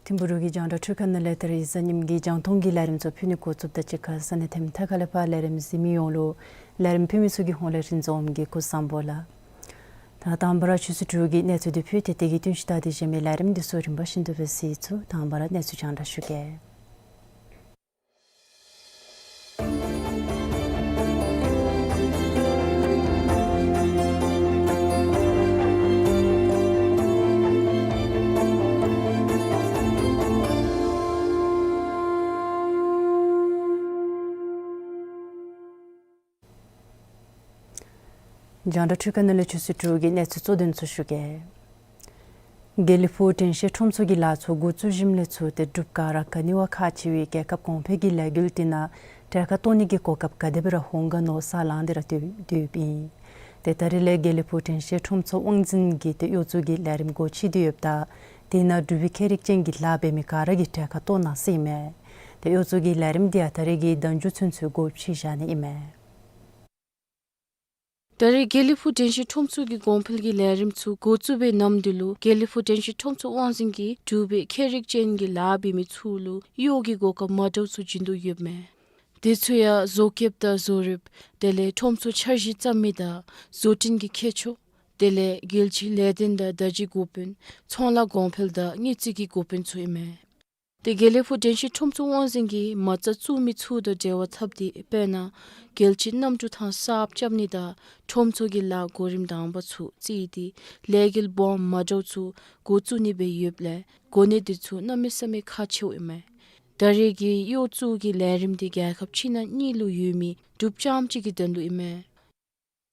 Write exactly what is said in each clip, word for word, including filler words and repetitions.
ཐིམ་ཕུ་རུ་གི་རྒྱང་བསྒྲགས་འཕྲུལ་ཁང་ནང་ལས་ད་རིས་གཟའ་ཉིམ་གི་རྒྱང་མཐོང་གི་ལས་རིམ་ཚུ་ཕུལ་ནི་འགོ་བཙུགསཔ་དང་གཅིག་ཁར་ས་གནས་ཐེམ་ཐ་ཁ་ལས་ཕར་ལས་རིམ་གཟིགས་མི་ཡོངས་ལུ་ལས་རིམ་ཕུལ་མི་ཚུ་གི་ཧོངས་ལས་རིན་འཛོམས་ཀྱིས་སྐུ་གཟུགས་བཟང་པོ་ལགས། ད་དང་པ་ར་ཆུ་ཚོད་དྲུག་གི་གནས་ཚུལ་འདི་ཕུལ་ཏེ་དེ་གི་བསྟུན་གཞི་ལྟར་ཏེ་གཞན་མི་ལས་རིམ་འདི་ཚུ་རིམ་པ་བཞིན་དུ་སྦེ་གཟིགས་ཚུགས། དང་པ་ར་གནས་ཚུལ་རྒྱང་བསྒྲགས་ཞུ་གེ། རྒྱང་བསྒྲགས་འཕྲུལ་ཁང་ནང་ལས་ཆུ་ཚོད་དྲུག་གི་གནས་ཚུལ་གཙོ་དོན་ཚུ་ཞུ་གེ། དགེ་ལེགས་ཕུག་དྲན་ཤེས་ཁྲོམ་ཚོགས་ཀྱི་ལཱ་ཚུ་འགོ་བཙུགས་ཞིནམ་ལས་ཚུར་ཏེ་འབྲུག་ག་ར་ག་ནི་བ་ཁག་ཆེ་བའི་རྒྱལ་ཁབ་གོང་འཕེལ་གྱི་ལས་འགུལ་འདི་ནང་གྲལ་ཁར་གཏོགས་ནི་གི་གོ་སྐབས་ག་དེ་སྦེ་ར་འོང་ག་མནོ་ས་ལང་སྟེ་ར་སྡོད་སྡོདཔ་ཨིན། ཏེ་ད་རིས་ལས་དགེ་ལེགས་ཕུག་དྲན་ཤེས་ཁྲོམ་ཚོགས་དབང་འཛིན་གྱིས་ཏེ་གཡོག་བཙུགས་ཀྱི་ལས་རིམ་སྒོ་ཕྱེ་སྟེ་ཡོདཔ་ད་དེ་ནང་འབྲུག་པའི་ཁྱད་རིག་ཅན་གྱི་ལཱ་འབད་མི་ག་ར་གིས་གྲལ་ཁར་གཏོགས་གནང་ཟེར་ཨིན་མས། ཏེ་གཡོག་བཙུགས་ཀྱི་ལས་རིམ་འདི་ཡང་ད་རིས་ཀྱི་ཟླ་མཇུག་ཚུན་ཚོད་སྒོ་ཕྱེ་བཞག་ནི་ཨིན་མས། ད་རེས་དགེ་ལེགས་ཕུག་དྲན་ཤེས་ཁྲོམ་ཚོགས་ཀྱི་གོང་འཕེལ་གྱི་ལས་རིམ་ཚུ་འགོ་བཙུགས་པའི་ནམ་དུས་ལུ་དགེ་ལེགས་ཕུག་དྲན་ཤེས་ཁྲོམ་ཚོགས་དབང་འཛིན་གྱིས་འབྲུག་པའི་ཁྱད་རིག་ཅན་གྱི་ལཱ་འབད་མི་ཚུ་ལུ་གཡོག་གི་གོ་སྐབས་མ་འདྲཝ་ཚུ་བྱིན་དོ་ཡོདཔ་མས། དེ་ཚུ་ཡང་བཟོ་བཀོདཔ་དང་བཟོ་རིགཔ་དེ་ལས་ཁྲོམ་ཚོགས་འཆར་གཞི་བརྩམ་མི་དང་བཟོ་སྐྲུན་གྱི་ཁྱད་ཆོས་དེ་ལས་རྒྱལ་སྤྱིའི་ལས་དོན་དང་བརྡ་བརྒྱུད་འགོ་དཔོན་ཚོང་ལཱ་གོང་འཕེལ་དང་དངུལ་རྩིས་ཀྱི་འགོ་དཔོན་ཚུ་ཨིན་མས། ཏེ་དགེ་ལེགས་ཕུག་དྲན་ཤེས་ཁྲོམ་ཚོགས་དབང་འཛིན་གྱིས་མ་རྩ་བཙུགས་མི་ཚུ་དང་འབྲེལ་བ་འཐབ་སྟེ་དཔེར་ན་རྒྱལ་སྤྱིའི་གནམ་གྲུ་ཐང་གསརཔ་རྐྱབ་ནི་དང་ཁྲོམ་ཚོགས་ཀྱི་ལཱ་གོ་རིམ་དང་པ་ཚུ་བརྩིས་ཏེ་ལས་འགུལ་སྦོམ་མ་འདྲཝ་ཚུ་འགོ་བཙུགས་ནི་སྦེ་ཡོདཔ་ལས་གོ་གནས་འདི་ཚུ་གནམ་མེད་ས་མེད་ཁག་ཆེཝ་ཨིན་མས། ད་རེས་ཀྱི་གཡོག་བཙུགས་ཀྱི་ལས་རིམ་འདི་རྒྱལ་ཁབ་ཕྱི་ནང་གཉིས་ལུ་ཡོད་མི་འབྲུགཔ་རྐྱངམ་གཅིག་གི་དོན་ལུ་ཨིན་མས།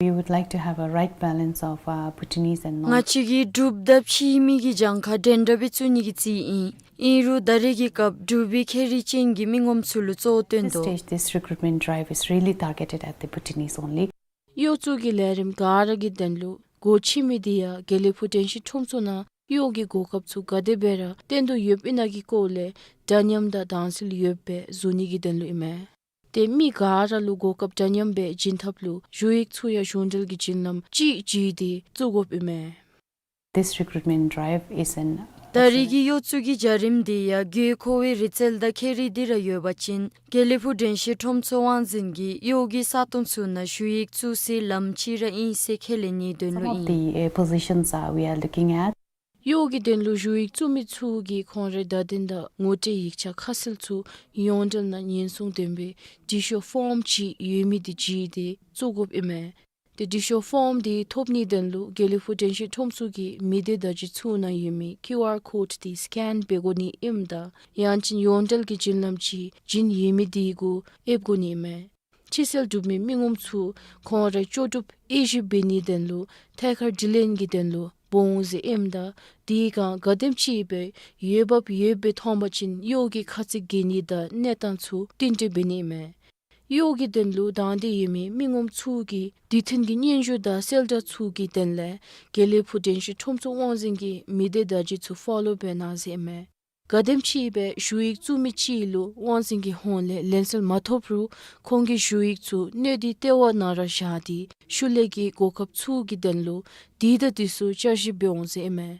We would like to have a right balance of, uh, Bhutanese and non- ང་བཅས་ཀྱིས་འབྲུགཔ་དང་ཕྱི་མི་གི་གྱངས་ཁ་འདྲན་འདྲ་སྦེ་བཙུགས་ནི་གི་རྩིས་ཨིན། ཨིན་རུང་ད་རེས་ཀྱི་སྐབས་འབྲུག་པའི་ཁྱད་རིག་ཅན་གྱི་མི་ངོམ་ཚུ་ལུ་གཙོ་བོ་བཏོན་ཏེ། This stage, this recruitment drive is really targeted at the Bhutanese only. གཡོག་བཙུགས་ཀྱི་ལས་རིམ་ག་ར་གི་དོན་ལུ་སྒོ་ཕྱེ་མི་འདི་ཡང་དགེ་ལེགས་ཕུག་དྲན་ཤེས་ཁྲོམ་ཚོགས་ནང་གཡོག་གི་གོ་སྐབས་ཚུ་ག་དེ་སྦེ་ར་བཏོན་དོ་ཡོདཔ་ཨིན་ན་གི་སྐོར་ལས་འདྲ་མཉམ་དང་དྭངས་གསལ་ཡོདཔ་སྦེ་བཟོ་ནི་གི་དོན་ལུ་ཨིན་མས། ཏེ་མི་ག་ར་ལུ་གོ་སྐབས་འདྲ་མཉམ་སྦེ་བྱིན་ཐབས་ལུ་ཞུ་ཡིག་ཚུ་ཡང་གཞུང་འབྲེལ་གྱི་བྱིན་རླམ་ཅིག་བྱིན་ཏེ་བཙུགས་དགོཔ་ཨིན་མས། This recruitment drive is an ད་རེས་ཀྱི་གཡོག་བཙུགས་ཀྱི་བྱ་རིམ་འདི་ཡང་དགོས་མཁོ་བའི་རིག་རྩལ་དང་ཁྱད་རིག་འདི་ར་ཡོད་པ་ཅིན་དགེ་ལེགས་ཕུག་དྲན་ཤེས་ཁྲོམ་ཚོགས་དབང་འཛིན་གྱིས་གཡོག་གི་ས་སྟོང་ཚུ་ནང་ཞུ་ཡིག་བཙུགས་སའི་ལམ་ཅིག་ར་ཨིན་ཟེར་ཁས་ལེན་ནིའི་དོན་ལུ་ཨིན། Some of the, uh, positions, uh, we are looking at. གཡོག་གི་དོན་ལུ་ཞུ་ཡིག་བཙུགས་མི་ཚུ་གིས་ཁོང་རའི་བརྡ་དོན་དང་ངོ་སྤྲོད་ཡིག་ཆ་ཁ་གསལ་ཚུ་ཡོངས་འབྲེལ་ནང་ཉེན་སྲུང་ལྡན་པའི་འབྲི་ཤོག་ཕོརམ་ཅིག་ཡོད་མི་འདི་བརྗེ་སྟེ་བཙུགས་དགོཔ་ཨིན་མས། ཏེ་འབྲི་ཤོག་ཕོརམ་འདི་ཐོབ་ནིའི་དོན་ལུ་དགེ་ལེགས་ཕུག་དྲན་ཤེས་ཁྲོམ་ཚོགས་ཀྱི་མི་སྡེ་བརྡ་བརྒྱུད་ཚུ་ནང་ཡོད་མི་ཀིའུ་ཨར་ཀོཌ་འདི་སི་ཀེན་འབད་དགོ་ནི་ཨིནམ་ད་ཡང་ཅིན་ཡོངས་འབྲེལ་གྱི་བྱིན་རླམ་ཅིག་བྱིན་ཡོད་མི་འདི་གུ་ཨེབ་དགོ་ནི་ཨིན་མས། ཕྱི་སེལ་གྲུབ་མི་མི་ངོམ་ཚུ་ཁོང་རའི་ལྕོགས་གྲུབ་དབྱེ་ཞིབ་འབད་ནིའི་དོན་ལུ་ཐད་ཀར་དྲི་ལན་གྱི་དོན་ལུ་འབོ་འོང་ཟེར་ཨིནམ་ད་དེ་སྒང་ག་དེམ་ཅིག་སྦེ་འོས་འབབ་ཡོདཔ་སྦེ་མཐོང་པ་ཅིན་གཡོག་གི་ཁ་ཚིག་འགེལ་ནི་དང་གནས་སྟངས་ཚུ་བསྟུན་གྲོས་འབད་ནི་ཨིན་མས། གཡོག་གི་དོན་ལུ་དང་འདོད་ཡོད་མི་མི་ངོམ་ཚུ་གིས་དུས་མཐུན་གྱི་སྙན་ཞུ་དང་གསལ་བསྒྲགས་ཚུ་གི་དོན་ལས་དགེ་ལེགས་ཕུག་དྲན་ཤེས་ཁྲོམ་ཚོགས་དབང་འཛིན་གྱི་མི་སྡེ་བརྡ་བརྒྱུད་ཚུ་ཕོ་ལོ་འབད་གནང་ཟེར་ཨིན་མས། གལ་སྲིད་ཅིག་སྦེ་ཞུ་ཡིག་བཙུགས་མི་ཅིག་ལུ་དབང་འཛིན་གྱི་ཧོངས་ལས་ལན་གསལ་མ་ཐོབ་རུང་ཁོང་གི་ཞུ་ཡིག་ཚུ་གནས་སྡུད་ལྟེ་བ་ནང་ར་བཞག་སྟེ་ཤུལ་ལས་ཀྱི་གོ་སྐབས་ཚུ་གི་དོན་ལུ་དུས་དང་དུས་སུ་བསྐྱར་ཞིབ་འབད་འོང་ཟེར་ཨིན་མས།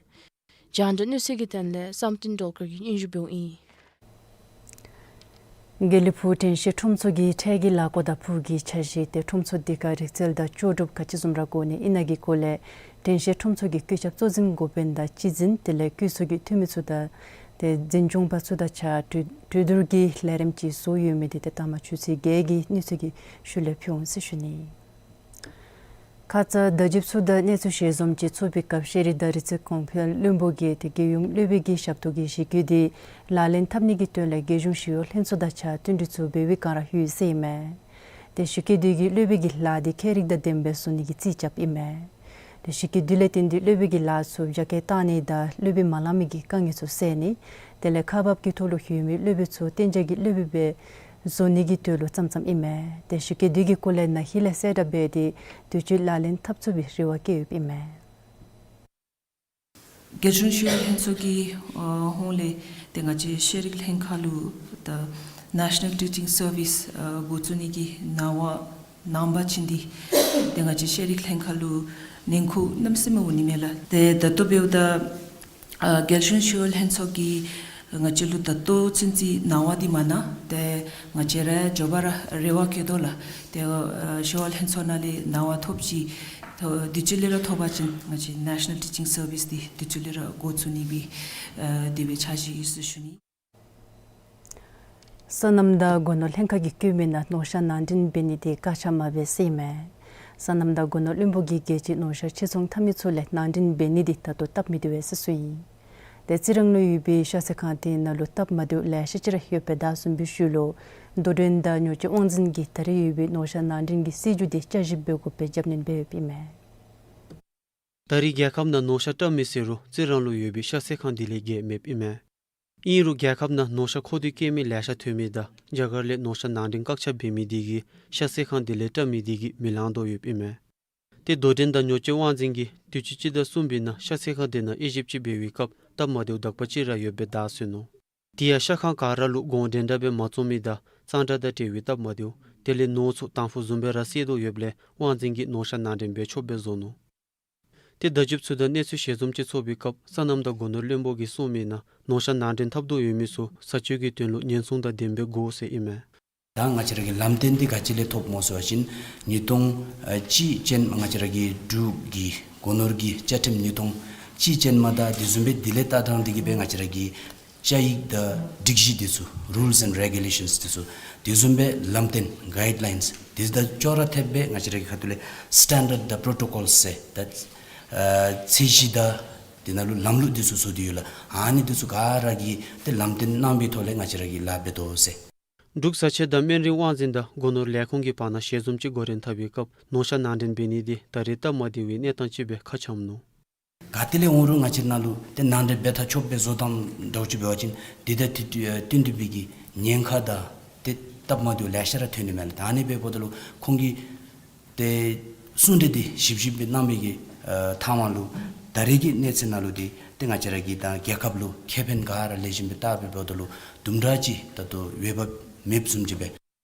རྒྱང་བསྒྲགས་གནས་ཚུལ་གྱི་དོན་ལས་བསམ་གཏན་སྒྲོལ་དཀར་གྱིས་སྙན་ཞུ་འབདཝ་ཨིན། དགེ་ལེགས་ཕུག་དྲན་ཤེས་ཁྲོམ་ཚོགས་ཀྱི་འཕྲལ་གྱི་ལས་སྒོ་དང་ཕུགས་ཀྱི་འཆར་གཞི་དེ་ཁྲོམ་ཚོགས་འདི་ཁར་རིག་རྩལ་དང་ལྕོགས་གྲུབ་ག་ཅི་བཟུམ་ར་དགོ་ནི་ཨིན་ན་གི་སྐོར་ལས་དྲན་ཤེས་ཁྲོམ་ཚོགས་ཀྱི་བཀོད་ཁྱབ་གཙོ་འཛིན་འགོ་དཔོན་དང་སྤྱི་འཛིན་དེ་ལས་བཀོད་ཚོགས་ཀྱི་འཐུས་མི་ཚུ་དང་དེ་འཛིན་སྐྱོང་པ་ཚུ་དང་གཅིག་ཁར་གྲོས་གྲོས་བསྡུར་གྱི་ལས་རིམ་ཅིག་བཟོ་ཡོད་མི་དེ་དེ་ལྟ་མ་ཆུ་ཚོད་བརྒྱད་ཀྱི་གནས་ཚུལ་གྱི་ཤུལ་ལས་ཕུལ་འོང་ཟེར་ཞུ་ནི། ཁ་ཙ་བརྡ་བརྒྱུད་ཚུ་དང་གནས་ཚུལ་ཞལ་འཛོམས་ཅིག་ཚོགས་པའི་སྐབས་ཤེས་རིག་དང་རིག་རྩལ་གོང་འཕེལ་བློན་པོ་གིས་དེ་རྒྱལ་ཡོངས་སློབ་དཔོན་གྱི་ཞབས་ཏོག་གི་གཞི་བཀོད་དེ་ལག་ལེན་འཐབ་ནི་གི་དོན་ལས་རྒྱལ་གཞུང་ཞི་གཡོག་ལྷན་ཚོགས་དང་གཅིག་ཁར་བསྟུན་གྲོས་ཚུ་འབད་བའི་བསྒང་ར་ཡོད་ཟེར་ཨིན་མས། དེ་གཞི་བཀོད་དེ་གིས་སློབ་དཔོན་གྱི་ལཱ་དེ་ཁྱད་རིག་དང་ལྡནམ་སྦེ་བཟོ་ནི་གི་རྩིས་རྐྱབ་ཨིན་མས། དེ་གཞི་བཀོད་དེ་ལས་བརྟེན་ཏེ་སློབ་དཔོན་གྱི་ལཱ་ཚུ་རྒྱ་སྐྱེད་བཏང་ནི་དང་སློབ་དཔོན་མ་ལང་མི་གི་དཀའ་ངལ་ཚུ་སེལ་ནི་དེ་ལས་ཁག་འབག་གི་ཐོག་ལུ་ཡོད་མི་སློབ་དཔོན་ཚུ་གཏན་འཇགས་ཀྱི་སློབ་དཔོན་སྦེ་བཟོ་ནི་གི་དོན་ལུ་བརྩམས་བརྩམསཔ་ཨིན་མས། དེ་གཞི་བཀོད་དེ་གི་སྐོར་ལས་ན་ཧིང་ལས་གསལ་བསྒྲགས་འབད་དེ་དུས་ཅི་ལག་ལེན་འཐབ་ཚུགས་པའི་རེ་བ་བསྐྱེདཔ་ཨིན་མས། རྒྱལ་གཞུང་ཞི་གཡོག་ལྷན་ཚོགས་ཀྱི་ཨ་ཧོངས་ལས་དེ་ང་བཅས་ཤེས་རིག་ལྷན་ཁག་ལུ་ད་National Teaching Service ཨ་འགོ་བཙུགས་ནི་གི་གནང་བ་གནང་པ་ཅིན་དེ་དེ་ང་བཅས་ཤེས་རིག་ལྷན་ཁག་ལུ་ཉེན་ཁ་གནམ་མེད་ས་མེད་འོང་ནི་མས་ལགས། དེ་ད་ལྟོ་འབདཝ་ད་ཨ་རྒྱལ་གཞུང་ཞི་གཡོག་ལྷན་ཚོགས་ཀྱིས་ང་བཅས་ལུ་ད་ལྟོ་ཚུན་ཚོད་གནང་བ་དེ་མ་གནང་། དེ་ང་བཅས་ར་མགྱོགས་པ་ར་རེ་བ་བསྐྱེད་དོ་ལགས། དེ་ཨ་ཞི་གཡོག་ལྷན་ཚོགས་ནང་ལས་གནང་བ་ཐོབ་ཅི། ཐོ་དུས་ཅི་ལས་ར་ཐོབ་པ་ཅིན་ང་བཅས་National Teaching Service དེ་དུས་ཅི་ལས་ར་འགོ་བཙུགས་ནི་སྦེ་ཨ་དེ་སྦེ་འཆར་གཞི་ཡོད་ཟེར་ཞུ་ནི། སོ་ནམ་དང་སྒོ་ནོར་ལྷན་ཁག་གིས་བཀོད་མི་ནང་ནོར་ཤ་ནང་འདྲེན་འབད་ནི་དེ་བཀག་ཆ་མ་འབད་ཟེར་ཨིན་མས། སོ་ནམ་དང་སྒོ་ནོར་བློན་པོ་གིས་རྒྱལ་སྤྱིའི་ནོར་ཤ་ཕྱིར་ཚོང་འཐབ་མི་ཚུ་ལས་ནང་འདྲེན་འབད་ནི་དེ་ད་ལྟོ་སྟབས་མི་བདེ་བས་ཟེར་གསུངས་ཡི། དེ་རྩི་རང་ལུ་ཡོད་པའི་ཤ་ཚོད་ཁང་དེ་ནང་ལུ་སྟབས་མ་བདེཝ་ལེ་ཤ་ཅིག་ར་ཡོདཔ་སྦེ་བརྡ་གསུངས་པའི་ཤུལ་ལུ་དོ་འགྲན་དང་ཉོ་སྤྱོད་དབང་འཛིན་གྱིས་ད་རེས་ཡོད་པའི་ནོར་ཤ་ནང་འདྲེན་གྱི་སྲིད་བྱུས་དེ་བསྐྱར་ཞིབ་འབད་དགོཔ་སྦེ་རྒྱབ་སྣོན་འབད་ཡོདཔ་ཨིན་མས། ད་རེས་རྒྱལ་ཁབ་ནང་ནོར་ཤ་བཀྲམ་མི་ཟེར་རུང་རྩི་རང་ལུ་ཡོད་པའི་ཤ་ཚོད་ཁང་དེ་ལས་བརྒལ་མེདཔ་ཨིན་མས། ཨིན་རུང་རྒྱལ་ཁབ་ནང་ནོར་ཤ་མཁོ་འདོད་བསྐྱེད་མི་ལེ་ཤ་ཐོན་མི་དང་རྒྱ་གར་ལས་ནོར་ཤ་ནང་འདྲེན་བཀག་ཆ་འབད་མི་དེ་གིས་ཤ་ཚོད་ཁང་དེ་ལས་བཀྲམ་མི་དེ་གིས་མི་ལང་དོ་ཡོདཔ་ཨིན་མས། དེ་དོ་འགྲན་དང་ཉོ་སྤྱོད་དབང་འཛིན་གྱིས་དུས་ཅི་སྤྱི་ཟླ་གསུམ་པའི་ནང་ཤ་ཚོད་ཁང་དེ་ནང་དབྱེ་ཞིབ་ཅིག་འབད་བའི་སྐབས་སྟབས་མ་བདེཝ་དག་པ་ཅིག་ར་ཡོདཔ་སྦེ་བརྡ་གསུངས་ནུག། དེ་ཡང་ཤ་ཁང་ག་ར་ལུ་གོང་འདྲན་འདྲ་སྦེ་མ་བཙོང་མི་དང་གཙང་སྦྲ་དང་འབྲེལ་བའི་སྟབས་མ་བདེཝ་དེ་ལས་ནོར་ཚུ་དང་ཕུ་བཟུམ་སྦེ་ར་བསད་དོ་ཡོདཔ་ལས་དབང་འཛིན་གྱིས་ནོར་ཤ་ནང་འདྲེན་འབད་ཆོགཔ་སྦེ་བཟོ་ནུག། དེ་བརྡ་བརྒྱུདཔ་ཚུ་དང་གནས་ཚུལ་ཞལ་འཛོམས་ཅིག་ཚོགས་པའི་སྐབས་སོ་ནམ་དང་སྒོ་ནོར་བློན་པོ་གིས་གསུངས་མི་ནང་ནོར་ཤ་ནང་འདྲེན་འཐབ་དོ་ཡོད་མི་ཚུ་བཟའ་སྤྱོད་ཀྱི་དོན་ལུ་ཉེན་སྲུང་དང་ལྡནམ་སྦེ་དགོ་ཟེར་ཨིན་མས། ད་ང་བཅས་ར་གི་ལམ་སྟོན་འདི་ག་ཅི་ལས་ཐོབ་སྨོ་ཟེར་བ་ཅིན་ཉིས་སྟོང་ཨ་གཅིག་ཅན་ང་བཅས་ར་གི་འབྲུག་གི་སྒོ་ནོར་གྱི་བཅའ་ཁྲིམས་ཉིས་སྟོང་གཅིག་ཅན་མ་དང་དེ་བཟུམ་སྦེ་དེ་ལས་ལྟ་སྟངས་འདི་གིས་སྦེ་ང་བཅས་ར་གི་བཅའ་ཡིག་དང་སྒྲིག་གཞི་འདི་ཚུ་Rules and Regulations འདི་ཚུ་དེ་བཟུམ་སྦེ་ལམ་སྟོན་Guidelines འདི་དང་ཅོག་ར་འཐདཔ་སྦེ་ང་བཅས་ར་གི་ཁ་ཐུག་ལས་Standard དང་Protocols ཟེར་ད་ཨ་ཚད་གཞི་དང་དེ་ནང་ལུ་ལམ་ལུགས་འདི་ཚུ་བཟོ་སྟེ་ཡོད་ལགས། ཨ་ནི་འདི་ཚུ་ག་ར་གིས་ཏེ་ལམ་སྟོན་གནང་བའི་ཐོག་ལས་ང་བཅས་ར་གིས་ལཱ་འབད་དོ་ཟེར། འབྲུག་བཟའ་ཆས་དང་སྨན་རིན་དབང་འཛིན་དང་སྒོ་ནོར་ལས་ཁུངས་ཀྱི་བར་ན་ཞལ་འཛོམས་ཅིག་འགོ་འདྲེན་འཐབ་པའི་སྐབས་ནོར་ཤ་ནང་འདྲེན་འབད་ནི་དེ་ད་རེས་སྟབས་མ་བདེ་བའི་གནས་སྟངས་ཅིག་སྦེ་ཁ་འཆམ་ནུག། ག་ཏེ་ལས་འོང་རུང་ང་བཅས་ནང་ལུ་ཏེ་ནང་འདྲེན་འབད་ཐག་ཆོད་སྦེ་བཟོ་དང་འདྲཝ་ཅིག་འབད་བ་ཅིན་དེ་དང་དེ་བསྟུན་པའི་གི་ཉེན་ཁ་དང་ཏེ་སྟབས་མ་བདེཝ་ལེ་ཤ་ར་ཐོན་ནི་མས་ལགས། ད་ཨ་ནི་འབདཝ་ད་ལུ་ཁོང་གིས་ཏེ་གསུང་གྲོས་འདི་ཞིབ་ཞིབ་སྦེ་གནང་བའི་གི་ཨ་མཐའ་མ་ལུ་ད་རེས་ཀྱི་གནས་ཚུལ་ནང་ལུ་འདི་ཏེ་ང་བཅས་ར་གི་ད་རྒྱལ་ཁབ་ལུ་ཁེ་ཕན་ག་ར་ལེགས་ཤོམ་སྦེ་བལྟ་བའི་འབདཝ་ད་ལུ་དུམ་གྲ་ཅིག་ད་ལྟོ་འོས་འབབ་མེདཔ་བཟུམ་ཅིག་སྦེ།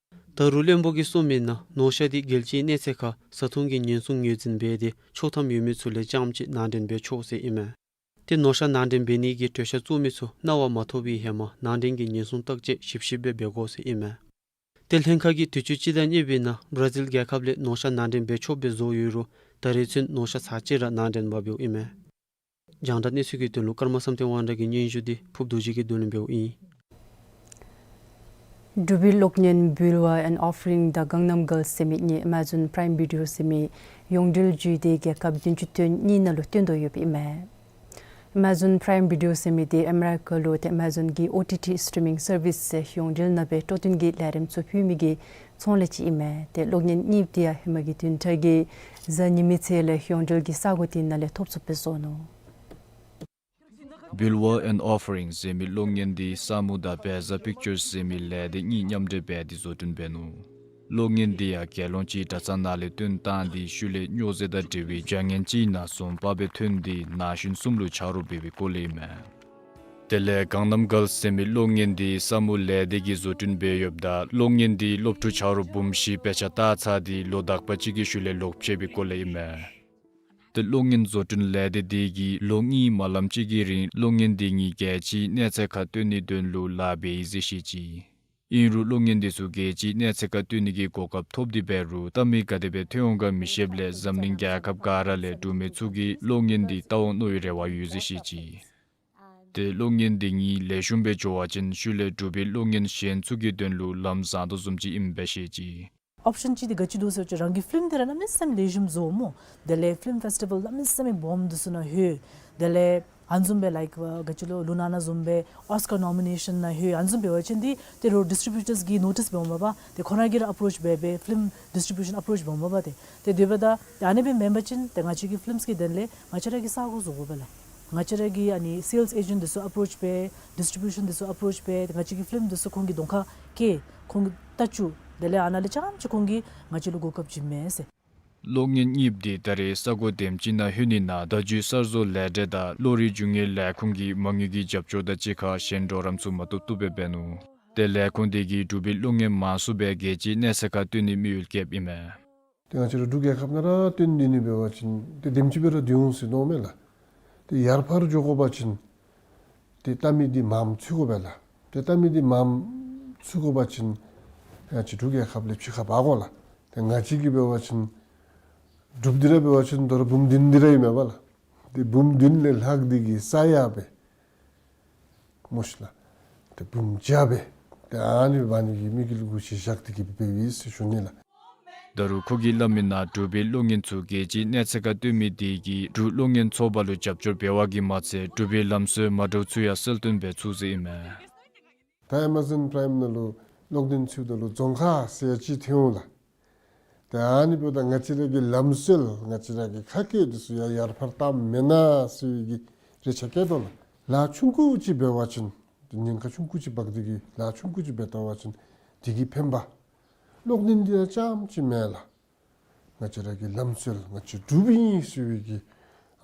ད་རུང་བློན་པོ་གིས་གསུངས་མི་ནང་ནོར་ཤ་འདི་རྒྱལ་སྤྱིའི་གནས་ཚད་ཁར་བཟའ་འཐུང་གི་ཉེན་སྲུང་ངོས་འཛིན་འབད་དེ་ཆོག་ཐམ་ཡོད་མི་ཚུ་ལས་རྐྱངམ་གཅིག་ནང་འདྲེན་འབད་ཆོག་ཟེར་ཨིན་མས། ཏེ་ནོར་ཤ་ནང་འདྲེན་འབད་ནི་གི་གྲོས་འཆར་བཙུགས་མི་ཚུ་གནང་བ་མ་ཐོབ་པའི་ཧེ་མ་ནང་འདྲེན་གྱི་ཉེན་སྲུང་བརྟག་དཔྱད་ཞིབ་ཞིབ་སྦེ་འབད་དགོ་ཟེར་ཨིན་མས། ཏེ་ལྷན་ཁག་གིས་དུས་ཅི་སྤྱི་ཟླ་གཉིས་པའི་ནང་བར་ཛིལ་རྒྱལ་ཁབ་ལས་ནོར་ཤ་ནང་འདྲེན་འབད་ཆོགཔ་སྦེ་བཟོ་ཡོད་རུང་ད་རེས་ཚུན་ནོར་ཤ་ཚར་གཅིག་ར་ནང་འདྲེན་མ་འབདཝ་ཨིན་མས། རྒྱང་བསྒྲགས་གནས་ཚུལ་གྱི་དོན་ལུ་ཀརྨ་བསམ་གཏན་དབང་གྲགས་ཀྱི་སྙན་ཞུ་འདི་ཕུབ་རྡོ་རྗེ་གིས་བསྡུ་ལེན་འབདཝ་ཨིན། འབྲུག་པའི་གློག་བརྙན་Bulwer and Offering དང་Gangnam Girl ཟེར་མི་གཉིས་Amazon Prime Video ཟེར་མི་ཡོངས་འབྲེལ་བརྒྱུད་དེ་རྒྱལ་ཁབ་བདུན་ཅུ་དོན་གཉིས་ནང་ལུ་སྟོན་དོ་ཡོདཔ་ཨིན་མས། Amazon Prime Video ཟེར་མི་དེ་ཨ་མི་རི་ཀ་ལུ་ཏེ་Amazon གི་ཨོ་ཊི་ཊི་སི་ཊི་རི་མིང་སར་བིསི་ཟེར་ཡོངས་འབྲེལ་ནང་སྦེ་སྤྲོ་སྟོན་གྱི་ལས་རིམ་ཚུ་ཕུལ་མི་གི་ཚོང་ལས་ཅིག་ཨིན་མས། ཏེ་གློག་བརྙན་གཉིས་དེ་ཡང་ཧེ་མ་གི་བདུན་ཕྲག་གི་གཟའ་ཉི་མའི་ཚེས་ལས་ཡོངས་འབྲེལ་གྱི་ས་གོ་དེ་ནང་ལས་ཐོབ་ཚུགསཔ་སྦེ་བཟོ་ནུག། Bulwer and Offering ཟེར་མི་གློག་བརྙན་འདི་Samu དང་Beza Pictures ཟེར་མི་ལས་སྡེ་གཉིས་མཉམ་འབྲེལ་འབད་དེ་བཟོ་སྐྲུན་འབད་ནུག། གློག་བརྙན་འདི་ཡང་རྒྱལ་ཡོངས་ཀྱི་གྲྭ་ཚང་ནང་ལས་བཏོན་བཏང་སྟེ་ཤུལ་ལས་སྨྱོ་རྫས་དང་འབྲེལ་བའི་བྱ་ངན་ཅིག་ནང་ཟོན་པ་སྦེ་ཐོན་ཏེ་ན་གཞོན་གསུམ་ལུ་ཆ་རོགས་འབད་བའི་སྐོར་ལས་ཨིན་མས། དེ་ལས་གངམ་གཱལསི་ཟེར་མི་གློག་བརྙན་འདི་ས་མུ་ལས་སྡེ་གིས་བཟོ་སྐྲུན་འབད་ཡོདཔ་ད་གློག་བརྙན་འདི་སློབ་ཕྲུག་ཆ་རོགས་འབུམ་བཞི་དཔེ་ཆ་བལྟ་ཚར་ཏེ་ལོ་དག་པ་ཅིག་གི་ཤུལ་ལས་ལོག་ཕྱད་པའི་སྐོར་ལས་ཨིན་མས། ཏེ་གློག་བརྙན་བཟོ་སྐྲུན་ལས་སྡེ་འདི་གིས་ལོ་གཉིས་མ་ལངམ་ཅིག་གི་རིང་གློག་བརྙན་འདི་གཉིས་རྒྱལ་སྤྱིའི་གནས་ཚད་ཁར་བཏོན་ནིའི་དོན་ལུ་ལཱ་འབད་ཡི་ཟེར་བཤད་ཅི། ཨིན་རུང་གློག་བརྙན་འདི་ཚུ་རྒྱལ་སྤྱིའི་གནས་ཚད་ཁར་བཏོན་ནི་གི་གོ་སྐབས་ཐོབ་སྟེ་འབད་རུང་བལྟ་མི་ག་དེ་སྦེ་ཐོན་འོང་ག་མི་ཤེསཔ་ལས་འཛམ་གླིང་རྒྱལ་ཁབ་ག་ར་ལས་འབྲུག་མི་ཚུ་གིས་གློག་བརྙན་འདི་བལྟ་འོང་མནོ་བའི་རེ་བ་ཡོད་ཟེར་བཤད་ཅི། ཏེ་གློག་བརྙན་འདི་གཉིས་ལེགས་ཤོམ་སྦེ་འགྱོ་བ་ཅིན་ཤུལ་ལས་འབྲུག་པའི་གློག་བརྙན་གཞན་ཚུ་གི་དོན་ལུ་ལམ་བཟང་དོ་བཟུམ་ཅིག་ཨིནམ་སྦེ་བཤད་ཅི། ཨོཔ་ཤཱན་ཅིག་འདི་ག་ཅི་འདུག་ཟེར་བ་ཅིན་རང་གི་ཕིལམ་འདི་ར་གནམ་མེད་ས་མེད་ལེགས་ཤོམ་བཟོཝ་སྨོ། དེ་ལས་ཕིལམ་ཕེསི་ཊི་བཱལ་གནམ་མེད་ས་མེད་སྦོམ་འདི་ཚུ་ནང་ལྷོད། དེ་ལས་ཨ་ནི་བཟུམ་སྦེ་ལའིཀ་ག་ཅི་ལོ་ལུ་ན་ན་བཟུམ་སྦེ་ཨོསི་ཀར་ནོ་མི་ནེ་ཤཱན་ནང་ལྷོད། ཨ་ནི་བཟུམ་འབད་བ་ཅིན་འདི་ཏེ་རོགས་ཌིས་ཊི་བིའུ་ཊརསི་གི་ནོ་ཊིསི་འབད་འོངམ་པ། ཏེ་ཁོང་ར་གིས་ར་ཨེཔ་རོཆ་འབད་འབད་ཕིལམ་ཌིས་ཊི་བིའུ་ཤཱན་ཨེཔ་རོཆ་འབད་འོངམ་པ། ཏེ་ཏེ་དེ་འབདཝ་ད་ཏེ་ཨ་ནི་སྦེ་མེན་པ་ཅིན་ཏེ་ང་བཅས་ཀྱི་ཕིལམས་ཀྱི་དོན་ལས་ང་བཅས་ར་གིས་ས་གོ་བཟོ་དགོ་པས་ལགས། ང་བཅས་ར་གིས་ཨ་ནི་སེལསི་ཨེ་ཇེནཊ་འདི་ཚུ་ཨེཔ་རོཆ་འབད་ཌིས་ཊི་བིའུ་ཤཱན་འདི་ཚུ་ཨེཔ་རོཆ་འབད་ང་བཅས་ཀྱི་ཕིལམ་འདི་ཚུ་ཁོང་གིས་གདོང་ཁར་བཀལ། ཁོང་གིས་བལྟ་བཅུག། དེ་ལས་ཨ་ནཱ་ལས་རྐྱངམ་ཅིག་ཁོང་གིས་ང་བཅས་ལུ་གོ་སྐབས་བྱིན་མས་ཟེར། གློག་བརྙན་གཉིས་འདི་ད་རེས་ས་གོ་དེམ་ཅིག་ནང་ལྷོད་ནི་ནང་ད་རྒྱུ་གསར་བཟོ་ལས་སྡེ་དང་གློག་རིག་རྒྱུ་དངོས་ལས་ཁུངས་ཀྱིས་མ་དངུལ་གྱི་རྒྱབ་སྐྱོར་དང་གཅིག་ཁར་གཞན་གྲོགས་རམ་ཚུ་མ་བཏུབ་བཏུབ་སྦེ་འབད་ནུག། ཏེ་ལས་ཁུངས་འདི་གིས་འབྲུག་པའི་གློག་བརྙན་མང་སུ་སྦེ་རྒྱལ་སྤྱིའི་གནས་ཚད་ཁར་བཏོན་ནིའི་དམིགས་ཡུལ་བསྐྱེདཔ་ཨིན་མས། ཏེ་ང་བཅས་ར་འབྲུག་རྒྱལ་ཁབ་ནང་ར་བཏོན་ནི་འབད་བ་ཅིན་ཏེ་དེམ་ཅིག་སྦེ་ར་སྡོད་འོང་ཟེར་མནོཝ་མས་ལགས། ཏེ་ཡར་འཕར་འགྱོ་དགོ་པ་ཅིན་ཏེ་བལྟ་མི་འདི་མངམ་ཚུད་དགོ་པས་ལགས། ཏེ་བལྟ་མི་འདི་མངམ་ཚུད་དགོ་པ་ཅིན་ང་བཅས་འབྲུག་རྒྱལ་ཁབ་ལས་ཕྱི་ཁར་འབག་དགོ་ལགས། ཏེ་ང་བཅས་ཀྱིས་འབད་བ་ཅིན་འབྲུགཔ་འདི་ར་འབད་བ་ཅིན་ད་རུང་འབུམ་བདུན་འདི་ར་ཨིན་མས་པ་ལགས། ཏེ་འབུམ་བདུན་ལས་ལྷག་འདི་གིས་ས་ཡ་སྦེ་སྨོ་ཤི་ལགས། ཏེ་འབུམ་བརྒྱ་སྦེ་ཏེ་ཨ་ནི་འབག་ནི་གི་དམིགས་ཡུལ་གུ་ཅིག་བཞག་སྟེ་གིས་འབད་ཡི་ཟེར་ཞུ་ནི་ལགས། ད་རུང་ཁོ་གིས་སླབ་མིའི་ནང་འབྲུག་པའི་གློག་བརྙན་ཚུ་རྒྱལ་སྤྱིའི་གནས་ཚད་ཁར་བཏོན་མི་འདི་གིས་འབྲུག་གློག་བརྙན་ཚོགས་པ་ལུ་རྒྱབ་སྐྱོར་འབད་བ་གིས་མ་ཚད་འབྲུག་པའི་ལམ་སྲོལ་མ་འདྲཝ་ཚུ་ཡང་གསལ་སྟོན་འབད་ཚུགས་ཟེར་ཨིན་མས། ད་ཨེ་མ་ཛོན་པྲའིམ་ནང་ལུ་གློག་བརྙན་ཚུ་ད་ལུ་རྫོང་ཁ་ཟེར་ཅིག་ཐོན་འོང་ལགས། ཏེ་ཨ་ནི་འབདཝ་ད་ང་བཅས་ར་གི་ལམ་སྲོལ་ང་བཅས་ར་གི་ཁ་སྐད་འདི་ཚུ་ཡང་ཡར་འཕར་བཏངམ་མེན་ན་ཟེར་བའི་གི་རེ་ཆ་བསྐྱེད་དོ་ལགས། ལཱ་ཆུང་ཀུ་ཅིག་འབད་བ་ཅིན་ཏེ་ཉེན་ཁ་ཆུང་ཀུ་ཅིག་འབག་སྟེ་གིས་ལཱ་ཆུང་ཀུ་ཅིག་འབད་བལྟ་བ་ཅིན་དེ་གིས་ཕན་པ། གློག་བརྙན་འདི་ཡང་རྐྱངམ་ཅིག་མེན་ལགས། ང་བཅས་ར་གི་ལམ་སྲོལ་ང་བཅས་འབྲུགཔ་ཨིན་ཟེར་བའི་གི་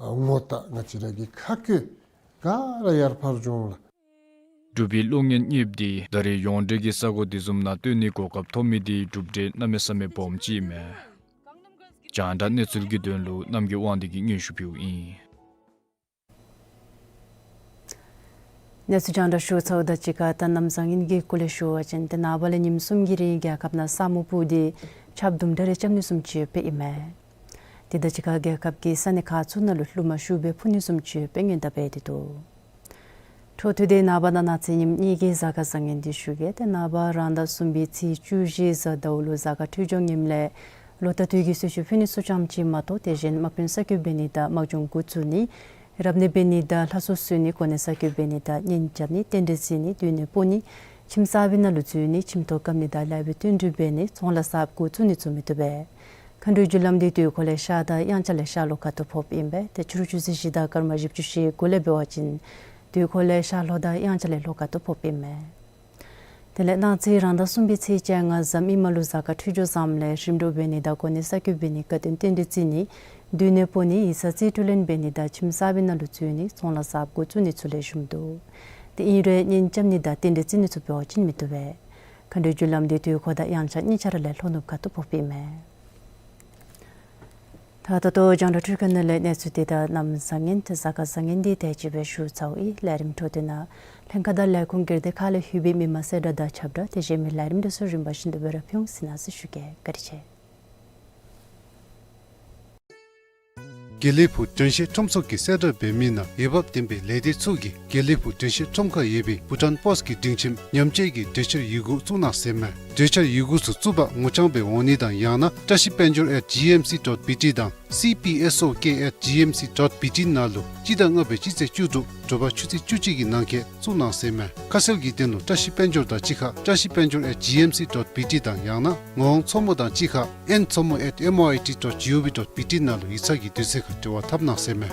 ཨ་ངོ་རྟགས་ང་བཅས་ར་གི་ཁ་སྐད་ག་ར་ཡར་འཕར་འགྱོ་འོང་ལགས། འབྲུག་པའི་གློག་བརྙན་གཉིས་པོ་འདི་ད་རེས་ཡོངས་འབྲེལ་གྱི་ས་གོ་དེ་བཟུམ་ནང་སྟོན་ནིའི་གོ་སྐབས་ཐོབ་མི་འདི་གྲུབ་འབྲས་གནམ་མེད་ས་མེད་སྦོམ་ཅིག་ཨིན་མས། རྒྱང་བསྒྲགས་གནས་ཚུལ་གྱི་དོན་ལུ་རྣམ་རྒྱལ་དབང་འདུས་ཀྱིས་སྙན་ཞུ་ཕུལཝ་ཨིན། གནས་ཚུལ་རྒྱང་བསྒྲགས་ཞུ་ཚརཝ་དང་གཅིག་ཁར་ད་གནམ་བཟང་ངན་གྱི་སྐོར་ལས་ཞུ་བ་ཅིན་ཏེ་ནངས་པ་ལས་ཉིནམ་གསུམ་གྱི་རིང་རྒྱལ་ཁབ་ནང་ས་སྨུག་སྤུབས་ཏེ་ཆརཔ་དུམ་གྲ་རེ་རྐྱབ་ནི་བཟུམ་ཅིག་ཡོདཔ་ཨིན་མས། དེ་དང་གཅིག་ཁར་རྒྱལ་ཁབ་ཀྱི་ས་གནས་ཁག་ཚུ་ནང་ལུ་རླུང་མ་ཤུགས་སྦེ་འཕུ་ནི་བཟུམ་ཅིག་ཡོདཔ་སྔོན་བརྡ་འབད་དེ་འདུག། འཕྲོ་མཐུད་དེ་ནངས་པ་ནང་གནངས་ཚེ་ཉིནམ་གཉིས་ཀྱི་གཟའ་སྐར་བཟང་ངན་འདི་ཞུ་གེ། ཏེ་ནངས་པ་རང་ཟླ་གསུམ་པའི་ཚེས་བཅུ་བཞི་གཟའ་ཟླཝ་ལུ་གཟའ་སྐར་འཕྲོད་སྦྱོར་ངནམ་ལས་ལོ་ལྟར་དུས་ཀྱི་གསོལ་མཆོད་ཕུལ་ནི་ཚུ་ཙམ་ཅིག་མ་གཏོགས་དེ་བཞིན་དམག་དཔོན་གསར་བསྐོ་འབད་ནི་དང་དམག་སྦྱོང་འགོ་བཙུགས་ནི་རབ་གནས་འབད་ནི་དང་ལྷ་གསོལ་གསོལ་ནི་གོ་གནས་གསར་བསྐོ་འབད་ནི་དང་གཉེན་རྐྱབ་ནི་རྟེན་འབྲེལ་བརྩི་ནི་སྡོད་གནས་སྤོ་ནི་ཁྱིམ་གསར་པའི་ནང་ལུ་འཛུལ་ནི་ཁྱིམ་ཐོག་བཀབ་ནི་དང་ལེགས་པའི་བསྟུན་གྲོས་འབད་ནི་ཚོང་ལཱ་གསརཔ་འགོ་བཙུགས་ནི་ཚུ་མི་བཏུབ་པས། མཁའ་འགྲོའི་རྒྱུ་ལམ་འདི་དུས་འཁོར་ལས་ཤར་དང་དབྱངས་འཆར་ལས་ཤར་ལྷོ་ཁ་ཐུག་ཕོགཔ་ཨིན་པས། ཏེ་ཕྱི་རུ་ཆུ་ཚོད་བཞི་དང་སྐར་མ་བཞི་བཅུ་ཞེ་དགུ་ལས་འབད་བ་ཅིན་དུས་འཁོར་ལས་ཤར་ལྷོ་དང་དབྱངས་འཆར་ལས་ལྷོ་ཁ་ཐུག་ཕོགཔ་ཨིན་མས། དེ་ལས་གནངས་ཚེ་རང་ཟླ་གསུམ་པའི་ཚེས་བཅོ་ལྔ་གཟའ་མིག་དམར་ལུ་གཟའ་སྐར་འཕྲོད་སྦྱོར་བཟངམ་ལས་རིམ་གྲོ་འབད་ནི་དང་གོ་གནས་གསར་བསྐོ་འབད་ནི་བཀའ་དྲིན་རྟེན་འབྲེལ་བརྩི་ནི་སྡོད་གནས་སྤོ་ནི་ཡིག་ཚང་རྩིས་སྤྲོད་ལེན་འབད་ནི་དང་ཁྱིམ་གསར་པའི་ནང་ལུ་འཛུལ་ནི་ཚོང་ལཱ་གསརཔ་འགོ་བཙུགས་ནི་ཚུ་ལེགས་ཤོམ་འདུག། ཏེ་ཨིན་རུང་གཉེན་རྐྱབ་ནི་དང་རྟེན་འབྲེལ་བརྩི་ནི་ཚུ་འབད་བ་ཅིན་མི་བཏུབ་པས། མཁའ་འགྲོའི་རྒྱུ་ལམ་འདི་དུས་འཁོར་དང་དབྱངས་འཆར་གཉིས་ཆ་ར་ལས་ལྷོ་ནུབ་ཁ་ཐུག་ཕོགཔ་ཨིན་མས། ད་ད་ལྟོ་རྒྱང་བསྒྲགས་འཕྲུལ་ཁང་ནང་ལས་གནས་ཚུལ་དེ་དང་གནམ་བཟང་ངན་ཏེ་གཟའ་སྐར་བཟང་ངན་འདི་དེ་ཅིག་སྦེ་ཞུ་ཚརཝ་ཨིན། ལས་རིམ་འཕྲོ་མཐུད་ནང་ལྷན་ཁག་དང་ལས་ཁུངས་སྒེར་སྡེ་ཁག་ལས་ལྷོད་པའི་མི་མང་གསལ་བསྒྲགས་དང་ཁྱབ་བསྒྲགས་དེ་བཞིན་མི་ལས་རིམ་འདི་ཚུ་རིམ་པ་བཞིན་དུ་སྦེ་ར་ཕུལ་འོང་ཟེར་གནང་ཟེར་ཞུ་གེ། བཀའ་དྲིན་ཆེ། དགེ་ལེགས་ཕུག་དྲན་ཤེས་ཁྲོམ་ཚོགས་ཀྱིས་གསལ་བསྒྲགས་འབད་མི་ནང་འོས་འབབ་ལྡན་པའི་ལས་སྡེ་ཚུ་གིས་དགེ་ལེགས་ཕུག་དྲན་ཤེས་ཁྲོམ་ཁར་ཡོད་པའི་བྷུ་ཊཱན་པོསཊ་ཀྱི་སྒྲིང་ཁྱིམ་ཉམས་བཅོས་ཀྱི་གྲོས་འཆར་ཡི་གུ་བཙུགས་གནང་ཟེར་མས། གྲོས་འཆར་ཡི་གུ་ཚུ་བཙུགས་པར་ངོ་རྐྱང་སྦེ་འོང་ནི་དང་ཡང་ན་བཀྲ་ཤིས་དཔལ་འབྱོར་at G M C dot B T དང་C P S O K at G M C dot B T ནང་ལུ་སྤྱི་ཟླ་ལྔ་པའི་སྤྱི་ཚེས་བཅུ་དྲུག་དྲོ་པ་ཆུ་ཚོད་བཅུ་གཅིག་གི་ནང་འཁོད་བཙུགས་གནང་ཟེར་མས། ཁ་གསལ་གྱི་དོན་ལུ་བཀྲ་ཤིས་དཔལ་འབྱོར་དང་གཅིག་ཁར་བཀྲ་ཤིས་དཔལ་འབྱོར at G M C dot B T དང་ཡང་ན་ངོ་འོང་མཚོ་མོ་དང་གཅིག་ཁར་N མཚོ་མོ at M O I T dot G O V dot B T ནང་ལུ་ཡིག་ཚང་གི་དུས་ཚོད་ཁར་འབྲེལ་བ་འཐབ་གནང་ཟེར་མས།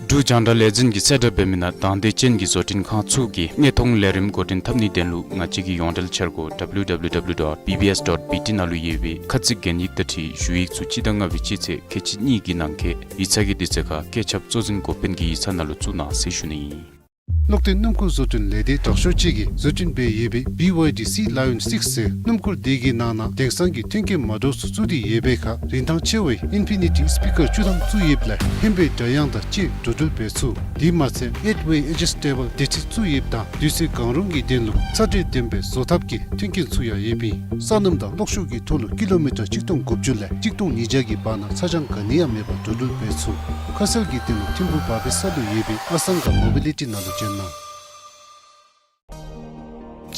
འབྲུག་རྒྱང་བསྒྲགས་ལས་འཛིན་གྱི་གསལ་བསྒྲགས་འབད་མི་ནང་དང་འདོད་ཅན་གྱི་བཟོ་སྐྲུན་ཁང་ཚུ་གིས་དངོས་མཐོང་ལས་རིམ་འགོ་འདྲེན་འཐབ་ནིའི་དོན་ལུ་ང་བཅས་ཀྱི་ཡོངས་འབྲེལ་འཆར་སྒོ་W W W dot B B S dot B T ནང་ལུ་ཡོད་པའི་ཁ་ཚིག་གན་ཡིག་དང་འཁྲིལ་ཞུ་ཡིག་ཚུ་སྤྱི་ཟླ་ལྔ་པའི་སྤྱི་ཚེས་ཁལ་གཅིག་གཉིས་ཀྱི་ནང་འཁོད་ཡིག་ཚང་གི་དུས་ཚོད་ཁར་བཀོད་ཁྱབ་གཙོ་འཛིན་འགོ་དཔོན་གྱི་ཡིག་ཚང་ནང་ལུ་བཙུགས་གནང་ཟེར་ཞུ་ནི་ཨིན། གློག་ལྡན་སྣུམ་འཁོར་བཟོ་སྐྲུན་ལས་སྡེ་དྲག་ཤོས་ཅིག་གིས་བཟོ་སྐྲུན་འབད་ཡོད་པའི་B Y D Sea Lion six ཟེར་སྣུམ་འཁོར་དེ་གི་ནང་ན་དེང་སང་གི་མཐུན་རྐྱེན་མ་འདྲཝ་ཚུ་བཙུགས་ཏེ་ཡོད་པའི་ཁར་རིན་ཐང་ཆེ་བའི་ཨིན་ཕི་ནི་ཊི་སི་པི་ཀར་བཅུ་ཐམ་བཙུགས་ཡོདཔ་ལས་ཧེ་མའི་སྒྲ་དབྱངས་དང་བཅས་འགྲོ་འགྲུལ་འབད་ཚུགས། དེ་མ་ཚད་eight way adjustable བདེ་ཁྲིད་བཙུགས་ཡོདཔ་དང་དུས་ཚོད་གང་རུང་གི་དོན་ལུ་ཚ་དྲོད་ལྡན་པའི་བཟོ་ཐབས་ཀྱི་མཐུན་རྐྱེན་ཚུ་ཡང་ཡོདཔ་ཨིན། སོ་ནམ་དང་གློག་ཤུགས་ཀྱི་ཐོག་ལུ་ཀི་ལོ་མི་ཊར་གཅིག་སྟོང་དགུ་བཅུ་ལས་གཅིག་སྟོང་ཉིས་བརྒྱ་གི་བར་ན་ཚ་གྱང་ག་ནི་ཡང་མེད་པར་འགྲོ་འགྲུལ་འབད་ཚུགས། ཁ་གསལ་གྱི་དོན་ལུ་ཐིམ་ཕུག་བར་པའི་ས་ལུ་ཡོད་པའི་ཨ་སང་ག་མོ་བི་ལི་ཊི་ནང་ལུ་བྱོན་གནང་།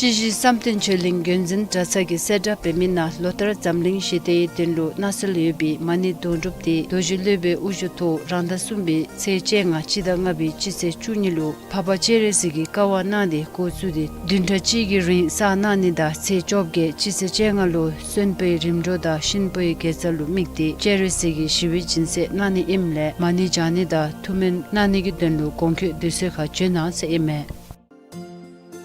སྤྱི་བཞི་བསམ་གཏན་ཆོས་གླིང་རྒྱུན་འཛིན་གྲྭ་ཚང་གི་གསལ་བསྒྲགས་འབད་མི་ནང་ལོ་ལྟར་འཛམ་གླིང་ཞི་བདེའི་དོན་ལུ་གནས་སྲོལ་ཡོད་པའི་མ་ཎི་དོན་གྲུབ་སྟེ་རྡོ་རྗེ་སློབ་དཔོན་དབུ་བཞུགས་ཐོག་རང་ཟླ་གསུམ་པའི་ཚེས་བཅོ་ལྔ་སྤྱི་ཟླ་ལྔ་པའི་སྤྱི་ཚེས་བཅུ་གཉིས་ལུ་འཕགས་པ་སྤྱན་རས་གཟིགས་ཀྱིས་བཀའ་དབང་གནང་སྟེ་འགོ་བཙུགས་ཏེ་བདུན་ཕྲག་གཅིག་གི་རིང་བསགས་གནང་ནི་དང་ཚེས་བཅོ་བརྒྱད་སྤྱི་ཚེས་བཅོ་ལྔ་ལུ་གསོན་པོའི་རིམ་གྲོ་དང་གཤིན་པོའི་དགེ་རྩ་ལུ་དམིགས་ཏེ་སྤྱན་རས་གཟིགས་ཀྱི་ཞི་བའི་སྦྱིན་སྲེག་གནང་ནི་ཨིནམ་ལས་མ་ཎི་བགྱང་ནི་དང་ཐུགས་སྨོན་གནང་ནི་གི་དོན་ལུ་གོང་འཁོད་དུས་ཚོད་ཁར་བྱོན་གནང་ཟེར་ཨིན་མས།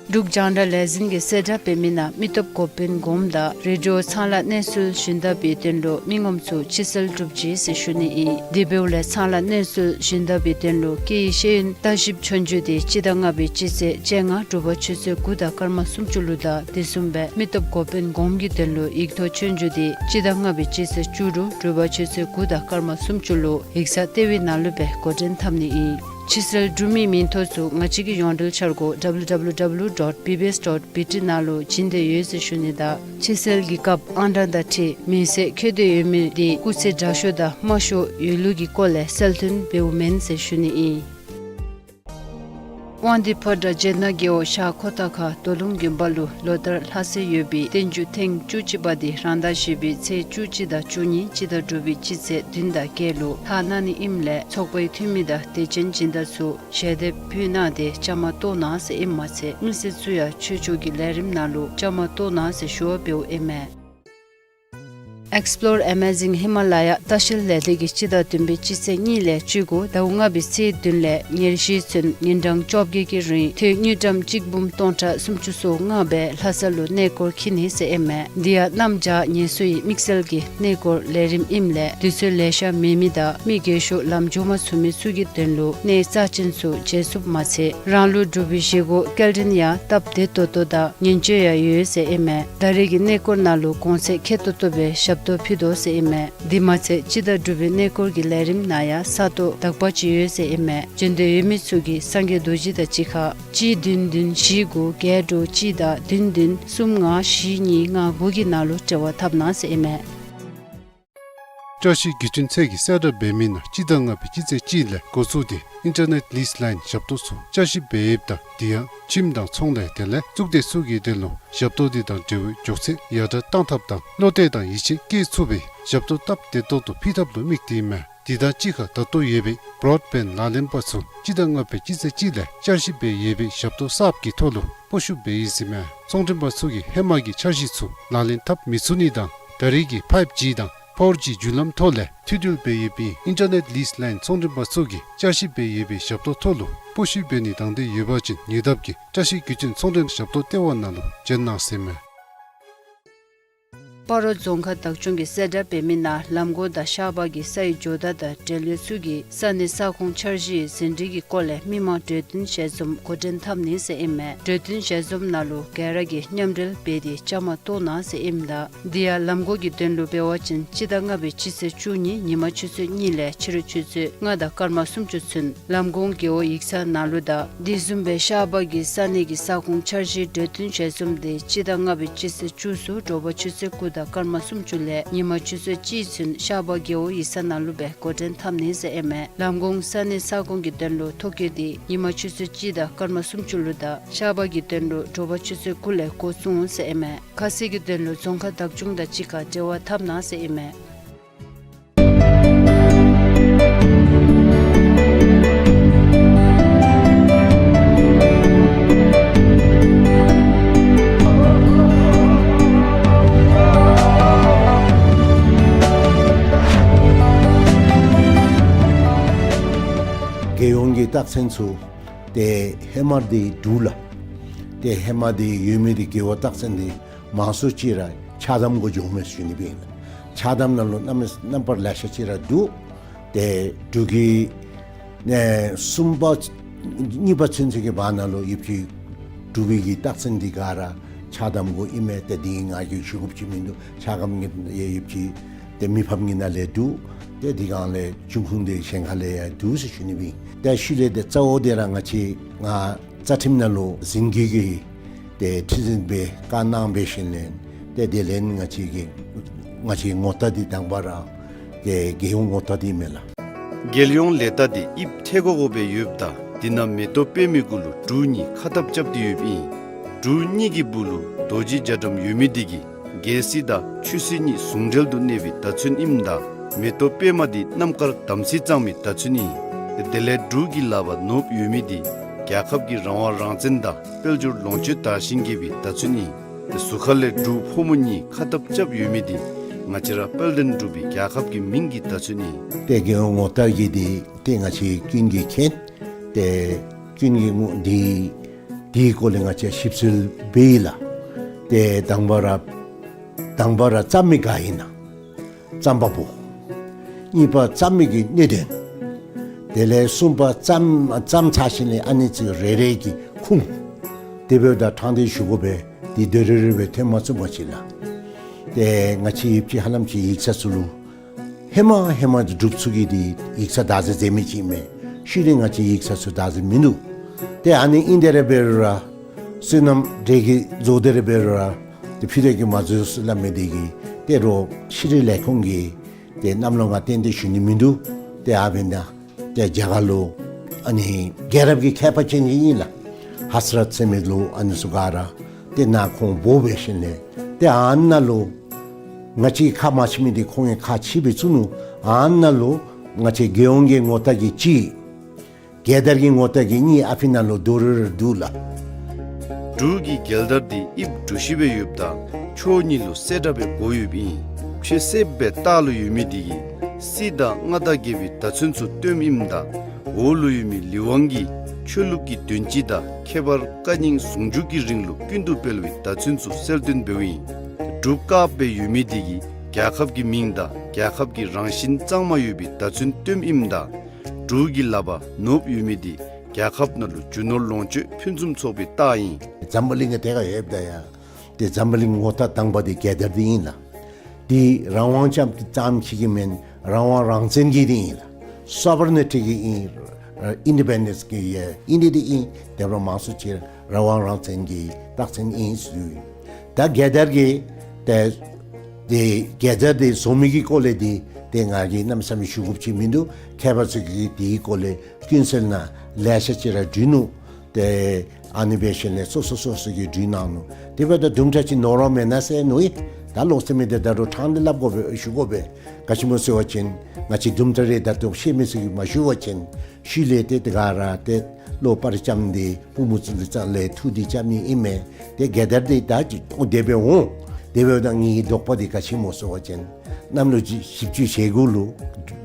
འབྲུག་རྒྱང་བསྒྲགས་ལས་འཛིན་གྱི་གསལ་བསྒྲགས་འབད་མི་ནང་མི་སྟོབས་འགོ་དཔོན་གོངམ་དང་རེ་ཌི་ཡོ་ཚང་ལ་གནས་ཚུལ་ཞུན་དག་པའི་དོན་ལུ་མི་ངོམ་ཚུ་ཕྱི་སེལ་གྲུབ་ཅི་ཟེར་ཞུ་ནི་ཨིན། དེ་འབདཝ་ལས་ཚང་ལ་གནས་ཚུལ་ཞུན་དག་པའི་དོན་ལུ་སྐད་ཡིག་ཤེས་ཡོན་ལྟ་ཞིབ་ཆོས་རྒྱུགས་དེ་སྤྱི་ཟླ་ལྔ་པའི་སྤྱི་ཚེས་བཅོ་ལྔ་དྲོ་པ་ཆུ་ཚོད་དགུ་དང་སྐར་མ་སུམ་ཅུ་ལུ་དང་དེ་བཟུམ་སྦེ་མི་སྟོབས་འགོ་དཔོན་གོངམ་གྱི་དོན་ལུ་ཡིག་ཐོག་ཆོས་རྒྱུགས་དེ་སྤྱི་ཟླ་ལྔ་པའི་སྤྱི་ཚེས་བཅུ་དྲུག་དྲོ་པ་ཆུ་ཚོད་དགུ་དང་སྐར་མ་སུམ་ཅུ་ལུ་ཡིག་ཚང་ལྟེ་བའི་ནང་ལུ་སྦེ་འགོ་འདྲེན་འཐབ་ནི་ཨིན། ཕྱི་སེལ་གྲུབ་མིའི་མིང་ཐོ་ཚུ་ང་བཅས་ཀྱི་ཡོངས་འབྲེལ་འཆར་སྒོ་W W W dot B B S dot B T ནང་ལུ་བྱིན་ཏེ་ཡོད་ཟེར་ཞུ་ནི་དང་ཕྱི་སེལ་གྱི་སྐབས་ཨང་གྲངས་དང་འཁྲིལ་མིང་གསལ་འཁོད་དེ་ཡོད་མི་དེ་སྐུགས་ཚད་དྲག་ཤོས་དང་དམའ་ཤོས་ཡོད་ལུགས་ཀྱི་སྐོར་ལས་གསལ་སྟོན་འབདཝ་མེན་ཟེར་ཞུ་ནི་ཨིན། དབང་འདུས་ཕོ་བྲང་བྱེད་ནག་རྒེད་འོག་ཤར་ཁོ་ཐང་ཁ་རྡོ་ལུང་དགོན་པ་ལུ་ལོ་ལྟར་ལྷ་སའི་ཡོད་པའི་བསྟན་འགྱུར་ཐེངས་བཅུ་གཅིག་པ་དེ་རང་ཟླ་བཞི་པའི་ཚེས་བཅུ་གཅིག་དང་བཅུ་གཉིས་སྤྱི་ཟླ་དྲུག་པའི་སྤྱི་ཚེས་བདུན་དང་བརྒྱད་ལུ་ལྷག་གནང་ནི་ཨིནམ་ལས་ཚོགས་པའི་འཐུས་མི་དང་དད་ཅན་སྦྱིན་བདག་ཚུ་ཞལ་འདེབས་ཕུལ་གནང་སྟེ་བཅའ་མར་གཏོགས་གནང་ཟེར་ཨིནམ་མ་ཚད་མི་སེར་ཚུ་ཡང་ཆོས་ཕྱོགས་ཀྱི་ལས་རིམ་ནང་ལུ་བཅའ་མར་གཏོགས་གནང་ཟེར་ཞུ་བ་འབདཝ་ཨིན་མས། Explore Amazing Himalaya ལྟ་བཤལ་ལས་སྡེ་གིས་སྤྱི་ཟླ་བདུན་པའི་སྤྱི་ཚེས་གཉིས་ལས་བཅུ་དགུ་ཟླཝ་ལྔ་པའི་ཚེས་བདུན་ལས་ཉེར་བཞི་ཚུན་ཉིན་གྲངས་བཅོ་བརྒྱད་ཀྱི་རིང་ཐོན་དངུལ་ཀྲམ་གཅིག་འབུམ་སྟོང་ཕྲག་སུམ་ཅུ་སོ་ལྔ་སྦེ་ལྷ་ས་ལུ་གནས་སྐོར་འཁྱིད་ནི་ཟེར་ཨིན་མས། དེ་ཡང་གནམ་བྱཱར་ངལ་གསོ་ཡི་དམིགས་བསལ་གྱི་གནས་སྐོར་ལས་རིམ་ཨིནམ་ལས་དུས་ཚོད་ལེ་ཤ་མེད་མི་དང་མི་རྒས་ཤོས་ལམ་འགྱོ་མ་ཚུགས་མི་ཚུ་གི་དོན་ལུ་གནས་རྩ་ཅན་ཚུ་མཇལ་ཚུགསཔ་མ་ཚད་རང་ལུ་འབྲུག་པའི་བཞེས་སྒོ་སྐྱེལ་འདྲེན་ཡང་སྟབས་བདེ་ཏོག་ཏོ་དང་ཉིན་བཅུ་ཡང་ཡོད་ཟེར་ཨིན་མས། ད་རེས་ཀྱི་གནས་སྐོར་ནང་ལུ་གོང་ཚད་ཁེ་ཏོག་ཏོ་སྦེ་ཞབས་ཏོག་ཕུལ་དོ་ཟེར་ཨིན་མས། དེ་མ་ཚད་སྤྱི་ཟླ་དྲུག་པའི་གནས་སྐོར་གྱི་ལས་རིམ་ནང་ཡང་ས་སྟོང་དག་པ་ཅིག་ཡོད་ཟེར་ཨིན་མས། འབྱོན་འདོད་ཡོད་མི་ཚུ་གིས་སངས་རྒྱས་རྡོ་རྗེ་དང་གཅིག་ཁར་གཅིག་བདུན་བདུན་བཞི་དགུ་བརྒྱད་དྲུག་གཅིག་དང་བདུན་བདུན་གསུམ་ལྔ་བཞི་གཉིས་ལྔ་དགུ་གི་ནང་ལུ་འབྲེལ་བ་འཐབ་གནང་ཟེར་ཨིན་མས། བཀྲ་ཤིས་བརྒྱུད་འཕྲིན་ཚད་ཀྱི་གསལ་བསྒྲགས་འབད་མི་ནང་སྤྱི་ཟླ་ལྔ་པའི་སྤྱི་ཚེས་གཅིག་ལས་འགོ་བཙུགས་ཏེ་ཨིན་ཊར་ནེཊ་ལིསི་ལའིན་ཞབས་ཏོག་ཚུ་བསྐྱར་ཞིབ་འབད་ཡོདཔ་དང་དེ་ཡང་ཁྱིམ་དང་ཚོང་ལས་དེ་ལས་གཙུག་སྡེ་ཚུ་གི་དོན་ལུ་ཞབས་ཏོག་དེ་དང་འབྲེལ་བའི་མགྱོགས་ཚད་ཡར་དྲག་གཏང་ཐབས་དང་བློ་གཏད་དང་ཡིད་ཆེས་བསྐྱེད་ཚུགས་པའི་ཞབས་ཏོག་སྟབས་བདེ་ཏོག་ཏོ་ཕུལ་ཐབས་ལུ་དམིགས་ཏེ་ཨིན་མས། དེ་དང་གཅིག་ཁར་ད་ལྟོ་ཡོད་པའི་བྲོཌ་བེནཌ་ལག་ལེན་པ་ཚུ་སྤྱི་ཟླ་ལྔ་པའི་སྤྱི་ཚེས་གཅིག་ལས་བསྐྱར་ཞིབ་འབད་ཡོད་པའི་ཞབས་ཏོག་གསརཔ་གི་ཐོག་ལུ་སྤོ་བཤུད་འབད་ཡི་ཟེར་ཨིན་མས། ཚོང་མགྲོན་པ་ཚུ་གིས་ཧེ་མ་གི་འཆར་གཞི་ཚུ་ལག་ལེན་འཐབ་མི་ཚུགས་ནི་དང་ད་རེས་ཀྱི་ཕའིབ་ཇི་དང་ཕོར་ཇི་བརྒྱུད་ལམ་ཐོག་ལས་མཐུད་འབྲེལ་འབད་ཡོད་པའི་ཨིན་ཊར་ནེཊ་ལིསི་ལའིན་ཚོང་མགྲོན་པ་ཚུ་གིས་བསྐྱར་ཞིབ་འབད་ཡོད་པའི་ཞབས་ཏོག་ཐོག་ལུ་སྤོ་བཤུད་འབད་ནི་དང་འདོད་ཡོད་པ་ཅིན་ཉེ་འདབས་ཀྱི་བཀྲ་ཤིས་བརྒྱུད་འཕྲིན་ཚོང་མགྲོན་ཞབས་ཏོག་ལྟེ་བ་ནང་ལུ་བྱོན་གནང་ཟེར་ཨིན་མས། སྤ་རོ་རྫོང་ཁག་བདག་སྐྱོང་གི་གསལ་བསྒྲགས་འབད་མི་ནང་ལམ་གོང་དང་ཤར་པ་གི་སའི་ཇོ་བདག་དང་འབྲེལ་ཡོད་ཚུ་གིས་ས་གནས་ས་ཁོངས་འཆར་གཞིའི་ཟིན་བྲིས་ཀྱི་སྐོར་ལས་མི་མང་གྲོས་བསྟུན་ཞལ་འཛོམས་འགོ་འདྲེན་འཐབ་ནི་ཟེར་ཨིན་མས། གྲོས་བསྟུན་ཞལ་འཛོམས་ནང་ལུ་ག་ར་གིས་མཉམ་འབྲེལ་འབད་དེ་བཅའ་མར་གཏོགས་གནང་ཟེར་ཨིནམ་ད་དེ་ཡང་ལམ་གོང་གི་དོན་ལུ་འབད་བ་ཅིན་སྤྱི་ཟླ་ལྔ་པའི་སྤྱི་ཚེས་བཅུ་གཉིས་ཉིན་མ་ཆུ་ཚོད་གཉིས་ལས་ཕྱི་རུ་ཆུ་ཚོད་ལྔ་དང་སྐར་མ་སུམ་ཅུ་ཚུན་ལམ་གོང་རྒེད་འོག་ཡིག་ཚང་ནང་ལུ་དང་དེ་བཟུམ་སྦེ་ཤར་པ་གི་ས་གནས་ཀྱི་ས་ཁོངས་འཆར་གཞིའི་གྲོས་བསྟུན་ཞལ་འཛོམས་དེ་སྤྱི་ཟླ་ལྔ་པའི་སྤྱི་ཚེས་བཅུ་གསུམ་དྲོ་པ་ཆུ་ཚོད་དགུ་དང་སྐར་མ་སུམ་ཅུ་ལས་ཉིན་མ་ཆུ་ཚོད་གཅིག་ཚུན་ཤར་པ་རྒེད་འོག་ཡིག་ཚང་ནང་ལུ་སྦེ་འགོ་འདྲེན་འཐབ་ནི་ཟེར་ཨིན་མས། ལམ་གོང་ས་གནས་ས་ཁོངས་ཀྱི་དོན་ལུ་ཐོ་བཀོད་དེ་ཉིན་མ་ཆུ་ཚོད་གཅིག་དང་སྐར་མ་སུམ་ཅུ་ལུ་དང་ཤར་པ་གི་དོན་ལུ་དྲོ་པ་ཆུ་ཚོད་དགུ་ལས་འགོ་བཙུགས་འོང་ཟེར་ཨིན་མས། ཁ་གསལ་གྱི་དོན་ལུ་རྫོང་ཁག་བདག་སྐྱོང་དང་གཅིག་ཁར་འབྲེལ་བ་འཐབ་གནང་ཟེར་ཨིན་མས། རྒྱལ་ཡོངས་ཀྱི་རྟགས་མཚན་ཚུ་ཏེ་ཧེ་མ་འདི་འབྲུག་ལགས། ཏེ་ཧེ་མ་འདི་ཡོད་མི་འདི་རྒྱལ་བའི་རྟགས་མཚན་འདི་མང་སུ་ཅིག་ར་ཆགས་དམ་གུ་འགྱོཝ་མས་ཟེར་ཞུ་ནི་སྦེ་ཨིན་ལགས། ཆགས་དམ་ནང་ལུ་རྣམ་རྣམ་པ་ལེ་ཤ་ཅིག་ར་འདུག། ཏེ་འབྲུག་གི་ནས་གསུམ་པ་གཉིས་པ་ཚུན་ཚོད་ཀྱི་བར་ན་ལུ་ཡོདཔ་ཅིག་འབྲུག་པའི་གི་རྟགས་མཚན་འདི་ག་ར་ཆགས་དམ་གུ་ཨིན་མས། ཏེ་འདི་ང་གིས་ཞུ་དགོཔ་ཅིག་མིན་འདུག། ཆགས་དམ་གྱི་ཡོདཔ་ཅིག་ཏེ་མི་ཕམ་གྱི་ནང་ལས་འདུག། ཏེ་འདི་གང་ལས་འབྱུང་ཁུངས་འདི་གཞན་ཁ་ལས་ཡང་འདུག་ཟེར་ཞུ་ནི་སྦེ་ཨིན། ཏེ་ཤུལ་ལས་ཏེ་གཙོ་བོ་འདི་ར་ང་བཅས་ང་རྩ་ཁྲིམས་ནང་ལུ་འཛིན་སྐྱོང་གི་ཏེ་ཁྲི་འཛིན་སྦེ་བཀའ་གནང་འབད་ཞིནམ་ལས་ཏེ་དེ་ལས་ང་བཅས་ཀྱི་ང་བཅས་ངོ་རྟགས་འདི་དང་པ་ར་ཏེ་རྒྱལ་ཡོངས་ངོ་རྟགས་འདི་མས་ལགས། རྒྱལ་ཡོངས་ལས་རྟགས་འདི་དབྱིབས་ཐལ་གོ་གོ་སྦེ་ཡོདཔ་ད་འདི་ནང་མེ་ཏོག་པདྨའི་གུ་ལུ་འབྲུག་གཉིས་ཁ་ཐབས་རྐྱབ་སྟེ་ཡོདཔ་ཨིན། འབྲུག་གཉིས་ཀྱི་སྦུག་ལུ་རྡོ་རྗེ་རྒྱ་གྲམ་ཡོད་མི་འདི་གིས་རྒྱལ་སྲིད་དང་ཆོས་སྲིད་གཉིས་ཟུང་འབྲེལ་དུ་གནས་པའི་བརྡ་མཚོན་ཨིནམ་ད་མེ་ཏོག་པདྨ་འདི་རྣམ་དཀར་དམ་ཚིག་གཙང་མའི་བརྡ་མཚོན་ཨིན། དེ་ལས་འབྲུག་གི་ལག་པར་ནོར་བུ་ཡོད་མི་འདི་རྒྱལ་ཁབ་ཀྱི་རང་དབང་རང་བཙན་དང་དཔལ་འབྱོར་ལོངས་སྤྱོད་དར་ཞིང་རྒྱས་པའི་བརྡ་མཚོན་ཨིན། དེ་ཟུར་ཁ་ལས་འབྲུག་ཕོ་མོ་གཉིས་ཁ་ཐབས་རྐྱབ་ཡོད་མི་འདི་ང་བཅས་ར་དཔལ་ལྡན་འབྲུག་པའི་རྒྱལ་ཁབ་ཀྱི་མིང་གི་བརྡ་མཚོན་ཨིན། ཏེ་རྒྱལ་ཡོངས་ངོ་རྟགས་ཀྱི་འདི་ཏེ་ང་བཅས་ཀུན་གྱིས་མཁྱེན། ཏེ་ཀུན་གྱིས་ངོ་འདི་འདིའི་སྐོར་ལས་ང་བཅས་ཞིབ་འཚོལ་འབད་ཡི་ལགས། ཏེ་དང་པ་ར་དང་པ་ར་བརྩམ་མི་ག་ཨིན་ན། བརྩམ་པ་པོ། གཉིས་པ་བརྩམ་མི་གི་གནད་དོན། དེ་ལས་གསུམ་པ་བརྩམ་བརྩམ་ཚར་ཞིནམ་ལས་ཨ་ནི་ཚུ་རེ་རེ་གི་ཁུངས། དེ་འབདཝ་ད་དྲང་བདེན་ཞུ་དགོ་པས། འདི་དོ་རུང་རེ་རེ་སྦེ་ཐོན་མ་ཚུགས་པ་ཅིན་ལགས། ཏེ་ང་བཅས་ཡོདཔ་ཅིག་ཧ་ལམ་ཅིག་ཡིག་ཚང་ཚུ་ལུ་ཧེ་མ་ཧེ་མ་འབྲུགཔ་ཚུ་གིས་འདི་ཡིག་ཚང་བདག་འཛིན་མཛད་མི་ཅིག་མས། ཤུལ་ལས་ང་བཅས་ཡིག་ཚང་ཚུ་བདག་འཛིན་མིན་འདུག། ཏེ་ཨ་ནི་ཨིན་དེ་ར་འབད་རུང་ར་བསོད་ནམས་འདི་གིས་བཟོ་དེ་ར་འབད་རུང་ར་ཏེ་ཕུད་དེ་གིས་མ་བཟོ་ཟེར་སླབ་མི་འདི་གིས་ཏེ་རོགས་ཤེས་རིག་ལས་ཁུངས་ཀྱིས་ཏེ་གནམ་ལོ་ང་ཏན་ཏན་ཞུ་ནི་མིན་འདུག། ཏེ་ཨ་འབདན་ཏེ་རྒྱ་གར་ལུ་ཨ་ནི་རྒྱལ་རབས་ཀྱི་མཁས་པ་ཅན་ཅིག་ཨིན་ལགས། ཧ་སི་རཏ་ཟེར་མི་ལུ་ཨ་ནི་ཚུ་ག་ར་ཏེ་ནཱ་ཁོང་འབོ་འབད་ཞིནམ་ལས་ཏེ་ཨ་ནཱ་ལུ་ང་བཅས་ཁ་མ་ཕྱེ་མི་འདི་ཁོང་གིས་ཁ་ཕྱེ་སྦེ་བཙུགས་ནུག། ཨ་ནཱ་ལུ་ང་བཅས་རྒྱལ་ཡོངས་ཀྱི་ངོ་རྟགས་ཀྱི་གཅིག། རྒྱལ་དར་གྱི་ངོ་རྟགས་ཀྱི་གཉིས་ཨ་ཕི་ནང་ལུ་དོ་རུང་ར་འདུག་ལགས། འབྲུག་གི་རྒྱལ་དར་འདི་དབྱིབས་གྲུ་བཞི་སྦེ་ཡོདཔ་ད་ཕྱོགས་གཉིས་ལུ་གསལ་བཀྲ་སྦེ་བགོ་ཡོདཔ་ཨིན། ཆོས་སྲིད་པའི་ལྟག་ལུ་ཡོད་མི་འདི་གིས་སྲིད་དང་མངའ་བདག་རྒྱལ་པོའི་བརྡ་མཚོན་ཚུ་སྟོནམ་ཨིནམ་ད་འོག་ལུ་ཡོད་མི་ལི་ཝང་གིས་ཆོས་ལུགས་ཀྱི་དོན་སྤྱི་དང་ཁྱད་པར་བཀའ་རྙིང་ཟུང་འཇུག་གི་རིང་ལུགས་ཀུན་ཏུ་སྤེལ་བའི་བརྡ་མཚོན་ཚུ་གསལ་སྟོན་འབདཝ་ཨིན། འབྲུག་དཀརཔོ་སྦེ་ཡོད་མི་འདི་གིས་རྒྱལ་ཁབ་ཀྱི་མིང་དང་རྒྱལ་ཁབ་ཀྱི་རང་བཞིན་གཙང་མ་ཡོད་པའི་བརྡ་མཚོན་སྟོནམ་ཨིནམ་ད་འབྲུག་གི་ལག་པར་ནོར་བུ་ཡོད་མི་འདི་རྒྱལ་ཁབ་ནང་ལུ་རྒྱུ་ནོར་ལོངས་སྤྱོད་ཕུན་སུམ་ཚོགས་པའི་རྟགས་ཨིན། འཛམ་བུ་གླིང་གི་ཐད་ཁར་ལྷོདཔ་ད་ཡང་ཏེ་འཛམ་བུ་གླིང་ངོ་རྟགས་དང་པ་འདི་རྒྱལ་དར་འདི་ཨིན་ལགས། འདི་རང་དབང་ཙམ་ཙམ་ཅིག་གི་མེན། རང་དབང་རང་བཙན་གྱི་འདི་ཨིན་ལགས། སོ་ཝ་རེན་ཊི་གི་ཨིན། ཨིན་ཌི་པེན་ཌེནསི་གི་ཡང་ཨིན་འདི་འདི་ཨིན། དེ་འབདཝ་མང་སུ་ཅིག་རང་དབང་རང་བཙན་གྱི་རྟགས་མཚན་ཨིན་ཟེར། ད་རྒྱལ་དར་གྱི་ཏེ་ཏེ་རྒྱལ་དར་འདི་བཟོ་མི་གི་སྐོར་ལས་འདི་ཏེ་ང་གིས་གནམ་མེད་ས་མེད་ཞུ་དགོཔ་ཅིག་མིན་འདུག། མཁས་པ་ཚུ་གིས་འདིའི་སྐོར་ལས་ཀུན་གསལ་ནང་ལེ་ཤ་ཅིག་ར་བྲིས་ནུག། ཏེ་ཨ་ནི་འབད་ཞིནམ་ལས་སོ་སོ་སོ་སོ་གིས་བྲིས་གནང་ནུག། དེ་འབདཝ་ད་དུམ་གྲ་ཅིག་ནོར་བ་མེན་ན་ཟེར་མནོ་ཡི། ད་ལོག་སྟེ་མི་འདི་ད་རུང་དྲང་བདེན་སླབ་དགོ་པས། ཞུ་དགོ་པས། ག་ཅི་སྨོ་ཟེར་བ་ཅིན་ང་བཅས་དུམ་གྲ་རེ་ད་ལྟོ་ཤེས་མི་ཚུ་གིས་མ་ཞུ་བ་ཅིན་ཤུལ་ལས་ཏེ་དེ་ག་ར་ཏེ་བློ་པར་ཙམ་འདི་བུམོ་ཚུ་ལུ་ཙང་ལས་ཐུགས་འདི་ཙམ་ནི་ཨིན་མས། ཏེ་རྒྱལ་དར་འདི་ད་ཅི་ཨོ་དེ་སྦེ་འོང་། དེ་འབདཝ་ད་ངེའི་དོགས་པ་འདི་ག་ཅི་སྨོ་ཟེར་བ་ཅིན་གནམ་ལོ་བཞི་བཅུ་ཞེ་དགུ་ལུ་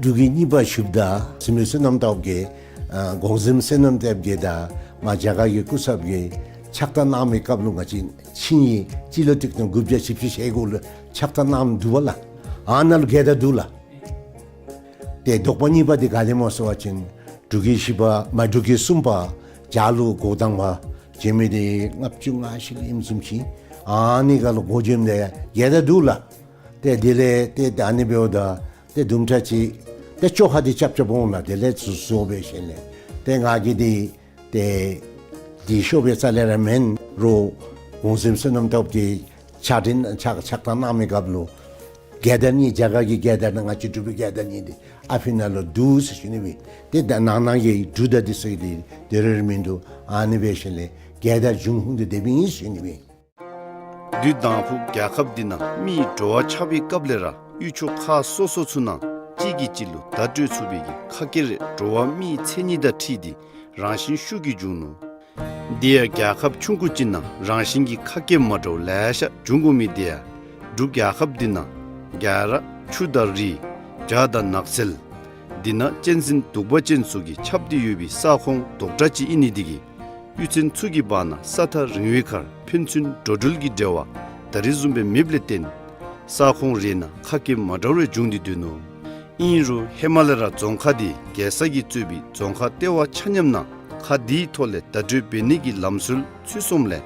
འབྲུག་གི་གཉིས་པ་ཞུཝ་ད་བཙུན་མོ་བསོད་ནམས་སྟོབས་རྒྱས་ཨ་གོང་གཟིམ་བསོད་ནམས་སྟོབས་རྒྱས་དང་མ་རྒྱ་གར་གྱི་སྐུ་ཚབ་ཀྱིས་ཕྱག་རྟགས་གནང་མི་སྐབས་ལུ་ང་བཅས་ཆིངས་ཡིག་སྤྱི་ལོ་ཆིག་སྟོང་དགུ་བརྒྱ་བཞི་བཅུ་ཞེ་དགུ་ལུ་ཕྱག་རྟགས་གནངམ་འདུག་པ་ལགས། ཨ་ནཱ་ལུ་རྒྱལ་དར་འདུག་ལགས། ཏེ་དོགས་པ་གཉིས་པ་འདི་ག་དེ་སྨོ་ཟེར་བ་ཅིན་འབྲུག་གི་བཞི་པ་མ་འབྲུག་གི་གསུམ་པ་རྒྱ་ལུ་འགོ་དང་པ་བྱོན་མི་འདི་ལྔ་བཅུ་ང་བཞི་ལུ་ཨིནམ་བཟུམ་ཅིག། ཨ་ནི་སྒང་ལུ་འགོ་བྱོནམ་ད་ཡང་རྒྱལ་དར་འདུག་ལགས། ཏེ་དེ་ལས་ཏེ་ད་ཨ་ནི་འབདཝ་ད་ཏེ་དུམ་གྲ་ཅིག་ཏེ་བཅོ་ཁ་འདི་རྐྱབ་རྐྱབ་འོང་ལགས། དེ་ལས་བཟོ་བཟོ་འབད་ཞིནམ་ལས་ཏེ་ང་གིས་འདི་ཏེ་འདི་ཤོབ་སྦེ་རྩ་ལས་ར་མེན་རུང་གོང་གཟིམ་བསོད་ནམས་སྟོབས་རྒྱས་ཕྱག་འཕྲིན་ཕྱག་ཕྱག་རྟགས་གནང་མི་སྐབས་ལུ་རྒྱལ་དར་གཉིས་རྒྱ་གར་གྱི་རྒྱལ་དར་དང་ང་བཅས་འབྲུག་པའི་རྒྱལ་དར་གཉིས་འདི་ཨ་ཕི་ནང་ལུ་འདུག་ཟེར་ཞུ་ནི་སྦེ། ཏེ་ད་ནང་ན་གི་འབྲུག་དང་འདི་ཚུ་གི་འདི་དོ་རུང་ར་མིན་འདུག། ཨ་ནི་འབད་ཞིནམ་ལས་རྒྱལ་དར་འབྱུང་ཁུངས་འདི་དེ་སྦེ་ཨིན་ཟེར་ཞུ་ནི་སྦེ། དུས་དང་ཕུ་རྒྱལ་ཁབ་འདི་ནང་མིའི་འགྲོ་བ་ཆགས་པའི་སྐབས་ལས་ར་ཡུལ་ཕྱོགས་ཁག་སོ་སོ་ཚུ་ནང་གཅིག་གིས་གཅིག་ལུ་བརྡ་སྤྲོད་ཚུགས་པའི་གི་ཁ་སྐད་རེ་འགྲོ་བ་མིའི་མཚན་ཉིད་དང་འཁྲིལ་ཏེ་རང་བཞིན་ཤུགས་ཀྱིས་འབྱུང་ནུག། དེ་ཡང་རྒྱལ་ཁབ་ཆུང་ཀུ་ཅིག་ནང་རང་བཞིན་གྱི་ཁ་སྐད་མ་འདྲཝ་ལེ་ཤ་འབྱུང་དགོ་མི་དེ་ཡང་འབྲུག་རྒྱལ་ཁབ་འདི་ནང་རྒྱ་ར་ཆུ་དང་རི་བྱག་དང་ནགས་ཚལ་ འདི་ནང་གཅན་གཟན་གདུག་པ་ཅན་ཚུ་གིས་ཁྱབ་སྟེ་ཡོད་པའི་ས་ཁོངས་དོག་དྲགས་ཅིག་ཨིན་ནི་དེ་གིས་གཡུས་ཚན་ཚུ་གི་བར་ན་ས་ཐག་རིང་བའི་ཁར་ཕན་ཚུན་འགྲོ་འགྲུལ་གྱི་འབྲེལ་བ་ད་རེས་བཟུམ་སྦེ་མེདཔ་ལས་བརྟེན་ས་ཁོངས་རེ་ནང་ཁ་སྐད་མ་འདྲཝ་རེ་བྱུང་སྟེ་སྡོད་ནུག། ཨིན་རུང་ཧི་མ་ལ་ཡ་རྫོང་ཁག་འདི་རྒྱལ་ས་གིས་གཙོས་པའི་རྫོང་ཁག་ལྟེ་བ་ཆ་མཉམ་ནང་ཁག་འདིའི་ཐོག་ལས་བརྡ་སྤྲོད་འབད་ནི་གི་ལམ་སྲོལ་ཚུད་སོངམ་ལས་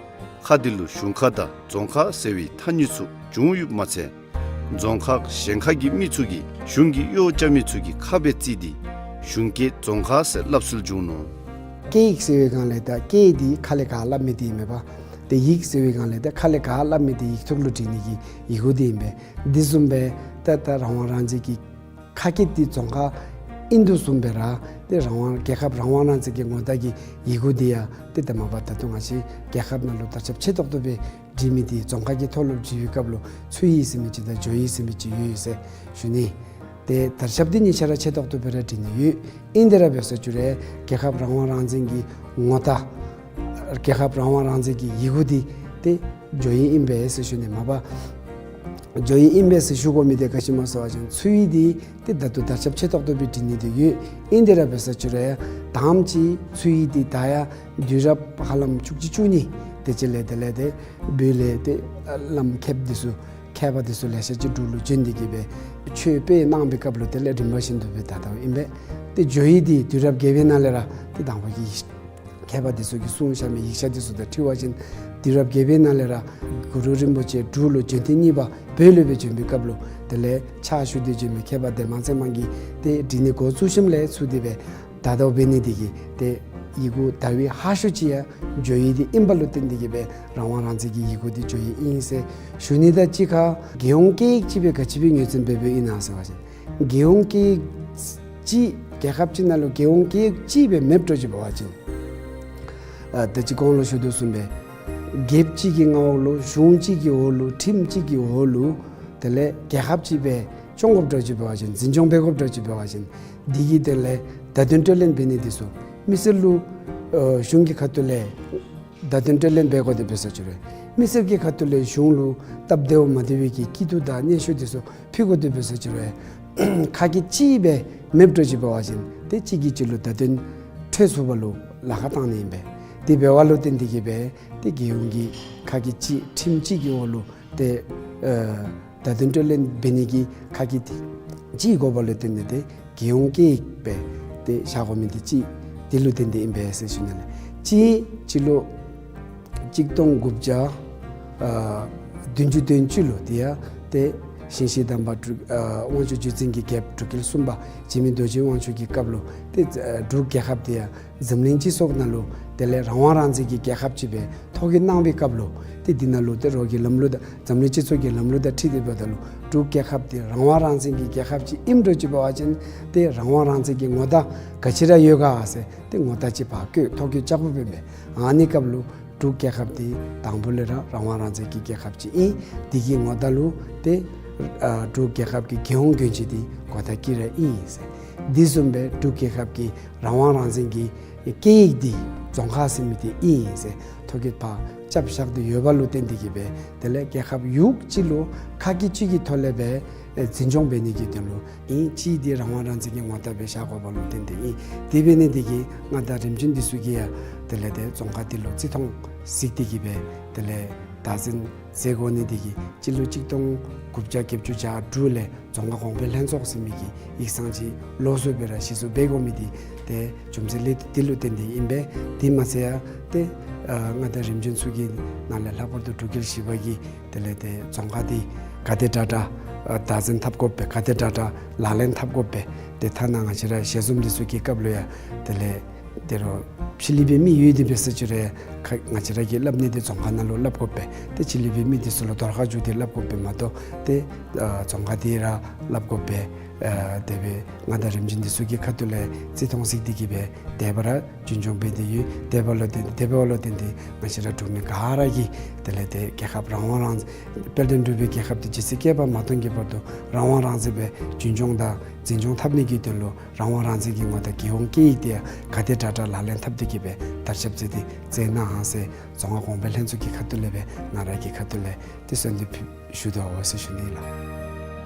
ཁག་འདི་ལུ་གཞུང་ཁ་དང་རྫོང་ཁག་ཟེར་བའི་ཐ་སྙད་ཚུ་བྱུང་ཡོདཔ་མ་ཚད་རྫོང་ཁག་གཞན་ཁག་གི་མི་ཚུ་གིས་གཞུང་གི་གཡོག་རྐྱབ་མི་ཚུ་གི་ཁ་སྦེ་བརྩིས་ཏེ་གཞུང་སྐད་རྫོང་ཁ་ཟེར་སླབ་སྲོལ་བྱུང་ནུག། སྐད་ཡིག་ཟེར་བའི་སྒང་ལས་ད་སྐད་འདི་ཁ་ལས་ག་སླབ་མི་འདི་ཨིན་མས་པ། ཏེ་ཡིག་ཟེར་བའི་སྒང་ལས་ད་ཁ་ལས་ག་སླབ་མི་འདི་ཡིག་ཐོག་ལུ་བྲི་ནི་གི་ཡི་གུ་འདི་ཨིན་པས། འདི་བཟུམ་སྦེ་ད་ད་རང་དབང་རང་བཙན་གྱི་ཁ་སྐད་འདི་རྫོང་ཁ་ཨིན་དོ་བཟུམ་སྦེ་ར་ཏེ་རང་དབང་རྒྱལ་ཁབ་རང་དབང་རང་བཙན་གྱི་ངོ་རྟགས་ཀྱི་ཡི་གུ་འདི་ཡང་ཏེ་ད་མ་པ་ད་ལྟོ་ང་བཅས་རྒྱལ་ཁབ་ནང་ལུ་དར་ཁྱབ་ཆེ་ཏོག་ཏོ་སྦེ་བྲི་མི་འདི་རྫོང་ཁ་གི་ཐོག་ལུ་བྲི་བའི་སྐབས་ལུ་ཚུ་ཡི་ཟེར་མི་ཅིག་དང་ཇོ་ཡི་ཟེར་མི་ཅིག་ཡོད་ཡོད་ཟེར་ཞུ་ནི། ཏེ་དར་ཁྱབ་འདི་གཉིས་ཆ་ར་ཆེ་ཏོག་ཏོ་སྦེ་ར་བྲི་ནི་ཡོད། ཨིན་དེ་ར་འབད་ས་ཅིག་རུང་རྒྱལ་ཁབ་རང་དབང་རང་བཙན་གྱི་ངོ་རྟགས་རྒྱལ་ཁབ་རང་དབང་རང་བཙན་གྱི་ཡི་གུ་འདི་ཏེ་ཇོ་ཡི་ཨིན་པས་ཟེར་ཞུ་ནི། མ་པ་ཇོ་ཡི་ཨིན་པས་ཟེར་ཞུ་དགོ་མི་འདི་ག་ཅི་སྨོ་ཟེར་བ་ཅིན་ཚུ་ཡི་འདི་ཏེ་ད་ལྟོ་དར་ཁྱབ་ཆེ་ཏོག་ཏོ་སྦེ་བྲི་ནི་འདི་ཡོད། ཨིན་དེ་ར་འབད་ས་ཅིག་རུང་ད་ཨམ་ཅིག་ཚུ་ཡི་འདི་ད་ཡང་དུས་རབས་ཧ་ལམ་བཅུ་གཅིག་བཅུ་གཉིས་དེ་ཅིག་ལས་དེ་ལས་ཏེ་བོད་ལས་ཏེ་བླམ་མཁསཔ་འདི་ཚུ་མཁས་པ་འདི་ཚུ་ལེ་ཤ་ཅིག་འབྲུག་ལུ་བྱོན་ཏེ་གི་སྦེ་ཆོས་སྤེལ་གནང་བའི་སྐབས་ལུ་དེ་ལས་རིམ་པ་བཞིན་དུ་སྦེ་ད་ལྟོ་ཨིན་པས། ཏེ་ཇོ་ཡི་འདི་དུས་རབས་བརྒྱད་པའི་ནང་ལས་ར་ཏེ་དང་པ་གི་མཁས་པ་འདི་ཚུ་གིས་གསུངས་བཞག་མི་ཡིག་ཆ་འདི་ཚུ་དང་འཁྲིལ་བ་ཅིན་དུས་རབས་བརྒྱད་པའི་ནང་ལས་ར་གུ་རུ་རིན་པོ་ཆེ་འབྲུག་ལུ་བྱོན་ཐེངས་གཉིས་པ་བོད་ལུ་སྦེ་བྱོན་པའི་སྐབས་ལུ་དེ་ལས་ཕྱག་ཞུ་སྟེ་བྱོན་མི་མཁས་པ་ལྡན་མ་ཚེ་མང་གིས་ཏེ་བྲི་ནི་འགོ་བཙུགས་ཞིནམ་ལས་ཚུར་དེ་སྦེ་ད་ལྟོ་འབད་ནི་འདི་གིས་ཏེ་ཡི་གུ་ད་རེས་ཧ་ཤོས་ཅིག་ཡང་ཇོ་ཡི་འདི་ཨིནམ་ལུ་བརྟེན་ཏེ་གི་སྦེ་རང་དབང་རང་བཙན་གྱི་ཡི་གུ་འདི་ཇོ་ཡི་ཨིན་ཟེར་ཞུ་ནི། ད་གཅིག་ཁར་རྒྱལ་ཡོངས་སྐད་ཡིག་ཅིག་སྦེ་ག་ཅི་སྦེ་ངོས་འཛིན་འབད་འབདཝ་ཨིན་ན་ཟེར་བ་ཅིན་རྒྱལ་ཡོངས་སྐད་ཡིག་ཅིག་རྒྱལ་ཁབ་ཅིག་ནང་ལུ་རྒྱལ་ཡོངས་སྐད་ཡིག་ཅིག་སྦེ་མེདཔ་འགྱོ་ཅི་འབད་བ་ཅིན་ཨ་ད་ཅི་གོང་ལུ་ཞུ་དོ་བཟུམ་སྦེ་རྒྱལཔོ་གཅིག་གི་མངའ་འོག་ལུ་གཞུང་གཅིག་གི་འོག་ལུ་ཁྲིམས་གཅིག་གི་འོག་ལུ་དེ་ལས་རྒྱལ་ཁབ་ཅིག་སྦེ་སྐྱོང་དགོཔ་འགྱོ་ཅི་འབད་བ་ཅིན་འཛིན་སྐྱོང་འབད་དགོཔ་འགྱོ་ཅི་འབད་བ་ཅིན་འདི་གི་དོན་ལས་བརྡ་དོན་སྤྲོད་ལེན་འབད་ནི་འདི་ཚུ་མི་སེར་ལུ་ཨ་གཞུང་གི་ཁ་ཐུག་ལས་བརྡ་དོན་སྤྲོད་ལེན་འབད་དགོ་དེ་འབད་ས་ཅིག་རུང་མི་སེར་གྱི་ཁ་ཐུག་ལས་གཞུང་ལུ་སྟབས་བདེཝ་མ་བདེ་བའི་གི་སྐྱིད་སྡུག་དང་སྙན་ཞུ་འདི་ཚུ་ཕུལ་དགོ་དེ་འབད་ས་ཅིག་རུང་ཁ་སྐད་གཅིག་སྦེ་མེདཔ་འགྱོ་ཅི་འབད་བ་ཅིན་ཏེ་གཅིག་གིས་གཅིག་ལུ་བརྡ་དོན་འཕྲོད་ཚུགསཔ་ལུ་ལཱ་ཁག་བཏང་ནི་ཨིན་པས། དེ་འབདཝ་ལུ་བརྟེན་ཏེ་གི་སྦེ་ཏེ་རྒྱལ་ཡོངས་ཀྱི་ཁ་སྐད་གཅིག་ཁྲིམས་གཅིག་གི་འོག་ལུ་ཏེ་ཨ་བརྡ་དོན་སྤྲོད་ལེན་འབད་ནི་གི་ཁ་སྐད་གཅིག་དགོཔ་ལུ་བརྟེན་ཏེ་ཏེ་རྒྱལ་ཡོངས་སྐད་ཡིག་སྦེ་ཏེ་བཞག་དགོ་མི་འདི་གཅིག་འདི་ལུ་བརྟེན་ཏེ་ཨིན་པས་ཟེར་ཞུ་ནི་ལགས། གཅིག་སྤྱི་ལོ་གཅིག་སྟོང་དགུ་བརྒྱ་ཨ་བདུན་ཅུ་དོན་གཅིག་ལུ་དེ་ཡང་ཏེ་ཞིང་གཤེགས་དམ་པ་འབྲུག་ཨ་དབང་ཕྱུག་བརྒྱུད་འཛིན་གྱི་རྒྱལཔོ་འབྲུག་རྒྱལ་གསུམ་པ་འཇིགས་མེད་རྡོ་རྗེ་དབང་ཕྱུག་གི་སྐབས་ལུ་ཏེ་ཨ་འབྲུག་རྒྱལ་ཁབ་དེ་ཡང་འཛམ་གླིང་སྤྱི་ཚོགས་ནང་ལུ་དེ་ལས་རང་དབང་རང་བཙན་གྱི་རྒྱལ་ཁབ་ཅིག་སྦེ་ཐོ་བཀོད་གནང་བའི་སྐབས་ལུ་ཏེ་འདི་ནང་ལུ་ཏེ་རོགས་ཀྱི་ལམ་ལུགས་དང་འཛམ་གླིང་སྤྱི་ཚོགས་ཀྱི་ལམ་ལུགས་དང་འཁྲིལ་ཏེ་འབདཝ་ད་ལུ་འབྲུག་རྒྱལ་ཁབ་འདི་རང་དབང་རང་བཙན་གྱི་རྒྱལ་ཁབ་ཅིག་ཨིནམ་འགྱོ་ཅི་འབད་བ་ཅིན་ཏེ་རང་དབང་རང་བཙན་གྱི་ངོ་རྟགས་ག་ཅི་ར་ཡོད་ག་ཟེར་ཏེ་ངོ་རྟགས་ཅིག་ཕར་བཀོད་ཐོ་བཀོད་རྐྱབ་དགོཔ་ཨིན་པས། ཨ་ནི་སྐབས་ལུ་འབྲུག་རྒྱལ་ཁབ་འདི་དང་པོ་ལས་ར་རང་དབང་རང་བཙན་གྱི་རྒྱལ་ཁབ་ཅིག་ཨིན། འདི་གི་ངོ་རྟགས་ལུ་ཏེ་ཨ་འབྲུག་རྒྱལ་ཁབ་ཀྱི་རྒྱལ་ཡོངས་གྱོན་ཆས་འདི་གོ་ཐག་དཀྱི་ར་ཨིན་ཟེར། འདི་བཟུམ་སྦེ་འབྲུག་རྒྱལ་ཁབ་ཀྱི་རང་དབང་རང་བཙན་གྱི་སྐད་ཡིག་འདི་རྫོང་ཁ་ཟེར་མི་འདི་ཨིན་ཟེར་ཐོ་བཀོད་ཕར་རྐྱབ་བཞག་སྟེ་ཡོདཔ་ལུ་བརྟེན་ཏེ་གི་སྦེ་དེ་ལས་རྒྱལ་ཁབ་ཡུལ་གཅིག་ལུ་ཁ་སྐད་གཅིག་གི་ཐོག་ལས་སྦེ་འཛིན་སྐྱོང་འབད་ནི་གི་དོན་ལུ་ཨིན། གཅིག་འདི་རང་དབང་རང་བཙན་གྱི་ངོ་རྟགས་སྦེ་བཞག་དགོཔ་ལུ་བརྟེན་ཏེ་ཨིན། དེ་འབད་ནི་འདི་གིས་མངའ་བདག་རིམ་བྱོན་འདི་ཚུ་གིས་ཡང་དེ་ལས་ཏེ་རྫོང་ཁ་འདི་ལུ་བརྩི་མཐོང་གཟིགས་ཏེ་གི་སྦེ་དེ་ལས་བདག་འཛིན་མཛད་དགོ་ནི་འདི་གིས་སྤྱི་ལོ་གཅིག་སྟོང་དགུ་བརྒྱ་བརྒྱད་ཅུ་གྱ་དྲུག་ལས་རྫོང་ཁ་གོང་འཕེལ་ལྷན་ཚོགས་ཟེར་མི་གི་ཡིག་ཚང་ཅིག་ལོགས་སུ་སྦེ་ར་གཞི་བཙུགས་འབད་དགོ་མི་འདི་ཏེ་རྒྱུ་མཚན་ལས་འདི་ལུ་བརྟེན་ཏེ་ཨིན་པས། དེ་མ་ཚད་ཡང་ཏེ་ཨ་མངའ་བདག་རིམ་བྱོན་ཚུ་གི་ནང་ལས་ལྷག་པར་དུ་འབྲུག་རྒྱལ་བཞི་པ་གིས་དེ་ལས་ཏེ་རྫོང་ཁ་འདི་ག་དེ་དྲག་དྲག་ཨ་བདག་འཛིན་འཐབ་དགོ་པས། ག་དེ་དྲག་དྲག་ལག་ལེན་འཐབ་དགོ་པས། ཏེ་ཐ་ན་ང་བཅས་ར་ཞལ་འཛོམས་འདི་ཚུ་གི་སྐབས་ལུ་ཡང་དེ་ལས་ཏེ་རོགས་ཕྱི་གླིང་པའི་མི་ཡོད་དེ་འབད་ས་ཅིག་རུང་ཁ་ང་བཅས་ར་གིས་སླབ་ནི་འདི་རྫོང་ཁ་ནང་ལུ་སླབ་དགོ་པས། ཏེ་ཕྱི་གླིང་པའི་མི་འདི་ཚུ་ལུ་དོར་ཁ་བཅུག་སྟེ་སླབ་དགོ་པས་མ་གཏོགས་ཏེ་ཨ་རྫོང་ཁ་འདི་ར་སླབ་དགོ་པས། ཨ་དེ་སྦེ་མངའ་བདག་རིམ་བྱོན་འདི་ཚུ་གི་ཁ་ཐུག་ལས་བརྩི་མཐོང་གཟིགས་ཏེ་གི་སྦེ་དེ་སྦེ་ར་རྒྱུན་སྐྱོང་འབད་དེ་ཡོད། དེ་འབདཝ་ལུ་བརྟེན་དེ་འབདཝ་ལུ་བརྟེན་ཏེ་ང་བཅས་ར་འབྲུག་མི་ག་ར་གིས་དེ་ལས་ཏེ་རྒྱལ་ཁབ་རང་དབང་རང་དཔལ་ལྡན་འབྲུག་པའི་རྒྱལ་ཁབ་འདི་ཇི་སྲིད་བསྐལ་པ་མ་སྟོངས་ཀྱི་བར་དུ་རང་དབང་རང་བཙན་སྦེ་རྒྱུན་སྐྱོང་དང་འཛིན་སྐྱོང་འཐབ་ནི་གི་དོན་ལུ་རང་དབང་རང་བཙན་གྱི་ངོ་རྟགས་རྒྱལ་ཡོངས་སྐད་ཡིག་འདི་ཡང་ག་དེ་དྲག་དྲག་ལག་ལེན་འཐབ་སྟེ་གི་སྦེ་དར་ཁྱབ་མཛད་དེ་མཛད་གནང་ཟེར་རྫོང་ཁ་གོང་འཕེལ་ལྷན་ཚོགས་ཀྱི་ཁ་ཐུག་ལས་སྦེ་ང་ར་གི་ཁ་ཐུག་ལས་ཏེ་གསོལ་འདེབས་ཞུ་དོ་ཟེར་ཞུ་ནི་ལགས།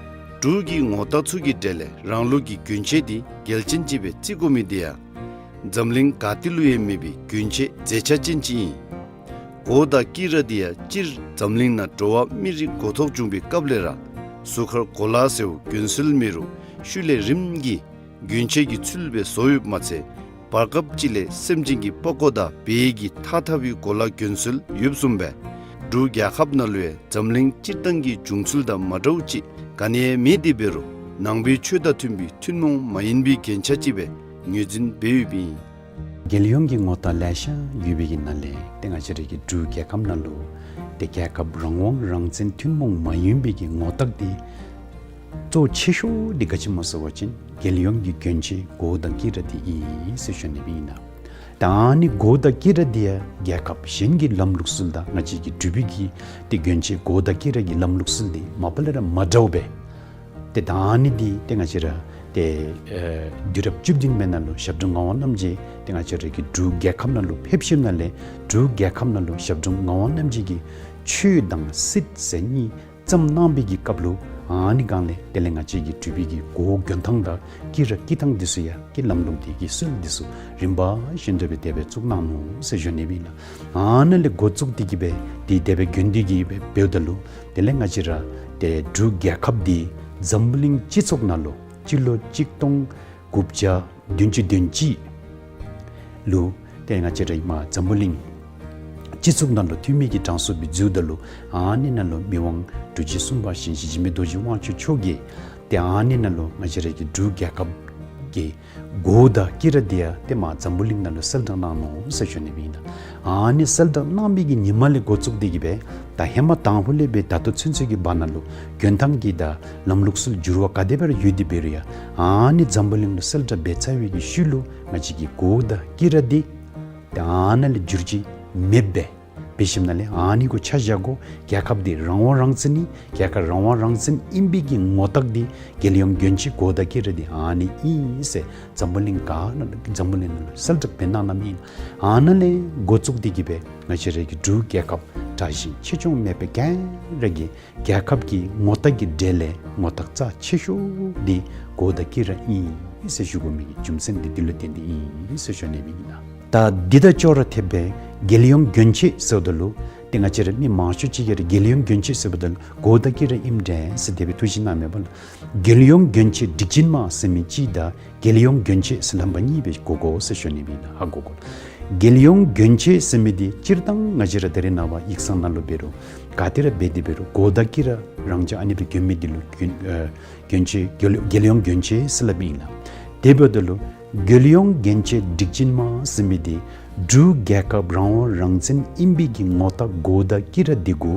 འབྲུག་གི་ངོ་རྟགས་ཚུ་གི་གྲས་ལས་རང་ལུགས་ཀྱི་གྱོན་ཆས་འདི་གལ་ཅན་ཅིག་སྦེ་བརྩི་དགོ་མི་འདི་ཡང་འཛམ་གླིང་ག་ཏེ་ལུ་ཡང་མེད་པའི་གྱོན་ཆས་མཛེས་ཆ་ཅན་ཅིག་ཨིན། གོ་དང་དཀྱི་ར་འདི་ཡང་སྤྱིར་འཛམ་གླིང་ནང་འགྲོ་བ་མི་རིགས་འགོ་ཐོག་བྱུང་པའི་སྐབས་ལས་ར་གཟུགས་ཁར་གོ་ལ་ཟེརཝ་གྱོན་སྲོལ་མེད་རུང་ཤུལ་ལས་རིམ་གྱིས་གྱོན་ཆས་ཀྱི་ཚུལ་སྦེ་བཟོ་ཡོདཔ་མ་ཚད་བར་སྐབས་ཅིག་ལས་སེམས་ཅན་གྱི་པགས་ཀོ་དང་བལ་གྱི་ཐགས་འཐག་པའི་གོ་ལ་གྱོན་སྲོལ་ཡོདཔ་བཟུམ་སྦེ་འབྲུག་རྒྱལ་ཁབ་ནང་ལུ་ཡང་འཛམ་གླིང་སྤྱིར་བཏང་གི་བྱུང་ཚུལ་དང་མ་འདྲཝ་ཅིག་ག་ནི་ཡང་མེད་དེ་འབད་རུང་ནང་པའི་ཆོས་དང་མཐུན་པའི་ཐུན་མོང་མ་ཡིན་པའི་རྒྱན་ཆ་ཅིག་སྦེ་ངོས་འཛིན་འབད་ཡོདཔ་ཨིན། རྒྱལ་ཡོངས་ཀྱི་ངོ་རྟགས་ལེ་ཤ་ཡོད་པའི་གི་ནང་ལས་ཏེ་ང་བཅས་ར་གི་འབྲུག་རྒྱལ་ཁབ་ནང་ལུ་ཏེ་རྒྱལ་ཁབ་རང་དབང་རང་བཙན་ཐུན་མོང་མ་ཡིན་པའི་གི་ངོ་རྟགས་འདི་གཙོ་ཆེ་ཤོས་འདི་ག་ཅི་སྨོ་ཟེར་བ་ཅིན་རྒྱལ་ཡོངས་ཀྱི་གྱོན་ཆས་གོ་དང་དཀྱི་ར་འདི་ཨིན་ཟེར་ཞུ་ནི་སྦེ་ཨིན་ལགས། ད་ཨ་ནི་གོ་དང་དཀྱི་ར་འདི་ཡང་རྒྱལ་ཁབ་གཞན་གྱི་ལམ་ལུགས་སྲོལ་དང་ང་བཅས་ཀྱི་འབྲུག་པའི་གི་ཏེ་གྱོན་ཆས་གོ་དང་དཀྱི་ར་གི་ལམ་ལུགས་སྲོལ་འདི་མ་པ་ལས་ར་མ་འདྲཝ་སྦེ་ཏེ་ད་ཨ་ནི་འདི་ཏེ་ང་བཅས་ར་ཏེ་ཨེ་དུས་རབས་བཅུ་བདུན་པའི་ནང་ལུ་ཞབས་དྲུང་ངག་དབང་རྣམ་རྒྱལ་ཏེ་ང་བཅས་ར་གི་འབྲུག་རྒྱལ་ཁབ་ནང་ལུ་ཕེབས་ཞིནམ་ལས་འབྲུག་རྒྱལ་ཁབ་ནང་ལུ་ཞབས་དྲུང་ངག་དབང་རྣམ་རྒྱལ་གྱིས་ཆོས་དང་སྲིད་ཟེར་གཉིས་བརྩམས་གནང་བའི་གི་སྐབས་ལུ་ཨ་ནི་སྒང་ལས་དེ་ལས་ང་བཅས་ཀྱི་འབྲུག་པའི་གི་གོ་གྱོན་ཐངས་དང་དཀྱི་ར་དཀྱི་ཐངས་འདི་ཚུ་ཡང་གི་ལམ་ལུགས་འདི་གི་སྲོལ་འདི་ཚུ་རིམ་པ་བཞིན་དུ་སྦེ་དེ་སྦེ་བཙུགས་གནང་ནུག་ཟེར་ཞུ་ནི་སྦེ་ཨིན་ལགས། ཨ་ནཱ་ལས་འགོ་བཙུགས་ཏེ་གི་སྦེ་འདི་དེ་སྦེ་གྱོན་ཏེ་གི་སྦེ་འབདཝ་ད་ལུ་དེ་ལས་ང་བཅས་ར་ཏེ་འབྲུག་རྒྱལ་ཁབ་འདི་འཛམ་བུ་གླིང་སྤྱི་ཚོགས་ནང་ལུ་སྤྱི་ལོ་གཅིག་སྟོང་དགུ་བརྒྱ་བདུན་ཅུ་དོན་གཅིག་ལུ་ཏེ་ང་བཅས་ར་ཨིནམ་འཛམ་བུ་གླིང་སྤྱི་ཚོགས་ནང་ལུ་འཐུས་མི་གི་གྲངས་སུ་སྦེ་འཛུལཝ་ད་ལུ་ཨ་ནི་ནང་ལུ་མི་དབང་འབྲུག་རྗེ་གསུམ་པ་ཞིང་གཤེགས་འཇིགས་མེད་རྡོ་རྗེ་དབང་ཕྱུག་མཆོག་གིས་ཏེ་ཨ་ནི་ནང་ལུ་ང་བཅས་ར་གི་འབྲུག་རྒྱལ་ཁབ་ཀྱི་གོ་དང་དཀྱི་ར་འདི་ཡང་ཏེ་མར་འཛམ་བུ་གླིང་ནང་ལུ་གསལ་བསྒྲགས་གནང་ནུག་ཟེར་ཞུ་ནི་སྦེ་ཨིན་ལགས། ཨ་ནི་གསལ་བསྒྲགས་གནང་བའི་གི་ཉིནམ་ལས་འགོ་བཙུགས་ཏེ་གི་སྦེ་ད་ཧེ་མ་དང་ཕུ་ལས་སྦེ་ད་ལྟོ་ཚུན་ཚོད་ཀྱི་བར་ན་ལུ་གྱོན་ཐངས་ཀྱི་དང་ལམ་ལུགས་སྲོལ་འགྱུར་བ་ག་དེ་སྦེ་ར་ཡོད་དེ་འབད་རུང་ཡང་ཨ་ནི་འཛམ་བུ་གླིང་ལུ་གསལ་བསྒྲགས་འབད་ཚར་བའི་གི་ཤུལ་ལུ་ང་བཅས་ཀྱི་གོ་དང་དཀྱི་ར་འདི་ཏེ་ཨ་ནཱ་ལས་འགྱུར་བཅོས་མེདཔ་སྦེ་འབད་ཞིནམ་ལས་ཨ་ནི་གུ་ཆ་བཞག་དགོ། རྒྱལ་ཁབ་འདི་རང་དབང་རང་བཙན་ཨིན། རྒྱལ་ཁབ་རང་དབང་རང་བཙན་ཨིན་པའི་གི་ངོ་རྟགས་འདི་རྒྱལ་ཡོངས་གྱོན་ཆས་གོ་དང་དཀྱི་ར་འདི་ཨ་ནི་ཨིན་ཟེར་འཛམ་བུ་གླིང་ག་ནང་འཛམ་བུ་གླིང་ནང་ལུ་གསལ་བསྒྲགས་འབད་གནང་གནངམ་ཨིན། ཨ་ནཱ་ལས་འགོ་བཙུགས་ཏེ་གི་སྦེ་ང་བཅས་ར་གི་འབྲུག་རྒྱལ་ཁབ་དྲག་ཞན་ཆེ་ཆུང་མེད་པར་ག་ར་གིས་རྒྱལ་ཁབ་ཀྱི་ངོ་རྟགས་ཀྱི་གྲས་ལས་ངོ་རྟགས་རྩ་ཆེ་ཤོས་འདི་གོ་དང་དཀྱི་ར་ཨིན་ཟེར་ཞུ་དགོ་མི་གི་རྒྱུ་མཚན་འདི་འདི་ལུ་བརྟེན་ཏེ་ཨིན་ཟེར་ཞུ་ནི་སྦེ་ཨིན་ལགས། ད་འདི་དང་ཅོག་ར་འཐདཔ་སྦེ་རྒྱལ་ཡོངས་གྱོན་ཆས་ཟེརཝ་ད་ལུ་ཏེ་ང་བཅས་ར་མི་མང་ཤོས་ཅིག་གིས་ར་རྒྱལ་ཡོངས་གྱོན་ཆས་ཟེརཝ་ད་ལུ་གོ་དང་དཀྱི་ར་ཨིནམ་འདྲས་ཟེར་དེ་སྦེ་ཐུགས་བཞེད་གནངམ་མས་པ་ལགས། རྒྱལ་ཡོངས་གྱོན་ཆས་སྒྲིག་ཆེན་མ་ཟེར་མི་གཅིག་དང་རྒྱལ་ཡོངས་གྱོན་ཆས་ཟེར་ལྷམ་པ་གཉིས་སྦེ་གོ་དགོ་ཟེར་ཞུ་ནི་སྦེ་ཨིན་ལགས། ཧ་གོ་དགོ། རྒྱལ་ཡོངས་གྱོན་ཆས་ཟེར་མི་འདི་སྤྱིར་བཏང་ང་བཅས་ར་ད་རེས་ནངས་པ་ཡིག་ཚང་ནང་ལུ་འབད་རུང་ག་ཏེ་ར་འབད་དེ་འབད་རུང་གོ་དང་དཀྱི་ར་རང་འཇགས་ཨ་ནི་སྦེ་གྱོན་མི་འདི་ལུ་གྱོན་ཨེ་གྱོན་ཆས་རྒྱལ་རྒྱལ་ཡོངས་གྱོན་ཆས་ཟེར་སླབ་ཨིན་ལགས། དེ་འབདཝ་ད་ལུ་རྒྱལ་ཡོངས་གྱོན་ཆས་སྒྲིག་ཆེན་མ་ཟེར་མི་འདི་འབྲུག་རྒྱལ་ཁབ་རང་དབང་རང་བཙན་ཨིན་པའི་གི་ངོ་རྟགས་གོ་དང་དཀྱི་ར་འདི་གུ་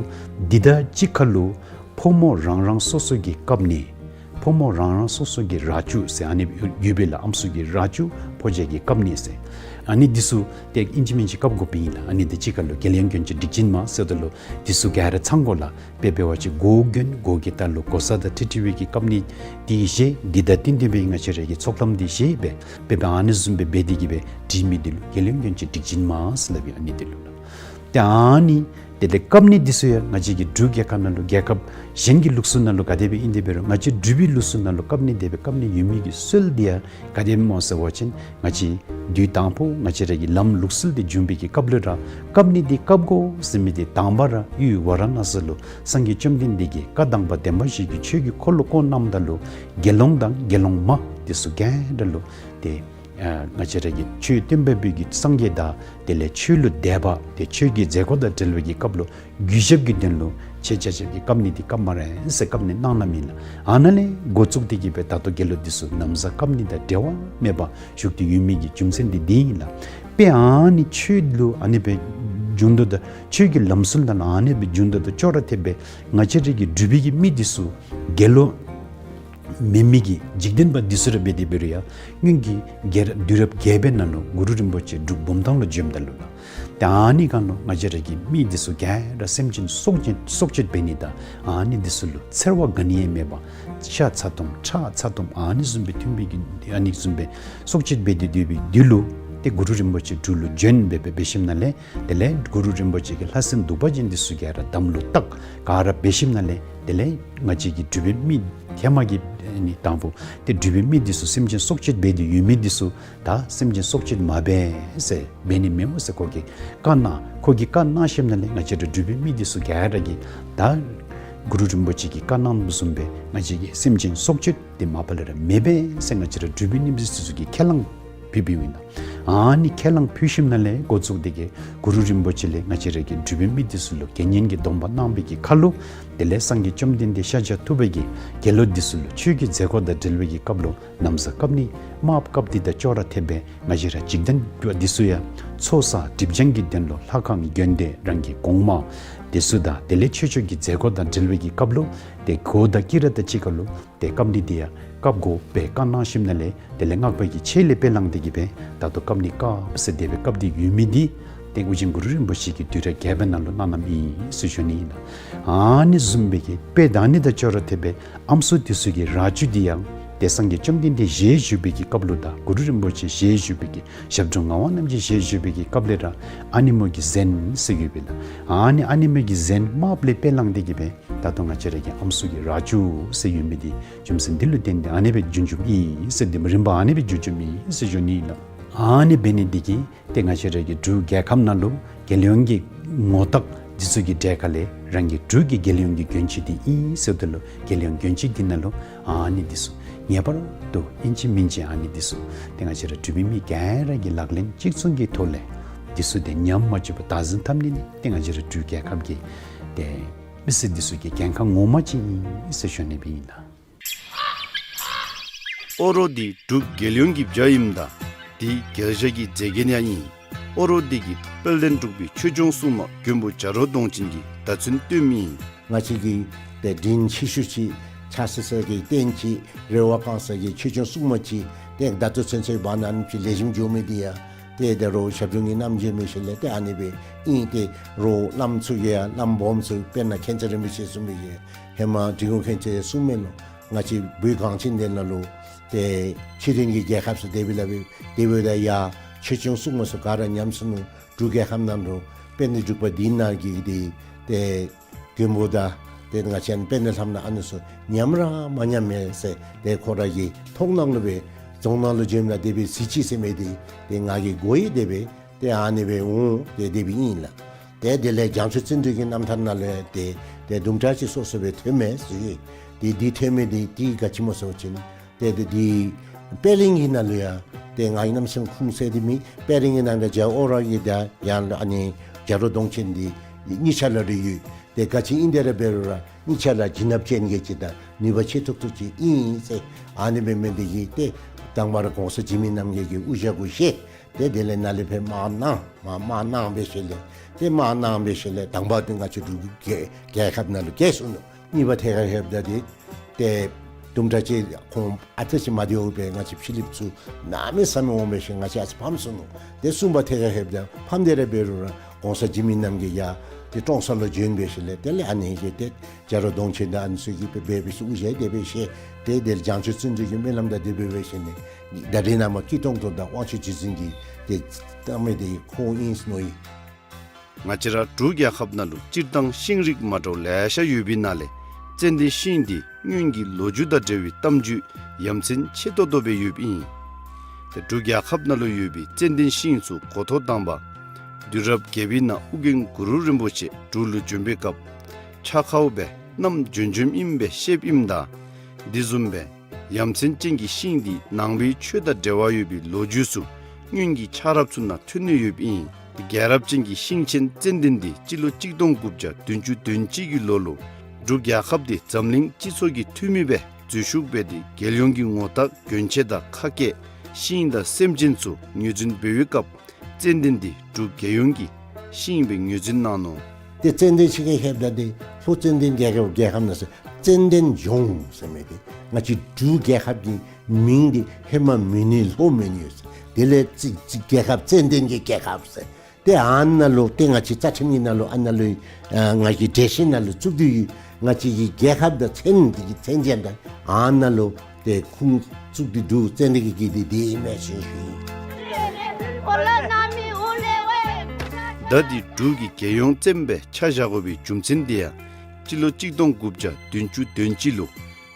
འདི་དང་གཅིག་ཁར་ལུ་ཕོ་མོ་རང་རང་སོ་སོ་གི་བཀབ་ནི། ཕོ་མོ་རང་རང་སོ་སོ་གི་ར་ཅུ་ཟེར་ཨ་ནི་ཡོད་པས་ལགས། ཨམ་སྲུ་གི་ར་ཅུ་ཕོ་རྒྱས་ཀྱིས་བཀབ་ནི་ཟེར། ཨ་ནི་འདི་ཚུ་ཏེ་ཨིན་ཅི་མིན་ཅི་བཀབ་དགོཔ་ཨིན་ལགས། ཨ་ནི་འདི་གཅིག་ཁར་ལུ་རྒྱལ་ཡོངས་གྱོན་ཆས་སྒྲིག་ཆེན་མ་ཟེརཝ་ད་ལུ་འདི་ཚུ་ག་ར་ཚང་དགོ་ལགས། དཔེ་འབད་བ་ཅིན་གོ་གྱོན་གོ་གི་ལྟག་ལུ་གོ་ས་དང་འཁྲིལ་འཁྲིལ་བའི་གི་བཀབ་ནི་འདི་བཞེས། འདི་དང་བསྟུན་ཏེ་སྦེ་ང་བཅས་ར་གི་ཚོགས་ལམ་འདི་བཞེས་སྦེ་དཔེ་འབད་ཨ་ནི་བཟུམ་སྦེ་འབད་དེ་གི་སྦེ་སྒྲིག་མི་འདི་ལུ་རྒྱལ་ཡོངས་གྱོན་ཆས་སྒྲིག་ཆེན་མ་ཟེར་སླབ་ཨིན། ཨ་ནི་འདི་ལུ་ལགས། ཏེ་ཨ་ནི་དེ་ལས་བཀབ་ནི་འདི་ཚུ་ཡང་ང་བཅས་ཀྱི་འབྲུག་རྒྱལ་ཁབ་ནང་ལུ་རྒྱལ་ཁབ་གཞན་གྱི་ལུགས་སྲོལ་ནང་ལུ་ག་དེ་སྦེ་ཨིན་དེ་འབད་རུང་ང་བཅས་འབྲུག་པའི་ལུགས་སྲོལ་ནང་ལུ་བཀབ་ནི་དེ་སྦེ་བཀབ་ནི་ཡོད་མི་གི་སྲོལ་འདི་ཡང་ག་དེ་སྦེ་སྨོ་ཟེར་བ་ཅིན་ང་བཅས་དུས་དང་ཕུ་ང་བཅས་ར་གི་ལམ་ལུགས་སྲོལ་འདི་བྱུང་བའི་གི་སྐབས་ལུ་ར་བཀབ་ནི་འདི་བཀབ་དགོ་ཟེར་མི་འདི་དང་པ་ར་ཡུལ་ཝཱ་ར་ཎ་སི་ལུ་སངས་རྒྱས་བཅོམ་ལྡན་འདས་ཀྱིས་བཀའ་དང་པ་བདེན་པ་བཞི་གི་ཆོས་ཀྱི་འཁོར་ལོ་བསྐོར་གནངམ་ད་ལུ་དགེ་སློང་དང་དགེ་སློང་མ་འདི་ཚུ་ག་ར་ལུ་ཏེ་ཨ་ང་བཅས་ར་གི་ཆོས་སྟོན་པ་པོ་གི་སངས་རྒྱས་དང་དེ་ལས་ཆོས་ལུ་དད་པ་ཏེ་ཆོས་ཀྱི་མཛད་སྒོ་དང་འབྲེལ་བའི་གི་སྐབས་ལུ་གུས་ཞབས་ཀྱི་དོན་ལུ་ཆེ་ཆ་ཆབ་ཀྱི་བཀབ་ནི་འདི་བཀབ་སྨ་རེ་ཟེར་བཀབ་ནི་གནང་གནངམ་ཨིན་ལགས། ཨ་ནཱ་ལས་འགོ་བཙུགས་ཏེ་གི་སྦེ་ད་ལྟོ་རྒྱལ་ལུ་འདི་ཚུ་ན་བཟའ་བཀབ་ནི་དང་འབྲེལ་བ་མེད་པར་བཞུགས་ཏེ་ཡོད་མི་གི་རྒྱུ་མཚན་འདི་འདི་ཨིན་ལགས། དཔེ་ཨ་ནི་ཆོས་ལུ་ཨ་ནི་སྦེ་བྱུང་དོ་དང་ཆོས་ཀྱི་ལམ་སྲོལ་དང་ཨ་ནི་སྦེ་བྱུང་དོ་དང་ཅོག་ར་འཐདཔ་སྦེ་ང་བཅས་ར་གི་འབྲུག་པའི་གི་མི་འདི་ཚུ་རྒྱལ་ལུ་མེན་མི་གི་འཇིག་རྟེན་པ་འདི་ཚུ་ར་འབད་དེ་འབད་རུང་ཡང་སྔོན་གྱི་རྒྱལ་རབས་དུས་རབས་བརྒྱད་པའི་ནང་ལུ་གུ་རུ་རིན་པོ་ཆེ་འབྲུག་བུམ་ཐང་ལུ་བྱོནམ་ད་ལུ་ལགས། ཏེ་ཨ་ནི་སྒང་ལུ་ང་བཅས་ར་གི་མི་འདི་ཚུ་ག་ར་སེམས་ཅན་སྲོག་གཅོད་སྲོག་གཅོད་འབད་ནི་དང་ཨ་ནི་འདི་ཚུ་ལུ་འཚེར་བ་ག་ནི་ཡང་མེད་པར་ཤ་ཚ་ཏོམ་ཁྲག་ཚ་ཏོམ་ཨ་ནི་བཟུམ་སྦེ་མཐུན་པའི་གི་ཨ་ནི་བཟུམ་སྦེ་སྲོག་གཅོད་འབད་དེ་སྡོད་པའི་དུས་ལུ་ ཏེ་གུ་རུ་རིན་པོ་ཆེ་འབྲུག་ལུ་བྱོན་སྦེ་སྦེ་འབད་ཞིནམ་ལས་དེ་ལས་གུ་རུ་རིན་པོ་ཆེ་གིས་ལྷ་སྲིན་གདུག་པ་ཅན་འདི་ཚུ་ག་ར་དམ་ལུ་བཏགས། ག་ར་འབད་ཞིནམ་ལས་དེ་ལས་ང་བཅས་ཀྱི་འབྲུག་པའི་མི་ཧེ་མ་གི་ནི་དང་པོ་ཏེ་འབྲུག་པའི་མི་འདི་ཚུ་སེམས་ཅན་སྲོག་གཅོད་འབད་དེ་ཡོད་མི་འདི་ཚུ་ད་སེམས་ཅན་སྲོག་གཅོད་མ་འབད་ཟེར་འབད་ནི་མི་འོང་ཟེར་ཁོ་གིས་བཀའ་གནང་། ཁོ་གིས་བཀའ་གནང་ཞིནམ་ལས་ང་བཅས་ར་འབྲུག་པའི་མི་འདི་ཚུ་ག་ར་གིས་ད་གུ་རུ་རིན་པོ་ཆེ་གིས་བཀའ་གནང་བཟུམ་སྦེ་ང་བཅས་ཀྱིས་སེམས་ཅན་སྲོག་གཅོད་འདི་མ་པ་ལས་ར་མི་འབད་ཟེར་ང་བཅས་ར་འབྲུག་པའི་མི་འདི་ཚུ་གིས་ཁས་བླངས་ཕུལ་ཕུལཝ་ཨིན་ལགས། ཨ་ནི་ཁས་བླངས་ཕུལ་ཞིནམ་ལས་འགོ་བཙུགས་ཏེ་གིས་གུ་རུ་རིན་པོ་ཆེ་ལས་ང་བཅས་ར་གི་འབྲུག་པའི་མི་འདི་ཚུ་ལུ་དགེ་བསྙེན་གྱི་སྡོམ་པ་གནང་བའི་གི་ཁར་ལུ་དེ་ལས་སངས་རྒྱས་བཅོམ་ལྡན་འདས་ཤཱཀྱ་ཐུབ་པ་གིས་དགེ་སློང་འདི་ཚུ་ལུ་ཆོས་ཀྱི་མཛད་སྒོ་དང་འབྲེལ་བའི་གི་སྐབས་ལུ་ན་བཟའ་བཀབ་ནི་དམག་བཀབ་འདི་དང་ཅོག་ར་འཐདཔ་སྦེ་ང་བཅས་ར་འཇིག་རྟེན་པ་འདི་ཚུ་ཡང་ཚོགས་བསགས་སྒྲིབ་སྦྱང་གི་དོན་ལུ་ལྷ་ཁང་དགོན་སྡེ་རང་གི་གོང་མ་འདི་ཚུ་དང་དེ་ལས་ཆོས་ཕྱོགས་ཀྱི་མཛད་སྒོ་དང་འབྲེལ་བའི་གི་སྐབས་ལུ་ཏེ་གོ་དང་དཀྱི་ར་དང་གཅིག་ཁར་ལུ་ཏེ་བཀབ་ནི་འདི་ཡང་བཀབ་དགོ་པའི་བཀའ་གནང་ཞིནམ་ལས་དེ་ལས་སྔགས་པ་གི་ཆས་ལས་དཔེ་བླངས་ཏེ་གིས་སྦེ་ད་ལྟོ་བཀབ་ནི་བཀབ་ཟེར་དེ་སྦེ་བཀབ་སྟེ་ཡོད་མི་འདི་ཏེ་ཨོ་རྒྱན་གུ་རུ་རིན་པོ་ཆེ་གིས་དུས་རབས་བརྒྱད་པའི་ནང་ལུ་གནང་གནངམ་ཨིན་ཟེར་ཞུ་ནི་ཨིན་ལགས། ཨ་ནི་བཟུམ་སྦེ་གི་དཔེ་ད་ནི་དང་ཅོག་ར་འཐདཔ་སྦེ་ཨམ་སྲུ་འདི་ཚུ་གི་རྭ་ཅོ་འདི་ཡང་ཏེ་སངས་རྒྱས་བཅོམ་ལྡན་འདས་ཞལ་བཞུགས་པའི་གི་སྐབས་ལུ་དང་གུ་རུ་རིན་པོ་ཆེ་ཞལ་བཞུགས་པའི་གི་ཞབས་དྲུང་ངག་དབང་རྣམ་རྒྱལ་ཞལ་བཞུགས་པའི་གི་སྐབས་ལས་ར་ཨ་ནེ་མོ་གི་གཟན་ཟེར་ཡོདཔ་ཨིན་ལགས། ཨ་ནི་ཨ་ནེ་མོ་གི་གཟན་དམརཔོ་ལས་དཔེ་བླངས་ཏེ་གིས་སྦེ་ད་ལྟོ་ང་བཅས་ར་གི་ཨམ་སྲུ་གི་རྭ་ཅོ་ཟེར་ཡོད་མི་འདི་རྒྱུ་མཚན་འདི་ལུ་བརྟེན་ཏེ་ཨ་ནི་སྦེ་བྱུང་བྱུངམ་ཨིན་ཟེར། འདི་མ་རིམ་པ་ཨ་ནི་སྦེ་བྱུང་བྱུངམ་ཨིན་ཟེར་ཞུ་ནི་ཨིན་ལགས། ཨ་ནི་འབད་ནི་འདི་གིས་ཏེ་ང་བཅས་ར་གི་འབྲུག་རྒྱལ་ཁབ་ནང་ལུ་རྒྱལ་ཡོངས་ཀྱི་ངོ་རྟགས་འདི་ཚུ་གི་གྲས་ཁ་ལས་རང་གི་འབྲུག་གི་རྒྱལ་ཡོངས་ཀྱི་གྱོན་ཆས་འདི་ཨིན་ཟེརཝ་ད་ལུ་རྒྱལ་ཡོངས་གྱོན་ཆས་འདི་ནང་ལུ་ཨ་ནི་འདི་ཚུ་ངེས་པར་དུ་ཨིན་ཅི་མིན་ཅི་ཨ་ནི་འདི་ཚུ་ཏེ་ང་བཅས་ར་འབྲུག་པའི་མི་ག་ར་གིས་ལག་ལེན་གཅིག་མཚུངས་ཀྱི་ཐོག་ལས་འདི་ཚུ་ཏེ་ཉམས་མ་བཅུག་པར་བདག་འཛིན་འཐབ་ནི་ནི་ཏེ་ང་བཅས་ར་འབྲུག་རྒྱལ་ཁབ་ཀྱི་ཏེ་མི་སེར་འདི་ཚུ་གི་འགན་ཁག་ངོ་མ་ཅིག་ཨིན་ཟེར་ཞུ་ནི་སྦེ་ཨིན་ལགས། ཨོ་རོག་འདི་འབྲུག་རྒྱལ་ཡོངས་ཀྱི་བྱ་ཨིནམ་ད་འདི་རྒྱལ་བྱ་གི་མཛེས་རྒྱན་ཡང་ཨིན། ཨོ་རོག་འདི་གིས་དཔལ་ལྡན་འབྲུག་པའི་ཆོས་སྐྱོང་སྲུང་མ་མགོན་པོ་བྱ་རོག་གདོང་ཅན་གྱི་བརྡ་མཚོན་སྟོནམ་ཨིན། ང་བཅས་ཀྱི་ཏེ་དྲིན་ཆེ་ཤོས་ཅིག་ཆགས་ས་ས་གི་རྟེན་ཅིག་རེ་བ་བསྐང་ས་གི་ཆོས་སྐྱོང་སྲུང་མ་ཅིག་ཏེ་བརྡ་མཚོན་ཚོན་ཚོད་འབག་གནང་ནི་ཅིག་ལེགས་ཤོམ་འགྱོ་མི་འདི་ཡང་ཏེ་ད་རུང་ཞབས་དྲུང་གི་རྣམ་འབྱེད་འབད་ཞིནམ་ལས་ཏེ་ཨ་ནི་སྦེ་ཨིན། ཏེ་རོགས་བླམ་ཚུ་གིས་ཡང་བླམ་སྦོམ་ཚུ་དཔེར་ན་མཁྱེན་བརྩེ་རིན་པོ་ཆེ་གསུངས་པའི་གི་ཧེ་མ་འབྲི་གུང་མཁྱེན་བརྩེ་གསུངས་མས་ལོ། ང་བཅས་བོད་གངས་ཅན་འདི་ནང་ལུ་ཏེ་ཆོས་ལྡན་གྱི་རྒྱལ་ཁབ་ཟེར་དེ་སྦེ་སླབ་པས། དེ་འབདཝ་ད་ཡར་ཆོས་སྐྱོང་སྲུང་མ་ཚུ་ག་ར་ཉམས་སོ་ནུག། འབྲུག་རྒྱལ་ཁབ་ནང་ལུ་དཔལ་ལྡན་འབྲུག་པ་འདི་ནང་གི་འདི་ཏེ་མགོན་པོ་དང་ཏེ་ང་བཅས་དཔལ་ལྡན་ལྷ་མོ་ཨ་ནི་ཚུ་ཉམས་ར་མ་ཉམས་མས་ཟེར་ཏེ་ཁོ་ར་གི་མཐོང་སྣང་ལུ་སྦེ་རྫོང་ནང་ལུ་བྱོནམ་ད་དེ་སྦེ་གཟིགས་ཅི་ཟེར་མི་འདི་ཏེ་ང་གིས་གོ་ཡི། དེ་སྦེ་ཏེ་ཨ་ནི་སྦེ་འོང་སྟེ་དེ་སྦེ་ཨིན་ལགས། ཏེ་དེ་ལས་བྱང་ཆུབ་བརྩོན་འགྲུས་ཀྱི་རྣམ་ཐར་ནང་ལུ་ཡང་ཏེ་ཏེ་དུམ་གྲ་ཅིག་སོ་སོ་སྦེ་ཐོནམ་མས་ཟེར། ཏེ་འདི་ཐོན་མི་འདི་ཏེ་ག་ཅི་སྨོ་ཟེར་བ་ཅིན་ཏེ་ཏེ་འདི་པད་གླིང་གི་ནང་ལུ་ཡང་ཏེ་ང་གིས་གནམ་མེད་ས་མེད་ཁུངས་གསལ་ཏེ་མེད། པད་གླིང་གི་ནང་ལུ་རྒྱལཔོ་ཨོ་རོག་གི་དང་ཡང་ཨ་ནི་བྱ་རོག་གདོང་ཅན་འདི་གཉིས་ཆ་ར་ཡོད། ཏེ་ག་ཅི་ཨིན་དེ་ར་འབད་རུང་ར་གཉིས་ཆ་ར་བྱིན་རླབས་ཅན་གྱི་ཅིག་དང་ནུས་པ་ཆེ་ཏོག་ཏོ་ཅིག་ཨིན་ཟེར། ཨ་ནི་སྦེ་མི་འདི་གིས་ཏེ་དང་པ་ར་གོང་ས་འཇིགས་མེད་རྣམ་རྒྱལ་གྱི་དབུ་ཞྭ་གུ་བཞེས། ཏེ་དེ་ལས་ནཱ་ལས་ཕར་དམག་གནང་མ་དམག་གནང་འབད་ཞིནམ་ལས་ཏེ་དམག་གནང་འབད་ཞིནམ་ལས་དང་པ་འདི་ང་བཅས་འབྲུག་རྒྱལ་རྒྱལ་ཁབ་ནང་ལུ་བསྐྱལ་སོ་ནུག། གཉིས་པ་ཐད་ཁར་ལྷོདཔ་ད་འདི་ཏེ་དུམ་གྲ་ཅིག་ཁོང་ཨ་ཙི་ཅིག་མ་བདེཝ་སྦེ་ང་བཅས་ཕྱི་གླིངཔ་ཚུ་གནམ་མེད་ས་མེད་འོང་འབད་ཞིནམ་ང་བཅས་ཨ་ཙི་ཕམ་སོ་ནུག། ཏེ་གསུམ་པ་ཐད་ཁར་ལྷོདཔ་ད་ཕམ་སྟེ་ར་འབད་རུང་ར་གོང་ས་འཇིགས་མེད་རྣམ་རྒྱལ་ཡང་ཏེ་ཀྲོང་གསར་ལུ་བྱོན་འབད་ཞིནམ་ལས་དེ་ལས་ཨ་ནི་གིས་ཏེ་བྱ་རོག་གདོང་ཅན་དང་ཨ་ནི་ཚུ་གིས་སྦེ་འབད་འབད་ཞིནམ་དབུ་ཞྭ་དེ་སྦེ་བཞེས། ཏེ་དེ་ལས་བྱང་ཆུབ་བརྩོན་འགྲུས་ཀྱི་སྨོན་ལམ་དང་དེ་སྦེ་འབད་ཞིནམ་ལས་ད་རེས་ནངས་པ་སྐྱིད་གཏོང་དོ་དང་དབང་ཕྱུག་རྗེ་བཙུན་གྱིས་ཏེ་བཏང་མི་འདི་ཁོ་ཨིན་ཟེར་མནོ་ཡི། ང་བཅས་ར་འབྲུག་རྒྱལ་ཁབ་ནང་ལུ་སྤྱིར་བཏང་ཤིང་རིགས་མ་འདྲཝ་ལེ་ཤ་ཡོད་པའི་ནང་ལས་ཙན་དན་ཤིང་འདི་སྔོན་གྱི་ལོ་རྒྱུས་དང་འབྲེལ་བའི་གཏམ་རྒྱུད་ཡ་མཚན་ཆེ་ཏོག་ཏོ་སྦེ་ཡོདཔ་ཨིན། ཏེ་འབྲུག་རྒྱལ་ཁབ་ནང་ལུ་ཡོད་པའི་ཙན་དན་ཤིང་ཚུ་འགོ་ཐོག་དང་པ་དུས་རབས་བརྒྱད་པའི་ནང་ཨོ་རྒྱན་གུ་རུ་རིན་པོ་ཆེ་འབྲུག་ལུ་བྱོན་པའི་སྐབས་ཕྱག་ཁར་སྦེ་བསྣམས་བྱོན་བྱོནམ་ཨིནམ་སྦེ་བཤདཔ་ཨིནམ་ད་འདི་བཟུམ་སྦེ་ཡ་མཚན་ཅན་གྱི་ཤིང་འདི་ནང་པའི་ཆོས་དང་འབྲེལ་བ་ཡོད་པའི་ལོ་རྒྱུས་ཚུ་སྔོན་གྱི་ཆགས་རབས་ཚུ་ནང་ཐོན་ནི་ཡོདཔ་ཨིན། རྒྱལ་རབས་ཅན་གྱི་ཤིང་ཆེན་ཙན་དན་འདི་སྤྱི་ལོ་གཅིག་སྟོང་དགུ་བརྒྱ་བདུན་ཅུ་དོན་གཅིག་གི་ལོ་ལུ་འབྲུག་རྒྱལ་ཁབ་འདི་འཛམ་གླིང་སྤྱི་ཚོགས་ཀྱི་འཐུས་མི་སྦེ་འཛུལ་ཞུགས་འབད་དེ་རྒྱལ་ཡོངས་ཀྱི་ངོ་རྟགས་གྱོན་ཆས་དང་ཁ་སྐད་ཤིང་དང་སེམས་ཅན་ཚུ་ངོས་འཛིན་འབད་བའི་སྐབས་ཙན་དན་འདི་འབྲུག་རྒྱལ་ཡོངས་ཀྱི་ཤིང་སྦེ་ངོས་འཛིན་གནང་ནུག། ཏེ་ཙན་དན་ཤིང་གི་ཁྱད་པར་འདི་ལྷོ་ཙན་དན་རྒྱལ་ཁབ་རྒྱལ་ཁབ་ནང་ཟེར་ཙན་དན་ལྗོངས་ཟེར་མི་འདི་ང་བཅས་འབྲུག་རྒྱལ་ཁབ་ཀྱི་མིང་འདི་ཧེ་མ་མོན་ནུ་ལྷོ་མོན་ནུ་ཟེར། དེ་ལས་ཙི་ཙི་རྒྱལ་ཁབ་ཙན་དན་གྱི་རྒྱལ་ཁབ་ཟེར། ཏེ་ཨ་ནཱ་ལུ་ཏེ་ང་བཅས་རྩ་ཁྲིམས་ཀྱི་ནང་ལུ་ཨ་ནཱ་ལུ་ཨ་ང་གི་འགྲེལ་བཤད་ནང་ལུ་བཙུགས་ཏེ་ཡོད། ང་བཅས་ཀྱི་རྒྱལ་ཁབ་དང་མཚན་འདི་གི་མཚན་ཅན་དང་ཨ་ནཱ་ལུ་ཏེ་ཁུངས་བཙུགས་ཏེ་འདུག། ཙན་དན་གྱི་གི་འདི་འདི་ཨིན་མས་ཟེར་ཞུ་ཡི། མདའ་འདི་འབྲུག་གི་རྒྱལ་ཡོངས་རྩེདམོ་སྦེ་ཆ་བཞག་དགོ་པའི་རྒྱུ་མཚན་འདི་ཡང་སྤྱི་ལོ་གཅིག་སྟོང་དགུ་བརྒྱ་བདུན་ཅུ་དོན་གཅིག་ལུ་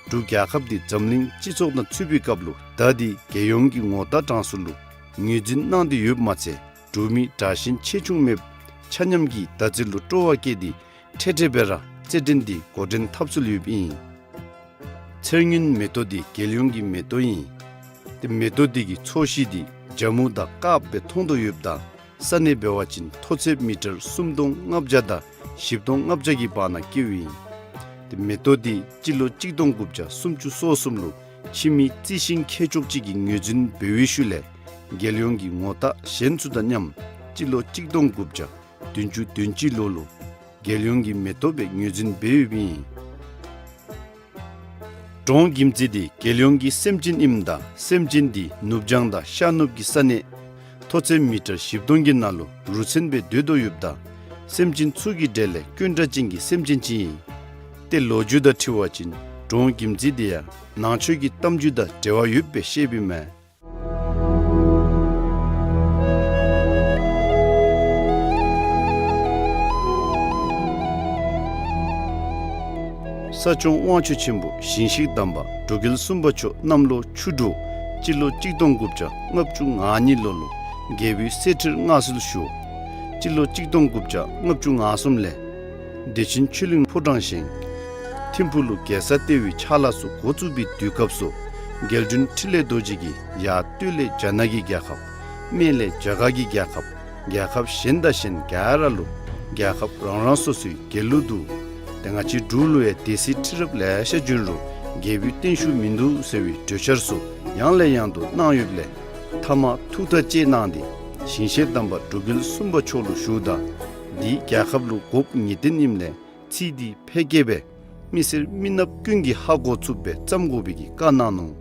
འབྲུག་རྒྱལ་ཁབ་འདི་འཛམ་གླིང་སྤྱི་ཚོགས་དང་ཚུད་པའི་སྐབས་ལུ་མདའ་འདི་རྒྱལ་ཡོངས་ཀྱི་ངོ་རྟགས་གྲངས་སུ་ལུ་ངོས་འཛིན་གནང་སྟེ་ཡོདཔ་མ་ཚད་འབྲུག་མི་དྲག་ཞན་ཆེ་ཆུང་མེད་པར་ཆ་མཉམ་གྱིས་མདའ་རྩེད་ལུ་སྤྲོ་བ་བསྐྱེད་དེ་འཕྲལ་འཕྲལ་སྦེ་ར་རྩེད་འགྲན་འདི་འགོ་འདྲེན་འཐབ་སྲོལ་ཡོདཔ་ཨིན། ཚེར་སྔོན་མེ་ཏོག་འདི་རྒྱལ་ཡོངས་ཀྱི་མེ་ཏོག་ཨིན། ཏེ་མེ་ཏོག་འདི་གི་ཚོས་གཞི་འདི་ཇ་མུ་དང་དཀརཔོ་སྦེ་མཐོང་དོ་ཡོདཔ་ད་ས་གནས་འབད་བ་ཅིན་མཐོ་ཚད་མི་ཊར་སུམ་སྟོང་ལྔ་བརྒྱ་དང་བཞི་སྟོང་ལྔ་བརྒྱ་གི་བར་ན་སྐྱེཝ་ཨིན། ཏེ་མེ་ཏོག་འདི་སྤྱི་ལོ་གཅིག་སྟོང་དགུ་བརྒྱ་སུམ་ཅུ་སོ་གསུམ་ལུ་ཕྱི་མི་རྩི་ཤིང་ཁྱད་ཆོས་ཅིག་གི་ངོས་འཛིན་འབད་བའི་ཤུལ་ལས་རྒྱལ་ཡོངས་ཀྱི་ངོ་རྟགས་གཞན་ཚུ་དང་མཉམ་སྤྱི་ལོ་གཅིག་སྟོང་དགུ་བརྒྱ་བདུན་ཅུ་དོན་གཅིག་ལོ་ལུ་རྒྱལ་ཡོངས་ཀྱི་མེ་ཏོག་སྦེ་ངོས་འཛིན་འབད་ཡོདཔ་ཨིན། འབྲོང་གྱིམ་རྩེ་འདི་རྒྱལ་ཡོངས་ཀྱི་སེམས་ཅན་ཨིནམ་ད་སེམས་ཅན་འདི་ནུབ་བྱང་དང་ཤར་ནུབ་ཀྱི་ས་གནས་མཐོ་ཚད་མི་ཊར་བཞི་སྟོང་གི་ནང་ལུ་རུ་མཚོན་སྦེ་སྡོད་དོ་ཡོདཔ་ད་སེམས་ཅན་ཚུ་གི་གྲས་ལས་དཀོན་དྲགས་ཅན་གྱི་སེམས་ཅན་ཅིག་ཨིན། ཏེ་ལོ་རྒྱུས་དང་འཁྲིལ་བ་ཅིན་འབྲོང་གྱིམ་རྩེ་འདི་ཡང་ནང་ཆོས་ཀྱི་གཏམ་རྒྱུད་དང་འབྲེལ་བ་ཡོདཔ་སྦེ་བཤདཔ་ཨིན་མས། ས་སྐྱོང་དབང་ཕྱུག་ཆེན་པོ་ཞིང་གཤེགས་དམ་པ་འབྲུག་རྒྱལ་གསུམ་པ་མཆོག་གནམ་ལོ་ཆུ་འབྲུག་སྤྱི་ལོ་གཅིག་སྟོང་དགུ་བརྒྱ་ལྔ་བཅུ་ང་གཉིས་ལོ་ལུ་རྒྱལ་པོའི་གསེར་ཁྲིར་མངའ་གསོལ་ཞུ། སྤྱི་ལོ་གཅིག་སྟོང་དགུ་བརྒྱ་ལྔ་བཅུ་ང་གསུམ་ལས་བདེ་ཆེན་ཆོས་གླིང་ཕོ་བྲང་བཞེངས། ཐིམ་ཕུག་ལུ་རྒྱལ་ས་ལྟེ་བའི་ཕྱག་ལཱ་ཚུ་འགོ་བཙུགས་པའི་དུས་སྐབས་སུ་རྒྱལ་དྲུང་འཕྲིན་ལས་རྡོ་རྗེ་གིས་ཡར་སྟོད་ལས་རྒྱ་ནག་གི་རྒྱལ་ཁབ། སྨད་ལས་རྒྱ་གར་གྱི་རྒྱལ་ཁབ། རྒྱལ་ཁབ་གཞན་དང་གཞན་ག་ར་ལུ་རྒྱལ་ཁབ་རང་རང་སོ་སོའི་རྒྱལ་གླུ་འདུག། ཏེ་ང་བཅས་འབྲུག་ལུ་ཡང་སྡེ་སྲིད་ཁྲི་རབས་ལེ་ཤ་བྱོན་རུང་རྒྱལ་པོའི་བརྟན་བཞུགས་མིན་འདུག་ཟེར་བའི་གྲོས་འཆར་ཚུ་ཡང་ལས་ཡང་དུ་གནང་ཡོདཔ་ལས་མཐའ་མ་ཐུགས་ཐག་བཅད་གནང་སྟེ་ཞིང་གཤེགས་དམ་པ་འབྲུག་རྒྱལ་གསུམ་པ་མཆོག་ལུ་ཞུཝ་ད་འདི་རྒྱལ་ཁབ་ལུ་དགོཔ་ངེས་བདེན་ཨིནམ་ལས་ཚིག་འདི་ཕལ་སྐད་སྦེ་མི་སེར་མི་ནགཔ་ཀུན་གྱིས་ཧ་གོ་ཚུགསཔ་སྦེ་བརྩམ་དགོ་པའི་གི་བཀའ་གནང་ནུག།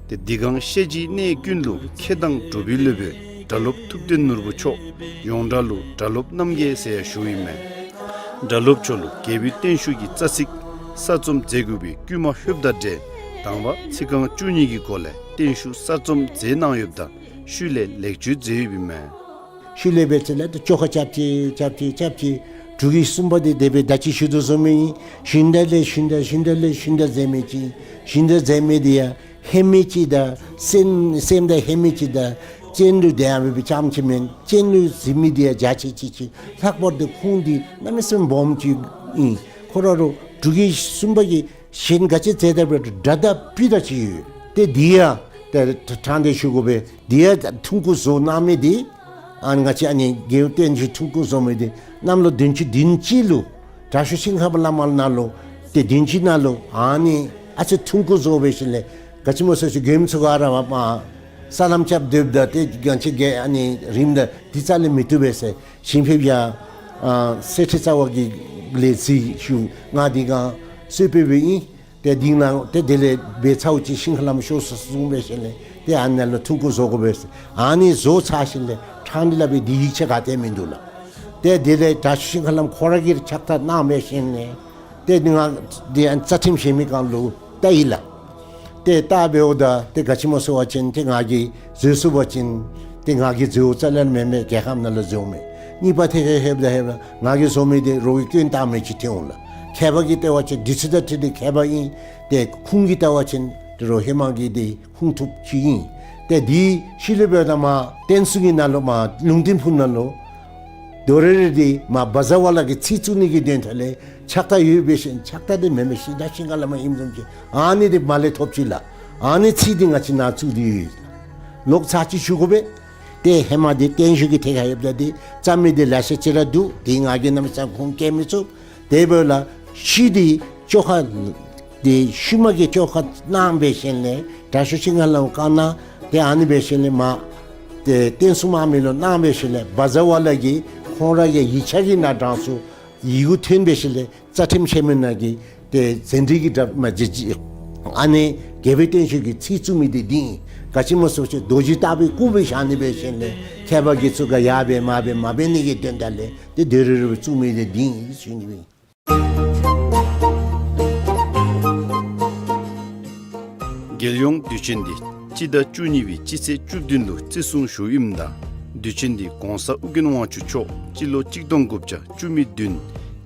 ཏེ་འདི་གང་བཤད་རྒྱུའི་གནས་ཀུན་ལུ་མཁས་དང་གྲུབ་པའི་སློབ་དཔོན་སྒྲ་སློབ་ཐུབ་བསྟན་ནོར་བུ་མཆོག་ཡོངས་གྲགས་ལུ་སྒྲ་སློབ་རྣམ་རྒྱལ་ཟེར་ཡང་ཞུཝ་ཨིན་མས། སྒྲ་སློབ་མཆོག་ལུ་རྒྱལ་པོའི་བརྟན་བཞུགས་ཀྱི་རྩ་ཚིག་གསར་རྩོམ་མཛད་དགོ་པའི་བསྐུལ་མ་ལྷོདཔ་དང་འབྲེལ་དང་པ་ཚིག་རྐང་བཅུ་གཉིས་ཀྱི་སྒོ་ལས་བརྟན་བཞུགས་གསར་རྩོམ་མཛད་གནང་ཡོདཔ་ད་ཤུལ་ལས་ལེགས་བཅོས་མཛད་ཡོདཔ་ཨིན་མས། ཤུལ་ལས་འབད་ཚེ་ལས་ད་བཅོ་ཁ་རྐྱབ་ཅི་རྐྱབ་ཅི་རྐྱབ་ཅི། འབྲུག་གི་གསུམ་པ་འདི་དེ་སྦེ་ད་ཅི་ཞུ་དོ་བཟུམ་ཨིན། ཞུན་དག་ལས་ཞུན་དག་ཞུན་དག་ལས་ཞུན་དག་མཛད་མི་ཅིག་ཞུན་དག་མཛད་མི་འདི་ཡང་ཧེ་མི་ཅིག་དང་སེམས་སེམས་དང་ཧེ་མི་ཅིག་དང་སྤྱན་ལུ་དེ་ཡང་འབད་བའི་ཙམ་ཅིག་མེན། སྤྱན་ལུ་གཟིགས་མི་འདི་ཡང་རྒྱ་ཆེ་ཅིག་ཅིག། ལྷག་པར་དུ་ཁུངས་འདི་གནམ་མེད་ས་མེད་སྦོམ་ཅིག་ཨིན། ཁོ་ར་རུ་འབྲུག་གི་གསུམ་པ་གི་གཞན་ག་ཅི་མཛད་ད་འབད་སྒྲ་དང་སྤུ་དང་ཅིག་ཡོད། ཏེ་འདི་ཡང་ཏེ་ཕྲང་སྟེ་ཞུ་དགོ་པས། འདི་ཡང་ཐུང་ཀུ་བཟོ་གནང་མི་འདི་ཨ་ནི་ང་བཅས་ཨ་ནི་རྒྱལ་བསྟན་བཅོས་ཐུང་ཀུ་བཟོ་མི་འདི་གནམ་ལོ་བདུན་ཅུ་དོན་གཅིག་ལུ་དྲག་ཤོས་ཤིང་ཧ་པ་བླ་མ་ནང་ལུ་ཏེ་བདུན་ཅུ་ནང་ལུ་ཨ་ནི་ཨ་ཙི་ཐུང་ཀུ་བཟོ་འབད་ཞིནམ་ལས་ག་ཅི་སྨོ་ཟེར་ཞུ་མགྱོནམ་ཚུ་ག་ར་མ་ས་ལམ་རྐྱབ་སྡོདཔ་ད་ཏེ་ག་ཅི་གི་ཨ་ནི་རིངམ་ད་འདི་རྩ་ལས་མི་བཏུབ་པས་ཟེར། ཞིང་ཕེབས་ཡང་ཨ་གསེར་ཁྲི་རྩ་བ་གི་ལས་རྩིས་ཞུ་ང་འདི་གང་གསོལ་ཕེབས་འབདཝ་ཨིན། ཏེ་འདི་ནང་ཏེ་དེ་ལས་འབད་ཚརཝ་ཅིག་ཤིང་ཧ་ལམ་ཤོར་སོ་གསུངས་འབད་ཞིནམ་ལས་ཏེ་ཨ་ནཱ་ལུ་ཐུང་ཀུ་བཟོ་དགོ་པས་ཟེར། ཨ་ནི་བཟོ་ཚར་ཞིནམ་ལས་ཕྲང་སྟེ་སླབ་པའི་འདི་ཡིག་ཆ་ག་ཏེ་མིན་འདུག་ལགས། ཏེ་དེ་ལས་དྲག་ཤོས་ཤིང་ཧ་ལམ་ཁོ་ར་གིས་ཕྱག་རྟགས་གནང་འབད་ཞིནམ་ལས་ཏེ་ང་འདི་ཨ་རྩ་ཁྲིམས་བཞེས་མི་གང་ལུ་བལྟ་ཡི་ལགས། ཏེ་བལྟ་འབདཝ་ད་ཏེ་ག་ཅི་སྨོ་ཟེར་བ་ཅིན་ཏེ་ང་གིས་བཟོ་ཚུགས་པ་ཅིན་ཏེ་ང་གིས་བཟོཝ་རྩ་ལས་མེན་མས། རྒྱལ་ཁབ་ནང་ལུ་བཟོཝ་མས། གཉིས་པ་ཐད་ཁར་ལྷོདཔ་ད་ལྷོདཔ་ད་ང་གིས་བཟོ་མི་འདི་རོགས་ཀྱིས་སྐྱོན་བཏགས་མི་ཅིག་ཐོན་འོང་ལགས། མཁས་པ་གིས་བལྟ་བ་ཅིན་འདི་ཚུ་དང་འཁྲིལ་ཏེ་མཁས་པ་ཨིན། ཏེ་ཁུངས་ཀྱིས་བལྟ་བ་ཅིན་ཏེ་རོགས་ཧེ་མ་གི་འདི་ཁུངས་ཐུབ་ཅིག་ཨིན། ཏེ་འདི་ཤུལ་ལས་འབདཝ་ད་མར་བསྟན་སྲུང་གི་ནང་ལུ་མར་ལུང་བསྟན་ཕུག་ནང་ལུ་དོ་རེ་རེ་འདི་མར་བཛྲ་ཝཱ་ལ་གི་ཚིག་བཙུགས་ནི་གི་དོན་དག་ལས་ཕྱག་རྟགས་ཡོད་འབད་ཞིནམ་ཕྱག་རྟགས་འདི་མེན་མས། ཤིང་རྟ་ཤིང་ཁ་ལས་མར་ཨིནམ་བཟུམ་ཅིག་ཨ་ནི་འདི་མར་ལས་ཐོབ་ཅི་ལགས། ཨ་ནི་ཚིག་འདི་ང་བཅས་ནཱ་བཙུགས་ཏེ་ཡོད། ལོག་ཚར་ཅིག་ཞུ་དགོ་པས། ཏེ་ཧེ་མ་འདི་བརྟན་བཞུགས་ཀྱི་ཐད་ཁར་ལྷོདཔ་ད་འདི་རྩོམ་མི་འདི་ལེ་ཤ་ཅིག་ར་འདུག། འདི་ང་གིས་གནམ་མེད་ས་མེད་ཁུངས་བཀལ་མི་ཚུགས། དེ་འབདཝ་ལས་ཤུལ་འདི་བཅོ་ཁ་འདི་ཤུལ་མ་གི་བཅོ་ཁ་གནང་འབད་ཞིནམ་ལས་དྲག་ཤོས་ཤིང་ཧ་ལམ་བཀའ་གནང་། ཏེ་ཨ་ནི་འབད་ཞིནམ་ལས་མར་ཏེ་བསྟན་སྲུང་དམག་མི་ལུ་གནང་འབད་ཞིནམ་ལས་བཛྲ་ཝཱ་ལ་གིས་ཁོང་ར་གི་ཡིག་ཆ་གི་ནང་གྲངས་སུ་ཡི་གུ་ཐོན་འབད་ཞིནམ་ལས་རྩ་ཁྲིམས་བཞེས་མི་ནང་གི་ཏེ་ཟན་དྲི་གི་དྲ་མ་ཇི་ཇི་ཨ་ནི་རྒྱལ་པོའི་བརྟན་བཞུགས་ཀྱི་ཚིག་བཙུགས་མི་འདི་འདི་ཨིན། ག་ཅི་སྨོ་ཟེར་བ་ཅིན་རྡོ་རྗེ་ལྟ་བུའི་སྐུ་སྦེ་བཞག་ནི་འབད་ཞིནམ་ལས་མཁས་པ་གིས་ཚུ་ག་ཡར་འབད་མར་འབད་མ་འབད་ནི་གི་དོན་དག་ལས་ཏེ་དོ་རེ་རེ་བཙུགས་མི་འདི་འདི་ཨིན་ཞུ་ནི་ཨིན། རྒྱལ་ཡོངས་དུས་ཆེན་འདི་ སྤྱི་ཟླ་བཅུ་གཉིས་པའི་སྤྱི་ཚེས་བཅུ་བདུན་ལུ་བརྩི་སྲུང་ཞུཝ་ཨིནམ་ད་དུས་ཆེན་འདི་གོང་ས་ཨོ་རྒྱན་དབང་ཕྱུག་མཆོག་སྤྱི་ལོ་གཅིག་སྟོང་དགུ་བརྒྱ་བཅུ་མེད་བདུན་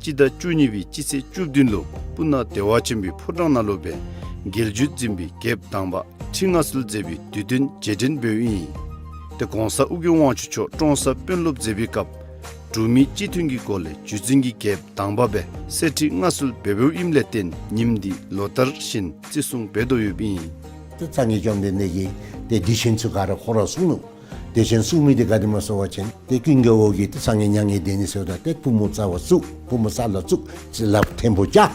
སྤྱི་ཟླ་བཅུ་གཉིས་པའི་སྤྱི་ཚེས་བཅུ་བདུན་ལུ་སྤུ་ན་བདེ་བ་ཆེན་པོའི་ཕོ་བྲང་ནང་ལུ་སྦེ་རྒྱལ་བརྒྱུད་འཛིན་པའི་རྒྱལཔོ་དང་པ་ཁྲི་མངའ་གསོལ་མཛད་པའི་དུས་སྟོན་རྗེས་དྲན་འབདཝ་ཨིན། ཏེ་གོང་ས་ཨོ་རྒྱན་དབང་ཕྱུག་མཆོག་ཀྲོང་གསར་དཔོན་སློབ་མཛད་པའི་སྐབས་འབྲུག་མི་སྤྱི་མཐུན་གྱི་སྒོ་ལས་བརྒྱུད་འཛིན་གྱི་རྒྱལཔོ་དང་པ་སྦེ་གསེར་ཁྲི་མངའ་གསོལ་འབད་འབདཝ་ཨིནམ་ལས་བརྟེན་ཉིནམ་འདི་ལོ་ལྟར་བཞིན་བརྩི་སྲུང་འབད་དོ་ཡོདཔ་ཨིན། ཏེ་སངས་རྒྱས་བཅོམ་ལྡན་འདས་ཀྱིས་ཏེ་དུས་ཆེན་ཚུ་ག་ར་ཁོ་ར་གསུངས་ནུག། དུས་ཆེན་གསུང་མི་འདི་ག་དེ་སྨོ་ཟེར་བ་ཅིན་ཏེ་ཀུན་དགའ་བོ་གིས་ཏེ་སངས་རྒྱས་མྱ་ངན་འདས་ནི་ཟེརཝ་ད་ཏེ་པུས་མོ་རྩ་བར་བཙུགས། པུས་མོ་ས་ལུ་བཙུགས། ལགཔ་ཐལ་མོ་བཅག།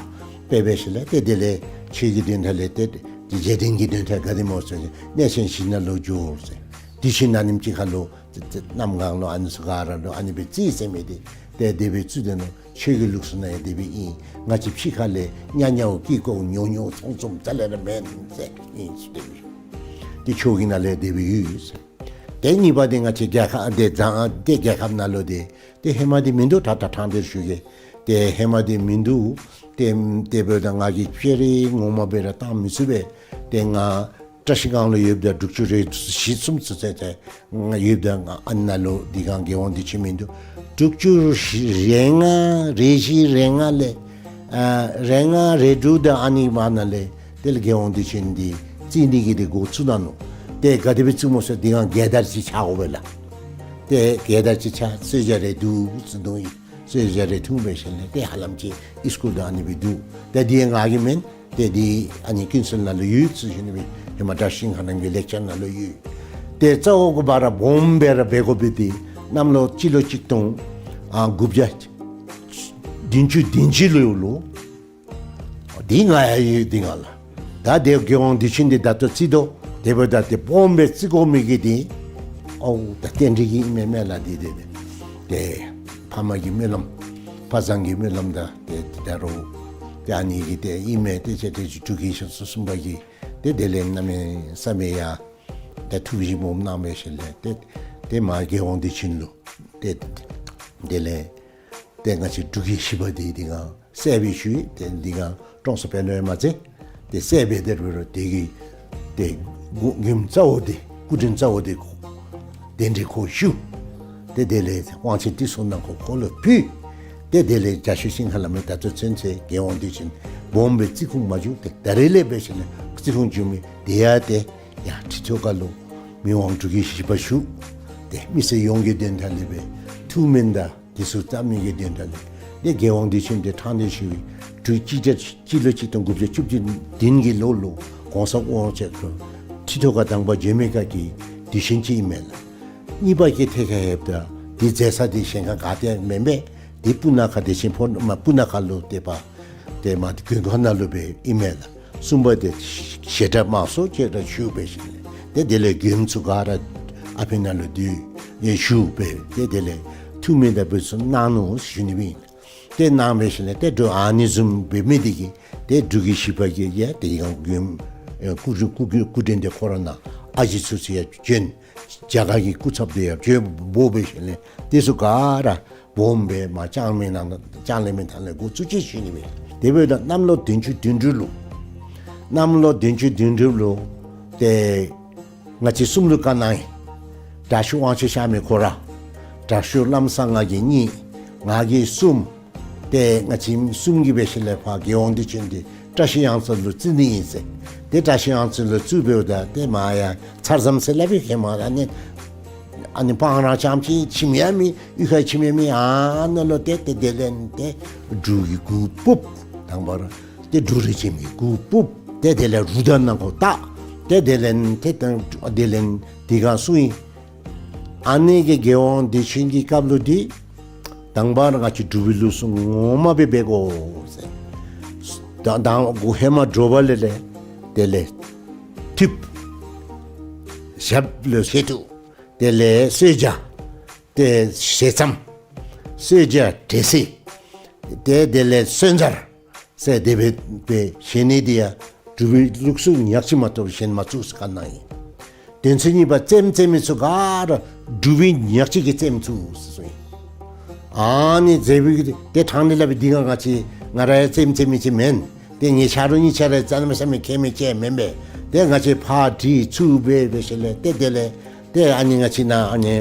དཔེ་འབད་ཞིནམ་ལས་ཏེ་དེ་ལས་ཆོས་ཀྱི་དོན་དག་ལས་ཏེ་རྗེས་དྲན་གྱི་དོན་དག་ག་དེ་སྨོ་ཟེར་བ་ཅིན་གནས་ཆེན་བཞི་ནང་ལུ་འགྱོ་ཟེར། དུས་ཆེན་ཨ་ནེམ་ཅིག་ཁར་ལུ་ཏེ་ཏེ་གནམ་གང་ལུ་ཨ་ནི་ཚུ་ག་ར་ལུ་ཨ་ནི་སྦེ་རྩིས་ཟེར་མི་འདི་ཏེ་དེ་སྦེ་རྩིས་དེ་ནང་ཆོས་ཀྱི་ལུགས་སྲོལ་ནང་ཡང་དེ་སྦེ་ཨིན། ང་བཅས་ཕྱི་ཁ་ལས་ཉག་ཉག་ཀི་ཀོ་ཉོག་ཉོག་ཚོང་ཚོང་རྩ་ལས་ར་མེན་ཟེར་ཨིན་ཟེར་དེ་སྦེ། ཏེ་ཆོས་ཀྱི་ནང་ལས་དེ་སྦེ་ཡོད་ཟེར། ཏེ་གཉིས་པ་འདི་ང་བཅས་རྒྱལ་ཁབ་འདི་བཟང་ཏེ་རྒྱལ་ཁབ་ནང་ལུ་འདི་ཏེ་ཧེ་མ་འདི་མིན་འདུག། ད་ད་ཐང་འདིར་ཞུ་གེ། ཏེ་ཧེ་མ་འདི་མིན་འདུག། ཏེ་དེ་འབདཝ་ད་ང་གིས་ཕྱི་རུ་ངོ་མ་སྦེ་ར་བཏང་མི་ཚུགས་པས། ཏེ་ང་བཀྲ་ཤིས་སྒང་ལུ་ཡོདཔ་ད་དྲུག་ཅུ་རེ་བཞི་གསུམ་ཚུན་ཚོད་ཏེ་ང་ཡོདཔ་ད་ང་ཨ་ནཱ་ལུ་འདི་སྒང་རྒྱལ་དབང་དུས་ཆེན་མིན་འདུག། དྲུག་ཅུ་རེ་ལྔ་རེ་བཞི་རེ་ལྔ་ལས་ཨ་རེ་ལྔ་རེ་དྲུག་དང་ཨ་ནི་བར་ན་ལས་དེ་ལས་རྒྱལ་དབང་དུས་ཆེན་འདི་རྩིས་ནི་གི་འདི་འགོ་བཙུགས་གནང་ནུག། ཏེ་ག་དེ་སྦེ་བཙུགས་སྨོ་ཟེར་འདི་སྒང་རྒྱལ་དར་ཅིག་འཕྱར་དགོ་པས་ལགས། ཏེ་རྒྱལ་དར་ཅིག་འཕྱར་གསོལ་ཇ་རེ་བསྡུ་ཟེར་འདུག་ཨིན། གསོལ་ཇ་རེ་འཐུང་འབད་ཞིནམ་ལས་ཏེ་ཧ་ལམ་ཅིག་ཨིས་ཀུལ་དང་ཨ་ནི་སྦེ་འདུག། ཏེ་འདི་ང་གི་མེན། ཏེ་འདི་ཨ་ནི་ཀུན་གསལ་ནང་ལུ་ཡོད་ཟེར་ཞུ་ནི་སྦེ་ཧེ་མ་བཀྲ་ཤིས་ཤིང་ཁ་རྣམ་རྒྱལ་ལེགས་སྦྱར་ནང་ལུ་ཡོད། ཏེ་རྩ་བོ་གུ་བ་ར་སྦོམ་སྦེ་ར་འབད་དགོ་པའི་འདི་གནམ་ལོ་སྤྱི་ལོ་གཅིག་སྟོང་ཨ་དགུ་བརྒྱ་བདུན་ཅུ་དོན་གཅིག་ལུ་ལོ། འདི་ང་ཡང་ཡོད་འདི་ང་ལགས། ད་དེ་རྒྱལ་དབང་དུས་ཆེན་འདི་ད་ལྟོ་རྩིས་དོ། དེ་འབདཝ་ད་ཏེ་སྦོམ་སྦེ་རྩི་དགོ་མི་གི་འདི་ཨོ་ད་རྟེན་འབྲེལ་གྱི་ཨིན་མས་མེན་ལགས། འདི་འདི་འདི་ཏེ་ཕ་མ་གི་སྨོན་ལམ་ཕ་བཟང་གི་སྨོན་ལམ་དང་ཏེ་ཏེ་ད་རུང་ཏེ་ཨ་ནི་གི་ཏེ་ཨིན་མས། ཏེ་ཅེ་ཏེ་ཅིག་འབྲུག་གི་ཞིང་གསུམ་པ་གིས་ཏེ་དེ་ལས་གནམ་མེད་ས་མེད་ཡ་ཏེ་ཐུགས་བཞེད་སྦོམ་གནང་འབད་ཞིནམ་ལས་ཏེ་ཏེ་མ་རྒྱལ་དབང་དུས་ཆེན་ལུ་ཏེ་དེ་ལས་ཏེ་ང་བཅས་འབྲུག་གི་བཞི་པ་འདི་འདི་སྒང་གསལ་སྦེ་ཞུ་ཡི། ཏེ་འདི་སྒང་ཀྲོང་གསར་དཔོན་སློབ་མ་ཚེ་ཏེ་གསལ་སྦེ་དེ་རུ་རུ་དེ་གི་ཏེ་མགུ་མགུ་རྩ་བོ་འདི་སྐུ་དྲིན་རྩ་བོ་འདི་གདན་འདྲེན་ཁོ་ཞུ། ཏེ་དེ་ལས་དབང་ཆེན་ཏི་སོ་ནང་ཁོ་ཁོ་ལུ་ཕུལ། ཏེ་དེ་ལས་རྒྱ་ཤོད་ཤིང་ཁ་ལ་མེ་ད་ལྟོ་ཚུན་ཚོད་རྒྱལ་དབང་དུས་ཆེན་སྦོམ་སྦེ་རྩི་ཁུངས་མ་བྱུང་། ཏེ་ད་རེས་ལས་འབད་ཞིནམ་ལས་རྩི་ཁུངས་བྱུང་མི་དེ་ཡང་ཏེ་ཡ་ཁྲི་ཐོག་ཁ་ལུ་མི་དབང་འབྲུག་གི་བཞི་པ་བཞུགས། ཏེ་མི་སེར་ཡོངས་ཀྱི་དོན་དག་ལས་སྦེ་ཐུགས་སྨོན་དང་དེ་ཚུ་བཏབ་ནི་གི་དོན་དག་ལས་ཏེ་རྒྱལ་དབང་དུས་ཆེན་འདི་ཕྲང་སྟེ་ཞུ་བའི་དུས་ཅི་ཏེ་སྤྱི་ལོ་གཅིག་སྟོང་དགུ་བརྒྱ་བཅུ་བདུན་གྱི་ལོ་ལུ་གོང་ས་དབང་ཕྱུག་ཁྲི་ཐོག་ཁ་དང་པ་བྱོན་མི་ཁ་གི་དུས་ཆེན་ཅིག་ཨིན་མས་ལགས། གཉིས་པ་གི་ཐད་ཁར་ཡོདཔ་ད་འདི་མཛད་ས་འདི་གཞན་ཁར་ག་ཏེ་མེན་པས། འདི་སྤུ་ན་ཁ་དེ་ཅིན་ཕོ་མ་སྤུ་ན་ཁ་ལུ་ཏེ་པ་ཏེ་མ་དགོན་ཁང་ནང་ལུ་སྦེ་ཨིན་མས་ལགས། གསུམ་པ་འདི་བཤད་གྲྭ་དམངས་སྲོལ་ཅིག་ར་ཞུ་འབད་ཞིནམ་ལས་ཏེ་དེ་ལས་མགྱོནམ་ཚུ་ག་ར་ཨ་ཕི་ནང་ལུ་འདུས་ཡོད་ཞུ་འབད་ཏེ་དེ་ལས་ཐུགས་སྨོན་དང་འབུལ་ཚུ་གནང་ནུག་ཞུ་ནི་སྦེ་ཨིན། ཏེ་གནང་འབད་ཞིནམ་ལས་ཏེ་འགྲོ་ཨ་ནི་བཟུམ་འབད་མི་འདི་གིས་ཏེ་འབྲུག་གི་བཞི་པ་གིས་ཡ་ཏེ་ཡང་མགྱོནམ་ཨེ་སྐུ་སྐུ་སྐུ་སྐུ་དྲིན་འདི་ཁོ་ར་ནང་ཨ་ཞེ་ཚུ་ཚུ་ཡང་བྱོན། རྒྱ་གར་གྱི་སྐུ་ཚབ་འདི་ཡང་བྱོན་འབོ་འབད་ཞིནམ་ལས་དེ་ཚུ་ག་ར་སྦོམ་སྦེ་མ་ལྕང་མའི་ནང་ལྕང་གླིང་མའི་ཐང་ལས་འགོ་བཙུགས་ཅི་ཞུ་ནི་སྦེ། དེ་འབདཝ་ད་གནམ་ལོ་བདུན་ཅུ་དོན་དྲུག་ལུ་གནམ་ལོ་བདུན་ཅུ་དོན་དྲུག་ལུ་ཏེ་ང་བཅས་གསུམ་ལུ་བཀའ་གནང་ཡི། དྲག་ཤོས་དབང་ཕྱུག་གཤགས་མི་ཁོ་ར་དྲག་ཤོས་ལམ་སང་ང་གིས་གཉིས། ང་གིས་གསུམ། ཏེ་ང་བཅས་གསུམ་གྱིས་འབད་ཞིནམ་ལས་ཕར་རྒྱལ་དབང་དུས་ཆེན་འདི་བཀྲ་ཤིས་གཡང་རྩེ་ལུ་བརྩི་ནི་ཨིན་ཟེར། ཏེ་བཀྲ་ཤིས་གཡང་རྩེ་ལུ་བརྩིཝ་འབདཝ་ད་ཏེ་མ་ཡ་ཚར་ཙམ་ཟེར་སླབ་པའི་ཧེ་མ་ཨ་ནི་ཨ་ནི་སྤང་ར་རྐྱངམ་ཅིག་ཁྱིམ་ཡང་མེད། གཡུས་ཁར་ཁྱིམ་ཡང་མེད། ཨ་ནཱ་ལུ་ཏེ་ཏེ་དེ་ལས་ཏེ་འབྲུག་གི་གུར་ཕུབ། དང་པ་ར་ཏེ་འབྲུག་རི་ཁྱིམ་གྱི་གུར་ཕུབ། ཏེ་དེ་ལས་རུ་དང་ནང་ཁོ་བཏགས། ཏེ་དེ་ལས་ཏེ་དང་དེ་ལས་འདི་ག་སུ་ཨིན། ཨ་ནི་གི་རྒྱལ་དབང་དུས་ཆེན་གྱི་སྐབས་ལུ་འདི་དང་པ་ར་ང་བཅས་འབྲུག་པའི་ལུགས་སྲོལ་ངོ་མ་སྦེ་འབད་དགོ་ཟེར། ད་དང་གུ་ཧེ་མ་དྲོ་པ་ལས་ལས་དེ་ལས་ཐུབ་ཞབས་ལུ་ཞལ་ཏོག། དེ་ལས་གསོལ་ཇ། ཏེ་ཞལ་ཙམ། གསོལ་ཇ་འབྲས་སིལ། ཏེ་དེ་ལས་གསོལ་ཇ་ཟེར་དེ་སྦེ་སྦེ་བཞེས་ནི་འདི་ཡང་འབྲུག་པའི་ལུགས་སྲོལ་ཉག་གཅིག་མ་གཏོགས་གཞན་མ་བཙུགས་ཟེར་བཀའ་གནང་ཡི། དོན་ཚན་གཉིས་པ་རྩེདམོ་རྩེ་མི་ཚུ་ག་ར་འབྲུག་པའི་ཉག་གཅིག་གིས་རྩེདམོ་བཙུགས་ཟེར་གསུངས་ཡི། ཨ་ནི་མཛད་པའི་ཏེ་ཕྲང་ནི་སླབ་པའི་འདི་ག་ང་བཅས་ང་ར་ཡང་རྩེདམོ་རྩེ་མི་ཅིག་མེན། ཏེ་ངེའི་ཆ་རོགས་གཉིས་ཆ་ར་རྩེདམོ་རྩེ་མི་མཁས་མི་ཅིག་མེན་པས། ཏེ་ང་བཅས་ཕར་དྲི་ཚུར་འབད་འབད་ཞིནམ་ལས་ཏེ་དེ་ལས་ཏེ་ཨ་ནི་ང་བཅས་ནཱ་ཨ་ནི་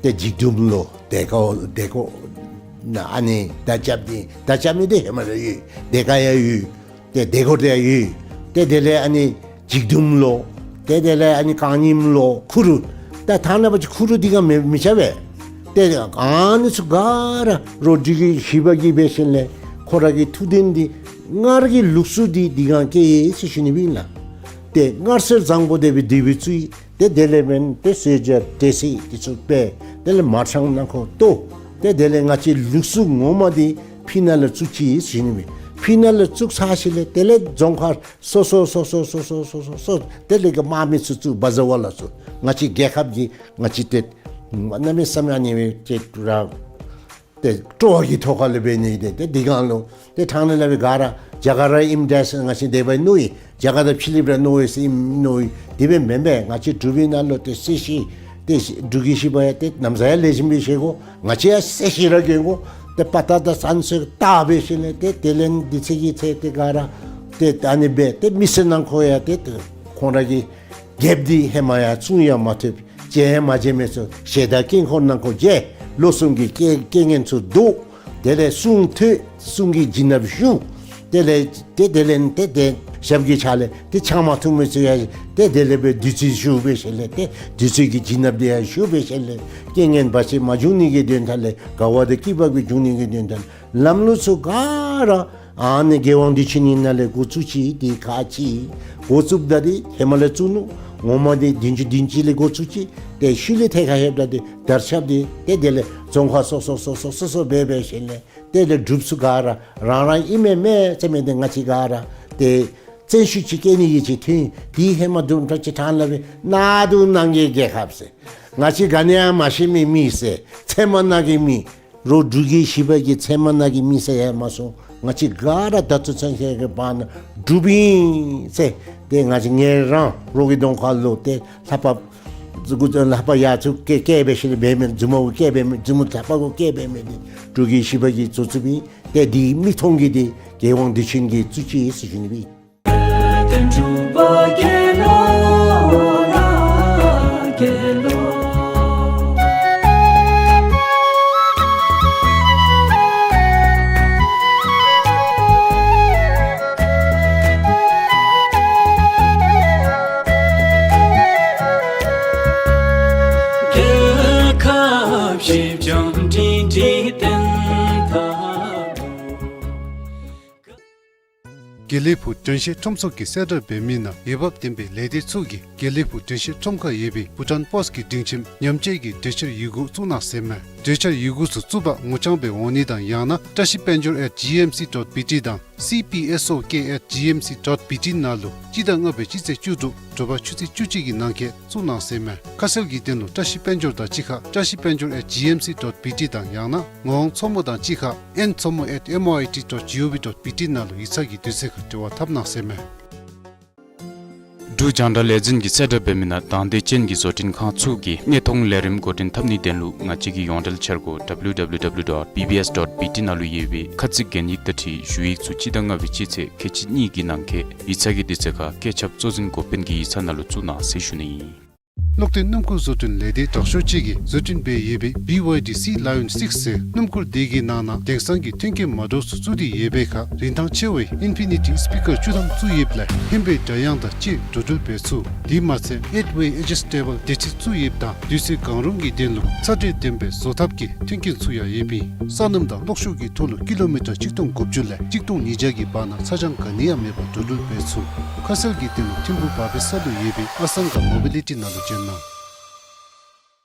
ཏེ་འཇིགས་འདུམ་ལོ་དེ་ཀོ་དེ་ཀོ་ནཱ་ཨ་ནི་མདའ་རྐྱབ་སྟེ་མདའ་རྐྱབ་མི་དེ་ཧེ་མ་ལས་ཡོད། དེ་ཀ་ཡང་ཡོད། ཏེ་དེ་ཀོ་དེ་ཡང་ཡོད། ཏེ་དེ་ལས་ཨ་ནི་འཇིགས་འདུམ་ལོ། ཏེ་དེ་ལས་ཨ་ནི་རྐང་རྙིངམ་ལོ། ཁུ་རུ། ད་ཐང་ནང་པ་ཅིག་ཁུ་རུ་འདི་ག་མི་མི་ཆ་བས། ཏེ་ཨ་ནི་ཚུ་ག་ར་རོགས་འདི་གི་ཞི་བ་གིས་འབད་ཞིནམ་ལས་ཁོ་ར་གི་ཐུགས་དོན་འདི་སྔར་གྱི་ལུགས་སྲོལ་འདི་འདི་ག་སྐྱེལ་ཡི་ཟེར་ཞུ་ནི་ཨིན་ལགས། ཏེ་སྔར་སྲོལ་བཟང་པོ་དེ་སྦེ་དེ་སྦེ་བཙུགས་ཡི། ཏེ་དེ་ལས་འབདན་ཏེ་ཟས་བཅད་འདྲེ་སྲེག་འདི་ཚུ་འབད། དེ་ལས་མ་ཁྲང་ནང་ཁོ་ལྟོ། ཏེ་དེ་ལས་ང་བཅས་ལུགས་སྲོལ་ངོ་མ་འདི་ཕི་ནཱ་ལས་བཙུགས་ཅི་ཟེར་ཞུ་ནི་མས། ཕི་ནཱ་ལས་བཙུགས་ཚར་ཞིནམ་ལས་དེ་ལས་རྫོང་ཁག་སོ་སོ་སོ་སོ་དེ་ལས་གི་དམག་མི་ཚུ་བཙུགས། བ་ཛ་བ་ལ་ཚུ་ང་བཅས་རྒྱལ་ཁབ་ཀྱི་ང་བཅས་ཏེ་གནམ་མེད་ས་མེད་ཨ་ནི་སྦེ་ཅིག་ར་ཏེ་སྤྲོ་བ་གི་ཐོག་ཁ་ལས་འབད་ནི་ཏེ་ཏེ་འདི་གང་ལུ་ཏེ་ཐང་ནང་ལས་འབད་ག་ར་རྒྱ་གར་ར་ཨིནམ་འདྲས་ང་བཅས་དེ་སྦེ་མནོ་ཡི། རྒྱ་གར་དང་ཕྱི་གླིངཔ་ར་མནོ་ཡི་ཟེར་མནོ་ཡི། དེ་སྦེ་མེན་པས། ང་བཅས་འབྲུག་པའི་ནང་ལུ་ཏེ་སྲིད་ཞི་ཏེ་འབྲུག་གི་ཞི་བ་ཡང་ཏེ་ནམ་ཟ་ཡང་ལེགས་ཤོམ་སྦེ་བཞེས་དགོ། ང་བཅས་ཡང་སྲིད་ཞི་ར་གྱོན་དགོ། ཏེ་དཔའ་རྟགས་དང་བཙན་ཚུགས་བཏགས་འབད་ཞིནམ་ལས་ཏེ་དེ་ལས་འདི་ཚེ་གི་ཚེ་ཏེ་ག་ར་ཏེ་ཨ་ནི་སྦེ་ཏེ་མི་སེར་ནང་འཁོད་ཡང་ཏེ་ཏེ་ཁོང་ར་གི་རྒྱལཔོ་འདི་ཧེ་མ་ཡང་བཙུགས་ཡང་མ་ཐུབ། བྱོན་ཡང་མ་བྱོན་མི་ཚུ་ཞལ་ཏ་དཀྱིལ་འཁོར་ནང་འཁོད་བྱོན། ལོ་གསུམ་གྱི་རྐྱེན་རྐྱེན་ངན་ཚུ་བཟློག། དེ་ལས་གསུང་ཐོས། གསུང་གི་བྱིན་རླབས་ཞུགས། དེ་ལས་ཏེ་དེ་ལས་ཏེ་ཏེ་ཞབས་ཀྱི་ཕྱག་ལས་ཏེ་ཆང་མ་འཐུང་མི་ཚུ་ཡང་ཏེ་དེ་ལས་སྦེ་བདུད་རྩི་ཞུགས་འབད་ཞིནམ་ལས་ཏེ་བདུད་རྩི་གི་བྱིན་རླབས་དེ་ཡང་ཞུགས་འབད་ཞིནམ་ལས་རྐྱེན་ངན་བར་ཆད་མ་འབྱུང་ནི་གི་དོན་དག་ལས་དགའ་བ་དང་སྐྱིད་པ་གི་འབྱུང་ནི་གི་དོན་དག་ལས་ལམ་ལུགས་ཚུ་ག་ར་ཨ་ནི་རྒྱལ་དབང་བདེ་ཆེན་ནི་ནང་ལས་འགོ་བཙུགས་ཅི། ཏེ་ག་ཅི་འགོ་བཙུགསཔ་ད་འདི་ཧེ་མ་ལས་བཙུགས་ནུག། ངོ་མ་འདི་བདུན་ཅུ་བདུན་ཅུ་ལས་འགོ་བཙུགས་ཅི། ཏེ་ཤུལ་ལས་ཐད་ཁར་ལྷོདཔ་ད་འདི་དར་ཁྱབ་འདི་ཏེ་དེ་ལས་རྫོང་ཁག་སོ་སོ་སོ་སོ་སོ་སོ་འབད་འབད་ཞིནམ་ལས་ཏེ་ལས་འབྲུགཔ་ཚུ་ག་ར་རང་རང་ཨིན་མས་མས་ཟེར་མི་འདི་ང་བཅས་ག་ར་ཏེ་བཙན་ཤུགས་ཅིག་བཀལ་ནི་ཡོད་ཅིག་ཐོན། དེ་ཧེ་མ་དུམ་གྲ་ཅིག་ཐང་ལས་འབད་ནཱ་འདུག་ནང་གི་རྒྱལ་ཁབ་ཟེར། ང་བཅས་ག་ནི་ཡང་མ་ཤེས་མི་མི་ཟེར། ཚལ་མ་ནང་གི་མི། རོགས་འབྲུག་གི་ཞི་བ་གི་ཚལ་མ་ནང་གི་མི་ཟེར་ཡང་མ་སོང་། ང་བཅས་ག་ར་ད་ཚུན་ཚོད་ཀྱི་བར་ན་འབྲུགཔ་ཨིན་ཟེར། ཏེ་ང་བཅས་ངལ་རངས་རོགས་ཀྱི་གདོང་ཁ་ལུ་ཏེ་ལྷ་པ་ལྷ་པ་ཡ་ཚུ་བཀལ་བཀལ་འབད་ཞིནམ་ལས་འབད་མི་རྫུན་མ་གུ་བཀལ་འབད་མི་རྫུན་མ་ལྷ་པ་གུ་བཀལ་འབད་མི་འདི་འབྲུག་གི་ཞི་བ་གིས་བཙུགས་བཙུགསཔ་ཨིན། ཏེ་འདི་མིག་མཐོང་གི་འདི་རྒྱལ་དབང་བདེ་ཆེན་གྱིས་བཙུགས་ཅི་ཟེར་ཞུ་ནི་ཨིན། དགེ་ལེགས་ཕུག་དྲན་ཤེས་ཁྲོམ་ཚོགས་ཀྱིས་གསལ་བསྒྲགས་འབད་མི་ནང་འོས་འབབ་ལྡན་པའི་ལས་སྡེ་ཚུ་གིས་དགེ་ལེགས་ཕུག་དྲན་ཤེས་ཁྲོམ་ཁར་ཡོད་པའི་བྷུ་ཊཱན་པོསཊ་ཀྱི་སྒྲིང་ཁྱིམ་ཉམས་བཅོས་ཀྱི་གྲོས་འཆར་ཡི་གུ་བཙུགས་གནང་ཟེར་མས། གྲོས་འཆར་ཡི་གུ་ཚུ་བཙུགས་པར་ངོ་རྐྱང་སྦེ་འོང་ནི་དང་ཡང་ན་བཀྲ་ཤིས་དཔལ་འབྱོར་ཨེཊ་ཇི་ཨེམ་སི་ཌོཊ་བི་ཊི་དང་སི་པི་ཨེསི་ཨོ་ཀེ་ཨེཊ་ཇི་ཨེམ་སི་ཌོཊ་བི་ཊི་ནང་ལུ་སྤྱི་ཟླ་ལྔ་པའི་སྤྱི་ཚེས་བཅུ་དྲུག་དྲོ་པ་ཆུ་ཚོད་བཅུ་གཅིག་གི་ནང་འཁོད་བཙུགས་གནང་ཟེར་མས། ཁ་གསལ་གྱི་དོན་ལུ་བཀྲ་ཤིས་དཔལ་འབྱོར་དང་གཅིག་ཁར་བཀྲ་ཤིས་དཔལ་འབྱོར་ཨེཊ་ཇི་ཨེམ་སི་ཌོཊ་བི་ཊི་དང་ཡང་ན་ངག་དབང་མཚོ་མོ་དང་གཅིག་ཁར་ཨེན་མཚོ་མོ་ཨེཊ་ཨེམ་ཨོ་ཨའི་ཊི་ཌོཊ་ཇི་ཨོ་ཝི་ཌོཊ་བི་ཊི་ནང་ལུ་ཡིག་ཚང་གི་དུས་ཚོད་ཁར་འབྲེལ་བ་འཐབ་གནང་ཟེར་མས། འབྲུག་རྒྱང་བསྒྲགས་ལས་འཛིན་གྱིས་གསལ་བསྒྲགས་འབད་མི་ནང་དང་འདོད་ཅན་གྱི་བཟོ་སྐྲུན་ཁང་ཚུ་གིས་གནས་མཐོང་ལས་རིམ་འགོ་འདྲེན་འཐབ་ནིའི་དོན་ལུ་ང་བཅས་ཀྱི་ཡོངས་འབྲེལ་འཆར་སྒོ་ཌབ་ལུ་ཌབ་ལུ་ཌབ་ལུ་ཌོཊ་བི་བི་ཨེསི་ཌོཊ་བི་ཊི་ནང་ལུ་ཡོད་པའི་ཁ་ཚིག་གན་ཡིག་དང་འཁྲིལ་ཞུ་ཡིག་ཚུ་སྤྱི་ཟླ་ལྔ་པའི་སྤྱི་ཚེས་ཁལ་གཅིག་གཉིས་ཀྱི་ནང་འཁོད་ཡིག་ཚང་གི་དུས་ཚོད་ཁར་བཀོད་ཁྱབ་གཙོ་འཛིན་འགོ་དཔོན་གྱི་ཡིག་ཚང་ནང་ལུ་བཙུགས་གནང་ཟེར་ཞུ་ནི་ཨིན། གློག་ལྡན་སྣུམ་འཁོར་བཟོ་སྐྲུན་ལས་སྡེ་དྲག་ཤོས་ཅིག་གིས་བཟོ་སྐྲུན་འབད་ཡོད་པའི་བི་ཝའི་ཌི་སི་ལ་ཡོན་སིགསི་ཟེར་སྣུམ་འཁོར་དེ་གི་ནང་ན་དེང་སང་གི་མཐུན་རྐྱེན་མ་འདྲཝ་ཚུ་བཙུགས་ཏེ་ཡོད་པའི་ཁར་རིན་ཐང་ཆེ་བའི་ཨིན་ཕི་ནི་ཊི་སི་པི་ཀར་བཅུ་ཐམ་བཙུགས་ཡོདཔ་ལས་ཧེ་མའི་སྒྲ་དབྱངས་དང་བཅས་འགྲོ་འགྲུལ་འབད་ཚུགས། དེ་མ་ཚད་ཨེཊ་ཝེ་ཨེ་ཇི་སི་ཊེ་བཱལ་སྡེར་ཁྲི་བཙུགས་ཡོདཔ་དང་དུས་ཚོད་གང་རུང་གི་དོན་ལུ་ཚ་དྲོད་ལྡན་པའི་བཟོ་ཐབས་ཀྱི་མཐུན་རྐྱེན་ཚུ་ཡང་ཡོདཔ་ཨིན། སོ་ནམ་དང་གློག་ཤུགས་ཀྱི་ཐོག་ལུ་ཀི་ལོ་མི་ཊར་ཆིག་སྟོང་དགུ་བཅུ་ལས་ཆིག་སྟོང་ཉིས་བརྒྱ་གི་བར་ན་ཚ་གྱང་ག་ནི་ཡང་མེད་པར་འགྲོ་འགྲུལ་འབད་ཚུགས། ཁ་གསལ་གྱི་དོན་ལུ་ཐིམ་ཕུག་བར་པའི་ས་ལུ་ཡོད་པའི་ཨ་སང་ག་མོ་བི་ལི་ཊི་ནང་ལུ་བྱོན་གནང་།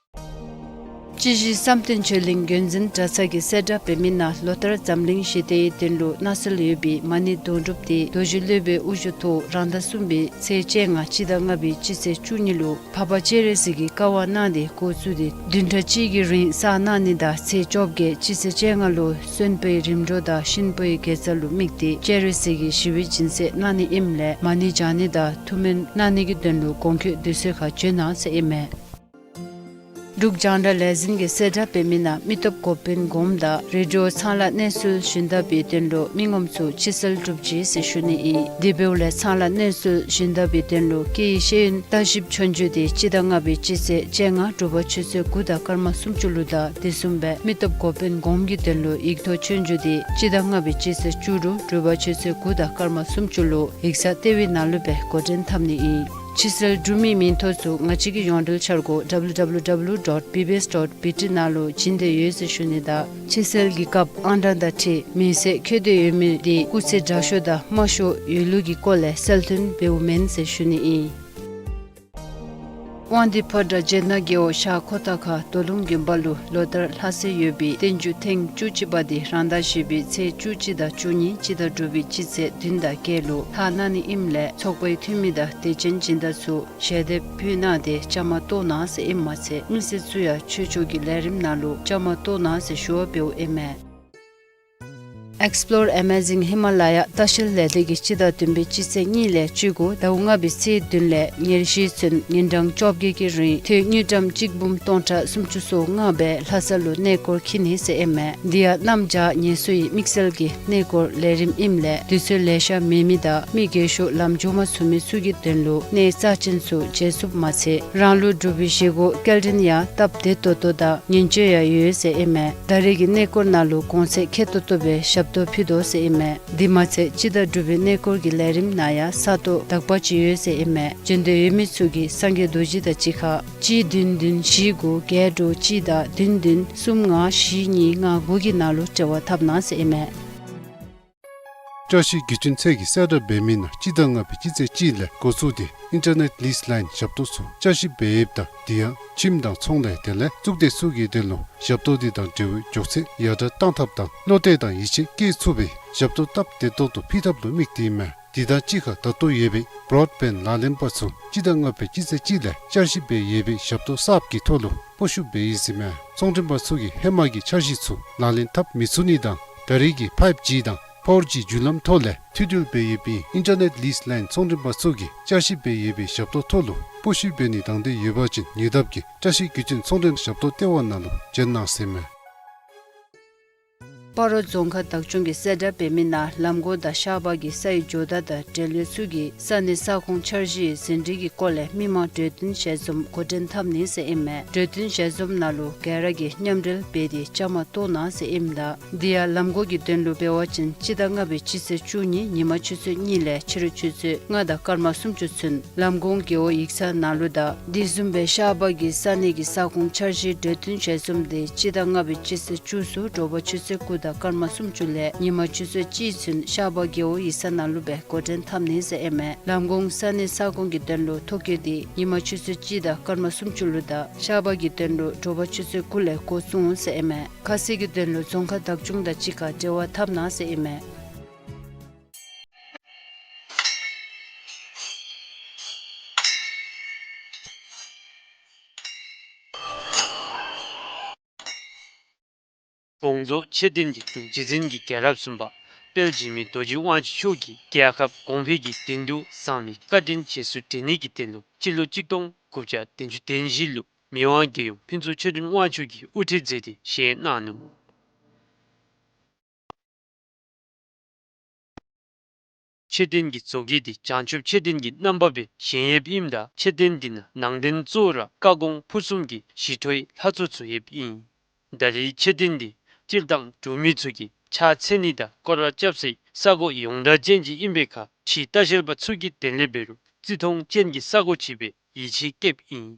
སྤྱི་བཞི་བསམ་གཏན་ཆོས་གླིང་རྒྱུན་འཛིན་གྲྭ་ཚང་གིས་གསལ་བསྒྲགས་འབད་མི་ནང་ལོ་ལྟར་འཛམ་གླིང་ཞི་བདེའི་དོན་ལུ་གནས་སྲོལ་ཡོད་པའི་མ་ཎི་དོན་གྲུབ་སྟེ་རྡོ་རྗེ་སློབ་དཔོན་དབུ་བཞུགས་ཐོག་རང་ཟླ་གསུམ་པའི་ཚེས་བཅོ་ལྔ་སྤྱི་ཟླ་ལྔ་པའི་སྤྱི་ཚེས་བཅུ་གཉིས་ལུ་འཕགས་པ་སྤྱན་རས་གཟིགས་ཀྱིས་བཀའ་དབང་གནང་སྟེ་འགོ་བཙུགས་ཏེ་བདུན་ཕྲག་གཅིག་གི་རིང་བསགས་གནང་ནི་དང་ཚེས་བཅོ་བརྒྱད་སྤྱི་ཚེས་བཅོ་ལྔ་ལུ་སོན་པོའི་རིམ་གྲོ་དང་གཤིན་པོའི་དགེ་རྩ་ལུ་དམིགས་ཏེ་སྤྱན་རས་གཟིགས་ཀྱི་ཞི་བའི་སྦྱིན་སྲེག་གནང་ནི་ཨིནམ་ལས་མ་ཎི་བགྱང་ནི་དང་ཐུགས་སྨོན་གནང་ནི་གི་དོན་ལུ་གོང་འཁོད་དུས་ཚོད་ཁར་བྱོན་གནང་ཟེར་ཨིན་མས། འབྲུག་རྒྱང་བསྒྲགས་ལས་འཛིན་གྱིས་གསལ་བསྒྲགས་འབད་མི་ནང་མི་སྟོབས་འགོ་དཔོན་གོངམ་དང་རེ་ཌི་ཡོ་ཚང་ལ་གནས་ཚུལ་ཞུ་དགོ་པའི་དོན་ལུ་མི་ངོམ་ཚུ་ཕྱིར་སེལ་གྲུབ་ཅི་ཟེར་ཞུ་ནི་ཨིན། དེ་འབདཝ་ལས་ཚང་ལ་གནས་ཚུལ་ཞུ་དགོ་པའི་དོན་ལུ་སྐད་ཡིག་ཤེས་ཡོན་ལྟ་ཞིབ་ཆོས་རྒྱུགས་དེ་སྤྱི་ཟླ་ལྔ་པའི་སྤྱི་ཚེས་བཅོ་ལྔ་དྲོ་པ་ཆུ་ཚོད་དགུ་དང་སྐར་མ་སུམ་ཅུ་ལུ་དང་དེ་བཟུམ་སྦེ་མི་སྟོབས་འགོ་དཔོན་གོངམ་གྱི་དོན་ལུ་ཡིག་ཐོག་ཆོས་རྒྱུགས་དེ་སྤྱི་ཟླ་ལྔ་པའི་སྤྱི་ཚེས་བཅུ་དྲུག་དྲོ་པ་ཆུ་ཚོད་དགུ་དང་སྐར་མ་སུམ་ཅུ་ལུ་ཡིག་ཚང་ལྟེ་བའི་ནང་ལུ་སྦེ་འགོ་འདྲེན་འཐབ་ནི་ཨིན། ཕྱིར་སེལ་གྲུབ་མིའི་མིང་ཐོ་ཚུ་ང་བཅས་ཀྱི་ཡོངས་འབྲེལ་འཆར་སྒོ་W W W dot B B S dot B T ནང་ལུ་བྱིན་ཏེ་ཡོད་ཟེར་ཞུ་ནི་དང་ཕྱིར་སེལ་གྱི་སྐབས་ཨང་གྲངས་དང་འཁྲིལ་མིང་གསལ་འཁོད་དེ་ཡོད་མི་དེ་སྐུགས་ཚད་དྲག་ཤོས་དང་དམའ་ཤོས་ཡོད་ལུགས་ཀྱི་སྐོར་ལས་གསལ་སྟོན་འབདཝ་མེན་ཟེར་ཞུ་ནི་ཨིན། དབང་འདུས་ཕོ་བྲང་རྗེ་བཙུན་རྒྱལ་པོ་ཤར་ཁོ་ཐང་ཁ་རྡོ་ལུང་དགོན་པ་ལུ་ལོ་ལྟར་ལྷ་སར་ཡོད་པའི་བསྟན་འགྱུར་ཐེངས་བཅུ་གཅིག་པ་དེ་རང་ཟླ་བཞི་པའི་ཚེས་བཅུ་གཅིག་དང་བཅུ་གཉིས་སྤྱི་ཟླ་དྲུག་པའི་སྤྱི་ཚེས་བདུན་དང་བརྒྱད་ལུ་ལྷག་གནང་ནི་ཨིནམ་ལས་ཚོགས་པའི་འཐུས་མི་དང་དད་ཅན་སྦྱིན་བདག་ཚུ་ཞལ་འདེབས་ཕུལ་གནང་སྟེ་བཅའ་མར་གཏོགས་གནང་ཟེར་ཨིནམ་མ་ཚད་མི་སེར་ཚུ་ཡང་ཆོས་ཕྱོགས་ཀྱི་ལས་རིམ་ནང་ལུ་བཅའ་མར་གཏོགས་གནང་ཟེར་ཞུ་བ་འབདཝ་ཨིན་མས། Explore Amazing Himalaya ལྟ་བཤལ་ལས་སྡེ་གིས་སྤྱི་ཟླ་བདུན་པའི་སྤྱི་ཚེས་གཉིས་ལས་བཅུ་དགུ་ཟླཝ་ལྔ་པའི་ཚེས་བདུན་ལས་ཉེར་བཞི་ཚུན་ཉིན་གྲངས་བཅོ་བརྒྱད་ཀྱི་རིང་ཐོན་དངུལ་ཀྲམ་གཅིག་འབུམ་སྟོང་ཕྲག་སུམ་ཅུ་སོ་ལྔ་སྦེ་ལྷ་ས་ལུ་གནས་སྐོར་འཁྱིད་ནི་ཟེར་ཨིན་མས། དེ་ཡང་གནམ་བྱཱར་ངལ་གསོའི་དམིགས་བསལ་གྱི་གནས་སྐོར་ལས་རིམ་ཨིནམ་ལས་དུས་ཚོད་ལེ་ཤ་མེད་མི་དང་མི་རྒས་ཤོས་ལམ་འགྱོ་མ་ཚུགས་མི་ཚུ་གི་དོན་ལུ་གནས་རྩ་ཅན་ཚུ་མཇལ་ཚུགསཔ་མ་ཚད་རང་ལུགས་འབྲུག་པའི་བཞེས་སྒོ་སྐྱེལ་འདྲེན་ཡང་སྟབས་བདེ་ཏོག་ཏོ་དང་ཉིན་བཅོ་ཡང་ཡོད་ཟེར་ཨིན་མས། ད་རེས་ཀྱི་གནས་སྐོར་ནང་ལུ་གོང་ཚད་ཁེ་ཏོག་ཏོ་སྦེ་ཞབས་ཏོག་ཕུལ་དོ་ཟེར་ཨིན་མས། དེ་མ་ཚད་སྤྱི་ཟླ་དྲུག་པའི་གནས་སྐོར་གྱི་ལས་རིམ་ནང་ཡང་ས་སྟོང་དག་པ་ཅིག་ཡོད་ཟེར་ཨིན་མས། འབྱོན་འདོད་ཡོད་མི་ཚུ་གིས་སངས་རྒྱས་རྡོ་རྗེ་དང་གཅིག་ཁར་གཅིག་བདུན་བདུན་བཞི་དགུ་བརྒྱད་དྲུག་གཅིག་དང་བདུན་བདུན་གསུམ་ལྔ་བཞི་གཉིས་ལྔ་དགུ་གི་ནང་ལུ་འབྲེལ་བ་འཐབ་གནང་ཟེར་ཨིན་མས། བཀྲ་ཤིས་བརྒྱུད་འཕྲིན་ཚད་ཀྱིས་གསལ་བསྒྲགས་འབད་མི་ནང་སྤྱི་ཟླ་ལྔ་པའི་སྤྱི་ཚེས་གཅིག་ལས་འགོ་བཙུགས་ཏེ་ཨིན་ཊར་ནེཊ་ལིསི་ལའིན་ཞབས་ཏོག་ཚུ་བསྐྱར་ཞིབ་འབད་ཡོདཔ་ད་དེ་ཡང་ཁྱིམ་དང་ཚོང་ལས་དེ་ལས་གཙུག་སྡེ་ཚུ་གི་དོན་ལུ་ཞབས་ཏོག་དེ་དང་འབྲེལ་བའི་མགྱོགས་ཚད་ཡར་དྲག་གཏང་ཐབས་དང་བློ་གཏད་དང་ཡིད་ཆེས་བསྐྱེད་ཚུགས་པའི་ཞབས་ཏོག་སྟབས་བདེ་ཏོག་ཏོ་ཕུལ་ཐབས་ལུ་དམིགས་ཏེ་ཨིན་མས། དེ་དང་གཅིག་ཁར་ད་ལྟོ་ཡོད་པའི་བྲོཌ་བེནཌ་ལག་ལེན་པ་ཚུ་སྤྱི་ཟླ་ལྔ་པའི་སྤྱི་ཚེས་གཅིག་ལས་བསྐྱར་ཞིབ་འབད་ཡོད་པའི་ཞབས་ཏོག་གསརཔ་གི་ཐོག་ལུ་སྤོ་བཤུད་འབད་ཡི་ཟེར་ཨིན་མས། ཚོང་མགྲོན་པ་ཚུ་གིས་ཧེ་མ་གི་འཆར་གཞི་ཚུ་ལག་ལེན་འཐབ་མི་ཚུགས་ནི་དང་ད་རེས་ཀྱི་ཕའིབ་ཇི་དང་ཕོར་ཇི་བརྒྱུད་ལམ་ཐོག་ལས་མཐུད་འབྲེལ་འབད་ཡོད་པའི་ཨིན་ཊར་ནེཊ་ལིསི་ལའིན་ཚོང་མགྲོན་པ་ཚུ་གིས་བསྐྱར་ཞིབ་འབད་ཡོད་པའི་ཞབས་ཏོག་ཐོག་ལུ་སྤོ་བཤུད་འབད་ནི་དང་འདོད་ཡོད་པ་ཅིན་ཉེ་འདབས་ཀྱི་བཀྲ་ཤིས་བརྒྱུད་འཕྲིན་ཚོང་མགྲོན་ཞབས་ཏོག་ལྟེ་བ་ནང་ལུ་བྱོན་གནང་ཟེར་ཨིན་མས། སྤ་རོ་རྫོང་ཁག་བདག་སྐྱོང་གིས་གསལ་བསྒྲགས་འབད་མི་ནང་ལམ་གོང་དང་ཤར་པ་གི་སའི་ཇོ་བདག་དང་འབྲེལ་ཡོད་ཚུ་གིས་ས་གནས་ས་ཁོངས་འཆར་གཞིའི་ཟིན་བྲིས་ཀྱི་སྐོར་ལས་མི་མང་གྲོས་བསྟུན་ཞལ་འཛོམས་འགོ་འདྲེན་འཐབ་ནི་ཟེར་ཨིན་མས། གྲོས་བསྟུན་ཞལ་འཛོམས་ནང་ལུ་ག་ར་གིས་མཉམ་འབྲེལ་འབད་དེ་བཅའ་མར་གཏོགས་གནང་ཟེར་ཨིནམ་ད་དེ་ཡང་ལམ་གོང་གི་དོན་ལུ་འབད་བ་ཅིན་སྤྱི་ཟླ་ལྔ་པའི་སྤྱི་ཚེས་བཅུ་གཉིས་ཉིན་མ་ཆུ་ཚོད་གཉིས་ལས་ཕྱི་རུ་ཆུ་ཚོད་ལྔ་དང་སྐར་མ་སུམ་ཅུ་ཚུན་ལམ་གོང་རྒེད་འོག་ཡིག་ཚང་ནང་ལུ་དང་དེ་བཟུམ་སྦེ་ཤར་པ་གི་ས་གནས་ཀྱི་ས་ཁོངས་འཆར་གཞིའི་གྲོས་བསྟུན་ཞལ་འཛོམས་དེ་སྤྱི་ཟླ་ལྔ་པའི་སྤྱི་ཚེས་བཅུ་གསུམ་དྲོ་པ་ཆུ་ཚོད་དགུ་དང་སྐར་མ་སུམ་ཅུ་ལས་ཉིན་མ་ཆུ་ཚོད་གཅིག་ཚུན་ཤར་པ་རྒེད་འོག་ཡིག་ཚང་ནང་ལུ་སྦེ་འགོ་འདྲེན་འཐབ་ནི་ཟེར་ཨིན་མས། ལམ་གོང་ས་གནས་ས་ཁོངས་ཀྱི་དོན་ལུ་ཐོ་བཀོད་དེ་ཉིན་མ་ཆུ་ཚོད་གཅིག་དང་སྐར་མ་སུམ་ཅུ་ལུ་དང་ཤར་པ་གི་དོན་ལུ་དྲོ་པ་ཆུ་ཚོད་དགུ་ལས་འགོ་བཙུགས་ཟེར་ཨིན་མས། ཁ་གསལ་གྱི་དོན་ལུ་རྫོང་ཁག་བདག་སྐྱོང་དང་གཅིག་ཁར་འབྲེལ་བ་འཐབ་གནང་ཟེར་ཨིན་མས། དགོངས་རྫོགས་མཆོད་རྟེན་གྱི་རྒྱུད་འཛིན་གྱི་རྒྱལ་རབས་གསུམ་པ་དཔལ་འཇིགས་མེད་རྡོ་རྗེ་དབང་ཕྱུག་མཆོག་གིས་རྒྱལ་ཁབ་གོང་འཕེལ་གྱི་དོན་དུ་གསང་བའི་བཀའ་དྲིན་རྗེས་སུ་དྲན་ནི་གི་དོན་ལུ་སྤྱི་ལོ་གཅིག་སྟོང་དགུ་བརྒྱ་བདུན་ཅུ་དོན་བཞི་ལུ་མི་དབང་རྒྱལ་ཡུམ་ཕུན་ཚོགས་ཆོས་སྒྲོན་དབང་ཕྱུག་གིས་དབུ་ཁྲིད་མཛད་དེ་བཞེངས་གནང་ནུག། མཆོད་རྟེན་གྱི་བཟོ་བཀོད་དེ་བྱང་ཆུབ་མཆོད་རྟེན་གྱི་རྣམ་པ་སྦེ་བཞེངས་ཡོདཔ་ཨིནམ་ད་མཆོད་རྟེན་འདི་ནང་ནང་རྟེན་གཙོ་བོ་ར་བཀའ་དགོངས་ཕུར་གསུམ་གྱི་ཞི་ཁྲོའི་ལྷ་ཚོགས་ཚུ་ཡོདཔ་ཨིན། ད་རེས་མཆོད་རྟེན་འདི་སྤྱིར་བཏང་འབྲུག་མི་ཚུ་གིས་ཕྱག་འཚལ་ནི་དང་སྐོར་ར་རྐྱབ་སའི་ས་གོ་ཡོངས་གྲགས་ཅན་ཅིག་ཨིན་པའི་ཁར་ཕྱི་ལྟ་བཤལ་པ་ཚུ་གི་དོན་ལས་འབད་རུང་བརྩི་མཐོང་ཅན་གྱི་ས་གོ་ཅིག་སྦེ་ཡིད་ཆེས་བསྐྱེདཔ་ཨིན།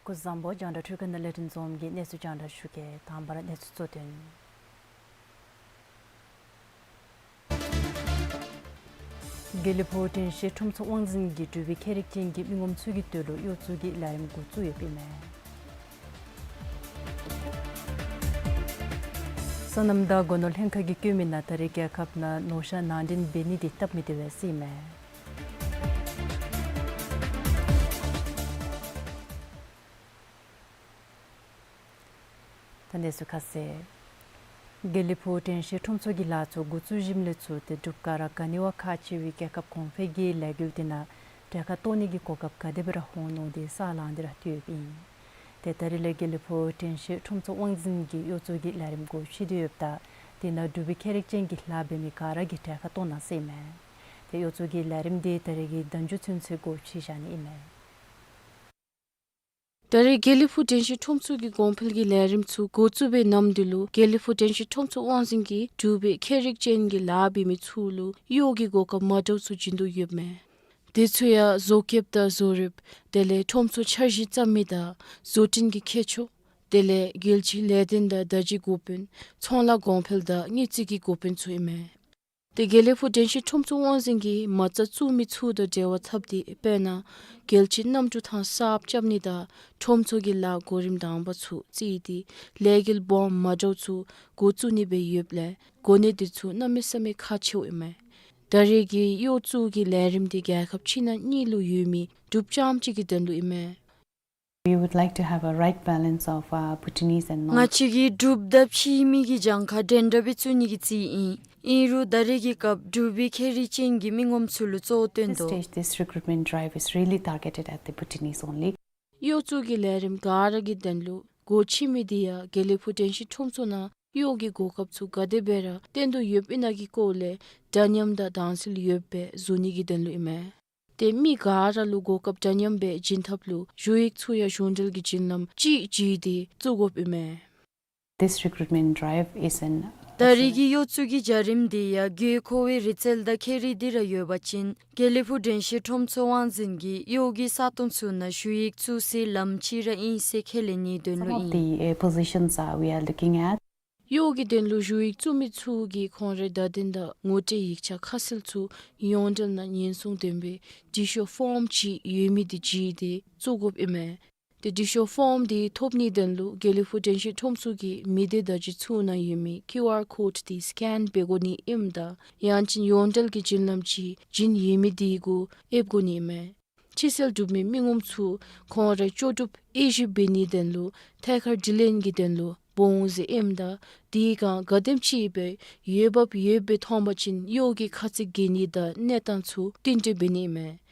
སྐུ་གཟུགས་བཟང་པོ། རྒྱང་བསྒྲགས་ཁྲུས་ཁང་ནང་ལས་རིམ་འཛོམས་ཀྱི་གནས་ཚུལ་རྒྱང་བསྒྲགས་ཞུ་གེ། དང་པ་ར་གནས་ཚུལ་གཙོ་དོན། དགེ་ལེགས་ཕུག་དྲན་ཤེས་ཁྲོམ་ཚོགས་དབང་འཛིན་གྱིས་འབྲུག་པའི་ཁྱད་རིག་ཅན་གྱི་མི་ངོམ་ཚུ་གི་དོན་ལུ་གཡོག་བཙུགས་ཀྱི་ལས་རིམ་འགོ་བཙུགས་ཡོདཔ་ཨིན་མས། སོ་ནམ་དང་སྒོ་ནོར་ལྷན་ཁག་གིས་བཀོད་མི་ནང་ད་རེས་རྒྱལ་ཁབ་ནང་ནོར་ཤ་ནང་འདྲེན་འབད་ནི་དེ་སྟབས་མི་བདེ་བས་ཟེར་ཨིན་མས། ད་གནས་ཚུལ་ཁ་གསལ། དགེ་ལེགས་ཕུག་དྲན་ཤེས་ཁྲོམ་ཚོགས་ཀྱི་ལཱ་ཚུ་འགོ་བཙུགས་ཞིནམ་ལས་ཚུར་ཏེ་འབྲུག་ག་ར་ག་ནི་བ་ཁག་ཆེ་བའི་རྒྱལ་ཁབ་གོང་འཕེལ་གྱི་ལས་འགུལ་དེ་ནང་གྲལ་ཁར་གཏོགས་ནི་གི་གོ་སྐབས་ག་དེ་སྦེ་ར་འོང་མནོ་སྟེ་ས་ལང་སྟེ་ར་སྡོདཔ་ཨིན། ཏེ་ད་རེས་ལས་དགེ་ལེགས་ཕུག་དྲན་ཤེས་ཁྲོམ་ཚོགས་དབང་འཛིན་གྱིས་གཡོག་བཙུགས་ཀྱི་ལས་རིམ་འགོ་ཁྲིད་དེ་ཡོདཔ་ད་དེ་ནང་འབྲུག་པའི་ཁྱད་རིག་ཅན་གྱི་ལཱ་འབད་མི་ག་ར་གིས་གྲལ་ཁར་གཏོགས་གནང་ཟེར་ཨིན་མས། ཏེ་གཡོག་བཙུགས་ཀྱི་ལས་རིམ་དེ་ད་རེས་ཀྱི་ཟླཝ་མཇུག་ཚུན་ཚོད་འགོ་ཁྲིད་བཞག་ནི་ཨིན་མས། ད་རེས་དགེ་ལེགས་ཕུག་དྲན་ཤེས་ཁྲོམ་ཚོགས་ཀྱི་གོང་འཕེལ་གྱི་ལས་རིམ་ཚུ་འགོ་བཙུགས་པའི་ནམ་དུས་ལུ་དགེ་ལེགས་ཕུག་དྲན་ཤེས་ཁྲོམ་ཚོགས་དབང་འཛིན་གྱིས་འབྲུག་པའི་ཁྱད་རིག་ཅན་གྱི་ལཱ་འབད་མི་ཚུ་ལུ་གཡོག་གི་གོ་སྐབས་མ་འདྲཝ་ཚུ་བྱིན་དོ་ཡོདཔ་མས། དེ་ཚུ་ཡང་བཟོ་བཀོདཔ་དང་བཟོ་རིགཔ་དེ་ལས་ཁྲོམ་ཚོགས་འཆར་གཞི་བརྩམ་མི་དང་བཟོ་སྐྲུན་གྱི་མཁས་མཆོག་དེ་ལས་རྒྱལ་སྤྱིའི་ལས་དོན་དང་བརྡ་བརྒྱུད་འགོ་དཔོན་ཚོང་ལཱ་གོང་འཕེལ་དང་དངུལ་རྩིས་ཀྱི་འགོ་དཔོན་ཚུ་ཨིན་མས། ཏེ་དགེ་ལེགས་ཕུག་དྲན་ཤེས་ཁྲོམ་ཚོགས་དབང་འཛིན་གྱིས་མ་རྩ་བཙུགས་མི་ཚུ་དང་འབྲེལ་བ་འཐབ་སྟེ་དཔེར་ན་རྒྱལ་སྤྱིའི་གནམ་གྲུ་ཐང་གསརཔ་རྐྱབ་ནི་དང་ཁྲོམ་ཚོགས་ཀྱི་ལཱ་གོ་རིམ་དང་པ་ཚུ་བརྩིས་ཏེ་ལས་འགུལ་སྦོམ་མ་འདྲཝ་ཚུ་འགོ་བཙུགས་ནི་སྦེ་ཡོདཔ་ལས་གོ་གནས་དེ་ཚུ་གནམ་མེད་ས་མེད་ཁག་ཆེཝ་ཨིན་མས། ད་རེས་ཀྱི་གཡོག་བཙུགས་ཀྱི་ལས་རིམ་དེ་རྒྱལ་ཁབ་ཕྱི་ནང་གཉིས་ལུ་ཡོད་མི་འབྲུགཔ་རྐྱངམ་གཅིག་གི་དོན་ལུ་ཨིན་མས། We would like to have a right balance of, uh, Bhutanese and non- ང་བཅས་ཀྱིས་འབྲུགཔ་དང་ཕྱི་མི་གི་གྱངས་ཁ་འདྲན་འདྲ་སྦེ་བཙུགས་ནི་གི་རྩིས་ཨིན། ཨིན་རུང་ད་རེས་ཀྱི་སྐབས་འབྲུག་པའི་ཁྱད་རིག་ཅན་གྱི་མི་ངོམ་ཚུ་ལུ་གཙོ་བོ་བཏོན་ཏོ། This stage, this recruitment drive is really targeted at the Bhutanese only. གཡོག་བཙུགས་ཀྱི་ལས་རིམ་ག་ར་གི་དོན་ལུ་སྒོ་ཕྱེ་མི་དེ་ཡང་དགེ་ལེགས་ཕུག་དྲན་ཤེས་ཁྲོམ་ཚོགས་ནང་གཡོག་གི་གོ་སྐབས་ཚུ་ག་དེ་སྦེ་ར་བཏོན་དོ་ཡོདཔ་ཨིན་ན་གི་སྐོར་ལས་འདྲ་མཉམ་དང་དྭངས་གསལ་ཡོདཔ་སྦེ་བཟོ་ནི་གི་དོན་ལུ་ཨིན་མས། ཏེ་མི་ག་ར་ལུ་གོ་སྐབས་འདྲ་མཉམ་སྦེ་བྱིན་ཐབས་ལུ་ཞུ་ཡིག་ཚུ་ཡང་གཞུང་འབྲེལ་གྱི་བརྒྱུད་ལམ་ཅིག་བརྒྱུད་དེ་བཙུགས་དགོཔ་ཨིན་མས། This recruitment drive is an ད་རེས་ཀྱི་གཡོག་བཙུགས་ཀྱི་བྱ་རིམ་དེ་ཡང་དགོས་མཁོ་བའི་རིག་རྩལ་དང་ཁྱད་རིག་དེ་ར་ཡོད་པ་ཅིན་དགེ་ལེགས་ཕུག་དྲན་ཤེས་ཁྲོམ་ཚོགས་དབང་འཛིན་གྱིས་གཡོག་གི་ས་སྟོང་ཚུ་ནང་ཞུ་ཡིག་བཙུགས་སའི་ལམ་ཅིག་ར་ཨིན་ཟེར་ཁས་ལེན་ནིའི་དོན་ལུ་ཨིན། Some of the, uh, positions, uh, we are looking at. གཡོག་གི་དོན་ལུ་ཞུ་ཡིག་བཙུགས་མི་ཚུ་གིས་ཁོང་རའི་བརྡ་དོན་དང་ངོ་སྤྲོད་ཡིག་ཆ་ཁ་གསལ་ཚུ་ཡོངས་འབྲེལ་ནང་ཉེན་སྲུང་ལྡན་པའི་འབྲི་ཤོག་ཕོརམ་ཅིག་ཡོད་མི་དེ་བརྒྱུད་དེ་བཙུགས་དགོཔ་ཨིན་མས། ཏེ་འབྲི་ཤོག་ཕོརམ་དེ་ཐོབ་ནིའི་དོན་ལུ་དགེ་ལེགས་ཕུག་དྲན་ཤེས་ཁྲོམ་ཚོགས་ཀྱི་མི་སྡེ་བརྡ་བརྒྱུད་ཚུ་ནང་ཡོད་མི་ཀིའུ་ཨར་ཀོཌ་དེ་སི་ཀེན་འབད་དགོ་ནི་ཨིནམ་ད་ཡང་ཅིན་ཡོངས་འབྲེལ་གྱི་བརྒྱུད་ལམ་ཅིག་བྱིན་ཡོད་མི་དེ་གུ་ཨེབ་དགོ་ནི་ཨིན་མས། ཕྱི་སེལ་གྲུབ་མི་མི་ངོམ་ཚུ་ཁོང་རའི་ལྕོགས་གྲུབ་དབྱེ་ཞིབ་འབད་ནིའི་དོན་ལུ་ཐད་ཀར་དྲི་ལན་གྱི་དོན་ལུ་འབོ་འོང་ཟེར་ཨིནམ་ད་དེ་གང་ག་དེམ་ཅིག་སྦེ་འོས་འབབ་ཡོདཔ་སྦེ་མཐོང་པ་ཅིན་གཡོག་གི་ཁ་ཚིག་འགན་ནི་དང་གནས་སྟངས་ཚུ་བསྟུན་གྲོས་འབད་ནི་ཨིན་མས།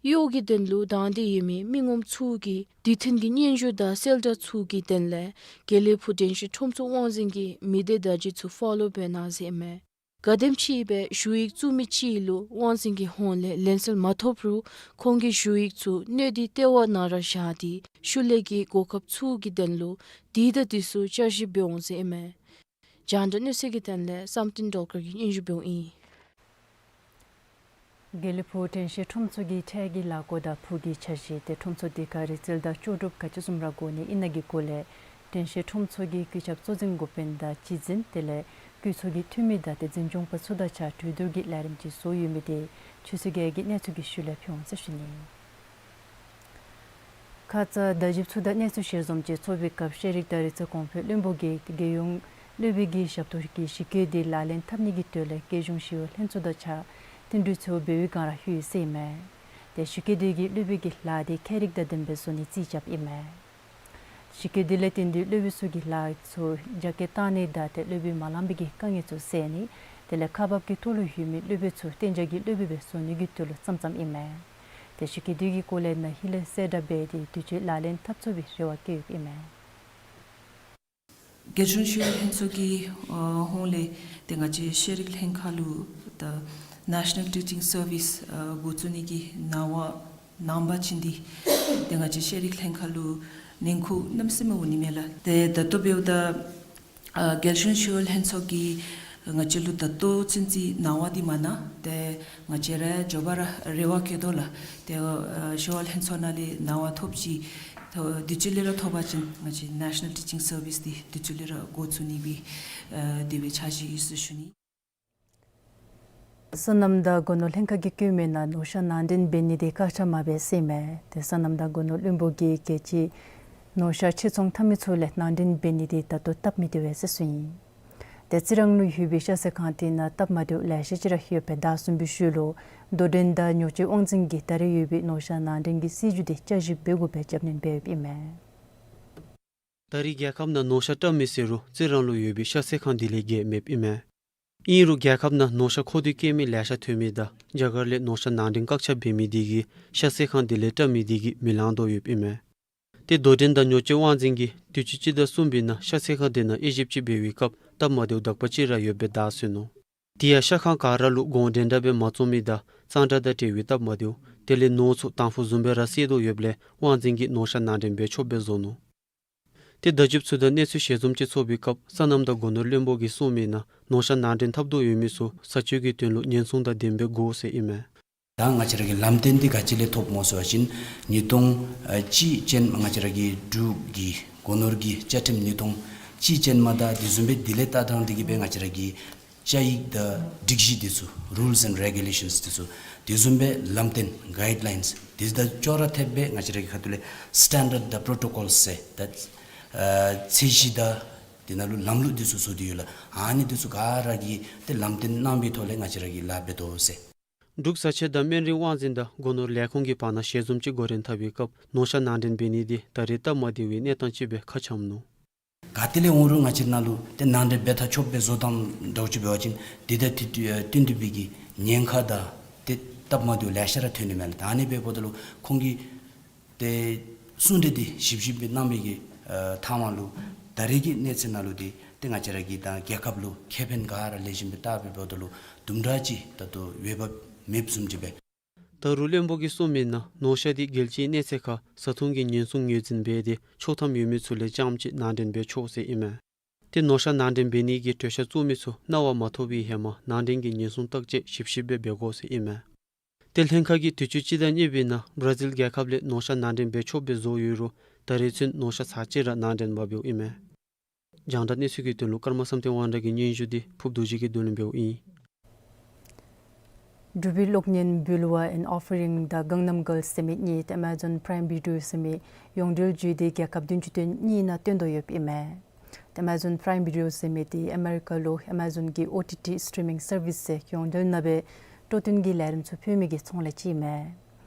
གཡོག་གི་དོན་ལུ་དང་འདོད་ཡོད་མི་མི་ངོམ་ཚུ་གིས་དུས་མཐུན་གྱི་སྙན་ཞུ་དང་གསལ་བསྒྲགས་ཚུ་གི་དོན་ལས་དགེ་ལེགས་ཕུག་དྲན་ཤེས་ཁྲོམ་ཚོགས་དབང་འཛིན་གྱི་མི་སྡེ་བརྡ་བརྒྱུད་ཚུ་ཕོ་ལོ་འབད་གནང་ཟེར་ཨིན་མས། ག་དེམ་ཅིག་སྦེ་ཞུ་ཡིག་བཙུགས་མི་ཅིག་ལུ་དབང་འཛིན་གྱི་ཧོངས་ལས་ལན་གསལ་མ་ཐོབ་རུང་ཁོང་གི་ཞུ་ཡིག་ཚུ་སྣོད་དེ་ལྟེ་བ་ནང་ར་བཞག་སྟེ་ཤུལ་ལས་ཀྱི་གོ་སྐབས་ཚུ་གི་དོན་ལུ་དུས་དང་དུས་སུ་བསྐྱར་ཞིབ་འབད་འོང་ཟེར་ཨིན་མས། རྒྱང་བསྒྲགས་གནས་ཚུལ་གྱི་དོན་ལས་བསམ་གཏན་སྒྲོལ་དཀར་གྱིས་སྙན་ཞུ་འབདཝ་ཨིན། དགེ་ལེགས་ཕུག་དྲན་ཤེས་ཁྲོམ་ཚོགས་ཀྱི་འཕྲལ་གྱི་ལས་སྒོ་དང་ཕུགས་ཀྱི་འཆར་གཞི་ཏེ་ཁྲོམ་ཚོགས་དེ་ཁར་རིག་རྩལ་དང་ལྕོགས་གྲུབ་ག་ཅི་བཟུམ་ར་དགོ་ནི་ཨིན་ན་གི་སྐོར་ལས་དྲན་ཤེས་ཁྲོམ་ཚོགས་ཀྱི་སྐུ་ཞབས་གཙོ་འཛིན་འགོ་དཔོན་དང་སྤྱི་འཛིན་དེ་ལས་སྐུ་ཚབ་ཀྱི་འཐུས་མི་དང་ཏེ་འཛིན་སྐྱོང་པ་ཚུ་དང་གཅིག་ཁར་གྲོས་བསྡུར་གྱི་ལས་རིམ་ཅིག་བཟོ་ཡོད་མི་དེ་ཆུ་ཚོད་བརྒྱད་ཀྱི་གནས་ཚུལ་གྱི་ཤུལ་ལས་ཕུལ་འོང་ཟེར་ཞུ་ནི། ཁ་ཙ་བརྡ་བརྒྱུད་ཚུ་དང་གནས་ཚུལ་ཞལ་འཛོམས་ཅིག་ཚོགས་པའི་སྐབས་ཤེས་རིག་དང་རིག་རྩལ་གོང་འཕེལ་བློན་པོ་གིས་རྒྱལ་ཡོངས་སློབ་དཔོན་གྱི་ཞབས་ཏོག་གི་གཞི་བཀོད་དེ་ལག་ལེན་འཐབ་ནི་གི་དོན་ལས་རྒྱལ་གཞུང་ཞི་གཡོག་ལྷན་ཚོགས་དང་གཅིག་ཁར་བསྟུན་གྲོས་ཚུ་འབད་བའི་སྒང་ར་ལྷོད་ཡོད་ཟེར་ཨིན་མས། ཏེ་གཞི་བཀོད་དེ་གིས་སློབ་དཔོན་གྱི་ལཱ་དེ་ཁྱད་རིག་དང་ལྡནམ་སྦེ་བཟོ་ནིའི་རྩིས་རྐྱབ་ཨིན་མས། གཞི་བཀོད་དེ་ལས་བརྟེན་ཏེ་སློབ་དཔོན་ཚུ་གི་ལཱ་ཚུ་རྒྱ་སྐྱེད་བཏང་ནི་དང་ཏེ་སློབ་དཔོན་མ་ལངམ་གི་དཀའ་ངལ་ཚུ་སེལ་ནི་དེ་ལས་ཁག་འབག་གི་ཐོག་ལུ་ཡོད་མི་སློབ་དཔོན་ཚུ་གཏན་འཇགས་ཀྱི་སློབ་དཔོན་སྦེ་བཟོ་ནི་གི་དོན་ལུ་བརྩམས་བརྩམསཔ་ཨིན་མས། ཏེ་གཞི་བཀོད་དེ་གི་སྐོར་ལས་ནཱ་ཧེ་ལས་གསལ་བསྒྲགས་འབད་དེ་དུས་ཅི་ལག་ལེན་འཐབ་ཚུགས་པའི་རེ་བ་བསྐྱེདཔ་ཨིན་མས། རྒྱལ་གཞུང་ཞི་གཡོག་ལྷན་ཚོགས་ཀྱི་ཨ་ཧོངས་ལས་ཏེ་ང་བཅས་ཤེས་རིག་ལྷན་ཁག་ལུ་ད་National Teaching Service ཨ་འགོ་བཙུགས་ནི་གི་གནང་བ་གནང་པ་ཅིན་འདི་ཏེ་ང་བཅས་ཤེས་རིག་ལྷན་ཁག་ལུ་ཉེན་ཁ་གནམ་མེད་ས་མེད་འོང་ནི་མས་ལགས། ཏེ་ད་ལྟོ་འབདཝ་ད་ཨ་རྒྱལ་གཞུང་ཞི་གཡོག་ལྷན་ཚོགས་ཀྱིས་ང་བཅས་ལུ་ད་ལྟོ་ཚུན་ཚོད་གནང་བ་འདི་མ་གནང་། ཏེ་ང་བཅས་ར་མགྱོགས་པ་ར་རེ་བ་བསྐྱེད་དོ་ལགས། ཏེ་ཨ་ཞི་གཡོག་ལྷན་ཚོགས་ནང་ལས་གནང་བ་ཐོབ་ཅིག་ དུས་ཚོད་ལས་ར་ཐོབ་པ་ཅིན་ང་བཅས་National Teaching Service འདི་དུས་ཚོད་ལས་ར་འགོ་བཙུགས་ནི་སྦེ་དེ་སྦེ་འཆར་གཞི་ཡོད་ཟེར་ཞུ་ནི། སོ་ནམ་དང་སྒོ་ནོར་ལྷན་ཁག་གིས་བཀོད་མི་ནང་ནོར་ཤ་ནང་འདྲེན་འབད་ནི་དེ་བཀག་ཆ་མ་འབད་ཟེར་ཨིན་མས། དེ་སོ་ནམ་དང་སྒོ་ནོར་བློན་པོ་གིས་རྒྱལ་སྤྱིའི་ནོར་ཤ་ཕྱིར་ཚོང་འཐབ་མི་ཚུ་ལས་ནང་འདྲེན་འབད་ནི་དེ་ད་ལྟོ་སྟབས་མི་བདེ་བས་ཟེར་གསུངས་ཡི། དེ་རྩི་རང་ལུ་ཡོད་པའི་ཤ་ཚོད་ཁང་དེ་ནང་སྟབས་མ་བདེཝ་ལེ་ཤ་ཅིག་ར་ཡོདཔ་སྦེ་བརྡ་གསུངས་པའི་ཤུལ་ལུ་དོ་འགྲན་དང་ཉོ་སྤྱོད་དབང་འཛིན་གྱིས་ད་རེས་ཡོད་པའི་ནོར་ཤ་ནང་འདྲེན་གྱི་སྲིད་བྱུས་དེ་བསྐྱར་ཞིབ་འབད་དགོཔ་སྦེ་རྒྱབ་སྣོན་འབད་ཡོདཔ་ཨིན་མས། ད་རེས་རྒྱལ་ཁབ་ནང་ནོར་ཤ་བཀྲམ་མི་ཟེར་རུང་རྩི་རང་ལུ་ཡོད་པའི་ཤ་ཚོད་ཁང་དེ་ལས་བརྒལ་མེདཔ་ཨིན་མས། ཨིན་རུང་རྒྱལ་ཁབ་ནང་ནོར་ཤ་མཁོ་འདོད་བསྐྱེད་མི་ལེ་ཤ་ཐོན་མི་དང་རྒྱ་གར་ལས་ནོར་ཤ་ནང་འདྲེན་བཀག་ཆ་འབད་མི་དེ་གིས་ཤ་ཚོད་ཁང་དེ་ལས་བཀྲམ་མི་དེ་གིས་མི་ལང་དོ་ཡོདཔ་ཨིན་མས། དེ་དོ་འགྲན་དང་ཉོ་སྤྱོད་དབང་འཛིན་གྱིས་དུས་ཅི་སྤྱི་ཟླ་གསུམ་པའི་ནང་ཤ་ཚོད་ཁང་དེ་ནང་དབྱེ་ཞིབ་ཅིག་འབད་བའི་སྐབས་སྟབས་མ་བདེཝ་དག་པ་ཅིག་ར་ཡོདཔ་སྦེ་བརྡ་སོན་ནུག། དེ་ཡང་ཤ་ཁང་ག་ར་ལུ་གོང་འདྲན་འདྲ་སྦེ་མ་བཙོང་མི་དང་གཙང་སྦྲ་དང་འབྲེལ་བའི་སྟབས་མ་བདེཝ་དེ་ལས་ནོར་ཚུ་དང་ཕུ་བཟུམ་སྦེ་ར་བསད་དོ་ཡོདཔ་ལས་དབང་འཛིན་གྱིས་ནོར་ཤ་ནང་འདྲེན་འབད་ཆོགཔ་སྦེ་བཟོ་ནུག། དེ་བརྡ་བརྒྱུདཔ་ཚུ་དང་གནས་ཚུལ་ཞལ་འཛོམས་ཅིག་ཚོགས་པའི་སྐབས་སོ་ནམ་དང་སྒོ་ནོར་བློན་པོ་གིས་གསུངས་མི་ནང་ནོར་ཤ་ནང་འདྲེན་འཐབ་དོ་ཡོད་མི་ཚུ་ས་སྤྱོད་ཀྱི་དོན་ལུ་ཉེན་སྲུང་དང་ལྡནམ་སྦེ་དགོ་ཟེར་ཨིན་མས། ད་ང་བཅས་ར་གི་ལམ་སྟོན་འདི་ག་ཅི་ལས་ཐོབ་སྨོ་ཟེར་བ་ཅིན་ཉིས་སྟོང་ཨ་གཅིག་ཅན་ང་བཅས་ར་གི་འབྲུག་གི་སྒོ་ནོར་གྱི་བཅའ་ཁྲིམས་ཉིས་སྟོང་གཅིག་ཅན་མ་དང་དེ་བཟུམ་སྦེ་དེ་ལས་ལྟ་སྟངས་འདི་གིས་སྦེ་ང་བཅས་ར་གི་བཅའ་ཡིག་དང་སྒྲིག་གཞི་འདི་ཚུ་rules and regulations འདི་ཚུ་དེ་བཟུམ་སྦེ་ལམ་སྟོན་guidelines འདི་དང་ཅོག་ར་འཐདཔ་སྦེ་ང་བཅས་ར་གི་ཁ་ཐུག་ལས་standard དང་protocols ཟེར་ད་ཨ་ཚད་གཞི་དང་དེ་ནང་ལུ་ལམ་ལུགས་འདི་ཚུ་བཟོ་སྟེ་ཡོད་ལགས། ཨ་ནི་འདི་ཚུ་ག་ར་གིས་ཏེ་ལམ་སྟོན་གནང་བའི་ཐོག་ལས་ང་བཅས་ར་གིས་ལཱ་འབད་དོ་ཟེར། འབྲུག་བཟའ་ཆས་དང་སྨན་རིན་དབང་འཛིན་དང་སྒོ་ནོར་ལས་ཁུངས་ཀྱི་བར་ན་ཞལ་འཛོམས་ཅིག་འགོ་འདྲེན་འཐབ་པའི་སྐབས་ནོར་ཤ་ནང་འདྲེན་འབད་ནི་དེ་ད་རེས་སྟབས་མ་བདེ་བའི་གནས་སྟངས་ཅིག་སྦེ་ཁ་འཆམ་ནུག། ག་ཏེ་ལས་འོང་རུང་ང་བཅས་ནང་ལུ་ཏེ་ནང་འདྲེན་འབད་ཐག་ཆོདཔ་སྦེ་བཟོ་དང་འདྲཝ་ཅིག་འབད་བ་ཅིན་དེ་དང་དེ་བསྟུན་ཏེ་འབད་གི་ཉེན་ཁ་དང་ཏེ་སྟབས་མ་བདེཝ་ལེ་ཤ་ར་ཐོན་ནི་མས་ལགས། ད་ཨ་ནི་འབདཝ་ད་ལུ་ཁོང་གིས་ཏེ་གསུང་གྲོས་འདི་ཞིབ་ཞིབ་སྦེ་གནང་བའི་གི་ཨ་མཐའ་མ་ལུ་ད་རེས་ཀྱི་གནས་ཚུལ་ནང་ལུ་འདི་ཏེ་ང་བཅས་ར་གི་ད་རྒྱལ་ཁབ་ལུ་ཁེ་ཕན་ག་ར་ལེགས་ཤོམ་སྦེ་བལྟ་བའི་འབདཝ་ད་ལུ་དུམ་གྲ་ཅིག་ད་ལྟོ་འོས་འབབ་མེདཔ་བཟུམ་ཅིག་སྦེ། ད་རུང་བློན་པོ་གིས་གསུངས་མི་ནང་ནོར་ཤ་འདི་རྒྱལ་སྤྱིའི་གནས་ཚད་ཁར་བཟའ་འཐུང་གི་ཉེན་སྲུང་ངོས་འཛིན་འབད་དེ་ཆོག་ཐམ་ཡོད་མི་ཚུ་ལས་རྐྱངམ་གཅིག་ནང་འདྲེན་འབད་ཆོག་ཟེར་ཨིན་མས། ཏེ་ནོར་ཤ་ནང་འདྲེན་འབད་ནི་གི་གྲོས་འཆར་བཙུགས་མི་ཚུ་གནང་བ་མ་ཐོབ་པའི་ཧེ་མ་ནང་འདྲེན་གྱི་ཉེན་སྲུང་བརྟག་དཔྱད་ཞིབ་ཞིབ་སྦེ་འབད་དགོ་ཟེར་ཨིན་མས། ཏེ་ལྷན་ཁག་གིས་དུས་ཅི་སྤྱི་ཟླ་གཉིས་པའི་ནང་བར་ཛིལ་རྒྱལ་ཁབ་ལས་ནོར་ཤ་ནང་འདྲེན་འབད་ཆོགཔ་སྦེ་བཟོ་ཡོད་རུང་ད་རེས་ཚུན་ནོར་ཤ་ཚར་གཅིག་ར་ནང་འདྲེན་མ་འབདཝ་ཨིན་མས། རྒྱང་བསྒྲགས་གནས་ཚུལ་གྱི་དོན་ལུ་ཀརྨ་བསམ་གཏན་དབང་འདུས་ཀྱི་སྙན་ཞུ་འདི་ཕུརབ་རྡོ་རྗེ་གིས་བསྡུ་ལེན་འབདཝ་ཨིན། འབྲུག་པའི་གློག་བརྙན་Bulwer and Offering དང་Gangnam Girl ཟེར་མི་གཉིས་ཏེ་Amazon Prime Video ཟེར་མི་ཡོངས་འབྲེལ་བརྒྱུད་དེ་རྒྱལ་ཁབ་བདུན་ཅུ་དོན་གཉིས་ནང་སྟོན་དོ་ཡོདཔ་ཨིན་མས། ཏེ་Amazon Prime Video ཟེར་མི་འདི་ཨ་མེ་རི་ཀ་ལུ་Amazon གི་ཨོ་ཊི་ཊི་སི་ཊི་རི་མིང་སར་བིསི་ཟེར་ཡོངས་འབྲེལ་ནང་སྦེ་སྤྲོ་སྟོན་གྱི་ལས་རིམ་ཚུ་ཕུལ་མི་གི་ཚོང་ལས་ཅིག་ཨིན་མས།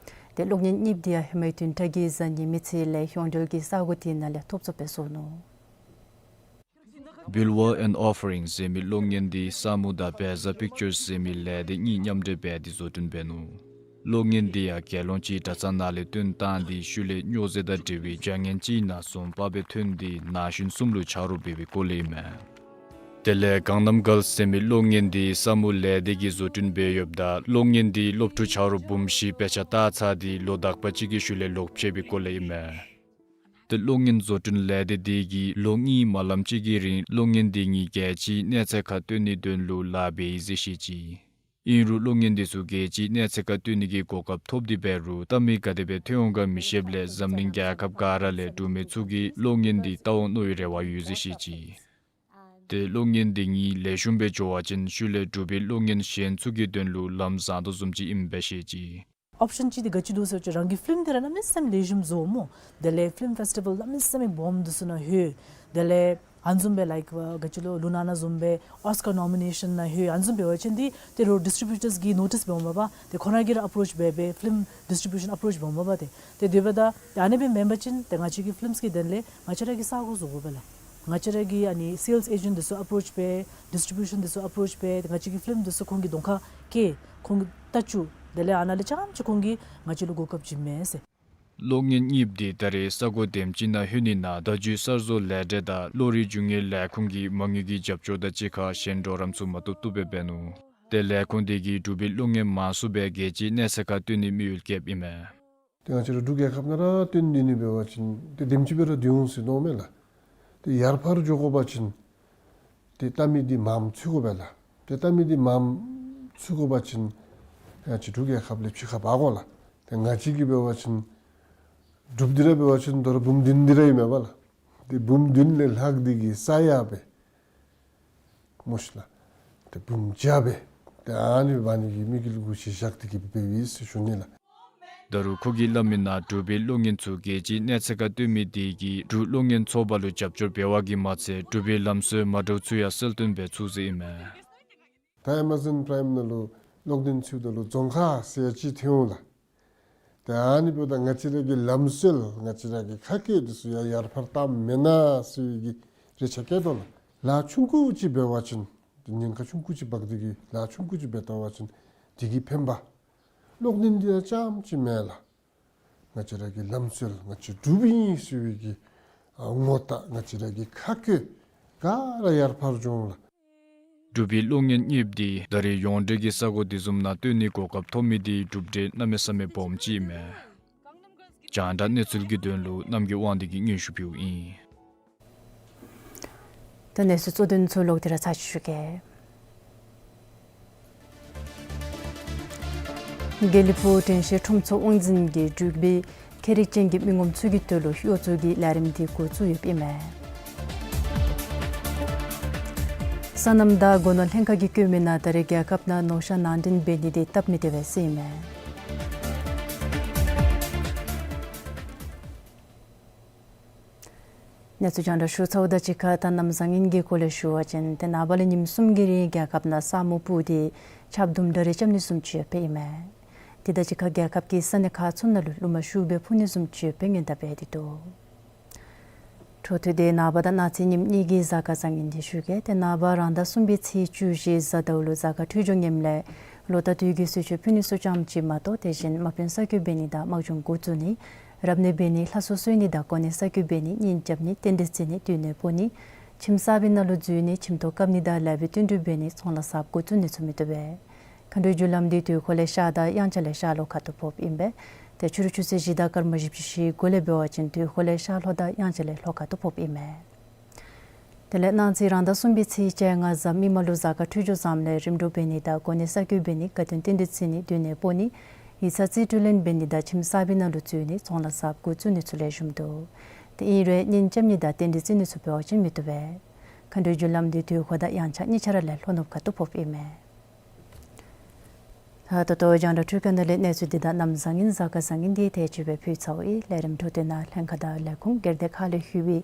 ཏེ་གློག་བརྙན་གཉིས་འདི་ཡང་ཧེ་མའི་བདུན་ཕྲག་གི་གཟའ་ཉི་མའི་ཚེས་ལས་ཡོངས་འབྲེལ་གྱི་ས་གོ་དེ་ནང་ལས་ཐོབ་ཚུགསཔ་སྦེ་བཟོ་ནུག། Bulwer and Offering ཟེར་མི་གློག་བརྙན་འདི་Samu དང་Beza Pictures ཟེར་མི་ལས་སྡེ་གཉིས་མཉམ་འབྲེལ་འབད་དེ་བཟོ་སྐྲུན་འབད་ནུག། གློག་བརྙན་འདི་ཡང་རྒྱལ་ཡོངས་ཀྱི་གྲྭ་ཚང་ནང་ལས་བཏོན་བཏང་སྟེ་ཤུལ་ལས་སྨྱོ་རྫས་དང་འབྲེལ་བའི་བྱ་ངན་ཅིག་ནང་ཟོམ་པ་སྦེ་ཐོན་ཏེ་ན་གཞོན་གསུམ་ལུ་ཆ་རོགས་འབད་བའི་སྐོར་ལས་ཨིན་མས། དེ་ལས་Gangnam Girl ཟེར་མི་གློག་བརྙན་འདི་Samu ལས་སྡེ་གིས་བཟོ་སྐྲུན་འབད་ཡོདཔ་ད་གློག་བརྙན་འདི་སློབ་ཕྲུག་ཆ་རོགས་འབུམ་བཞི་དཔེ་ཆ་བལྟ་ཚར་ཏེ་ལོ་དག་པ་ཅིག་གི་ཤུལ་ལས་ལོག་ཕྱད་པའི་སྐོར་ལས་ཨིན་མས། ཏེ་གློག་བརྙན་བཟོ་སྐྲུན་ལས་སྡེ་འདི་གིས་ལོ་གཉིས་མ་ལངམ་ཅིག་གི་རིང་གློག་བརྙན་འདི་གཉིས་རྒྱལ་སྤྱིའི་གནས་ཚད་ཁར་སྟོན་ནིའི་དོན་ལུ་ལཱ་འབད་ཡི་ཟེར་བཤད་ཅི། ཨིན་རུང་གློག་བརྙན་འདི་ཚུ་རྒྱལ་སྤྱིའི་གནས་ཚད་ཁར་སྟོན་ནི་གི་གོ་སྐབས་ཐོབ་སྟེ་འབད་རུང་བལྟ་མི་ག་དེ་སྦེ་ཐོན་འོང་ག་མི་ཤེསཔ་ལས་འཛམ་གླིང་རྒྱལ་ཁབ་ག་ར་ལས་འབྲུག་མི་ཚུ་གིས་གློག་བརྙན་འདི་བལྟ་འོང་མནོ་བའི་རེ་བ་ཡོད་ཟེར་བཤད་ཅི། ཏེ་གློག་བརྙན་འདི་གཉིས་ལེགས་ཤོམ་སྦེ་འགྱོ་བ་ཅིན་ཤུལ་ལས་འབྲུག་པའི་གློག་བརྙན་གཞན་ཚུ་གི་དོན་ལུ་ལམ་བཟང་དོ་བཟུམ་ཅིག་ཨིནམ་སྦེ་བཤད་ཅི། ཨོཔ་ཤཱན་ཅིག་འདི་ག་ཅི་འདུག་ཟེར་བ་ཅིན་རང་གི་ཕིལམ་འདི་ར་གནམ་མེད་ས་མེད་ལེགས་ཤོམ་བཟོཝ་སྨོ། དེ་ལས་ཕིལམ་ཕེསི་ཊི་བཱལ་གནམ་མེད་ས་མེད་སྦོམ་འདི་ཚུ་ནང་ལྷོད། དེ་ལས་ཨ་ནི་བཟུམ་སྦེ་ལའིཀ་ག་ཅི་ལོ་ལུ་ན་ན་བཟུམ་སྦེ་ཨོསི་ཀར་ནོ་མི་ནེ་ཤཱན་ནང་ལྷོད། ཨ་ནི་བཟུམ་འབད་བ་ཅིན་འདི་ཏེ་རོགས་ཌིསི་ཊི་བིའུ་ཊརསི་གིས་ནོ་ཊིསི་འབདཝ་མས་པ། ཏེ་ཁོང་ར་གིས་ར་ཨེཔ་རོཆ་འབད་འབད་ཕིལམ་ཌིསི་ཊི་བིའུ་ཤཱན་ཨེཔ་རོཆ་འབདཝ་མས་པ། ཏེ་ཏེ་དེ་འབདཝ་ད་ཏེ་ཨ་ནི་སྦེ་མེན་པ་ཅིན་ཏེ་ང་བཅས་ཀྱི་ཕིལམས་ཀྱི་དོན་ལས་ང་བཅས་ར་གིས་ས་གོ་བཟོ་དགོ་པས་ལགས། ང་བཅས་ར་གིས་ཨ་ནི་སེལསི་ཨེ་ཇེནཊ་འདི་ཚུ་ཨེཔ་རོཆ་འབད། ཌིསི་ཊི་བིའུ་ཤཱན་འདི་ཚུ་ཨེཔ་རོཆ་འབད། ཏེ་ང་བཅས་ཀྱི་ཕིལམ་འདི་ཚུ་ཁོང་གིས་གདོང་ཁར་བཀལ། ཁོང་གིས་བལྟ་བཅུག། དེ་ལས་ཨ་ནཱ་ལས་རྐྱངམ་ཅིག་ཁོང་གིས་ང་བཅས་ལུ་གོ་སྐབས་བྱིནམ་མས་ཟེར། གློག་བརྙན་གཉིས་འདི་ད་རེས་ས་གོ་དེམ་ཅིག་ནང་ལྷོད་ནི་ནང་བརྡ་བརྒྱུད་གསར་བཟོ་ལས་སྡེ་དང་གློག་རིག་རྒྱུ་དངོས་ལས་ཁུངས་ཀྱིས་མ་དངུལ་གྱི་རྒྱབ་སྐྱོར་དང་གཅིག་ཁར་གཞན་གྲོགས་རམ་ཚུ་མ་བཏུབ་བཏུབ་སྦེ་འབད་ནུག། ཏེ་ལས་ཁུངས་དེ་གིས་འབྲུག་པའི་གློག་བརྙན་མང་སུ་སྦེ་རྒྱལ་སྤྱིའི་གནས་ཚད་ཁར་སྟོན་ནིའི་དམིགས་ཡུལ་བསྐྱེདཔ་ཨིན་མས། ཏེ་ང་བཅས་ར་འབྲུག་རྒྱལ་ཁབ་ནང་ར་སྟོན་ནི་འབད་བ་ཅིན་ཏེ་དེམ་ཅིག་སྦེ་ར་སྡོད་འོང་ཟེར་མནོཝ་མས་ལགས། ཏེ་ཡར་ཕར་འགྱོ་དགོ་པ་ཅིན་ཏེ་བལྟ་མི་འདི་མངམ་ཚུད་དགོ་པས་ལགས། ཏེ་བལྟ་མི་འདི་མངམ་ཚུད་དགོ་པ་ཅིན་ང་བཅས་འབྲུག་རྒྱལ་ཁབ་ལས་ཕྱི་ཁར་འབག་དགོ་ལགས། ཏེ་ང་བཅས་ཀྱིས་འབད་བ་ཅིན་ འབྲུགཔ་འདི་ར་འབད་བ་ཅིན་ད་རུང་འབུམ་བདུན་འདི་ར་ཨིན་མས་པ་ལགས། ཏེ་འབུམ་བདུན་ལས་ལྷག་འདི་གི་ས་ཡ་སྦེ་མོ་ཤིག་ལགས། ཏེ་འབུམ་བརྒྱ་སྦེ་ཏེ་ཨ་ནི་འབད་ནི་གི་དམིགས་ཡུལ་གུ་ཅིག་བཞག་སྟེ་གི་འབདཝ་ཨིན་ཟེར་ཞུ་ནི་ལགས། ད་རུང་ཁོ་གིས་སླབ་མི་ནང་འབྲུག་པའི་གློག་བརྙན་ཚུ་རྒྱལ་སྤྱིའི་གནས་ཚད་ཁར་སྟོན་མི་དེ་གིས་འབྲུག་གློག་བརྙན་ཚོགས་པ་ལུ་རྒྱབ་སྐྱོར་འབད་བ་གིས་མ་ཚད་འབྲུག་པའི་ལམ་སྲོལ་མ་འདྲཝ་ཚུ་ཡང་གསལ་སྟོན་འབད་ཚུགས་ཟེར་ཨིན་མས། ད་ཨེ་མ་ཛོན་པྲའིམ་ནང་ལུ་གློག་འདོན་ཚུ་ད་ལུ་རྫོང་ཁ་ཟེར་ཅིག་ཐོན་འོང་ལགས། ཏེ་ཨ་ནི་འབདཝ་ད་ང་བཅས་ར་གི་ལམ་སྲོལ་ང་བཅས་ར་གི་ཁ་སྐད་འདི་ཚུ་ཡང་ཡར་འཕར་བཏངམ་མེན་ན་ཟེར་བའི་གི་རེ་ཆ་བསྐྱེད་དོ་ལགས། ལཱ་ཆུང་ཀུ་ཅིག་འབད་བ་ཅིན་ཏེ་ཉེན་ཁ་ཆུང་ཀུ་ཅིག་འབག་སྟེ་གི་ལཱ་ཆུང་ཀུ་ཅིག་འབད་བལྟ་བ་ཅིན་དེ་གིས་ཕན་པ་གློག་འདོན་འདི་ཡང་རྐྱངམ་ཅིག་མེན་ལགས། ང་བཅས་ར་གི་ལམ་སྲོལ་ང་བཅས་འབྲུགཔ་ཨིན་ཟེར་བའི་གི་ཨ་ངོ་རྟགས་ང་བཅས་ར་གི་ཁ་སྐད་ག་ར་ཡར་འཕར་འགྱོ་འོང་ལགས། འབྲུག་པའི་གློག་བརྙན་གཉིས་པོ་འདི་ད་རེས་ཡོངས་འབྲེལ་གྱི་ས་གོ་དེ་བཟུམ་ནང་སྟོན་ནིའི་གོ་སྐབས་ཐོབ་མི་འདི་གྲུབ་འབྲས་གནམ་མེད་ས་མེད་སྦོམ་ཅིག་ཨིན་མས། རྒྱང་བསྒྲགས་གནས་ཚུལ་གྱི་དོན་ལུ་རྣམ་རྒྱལ་དབང་འདུས་ཀྱིས་སྙན་ཞུ་ཕུལཝ་ཨིན། ད་གནས་ཚུལ་གཙོ་དོན་ཚུ་ལོག་སྟེ་ར་ཚར་ཅིག་ཞུ་གེ། དགེ་ལེགས་ཕུག་དྲན་ཤེས་ཁྲོམ་ཚོགས་དབང་འཛིན་གྱིས་འབྲུག་པའི་ཁྱད་རིག་ཅན་གྱི་མི་ངོམ་ཚུ་གི་དོན་ལུ་གཡོག་བཙུགས་ཀྱི་ལས་རིམ་འདི་འགོ་བཙུགས་ཡོདཔ་ཨིན་མས། སོ་ནམ་དང་སྒོ་ནོར་ལྷན་ཁག་གིས་བཀོད་མི་ནང་ད་རེས་རྒྱལ་ཁབ་ནང་ནོར་ཤ་ནང་འདྲེན་འབད་ནི་དེ་སྟབས་མི་བདེ་བས་ཟེར་ཨིན་མས། གནས་ཚུལ་རྒྱང་བསྒྲགས་ཞུ་ཚརཝ་དང་གཅིག་ཁར་ད་གནམ་བཟང་ངན་གྱི་སྐོར་ལས་ཞུ་བ་ཅིན་ཏེ་ནངས་པ་ལས་ཉིནམ་གསུམ་གྱི་རིང་རྒྱལ་ཁབ་ནང་ས་སྨུག་སྤུབས་ཏེ་ཆརཔ་དུམ་གྲ་རེ་རྐྱབ་ནི་བཟུམ་ཅིག་ཡོདཔ་ཨིན་མས། དེ་དང་གཅིག་ཁར་རྒྱལ་ཁབ་ཀྱི་ས་གནས་ཁག་ཚུ་ནང་ལུ་རླུང་མ་ཤུགས་སྦེ་འཕུ་ནི་བཟུམ་ཅིག་ཡོདཔ་སྦེ་སྔོན་བརྡ་འབད་དེ་འདུག། འཕྲོ་མཐུད་དེ་ནངས་པ་དང་གནངས་ཚེ་ཉིནམ་གཉིས་ཀྱི་གཟའ་སྐར་བཟང་ངན་འདི་ཞུ་གེ། ཏེ་ནངས་པ་རང་ཟླ་གསུམ་པའི་ཚེས་བཅུ་བཞི་གཟའ་ཟླཝ་ལུ་གཟའ་སྐར་འཕྲོད་སྦྱོར་ངནམ་ལས་ལོ་ཟླ་དུས་ཀྱི་གསོལ་མཆོད་ཕུལ་ནི་ཚུ་ཙམ་ཅིག་མ་གཏོགས་དེ་བཞིན་མ་ཕུལ་ས་བཀོད་འབད་ནི་དང་དམག་སྦྱོང་འགོ་བཙུགས་ནི་རབ་གནས་འབད་ནི་ལྷ་གསོལ་གསོལ་ནི་དང་གོ་གནས་གསར་བསྐོ་འབད་ནི་གཉེན་རྐྱབ་ནི་རྟེན་འབྲེལ་བརྩི་ནི་སྡོད་གནས་སྤོ་ནི་ཁྱིམ་གསར་པའི་ནང་ལུ་འཛུལ་ནི་ཁྱིམ་ཐོག་བཀབ་ནི་དང་ལེགས་པའི་བསྟུན་གྲོས་འབད་ནི་ཚོང་ལཱ་གསརཔ་འགོ་བཙུགས་ནི་ཚུ་མི་བཏུབ་པས། མཁའ་འགྲོའི་རྒྱུ་ལམ་འདི་དུས་འཁོར་ལས་ཤར་དང་དབྱངས་འཆར་ལས་ཤར་ལྷོ་ཁ་ཐུག་ཕོགཔ་ཨིན་པས། ཏེ་ཕྱི་རུ་ཆུ་ཚོད་བཞི་དང་སྐར་མ་བཞི་བཅུ་ཞེ་དགུ་ལས་འབད་བ་ཅིན་དུས་འཁོར་ལས་ཤར་ལྷོ་དང་དབྱངས་འཆར་ལས་ལྷོ་ཁ་ཐུག་ཕོགཔ་ཨིན་མས། དེ་ལས་གནངས་ཚེ་རང་ཟླ་གསུམ་པའི་ཚེས་བཅོ་ལྔ་གཟའ་མིག་དམར་ལུ་གཟའ་སྐར་འཕྲོད་སྦྱོར་བཟངམ་ལས་རིམ་གྲོ་འབད་ནི་དང་གོ་གནས་གསར་བསྐོ་འབད་ནི་དགའ་སྟོན་རྟེན་འབྲེལ་བརྩི་ནི་སྡོད་གནས་སྤོ་ནི་ཡིག་ཚང་རྩིས་སྤྲོད་ལེན་འབད་ནི་དང་ཁྱིམ་གསར་པའི་ནང་ལུ་འཛུལ་ནི་ཚོང་ལཱ་གསརཔ་འགོ་བཙུགས་ནི་ཚུ་ལེགས་ཤོམ་འདུག། ཏེ་ཨིན་རུང་གཉེན་རྐྱབ་ནི་དང་རྟེན་འབྲེལ་བརྩི་ནི་ཚུ་འབད་བ་ཅིན་མི་བཏུབ་པས། མཁའ་འགྲོའི་རྒྱུ་ལམ་འདི་དུས་འཁོར་དང་དབྱངས་འཆར་གཉིས་ཆ་ར་ལས་ལྷོ་ནུབ་ཁ་ཐུག་ཕོགཔ་ཨིན་མས། ད་ལྟོ་རྒྱང་བསྒྲགས་འཕྲུལ་ཁང་ནང་ལས་གནས་ཚུལ་འདི་དང་གནམ་བཟང་ངན་གཟའ་སྐར་བཟང་ངན་འདི་དེ་ཅིག་སྦེ་ཕུལ་ཚརཝ་ཨིན། ལས་རིམ་འཕྲོ་མཐུད་ནང་ལྷན་ཁག་དང་ལས་ཁུངས་སྒེར་སྡེ་ཁག་ལས་ཞུ་བའི་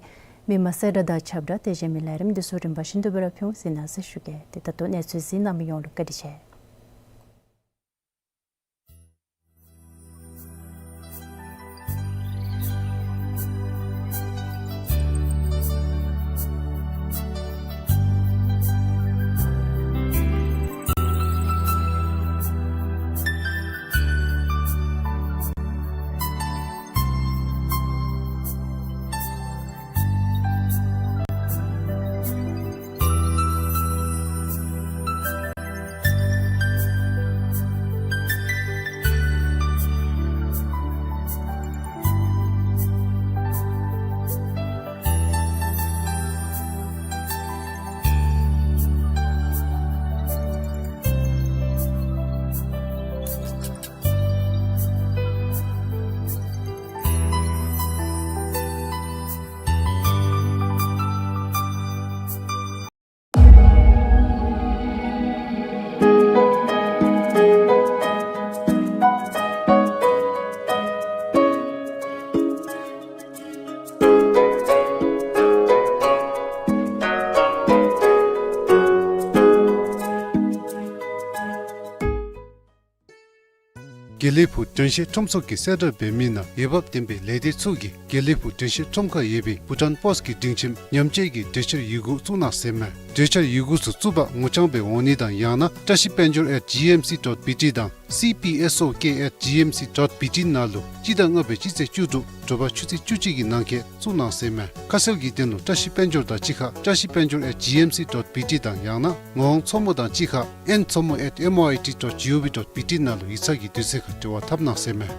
མི་མང་གསལ་བསྒྲགས་དང་ཁྱབ་བསྒྲགས་དེ་བཞིན་མི་ལས་རིམ་འདི་ཚུ་རིམ་པ་བཞིན་དུ་སྦེ་ར་ཕུལ་འོང་ཟེར་གནང་ཟེར་ཞུ་གེ། ཏེ་ད་ལྟོ་གནས་ཚུལ་གཟིགས་གནང་མི་ཡོངས་ལུ་བཀའ་དྲིན་ཆེ། དགེ་ལེགས་ཕུག་དྲན་ཤེས་ཁྲོམ་ཚོགས་ཀྱིས་གསལ་བསྒྲགས་འབད་མི་ནང་འོས་འབབ་ལྡན་པའི་ལས་སྡེ་ཚུ་གིས་དགེ་ལེགས་ཕུག་དྲན་ཤེས་ཁྲོམ་ཁར་ཡོད་པའི་བྷུ་ཊཱན་པོསཊ་ཀྱི་སྒྲིང་ཁྱིམ་ཉམས་བཅོས་ཀྱི་གྲོས་འཆར་ཡི་གུ་བཙུགས་གནང་ཟེར་མས། གྲོས་འཆར་ཡི་གུ་ཚུ་བཙུགས་པར་ངོ་རྐྱང་སྦེ་འོང་ནི་དང་ཡང་ན་བཀྲ་ཤིས་དཔལ་འབྱོར་at G M C dot B T དང་C P S O K at G M C dot B T ནང་ལུ་སྤྱི་ཟླ་ལྔ་པའི་སྤྱི་ཚེས་བཅུ་དྲུག་དྲོ་པ་ཆུ་ཚོད་བཅུ་གཅིག་གི་ནང་འཁོད་བཙུགས་གནང་ཟེར་མས། ཁ་གསལ་གྱི་དོན་ལུ་བཀྲ་ཤིས་དཔལ་འབྱོར་དང་གཅིག་ཁར་བཀྲ་ཤིས་དཔལ་འབྱོར at G M C dot B T དང་ཡང་ན་ངག་དབང་མཚོ་མོ་དང་གཅིག་ཁར་N མཚོ་མོ at M O I T dot G O V dot B T ནང་ལུ་ཡིག་ཚང་གི་དུས་ཚོད་ཁར་འབྲེལ་བ་འཐབ་གནང་ཟེར་མས།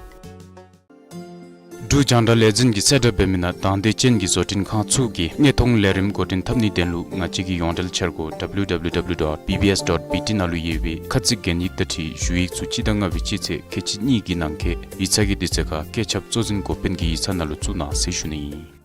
འབྲུག་རྒྱང་བསྒྲགས་ལས་འཛིན་གྱི་གསལ་བསྒྲགས་འབད་མི་ནང་དང་འདོད་ཅན་གྱི་བཟོ་སྐྲུན་ཁང་ཚུ་གིས་གནས་མཐོང་ལས་རིམ་འགོ་འདྲེན་འཐབ་ནིའི་དོན་ལུ་ང་བཅས་ཀྱི་ཡོངས་འབྲེལ་འཆར་སྒོ་W W W dot B B S dot B T ནང་ལུ་ཡོད་པའི་ཁ་ཚིག་གན་ཡིག་དང་འཁྲིལ་ཞུ་ཡིག་ཚུ་སྤྱི་ཟླ་ལྔ་པའི་སྤྱི་ཚེས་ཁལ་གཅིག་གཉིས་ཀྱི་ནང་འཁོད་ཡིག་ཚང་གི་དུས་ཚོད་ཁར་བཀོད་ཁྱབ་གཙོ་འཛིན་འགོ་དཔོན་གྱི་ཡིག་ཚང་ནང་ལུ་བཙུགས་གནང་ཟེར་ཞུ་ནི་ཨིན།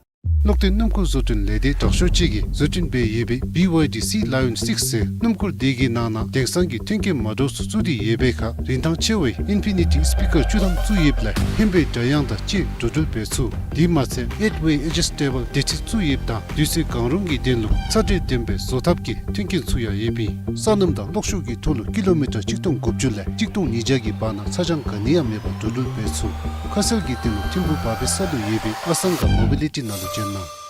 གློག་ལྡན་སྣུམ་འཁོར་བཟོ་སྐྲུན་ལས་སྡེ་དྲག་ཤོས་ཅིག་གིས་བཟོ་སྐྲུན་འབད་ཡོད་པའི་B Y D Sea Lion six ཟེར་སྣུམ་འཁོར་དེ་གི་ནང་ན་དེང་སང་གི་མཐུན་རྐྱེན་མ་འདྲཝ་ཚུ་བཙུགས་ཏེ་ཡོད་པའི་ཁར་རིན་ཐང་ཆེ་བའི་ཨིན་ཕི་ནི་ཊི་སི་པི་ཀར་བཅུ་ཐམ་བཙུགས་ཡོདཔ་ལས་ཧན་པའི་སྒྲ་དབྱངས་དང་བཅས་འགྲོ་འགྲུལ་འབད་ཚུགས། དེ་མ་ཚད་ཨེཊ་ཝེ་ཨེ་ཇི་སི་ཊེ་བཱལ་སྡེར་ཁྲི་བཙུགས་ཡོདཔ་དང་དུས་ཚོད་གང་རུང་གི་དོན་ལུ་ཚ་དྲོད་ལྡན་པའི་བཟོ་ཐབས་ཀྱི་མཐུན་རྐྱེན་ཚུ་ཡང་ཡོདཔ་ཨིན། ས་སྣུམ་དང་གློག་ཤུགས་ཀྱི་ཐོག་ལུ་ཀི་ལོ་མི་ཊར་གཅིག་སྟོང་དགུ་བཅུ་ལས་གཅིག་སྟོང་ཉིས་བརྒྱ་གི་བར་ན་ཚ་གྱང་ག་ནི་ཡང་མེད་པར་འགྲོ་འགྲུལ་འབད་ཚུགས། ཁ་གསལ་གྱི་དོན་ལུ་ཐིམ་ཕུག་བ་པེ་ས་ལུ་ཡོད་པའི་ཨ་སང་ག་མོ་བི་ལི་ཊི་ནང་ལུ་བྱོན་གནང་།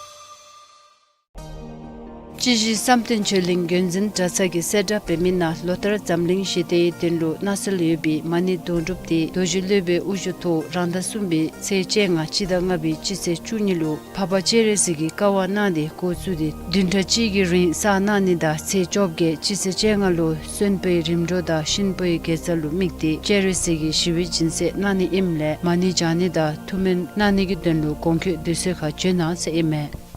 སྤྱི་བཞི་བསམ་གཏན་ཆོས་གླིང་བརྒྱུད་འཛིན་གྲྭ་ཚང་གི་གསལ་བསྒྲགས་འབད་མི་ནང་ལོ་ལྟར་འཛམ་གླིང་ཞི་བདེའི་དོན་ལུ་གནས་སྲོལ་ཡོད་པའི་མ་ཎི་དོན་གྲུབ་སྟེ་རྡོ་རྗེ་སློབ་དཔོན་དབུ་བཞུགས་ཐོག་རང་ཟླ་གསུམ་པའི་ཚེས་བཅོ་ལྔ་སྤྱི་ཟླ་ལྔ་པའི་སྤྱི་ཚེས་བཅུ་གཉིས་ལུ་འཕགས་པ་སྤྱན་རས་གཟིགས་ཀྱི་བཀའ་དབང་གནང་སྟེ་འགོ་བཙུགས་ཏེ་བདུན་ཕྲག་གཅིག་གི་རིང་བསགས་གནང་ནི་དང་ཚེས་བཅོ་བརྒྱད་སྤྱི་ཚེས་བཅོ་ལྔ་ལུ་གསོན་པོའི་རིམ་གྲོ་དང་གཤིན་པོའི་དགེ་རྩ་ལུ་དམིགས་ཏེ་སྤྱན་རས་གཟིགས་ཀྱི་ཞི་བའི་སྦྱིན་སྲེག་གནང་ནི་ཨིནམ་ལས་མ་ཎི་བགྱང་ནི་དང་ཐུགས་སྨོན་གནང་ནི་གི་དོན་ལུ་གོང་འཁོད་དུས་ཚོད་ཁར་བྱོན་གནང་ཟེར་ཨིན་མས།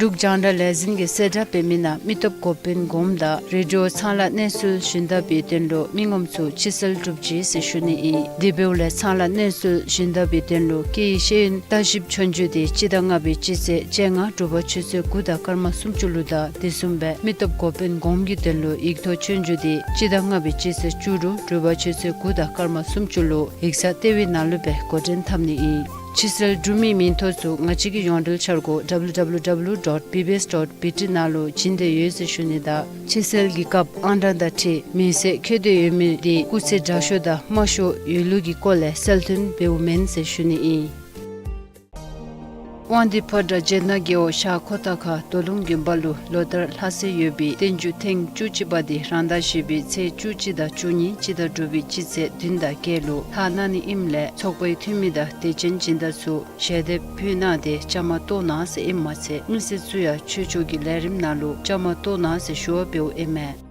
འབྲུག་རྒྱང་བསྒྲགས་ལས་འཛིན་གྱི་གསལ་བསྒྲགས་འབད་མི་ནང་མི་སྟོབས་འགོ་དཔོན་གོངམ་དང་རེ་ཌི་ཡོ་ཚང་ལ་གནས་ཚུལ་ཞུ་ནི་དང་པའི་དོན་ལུ་མི་ངོམ་ཚུ་ཕྱི་སེལ་གྲུབ་ཅི་ཟེར་ཞུ་ནི་ཨིན། དེ་འབདཝ་ལས་ཚང་ལ་གནས་ཚུལ་ཞུ་ནི་དང་པའི་དོན་ལུ་སྐད་ཡིག་ཤེས་ཡོན་བརྟག་ཞིབ་ཆོས་རྒྱུགས་དེ་སྤྱི་ཟླ་ལྔ་པའི་སྤྱི་ཚེས་བཅོ་ལྔ་དྲོ་པ་ཆུ་ཚོད་དགུ་དང་སྐར་མ་སུམ་ཅུ་ལུ་དང་དེ་བཟུམ་སྦེ་མི་སྟོབས་འགོ་དཔོན་གོངམ་གྱི་དོན་ལུ་ཡིག་ཐོག་ཆོས་རྒྱུགས་དེ་སྤྱི་ཟླ་ལྔ་པའི་སྤྱི་ཚེས་བཅུ་དྲུག་དྲོ་པ་ཆུ་ཚོད་དགུ་དང་སྐར་མ་སུམ་ཅུ་ལུ་ཡིག་ཚང་ལྟེ་བའི་ནང་ལུ་སྦེ་འགོ་འདྲེན་འཐབ་ནི་ཨིན། ཕྱི་སེལ་གྲུབ་མིའི་མིང་ཐོ་ཚུ་ང་བཅས་ཀྱི་ཡོངས་འབྲེལ་འཆར་སྒོ་W W W dot B B S dot B T ནང་ལུ་བྱིན་ཏེ་ཡོད་ཟེར་ཞུ་ནི་དང་ཕྱི་སེལ་གྱི་སྐབས་ཨང་གྲངས་དང་འཁྲིལ་མིང་གསལ་འཁོད་དེ་ཡོད་མི་དེ་སྐུགས་ཚད་དྲག་ཤོས་དང་དམའ་ཤོས་ཡོད་ལུགས་ཀྱི་སྐོར་ལས་གསལ་སྟོན་འབདཝ་མེན་ཟེར་ཞུ་ནི་ཨིན། དབང་འདུས་ཕོ་བྲང་རྗེ་བླ་རྒྱལ་པོ་ཤར་ཁོ་ཐང་ཁ་རྡོ་ལུང་དགོན་པ་ལུ་ལོ་ལྟར་ལྷ་སའི་ཡོད་པའི་བསྟན་འགྱུར་ཐེངས་བཅུ་གཅིག་པ་དེ་རང་ཟླ་བཞི་པའི་ཚེས་བཅུ་གཅིག་དང་བཅུ་གཉིས་སྤྱི་ཟླ་དྲུག་པའི་སྤྱི་ཚེས་བདུན་དང་བརྒྱད་ལུ་ལྷག་གནང་ནི་ཨིནམ་ལས་ཚོགས་པའི་འཐུས་མི་དང་དད་ཅན་སྦྱིན་བདག་ཚུ་ཞལ་འདེབས་ཕུལ་གནང་སྟེ་བཅའ་མར་གཏོགས་གནང་ཟེར་ཨིནམ་མ་ཚད་མི་སེར་ཚུ་ཡང་ཆོས་ཕྱོགས་ཀྱི་ལས་རིམ་ནང་ལུ་བཅའ་མར་གཏོགས་གནང་ཟེར་ཞུ་བ་འབདཝ་ཨིན་མས།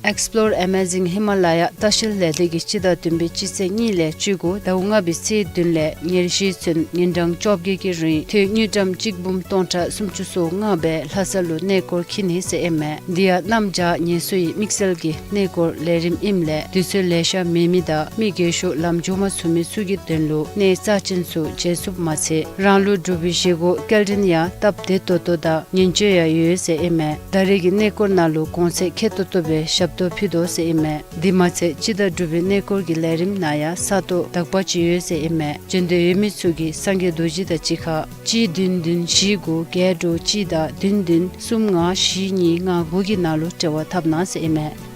Explore Amazing Himalaya ལྟ་བཤལ་ལས་སྡེ་གིས་སྤྱི་ཟླ་བདུན་པའི་སྤྱི་ཚེས་གཉིས་ལས་བཅུ་དགུ་ཟླཝ་ལྔ་པའི་ཚེས་བདུན་ལས་ཉེར་བཞི་ཚུན་ཉིན་གྲངས་བཅོ་བརྒྱད་ཀྱི་རིང་ཐོན་དངུལ་ཀྲམ་གཅིག་འབུམ་སྟོང་ཕྲག་སུམ་ཅུ་སོ་ལྔ་སྦེ་ལྷ་ས་ལུ་གནས་སྐོར་འཁྱིད་ནི་ཟེར་ཨིན་མས། དེ་ཡང་གནམ་བྱཱར་ངལ་གསོ་ཡི་དམིགས་བསལ་གྱི་གནས་སྐོར་ལས་རིམ་ཨིནམ་ལས་དུས་ཚོད་ལེ་ཤ་མེད་མི་དང་མི་རྒས་ཤོས་ལམ་འགྱོ་མ་ཚུགས་མི་ཚུ་གི་དོན་ལུ་གནས་རྩ་ཅན་ཚུ་མཇལ་ཚུགསཔ་མ་ཚད་རང་ལུ་འབྲུག་པའི་བཞེས་སྒོ་སྐྱེལ་འདྲེན་ཡང་སྟབས་བདེ་ཏོག་ཏོ་དང་ཉིན་བཅུ་ཡང་ཡོད་ཟེར་ཨིན་མས། ད་རེས་ཀྱི་གནས་སྐོར་ནང་ལུ་གོང་ཚད་ཁེ་ཏོག་ཏོ་སྦེ་ཞབས་ཏོག་ཕུལ་དོ་ཟེར་ཨིན་མས། དེ་མ་ཚད་སྤྱི་ཟླ་དྲུག་པའི་གནས་སྐོར་གྱི་ལས་རིམ་ནང་ཡང་ས་སྟོང་དག་པ་ཅིག་ཡོད་ཟེར་ཨིན་མས། འབྱོན་འདོད་ཡོད་མི་ཚུ་གིས་སངས་རྒྱས་རྡོ་རྗེ་དང་གཅིག་ཁར་གཅིག་བདུན་བདུན་བཞི་དགུ་བརྒྱད་དྲུག་གཅིག་དང་བདུན་བདུན་གསུམ་ལྔ་བཞི་གཉིས་ལྔ་དགུ་གི་ནང་ལུ་འབྲེལ་བ་འཐབ་གནང་ཟེར་ཨིན་མས།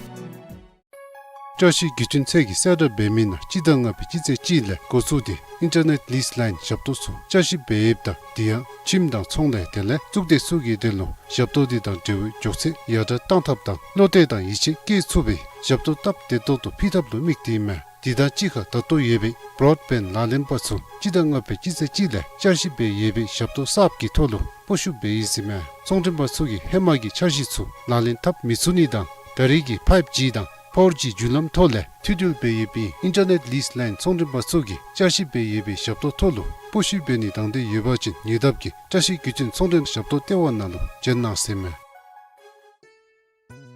བཀྲ་ཤིས་བརྒྱུད་འཕྲིན་ཚད་ཀྱི་གསལ་བསྒྲགས་འབད་མི་ནང་སྤྱི་ཟླ་ལྔ་པའི་སྤྱི་ཚེས་གཅིག་ལས་འགོ་བཙུགས་ཏེ་ཨིན་ཊར་ནེཊ་ལིསི་ལའིན་ཞབས་ཏོག་ཚུ་བསྐྱར་ཞིབ་འབད་ཡོདཔ་ད་དེ་ཡང་ཁྱིམ་དང་ཚོང་ལས་དེ་ལས་གཙུག་སྡེ་ཚུ་གི་དོན་ལུ་ཞབས་ཏོག་དེ་དང་འབྲེལ་བའི་མགྱོགས་ཚད་ཡར་དྲག་གཏང་ཐབས་དང་བློ་གཏད་དང་ཡིད་ཆེས་བསྐྱེད་ཚུགས་པའི་ཞབས་ཏོག་སྟབས་བདེ་ཏོག་ཏོ་ཕུལ་ཐབས་ལུ་དམིགས་ཏེ་ཨིན་མས། དེ་དང་གཅིག་ཁར་ད་ལྟོ་ཡོད་པའི་བྲོཌ་བེནཌ་ལག་ལེན་པ་ཚུ་སྤྱི་ཟླ་ལྔ་པའི་སྤྱི་ཚེས་གཅིག་ལས་བསྐྱར་ཞིབ་འབད་ཡོད་པའི་ཞབས་ཏོག་གསརཔ་གི་ཐོག་ལུ་སྤོ་བཤུད་འབད་ཡི་ཟེར་ཨིན་མས། ཚོང་མགྲོན་པ་ཚུ་གིས་ཧེ་མ་གི་འཆར་གཞི་ཚུ་ལག་ལེན་འཐབ་མི་ཚུགས་ནི་དང་ད་རེས་ཀྱི་ཕའིབ་ཇི་དང་ཕོར་ཇི་བརྒྱུད་ལམ་ཐོག་ལས་མཐུད་འབྲེལ་འབད་ཡོད་པའི་ཨིན་ཊར་ནེཊ་ལིསི་ལའིན་ཚོང་མགྲོན་པ་ཚུ་གིས་བསྐྱར་ཞིབ་འབད་ཡོད་པའི་ཞབས་ཏོག་ཐོག་ལུ་སྤོ་བཤུད་འབད་ནི་དང་འདོད་ཡོད་པ་ཅིན་ཉེ་འདབས་ཀྱི་བཀྲ་ཤིས་བརྒྱུད་འཕྲིན་ཚོང་མགྲོན་ཞབས་ཏོག་ལྟེ་བ་ནང་ལུ་བྱོན་གནང་ཟེར་ཨིན་མས།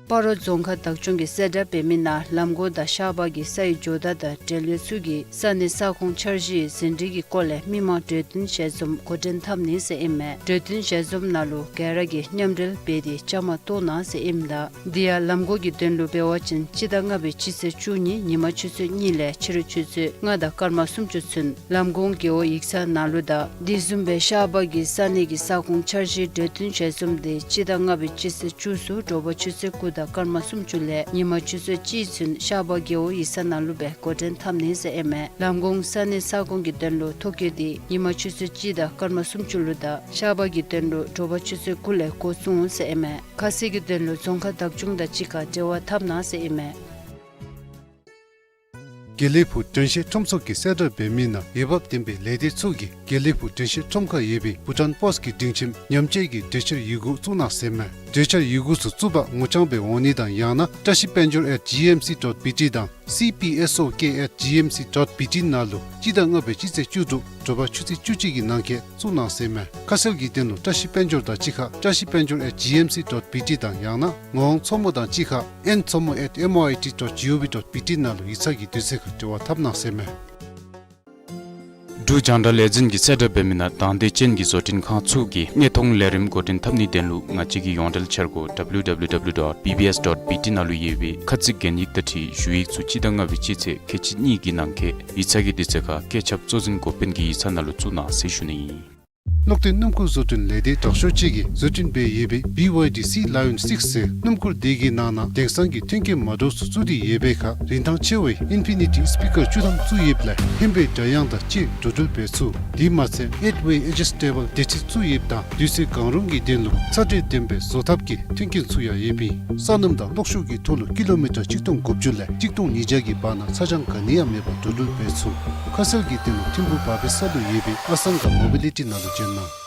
སྤ་རོ་རྫོང་ཁག་བདག་སྐྱོང་གི་གསལ་བསྒྲགས་འབད་མི་ནང་ལམ་གོང་དང་ཤར་པ་གི་ས་ཡི་ཇོ་བདག་དང་འབྲེལ་ཡོད་ཚུ་གིས་ས་གནས་ས་ཁོངས་འཆར་གཞིའི་ཟིན་བྲིས་ཀྱི་སྐོར་ལས་མི་མང་གྲོས་བསྟུན་ཞལ་འཛོམས་འགོ་འདྲེན་འཐབ་ནི་ཟེར་ཨིན་མས། གྲོས་བསྟུན་ཞལ་འཛོམས་ནང་ལུ་ག་ར་གིས་མཉམ་འབྲེལ་འབད་དེ་བཅའ་མར་གཏོགས་གནང་ཟེར་ཨིནམ་ད་དེ་ཡང་ལམ་གོང་གི་དོན་ལུ་འབད་བ་ཅིན་སྤྱི་ཟླ་ལྔ་པའི་སྤྱི་ཚེས་བཅུ་གཉིས་ཉིན་མ་ཆུ་ཚོད་གཉིས་ལས་ཕྱི་རུ་ཆུ་ཚོད་ལྔ་དང་སྐར་མ་སུམ་ཅུ་ཚུན་ལམ་གོང་རྒེད་འོག་ཡིག་ཚང་ནང་ལུ་དང་དེ་བཟུམ་སྦེ་ཤར་པ་གི་ས་གནས་ཀྱི་ས་ཁོངས་འཆར་གཞིའི་གྲོས་བསྟུན་ཞལ་འཛོམས་དེ་སྤྱི་ཟླ་ལྔ་པའི་སྤྱི་ཚེས་བཅུ་གསུམ་དྲོ་པ་ཆུ་ཚོད་དགུ་དང་སྐར་མ་སུམ་ཅུ་ལས་ཉིན་མ་ཆུ་ཚོད་གཅིག་ཚུན་ཤར་པ་རྒེད་འོག་ཡིག་ཚང་ནང་ལུ་སྦེ་འགོ་འདྲེན་འཐབ་ནི་ཟེར་ཨིན་མས། ལམ་གོང་ས་གནས་ས་ཁོངས་ཀྱི་དོན་ལུ་ཐོ་བཀོད་དེ་ཉིན་མ་ཆུ་ཚོད་གཅིག་དང་སྐར་མ་སུམ་ཅུ་ལུ་དང་ཤར་པ་གི་དོན་ལུ་དྲོ་པ་ཆུ་ཚོད་དགུ་ལས་འགོ་བཙུགས་འོང་ཟེར་ཨིན་མས། ཁ་གསལ་གྱི་དོན་ལུ་རྫོང་ཁག་བདག་སྐྱོང་དང་གཅིག་ཁར་འབྲེལ་བ་འཐབ་གནང་ཟེར་ཨིན་མས། དགེ་ལེགས་ཕུག་དྲན་ཤེས་ཁྲོམ་ཚོགས་ཀྱི་གསལ་བསྒྲགས་འབད་མི་ནང་འོས་འབབ་ལྡན་པའི་ལས་སྡེ་ཚུ་གིས་དགེ་ལེགས་ཕུག་དྲན་ཤེས་ཁྲོམ་ཁར་ཡོད་པའི་བྷུ་ཊཱན་པོསཊ་ཀྱི་སྒྲིང་ཁྱིམ་ཉམས་བཅོས་ཀྱི་གྲོས་འཆར་ཡི་གུ་བཙུགས་གནང་ཟེར་ཨིན་མས། གྲོས་འཆར་ཡི་གུ་ཚུ་བཙུགས་པར་ངོ་རྐྱང་སྦེ་འོང་ནི་དང་ཡང་ན་བཀྲ་ཤིས་དཔལ་འབྱོར་at G M C dot B T དང་ C P S O K at G M C dot B T ནང་ལུ་སྤྱི་ཟླ་ལྔ་པའི་སྤྱི་ཚེས་བཅུ་དྲུག་དྲོ་པ་ཆུ་ཚོད་བཅུ་གཅིག་གི་ནང་འཁོད་བཙུགས་གནང་ཟེར་མས། ཁ་གསལ་གྱི་དོན་ལུ་བཀྲ་ཤིས་དཔལ་འབྱོར་དང་གཅིག་ཁར་བཀྲ་ཤིས་དཔལ་འབྱོར་at G M C dot B T དང་ཡང་ན་ངག་དབང་མཚོ་མོ་དང་གཅིག་ཁར་N མཚོ་མོ at M O I T dot G O V dot B T ནང་ལུ་ཡིག་ཚང་གི་དུས་ཚོད་ཁར་འབྲེལ་བ་འཐབ་གནང་ཟེར་མས། འབྲུག་རྒྱང་བསྒྲགས་ལས་འཛིན་གྱིས་གསལ་བསྒྲགས་འབད་མི་ནང་དང་འདོད་ཅན་གྱི་བཟོ་སྐྲུན་ཁང་ཚུ་གིས་གནས་མཐོང་ལས་རིམ་འགོ་འདྲེན་འཐབ་ནིའི་དོན་ལུ་ང་བཅས་ཀྱི་ཡོངས་འབྲེལ་འཆར་སྒོ་W W W dot B B S dot B T ནང་ལུ་ཡོད་པའི་ཁ་ཚིག་གན་ཡིག་དང་འཁྲིལ་ཞུ་ཡིག་ཚུ་སྤྱི་ཟླ་ལྔ་པའི་སྤྱི་ཚེས་ཁལ་གཅིག་གཉིས་ཀྱི་ནང་འཁོད་ཡིག་ཚང་གི་དུས་ཚོད་ཁར་བཀོད་ཁྱབ་གཙོ་འཛིན་འགོ་དཔོན་གྱི་ཡིག་ཚང་ནང་ལུ་བཙུགས་གནང་ཟེར་ཞུ་ནི་ཨིན། གློག་འདོན་སྣུམ་འཁོར་བཟོ་སྐྲུན་ལས་སྡེ་དྲག་ཤོས་ཅིག་གིས་བཟོ་སྐྲུན་འབད་ཡོད་པའི་B Y D Sea Lion six ཟེར་སྣུམ་འཁོར་དེ་གི་ནང་ན་དེང་སང་གི་མཐུན་རྐྱེན་མ་འདྲཝ་ཚུ་བཙུགས་ཏེ་ཡོད་པའི་ཁར་རིན་ཐང་ཆེ་བའི་ཨིན་ཕི་ནི་ཊི་སི་པི་ཀར་བཅུ་ཐམ་བཙུགས་ཡོདཔ་ལས་ཧན་པའི་སྒྲ་དབྱངས་དང་བཅས་འགྲོ་འགྲུལ་འབད་ཚུགས། དེ་མ་ཚད་ཨེཊ་ཝེ་ཨེ་ཇི་སི་ཊེ་བཱལ་སྡེར་ཁྲི་བཙུགས་ཡོདཔ་དང་དུས་ཚོད་གང་རུང་གི་དོན་ལུ་ཚ་དྲོད་ལྡན་པའི་བཟོ་ཐབས་ཀྱི་མཐུན་རྐྱེན་ཚུ་ཡང་ཡོདཔ་ཨིན། ས་སྣུམ་དང་གློག་ཤུགས་ཀྱི་ཐོག་ལུ་ཀི་ལོ་མི་ཊར་གཅིག་སྟོང་དགུ་བཅུ་ལས་གཅིག་སྟོང་ཉིས་བརྒྱ་གི་བར་ན་ཚ་གྱང་ག་ནི་ཡང་མེད་པར་འགྲོ་འགྲུལ་འབད་ཚུགས། ཁ་གསལ་གྱི་དོན་ལུ་ཐིམ་ཕུག་བ་པའི་ས་ལུ་ཡོད་པའི་ཨ་སང་ག་མོ་བི་ལི་ཊི་ནང་ལུ་བྱོན་གནང་།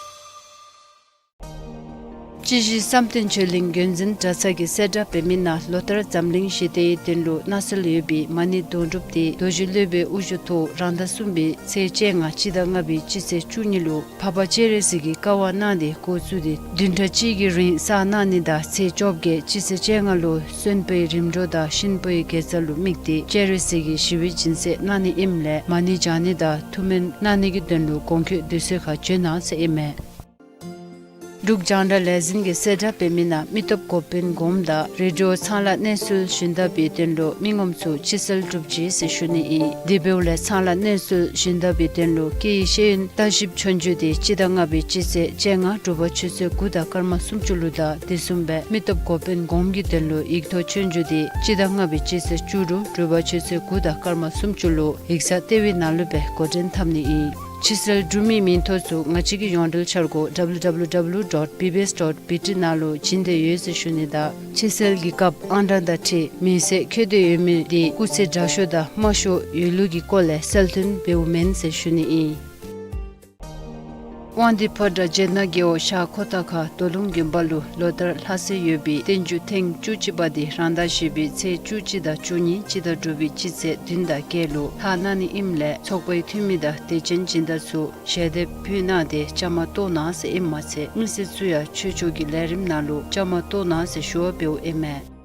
སྤྱི་བཞི་བསམ་གཏན་ཆོས་གླིང་རྒྱུན་འཛིན་གྲྭ་ཚང་གིས་གསལ་བསྒྲགས་འབད་མི་ནང་ལོ་ལྟར་འཛམ་གླིང་ཞི་བདེའི་དོན་ལུ་གནས་སྲོལ་ཡོད་པའི་མ་ཎི་དོན་གྲུབ་དེ་རྡོ་རྗེ་སློབ་དཔོན་དབུ་བཞུགས་ཐོག་རང་ཟླ་གསུམ་པའི་ཚེས་བཅོ་ལྔ་སྤྱི་ཟླ་ལྔ་པའི་སྤྱི་ཚེས་བཅུ་གཉིས་ལུ་འཕགས་པ་སྤྱན་རས་གཟིགས་ཀྱི་བཀའ་དབང་གནང་སྟེ་འགོ་བཙུགས་ཏེ་བདུན་ཕྲག་གཅིག་གི་རིང་བསགས་གནང་ནི་དང་ཚེས་བཅོ་བརྒྱད་སྤྱི་ཚེས་བཅོ་ལྔ་ལུ་གསོན་པོའི་རིམ་གྲོ་དང་གཤིན་པོའི་དགེ་རྩ་ལུ་དམིགས་ཏེ་སྤྱན་རས་གཟིགས་ཀྱི་ཞི་བའི་སྦྱིན་སྲེག་གནང་ནི་ཨིནམ་ལས་མ་ཎི་བགྱང་ནི་དང་ཐུགས་སྨོན་གནང་ནི་གི་དོན་ལུ་གོང་འཁོད་དུས་ཚོད་ཁར་བྱོན་གནང་ཟེར་ཨིན་མས། འབྲུག་རྒྱང་བསྒྲགས་ལས་འཛིན་གྱིས་གསལ་བསྒྲགས་འབད་མི་ནང་མི་སྟོབས་འགོ་དཔོན་གོངམ་དང་རེ་ཌི་ཡོ་ཚང་ལ་གནས་ཚུལ་ཞུ་ནི་དང་འབད་དོན་ལུ་མི་ངོམ་ཚུ་ཕྱི་སེལ་གྲུབ་ཅི་ཟེར་ཞུ་ནི་ཨིན། དེ་འབདཝ་ལས་ཚང་ལ་གནས་ཚུལ་ཞུ་ནི་དང་འབད་དོན་ལུ་སྐད་ཡིག་ཤེས་ཡོན་བརྟག་ཞིབ་ཆོས་རྒྱུགས་དེ་སྤྱི་ཟླ་ལྔ་པའི་སྤྱི་ཚེས་བཅོ་ལྔ་དྲོ་པ་ཆུ་ཚོད་དགུ་དང་སྐར་མ་སུམ་ཅུ་ལུ་དང་དེ་བཟུམ་སྦེ་མི་སྟོབས་འགོ་དཔོན་གོངམ་གྱི་དོན་ལུ་ཡིག་ཐོག་ཆོས་རྒྱུགས་དེ་སྤྱི་ཟླ་ལྔ་པའི་སྤྱི་ཚེས་བཅུ་དྲུག་དྲོ་པ་ཆུ་ཚོད་དགུ་དང་སྐར་མ་སུམ་ཅུ་ལུ་ཡིག་ཚང་ལྟེ་བའི་ནང་ལུ་སྦེ་འགོ་འདྲེན་འཐབ་ནི་ཨིན། ཕྱི་སེལ་གྲུབ་མིའི་མིང་ཐོ་ཚུ་ང་བཅས་ཀྱི་ཡོངས་འབྲེལ་འཆར་སྒོ་W W W dot B B S dot B T ནང་ལུ་བྱིན་ཏེ་ཡོད་ཟེར་ཞུ་ནི་དང་ཕྱི་སེལ་གྱི་སྐབས་ཨང་གྲངས་དང་འཁྲིལ་མིང་གསལ་འཁོད་དེ་ཡོད་མི་དེ་སྐུགས་ཚད་དྲག་ཤོས་དང་དམའ་ཤོས་ཡོད་ལུགས་ཀྱི་སྐོར་ལས་གསལ་སྟོན་འབདཝ་མེན་ཟེར་ཞུ་ནི་ཨིན། དབང་འདུས་ཕོ་བྲང་བྱེད་ནག་རྒེད་འོག་ཤར་ཁོ་ཐང་ཁ་རྡོ་ལུང་དགོན་པ་ལུ་ལོ་ལྟར་ལྷ་སའི་ཡོད་པའི་བསྟན་བཅོས་ཐེངས་བཅུ་གཅིག་པ་དེ་རང་ཟླ་བཞི་པའི་ཚེས་བཅུ་གཅིག་དང་བཅུ་གཉིས་སྤྱི་ཟླ་དྲུག་པའི་སྤྱི་ཚེས་བདུན་དང་བརྒྱད་ལུ་ལྷག་གནང་ནི་ཨིནམ་ལས་ཚོགས་པའི་འཐུས་མི་དང་དད་ཅན་སྦྱིན་བདག་ཚུ་ཞལ་འདེབས་ཕུལ་གནང་སྟེ་བཅའ་མར་གཏོགས་གནང་ཟེར་ཨིནམ་མ་ཚད་མི་སེར་ཚུ་ཡང་ཆོས་ཕྱོགས་ཀྱི་ལས་རིམ་ནང་ལུ་བཅའ་མར་གཏོགས་གནང་ཟེར་ཞུ་བ་འབདཝ་ཨིན་མས།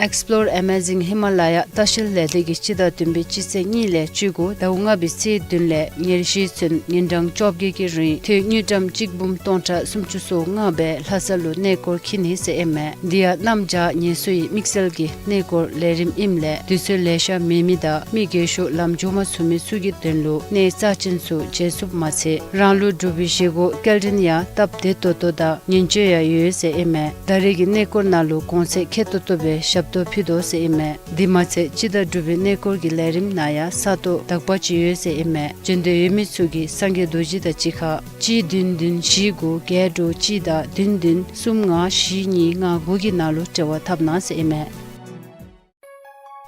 Explore Amazing Himalaya ལྟ་བཤལ་ལས་སྡེ་གིས་སྤྱི་ཟླ་བདུན་པའི་སྤྱི་ཚེས་གཉིས་ལས་བཅུ་དགུ་ཟླཝ་ལྔ་པའི་ཚེས་བདུན་ལས་ཉེར་བཞི་ཚུན་ཉིན་གྲངས་བཅོ་བརྒྱད་ཀྱི་རིང་ཐོན་དངུལ་ཀྲམ་གཅིག་འབུམ་སྟོང་ཕྲག་སུམ་ཅུ་སོ་ལྔ་སྦེ་ལྷ་ས་ལུ་གནས་སྐོར་འཁྱིད་ནི་ཟེར་ཨིན་མས། འདི་ཡང་གནམ་བྱཱར་ངལ་གསོའི་དམིགས་བསལ་གྱི་གནས་སྐོར་ལས་རིམ་ཨིནམ་ལས་དུས་ཚོད་ལེ་ཤ་མེད་མི་དང་མི་རྒས་ཤོས་ལམ་འགྱོ་མ་ཚུགས་མི་ཚུ་གི་དོན་ལུ་གནས་རྩ་ཅན་ཚུ་མཇལ་ཚུགསཔ་མ་ཚད་རང་ལུ་འབྲུག་པའི་བཞེས་སྒོ་སྐྱེལ་འདྲེན་ཡང་སྟབས་བདེ་ཏོག་ཏོ་དང་ཉིན་བཅུ་ཡང་ཡོད་ཟེར་ཨིན་མས། ད་རེས་ཀྱི་གནས་སྐོར་ནང་ལུ་གོང་ཚད་ཁེ་ཏོག་ཏོ་སྦེ་ཞབས་ཏོག་ཕུལ་དོ་ཟེར་ཨིན་མས། དེ་མ་ཚད་སྤྱི་ཟླ་དྲུག་པའི་གནས་སྐོར་གྱི་ལས་རིམ་ནང་ཡང་ས་སྟོང་དག་པ་ཅིག་ཡོད་ཟེར་ཨིན་མས། འབྱོན་འདོད་ཡོད་མི་ཚུ་གིས་སངས་རྒྱས་རྡོ་རྗེ་དང་གཅིག་ཁར་གཅིག་བདུན་བདུན་བཞི་དགུ་བརྒྱད་དྲུག་གཅིག་དང་བདུན་བདུན་གསུམ་ལྔ་བཞི་གཉིས་ལྔ་དགུ་གི་ནང་ལུ་འབྲེལ་བ་འཐབ་གནང་ཟེར་ཨིན་མས།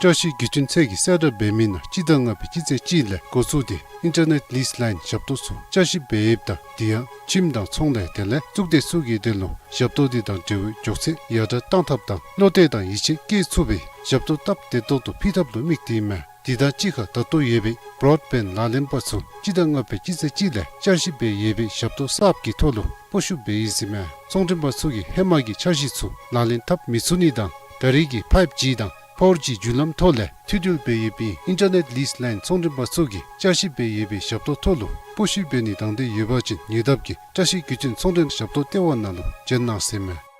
བཀྲ་ཤིས་བརྒྱུད་འཕྲིན་ཚད་ཀྱིས་གསལ་བསྒྲགས་འབད་མི་ནང་སྤྱི་ཟླ་ལྔ་པའི་སྤྱི་ཚེས་གཅིག་ལས་འགོ་བཙུགས་ཏེ་ཨིན་ཊར་ནེཊ་ལིསི་ལའིན་ཞབས་ཏོག་ཚུ་བསྐྱར་ཞིབ་འབད་ཡོདཔ་ད་དེ་ཡང་ཁྱིམ་དང་ཚོང་ལས་དེ་ལས་གཙུག་སྡེ་ཚུ་གི་དོན་ལུ་ཞབས་ཏོག་དེ་དང་འབྲེལ་བའི་མགྱོགས་ཚད་ཡར་དྲག་གཏང་ཐབས་དང་བློ་གཏད་དང་ཡིད་ཆེས་བསྐྱེད་ཚུགས་པའི་ཞབས་ཏོག་སྟབས་བདེ་ཏོག་ཏོ་ཕུལ་ཐབས་ལུ་དམིགས་ཏེ་ཨིན་མས། དེ་དང་གཅིག་ཁར་ད་ལྟོ་ཡོད་པའི་བྲོཌ་བེནཌ་ལག་ལེན་པ་ཚུ་སྤྱི་ཟླ་ལྔ་པའི་སྤྱི་ཚེས་གཅིག་ལས་བསྐྱར་ཞིབ་འབད་ཡོད་པའི་ཞབས་ཏོག་གསརཔ་གི་ཐོག་ལུ་སྤོ་བཤུད་འབད་ཡི་ཟེར་ཨིན་མས། ཚོང་མགྲོན་པ་ཚུ་གིས་ཧེ་མ་གི་འཆར་གཞི་ཚུ་ལག་ལེན་འཐབ་མི་ཚུགས་ནི་དང་ད་རེས་ཀྱི་ཕའིབ་ཇི་དང་ཕོར་ཇི་བརྒྱུད་ལམ་ཐོག་ལས་མཐུད་འབྲེལ་འབད་ཡོད་པའི་ཨིན་ཊར་ནེཊ་ལིསི་ལའིན་ཚོང་མགྲོན་པ་ཚུ་གིས་བསྐྱར་ཞིབ་འབད་ཡོད་པའི་ཞབས་ཏོག་ཐོག་ལུ་སྤོ་བཤུད་འབད་ནིའི་དང་འདོད་ཡོད་པ་ཅིན་ཉེ་འདབས་ཀྱི་བཀྲ་ཤིས་བརྒྱུད་འཕྲིན་ཚོང་མགྲོན་ཞབས་ཏོག་ལྟེ་བ་ནང་ལུ་བྱོན་གནང་ཟེར་ཨིན་མས།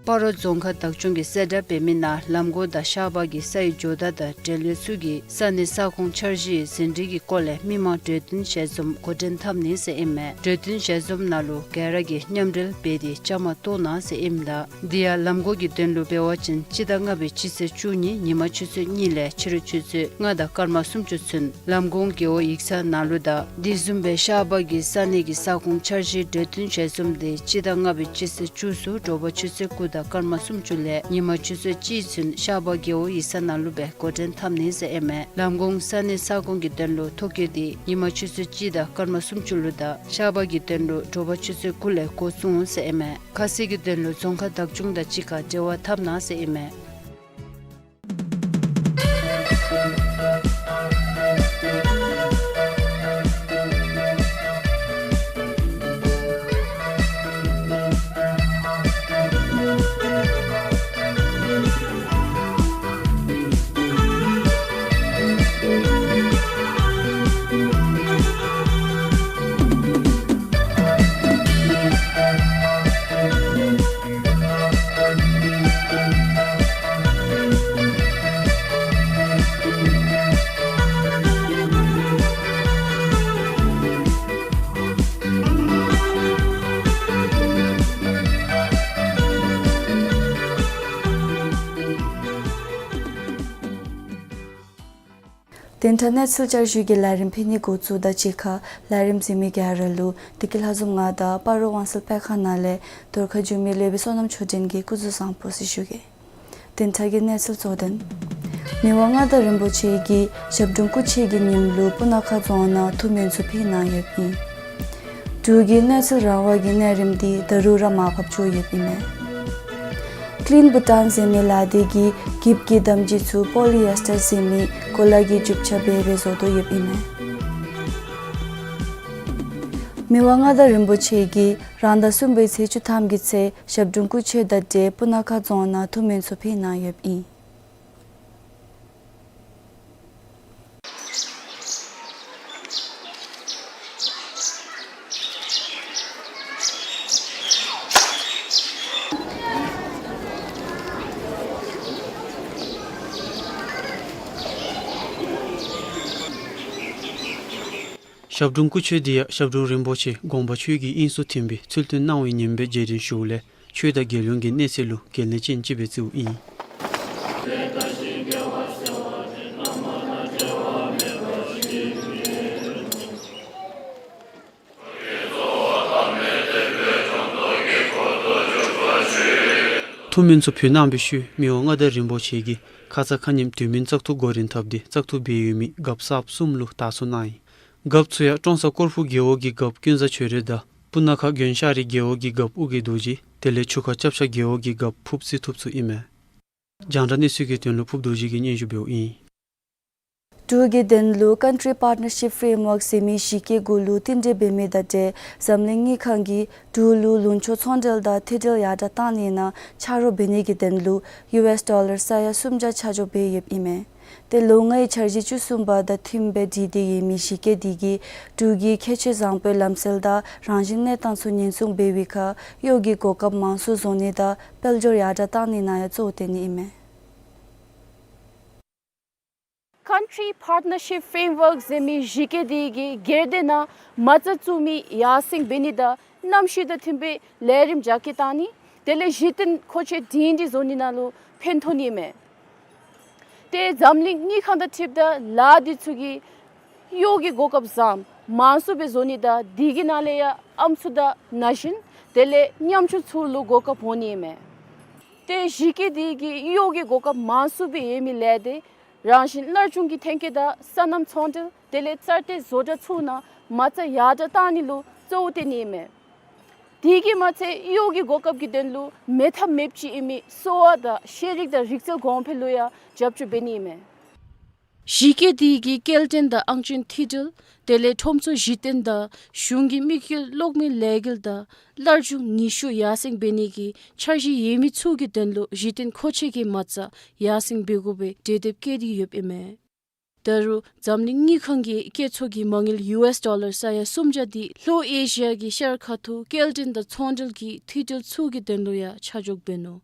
སྤ་རོ་རྫོང་ཁག་བདག་སྐྱོང་གིས་གསལ་བསྒྲགས་འབད་མི་ནང་ལམ་གོང་དང་ཤར་པ་གི་སའི་ཇོ་བདག་དང་འབྲེལ་ཡོད་ཚུ་གིས་ས་གནས་ས་ཁོངས་འཆར་གཞིའི་ཟིན་བྲིས་ཀྱི་སྐོར་ལས་མི་མང་གྲོས་བསྟུན་ཞལ་འཛོམས་འགོ་འདྲེན་འཐབ་ནི་ཟེར་ཨིན་མས། གྲོས་བསྟུན་ཞལ་འཛོམས་ནང་ལུ་ག་ར་གིས་མཉམ་འབྲེལ་འབད་དེ་བཅའ་མར་གཏོགས་གནང་ཟེར་ཨིནམ་ད་དེ་ཡང་ལམ་གོང་གི་དོན་ལུ་འབད་བ་ཅིན་སྤྱི་ཟླ་ལྔ་པའི་སྤྱི་ཚེས་བཅུ་གཉིས་ཉིན་མ་ཆུ་ཚོད་གཉིས་ལས་ཕྱི་རུ་ཆུ་ཚོད་ལྔ་དང་སྐར་མ་སུམ་ཅུ་ཚུན་ལམ་གོང་རྒེད་འོག་ཡིག་ཚང་ནང་ལུ་དང་དེ་བཟུམ་སྦེ་ཤར་པ་གི་ས་གནས་ཀྱི་ས་ཁོངས་འཆར་གཞིའི་གྲོས་བསྟུན་ཞལ་འཛོམས་དེ་སྤྱི་ཟླ་ལྔ་པའི་སྤྱི་ཚེས་བཅུ་གསུམ་དྲོ་པ་ཆུ་ཚོད་དགུ་དང་སྐར་མ་སུམ་ཅུ་ལས་ཉིན་མ་ཆུ་ཚོད་གཅིག་ཚུན་ཤར་པ་རྒེད་འོག་ཡིག་ཚང་ནང་ལུ་སྦེ་འགོ་འདྲེན་འཐབ་ནི་ཟེར་ཨིན་མས། ལམ་གོང་ས་གནས་ས་ཁོངས་ཀྱི་དོན་ལུ་ཐོ་བཀོད་དེ་ཉིན་མ་ཆུ་ཚོད་གཅིག་དང་སྐར་མ་སུམ་ཅུ་ལུ་དང་ཤར་པ་གི་དོན་ལུ་དྲོ་པ་ཆུ་ཚོད་དགུ་ལས་འགོ་བཙུགས་འོང་ཟེར་ཨིན་མས། ཁ་གསལ་གྱི་དོན་ལུ་རྫོང་ཁག་བདག་སྐྱོང་དང་གཅིག་ཁར་འབྲེལ་བ་འཐབ་གནང་ཟེར་ཨིན་མས། བདུན་ཕྲག་གནས་ཚུལ་བསྐྱར་ཞུའི་ལས་རིམ་ཕུལ་ནི་འགོ་བཙུགས་དོ། གཅིག་ཁར་ལས་རིམ་གཟིགས་མི་ག་ར་ལུ་བདེ་སྐྱིད་ལྷ་འཛོམས་ང་དང་སྤ་རོ་ཝང་སིལ་དཔེ་ཁང་ནང་ལས་རྫོང་ཁ་བརྒྱུད་མི་ལེགས་པའི་བསོད་ནམས་ཆོས་སྒྲོན་གྱིས་སྐུ་གཟུགས་བཟང་པོ་ཟེར་ཞུ་གེ། བདུན་ཕྲག་གི་གནས་ཚུལ་གཙོ་དོན། མི་དབང་མངའ་བདག་རིན་པོ་ཆེ་གིས་ཞབས་དྲུང་སྐུ་མཆེད་ཀྱི་ཉིནམ་ལུ་སྤུ་ན་ཁ་རྫོང་ནང་ཐུགས་སྨོན་ཚུ་ཕུལ་གནང་ཡོདཔ་ཨིན། འབྲུག་གི་གནས་ཚུལ་རང་དབང་གི་གནས་རིམ་འདི་ད་རུང་ར་མར་ཕབ་འགྱོ་ཡོདཔ་ཨིན་མས། Clean Bhutan ཟེར་མི་ལཱ་འདི་གིས་འགྱིབ་ཀྱི་དམ་སྦྱིས་ཚུ་པོ་ལི་ཨེས་ཊར་ཟེར་མི་གོ་ལ་གི་རྒྱུ་ཆ་འབད་སྦེ་བཟོ་དོ་ཡོདཔ་ཨིན་མས། མི་དབང་མངའ་བདག་རིན་པོ་ཆེ་གིས་རང་ཟླ་གསུམ་པའི་ཚེས་བཅུ་ཐམ་གྱི་ཚེ་ཞབས་དྲུང་སྐུ་མཆེད་དང་འབྲེལ་སྤུ་ན་ཁ་རྫོང་ནང་ཐུགས་སྨོན་ཚུ་ཕུལ་གནང་ཡོདཔ་ཨིན། ཞབས་དྲུང་སྐུ་མཆེད་འདི་ཡང་ཞབས་དྲུང་རིན་པོ་ཆེ་དགོངས་པ་ཆོས་ཀྱི་དབྱིངས་སུ་ཐིམ་པའི་ཚུལ་སྟོན་གནང་བའི་ཉིནམ་སྦེ་རྗེས་དྲན་ཞུཝ་ལས་ཆོས་དང་རྒྱལ་ཡོངས་ཀྱི་གནས་ཚད་ལུ་གལ་གནད་ཅན་ཅིག་སྦེ་བརྩིཝ་ཨིན། ཐུགས་སྨོན་ཚུ་ཕུལ་གནང་བའི་ཤུལ་མི་དབང་མངའ་བདག་རིན་པོ་ཆེ་གིས་ཁ་ཙ་ཁ་ཉིནམ་དུས་མིན་བཙག་འཐུ་འགོ་འདྲེན་འཐབ་སྟེ་བཙག་འཐུ་འབད་ཡོད་མི་རྒཔོ་གསརཔ་གསུམ་ལུ་དར་ཚོན་གནང་ཡི། རྒཔོ་ཚུ་ཡང་ཀྲོང་གསར་སྐོར་ཕུ་རྒེད་འོག་གི་རྒཔོ་ཀུན་བཟང་ཆོས་སྒྲོན་དང་སྤུ་ན་ཁ་དགོན་ཤར་རི་རྒེད་འོག་གི་རྒཔོ་ཨོ་རྒྱན་རྡོ་རྗེ་དེ་ལས་ཆུ་ཁ་ལྕགས་ཤ་རྒེད་འོག་གི་རྒཔོ་ཕུབ་རྩེ་ཐུབ་ཚུ་ཨིན་མས། རྒྱང་བསྒྲགས་གནས་ཚུལ་གྱི་དོན་ལུ་ཕུབ་རྡོ་རྗེ་གིས་སྙན་ཞུ་འབདཝ་ཨིན། འབྲུག་གི་དོན་ལུ་Country Partnership Framework ཟེར་མི་གཞི་བཀོད་གུ་ལུ་རྟིང་འབྲེལ་འབད་མི་དང་འབྲེལ་འཛམ་གླིང་དངུལ་ཁང་གིས་འབྲུག་ལུ་ལུང་ཕྱོགས་ཚོང་འབྲེལ་དང་མཐུད་འབྲེལ་ཡར་དྲགས་གཏང་ནི་ནང་ཆ་རོགས་འབད་ནི་གི་དོན་ལུ་ཡུ་ཨེས་ཌོ་ལར་ས་ཡ་སུམ་བརྒྱ་ཆ་འཇོག་འབད་ཡོདཔ་ཨིན་མས། ཏེ་ལོ་ལྔའི་འཆར་གཞི་བཅུ་གསུམ་པ་དང་མཐུནམ་སྦེ་བསྒྲིགས་ཏེ་ཡོད་མི་གཞི་བཀོད་འདི་གིས་འབྲུག་གི་ཁྱད་ཆོས་བཟང་པོའི་ལམ་སྲོལ་དང་རང་བཞིན་གནས་སྟངས་ཚུ་ཉེན་སྲུང་འབད་བའི་ཁར་གཡོག་གི་གོ་སྐབས་མང་སུ་བཟོ་ནི་དང་དཔལ་འབྱོར་ཡར་དྲགས་གཏང་ནི་ནང་ཡང་གཙོ་བོ་བཏོན་ནི་ཨིན་མས། Country Partnership Framework ཟེར་མི་གཞི་བཀོད་འདི་གིས་སྒེར་སྡེ་ནང་མ་རྩ་བཙུགས་མི་ཡར་སེང་འབད་ནི་དང་གནམ་གཤིས་དང་མཐུནམ་སྦེ་ལས་རིམ་རྒྱ་སྐྱེད་གཏང་ནི་དེ་ལས་གཞི་རྟེན་མཁོ་ཆས་སྒྲིང་སྒྲི་བཟོ་ནི་ནང་ལུ་ཕན་ཐོགས་ནི་ཨིན་མས། ཏེ་འཛམ་གླིང་དངུལ་ཁང་དང་འཁྲིལཝ་ད་ལཱ་འདི་ཚུ་གིས་གཡོག་གི་གོ་སྐབས་བཟངམ་མང་སུ་སྦེ་བཟོ་ནི་དང་དེ་གི་ནང་ལས་ཡང་ཨམ་སྲུ་དང་ན་གཞོན་དེ་ལས་ཉམ་ཆུང་ཚུ་ལུ་གོ་སྐབས་འོང་ནི་ཨིན་མས། ཏེ་གཞི་བཀོད་འདི་གིས་གཡོག་གི་གོ་སྐབས་མང་སུ་སྦེ་ཡོད་མི་ལས་འདི་རང་བཞིན་སླར་འབྱུང་གི་ཐོན་སྐྱེད་དང་སོ་ནམ་ཚོང་འབྲེལ་དེ་ལས་གསར་གཏོད་བཟོ་གྲྭ་ཚུ་ནང་མ་རྩ་ཡར་དྲགས་གཏང་ནི་ལུ་གཙོ་བོ་བཏོན་ནི་ཨིན་མས། དེ་གིས་མ་ཚད་གཡོག་གི་གོ་སྐབས་ཀྱི་དོན་ལུ་མེད་ཐབས་མེདཔ་ཅིག་ཨིན་མི་གསོ་བ་དང་ཤེས་རིག་དང་རིག་རྩལ་གོང་འཕེལ་ལུ་ཡང་རྒྱབ་སྐྱོར་འབད་ནི་ཨིན་མས། གཞི་བཀོད་འདི་གིས་སྐྱེལ་འདྲེན་དང་ཨང་ཅན་མཐུད་འབྲེལ་དེ་ལས་ཁྲོམ་ཚུ་གཞི་རྟེན་དང་གཞུང་གི་དམིགས་ཡུལ་གློག་མེ་ལས་འགུལ་དང་སླར་འབྱུང་ནུས་ཤུགས་ཡར་སེང་འབད་ནི་གི་འཆར་གཞི་ཡོད་མི་ཚུ་གི་དོན་ལུ་གཞི་རྟེན་མཁོ་ཆས་ཀྱི་མ་རྩ་ཡར་སེང་འབད་དགོ་པའི་གྲོས་འདེབས་བཀོད་དེ་ཡོདཔ་ཨིན་མས། ད་རུང་འཛམ་གླིང་དངུལ་ཁང་གི་བཀོད་ཚོགས་ཀྱི་མ་དངུལ་ཡུ་ཨེས་ཌོ་ལར་ས་ཡ་སུམ་བརྒྱ་འདི་ལྷོ་ཨེ་ཤི་ཡ་གི་ཤར་ཁ་ཐུག་སྐྱེལ་འདྲེན་དང་ཚོང་འབྲེལ་གྱི་མཐུད་འབྲེལ་ཚུ་གི་དོན་ལུ་ཡང་ཆ་འཇོག་འབད་ནུག།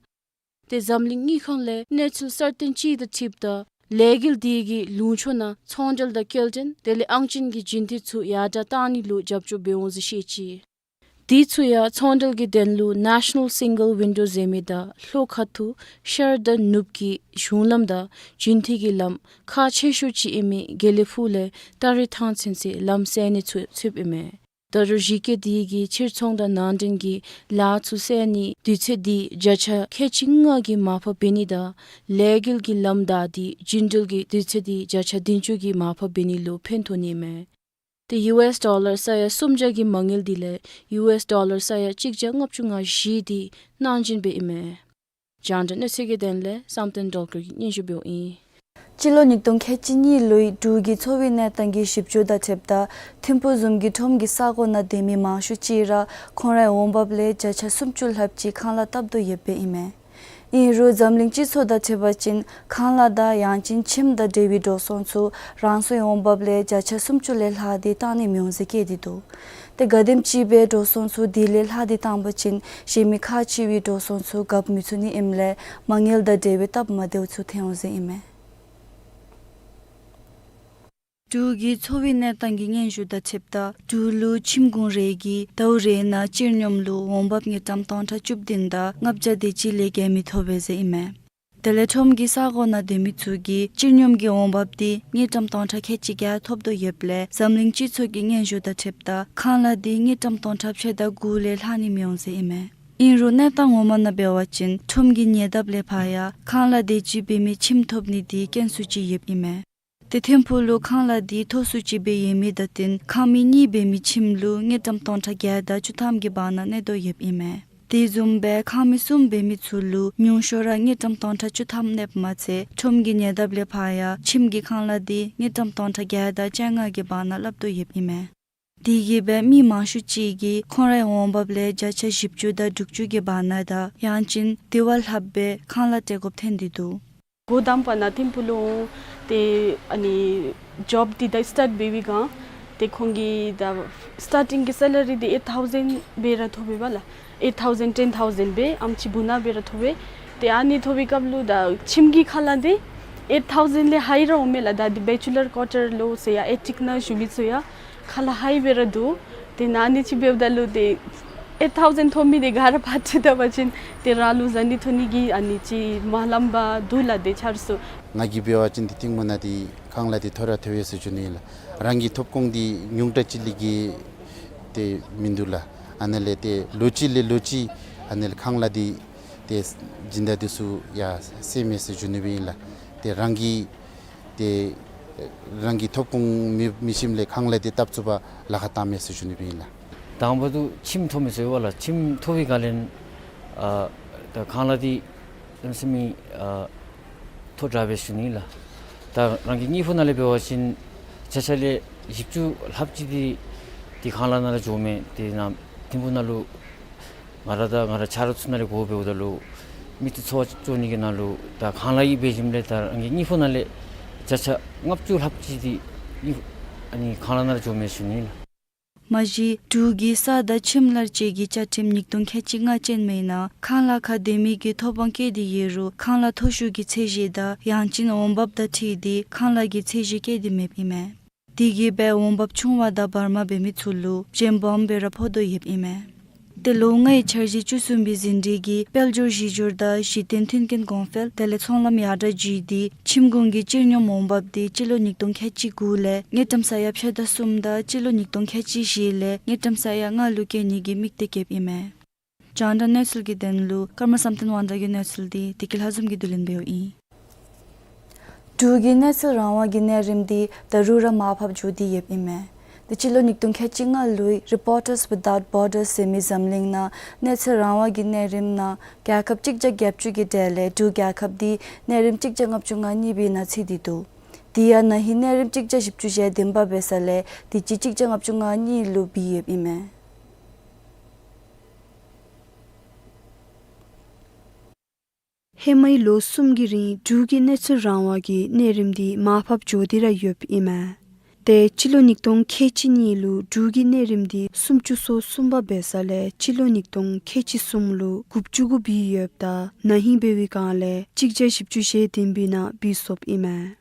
ཏེ་འཛམ་གླིང་དངུལ་ཁང་ལས་གནས་ཚུལ་གསར་བཏོན་ཅིག་དང་འཁྲིལཝ་ད་ལས་འགུལ་འདི་གིས་ལུང་ཕྱོགས་ནང་ཚོང་འབྲེལ་དང་སྐྱེལ་འདྲེན་དེ་ལས་ཨང་ཅན་གྱི་རྒྱུན་མཐུད་ཚུ་ཡར་དྲགས་གཏང་ནི་ལུ་རྒྱབ་སྐྱོར་འབད་འོང་ཟེར་བཤད་ཅི། དེ་ཚུ་ཡང་ཚོང་འབྲེལ་གྱི་དོན་ལུ་National Single Window ཟེར་མི་དང་ལྷོ་ཁ་ཐུག་ཤར་དང་ནུབ་ཀྱི་གཞུང་ལམ་དང་རྒྱུན་མཐུད་ཀྱི་ལམ་ཁག་ཆེ་ཤོས་ཅིག་ཨིན་མི་དགེ་ལེགས་ཕུག་ལས་སྟ་རེ་ཐང་ཚུན་ཚོད་ལམ་བསལ་ནི་ཚུ་ཚུདཔ་ཨིན་མས། ད་རུང་གཞི་བཀོད་འདི་གིས་ཕྱིར་ཚོང་དང་ནང་འདྲེན་གྱི་ལཱ་ཚུ་བསལ་ནི་དུས་ཚོད་འདི་བརྒྱ་ཆ་ཁལ་གཅིག་ལྔ་གིས་མར་ཕབ་འབད་ནི་དང་ལས་འགུལ་གྱི་ལམ་བདའ་སྟེ་རྒྱུན་འགྲུལ་གྱི་དུས་ཚོད་འདི་བརྒྱ་ཆ་བདུན་ཅུ་གིས་མར་ཕབ་འབད་ནི་ལུ་ཕན་ཐོགས་ནི་ཨིན་མས། ཏེ་ཡུ་ཨེས་ཌོ་ལར་ས་ཡ་སུམ་བརྒྱ་གི་མ་དངུལ་འདི་ལས་ཡུ་ཨེས་ཌོ་ལར་ས་ཡ་གཅིག་བརྒྱ་ལྔ་བཅུ་ང་བཞི་འདི་གནང་སྦྱིན་འབདཝ་ཨིན་མས། རྒྱང་བསྒྲགས་གནས་ཚུལ་གྱི་དོན་ལས་བསམ་གཏན་སྒྲོལ་དཀར་གྱིས་སྙན་ཞུ་འབདཝ་ཨིན། སྤྱི་ལོ་ཉིས་སྟོང་ཁལ་གཅིག་གཉིས་ལོའི་འབྲུག་གི་འཚོ་བའི་གནས་སྟངས་ཀྱི་ཞིབ་འཚོལ་དང་འཁྲིལཝ་ད་ཐིམ་ཕུག་བཟུམ་གྱི་ཁྲོམ་གྱི་ས་གོ་ནང་སྡོད་མི་མང་ཤོས་ཅིག་ར་ཁོང་རའི་འོང་འབབ་ལས་བརྒྱ་ཆ་སུམ་ཅུ་ལྷགཔ་ཅིག་ཁང་གླ་བཏབ་དོ་ཡོདཔ་ཨིན་མས། ཨིན་རུང་འཛམ་གླིང་སྤྱི་ཚོགས་དང་འཁྲིལ་བ་ཅིན་ཁང་གླ་དང་ཡང་ཅིན་ཁྱིམ་དང་འབྲེལ་བའི་འགྲོ་སོང་ཚུ་རང་སོའི་འོང་འབབ་ལས་བརྒྱ་ཆ་སུམ་ཅུ་ལས་ལྷག་སྟེ་བཏང་ནི་མི་འོང་ཟེར་བཀོད་དེ་འདུག། ཏེ་ག་དེམ་ཅིག་སྦེ་འགྲོ་སོང་ཚུ་དེ་ལས་ལྷག་སྟེ་བཏང་པ་ཅིན་གཞན་མི་ཁག་ཆེ་བའི་འགྲོ་སོང་ཚུ་གབ་མི་ཚུགས་ནི་ཨིནམ་ལས་མ་དངུལ་དང་འབྲེལ་བའི་སྟབས་མ་བདེཝ་ཚུ་ཐོན་འོང་ཟེར་ཨིན་མས། འབྲུག་གི་འཚོ་བའི་གནས་སྟངས་ཀྱི་སྙན་ཞུ་དང་འཁྲིལཝ་ད་འབྲུག་ལུ་ཁྱིམ་གུང་རེ་གིས་ཟླཝ་རེ་ནང་སྤྱིར་སྙོམས་ལུ་འོང་འབབ་དངུལ་ཀྲམ་སྟོང་ཕྲག་བཅུ་བདུན་དང་ལྔ་བརྒྱ་དེ་ཅིག་ལས་བརྒལ་མི་ཐོབ་པས་ཟེར་ཨིན་མས། དེ་ལས་ཁྲོམ་གྱི་ས་གོ་ནང་སྡོད་མི་ཚུ་གིས་སྤྱིར་སྙོམས་ཀྱི་འོང་འབབ་འདི་དངུལ་ཀྲམ་སྟོང་ཕྲག་ཁལ་གཅིག་བརྒྱ་ཐོབ་དོ་ཡོདཔ་ལས་འཛམ་གླིང་སྤྱི་ཚོགས་ཀྱི་སྙན་ཞུ་དང་འཁྲིལཝ་ད་ཁང་གླ་འདི་དངུལ་ཀྲམ་སྟོང་ཕྲག་ཕྱེད་དང་དགུ་ལས་ལྷག་ནི་མི་འོང་ཟེར་ཨིན་མས། ཨིན་རུང་གནས་སྟངས་ངོ་མ་ནང་འབད་བ་ཅིན་ཁྲོམ་གྱི་ཉེ་འདབས་ལས་ཕར་ཡང་ཁང་གླ་དེ་ཅིག་འབད་མི་ཁྱིམ་ཐོབ་ནི་འདི་དཀོན་སུ་ཅིག་ཡོདཔ་ཨིན་མས། ཏེ་ཐིམ་ཕུག་ལུ་ཁང་གླ་འདི་མཐོ་སུ་ཅིག་སྦེ་ཡོད་མི་དང་བསྟུན་ཁང་མིག་གཉིས་འབད་མི་ཁྱིམ་ལུ་དངུལ་ཀྲམ་སྟོང་ཕྲག་བརྒྱད་དང་བཅུ་ཐམ་གྱི་བར་ན་གནས་དོ་ཡོདཔ་ཨིན་མས། དེ་བཟུམ་སྦེ་ཁང་མིག་གསུམ་འབད་མི་ཚུ་ལུ་ཉུང་ཤོས་ར་དངུལ་ཀྲམ་སྟོང་ཕྲག་བཅུ་ཐམ་གནསཔ་མ་ཚད་ཁྲོམ་གྱི་ཉེ་འདབས་ལས་ཕར་ཡང་ཁྱིམ་གྱི་ཁང་གླ་འདི་དངུལ་ཀྲམ་སྟོང་ཕྲག་བརྒྱད་དང་བཅོ་ལྔ་གི་བར་ན་སླབ་དོ་ཡོདཔ་ཨིན་མས། དེ་གིས་སྦེ་མི་མང་ཤོས་ཅིག་གིས་ཁོང་རའི་འོང་འབབ་ལས་བརྒྱ་ཆ་བཞི་བཅུ་དང་དྲུག་ཅུ་གི་བར་ན་དང་ཡང་ཅིན་དེ་བ་ལྷགཔ་སྦེ་ཁང་གླ་སྤྲོད་དགོཔ་ཐོན་ཏེ་འདུག། འགོ་དང་པ་ནཱ་ཐིམ་ཕུག་ལུ་འོང་སྟེ་ཨ་ནི་ཇོབ་འདི་ད་སི་ཊཱཊ་འབད་བའི་སྒང་ཏེ་ཁོང་གི་ད་སི་ཊཱར་ཊིང་གི་སེ་ལ་རི་འདི་ཨེཊ་ཐའུ་ཟེན་འབད་ར་ཐོབ་པས་པ་ལགས། ཨེཊ་ཐའུ་ཟེན་ཊེན་ཐའུ་ཟེན་སྦེ་ཨམ་ཅིག་བུ་ན་འབད་ར་ཐོབ་པས། ཏེ་ཨ་ནི་ཐོབ་པའི་སྐབས་ལུ་ད་ཁྱིམ་གྱི་ཁང་གླ་འདི་ཨེཊ་ཐའུ་ཟེན་ལས་ཧའི་ར་འོང་མས་ལགས། ད་འདི་བེ་ཅུ་ལར་ཀོ་ཊར་ལུ་ཟེར་ཡང་ཨེ་ཊིཀ་ནང་བཞུགས་མི་ཚུ་ཡང་ཁང་གླ་ཧའི་སྦེ་ར་འདུག། ཏེ་ཨ་ནི་ཅིག་འབདཝ་ད་ལུ་ཏེ་ཨེཊ་ཐའུ་ཟེན་ཐོབ་མི་འདི་ག་ར་ཕར་ཁྲིད་ད་པ་ཅིན་ཏེ་རང་ལུ་ཟ་ནི་འཐུང་ནི་གི་ཨ་ནི་ཅིག་མ་ལངམ་པར་འདུག་ལགས། ཏེ་ཆ་རོགས་ཚུ། ང་གིས་འབད་བ་ཅིན་འདི་ཐིམ་ཕུག་ནང་འདི་ཁང་གླ་འདི་མཐོ་ར་མཐོ་བས་ཟེར་ཞུ་ནི་ཨིན་ལགས། རང་གི་ཐོབ་ཁོངས་འདི་ཉུང་དྲགས་ཅིག་ལས་བརྒལ་ཏེ་མིན་འདུག་ལགས། ཨ་ནཱ་ལས་ཏེ་ལོ་གཅིག་ལས་ལོ་གཅིག་ཨ་ནཱ་ལས་ཁང་གླ་འདི་ཏེ་སྦྱིན་བདག་འདི་ཚུ་ཡང་སེལ་མས་ཟེར་ཞུ་ནི་སྦེ་ཨིན་ལགས། ཏེ་རང་གི་ཏེ་རང་གི་ཐོབ་ཁོངས་མེད་མི་ཁྱིམ་ལས་ཁང་གླ་འདི་བཏབ་ཚུགས་པར་ལཱ་ཁག་བཏངམ་མས་ཟེར་ཞུ་ནི་སྦེ་ཨིན་ལགས། དང་པ་འདི་ཁྱིམ་ཐོབ་མི་ཟེར་བ་ལགས། ཁྱིམ་ཐོབ་པའི་སྒང་ལས་ཨ་ད་ཁང་གླ་འདི་གནམ་མེད་ས་མེད་ཨ་མཐོ་དྲགས་པས་ཟེར་ཞུ་ནི་ལགས། ད་རང་གི་དངུལ་ཕོགས་ནང་ལས་འབད་བ་ཅིན་བརྒྱ་ཆ་ལས་བཞི་བཅུ་ལྷགཔ་ཅིག་འདི་འདི་ཁང་གླ་ནང་ལས་འགྱོཝ་མས། ཏེ་ནཱ་ཐིམ་ཕུག་ནང་ལུ་ང་ར་དང་ང་རའི་ཆ་རོགས་ཚུ་ནང་ལས་གོ་བ་འབདཝ་ད་ལུ་མི་སྡེ་འཚོ་བ་སྐྱོང་ནི་གི་ནང་ལུ་ད་ཁང་གླ་གི་འབད་ཞིནམ་ལས་ད་རང་གི་དངུལ་ཕོགས་ནང་ལས་བརྒྱ་ཆ་ལྔ་བཅུ་ལྷགཔ་ཅིག་འདི་ཨ་ནི་ཁང་གླ་ནང་ལས་འགྱོཝ་མས་ཟེར་ཞུ་ནི་ལགས། མ་གཞི་འབྲུག་གི་ས་དང་ཁྱིམ་གླར་བཅས་ཀྱི་བཅའ་ཁྲིམས་ཉིས་སྟོང་ཁལ་གཅིག་ལྔ་ཅན་མའི་ནང་ཁང་གླ་ཁར་སྡོད་མི་གི་ཐོབ་དབང་བཀལ་ཏེ་ཡོད་རུང་ཁང་གླ་མཐོ་ཤོས་ཀྱི་ཚད་གཞི་དང་ཡང་ཅིན་འོང་འབབ་དང་འཁྲིལ་ཏེ་ཁང་གླ་གི་ཚད་གཞི་བཀལ་ཏེ་མེདཔ་ཨིན་མས། དེ་གིས་སྦེ་འོང་འབབ་ཆུང་བ་དང་བར་མ་འབད་མི་ཚུ་ལུ་ཞན་སྦོམ་སྦེ་ར་ཕོག་དོ་ཡོདཔ་ཨིན་མས། ཏེ་ལོ་ལྔའི་འཆར་གཞི་བཅུ་གསུམ་པའི་ཟིན་བྲིས་ཀྱི་དཔལ་འབྱོར་གཞི་སྒྱུར་དང་གཞི་རྟེན་མཐུན་རྐྱེན་གོང་འཕེལ་དེ་ལས་ཚོང་ལམ་ཡར་དྲག་བརྒྱུད་དེ་ཁྱིམ་གུང་གི་སྤྱིར་སྙོམས་འོང་འབབ་འདི་སྤྱི་ལོ་ཉིས་སྟོང་ཁལ་གཅིག་དགུ་ལས་དངུལ་ཀྲམ་ས་ཡ་ཕྱེད་དང་གསུམ་དང་སྤྱི་ལོ་ཉིས་སྟོང་ཁལ་གཅིག་བཞི་ལས་དངུལ་ཀྲམ་ས་ཡ་ལྔ་ལུ་བཀལ་ནི་གི་དམིགས་གཏད་བསྐྱེདཔ་ཨིན་མས། རྒྱང་བསྒྲགས་གནས་ཚུལ་གྱི་དོན་ལུ་ཀརྨ་བསམ་གཏན་དབང་གྲགས་ཀྱི་གནས་ཚུལ་འདི་བདེ་སྐྱིད་ལྷ་འཛོམས་ཀྱིས་བསྡུ་ལེན་འབདཝ་ཨིན། འབྲུག་གི་གནས་ཚུལ་རང་དབང་གི་གནས་རིམ་འདི་ད་རུང་ར་མར་ཕབ་འགྱོ་སྟེ་ཡོདཔ་ཨིན་མས། ཏེ་སྤྱི་ལོ་ཉིས་སྟོང་ཁལ་གཅིག་ལྔ་ལོའི་Reporters Without Borders ཟེར་མི་འཛམ་གླིང་ནང་གནས་ཚུལ་རང་དབང་གི་གནས་རིམ་ནང་རྒྱལ་ཁབ་གཅིག་བརྒྱ་བརྒྱད་ཅུ་གི་གྲས་ལས་འབྲུག་རྒྱལ་ཁབ་འདི་གནས་རིམ་གཅིག་བརྒྱ་ལྔ་བཅུ་ང་གཉིས་པའི་ནང་ཚུད་དེ་འདུག། དེ་ཡང་ན་ཧིང་གནས་རིམ་གཅིག་བརྒྱ་བཞི་བཅུ་ཞེ་བདུན་པ་འབད་ས་ལས་དུས་ཅི་གཅིག་བརྒྱ་ལྔ་བཅུ་ང་གཉིས་ལུ་བུད་ཡོདཔ་ཨིན་མས། ཧེ་མའི་ལོ་གསུམ་གྱི་རིང་འབྲུག་གི་གནས་ཚུལ་རང་དབང་གི་གནས་རིམ་འདི་མར་ཕབ་འགྱོ་སྟེ་ར་ཡོདཔ་ཨིན་མས། ཏེ་སྤྱི་ལོ་ཉིས་སྟོང་ཁལ་གཅིག་གཉིས་ལུ་འབྲུག་གི་གནས་རིམ་འདི་སུམ་ཅུ་སོ་གསུམ་པ་འབད་ས་ལས་སྤྱི་ལོ་ཉིས་སྟོང་ཁལ་གཅིག་གསུམ་ལུ་དགུ་བཅུ་གུ་བུད་ཡོདཔ་ད་ན་ཧིང་འབད་བའི་སྒང་ལས་གཅིག་བརྒྱ་བཞི་བཅུ་ཞེ་བདུན་པའི་ནང་བུད་སོཔ་ཨིན་མས།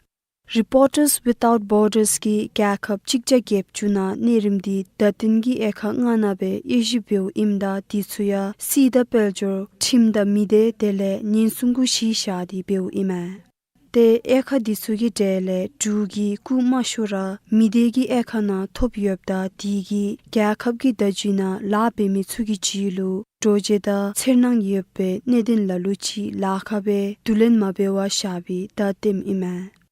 Reporters Without Borders གིས་རྒྱལ་ཁབ་གཅིག་བརྒྱ་བརྒྱད་ཅུ་ནང་གནས་རིམ་འདི་བརྡ་སྟོན་གྱི་དབྱེ་ཁག་ལྔ་ནང་སྦེ་དབྱེ་ཞིབ་འབདཝ་ཨིནམ་ད་དེ་ཚུ་ཡང་སྲིད་དང་དཔལ་འབྱོར་ཁྲིམས་དང་མི་སྡེ་དེ་ལས་ཉེན་སྲུང་གུ་གཞི་བཞག་སྟེ་འབདཝ་ཨིན་མས། ཏེ་དབྱེ་ཁག་དེ་ཚུ་གི་གྲས་ལས་འབྲུག་གིས་སྐུ་མ་ཤོར་ར་མི་སྡེ་གི་དབྱེ་ཁག་ནང་ཐོབ་ཡོདཔ་ད་དེ་གིས་རྒྱལ་ཁབ་ཀྱི་བརྡ་བརྒྱུད་ནང་ལཱ་འབད་མི་ཚུ་གི་རྒྱུད་ལུ་འདྲོག་བྱེལ་དང་འཚེར་སྣང་ཡོད་པའི་གནད་དོན་ལ་ལུ་ཅིག་ལཱ་ཁག་སྦེ་བསྡུ་ལེན་མ་འབད་བར་བཞག་པའི་བརྡ་སྟོནམ་ཨིན་མས།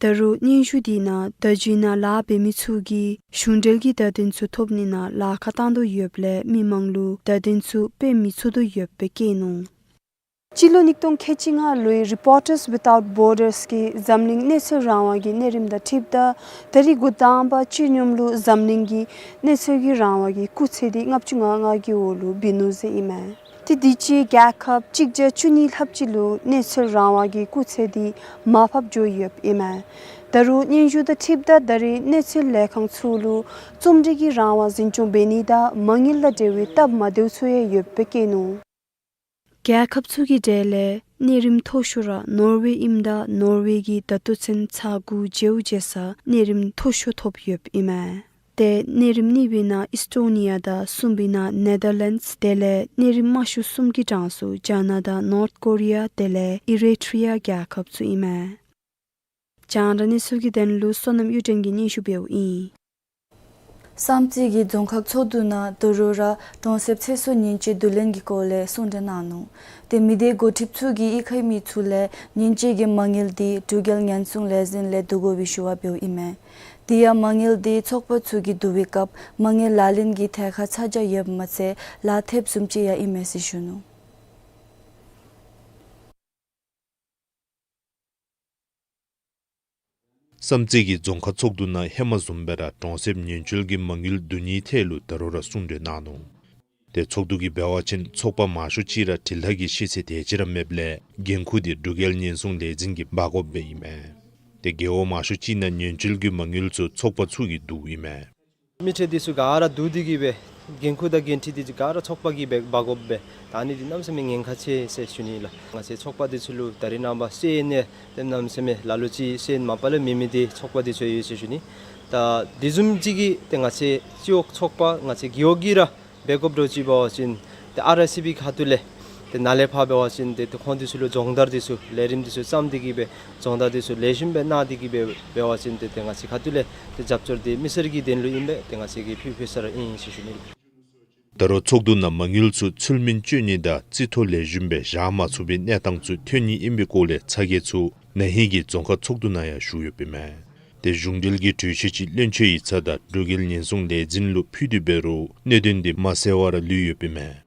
ད་རུང་སྙན་ཞུ་དེ་ནང་བརྡ་བརྒྱུད་ནང་ལཱ་འབད་མི་ཚུ་གིས་གཞུང་འབྲེལ་གྱི་བརྡ་དོན་ཚུ་ཐོབ་ནི་ནང་ལཱ་ཁག་བཏང་དོ་ཡོདཔ་ལས་མི་མང་ལུ་བརྡ་དོན་ཚུ་སྤེལ་མི་ཚུགས་དོ་ཡོདཔ་སྦེ་བཀོད་ནུག། སྤྱི་ལོ་ཉིས་སྟོང་ཁལ་གཅིག་ལྔ་ལོའི་Reporters Without Borders གིས་འཛམ་གླིང་གནས་ཚུལ་རང་དབང་གི་གནས་རིམ་དང་འཁྲིལཝ་ད་ད་རིས་འགོ་དང་པ་སྤྱིར་སྙོམས་ལུ་འཛམ་གླིང་གི་གནས་ཚུལ་གྱི་རང་དབང་གི་སྐུགས་ཚད་འདི་ལྔ་བཅུ་ང་ལྔ་གི་འོག་ལུ་བུད་ནུག་ཟེར་ཨིན་མས། ཏེ་དུས་ཅི་རྒྱལ་ཁབ་གཅིག་བརྒྱ་བཅུ་གཉིས་ལྷགཔ་ཅིག་ལུ་གནས་ཚུལ་རང་དབང་གི་སྐུགས་ཚད་འདི་མར་ཕབ་འགྱོ་ཡོདཔ་ཨིན་མས། ད་རུང་སྙན་ཞུ་དང་འཁྲིལཝ་ད་ད་རེས་གནས་ཚུལ་ལས་ཁང་ཚུ་ལུ་རྩོམ་སྒྲིག་གི་རང་དབང་འཛིན་སྐྱོང་འབད་ནི་དང་མ་དངུལ་དང་འབྲེལ་བའི་སྟབས་མ་བདེཝ་ཚུ་ཡང་ཡོདཔ་སྦེ་བཀོད་ནུག། རྒྱལ་ཁབ་ཚུ་གི་གྲས་ལས་གནས་རིམ་མཐོ་ཤོས་ར་ནོར་ཝེ་ཨིནམ་ད་ནོར་ཝེ་གིས་ད་ལྟོ་ཚུན་ཚར་དགུ་བརྗེཝ་བརྗེ་ས་གནས་རིམ་མཐོ་ཤོས་ཐོབ་ཡོདཔ་ཨིན་མས། ཏེ་གནས་རིམ་གཉིས་པའི་ནང་ཨིས་ཊོ་ནི་ཡ་དང་གསུམ་པའི་ནང་ནེ་དར་ལེནཌསི། དེ་ལས་གནས་རིམ་དམའ་ཤོས་གསུམ་གྱི་གྲངས་སུ་ཇཱ་ན་དང་ནོརཐ་ཀོ་རི་ཡ་དེ་ལས་ཨི་རི་ཊི་རི་ཡ་རྒྱལ་ཁབ་ཚུ་ཨིན་མས། རྒྱང་བསྒྲགས་གནས་ཚུལ་གྱི་དོན་ལུ་བསོད་ནམས་གཡུ་སྒྲོན་གྱིས་སྙན་ཞུ་འབདཝ་ཨིན། བསམ་རྩེ་གི་རྫོང་ཁག་ཚོགས་འདུ་ནང་ད་རུང་ར་གྲོང་གསེབ་ཚེ་སྲོག་ཉེན་བཅོལ་བསྡུ་ལེན་གྱི་སྐོར་ལས་གསུང་གྲོས་གནང་ནུག། ཏེ་མི་སྡེ་འགོ་ཁྲིདཔ་ཚུ་གིས་གཡུས་ཁའི་མི་ཚུ་ལས་ཉེན་བཅོལ་གྱི་མ་དངུལ་འདི་འབྲུག་རྒྱལ་ཉེན་སྲུང་ལས་འཛིན་ལས་བསྡུ་དགོ་པའི་ཞུ་བ་འབདཝ་ཨིན་མས། དེ་ཡང་མ་དངུལ་འདི་ཚོགས་པ་ཚུ་གིས་བསྡུ་བའི་སྐབས་མ་དངུལ་ལག་ལེན་གྱི་ཐད་ཁར་ཚ་གྱང་ཡོདཔ་མ་ཚད་ལག་ཐེབས་བཟུམ་ཅིག་ཡང་ཨིན་མས་ཟེར་ཞུ་ནུག། བསམ་རྩེ་གི་རྫོང་ཁག་ཚོགས་འདུ་ནང་ཧེ་མ་བཟུམ་སྦེ་ར་གྲོང་གསེབ་ཉེན་བཅོལ་གྱི་མ་དངུལ་བསྡུ་ནིའི་ཐད་ལུ་ད་རུང་ར་གསུང་གྲོས་གནང་ནུག། ཏེ་ཚོགས་འདུ་གིས་འབད་བ་ཅིན་ཚོགས་པ་མང་ཤོས་ཅིག་ར་འབྲེལ་ཐག་གི་ཤེས་ཚད་དེ་ཅིག་ར་མེདཔ་ལས་འགན་ཁུར་འདི་འབྲུག་རྒྱལ་ཉེན་སྲུང་ལས་འཛིན་གྱིས་འབག་དགོཔ་སྦེ་ཨིན་མས། ཏེ་རྒེད་འོག་མང་ཤོས་ཅིག་ནང་ཉེན་བཅོལ་གྱི་མ་དངུལ་ཚུ་ཚོགས་པ་ཚུ་གིས་བསྡུཝ་ཨིན་མས། མི་སྡེ་འདི་ཚུ་ག་ར་བསྡུ་སྟེ་གིས་སྦེ་འགན་ཁུར་དང་འགན་འཁྲི་འདི་ག་ར་ཚོགས་པ་གིས་སྦེ་འབག་དགོཔ་སྦེ་ད་ཨ་ནི་འདི་གནམ་མེད་ས་མེད་ཉེན་ཁ་ཆེ་ཟེར་ཞུ་ནི་ལགས། ང་བཅས་ཚོགས་པ་འདི་ཚུ་ལུ་ད་རེས་ནངས་པ་སོན་ནི་ཏེ་གནམ་མེད་ས་མེད་ལ་ལུ་ཅིག་སོན་མ་པ་ལས་མེད་མི་འདི་ཚོགས་པ་འདི་ཚུ་ཡོད་ཟེར་ཞུ་ནི། ད་དེ་བཟུམ་ཅིག་གིས་ཏེ་ང་བཅས་སྤྱི་འོག་ཚོགས་པ་ང་བཅས་རྒེད་འོག་གིས་ར་འབད་དགོཔ་འདྲཝ་ཅིག་འབད་བ་ཅིན་ཏེ་ཨར་ཨའི་སི་པི་ཁ་ཐུག་ལས་ཏེ་ནཱ་ལས་ཕར་འབད་བ་ཅིན་ཏེ་ཏེ་ཁོང་འདི་ཚུ་ལུ་སྦྱོང་བརྡར་འདི་ཚུ་ལས་རིམ་འདི་ཚུ་བརྩམས་ཏེ་གིས་སྦེ་སྦྱོང་བརྡར་འདི་ཚུ་ལེགས་ཤོམ་སྦེ་གནང་སྟེ་གིས་སྦེ་འབད་བ་ཅིན་ཏེ་ཏེ་ང་བཅས་ཁ་ཐུག་ལས་ཏེ་རྒྱབ་སྐྱོར་འདི་མི་སེར་གྱི་དོན་ལུ་ཨིན་པས། ཏེ་ང་བཅས་ཀྱིས་ཕུལ་ཕུལ་ས་ར་ཨིན་ཟེར་ཞུ་ནི། ད་རུང་ཚོགས་འདུ་ནང་མ་དངུལ་ཚུ་ཚུལ་མིན་སྤྱོད་ནི་དང་རྩིས་ཐོ་ལེགས་ཤོམ་སྦེ་བཞག་མ་ཚུགས་པའི་གནས་སྟངས་ཚུ་ཐོན་ནི་ཨིན་པའི་སྐོར་ལས་ཚ་གྱང་ཚུ་ན་ཧིང་གི་རྫོང་ཁག་ཚོགས་འདུ་ནང་ཡང་ཞུ་ཡོདཔ་ཨིན་མས། ཏེ་གཞུང་འབྲེལ་གྱི་གྲོས་ཆོད་ཅིག་བློན་ཆེན་ཡིག་ཚང་དང་འབྲུག་རྒྱལ་ཉེན་སྲུང་ལས་འཛིན་ལུ་ཕུལ་ཏེ་འབད་རུང་གནད་དོན་འདི་མ་སེལ་བར་ལུས་ཡོདཔ་ཨིན་མས།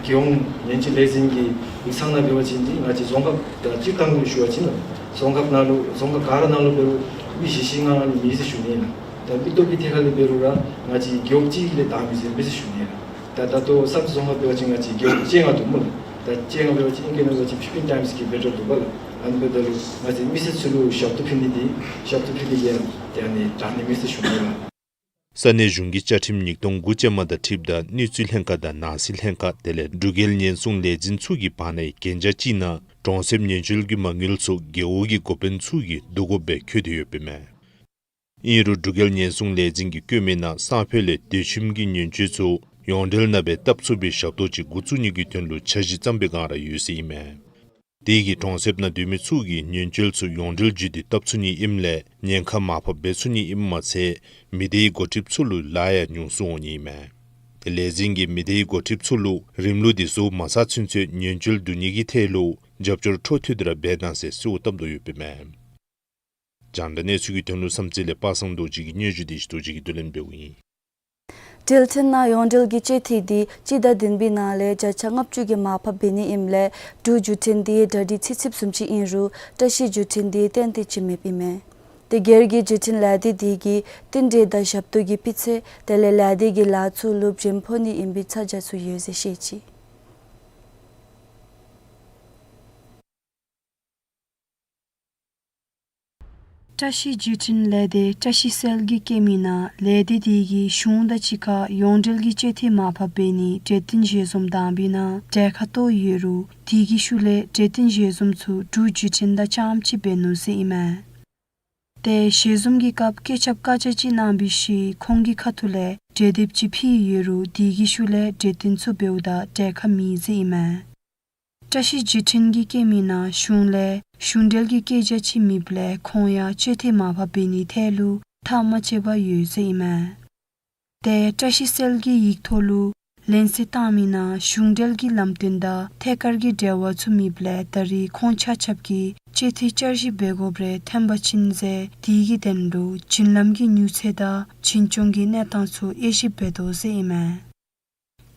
རྒྱལ་ཡོངས་ཉེན་བཅོལ་ལས་འཛིན་གྱི་ཡིག་ཚང་ནང་འབད་བ་ཅིན་འདི་ང་བཅས་རྫོང་ཁག་དང་སྤྱིར་བཏང་གི་ཞུ་བ་ཅིན་རྫོང་ཁག་ནང་ལུ་རྫོང་ཁག་ག་ར་ནང་ལུ་འབད་རུང་མི་བཞི་བཞི་ལྔ་ལྔ་ལུ་མེད་ཟེར་ཞུ་ནི་ལགས། ད་མི་སྟོབས་ཀྱི་ཐད་ཁར་ལས་འབད་རུང་ར་ང་བཅས་རྒེད་འོག་གཅིག་ལས་དག་མི་ཟེར་མི་ཟེར་ཞུ་ནི་ལགས། ད་ད་ལྟོ་བསམ་རྩེ་རྫོང་ཁག་འབད་བ་ཅིན་ང་བཅས་རྒེད་འོག་བཅོ་ལྔ་འདུག་སྨོ་ལགས། ད་བཅོ་ལྔ་འབད་བ་ཅིན་ཨིང་སྐད་ནང་འབད་བ་ཅིན་ཕིཕ་ཊིན་ཊའིམསི་གི་བེ་ཊར་འདུག་པ་ལགས། ཨ་ནི་འབདཝ་ད་ལུ་ང་བཅས་མི་སེར་ཚུ་ལུ་ཞབས་ཏོག་ཕུལ་ནི་འདི་ཞབས་ཏོག་ཕུལ་ནི་འདི་ཡང་ཏེ་ཨ་ནི་དྲག་ནི་མེད་ཟེར་ཞུ་ནི་ལགས། ས་གནས་གཞུང་གི་བཅའ་ཁྲིམས་ཉིས་སྟོང་དགུ་ཅན་མ་དང་འཁྲིལཝ་ད་གནས་ཚུལ་ལྷན་ཁག་དང་ནང་སྲིད་ལྷན་ཁག་དེ་ལས་འབྲུག་རྒྱལ་ཉེན་སྲུང་ལས་འཛིན་ཚུ་གི་བར་ནའི་གན་རྒྱ་ཅིག་ནང་གྲོང་གསེབ་ཉེན་བཅོལ་གྱི་མ་དངུལ་ཚུ་རྒེད་འོག་གི་འགོ་དཔོན་ཚུ་གིས་བསྡུ་དགོཔ་སྦེ་འཁོད་དེ་ཡོདཔ་ཨིན་མས། ཨིན་རུང་འབྲུག་རྒྱལ་ཉེན་སྲུང་ལས་འཛིན་གྱིས་བཀོད་མི་ནང་སང་ཕོད་ལས་དུས་ཁྱིམ་གྱི་ཉེན་བཅོལ་ཚུ་ཡོངས་འབྲེལ་ནང་སྦེ་བཏབ་ཚུགས་པའི་ཞབས་ཏོག་ཅིག་འགོ་བཙུགས་ནི་གི་དོན་ལུ་འཆར་གཞི་བརྩམས་པའི་བསྒང་ར་ཡོད་ཟེར་ཨིན་མས། དེ་གིས་གྲོང་གསེབ་ནང་སྡོད་མི་ཚུ་གིས་ཉེན་བཅོལ་ཚུ་ཡོངས་འབྲེལ་བརྒྱུད་དེ་བཏབ་ཚུགས་ནི་ཨིནམ་ལས་ཉེན་ཁ་མར་ཕབ་འབད་ཚུགས་ནི་ཨིནམ་མ་ཚད་མི་སྡེའི་འགོ་ཁྲིདཔ་ཚུ་ལུ་ལཱ་ཡང་ཉུང་སུ་འོང་ནི་ཨིན་མས། ཏེ་ལས་འཛིན་གྱིས་མི་སྡེའི་འགོ་ཁྲིདཔ་ཚུ་ལུ་རིམ་ལུགས་འདི་བཟོ་མ་ཚར་ཚུན་ཚོད་ཉེན་བཅོལ་བསྡུ་ནི་གི་ཐད་ལུ་རྒྱབ་སྐྱོར་འཕྲོ་མཐུད་དེ་ར་འབད་གནང་ཟེར་གསོལཝ་བཏབ་དོ་ཡོདཔ་ཨིན་མས། རྒྱང་བསྒྲགས་གནས་ཚུལ་གྱི་དོན་ལུ་བསམ་རྩེ་ལས་པ་སངས་རྡོ་རྗེ་གི་སྙན་ཞུ་འདི་ཞིག་རྡོ་རྗེ་གིས་བསྡུ་ལེན་འབདཝ་ཨིན། འབྲེལ་ཐོག་ནང་ཡོངས་འབྲེལ་གྱི་སྤྱོད་ཐེངས་འདི་སྤྱི་ཟླ་བདུན་པའི་ནང་ལས་བརྒྱ་ཆ་ལྔ་བཅུ་གི་མར་ཕབ་འབད་ནི་ཨིནམ་ལས་འབྲུག་བརྒྱུད་འཕྲིན་འདི་གྲ་སྒྲིག་ཚིག་ཚིགཔ་བཟུམ་ཅིག་ཨིན་རུང་བཀྲ་ཤིས་བརྒྱུད་འཕྲིན་འདི་ཏན་ཏན་ཅིག་མེདཔ་ཨིན་མས། ཏེ་སྒེར་གྱི་བརྒྱུད་འཕྲིན་ལས་སྡེ་འདི་གིས་རྟེན་འབྲེལ་དང་ཞབས་ཏོག་གི་སྤུས་ཚད་དེ་ལས་ལས་སྡེ་གི་ལཱ་ཚུ་ལུ་འཇོན་ཕོག་ནི་ཨིན་པའི་ཚ་གྱང་ཚུ་ཡོད་ཟེར་བཤད་ཅི། བཀྲ་ཤིས་བརྒྱུད་འཕྲིན་ལས་སྡེ་བཀྲ་ཤིས་གསལ་གྱིས་བཀོད་མི་ནང་ལས་སྡེ་འདི་གིས་གཞུང་དང་གཅིག་ཁར་ཡོངས་འབྲེལ་གྱི་སྤྱོད་ཐེངས་མར་ཕབ་འབད་ནིའི་གྲོས་བསྟུན་ཞལ་འཛོམས་དང་པའི་ནང་གྲལ་ཁར་གཏོགས་ཡོད་རུང་དེ་གི་ཤུལ་ལས་གྲོས་བསྟུན་ཞལ་འཛོམས་ཚུ་འབྲུག་བརྒྱུད་འཕྲིན་དང་རྐྱངམ་གཅིག་འབད་ནུག་ཟེར་ཨིན་མས། ཏེ་ཞལ་འཛོམས་ཀྱི་སྐབས་བཀོད་ཁྱབ་བཀའ་རྒྱ་ཅིག་གནང་བའི་ཤུལ་ཁོང་གི་ཁ་ཐུག་ལས་གྲོས་འདེབས་ཅིག་ཕུལ་ཡོད་རུང་དེ་གི་ཤུལ་ལས་གྲོས་བསྟུན་ཚུ་འབདཝ་ད་གྲལ་ཁར་མེད་ཟེར་ཨིན་མས། བཀྲ་ཤིས་བརྒྱུད་འཕྲིན་གྱིས་བཀོད་མི་ནང་གཞུང་ལས་གཞུང་འབྲེལ་གྱི་བཀོད་རྒྱ་ཅིག་མེདཔ་ལས་ཁོང་ཡང་སྤྱོད་ཐེངས་མར་ཕབ་འབད་ནིའི་ཐད་ལུ་ཐག་མ་བཅད་པར་ཡོད་ཟེར་ཨིན་མས། ཏེ་བཀྲ་ཤིས་གསལ་གྱིས་ཡིག་ཐོག་ལུ་ལན་གསལ་བཏང་མི་ནང་གཞུང་འབྲེལ་གྱི་ལམ་སྟོན་དང་ཐད་ཀར་གྱི་འབྲེལ་བ་ཚུ་མེདཔ་ལས་ད་རེས་ཁོང་ཆ་ཁྱབ་ཀྱིས་སྤྱོད་ཐེངས་བསྐྱར་ཞིབ་འབད་དགོཔ་རེ་ཐོན་པ་ཅིན་ཟེར་དེ་གི་དོན་ལུ་བྱིན་རླབས་ཀྱི་མྱུར་ཚད་དང་བྱིན་སྐྱོང་གི་གནས་སྟངས་ཚུ་དབྱེ་ཞིབ་འབད་དོ་ཟེར་ཨིན་མས།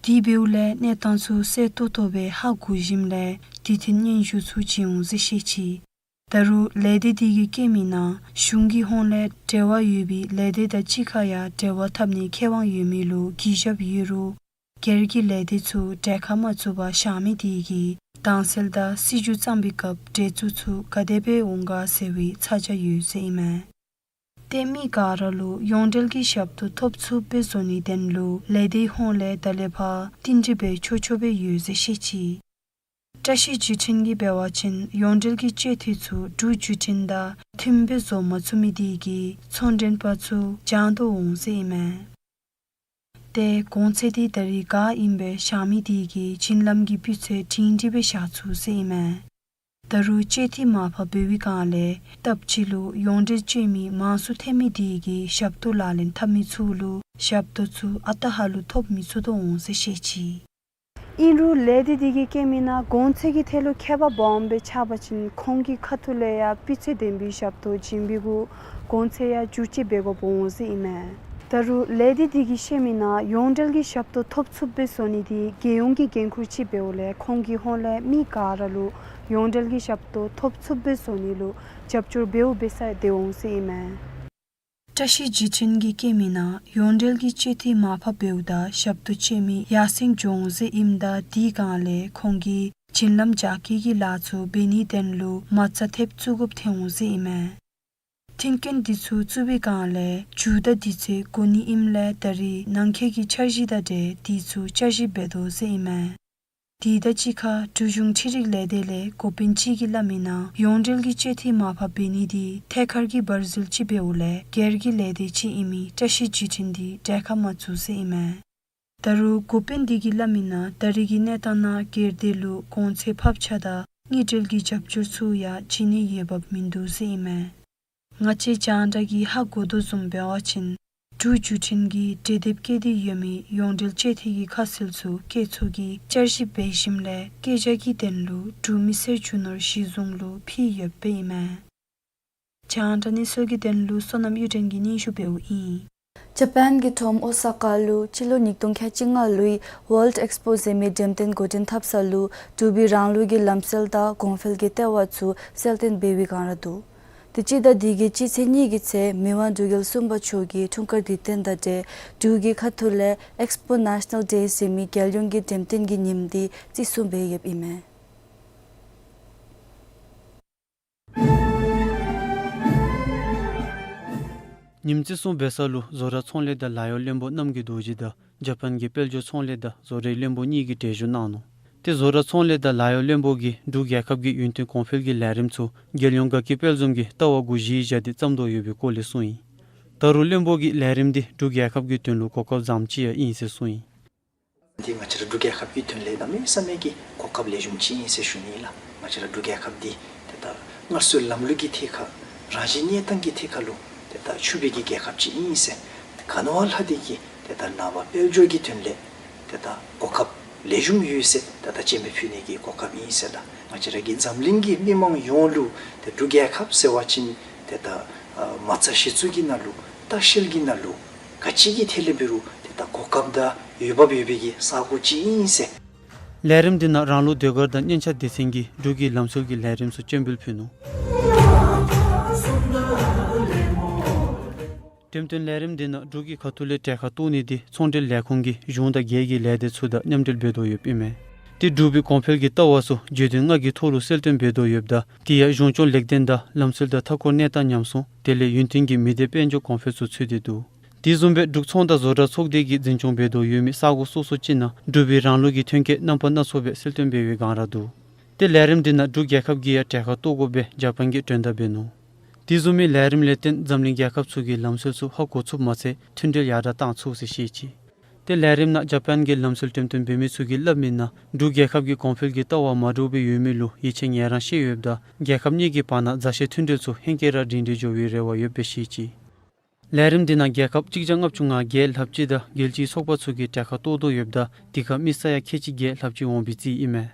དེ་འབདཝ་ལས་གནས་སྟངས་ཚུ་གསལ་ཏོག་ཏོ་སྦེ་ཧ་གོ་ཞིནམ་ལས་དེ་ཐེངས་སྙན་ཞུ་ཚུ་བྱིན་འོང་ཟེར་བཤད་ཅི། ད་རུང་ལས་སྡེ་དེ་གིས་བཀོད་མི་ནང་གཞུང་གི་ཧོངས་ལས་འབྲེལ་བ་ཡོད་པའི་ལས་སྡེ་དང་གཅིག་ཁར་ཡང་འབྲེལ་བ་འཐབ་ནིའི་ཁེ་དབང་ཡོད་མི་ལུ་གུས་ཞབས་ཡོད་རུང་སྒེར་གྱི་ལས་སྡེ་ཚུ་གྲལ་ཁར་མ་བཙུགས་པར་བཞག་མི་དེ་གིས་དྭངས་གསལ་དང་སྲིད་བྱུས་བརྩམ་པའི་སྐབས་གྲལ་བཙུགས་ཚུ་ག་དེ་སྦེ་འོང་ག་ཟེར་བའི་ཚ་གྱང་ཡོད་ཟེར་ཨིན་མས། ཏེ་མི་ག་ར་ལུ་ཡོངས་འབྲེལ་གྱི་ཞབས་ཏོག་ཐོབ་ཚུགསཔ་སྦེ་བཟོ་ནིའི་དོན་ལུ་ལས་སྡེའི་ཧོངས་ལས་ད་ལས་ཕར་བསྟུན་གྲོས་འབད་ཆོག་ཆོག་སྦེ་ཡོད་ཟེར་བཤད་ཅི། བཀྲ་ཤིས་བརྒྱུད་འཕྲིན་གྱིས་འབད་བ་ཅིན་ཡོངས་འབྲེལ་གྱི་སྤྱོད་ཐེངས་ཚུ་འབྲུག་བརྒྱུད་འཕྲིན་དང་མཐུནམ་སྦེ་བཟོ་མ་ཚུགས་མི་དེ་གིས་ཚོང་མགྲོན་པ་ཚུ་བྱང་དུ་འོང་ཟེར་ཨིན་མས། ཏེ་གོང་ཚད་འདི་ད་རིས་ག་ཨིནམ་སྦེ་བཞག་མི་དེ་གིས་བྱིན་རླབས་ཀྱི་སྤུས་ཚད་སྒྲིང་སྒྲི་སྦེ་བཞག་ཚུགས་ཟེར་ཨིན་མས། ད་རུང་སྤྱོད་འཐུས་མར་ཕབ་འབད་བའི་སྒང་ལས་སྟབས་གཅིག་ལུ་ཡོངས་འབྲེལ་སྤྱོད་མི་མང་སུ་ཐོན་མི་དེ་གིས་ཞབས་ཏོག་ལག་ལེན་འཐབ་མི་ཚུ་ལུ་ཞབས་ཏོག་ཚུ་ཨ་རྟག་ཧ་ལུགས་ཐོབ་མི་ཚུགས་དོ་འོང་ཟེར་བཤད་ཅི། ཨིན་རུང་ལས་སྡེ་དེ་གིས་བཀོད་མི་ནང་གོང་ཚད་ཀྱི་ཐད་ལུ་ཁྱད་པར་སྦོམ་སྦེ་ཆགས་པ་ཅིན་ཁོང་གི་ཁ་ཐུག་ལས་ཡང་སྤུས་ཚད་ལྡན་པའི་ཞབས་ཏོག་བྱིན་པའི་གུ་གོང་ཚད་ཡང་བསྒྱུར་བཅོས་འབད་དགོཔ་འོང་ཟེར་ཨིན་མས། ད་རུང་ལས་སྡེ་དེ་གིས་བཤད་མི་ནང་ཡོངས་འབྲེལ་གྱི་ཞབས་ཏོག་ཐོབ་ཚུགསཔ་སྦེ་བཟོ་ནི་དེ་རྒྱལ་ཡོངས་ཀྱི་འགན་ཁུར་ཅིག་འབདཝ་ལས་ཁོང་གི་ཧོངས་ལས་མི་ག་ར་ལུ་ཡོངས་འབྲེལ་གྱི་ཞབས་ཏོག་ཐོབ་ཚུགསཔ་སྦེ་བཟོ་ནི་ལུ་རྒྱབ་སྐྱོར་འབདཝ་འབད་ས་དེ་འོང་ཟེར་ཨིན་མས། བཀྲ་ཤིས་བརྒྱུད་འཕྲིན་གྱིས་བཀོད་མི་ནང་ཡོངས་འབྲེལ་གྱི་སྤྱོད་འཐུས་མར་ཕབ་འབདཝ་ད་ཞབས་ཏོག་སྤྱོད་མི་ཡར་སེང་འགྱོ་འོང་ཟེར་ཨིནམ་ད་དེའི་སྒང་ལས་ཁོང་གིས་བྱིན་རླབས་རྒྱ་སྐྱེད་ཀྱི་ལཱ་ཚུ་འབད་ནིའི་དོན་ལུ་མ་རྩ་ཐེབས་བཙུགས་དགོཔ་ཐོན་འོང་ཟེར་ཨིན་མས། མཐུན་རྐྱེན་འདི་ཚུ་བཙུགས་པའི་སྒང་ལས་མཇུག་བསྡུ་དུས་ཚོད་འགོར་ནི་ཨིནམ་ལས་ད་རིས་ནང་འཁོད་ཀྱི་འཆར་གཞི་དང་འབྲེལ་དུས་ཚོད་བསྐྱར་ཞིབ་འབད་དོ་ཟེར་ཨིན་མས། དེ་དང་གཅིག་ཁར་འབྲུག་གཞུང་འཕྲུལ་རིག་ལས་སྡེ་ལས་འགོ་དཔོན་ཅིག་གིས་སླབ་མི་ནང་ཡོངས་འབྲེལ་གྱི་སྤྱོད་འཐུས་མར་ཕབ་འབད་ནི་དེ་ཐད་ཀར་གྱི་འབད་རྩོལ་ཅིག་འབདཝ་ལས་སྒེར་གྱི་ལས་སྡེ་ཅིག་ཨིན་མི་བཀྲ་ཤིས་བརྒྱུད་འཕྲིན་དེ་གྲལ་ཁར་མ་བཙུགས་ཟེར་ཨིན་མས། ད་རུང་འགོ་དཔོན་དེ་གིས་སླབ་མི་ནང་ད་རིས་ཀྱི་གནས་སྟངས་ནང་སྒེར་སྡེ་ལུ་གོང་ཚད་ཕབ་ཆ་དང་དངུལ་འབྲེལ་གྱི་རྒྱབ་སྐྱོར་ཚུ་ཡང་བྱིན་ནི་ཡོདཔ་མིན་འདུག་ཟེར་ཨིན་མས། ང་བཅས་རྒྱང་བསྒྲགས་ཀྱིས་ཧ་གོ་དོ་བཟུམ་འབད་བ་ཅིན་འབྲུག་བརྒྱུད་འཕྲིན་གྱིས་འབྲེལ་དེབ་བཀོད་དེ་ཡོད་མི་ཡོངས་འབྲེལ་སྤྱོད་འཐུས་ཀྱི་ཁ་གསལ་ཚུ་བཀོད་ཚོགས་ཀྱིས་བསྐྱར་ཞིབ་འབད་ཞིནམ་ལས་བཀོད་རྒྱ་གི་དོན་ལུ་འབྲུག་མི་སེར་རྒྱུ་ནོར་གཞི་བཟུང་ལུ་ཕུལ་ཡོདཔ་ཨིན་མས། རྒྱང་བསྒྲགས་གནས་ཚུལ་གྱི་དོན་ལུ་བསོད་ནམས་གཡུ་སྒྲོན་གྱིས་སྙན་ཞུ་འབདཝ་ཨིན། ཇ་པཱན་གྱི་ཁྲོམ་ཨོ་ས་ཀ་ལུ་སྤྱི་ལོ་ཉིས་སྟོང་ཁལ་གཅིག་ལྔ་ལོའི་ཝཱལཌ་ཨེགསི་པོ་ཟེར་མི་འགྲེམས་སྟོན་འགོ་འདྲེན་འཐབ་ས་ལུ་འབྲུག་པའི་རང་ལུགས་ཀྱི་ལམ་སྲོལ་དང་གོང་འཕེལ་གྱི་ལྟེ་བ་ཚུ་གསལ་སྟོན་འབད་བའི་སྒང་ར་འདུག། དེ་ཅིག་དང་དེ་གི་སྤྱི་ཚེས་གཉིས་ཀྱི་ཚེ་མི་དབང་འབྲུག་རྒྱལ་གསུམ་པ་མཆོག་གིས་འཁྲུངས་སྐར་དུས་སྟོན་དང་འབྲེལ་འབྲུག་གི་ཁ་ཐུག་ལས་ཨེགསི་པོ་ནེ་ཤ་ནལ་ཌེ་ཟེར་མི་རྒྱལ་ཡོངས་ཀྱི་འགྲེམས་སྟོན་གྱི་ཉིནམ་དེ་བརྩི་སྲུང་འབད་ཡོདཔ་ཨིན་མས། ཉིནམ་བརྩི་སྲུང་འབད་ས་ལུ་བཟོ་གྲྭ་ཚོང་ལས་དང་ལཱ་གཡོག་བློན་པོ་རྣམ་རྒྱལ་རྡོ་རྗེ་དང་ཇ་པཱན་གྱི་དཔལ་འབྱོར་ཚོང་ལས་དང་བཟོ་གྲྭའི་བློན་པོ་གཉིས་ཀྱིས་གྲལ་བཞུགས་གནང་ནུག། ཏེ་བཟོ་གྲྭ་ཚོང་ལས་དང་ལཱ་གཡོག་བློན་པོ་གིས་འབྲུག་རྒྱལ་ཁབ་ཀྱི་ཡུན་བརྟན་གོང་འཕེལ་གྱི་ལས་རིམ་ཚུ་རྒྱལ་ཡོངས་དགའ་སྐྱིད་དཔལ་འཛོམས་ཀྱི་ལྟ་བ་གུ་གཞི་བཞག་སྟེ་བརྩམ་དོ་ཡོད་པའི་སྐོར་ལས་གསུངས་ཡི། ད་རུང་བློན་པོ་གིས་ལས་རིམ་འདི་འབྲུག་རྒྱལ་ཁབ་ཀྱི་དོན་ལུ་གོ་སྐབས་བཟངམ་ཅིག་ཡང་ཨིན་ཟེར་གསུངས་ཡི། འདི་ང་བཅས་ར་འབྲུག་རྒྱལ་ཁབ་ཀྱི་དོན་ལས་གནམ་མེད་ས་མེད་ཀྱི་གོ་སྐབས་ལེགས་ཤོམ་ཅིག་ཨིན་ཟེར་ཞུ་ནི་ལགས། ང་བཅས་ར་འབྲུག་རྒྱལ་ཁབ་འདི་ཏེ་ད་སྔར་སྲོལ་ལམ་ལུགས་ཀྱི་ཐད་ཁར་རང་བཞིན་གནས་སྟངས་ཀྱི་ཐད་ཁར་ལུ་ཏེ་ད་ཕྱུག་པའི་གི་རྒྱལ་ཁབ་ཅིག་ཨིན་ཟེར། ག་ནི་བ་ལྷག་སྟེ་གི་ཏེ་ད་ནངས་པ་དཔལ་འབྱོར་གྱི་དོན་ལས་ཏེ་ད་གོ་སྐབས་ལེགས་ཤོམ་ཡོད་ཟེར་ཏེ་ད་སྤྱན་འབུལ་ཕུལ་ནི་གི་གོ་སྐབས་ཨིན་ཟེར། ད་ང་བཅས་ར་གི་འཛམ་གླིང་གི་མི་མང་ཡོངས་ལུ་ཏེ་འབྲུག་རྒྱལ་ཁབ་ཟེར་བ་ཅིན་ཏེ་ད་ཨ་མ་རྩ་གཞི་བཙུགས་ཀྱི་ནང་ལུ་ལྟ་བཤལ་གྱི་ནང་ལུ་ག་ཅི་གི་ཐད་ལས་འབད་རུང་ཏེ་ད་གོ་སྐབས་དང་འོས་འབབ་ཡོད་པའི་གི་ས་གོ་ཅིག་ཨིན་ཟེར། ལས་རིམ་འདི་ནང་རང་ལུགས་ཟློས་གར་དང་སྙན་ཆ་སྡེ་ཚན་གྱིས་འབྲུག་གི་ལམ་སྲོལ་གྱི་ལས་རིམ་ཚུ་སྤྱན་འབུལ་ཕུལ་ནུག། འགྲེམས་སྟོན་ལས་རིམ་འདི་ནང་འབྲུག་གི་ཁ་ཐུག་ལས་གྲལ་ཁར་གཏོགས་ནི་འདི་ཚོང་འབྲེལ་ལས་ཁུངས་ཀྱིས་གཞུང་དང་སྒེར་གྱི་ལས་སྡེ་ཚུ་དང་མཉམ་འབྲེལ་འབད་དོ་ཡོདཔ་ཨིན་མས། ཏེ་འབྲུག་པའི་གོང་འཕེལ་གྱི་ལྟ་བ་ཚུ་བརྗོད་དོན་ལྔ་གི་ཐོག་ལུ་གསལ་སྟོན་འབད་དོ་ཡོདཔ་ད་དེ་ཡང་གཞུང་སྐྱོང་ལེགས་ལྡན་དང་ལམ་སྲོལ་དང་མཐའ་འཁོར་གནས་སྟངས་ཉམས་སྲུང་དེ་ལས་ཡུན་བརྟན་གྱི་མི་སྡེ་དཔལ་འབྱོར་གོང་འཕེལ་ཚུ་ཚུད་དེ་འདུག། དེ་བཟུམ་སྦེ་འབྲུག་ཚོང་དང་བཟོ་གྲྭ་ཚོགས་སྡེ་གིས་འཛིན་སྐྱོང་འབད་དོ་ཡོད་མི་ས་གོ་སོ་སོ་ཅིག་ནང་འབྲུག་པའི་རང་ལུགས་ཀྱི་ཐོན་སྐྱེད་རྣམ་པ་སྣ་ཚོགས་སྦེ་གསལ་སྟོན་འབད་བའི་སྒང་ར་འདུག། ཏེ་ལས་རིམ་འདི་ནང་འབྲུག་རྒྱལ་ཁབ་ཀྱིས་ཡང་གྲལ་ཁར་གཏོགས་དགོ་པའི་ཇ་པཱན་གྱིས་གྲོས་བརྡ་འབད་ནུག། དེ་བཟུམ་མའི་ལས་རིམ་ལས་བརྟེན་འཛམ་གླིང་རྒྱལ་ཁབ་ཚུ་གི་ལམ་སྲོལ་ཚུ་ཧ་གོ་ཚུགསཔ་མ་ཚད་མཐུན་འབྲེལ་ཡར་དྲག་གཏང་ཚུགས་ཟེར་བཤད་ཅི། ཏེ་ལས་རིམ་ནང་ཇ་པཱན་གྱི་ལམ་སྲོལ་འགྲེམས་སྟོན་འབད་མི་ཚུ་གིས་སླབ་མི་ནང་འབྲུག་རྒྱལ་ཁབ་ཀྱི་གོང་འཕེལ་གྱི་ལྟ་བ་མ་འདྲཝ་སྦེ་ཡོད་མི་ལུ་ཡིད་ཆེས་ངེས་རང་བཤད་ཡོདཔ་ད་རྒྱལ་ཁབ་གཉིས་ཀྱི་བར་ན་མཛའ་བཤེས་མཐུན་འབྲེལ་ཚུ་ཧེང་སྐལ་ར་སྒྲིང་སྒྲི་འགྱོ་བའི་རེ་བ་ཡོདཔ་སྦེ་བཤད་ཅི། ལས་རིམ་འདི་ནང་རྒྱལ་ཁབ་གཅིག་བརྒྱ་ལྔ་བཅུ་ང་བརྒྱད་ལྷགཔ་ཅིག་དང་རྒྱལ་སྤྱིའི་ཚོགས་པ་ཚུ་གིས་གྲལ་ཁར་གཏོགས་དོ་ཡོདཔ་ད་དེ་ཁར་མི་ས་ཡ་ཁལ་གཅིག་བརྒྱད་ལྷགཔ་ཅིག་འོང་བའི་རྩིས་ཨིན་མས།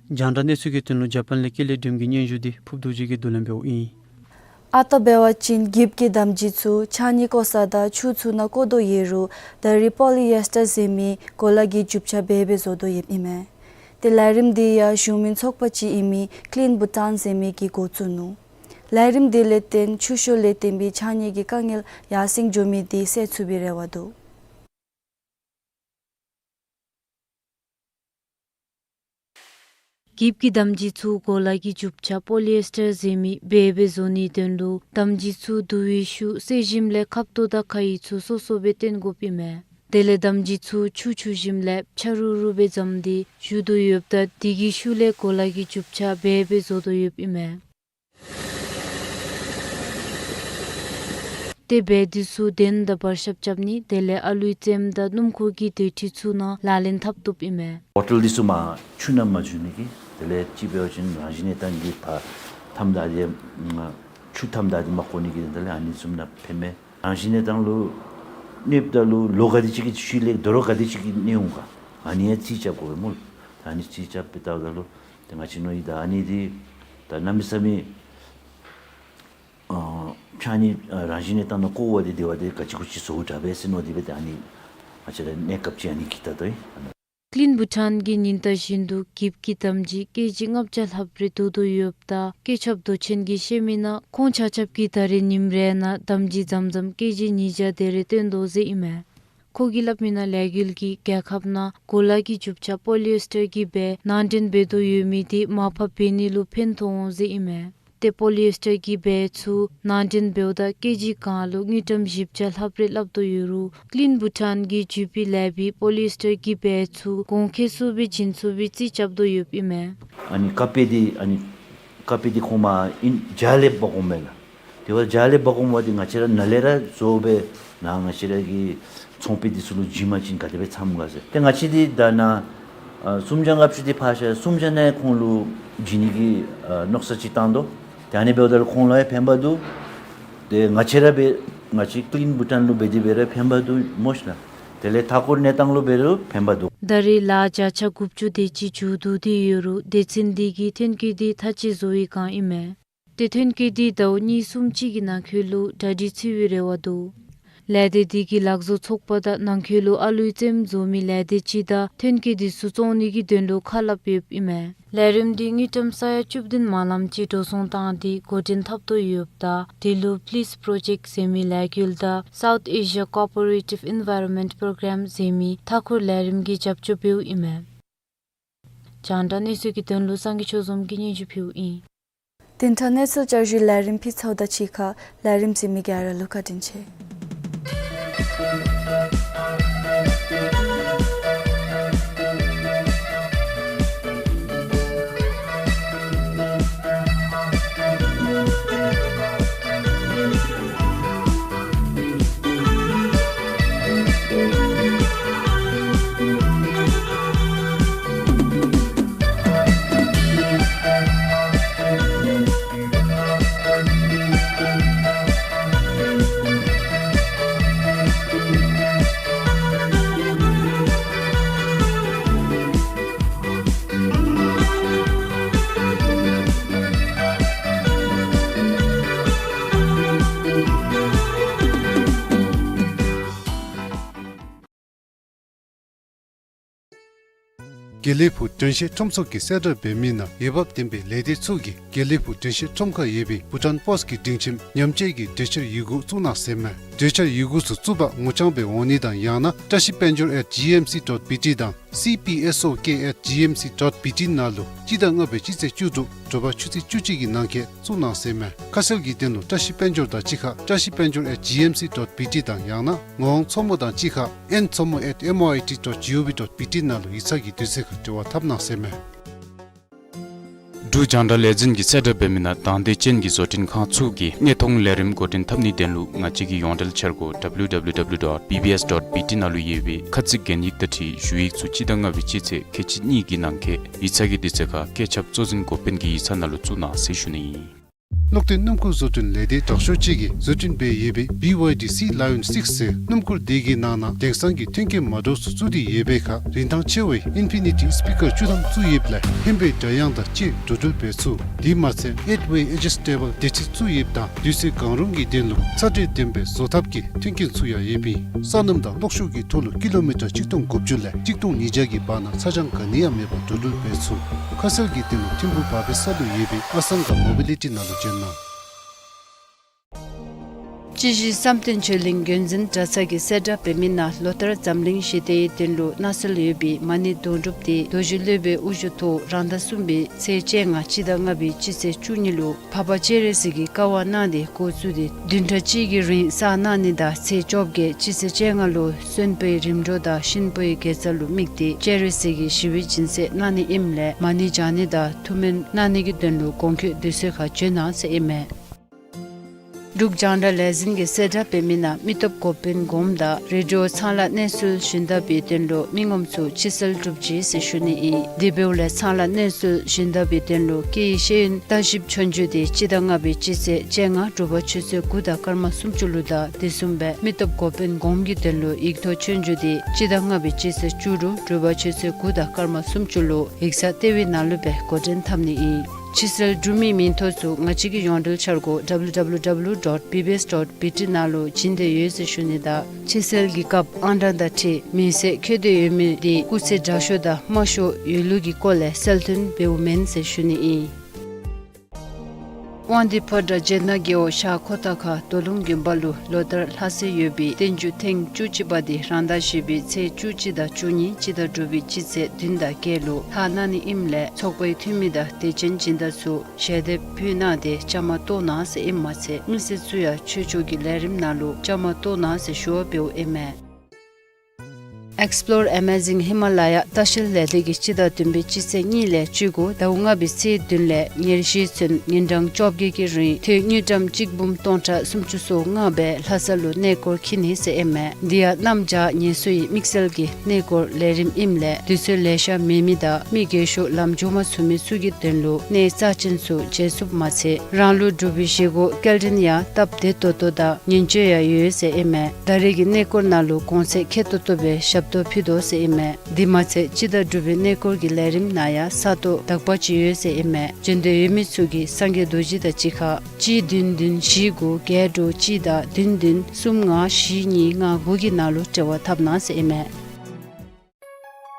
རྒྱང་བསྒྲགས་གནས་ཚུལ་གྱི་དོན་ལུ་ཇ་པཱན་ལས་ཀེ་ལེ་སྒྲོལམ་གྱི་སྙན་ཞུ་འདི་ཕུརབ་རྡོ་རྗེ་གིས་བསྡུ་ལེན་འབདཝ་ཨིན། ཨ་རྟག་འབད་བ་ཅིན་འགྱིབ་ཀྱི་དམ་སྦྱིས་ཚུ་ཕྱགས་སྙིགས་བཀོ་ས་དང་ཆུ་ཚུ་ནང་བཀོ་དོ་ཡོད་རུང་ད་རིས་པོ་ལི་ཨེས་ཊར་ཟེར་མི་གོ་ལ་གི་རྒྱུ་ཆ་འབད་སྦེ་བཟོ་དོ་ཡོདཔ་ཨིན་མས། ཏེ་ལས་རིམ་འདི་ཡང་གཞུང་མིན་ཚོགས་པ་ཅིག་ཨིན་མི་ཀི་ལིན་བྷུ་ཊཱན་ཟེར་མི་གིས་འགོ་བཙུགས་ནུག། ལས་རིམ་འདི་ལས་བརྟེན་ཆུ་ཤུགས་ལས་བརྟེན་པའི་ཕྱགས་སྙིགས་ཀྱི་དཀའ་ངལ་ཡར་སེང་འགྱོ་མི་འདི་སེལ་ཚུགས་པའི་རེ་བ་འདུག། འགྱིབ་ཀྱི་དམ་སྦྱིས་ཚུ་གོ་ལ་གི་རྒྱུ་ཆ་པོ་ལི་ཨེས་ཊར་ཟེར་མི་འབད་སྦེ་བཟོ་ནིའི་དོན་ལུ་དམ་སྦྱིས་ཚུ་བསྡུ་བའི་ཤུགས་སེལ་ཞིནམ་ལས་ཁབ་ཏོ་དང་ཁ་ཡིག་ཚུ་སོ་སོ་སྦེ་བཏོན་དགོཔ་ཨིན་མས། དེ་ལས་དམ་སྦྱིས་ཚུ་ཆུ་འཁྱུ་ཞིནམ་ལས་ཕྱ་རུ་རུ་སྦེ་བརྫངམ་སྟེ་བཞུ་དོ་ཡོདཔ་ད་དེ་གི་ཤུལ་ལས་གོ་ལ་གི་རྒྱུ་ཆ་འབད་སྦེ་བཟོ་དོ་ཡོདཔ་ཨིན་མས། ཏེ་སྦེ་འདི་ཚུ་གདན་དང་བར་ཞབས་རྐྱབ་ནི་དེ་ལས་ཨ་ལུའི་རྩེདམོ་དང་སྣུམ་འཁོར་གྱི་སྡོད་ཁྲི་ཚུ་ནང་ལག་ལེན་འཐབ་བཏུབ་ཨིན་མས། བོ་ཊལ་འདི་ཚུ་མར་ཆུ་ནང་མ་འཛུལ་ནི་གི་དེ་ལས་ཅིག་འབད་བ་ཅིན་རང་བཞིན་གནས་སྟངས་ཀྱི་ད་ཐམ་ད་དེ་ཆུ་ཐམ་ད་དེ་མ་གོ་ནི་གི་དེ་ལས་ཨ་ནི་བཟུམ་ནང་ཕན་མས། རང་བཞིན་གནས་སྟངས་ལུ་གནསཔ་ད་ལུ་ལོ་ག་དེ་ཅིག་གི་ཤུལ་ལས་དོ་རུང་ག་དེ་ཅིག་གི་གནས་འོང་ག་ཨ་ནི་ཡང་རྩིས་རྐྱབ་དགོ་པས་སྨོ། ད་ཨ་ནི་རྩིས་རྐྱབ་སྦེ་བལྟཝ་ད་ལུ་ཏེ་ང་བཅས་མནོ་ཡི། ད་ཨ་ནི་འདི་ད་གནམ་མེད་ས་མེད་ཨ་ཕྱགས་སྙིགས་ཨ་རང་བཞིན་གནས་སྟངས་ནང་བཀོ་བ་འདི་དེ་བ་དེ་ག་ཅི་གུ་ཅི་བཟོཝ་དྲག་པས་ཟེར་མནོ་སྟེ་སྦེ་ཏེ་ཨ་ནི་ང་བཅས་ར་གནས་སྐབས་ཅིག་ཨ་ནི་གི་ད་ལྟོ་ཨིན། Clean Bhutan གིས་ཉིན་ལྟར་བཞིན་དུ་འགྱིབ་ཀྱི་དམ་སྦྱིས་ཀེ་ཇི་ལྔ་བརྒྱ་ལྷགཔ་རེ་བསྡུ་དོ་ཡོདཔ་ད་སྐྱེས་ཆབ་མདོ་ཆེན་གྱིས་བཤད་མི་ནང་ཁོང་ཆ་ཁྱབ་ཀྱིས་ད་རེས་ཉིནམ་རེ་ནང་དམ་སྦྱིས་ཙམ་ཙམ་ཀེ་ཇི་ཉིས་བརྒྱ་དེ་རེ་བཏོན་དོ་ཟེར་ཨིན་མས། ཁོ་གིས་སླབ་མི་ནང་ལས་འགུལ་གྱིས་རྒྱལ་ཁབ་ནང་གོ་ལ་གི་རྒྱུ་ཆ་པོ་ལི་ཨེས་ཊར་གྱི་སྦེ་ནང་འདྲེན་འབད་དོ་ཡོད་མི་འདི་མར་ཕབ་འབད་ནི་ལུ་ཕན་ཐོགས་འོང་ཟེར་ཨིན་མས། ཏེ་པོ་ལི་ཨེས་ཊར་གྱི་སྦེ་ཚུ་ནང་འདྲེན་འབདཝ་ད་ཀེ་ཇི་གང་ལུ་དངུལ་ཀྲམ་བཞི་བརྒྱ་ལྷགཔ་རེ་སླབ་དོ་ཡོད་རུང་Clean Bhutan གིས་ཇུས་པི་ལས་པའི་པོ་ལི་ཨེས་ཊར་གྱི་སྦེ་ཚུ་གོང་ཁེ་སུ་སྦེ་བྱིན་ཚུགས་པའི་རྩིས་རྐྱབ་དོ་ཡོདཔ་ཨིན་མས། ཨ་ནི་ཀ་པེ་འདི་ཨ་ནི་ཀ་པེ་འདི་ཁོང་མར་ཨིན་བྱཱར་ལས་འབག་འོངམ་མས་ལགས། དེ་བ་བྱཱར་ལས་འབག་འོང་བ་འདི་ང་བཅས་ར་ནཱ་ལས་ར་བཟོ་སྦེ་ནཱ་ང་བཅས་ར་གི་ཚོང་པའི་འདི་ཚུ་ལུ་བྱིན་པ་ཅིན་ག་དེ་སྦེ་འཚམ་ག་ཟེར། ཏེ་ང་བཅས་འདི་ད་ནཱ་ཨ་སུམ་བརྒྱ་ལྔ་བཅུ་འདི་ཕར་བཞག་སུམ་བརྒྱ་ནང་ཁོང་ལུ་བྱིན་ནི་གི་ཨ་མནོ་བསམ་ཅིག་བཏང་དོ། ཏེ་ཨ་ནི་འབདཝ་ད་ལུ་ཁོང་ལུ་ཡང་ཕན་པ་འདུག། ཏེ་ང་བཅས་ར་འབད་ང་བཅས་Clean Bhutan ལུ་འབད་དེ་འབད་རུང་ཕན་པ་འདུག་སྨོ་ཤ་ལགས། དེ་ལས་མཐའ་འཁོར་གནས་སྟངས་ལུ་འབད་རུང་ཕན་པ་འདུག། ད་རེས་ལཱ་བརྒྱ་ཆ་དགུ་བཅུ་དེ་ཅིག་མཇུག་བསྡུ་སྟེ་ཡོད་རུང་སྡེ་ཚན་འདི་གིས་ཐོན་སྐྱེད་འདི་ཐག་བཅད་བཟོ་བའི་བསྒང་ཨིན་མས། ཏེ་ཐོན་སྐྱེད་འདི་ཟླཝ་གཉིས་གསུམ་ཅིག་གི་ནང་འཁོད་ལུ་གྲ་སྒྲིག་ཚུད་པའི་རེ་བ་འདུག། ལས་སྡེ་འདི་གི་ལག་བཟོ་ཚོགས་པ་དང་ནང་འཁོད་ལུ་ཨ་ལུའི་རྩེདམོ་བཟོ་མི་ལས་སྡེ་ཅིག་དང་ཐོན་སྐྱེད་འདི་ཚུ་བཙོང་ནི་གི་དོན་ལུ་ཁ་སླབ་ཡོདཔ་ཨིན་མས། ལས་རིམ་འདི་དངུལ་ཀྲམ་ས་ཡ་བཅུ་བདུན་མ་ལངམ་ཅིག་འགྲོ་སོང་བཏང་སྟེ་འགོ་འདྲེན་འཐབ་དོ་ཡོདཔ་ད་འདི་ལུ་Please Project ཟེར་མི་ལས་འགུལ་དང་South Asia Cooperative Environment Program ཟེར་མི་མཐའ་འཁོར་ལས་རིམ་གྱིས་རྒྱབ་སྐྱོར་འབདཝ་ཨིན་མས། རྒྱང་བསྒྲགས་གནས་ཚུལ་གྱི་དོན་ལུ་སངས་རྒྱས་ཆོས་འཛོམས་ཀྱིས་སྙན་ཞུ་ཕུལཝ་ཨིན། དེ་འཕྲོ་གནས་ཚུལ་བསྐྱར་ཞུའི་ལས་རིམ་ཕུལ་ཚརཝ་དང་གཅིག་ཁར་ལས་རིམ་གཟིགས་མི་ག་ར་ལུ་བཀའ་དྲིན་ཆེ། དགེ་ལེགས་ཕུག་དྲན་ཤེས་ཁྲོམ་ཚོགས་ཀྱིས་གསལ་བསྒྲགས་འབད་མི་ནང་འོས་འབབ་ལྡན་པའི་ལས་སྡེ་ཚུ་གིས་དགེ་ལེགས་ཕུག་དྲན་ཤེས་ཁྲོམ་ཁར་ཡོད་པའི་བྷུ་ཊཱན་པོསཊ་གི་སྒྲིང་ཁྱིམ་ཉམས་བཅོས་ཀྱི་གྲོས་འཆར་ཡི་གུ་བཙུགས་གནང་ཟེར་མས། གྲོས་འཆར་ཡི་གུ་ཚུ་བཙུགས་པར་ངོ་རྐྱང་སྦེ་འོང་ནི་དང་ཡང་ན་བཀྲ་ཤིས་དཔལ་འབྱོར་at G M C dot B T དང་C P S O K at G M C dot B T ནང་ལུ་སྤྱི་ཟླ་ལྔ་པའི་སྤྱི་ཚེས་བཅུ་དྲུག་དྲོ་པ་ཆུ་ཚོད་བཅུ་གཅིག་གི་ནང་འཁོད་བཙུགས་གནང་ཟེར་མས། ཁ་གསལ་གྱི་དོན་ལུ་བཀྲ་ཤིས་དཔལ་འབྱོར་དང་གཅིག་ཁར་བཀྲ་ཤིས་དཔལ་འབྱོར་at G M C dot B T དང་ཡང་ན་ངག་དབང་མཚོ་མོ་དང་གཅིག་ཁར་N མཚོ་མོ at M O I T dot G O V dot B T ནང་ལུ་ཡིག་ཚང་གི་དུས་ཚོད་ཁར་འབྲེལ་བ་འཐབ་གནང་ཟེར་མས། འབྲུག་རྒྱང་བསྒྲགས་ལས་འཛིན་གྱིས་གསལ་བསྒྲགས་འབད་མི་ནང་དང་འདོད་ཅན་གྱི་བཟོ་སྐྲུན་ཁང་ཚུ་གིས་གནས་མཐོང་ལས་རིམ་འགོ་འདྲེན་འཐབ་ནིའི་དོན་ལུ་ང་བཅས་ཀྱི་ཡོངས་འབྲེལ་འཆར་སྒོ་W W W dot B B S dot B T ནང་ལུ་ཡོད་པའི་ཁ་ཚིག་གན་ཡིག་དང་འཁྲིལ་ཞུ་ཡིག་ཚུ་སྤྱི་ཟླ་ལྔ་པའི་སྤྱི་ཚེས་ཁལ་གཅིག་གཉིས་ཀྱི་ནང་འཁོད་ཡིག་ཚང་གི་དུས་ཚོད་ཁར་བཀོད་ཁྱབ་གཙོ་འཛིན་འགོ་དཔོན་གྱི་ཡིག་ཚང་ནང་ལུ་བཙུགས་གནང་ཟེར་ཞུ་ནི་ཨིན། གློག་ལྡན་སྣུམ་འཁོར་བཟོ་སྐྲུན་ལས་སྡེ་དྲག་ཤོས་ཅིག་གིས་བཟོ་སྐྲུན་འབད་ཡོད་པའི་B Y D Sea Lion six ཟེར་སྣུམ་འཁོར་འདི་གི་ནང་ན་དེང་སང་གི་མཐུན་རྐྱེན་མ་འདྲཝ་ཚུ་བཙུགས་ཏེ་ཡོད་པའི་ཁར་རིན་ཐང་ཆེ་བའི་ཨིན་ཕི་ནི་ཊི་སི་པི་ཀར་བཅུ་ཐམ་བཙུགས་ཡོདཔ་ལས་ཧན་པའི་སྒྲ་དབྱངས་དང་བཅས་འགྲོ་འགྲུལ་འབད་ཚུགས། དེ་མ་ཚད་eight way adjustable བདེ་ཚིག་བཙུགས་ཡོདཔ་དང་དུས་ཚོད་གང་རུང་གི་དོན་ལུ་ཚ་དྲོད་ལྡན་པའི་བཟོ་ཐབས་ཀྱི་མཐུན་རྐྱེན་ཚུ་ཡང་ཡོདཔ་ཨིན། ས་སྣུམ་དང་གློག་ཤུགས་ཀྱི་ཐོག་ལུ་ཀི་ལོ་མི་ཊར་གཅིག་སྟོང་དགུ་བཅུ་ལས་གཅིག་སྟོང་ཉིས་བརྒྱ་གི་བར་ན་ཚ་གྱང་ག་ནི་ཡང་མེད་པར་འགྲོ་འགྲུལ་འབད་ཚུགས། ཁ་གསལ་གྱི་དོན་ལུ་ཐིམ་ཕུག་བར་པའི་ས་ལུ་ཡོད་པའི་ཨ་སང་ག་མོ་བི་ལི་ཊི་ནང་ལུ་བྱོན་གནང་། སྤྱི་བཞི་བསམ་གཏན་ཆོས་གླིང་རྒྱུན་འཛིན་གྲྭ་ཚང་གིས་གསལ་བསྒྲགས་འབད་མི་ནང་ལོ་ལྟར་འཛམ་གླིང་ཞི་བདེའི་དོན་ལུ་གནས་སྲོལ་ཡོད་པའི་མ་ཎི་དོན་གྲུབ་འདི་རྡོ་རྗེ་སློབ་དཔོན་དབུ་བཞུགས་ཐོག་རང་ཟླ་གསུམ་པའི་ཚེས་བཅོ་ལྔ་སྤྱི་ཟླ་ལྔ་པའི་སྤྱི་ཚེས་བཅུ་གཉིས་ལུ་འཕགས་པ་སྤྱན་རས་གཟིགས་ཀྱི་བཀའ་དབང་གནང་སྟེ་འགོ་བཙུགས་ཏེ་བདུན་ཕྲག་གཅིག་གི་རིང་གསན་གནང་ནི་དང་ཚེས་བཅོ་བརྒྱད་སྤྱི་ཚེས་བཅོ་ལྔ་ལུ་གསོན་པོའི་རིམ་གྲོ་དང་གཤིན་པོའི་དགེ་རྩ་ལུ་དམིགས་ཏེ་སྤྱན་རས་གཟིགས་ཀྱི་ཞི་བའི་སྦྱིན་སྲེག་གནང་ནི་ཨིནམ་ལས་མ་ཎི་བགྱང་ནི་དང་ཐུགས་སྨོན་གནང་ནི་གི་དོན་ལུ་གོང་འཁོད་དུས་ཚོད་ཁར་བྱོན་གནང་ཟེར་ཨིན་མས། འབྲུག་རྒྱང་བསྒྲགས་ལས་འཛིན་གྱི་གསལ་བསྒྲགས་འབད་མི་ནང་མི་སྟོབས་འགོ་དཔོན་གོངམ་དང་རེ་ཌི་ཡོ་ཚང་ལ་གནས་ཚུལ་བྱིན་ད་པའི་དོན་ལུ་མི་ངོམ་ཚུ་ཕྱི་སེལ་གྲུབ་ཅི་ཟེར་ཞུ་ནི་ཨིན། དེ་འབདཝ་ལས་ཚང་ལ་གནས་ཚུལ་བྱིན་ད་པའི་དོན་ལུ་སྐད་ཡིག་ཤེས་ཡོན་ལྟ་ཞིབ་ཆོས་རྒྱུགས་དེ་སྤྱི་ཟླ་ལྔ་པའི་སྤྱི་ཚེས་བཅོ་ལྔ་དྲོ་པ་ཆུ་ཚོད་དགུ་དང་སྐར་མ་སུམ་ཅུ་ལུ་དང་དེ་བཟུམ་སྦེ་མི་སྟོབས་འགོ་དཔོན་གོངམ་གྱི་དོན་ལུ་ཡིག་ཐོག་ཆོས་རྒྱུགས་དེ་སྤྱི་ཟླ་ལྔ་པའི་སྤྱི་ཚེས་བཅུ་དྲུག་དྲོ་པ་ཆུ་ཚོད་དགུ་དང་སྐར་མ་སུམ་ཅུ་ལུ་ཡིག་ཚང་ལྟེ་བའི་ནང་ལུ་སྦེ་འགོ་འདྲེན་འཐབ་ནི་ཨིན། ཕྱི་སེལ་གྲུབ་མི་མིང་ཐོ་ཚུ་ང་བཅས་ཀྱི་ཡོངས་འབྲེལ་འཆར་སྒོ་W W W dot B B S dot B T ནང་ལུ་བྱིན་ཏེ་ཡོད་ཟེར་ཞུ་ནི་དང་ཕྱི་སེལ་གྱི་སྐབས་ཨང་གྲངས་དང་འཁྲིལ་མིང་གསལ་འཁོད་དེ་ཡོད་མི་དེ་སྐུགས་ཚད་དྲག་ཤོས་དང་དམའ་ཤོས་ཡོད་ལུགས་ཀྱི་སྐོར་ལས་གསལ་སྟོན་འབདཝ་མེན་ཟེར་ཞུ་ནི་ཨིན། དབང་འདུས་ཕོ་བྲང་བྱེ་ནག་རྒེད་འོག་ཤར་ཁོ་ཐང་ཁ་རྡོ་ལུང་དགོན་པ་ལུ་ལོ་ལྟར་ལྷ་སའི་ཡོད་པའི་བསྟན་བཅོས་ཐེངས་བཅུ་གཅིག་པ་དེ་རང་ཟླ་བཞི་པའི་ཚེས་བཅུ་གཅིག་དང་བཅུ་གཉིས་སྤྱི་ཟླ་དྲུག་པའི་སྤྱི་ཚེས་བདུན་དང་བརྒྱད་ལུ་ལྷག་གནང་ནི་ཨིནམ་ལས་ཚོགས་པའི་འཐུས་མི་དང་དད་ཅན་སྦྱིན་བདག་ཚུ་ཞལ་འདེབས་ཕུལ་གནང་སྟེ་བཅའ་མར་གཏོགས་གནང་ཟེར་ཨིནམ་མ་ཚད་མི་སེར་ཚུ་ཡང་ཆོས་ཕྱོགས་ཀྱི་ལས་རིམ་ནང་ལུ་བཅའ་མར་གཏོགས་གནང་ཟེར་ཞུ་བ་འབདཝ་ཨིན་མས། Explore Amazing Himalaya ལྟ་བཤལ་ལས་སྡེ་གིས་སྤྱི་ཟླ་བདུན་པའི་སྤྱི་ཚེས་གཉིས་ལས་བཅུ་དགུ་ཟླཝ་ལྔ་པའི་ཚེས་བདུན་ལས་ཉེར་བཞི་ཚུན་ཉིན་གྲངས་བཅོ་བརྒྱད་ཀྱི་རིང་ཐོན་དངུལ་ཀྲམ་གཅིག་འབུམ་སྟོང་ཕྲག་སུམ་ཅུ་སོ་ལྔ་སྦེ་ལྷ་ས་ལུ་གནས་སྐོར་འཁྱིད་ནི་ཟེར་ཨིན་མས། དེ་ཡང་གནམ་བྱཱར་ངལ་གསོའི་དམིགས་བསལ་གྱི་གནས་སྐོར་ལས་རིམ་ཨིནམ་ལས་དུས་ཚོད་ལེ་ཤ་མེད་མི་དང་མི་རྒས་ཤོས་ལམ་འགྱོ་མ་ཚུགས་མི་ཚུ་གི་དོན་ལུ་གནས་རྩ་ཅན་ཚུ་མཇལ་ཚུགསཔ་མ་ཚད་རང་ལུ་འབྲུག་པའི་བཞེས་སྒོ་སྐྱེལ་འདྲེན་ཡང་སྟབས་བདེ་ཏོག་ཏོ་དང་ཉིན་བཅོ་ཡང་ཡོད་ཟེར་ཨིན་མས། ད་རེས་ཀྱི་གནས་སྐོར་ནང་ལུ་གོང་ཚད་ཁེ་ཏོག་ཏོ་སྦེ་ཞབས་ཏོག་ཕུལ་དོ་ཟེར་ཨིན་མས། དེ་མ་ཚད་སྤྱི་ཟླ་དྲུག་པའི་གནས་སྐོར་གྱི་ལས་རིམ་ནང་ཡང་ས་སྟོང་དག་པ་ཅིག་ཡོད་ཟེར་ཨིན་མས། འབྱོན་འདོད་ཡོད་མི་ཚུ་གིས་སངས་རྒྱས་རྡོ་རྗེ་དང་གཅིག་ཁར་གཅིག་བདུན་བདུན་བཞི་དགུ་བརྒྱད་དྲུག་གཅིག་དང་བདུན་བདུན་གསུམ་ལྔ་བཞི་གཉིས་ལྔ་དགུ་གི་ནང་ལུ་འབྲེལ་བ་འཐབ་གནང་ཟེར་ཨིན་མས།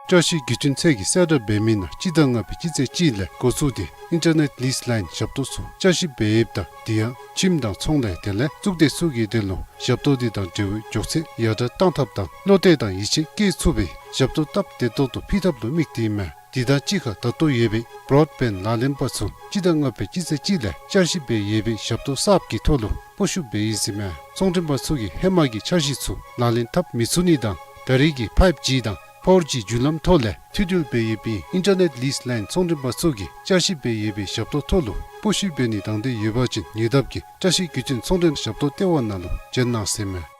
བཀྲ་ཤིས་བརྒྱུད་འཕྲིན་ཚད་ཀྱིས་གསལ་བསྒྲགས་འབད་མི་ནང་སྤྱི་ཟླ་ལྔ་པའི་སྤྱི་ཚེས་གཅིག་ལས་འགོ་བཙུགས་ཏེ་ཨིན་ཊར་ནེཊ་ལིསི་ལའིན་ཞབས་ཏོག་ཚུ་བསྐྱར་ཞིབ་འབད་ཡོདཔ་ད་དེ་ཡང་ཁྱིམ་དང་ཚོང་ལས་དེ་ལས་གཙུག་སྡེ་ཚུ་གི་དོན་ལུ་ཞབས་ཏོག་དེ་དང་འབྲེལ་བའི་མགྱོགས་ཚད་ཡར་དྲག་གཏང་ཐབས་དང་བློ་གཏད་དང་ཡིད་ཆེས་བསྐྱེད་ཚུགས་པའི་ཞབས་ཏོག་སྟབས་བདེ་ཏོག་ཏོ་ཕུལ་ཐབས་ལུ་དམིགས་ཏེ་ཨིན་མས། དེ་དང་གཅིག་ཁར་ད་ལྟོ་ཡོད་པའི་བྲོཌ་བེནཌ་ལག་ལེན་པ་ཚུ་སྤྱི་ཟླ་ལྔ་པའི་སྤྱི་ཚེས་གཅིག་ལས་བསྐྱར་ཞིབ་འབད་ཡོད་པའི་ཞབས་ཏོག་གསརཔ་གི་ཐོག་ལུ་སྤོ་བཤུད་འབད་ཡི་ཟེར་ཨིན་མས། ཚོང་མགྲོན་པ་ཚུ་གིས་ཧེ་མ་གི་འཆར་གཞི་ཚུ་ལག་ལེན་འཐབ་མི་ཚུགས་ནི་དང་ད་རེས་ཀྱི་ཕའིབ་ཇི་དང་ཕོར་ཇི་བརྒྱུད་ལམ་ཐོག་ལས་མཐུད་འབྲེལ་འབད་ཡོད་པའི་ཨིན་ཊར་ནེཊ་ལིསི་ལའིན་ཚོང་མགྲོན་པ་ཚུ་གིས་བསྐྱར་ཞིབ་འབད་ཡོད་པའི་ཞབས་ཏོག་ཐོག་ལུ་སྤོ་བཤུད་འབད་ནི་དང་འདོད་ཡོད་པ་ཅིན་ཉེ་འདབས་ཀྱི་བཀྲ་ཤིས་བརྒྱུད་འཕྲིན་ཚོང་མགྲོན་ཞབས་ཏོག་ལྟེ་བ་ནང་ལུ་བྱོན་གནང་ཟེར་ཨིན་མས།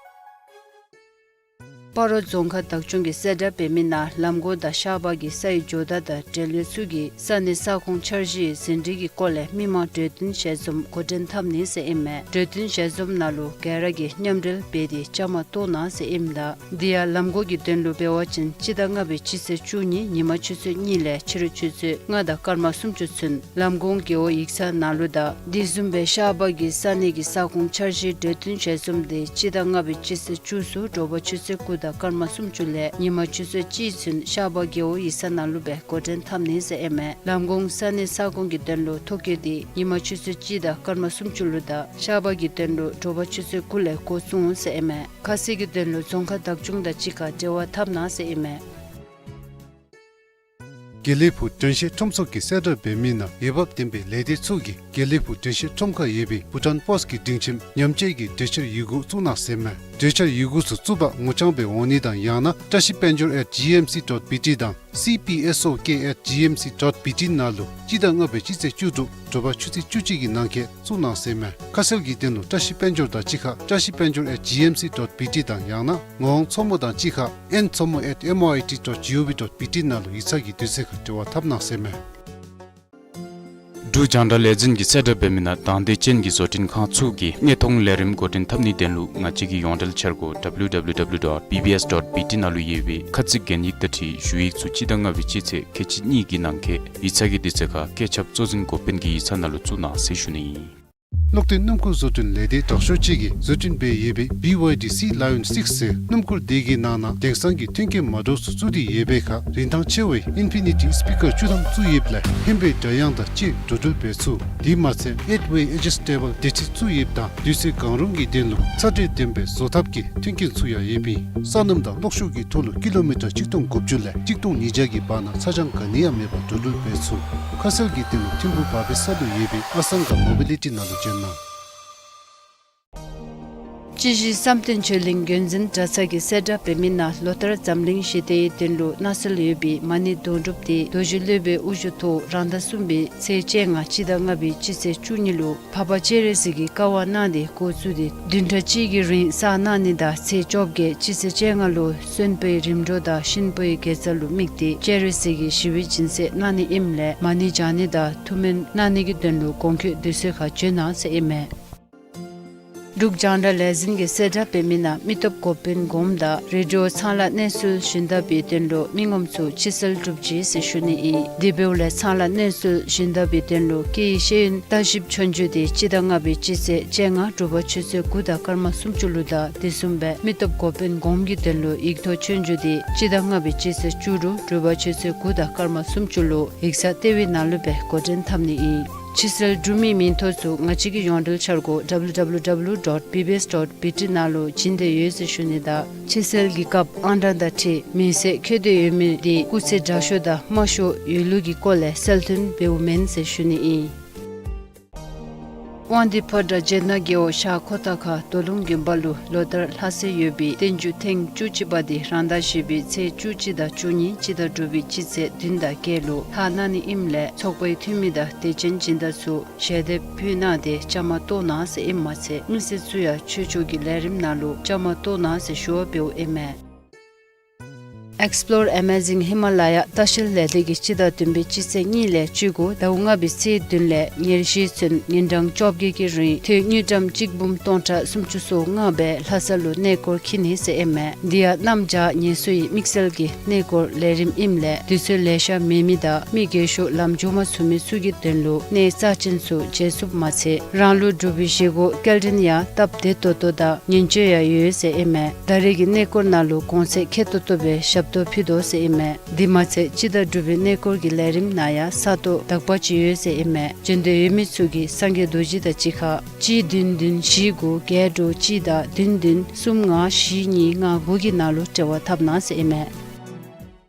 སྤ་རོ་རྫོང་ཁག་བདག་སྐྱོང་གིས་གསལ་བསྒྲགས་འབད་མི་ནང་ལམ་གོང་དང་ཤར་པ་གི་ས་ཡི་ཇོ་བདག་དང་འབྲེལ་ཡོད་ཚུ་གིས་ས་གནས་ས་ཁོངས་འཆར་གཞིའི་ཟིན་བྲིས་ཀྱི་སྐོར་ལས་མི་མང་གྲོས་བསྟུན་ཞལ་འཛོམས་འགོ་འདྲེན་འཐབ་ནི་ཟེར་ཨིན་མས། གྲོས་བསྟུན་ཞལ་འཛོམས་ནང་ལུ་ག་ར་གིས་མཉམ་འབྲེལ་འབད་དེ་བཅའ་མར་གཏོགས་གནང་ཟེར་ཨིནམ་ད་དེ་ཡང་ལམ་གོང་གི་དོན་ལུ་འབད་བ་ཅིན་སྤྱི་ཟླ་ལྔ་པའི་སྤྱི་ཚེས་བཅུ་གཉིས་ཉིན་མ་ཆུ་ཚོད་གཉིས་ལས་ཕྱི་རུ་ཆུ་ཚོད་ལྔ་དང་སྐར་མ་སུམ་ཅུ་ཚུན་ལམ་གོང་རྒེད་འོག་ཡིག་ཚང་ནང་ལུ་དང་དེ་བཟུམ་སྦེ་ཤར་པ་གི་ས་གནས་ཀྱི་ས་ཁོངས་འཆར་གཞིའི་གྲོས་བསྟུན་ཞལ་འཛོམས་དེ་སྤྱི་ཟླ་ལྔ་པའི་སྤྱི་ཚེས་བཅུ་གསུམ་དྲོ་པ་ཆུ་ཚོད་དགུ་དང་སྐར་མ་སུམ་ཅུ་ལས་ཉིན་མ་ཆུ་ཚོད་གཅིག་ཚུན་ཤར་པ་རྒེད་འོག་ཡིག་ཚང་ནང་ལུ་སྦེ་འགོ་འདྲེན་འཐབ་ནི་ཟེར་ཨིན་མས། ལམ་གོང་ས་གནས་ས་ཁོངས་ཀྱི་དོན་ལུ་ཐོ་བཀོད་དེ་ཉིན་མ་ཆུ་ཚོད་གཅིག་དང་སྐར་མ་སུམ་ཅུ་ལུ་དང་ཤར་པ་གི་དོན་ལུ་དྲོ་པ་ཆུ་ཚོད་དགུ་ལས་འགོ་བཙུགས་འོང་ཟེར་ཨིན་མས། ཁ་གསལ་གྱི་དོན་ལུ་རྫོང་ཁག་བདག་སྐྱོང་དང་གཅིག་ཁར་འབྲེལ་བ་འཐབ་གནང་ཟེར་ཨིན་མས། དགེ་ལེགས་ཕུག་དྲན་ཤེས་ཁྲོམ་ཚོགས་ཀྱིས་གསལ་བསྒྲགས་འབད་མི་ནང་འོས་འབབ་ལྡན་པའི་ལས་སྡེ་ཚུ་གིས་དགེ་ལེགས་ཕུག་དྲན་ཤེས་ཁྲོམ་ཁར་ཡོད་པའི་བྷུ་ཊཱན་པོསཊ་ཀྱི་སྒྲིང་ཁྱིམ་ཉམས་བཅོས་ཀྱི་གྲོས་འཆར་ཡི་གུ་བཙུགས་གནང་ཟེར་ཨིན་མས། གྲོས་འཆར་ཡི་གུ་ཚུ་བཙུགས་པར་ངོ་རྐྱང་སྦེ་འོང་ནི་དང་ཡང་ན་བཀྲ་ཤིས་དཔལ་འབྱོར་at G M C dot B T དང་C P S O K at G M C dot B T ནང་ལུ་སྤྱི་ཟླ་ལྔ་པའི་སྤྱི་ཚེས་བཅུ་དྲུག་དྲོ་པ་ཆུ་ཚོད་བཅུ་གཅིག་གི་ནང་འཁོད་བཙུགས་གནང་ཟེར་ཨིན་མས། ཁ་གསལ་གྱི་དོན་ལུ་བཀྲ་ཤིས་དཔལ་འབྱོར་དང་གཅིག་ཁར་བཀྲ་ཤིས་དཔལ་འབྱོར་at G M C dot B T དང་ཡང་ན་ངག་དབང་མཚོ་མོ་དང་གཅིག་ཁར་N མཚོ་མོ at M O I T dot G O V dot B T ནང་ལུ་ཡིག་ཚང་གི་དུས་ཚོད་ཁར་འབྲེལ་བ་འཐབ་གནང་ཟེར་ཨིན་མས། འབྲུག་རྒྱང་བསྒྲགས་ལས་འཛིན་གྱིས་གསལ་བསྒྲགས་འབད་མི་ནང་དང་འདོད་ཅན་གྱི་བཟོ་སྐྲུན་ཁང་ཚུ་གིས་དངོས་མཐོང་ལས་རིམ་འགོ་འདྲེན་འཐབ་ནིའི་དོན་ལུ་ང་བཅས་ཀྱི་ཡོངས་འབྲེལ་འཆར་སྒོ་W W W dot B B S dot B T ནང་ལུ་ཡོད་པའི་ཁ་ཚིག་གན་ཡིག་དང་འཁྲིལ་ཞུ་ཡིག་ཚུ་སྤྱི་ཟླ་ལྔ་པའི་སྤྱི་ཚེས་ཁལ་གཅིག་གཉིས་ཀྱི་ནང་འཁོད་ཡིག་ཚང་གི་དུས་ཚོད་ཁར་སྐད་ཁྱབ་གཙོ་འཛིན་འགོ་དཔོན་གྱི་ཡིག་ཚང་ནང་ལུ་བཙུགས་གནང་ཟེར་ཞུ་ནི་ཨིན། ཀློག་འདོན་སྣུམ་འཁོར་བཟོ་སྐྲུན་ལས་སྡེ་དྲག་ཤོས་ཅིག་གིས་བཟོ་སྐྲུན་འབད་ཡོད་པའི་B Y D Sea Lion six ཟེར་སྣུམ་འཁོར་དེ་གི་ནང་ན་དེང་སང་གི་མཐུན་རྐྱེན་མ་འདྲཝ་ཚུ་བཙུགས་ཏེ་ཡོད་པའི་ཁར་རིན་ཐང་ཆེ་བའི་ཨིན་ཕི་ནི་ཊི་སི་པི་ཀར་བཅུ་ཐམ་བཙུགས་ཡོདཔ་ལས་ཧན་པའི་སྒྲ་དབྱངས་དང་བཅས་འགྲོ་འགྲུལ་འབད་ཚུགས། དེ་མ་ཚད་ཨེཊ་ཝེ་ཨེ་ཇི་སི་ཊེ་བཱལ་བདེ་ཁྲིད་བཙུགས་ཡོདཔ་དང་དུས་ཚོད་གང་རུང་གི་དོན་ལུ་ཚ་དྲོད་ལྡན་པའི་བཟོ་ཐབས་ཀྱི་མཐུན་རྐྱེན་ཚུ་ཡང་ཡོདཔ་ཨིན། སོ་ནམ་དང་གློག་ཤུགས་ཀྱི་ཐོག་ལུ་ཀི་ལོ་མི་ཊར་གཅིག་སྟོང་དགུ་བཅུ་ལས་གཅིག་སྟོང་ཉིས་བརྒྱ་གི་བར་ན་ཚ་གྱང་ག་ནི་ཡང་མེད་པར་འགྲོ་འགྲུལ་འབད་ཚུགས། ཁ་གསལ་གྱི་དོན་ལུ་ཐིམ་ཕུག་བ་པའི་ས་ལུ་ཡོད་པའི་ཨ་སང་ག་མོ་བི་ལི་ཊི་ནང་ལུ་བྱོན་གནང་། སྤྱི་བཞི་བསམ་གཏན་ཆོས་གླིང་དགོན་འཛིན་གྲྭ་ཚང་གིས་གསལ་བསྒྲགས་འབད་མི་ནང་ལོ་ལྟར་འཛམ་གླིང་ཞི་བདེའི་དོན་ལུ་གནས་སྲོལ་ཡོད་པའི་མ་ཎི་དོན་གྲུབ་དེ་རྡོ་རྗེ་སློབ་དཔོན་དབུ་བཞུགས་ཐོག་རང་ཟླ་གསུམ་པའི་ཚེས་བཅོ་ལྔ་སྤྱི་ཟླ་ལྔ་པའི་སྤྱི་ཚེས་བཅུ་གཉིས་ལུ་འཕགས་པ་སྤྱན་རས་གཟིགས་ཀྱིས་བཀའ་དབང་གནང་སྟེ་འགོ་བཙུགས་ཏེ་བདུན་ཕྲག་གཅིག་གི་རིང་བསགས་གནང་ནི་དང་ཚེས་བཅོ་བརྒྱད་སྤྱི་ཚེས་བཅོ་ལྔ་ལུ་གསོན་པོའི་རིམ་གྲོ་དང་གཤིན་པོའི་དགེ་རྩ་ལུ་དམིགས་ཏེ་སྤྱན་རས་གཟིགས་ཀྱི་ཞི་བའི་སྦྱིན་སྲེག་གནང་ནི་ཨིནམ་ལས་མ་ཎི་བགྱང་ནི་དང་ཐུགས་སྨོན་གནང་ནི་གི་དོན་ལུ་གོང་འཁོད་དུས་ཚོད་ཁར་འབྱོན་གནང་ཟེར་ཨིན་མས། འབྲུག་རྒྱང་བསྒྲགས་ལས་འཛིན་གྱིས་གསལ་བསྒྲགས་འབད་མི་ནང་མི་སྟོབས་འགོ་དཔོན་གོངམ་དང་རེ་ཌི་ཡོ་ཚང་ལ་གནས་ཚུལ་ཞུ་ནི་དང་པའི་དོན་ལུ་མི་ངོམ་ཚུ་ཕྱི་སེལ་གྲུབ་ཅི་ཟེར་ཞུ་ནི་ཨིན། དེ་འབདཝ་ལས་ཚང་ལ་གནས་ཚུལ་ཞུ་ནི་དང་པའི་དོན་ལུ་སྐད་ཡིག་ཤེས་ཡོན་བརྟག་ཞིབ་ཆོས་རྒྱུགས་དེ་སྤྱི་ཟླ་ལྔ་པའི་སྤྱི་ཚེས་བཅོ་ལྔ་དྲོ་པ་ཆུ་ཚོད་དགུ་དང་སྐར་མ་སུམ་ཅུ་ལུ་དང་དེ་བཟུམ་སྦེ་མི་སྟོབས་འགོ་དཔོན་གོངམ་གི་དོན་ལུ་ཡིག་ཐོག་ཆོས་རྒྱུགས་དེ་སྤྱི་ཟླ་ལྔ་པའི་སྤྱི་ཚེས་བཅུ་དྲུག་དྲོ་པ་ཆུ་ཚོད་དགུ་དང་སྐར་མ་སུམ་ཅུ་ལུ་ཡིག་ཚང་ལྟེ་བའི་ནང་ལུ་སྦེ་འགོ་འདྲེན་འཐབ་ནི་ཨིན། ཕྱི་སེལ་གྲུབ་མིའི་མིང་ཐོ་ཚུ་ང་བཅས་ཀྱི་ཡོངས་འབྲེལ་འཆར་སྒོ་W W W dot B B S dot B T ནང་ལུ་བྱིན་ཏེ་ཡོད་ཟེར་ཞུ་ནི་དང་ཕྱི་སེལ་གྱི་སྐབས་ཨང་གྲངས་དང་འཁྲིལ་མིང་གསལ་འཁོད་དེ་ཡོད་མི་དེ་སྐུགས་ཚད་དྲག་ཤོས་དང་དམའ་ཤོས་ཡོད་ལུགས་ཀྱི་སྐོར་ལས་གསལ་སྟོན་འབདཝ་མེན་ཟེར་ཞུ་ནི་ཨིན། དབང་འདུས་ཕོ་བྲང་རྗེ་བཙུན་རྒྱལ་པོ་ཤར་ཁོ་ཐང་ཁ་རྡོ་ལུང་དགོན་པ་ལུ་ལོ་ལྟར་ལྷ་སའི་ཡོད་པའི་བསྟན་འགྱུར་ཐེངས་བཅུ་གཅིག་པ་དེ་རང་ཟླ་བཞི་པའི་ཚེས་བཅུ་གཅིག་དང་བཅུ་གཉིས་སྤྱི་ཟླ་དྲུག་པའི་སྤྱི་ཚེས་བདུན་དང་བརྒྱད་ལུ་ལྷག་གནང་ནི་ཨིནམ་ལས་ཚོགས་པའི་འཐུས་མི་དང་དད་ཅན་སྦྱིན་བདག་ཚུ་ཞལ་འདེབས་ཕུལ་གནང་སྟེ་བཅའ་མར་གཏོགས་གནང་ཟེར་ཨིནམ་མ་ཚད་མི་སེར་ཚུ་ཡང་ཆོས་ཕྱོགས་ཀྱི་ལས་རིམ་ནང་ལུ་བཅའ་མར་གཏོགས་གནང་ཟེར་ཞུ་བ་འབདཝ་ཨིན་མས། Explore Amazing Himalaya ལྟ་བཤལ་ལས་སྡེ་གིས་སྤྱི་ཟླ་བདུན་པའི་སྤྱི་ཚེས་གཉིས་ལས་བཅུ་དགུ་ཟླཝ་ལྔ་པའི་ཚེས་བདུན་ལས་ཉེར་བཞི་ཚུན་ཉིན་གྲངས་བཅོ་བརྒྱད་ཀྱི་རིང་ཐོན་དངུལ་ཀྲམ་གཅིག་འབུམ་སྟོང་ཕྲག་སུམ་ཅུ་སོ་ལྔ་སྦེ་ལྷ་ས་ལུ་གནས་སྐོར་འཁྱིད་ནི་ཟེར་ཨིན་མས། དེ་ཡང་གནམ་བྱཱར་ངལ་གསོའི་དམིགས་བསལ་གྱི་གནས་སྐོར་ལས་རིམ་ཨིནམ་ལས་དུས་ཚོད་ལེ་ཤ་མེད་མི་དང་མི་རྒས་ཤོས་ལམ་འགྱོ་མ་ཚུགས་མི་ཚུ་གི་དོན་ལུ་གནས་རྩ་ཅན་ཚུ་མཇལ་ཚུགསཔ་མ་ཚད་རང་ལུ་འབྲུག་པའི་བཞེས་སྒོ་སྐྱེལ་འདྲེན་ཡང་སྟབས་བདེ་ཏོག་ཏོ་དང་ཉེན་བཅོལ་ཡང་ཡོད་ཟེར་ཨིན་མས། ད་རེས་ཀྱི་གནས་སྐོར་ནང་ལུ་གོང་ཚད་ཁེ་ཏོག་ཏོ་སྦེ་ཞབས་ཏོག་ཕུལ་དོ་ཟེར་ཨིན་མས། དེ་མ་ཚད་སྤྱི་ཟླ་དྲུག་པའི་གནས་སྐོར་གྱི་ལས་རིམ་ནང་ཡང་ས་སྟོང་དག་པ་ཅིག་ཡོད་ཟེར་ཨིན་མས། འབྱོན་འདོད་ཡོད་མི་ཚུ་གིས་སངས་རྒྱས་རྡོ་རྗེ་དང་གཅིག་ཁར་གཅིག་བདུན་བདུན་བཞི་དགུ་བརྒྱད་དྲུག་གཅིག་དང་བདུན་བདུན་གསུམ་ལྔ་བཞི་གཉིས་ལྔ་དགུ་གི་ནང་ལུ་འབྲེལ་བ་འཐབ་གནང་ཟེར་ཨིན་མས།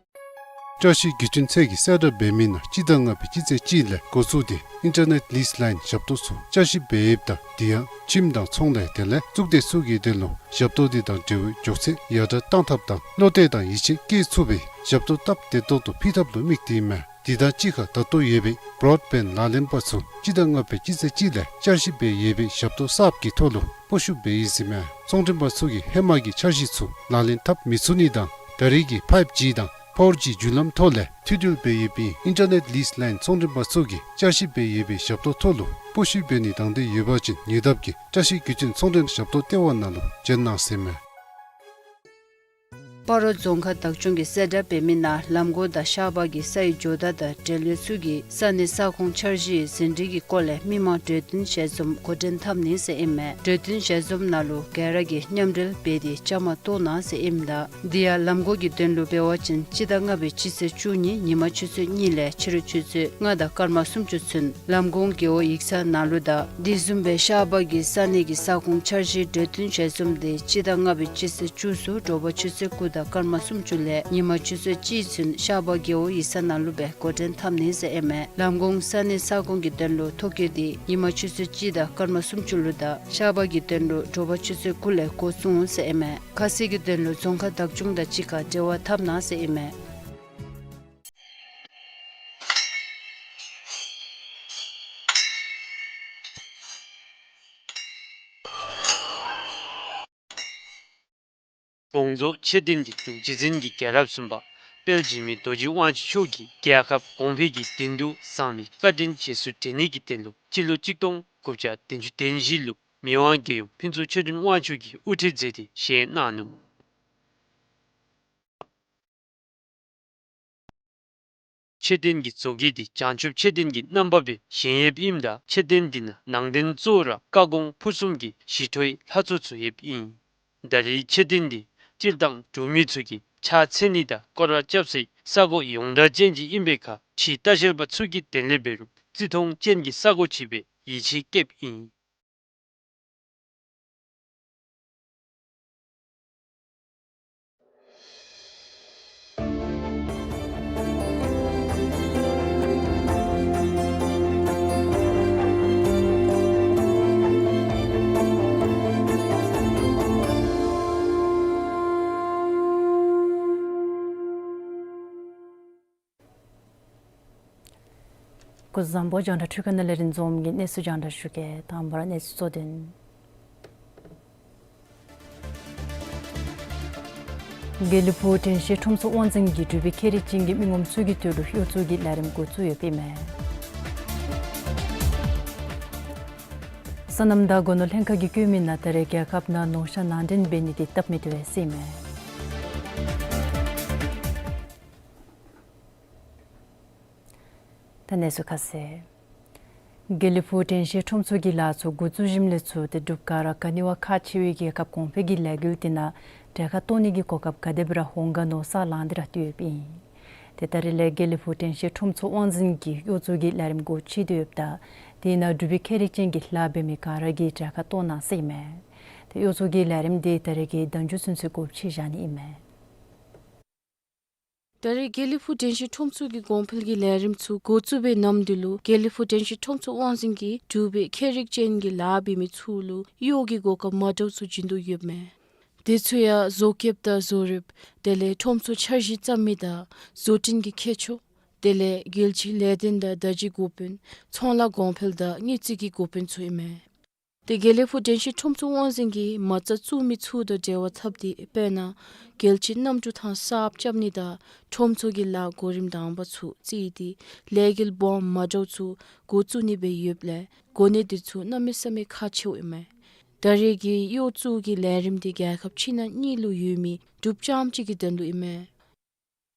བཀྲ་ཤིས་བརྒྱུད་འཕྲིན་ཚད་ཀྱིས་གསལ་བསྒྲགས་འབད་མི་ནང་སྤྱི་ཟླ་ལྔ་པའི་སྤྱི་ཚེས་གཅིག་ལས་འགོ་བཙུགས་ཏེ་ཨིན་ཊར་ནེཊ་ལིསི་ལའིན་ཞབས་ཏོག་ཚུ་བསྐྱར་ཞིབ་འབད་ཡོདཔ་ད་དེ་ཡང་ཁྱིམ་དང་ཚོང་ལས་དེ་ལས་གཙུག་སྡེ་ཚུ་གི་དོན་ལུ་ཞབས་ཏོག་དེ་དང་འབྲེལ་བའི་མགྱོགས་ཚད་ཡར་དྲག་གཏང་ཐབས་དང་བློ་གཏད་དང་ཡིད་ཆེས་བསྐྱེད་ཚུགས་པའི་ཞབས་ཏོག་སྟབས་བདེ་ཏོག་ཏོ་ཕུལ་ཐབས་ལུ་དམིགས་ཏེ་ཨིན་མས། དེ་དང་གཅིག་ཁར་ད་ལྟོ་ཡོད་པའི་བྲོཌ་བེནཌ་ལག་ལེན་པ་ཚུ་སྤྱི་ཟླ་ལྔ་པའི་སྤྱི་ཚེས་གཅིག་ལས་བསྐྱར་ཞིབ་འབད་ཡོད་པའི་ཞབས་ཏོག་གསརཔ་གི་ཐོག་ལུ་སྤོ་བཤུད་འབད་ཡི་ཟེར་ཨིན་མས། ཚོང་མགྲོན་པ་ཚུ་གིས་ཧེ་མ་གི་འཆར་གཞི་ཚུ་ལག་ལེན་འཐབ་མི་ཚུགས་ནི་དང་ད་རེས་ཀྱི་ཕའིབ་ཇི་དང་ཕོར་ཇི་བརྒྱུད་ལམ་ཐོག་ལས་མཐུད་འབྲེལ་འབད་ཡོད་པའི་ཨིན་ཊར་ནེཊ་ལིསི་ལའིན་ཚོང་མགྲོན་པ་ཚུ་གིས་བསྐྱར་ཞིབ་འབད་ཡོད་པའི་ཞབས་ཏོག་ཐོག་ལུ་སྤོ་བཤུད་འབད་ནི་དང་འདོད་ཡོད་པ་ཅིན་ཉེ་འདབས་ཀྱི་བཀྲ་ཤིས་བརྒྱུད་འཕྲིན་ཚོང་མགྲོན་ཞབས་ཏོག་ལྟེ་བ་ནང་ལུ་བྱོན་གནང་ཟེར་ཨིན་མས། སྤ་རོ་རྫོང་ཁག་བདག་སྐྱོང་གིས་གསལ་བསྒྲགས་འབད་མི་ནང་ལམ་གོང་དང་ཤར་པ་གི་སའི་ཇོ་བདག་དང་འབྲེལ་ཡོད་ཚུ་གིས་ས་གནས་ས་ཁོངས་འཆར་གཞིའི་ཟིན་བྲིས་ཀྱི་སྐོར་ལས་མི་མང་གྲོས་བསྟུན་ཞལ་འཛོམས་འགོ་འདྲེན་འཐབ་ནི་ཟེར་ཨིན་མས། གྲོས་བསྟུན་ཞལ་འཛོམས་ནང་ལུ་ག་ར་གིས་མཉམ་འབྲེལ་འབད་དེ་བཅའ་མར་གཏོགས་གནང་ཟེར་ཨིནམ་ད་དེ་ཡང་ལམ་གོང་གི་དོན་ལུ་འབད་བ་ཅིན་སྤྱི་ཟླ་ལྔ་པའི་སྤྱི་ཚེས་བཅུ་གཉིས་ཉིན་མ་ཆུ་ཚོད་གཉིས་ལས་ཕྱི་རུ་ཆུ་ཚོད་ལྔ་དང་སྐར་མ་སུམ་ཅུ་ཚུན་ལམ་གོང་རྒེད་འོག་ཡིག་ཚང་ནང་ལུ་དང་དེ་བཟུམ་སྦེ་ཤར་པ་གི་ས་གནས་ཀྱི་ས་ཁོངས་འཆར་གཞིའི་གྲོས་བསྟུན་ཞལ་འཛོམས་དེ་སྤྱི་ཟླ་ལྔ་པའི་སྤྱི་ཚེས་བཅུ་གསུམ་དྲོ་པ་ཆུ་ཚོད་དགུ་དང་སྐར་མ་སུམ་ཅུ་ལས་ཉིན་མ་ཆུ་ཚོད་གཅིག་ཚུན་ཤར་པ་རྒེད་འོག་ཡིག་ཚང་ནང་ལུ་སྦེ་འགོ་འདྲེན་འཐབ་ནི་ཟེར་ཨིན་མས། ལམ་གོང་ས་གནས་ས་ཁོངས་ཀྱི་དོན་ལུ་ཐོ་བཀོད་དེ་ཉིན་མ་ཆུ་ཚོད་གཅིག་དང་སྐར་མ་སུམ་ཅུ་ལུ་དང་ཤར་པ་གི་དོན་ལུ་དྲོ་པ་ཆུ་ཚོད་དགུ་ལས་འགོ་བཙུགས་འོང་ཟེར་ཨིན་མས། ཁ་གསལ་གྱི་དོན་ལུ་རྫོང་ཁག་བདག་སྐྱོང་དང་གཅིག་ཁར་འབྲེལ་བ་འཐབ་གནང་ཟེར་ཨིན་མས། དགོངས་རྫོགས་མཆོད་རྟེན་གྱི་འབྲུག་རྗེ་བཙུན་གྱི་རྒྱལ་རབས་གསུམ་པ་དཔལ་འཇིགས་མེད་རྡོ་རྗེ་དབང་ཕྱུག་མཆོག་གིས་རྒྱལ་ཁབ་གོང་འཕེལ་གྱི་དོན་དུ་གསང་བའི་བཀའ་དྲིན་རྗེས་སུ་དྲན་ནི་གི་དོན་ལུ་སྤྱི་ལོ་གཅིག་སྟོང་དགུ་བརྒྱ་བདུན་ཅུ་དོན་བཞི་ལུ་མི་དབང་རྒྱལ་ཡུམ་ཕུན་ཚོགས་ཆོས་སྒྲོན་དབང་ཕྱུག་གིས་དབུ་ཁྲིད་མཛད་དེ་བཞེངས་གནང་ནུག། མཆོད་རྟེན་གྱི་མཛོད་དཀྱིལ་འདི་བྱང་ཆུབ་མཆོད་རྟེན་གྱི་རྣམ་པ་སྦེ་བཞེངས་ཡོདཔ་ཨིནམ་ད་མཆོད་རྟེན་འདི་ནང་ནང་རྟེན་གཙོ་བོ་ར་བཀའ་དགོངས་ཕུར་གསུམ་གྱི་ཞི་ཁྲོའི་ལྷ་ཚོགས་ཚུ་ཡོདཔ་ཨིན། ད་རེས་མཆོད་རྟེན་འདི་སྤྱིར་བཏང་འབྲུག་མི་ཚུ་གིས་ཕྱག་འཚལ་ནི་དང་སྐོར་ར་རྐྱབ་སའི་ས་གོ་ཡོངས་གྲགས་ཅན་ཅིག་ཨིན་པའི་ཁར་ཕྱིའི་ལྟ་བཤལ་པ་ཚུ་གི་དོན་ལས་འབད་རུང་བརྩི་མཐོང་ཅན་གྱི་ས་གོ་ཅིག་སྦེ་ཡིད་ཆེས་བསྐྱེདཔ་ཨིན། སྐུ་གཟུགས་བཟང་པོ། རྒྱང་བསྒྲགས་འཕྲུལ་ཁང་ནང་ལས་རིན་འཛོམས་ཀྱིས་གནས་ཚུལ་རྒྱང་བསྒྲགས་ཞུ་གེ། དང་པ་ར་གནས་ཚུལ་གཙོ་དོན། དགེ་ལེགས་ཕུག་དྲན་ཤེས་ཁྲོམ་ཚོགས་དབང་འཛིན་གྱིས་འབྲུག་པའི་ཁྱད་རིག་ཅན་གྱི་མི་ངོམ་ཚུ་གི་དོན་ལུ་གཡོག་བཙུགས་ཀྱི་ལས་རིམ་འགོ་བཙུགས་ཡོདཔ་ཨིན་མས། སོ་ནམ་དང་སྒོ་ནོར་ལྷན་ཁག་གིས་བཀོད་མི་ནང་ད་རེས་རྒྱལ་ཁབ་ནང་ནོར་ཤ་ནང་འདྲེན་འབད་ནི་དེ་སྟབས་མི་བདེ་བས་ཟེར་ཨིན་མས། ད་གནས་ཚུལ་ཁ་གསལ། དགེ་ལེགས་ཕུག་དྲན་ཤེས་ཁྲོམ་ཚོགས་ཀྱི་ལཱ་ཚུ་འགོ་བཙུགས་ཞིནམ་ལས་ཚུར་ཏེ་འབྲུག་ག་ར་ག་ནི་བ་ཁག་ཆེ་བའི་རྒྱལ་ཁབ་གོང་འཕེལ་གྱི་ལས་འགུལ་དེ་ནང་གྲལ་ཁར་གཏོགས་ནི་གི་གོ་སྐབས་ག་དེ་སྦེ་ར་འོང་ག་མནོ་བསམ་བླངས་ཏེ་ར་སྡོད་ཡོདཔ་ཨིན། ཏེ་ད་རེས་ལས་དགེ་ལེགས་ཕུག་དྲན་ཤེས་ཁྲོམ་ཚོགས་དབང་འཛིན་གྱིས་གཡོག་བཙུགས་ཀྱི་ལས་རིམ་འགོ་ཁྲིད་དེ་ཡོདཔ་ད་དེ་ནང་འབྲུག་པའི་ཁྱད་རིག་ཅན་གྱི་ལཱ་འབད་མི་ག་ར་གིས་གྲལ་ཁར་གཏོགས་གནང་ཟེར་ཨིན་མས། ཏེ་གཡོག་བཙུགས་ཀྱི་ལས་རིམ་དེ་ད་རེས་ཀྱི་ཟླཝ་མཇུག་ཚུན་ཚོད་འགོ་ཕྱེ་བཞག་ནི་ཨིན་མས། ད་རེས་དགེ་ལེགས་ཕུག་དྲན་ཤེས་ཁྲོམ་ཚོགས་ཀྱི་གོང་འཕེལ་གྱི་ལས་རིམ་ཚུ་འགོ་བཙུགས་པའི་ནམ་དུས་ལུ་དགེ་ལེགས་ཕུག་དྲན་ཤེས་ཁྲོམ་ཚོགས་དབང་འཛིན་གྱིས་འབྲུག་པའི་ཁྱད་རིག་ཅན་གྱི་ལཱ་འབད་མི་ཚུ་ལུ་གཡོག་གི་གོ་སྐབས་མ་འདྲཝ་ཚུ་བྱིན་དོ་ཡོདཔ་མས། དེ་ཚུ་ཡང་བཟོ་བཀོདཔ་དང་བཟོ་རིགཔ་དེ་ལས་ཁྲོམ་ཚོགས་འཆར་གཞི་བརྩམ་མི་དང་བཟོ་སྐྲུན་གྱི་ཁྱད་ཆོས་དེ་ལས་རྒྱལ་སྤྱིའི་ལས་དོན་དང་བརྡ་བརྒྱུད་འགོ་དཔོན་ཚོང་ལཱ་གོང་འཕེལ་དང་དངུལ་རྩིས་ཀྱི་འགོ་དཔོན་ཚུ་ཨིན་མས། ཏེ་དགེ་ལེགས་ཕུག་དྲན་ཤེས་ཁྲོམ་ཚོགས་དབང་འཛིན་གྱིས་མ་རྩ་བཙུགས་མི་ཚུ་དང་འབྲེལ་བ་འཐབ་སྟེ་དཔེར་ན་རྒྱལ་སྤྱིའི་གནམ་གྲུ་ཐང་གསརཔ་རྐྱབ་ནི་དང་ཁྲོམ་ཚོགས་ཀྱི་ལཱ་གོ་རིམ་དང་པ་ཚུ་བརྩིས་ཏེ་ལས་འགུལ་སྦོམ་མ་འདྲཝ་ཚུ་འགོ་བཙུགས་ནི་སྦེ་ཡོདཔ་ལས་གོ་གནས་དེ་ཚུ་གནམ་མེད་ས་མེད་ཁག་ཆེཝ་ཨིན་མས། ད་རེས་ཀྱི་གཡོག་བཙུགས་ཀྱི་ལས་རིམ་དེ་རྒྱལ་ཁབ་ཕྱི་ནང་གཉིས་ལུ་ཡོད་མི་འབྲུགཔ་རྐྱངམ་གཅིག་གི་དོན་ལུ་ཨིན་མས།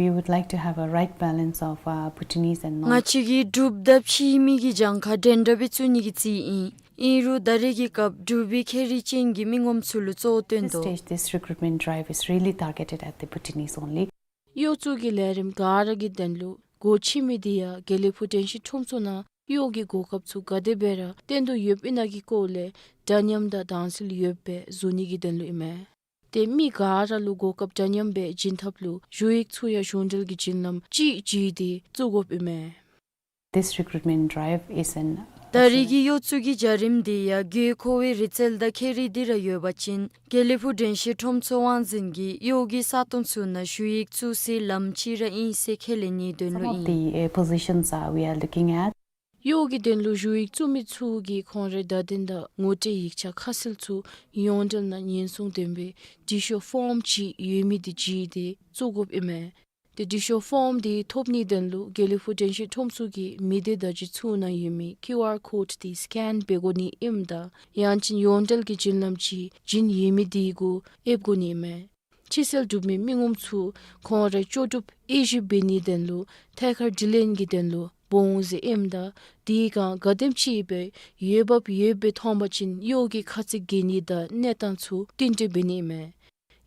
We would like to have a right balance of, uh, Bhutanese and non- ང་བཅས་ཀྱིས་འབྲུགཔ་དང་ཕྱི་མི་གི་གྱངས་ཁ་འདྲན་འདྲ་སྦེ་བཙུགས་ནི་གི་རྩིས་ཨིན། ཨིན་རུང་ད་རེས་ཀྱི་སྐབས་འབྲུག་པའི་ཁྱད་རིག་ཅན་གྱི་མི་ངོམ་ཚུ་ལུ་གཙོ་བོ་བཏོན་དོ། This stage, this recruitment drive is really targeted at the Bhutanese only. གཡོག་བཙུགས་ཀྱི་ལས་རིམ་ག་ར་གི་དོན་ལུ་འགོ་ཁྲིད་མི་དེ་ཡང་དགེ་ལེགས་ཕུག་དྲན་ཤེས་ཁྲོམ་ཚོགས་ནང་གཡོག་གི་གོ་སྐབས་ཚུ་ག་དེ་སྦེ་ར་བཏོན་དོ་ཡོདཔ་ཨིན་ན་གི་སྐོར་ལས་འདྲ་མཉམ་དང་དྭངས་གསལ་ཡོདཔ་སྦེ་བཟོ་ནི་གི་དོན་ལུ་ཨིན་མས། ཏེ་མི་ག་ར་ལུ་གོ་སྐབས་འདྲ་མཉམ་སྦེ་བྱིན་ཐབས་ལུ་ཞུ་ཡིག་ཚུ་ཡང་གཞུང་འབྲེལ་གྱི་བརྒྱུད་ལམ་ཅིག་བརྒྱུད་དེ་བཙུགས་དགོཔ་ཨིན་མས། This recruitment drive is an ད་རེས་ཀྱི་གཡོག་བཙུགས་ཀྱི་བྱ་རིམ་དེ་ཡང་དགོས་མཁོ་བའི་རིག་རྩལ་དང་ཁྱད་རིག་འདི་ར་ཡོད་པ་ཅིན་དགེ་ལེགས་ཕུག་དྲན་ཤེས་ཁྲོམ་ཚོགས་དབང་འཛིན་གྱིས་གཡོག་གི་ས་སྟོང་ཚུ་ནང་ཞུ་ཡིག་བཙུགས་སའི་ལམ་ཅིག་ར་ཨིན་ཟེར་ཁས་ལེན་ནིའི་དོན་ལུ་ཨིན། Some of the, uh, positions, uh, we are looking at. གཡོག་གི་དོན་ལུ་ཞུ་ཡིག་བཙུགས་མི་ཚུ་གིས་ཁོང་རའི་བརྡ་དོན་དང་ངོ་སྤྲོད་ཡིག་ཆ་ཁ་གསལ་ཚུ་ཡོངས་འབྲེལ་ནང་ཉེན་སྲུང་ལྡན་པའི་འབྲི་ཤོག་ཕོརམ་ཅིག་ཡོད་མི་དེ་བརྒྱུད་དེ་བཙུགས་དགོཔ་ཨིན་མས། ཏེ་འབྲི་ཤོག་ཕོརམ་དེ་ཐོབ་ནིའི་དོན་ལུ་དགེ་ལེགས་ཕུག་དྲན་ཤེས་ཁྲོམ་ཚོགས་ཀྱི་མི་སྡེ་བརྡ་བརྒྱུད་ཚུ་ནང་ཡོད་མི་ཀིའུ་ཨར་ཀོཌ་དེ་སི་ཀེན་འབད་དགོ་ནི་ཨིནམ་ད་ཡང་ཅིན་ཡོངས་འབྲེལ་གྱི་བརྒྱུད་ལམ་ཅིག་བྱིན་ཡོད་མི་དེ་གུ་ཨེབ་དགོ་ནི་ཨིན་མས། ཕྱིར་སེལ་གྲུབ་མི་མི་ངོམ་ཚུ་ཁོང་རའི་ལྕོགས་གྲུབ་དབྱེ་ཞིབ་འབད་ནིའི་དོན་ལུ་ཐད་ཀར་དྲི་ལན་གྱི་དོན་ལུ་འབོ་འོང་ཟེར་ཨིནམ་ད་དེ་སྒང་ག་དེམ་ཅིག་སྦེ་འོས་འབབ་ཡོདཔ་སྦེ་མཐོང་པ་ཅིན་གཡོག་གི་ཁ་ཚིག་འགེལ་ནི་དང་གནས་སྟངས་ཚུ་བསྟུན་གྲོས་འབད་ནི་ཨིན་མས།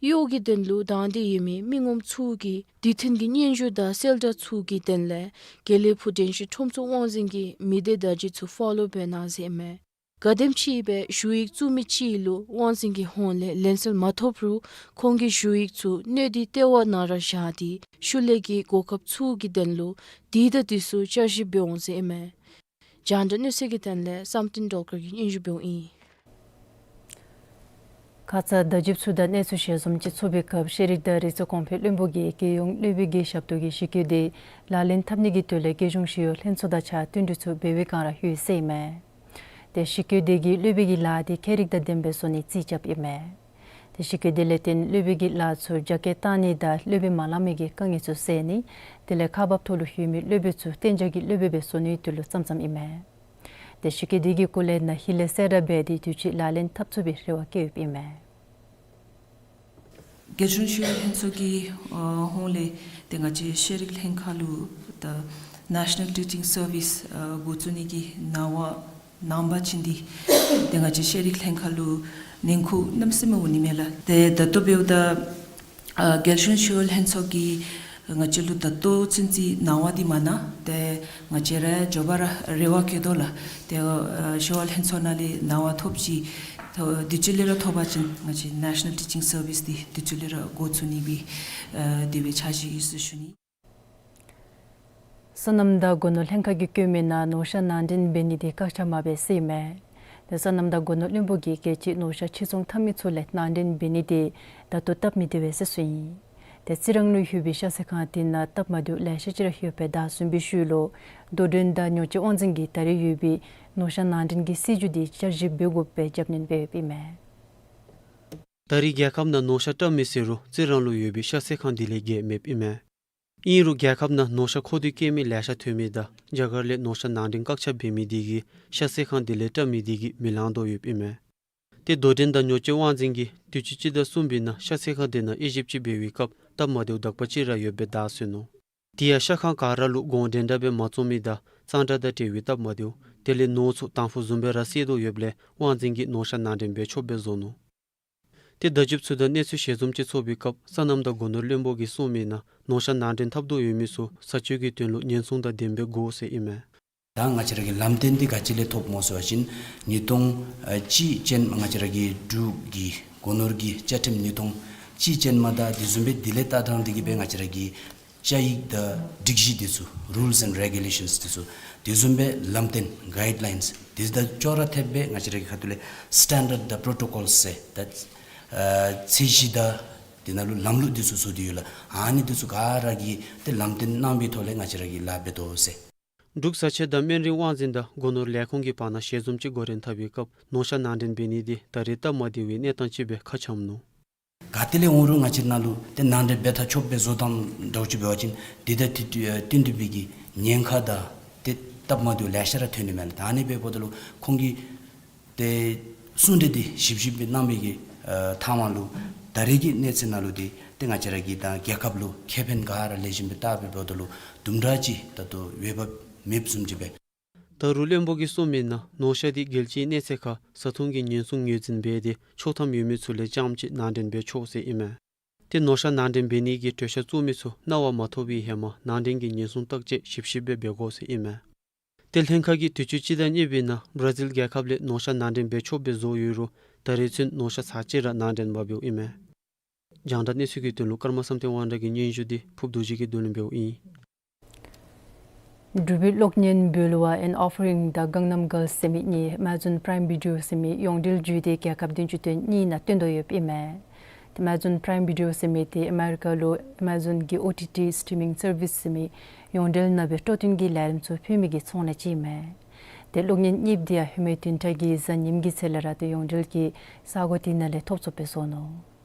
གཡོག་གི་དོན་ལུ་དང་འདོད་ཡོད་མི་མི་ངོམ་ཚུ་གིས་དུས་མཐུན་གྱི་སྙན་ཞུ་དང་གསལ་བསྒྲགས་ཚུ་གི་དོན་ལས་དགེ་ལེགས་ཕུག་དྲན་ཤེས་ཁྲོམ་ཚོགས་དབང་འཛིན་གྱི་མི་སྡེ་བརྡ་བརྒྱུད་ཚུ་ཕོ་ལོ་འབད་གནང་ཟེར་ཨིན་མས། ག་དེམ་ཅིག་སྦེ་ཞུ་ཡིག་བཙུགས་མི་ཅིག་ལུ་དབང་འཛིན་གྱི་ཧོངས་ལས་ལན་གསལ་མ་ཐོབ་རུང་ཁོང་གི་ཞུ་ཡིག་ཚུ་གནོད་འདི་ལྟེ་བ་ནང་ར་བཞག་སྟེ་ཤུལ་ལས་ཀྱི་གོ་སྐབས་ཚུ་གི་དོན་ལུ་དུས་དང་དུས་སུ་བསྐྱར་ཞིབ་འབད་འོང་ཟེར་ཨིན་མས། རྒྱང་བསྒྲགས་གནས་ཚུལ་གྱི་དོན་ལས་བསམ་གཏན་སྒྲོལ་དཀར་གྱིས་སྙན་ཞུ་འབདཝ་ཨིན། ཁ་ཙ་བརྡ་བརྒྱུད་ཚུ་དང་གནས་ཚུལ་ཞལ་འཛོམས་ཅིག་ཚོགས་པའི་སྐབས་ཤེས་རིག་དང་རིག་རྩལ་གོང་འཕེལ་བློན་པོ་གིས་རྒྱལ་ཡོངས་སློབ་དཔོན་གྱི་ཞབས་ཏོག་གི་གཞི་བཀོད་དེ་ལག་ལེན་འཐབ་ནི་གི་དོན་ལས་རྒྱལ་གཞུང་ཞི་གཡོག་ལྷན་ཚོགས་དང་གཅིག་ཁར་བསྟུན་གྲོས་ཚུ་འབད་བའི་བསྒང་ར་ཡོད་ཟེར་ཨིན་མས། ཏེ་གཞི་བཀོད་དེ་གིས་སློབ་དཔོན་གྱི་ལཱ་དེ་ཁྱད་རིག་དང་ལྡནམ་སྦེ་བཟོ་ནིའི་རྩིས་རྐྱབ་ཨིན་མས། ཏེ་གཞི་བཀོད་དེ་ལས་བརྟེན་སློབ་དཔོན་གྱི་ལཱ་ཚུ་རྒྱ་སྐྱེད་གཏང་ནི་དང་སློབ་དཔོན་མ་ལང་མི་གི་དཀའ་ངལ་ཚུ་སེལ་ནི་དེ་ལས་ཁག་འབག་ཐོག་ལུ་ཡོད་མི་སློབ་དཔོན་ཚུ་གཏན་འཇགས་ཀྱི་སློབ་དཔོན་སྦེ་བཟོ་ནིའི་དོན་ལུ་བརྩམས་བརྩམསཔ་ཨིན་མས། ཏེ་གཞི་བཀོད་དེ་གིས་སྐུ་ལས་ནཱ་ཧེ་ལས་གསལ་བསྒྲགས་འབད་དེ་དུས་ཅི་ལག་ལེན་འཐབ་ཚུགས་པའི་རེ་བ་བསྐྱེདཔ་ཨིན་མས། རྒྱལ་གཞུང་ཞི་གཡོག་ལྷན་ཚོགས་ཀྱི་ཨ་ཧོངས་ལས་ཏེ་ང་བཅས་ཤེས་རིག་ལྷན་ཁག་ལུ་ད་National Teaching Service ཨ་འགོ་བཙུགས་ནི་གི་གནང་བ་གནང་པ་ཅིན་འདི་ཏེ་ང་བཅས་ཤེས་རིག་ལྷན་ཁག་ལུ་ནན་ཁུག་གནམ་མེད་ས་མེད་འོང་ནི་མས་ལགས། ཏེ་ད་ལྟོ་འབདཝ་ད་ཨ་རྒྱལ་གཞུང་ཞི་གཡོག་ལྷན་ཚོགས་ཀྱིས་ང་བཅས་ལུ་ད་ལྟོ་ཚུན་ཚོད་གནང་བ་འདི་མ་གནང་། ཏེ་ང་བཅས་ར་མགྱོགས་པ་ར་རེ་བ་བསྐྱེད་དོ་ལགས། ཏེ་ཨ་ཞི་གཡོག་ལྷན་ཚོགས་ནང་ལས་གནང་བ་ཐོབ་ཅི། ཏེ་དུས་ཅི་ལས་ར་ཐོབ་པ་ཅིན་ང་བཅས་National Teaching Service འདི་དུས་ཅི་ལས་ར་འགོ་བཙུགས་ནི་སྦེ་ཨ་དེ་སྦེ་འཆར་གཞི་ཡོད་ཟེར་ཞུ་ནི། སོ་ནམ་དང་སྒོ་ནོར་ལྷན་ཁག་གིས་བཀོད་མི་ནང་ནོར་ཤ་ནང་འདྲེན་འབད་ནི་དེ་བཀག་ཆ་མ་འབད་ཟེར་ཨིན་མས། ཏེ་སོ་ནམ་དང་སྒོ་ནོར་བློན་པོ་གིས་རྒྱལ་སྤྱིའི་ནོར་ཤ་ཕྱིར་ཚོང་འཐབ་མི་ཚུ་ལས་ནང་འདྲེན་འབད་ནི་དེ་ད་ལྟོ་སྟབས་མི་བདེ་བས་ཟེར་གསུངས་ཡི། ཏེ་རྩི་རང་ལུ་ཡོད་པའི་ཤ་ཚལ་ཁང་དེ་ནང་སྟབས་མ་བདེཝ་ལེ་ཤ་ཅིག་ར་ཡོདཔ་སྦེ་བརྡ་གསུངས་པའི་ཤུལ་ལུ་རྡོར་སྒྲོན་དང་ཉོ་སྤྱོད་དབང་འཛིན་གྱིས་ད་རེས་ཡོད་པའི་ནོར་ཤ་ནང་འདྲེན་གྱི་སྲིད་བྱུས་དེ་བསྐྱར་ཞིབ་འབད་དགོཔ་སྦེ་རྒྱབ་སྣོན་འབད་ཡོདཔ་ཨིན་མས། ད་རེས་རྒྱལ་ཁབ་ནང་ནོར་ཤ་བཏབ་མི་ཟེར་རུང་རྩི་རང་ལུ་ཡོད་པའི་ཤ་ཚལ་ཁང་དེ་ལས་བརྒལ་མེདཔ་ཨིན་མས། ཨིན་རུང་རྒྱལ་ཁབ་ནང་ནོར་ཤ་མཁོ་འདོད་བསྐྱེད་མི་ལེ་ཤ་ཐོན་མི་དང་རྒྱ་གར་ལས་ནོར་ཤ་ནང་འདྲེན་བཀག་ཆ་འབད་མི་དེ་གིས་ཤ་ཚལ་ཁང་དེ་ལས་བཏབ་མི་དེ་གིས་མི་ལང་དོ་ཡོདཔ་ཨིན་མས། ཏེ་རྡོར་སྒྲོན་དང་ཉོ་སྤྱོད་དབང་འཛིན་གྱིས་དུས་ཅི་སྤྱི་ཟླ་གསུམ་པའི་ནང་ཤ་ཚལ་ཁང་དེ་ནང་དབྱེ་ཞིབ་ཅིག་འབད་བའི་སྐབས་སྟབས་མ་བདེཝ་དག་པ་ཅིག་ར་ཡོདཔ་སྦེ་བརྡ་གསུངས་ནུག། དེ་ཡང་ཤ་ཁང་ག་ར་ལུ་གོང་འདྲན་འདྲ་སྦེ་མ་བཙོང་མི་དང་གཙང་སྦྲ་དང་འབྲེལ་བའི་སྟབས་མ་བདེཝ་དེ་ལས་ནོར་ཚུ་དང་ཕུ་བཟུམ་སྦེ་ར་བསད་དོ་ཡོདཔ་ལས་དབང་འཛིན་གྱིས་ནོར་ཤ་ནང་འདྲེན་འབད་ཆོགཔ་སྦེ་བཟོ་ནུག། ཏེ་བརྡ་བརྒྱུདཔ་ཚུ་དང་གནས་ཚུལ་ཞལ་འཛོམས་ཅིག་ཚོགས་པའི་སྐབས་སོ་ནམ་དང་སྒོ་ནོར་བློན་པོ་གིས་གསུངས་མིའི་ནང་ནོར་ཤ་ནང་འདྲེན་འཐབ་དོ་ཡོད་མི་ཚུ་བཟའ་སྤྱོད་ཀྱི་དོན་ལུ་ཉེན་སྲུང་དང་ལྡནམ་སྦེ་དགོ་ཟེར་ཨིན་མས། ད་ང་བཅས་ར་གི་ལམ་སྟོན་འདི་ག་ཅི་ལས་ཐོབ་སྨོ་ཟེར་བ་ཅིན་ཉིས་སྟོང་ཨ་གཅིག་ཅན་མ་ང་བཅས་ར་གི་འབྲུག་གི་སྒོ་ནོར་གྱི་བཅའ་ཁྲིམས་ཉིས་སྟོང་གཅིག་ཅན་མ་དང་དེ་བཟུམ་སྦེ་དེ་ལས་ལྟ་སྟངས་འདི་གིས་སྦེ་ང་བཅས་ར་གི་བཅའ་ཡིག་དང་སྒྲིག་གཞི་འདི་ཚུ་rules and regulations འདི་ཚུ་དེ་བཟུམ་སྦེ་ལམ་སྟོན་guidelines འདི་དང་ཅོག་ར་འཐདཔ་སྦེ་ང་བཅས་ར་གི་ཁ་ཐུག་ལས་standard དང་protocols ཟེར་ད་ཨ་ཚད་གཞི་དང་དེ་ནང་ལུ་ལམ་ལུགས་འདི་ཚུ་བཟོ་སྟེ་ཡོད་ལགས། ཨ་ནི་འདི་ཚུ་ག་ར་གིས་ཏེ་ལམ་སྟོན་གནང་བའི་ཐོག་ལས་ང་བཅས་ར་གིས་ལཱ་འབད་དོ་ཟེར། འབྲུག་བཟའ་ཆས་དང་སྨན་རིན་དབང་འཛིན་དང་སྒོ་ནོར་ལས་ཁུངས་ཀྱི་བར་ན་ཞལ་འཛོམས་ཅིག་འགོ་འདྲེན་འཐབ་པའི་སྐབས་ནོར་ཤ་ནང་འདྲེན་འབད་ནི་དེ་ད་རེས་སྟབས་མ་བདེ་བའི་གནས་སྟངས་ཅིག་སྦེ་ཁ་འཆམ་ནུག། ག་ཏེ་ལས་འོང་རུང་ང་བཅས་ནང་ལུ་ཏེ་ནང་འདྲེན་འབད་ཐག་ཆོད་སྦེ་བཟོ་ཐངས་འདྲཝ་ཅིག་འབད་བ་ཅིན་དེ་དང་དེ་དུས་ཨ་བསྟུན་ཏེ་འབད་གི་ཉེན་ཁ་དང་ཏེ་སྟབས་མ་བདེཝ་ལེ་ཤ་ར་ཐོན་ནི་མས་ལགས། ད་ཨ་ནི་འབདཝ་ད་ལུ་ཁོང་གིས་ཏེ་གསུང་གྲོས་འདི་ཞིབ་ཞིབ་སྦེ་གནང་བའི་གི་ཨ་མཐའ་མ་ལུ་ད་རེས་ཀྱི་གནས་ཚུལ་ནང་ལུ་འདི་ཏེ་ང་བཅས་ར་གི་ད་རྒྱལ་ཁབ་ལུ་ཁེ་ཕན་ག་ར་ལེགས་ཤོམ་སྦེ་བལྟ་བའི་འབདཝ་ད་ལུ་དུམ་གྲ་ཅིག་ད་ལྟོ་འོས་འབབ་མེདཔ་བཟུམ་ཅིག་སྦེ། ད་རུང་བློན་པོ་གིས་གསུངས་མིའི་ནང་ནོར་ཤ་འདི་རྒྱལ་སྤྱིའི་གནས་ཚད་ཁར་བཟའ་འཐུང་གི་ཉེན་སྲུང་ངོས་འཛིན་འབད་དེ་ཆོག་ཐམ་ཡོད་མི་ཚུ་ལས་རྐྱངམ་གཅིག་ནང་འདྲེན་འབད་ཆོག་ཟེར་ཨིན་མས། ཏེ་ནོར་ཤ་ནང་འདྲེན་འབད་ནི་གི་གྲོས་འཆར་བཙུགས་མི་ཚུ་གནང་བ་མ་ཐོབ་པའི་ཧེ་མ་ནང་འདྲེན་གྱི་ཉེན་སྲུང་བརྟག་དཔྱད་ཞིབ་ཞིབ་སྦེ་འབད་དགོ་ཟེར་ཨིན་མས། ཏེ་ལྷན་ཁག་གིས་དུས་ཅི་སྤྱི་ཟླ་གཉིས་པའི་ནང་བར་ཛིལ་རྒྱལ་ཁབ་ལས་ནོར་ཤ་ནང་འདྲེན་འབད་ཆོགཔ་སྦེ་བཟོ་ཡོད་རུང་ད་རེས་ཚུན་ནོར་ཤ་ཚར་གཅིག་ར་ནང་འདྲེན་མ་འབདཝ་ཨིན་མས། རྒྱང་བསྒྲགས་གནས་ཚུལ་གྱི་དོན་ལུ་ཀརྨ་བསམ་གཏན་དབང་གྲགས་ཀྱི་སྙན་ཞུ་འདི་ཕུརབ་རྡོ་རྗེ་གིས་བསྡུ་ལེན་འབདཝ་ཨིན། འབྲུག་པའི་གློག་བརྙན་འབུལ་བ་An Offering དང་Gangnam Girls ཟེར་མི་གཉིས་Amazon Prime Video ཟེར་མི་ཡོངས་འབྲེལ་བརྒྱུད་དེ་རྒྱལ་ཁབ་བདུན་ཅུ་དོན་གཉིས་ནང་སྟོན་དོ་ཡོདཔ་ཨིན་མས། ཏེ་Amazon Prime Video ཟེར་མི་དེ་ཨ་མེ་རི་ཀ་ལུ་Amazon གི་ཨོ་ཊི་ཊི་སི་ཊི་རི་མིང་སར་བིསི་ཟེར་མི་ཡོངས་འབྲེལ་ནང་སྦེ་སྤྲོ་སྟོན་གྱི་ལས་རིམ་ཚུ་ཕུལ་མི་གི་ཚོང་ལས་ཅིག་ཨིན་མས། ཏེ་གློག་བརྙན་གཉིས་པོ་དེ་ཡང་ཧེ་མའི་བདུན་ཕྲག་གི་གཟའ་ཉིམ་གི་ཚེ་ལས་ར་ཏེ་ཡོངས་འབྲེལ་གྱི་ས་གོ་དེ་ནང་ལས་ཐོབ་ཚུགསཔ་སྦེ་བཟོ་ནུག།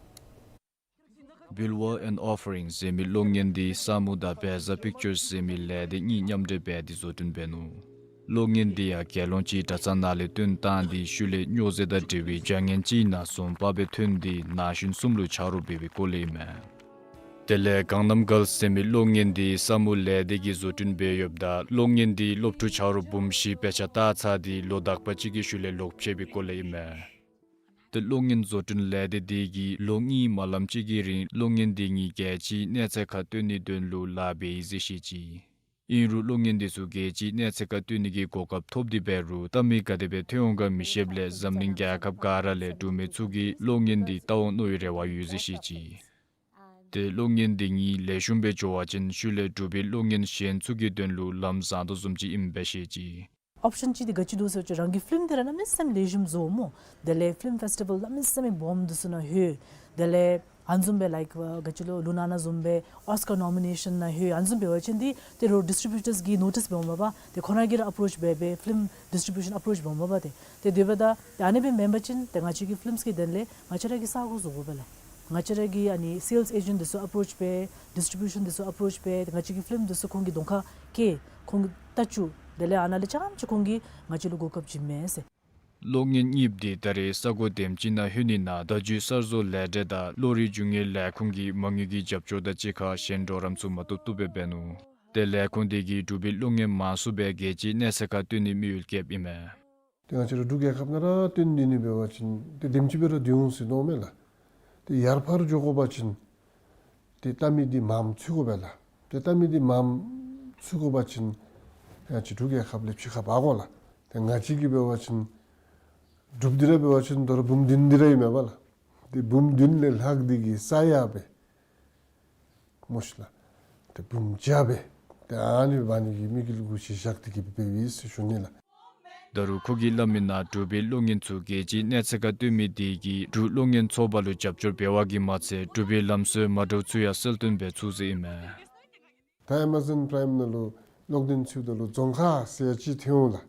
འབུལ་བ་An Offering ཟེར་མི་གློག་བརྙན་འདི་ས་མུ་དང་བེ་ཛ་པིཀ་ཅརསི་ཟེར་མི་ལས་སྡེ་གཉིས་མཉམ་འབྲེལ་འབད་དེ་བཟོ་སྐྲུན་འབད་ནུག། གློག་བརྙན་འདི་ཡང་རྒྱལ་ཡོངས་ཀྱི་གྲྭ་ཚང་ནང་ལས་བཏོན་བཏང་སྟེ་ཤུལ་ལས་སྨྱོ་རྫས་དང་འབྲེལ་བའི་བྱ་ངན་ཅིག་ནང་ཟོམ་པ་སྦེ་ཐོན་ཏེ་ན་གཞོན་གསུམ་ལུ་ཆ་རོགས་འབད་བའི་སྐོར་ལས་ཨིན་མས། དེ་ལས་Gangnam Girls ཟེར་མི་གློག་བརྙན་འདི་ས་མུ་ལས་སྡེ་གིས་བཟོ་སྐྲུན་འབད་ཡོདཔ་ད་གློག་བརྙན་འདི་སློབ་ཕྲུག་ཆ་རོགས་འབུམ་བཞི་དཔེ་ཆ་བལྟ་ཚར་ཏེ་ལོ་དག་པ་ཅིག་གི་ཤུལ་ལས་ལོག་ཕྱད་པའི་སྐོར་ལས་ཨིན་མས། ཏེ་གློག་བརྙན་བཟོ་སྐྲུན་ལས་སྡེ་དེ་གིས་ལོ་གཉིས་མ་ལངམ་ཅིག་གི་རིང་གློག་བརྙན་དེ་གཉིས་རྒྱལ་སྤྱིའི་གནས་ཚད་ཁར་སྟོན་ནིའི་དོན་ལུ་ལཱ་འབད་ཡི་ཟེར་བཤད་ཅི། ཨིན་རུང་གློག་བརྙན་དེ་ཚུ་རྒྱལ་སྤྱིའི་གནས་ཚད་ཁར་སྟོན་ནི་གི་གོ་སྐབས་ཐོབ་སྟེ་འབད་རུང་བལྟ་མི་ག་དེ་སྦེ་ཐོན་འོང་ག་མི་ཤེསཔ་ལས་འཛམ་གླིང་རྒྱལ་ཁབ་ག་ར་ལས་འབྲུག་མི་ཚུ་གིས་གློག་བརྙན་དེ་བལྟ་འོང་མནོ་བའི་རེ་བ་ཡོད་ཟེར་བཤད་ཅི། ཏེ་གློག་བརྙན་དེ་གཉིས་ལེགས་ཤོམ་སྦེ་འགྱོ་བ་ཅིན་ཤུལ་ལས་འབྲུག་པའི་གློག་བརྙན་གཞན་ཚུ་གི་དོན་ལུ་ལམ་བཟང་དོ་བཟུམ་ཅིག་ཨིནམ་སྦེ་བཤད་ཅི། ཨོཔ་ཤཱན་ཅིག་འདི་ག་ཅི་འདུག་ཟེར་བ་ཅིན་རང་གི་ཕིལམ་འདི་ར་གནམ་མེད་ས་མེད་ལེགས་ཤོམ་བཟོཝ་སྨོ། དེ་ལས་ཕིལམ་ཕེསི་ཊི་བཱལ་གནམ་མེད་ས་མེད་སྦོམ་འདི་ཚུ་ནང་ལྷོད། དེ་ལས་ཨ་ནི་བཟུམ་སྦེ་ལའིཀ་ག་ཅི་ལོ་ལུ་ན་ན་བཟུམ་སྦེ་ཨོསི་ཀར་ནོ་མི་ནེ་ཤཱན་ནང་ལྷོད། ཨ་ནི་བཟུམ་འབད་བ་ཅིན་འདི་ཏེ་རོགས་ཌིས་ཊི་རི་བིའུ་ཊརསི་གིས་ནོ་ཊིསི་འབདཝ་མས་པ། ཏེ་ཁོང་ར་གིས་ར་ཨེ་པོ་རོཆ་འབད་འབད་ཕིལམ་ཌིས་ཊི་རི་བིའུ་ཤཱན་ཨེ་པོ་རོཆ་འབདཝ་མས་པ། ཏེ་ཏེ་དེ་འབདཝ་ད་ཏེ་ཨ་ནི་སྦེ་མེན་པ་ཅིན་ཏེ་ང་བཅས་ཀྱི་ཕིལམ་གི་དོན་ལས་ང་བཅས་ར་གིས་ས་གོ་བཟོ་དགོ་པས་ལགས། ང་བཅས་ར་གིས་ཨ་ནི་སེལསི་ཨེ་ཇེནཊ་འདི་ཚུ་ཨེ་པོ་རོཆ་འབད་ཌིས་ཊི་རི་བིའུ་ཤཱན་འདི་ཚུ་ཨེ་པོ་རོཆ་འབད་ཏེ་ང་བཅས་ཀྱི་ཕིལམ་འདི་ཚུ་ཁོང་གིས་གདོང་ཁར་བཀལ། ཁོང་གིས་བལྟ་བཅུག། དེ་ལས་ཨ་ནཱ་ལས་རྐྱངམ་ཅིག་ཁོང་གིས་ང་བཅས་ལུ་གོ་སྐབས་བྱིནམ་མས་ཟེར། གློག་བརྙན་གཉིས་པོ་དེ་ད་རེས་ས་གོ་དེམ་ཅིག་ནང་ལྷོད་ནི་ནང་བརྡ་བརྒྱུད་གསར་བཟོ་ལས་སྡེ་དང་གློག་རིག་རྒྱུ་དངོས་ལས་ཁུངས་ཀྱིས་མ་དངུལ་གྱི་རྒྱབ་སྐྱོར་དང་གཅིག་ཁར་གཞན་གྲོགས་རམ་ཚུ་མ་བཏུབ་བཏུབ་སྦེ་འབད་ནུག། ཏེ་ལས་ཁུངས་དེ་གིས་འབྲུག་པའི་གློག་བརྙན་མང་སུ་སྦེ་རྒྱལ་སྤྱིའི་གནས་ཚད་ཁར་སྟོན་ནིའི་དམིགས་ཡུལ་བསྐྱེདཔ་ཨིན་མས། ཏེ་ང་བཅས་ར་འབྲུག་རྒྱལ་ཁབ་ནང་ར་སྟོན་ནི་ཨིན་པ་འབད་བ་ཅིན་ཏེ་དེམ་ཅིག་སྦེ་ར་སྡོད་འོང་ཟེར་མནོཝ་མས་ལགས། ཏེ་ཡར་ཕར་འགྱོ་དགོ་པ་ཅིན་ཏེ་བལྟ་མི་འདི་མངམ་ཚུད་དགོ་པས་ལགས། ཏེ་བལྟ་མི་འདི་མངམ་ཚུད་དགོ་པ་ཅིན་ང་བཅས་འབྲུག་རྒྱལ་ཁབ་ལས་ཕྱི་ཁར་འབག་དགོ་ལགས། ཏེ་ང་བཅས་ཀྱི་འབད་བ་ཅིན་འབྲུགཔ་འདི་ར་འབད་བ་ཅིན་དོ་རུང་འབུམ་བདུན་འདི་ར་ཨིན་མས་པ་ལགས། ཏེ་འབུམ་བདུན་ལས་ལྷག་འདི་གིས་ས་ཡ་སྦེ་སྨོ་ཤི་ལགས། ཏེ་འབུམ་བརྒྱ་སྦེ་ཏེ་ཨ་ནི་འབག་ནི་གི་དམིགས་ཡུལ་གུ་ཅིག་བཞག་སྟེ་གིས་འབད་འབདཝ་ཨིན་ཟེར་ཞུ་ནི་ལགས། ད་རུང་ཁོ་གིས་སླབ་མི་ནང་འབྲུག་པའི་གློག་བརྙན་ཚུ་རྒྱལ་སྤྱིའི་གནས་ཚད་ཁར་སྟོན་མི་དེ་གིས་འབྲུག་གློག་བརྙན་ཚོགས་པ་ལུ་རྒྱབ་སྐྱོར་འབད་བ་གིས་མ་ཚད་འབྲུག་པའི་ལམ་སྲོལ་མ་འདྲཝ་ཚུ་ཡང་གསལ་སྟོན་འབད་ཚུགས་ཟེར་ཨིན་མས། ད་ཨེ་མ་ཛོན་པྲའིམ་ནང་ལུ་གློག་བརྙན་ཚུ་ད་ལུ་རྫོང་ཁ་ཟེར་ཅིག་ཐོན་འོང་ལགས།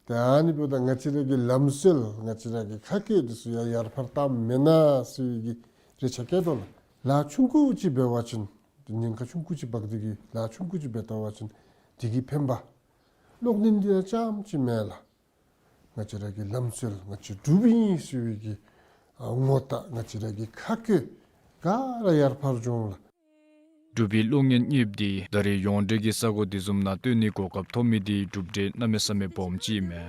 ཏེ་ཨ་ནི་འབདཝ་ད་ང་བཅས་ར་གི་ལམ་སྲོལ་ང་བཅས་ར་གི་ཁ་སྐད་འདི་ཚུ་ཡང་ཡར་འཕར་བཏངམ་མེན་ན་ཟེར་བའི་གི་རེ་ཆ་བསྐྱེད་དོ་ལགས། ལཱ་ཆུང་ཀུ་ཅིག་འབད་བ་ཅིན་ཏེ་ཉེན་ཁ་ཆུང་ཀུ་ཅིག་འབག་སྟེ་གི་ལཱ་ཆུང་ཀུ་ཅིག་འབད་བལྟ་བ་ཅིན་དེ་གིས་ཕན་པ། གློག་བརྙན་འདི་ཡང་རྐྱངམ་ཅིག་མེན་ལགས། ང་བཅས་ར་གི་ལམ་སྲོལ་ང་བཅས་འབྲུག་པ་ཨིན་ཟེར་བའི་གི་ཨ་ངོ་རྟགས་ང་བཅས་ར་གི་ཁ་སྐད་ག་ར་ཡར་འཕར་འགྱོ་འོང་ལགས། འབྲུག་པའི་གློག་བརྙན་གཉིས་པོ་འདི་ད་རེས་ཡོངས་འབྲེལ་གྱི་ས་གོ་འདི་བཟུམ་ནང་སྟོན་ནིའི་གོ་སྐབས་ཐོབ་མི་འདི་གྲུབ་འབྲས་གནམ་མེད་ས་མེད་སྦོམ་ཅིག་ཨིན་མས།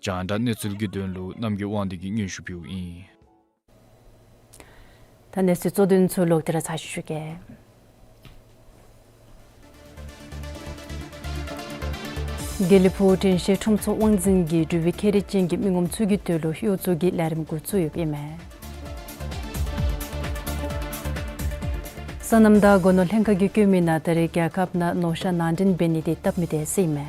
རྒྱང་བསྒྲགས་གནས་ཚུལ་གྱི་དོན་ལུ་རྣམ་རྒྱལ་དབང་འདུས་ཀྱིས་སྙན་ཞུ་ཕུལཝ་ཨིན། ད་གནས་ཚུལ་གཙོ་དོན་ཚུ་ལོག་སྟེ་ར་ཚར་ཅིག་ཞུ་གེ། དགེ་ལེགས་ཕུག་དྲན་ཤེས་ཁྲོམ་ཚོགས་དབང་འཛིན་གྱིས་འབྲུག་པའི་ཁྱད་རིག་ཅན་གྱི་མི་ངོམ་ཚུ་གི་དོན་ལུ་གཡོག་བཙུགས་ཀྱི་ལས་རིམ་འགོ་བཙུགས་ཡོདཔ་ཨིན་མས། སོ་ནམ་དང་སྒོ་ནོར་ལྷན་ཁག་གིས་བཀོད་མི་ནང་ད་རེས་རྒྱལ་ཁབ་ནང་ནོར་ཤ་ནང་འདྲེན་འབད་ནི་དེ་སྟབས་མི་བདེ་ཟེར་ཨིན་མས།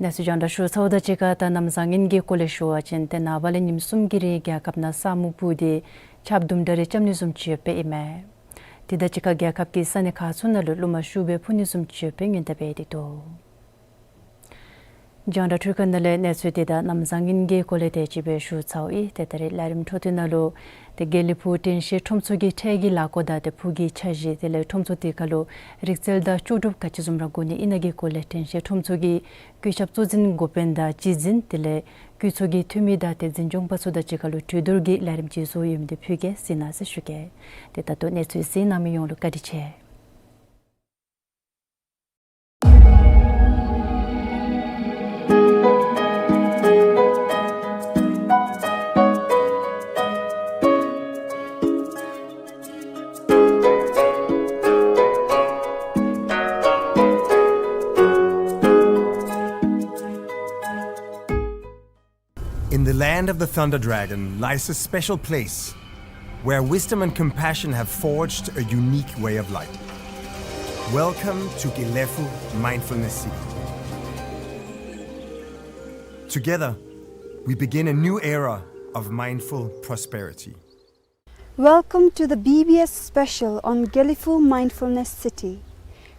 གནས་ཚུལ་རྒྱང་བསྒྲགས་ཞུ་ཚརཝ་དང་གཅིག་ཁར་ད་གནམ་བཟང་ངན་གྱི་སྐོར་ལས་ཞུ་བ་ཅིན་ཏེ་ནངས་པ་ལས་ཉིནམ་གསུམ་གྱི་རིང་རྒྱལ་ཁབ་ནང་ས་སྨུག་སྤུབས་ཏེ་ཆརཔ་དུམ་གྲ་རེ་རྐྱབ་ནི་བཟུམ་ཅིག་ཡོདཔ་ཨིན་མས། དེ་དང་གཅིག་ཁར་རྒྱལ་ཁབ་ཀྱི་ས་གནས་ཁག་ཚུ་ནང་ལུ་རླུང་མ་ཤུགས་སྦེ་འཕུ་ནི་བཟུམ་ཅིག་ཡོདཔ་སྦེ་སྔོན་བརྡ་འབད་དེ་འདུག། རྒྱང་བསྒྲགས་འཕྲུལ་ཁང་ནང་ལས་གནས་ཚུལ་དེ་དང་གནམ་བཟང་ངན་གྱི་སྐོར་ལས་དེ་ཅིག་སྦེ་ཞུ་ཚརཝ་ཨིན། ཏེ་ད་རེས་ལས་རིམ་འཕྲོ་མཐུད་ནང་ལུ་ཏེ་དགེ་ལེགས་ཕུག་དྲན་ཤེས་ཁྲོམ་ཚོགས་ཀྱི་འཕྲལ་གྱི་ལས་སྒོ་དང་ཏེ་ཕུགས་ཀྱི་འཆར་གཞི་དེ་ལས་ཁྲོམ་ཚོགས་དེ་ཁར་ལུ་རིག་རྩལ་དང་ལྕོགས་གྲུབ་ག་ཅི་བཟུམ་ར་དགོ་ནི་ཨིན་ན་གི་སྐོར་ལས་དྲན་ཤེས་ཁྲོམ་ཚོགས་ཀྱི་བཀོད་ཁྱབ་གཙོ་འཛིན་འགོ་དཔོན་དང་སྤྱི་འཛིན་དེ་ལས་བཀོད་ཚོགས་ཀྱི་འཐུས་མི་དང་ཏེ་འཛིན་སྐྱོང་པ་ཚུ་དང་གཅིག་ཁར་ལུ་གྲོས་བསྡུར་གྱི་ལས་རིམ་ཅིག་བཟོ་ཡོདཔ་འདི་ཕུལ་གེ་ཟེར་ན་ཟེར་ཞུ་གེ། ཏེ་ད་ལྟོ་གནས་ཚུལ་གཟིགས་གནང་མི་ཡོངས་ལུ་བཀའ་དྲིན་ཆེ། In the land of the Thunder Dragon lies a special place where wisdom and compassion have forged a unique way of life. Welcome to Gelephu Mindfulness City. Together, we begin a new era of mindful prosperity. Welcome to the B B S special on Gelephu Mindfulness City.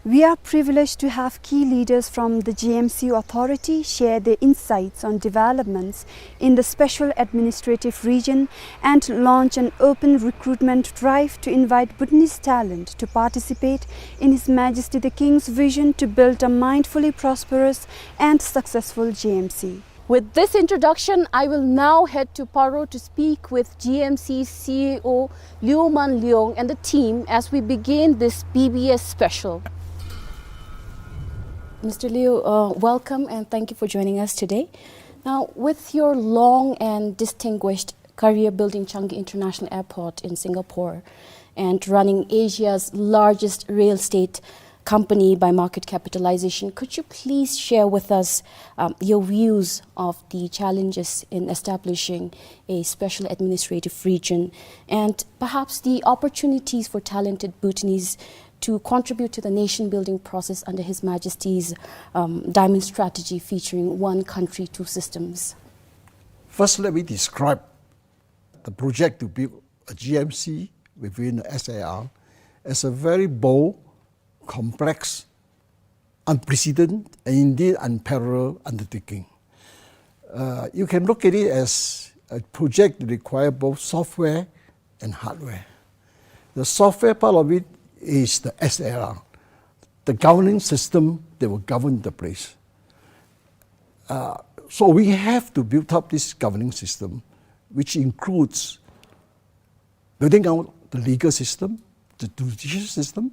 We are privileged to have key leaders from the G M C authority share their insights on developments in the special administrative region and launch an open recruitment drive to invite Bhutanese talent to participate in His Majesty the King's vision to build a mindfully prosperous and successful G M C. With this introduction, I will now head to Paro to speak with G M C C E O Liu Man Liong and the team as we begin this B B S special. Mister Liu, uh, welcome and thank you for joining us today. Now, with your long and distinguished career building Changi International Airport in Singapore and running Asia's largest real estate company by market capitalization, could you please share with us, um, your views of the challenges in establishing a special administrative region and perhaps the opportunities for talented Bhutanese to contribute to the nation building process under His Majesty's, um, Diamond Strategy featuring One Country, Two Systems? First, let me describe the project to build a G M C within the S A R as a very bold, complex, unprecedented, and indeed unparalleled undertaking. Uh, you can look at it as a project that requires both software and hardware. The software part of it is the S A R, the governing system that will govern the place. Uh, so we have to build up this governing system, which includes building out the legal system, the judicial system,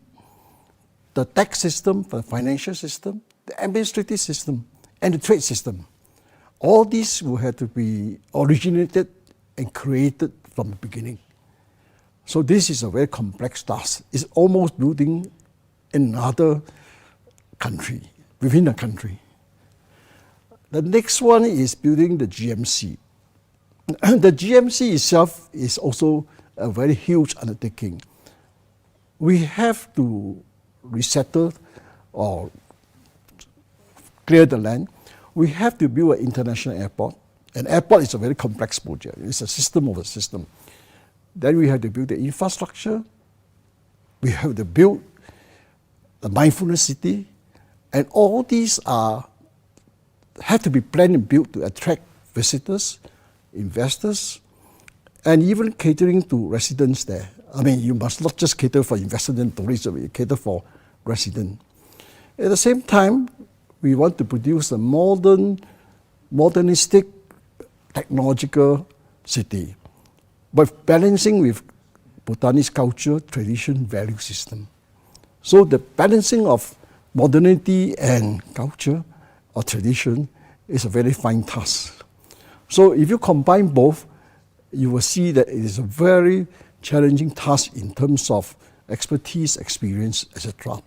the tax system, the financial system, the administrative system, and the trade system. All these will have to be originated and created from the beginning. So this is a very complex task. It's almost building another country within a country. The next one is building the G M C. The G M C itself is also a very huge undertaking. We have to resettle or clear the land. We have to build an international airport. An airport is a very complex project. It's a system of a system. Then we have to build the infrastructure. We have to build the mindfulness city. And all these are have to be planned and built to attract visitors, investors, and even catering to residents there. I mean, you must not just cater for investors and tourists, but you cater for residents. At the same time, we want to produce a modern, modernistic, technological city, but balancing with Bhutanese culture, tradition, value system. So the balancing of modernity and culture or tradition is a very fine task. So if you combine both, you will see that it is a very challenging task in terms of expertise, experience, et cetera.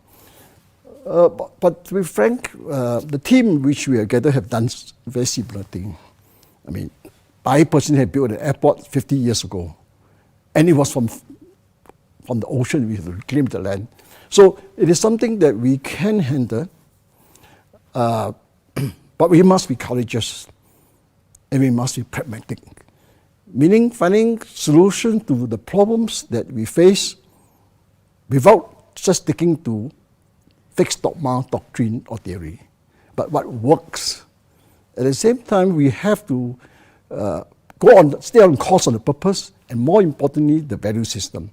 Uh, but, but to be frank, uh, the team which we have gathered have done s- very similar thing. I mean, I personally have built an airport fifty years ago, and it was from from the ocean, we have to reclaim the land. So it is something that we can handle, uh, but we must be courageous and we must be pragmatic, meaning finding solution to the problems that we face without just sticking to fixed dogma, doctrine, or theory, but what works. At the same time, we have to uh, go on, stay on course on the purpose, and more importantly, the value system.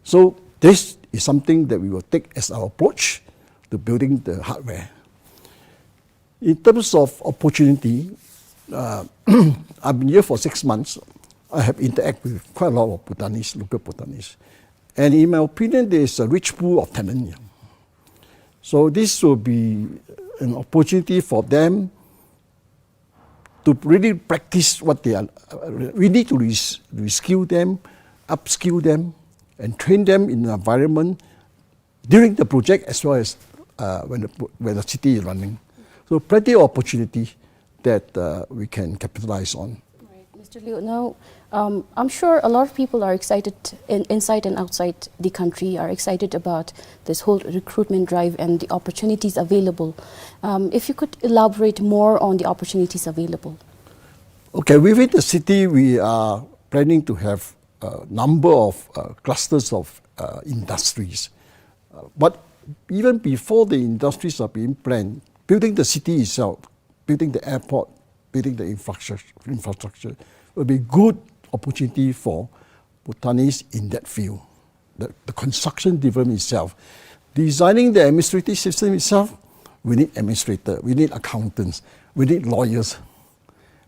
So this is something that we will take as our approach to building the hardware. In terms of opportunity, uh, I've been here for six months. I have interacted with quite a lot of Bhutanese, local Bhutanese. And in my opinion, there is a rich pool of talent here. So this will be an opportunity for them to really practice what they are. We need to res- reskill them, upskill them, and train them in an environment during the project as well as uh, when, the, when the city is running. So plenty of opportunity that uh, we can capitalize on. Right, Mister Liu, now um, I'm sure a lot of people are excited in, inside and outside the country are excited about this whole recruitment drive and the opportunities available. Um, if you could elaborate more on the opportunities available. Okay, within the city, we are planning to have a number of uh, clusters of uh, industries. Uh, but even before the industries are being planned, building the city itself, building the airport, building the infrastructure, infrastructure will be good opportunity for Bhutanese in that field. The, the construction development itself, designing the administrative system itself, we need administrator, we need accountants, we need lawyers,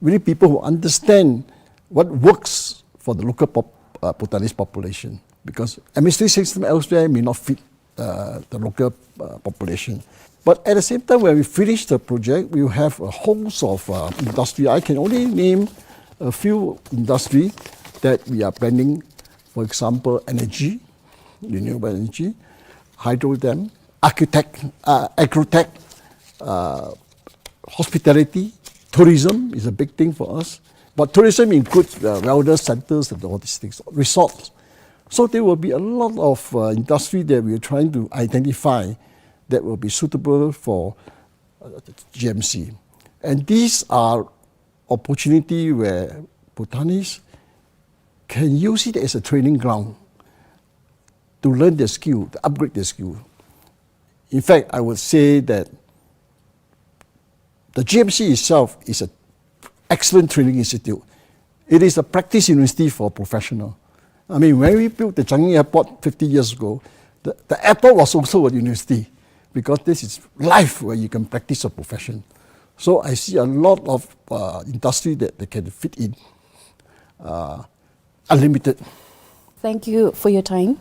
we need people who understand what works for the local pop, uh, Bhutanese population, because administrative system elsewhere may not fit uh, the local uh, population. But at the same time, when we finish the project, we will have a host of uh, industry. I can only name a few industry that we are planning. For example, energy, renewable energy, hydro dam, architect, uh, agrotech, uh, hospitality, tourism is a big thing for us. But tourism includes uh, wellness centers and all these things, resorts. So there will be a lot of uh, industry that we are trying to identify that will be suitable for uh, G M C. And these are opportunity where Bhutanese can use it as a training ground to learn their skill, to upgrade their skill. In fact, I would say that the G M C itself is an excellent training institute. It is a practice university for professional. I mean, when we built the Changi Airport fifty years ago, the, the airport was also a university because this is life where you can practice a profession. So I see a lot of uh, industry that they can fit in uh, unlimited. Thank you for your time.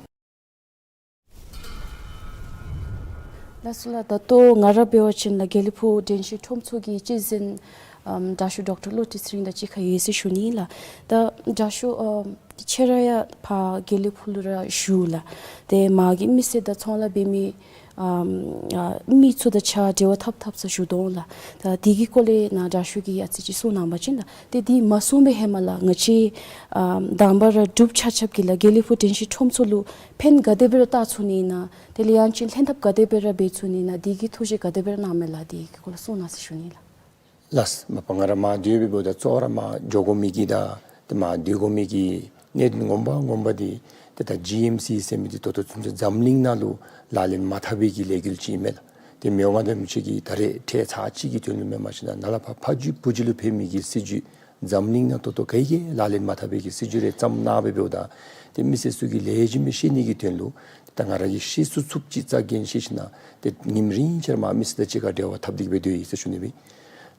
ལགས་སོ་ལགས། ད་ལྟོ་ང་ར་འབད་བ་ཅིན་ལགས་དགེ་ལེགས་ཕུག་དྲན་ཤེས་ཁྲོམ་ཚོགས་ཀྱི་སྤྱི་འཛིན་ཨམ་དྲག་ཤོས་ཌོག་ཊར་བློ་གྲོས་ཚེ་རིང་དང་གཅིག་ཁར་ཡོད་ཟེར་ཞུ་ནི་ལགས། ད་དྲག་ཤོས་ཨམ་ཁྱེད་ར་ཡང་ཕར་དགེ་ལེགས་ཕུག་ལུ་ར་བཞུགས་ལགས། ཏེ་མ་གི་མི་སེར་དང་ཚོང་ལཱ་འབད་མི་ ཨམ་ཨ་མི་ཚུ་དང་ཕྱག་འབྲེལ་བ་འཐབ་འཐབ་ས་ཞུ་དོ་ལགས། ད་དེ་གི་སྐོར་ལས་ནཱ་དྲག་ཤོས་ཀྱིས་ཨ་ཙི་ཅིག་གསུང་གནང་བ་ཅིན་ལགས། ཏེ་དེ་མ་གསུངས་པའི་ཧེ་མ་ལགས་ང་བཅས་ཨམ་དང་པ་ར་འབྲུག་ཆ་ཁྱབ་ཀྱིས་ལགས་དགེ་ལེགས་ཕུག་དྲན་ཤེས་ཁྲོམ་ཚུ་ལུ་ཕན་ག་དེ་སྦེ་ར་བཏགས་ཚུགས་ནི་ཨིན་ན། དེ་ལས་ཡང་ཅིན་ལྷན་ཐབས་ག་དེ་སྦེ་ར་འབད་ཚུགས་ནི་ཨིན་ན། དེ་གི་ཐུགས་བཞེད་ག་དེ་སྦེ་ར་གནང་མས་ལགས། དེ་གི་སྐོར་ལས་གསུང་གནང་ཟེར་ཞུ་ནི་ལགས། ལགས། མ་པ་ང་ར་མར་སྡོད་པའི་འབདཝ་ད་གཙོ་བོ་ར་མར་འགྱོ་དགོ་མི་གི་དང་ཏེ་མར་སྡོད་དགོ་མི་གི་གནད་དོན་ངོ་མ་ངོ་མ་འདི་ཏེ་ད་ཇི་ཨེམ་སི་ཟེར་མི་འདི་ད་ལྟོ་ཚུན་ཚོད་འཛམ་གླིང་ནང་ལུ་ལག་ལེན་མ་འཐབ་པའི་གི་ལས་འགུལ་ཅིག་ཨིན་མས་ལགས། ཏེ་མི་དབང་མངའ་བདག་རིན་པོ་ཆེ་གིས་ད་རེས་ཁྲལ་ཚར་གཅིག་གི་དོན་ལུ་མེན་མ་ཤེས་ན་ནཱ་ལས་ཕར་ཕ་རྒྱུད་བུ་རྒྱུད་ལུ་ཕན་མི་གི་སྲིད་བྱུས་འཛམ་གླིང་ནང་ད་ལྟོ་ག་གིས་ལག་ལེན་མ་འཐབ་པའི་གི་སྲིད་བྱུས་རེ་བརྩམས་གནང་སྦེ་འབདཝ་ད་ཏེ་མི་སེར་ཚུ་གིས་ལེགས་ཤོམ་སྦེ་ཤེས་ནི་གི་དོན་ལུ་ད་ང་ར་གིས་ཤེས་ཚུགས་ཚུགསཔ་ཅིག་རྩ་འགེངས་ཤེས་ཤེས་ན་ཏེ་ཉིནམ་རེ་ཆ་ར་མར་མི་སེར་དང་གཅིག་ཁར་འབྲེལ་བ་འཐབ་སྟེ་གི་སྦེ་སྡོད་ཡི་ཟེར་ཞུ་ནི་སྦེ།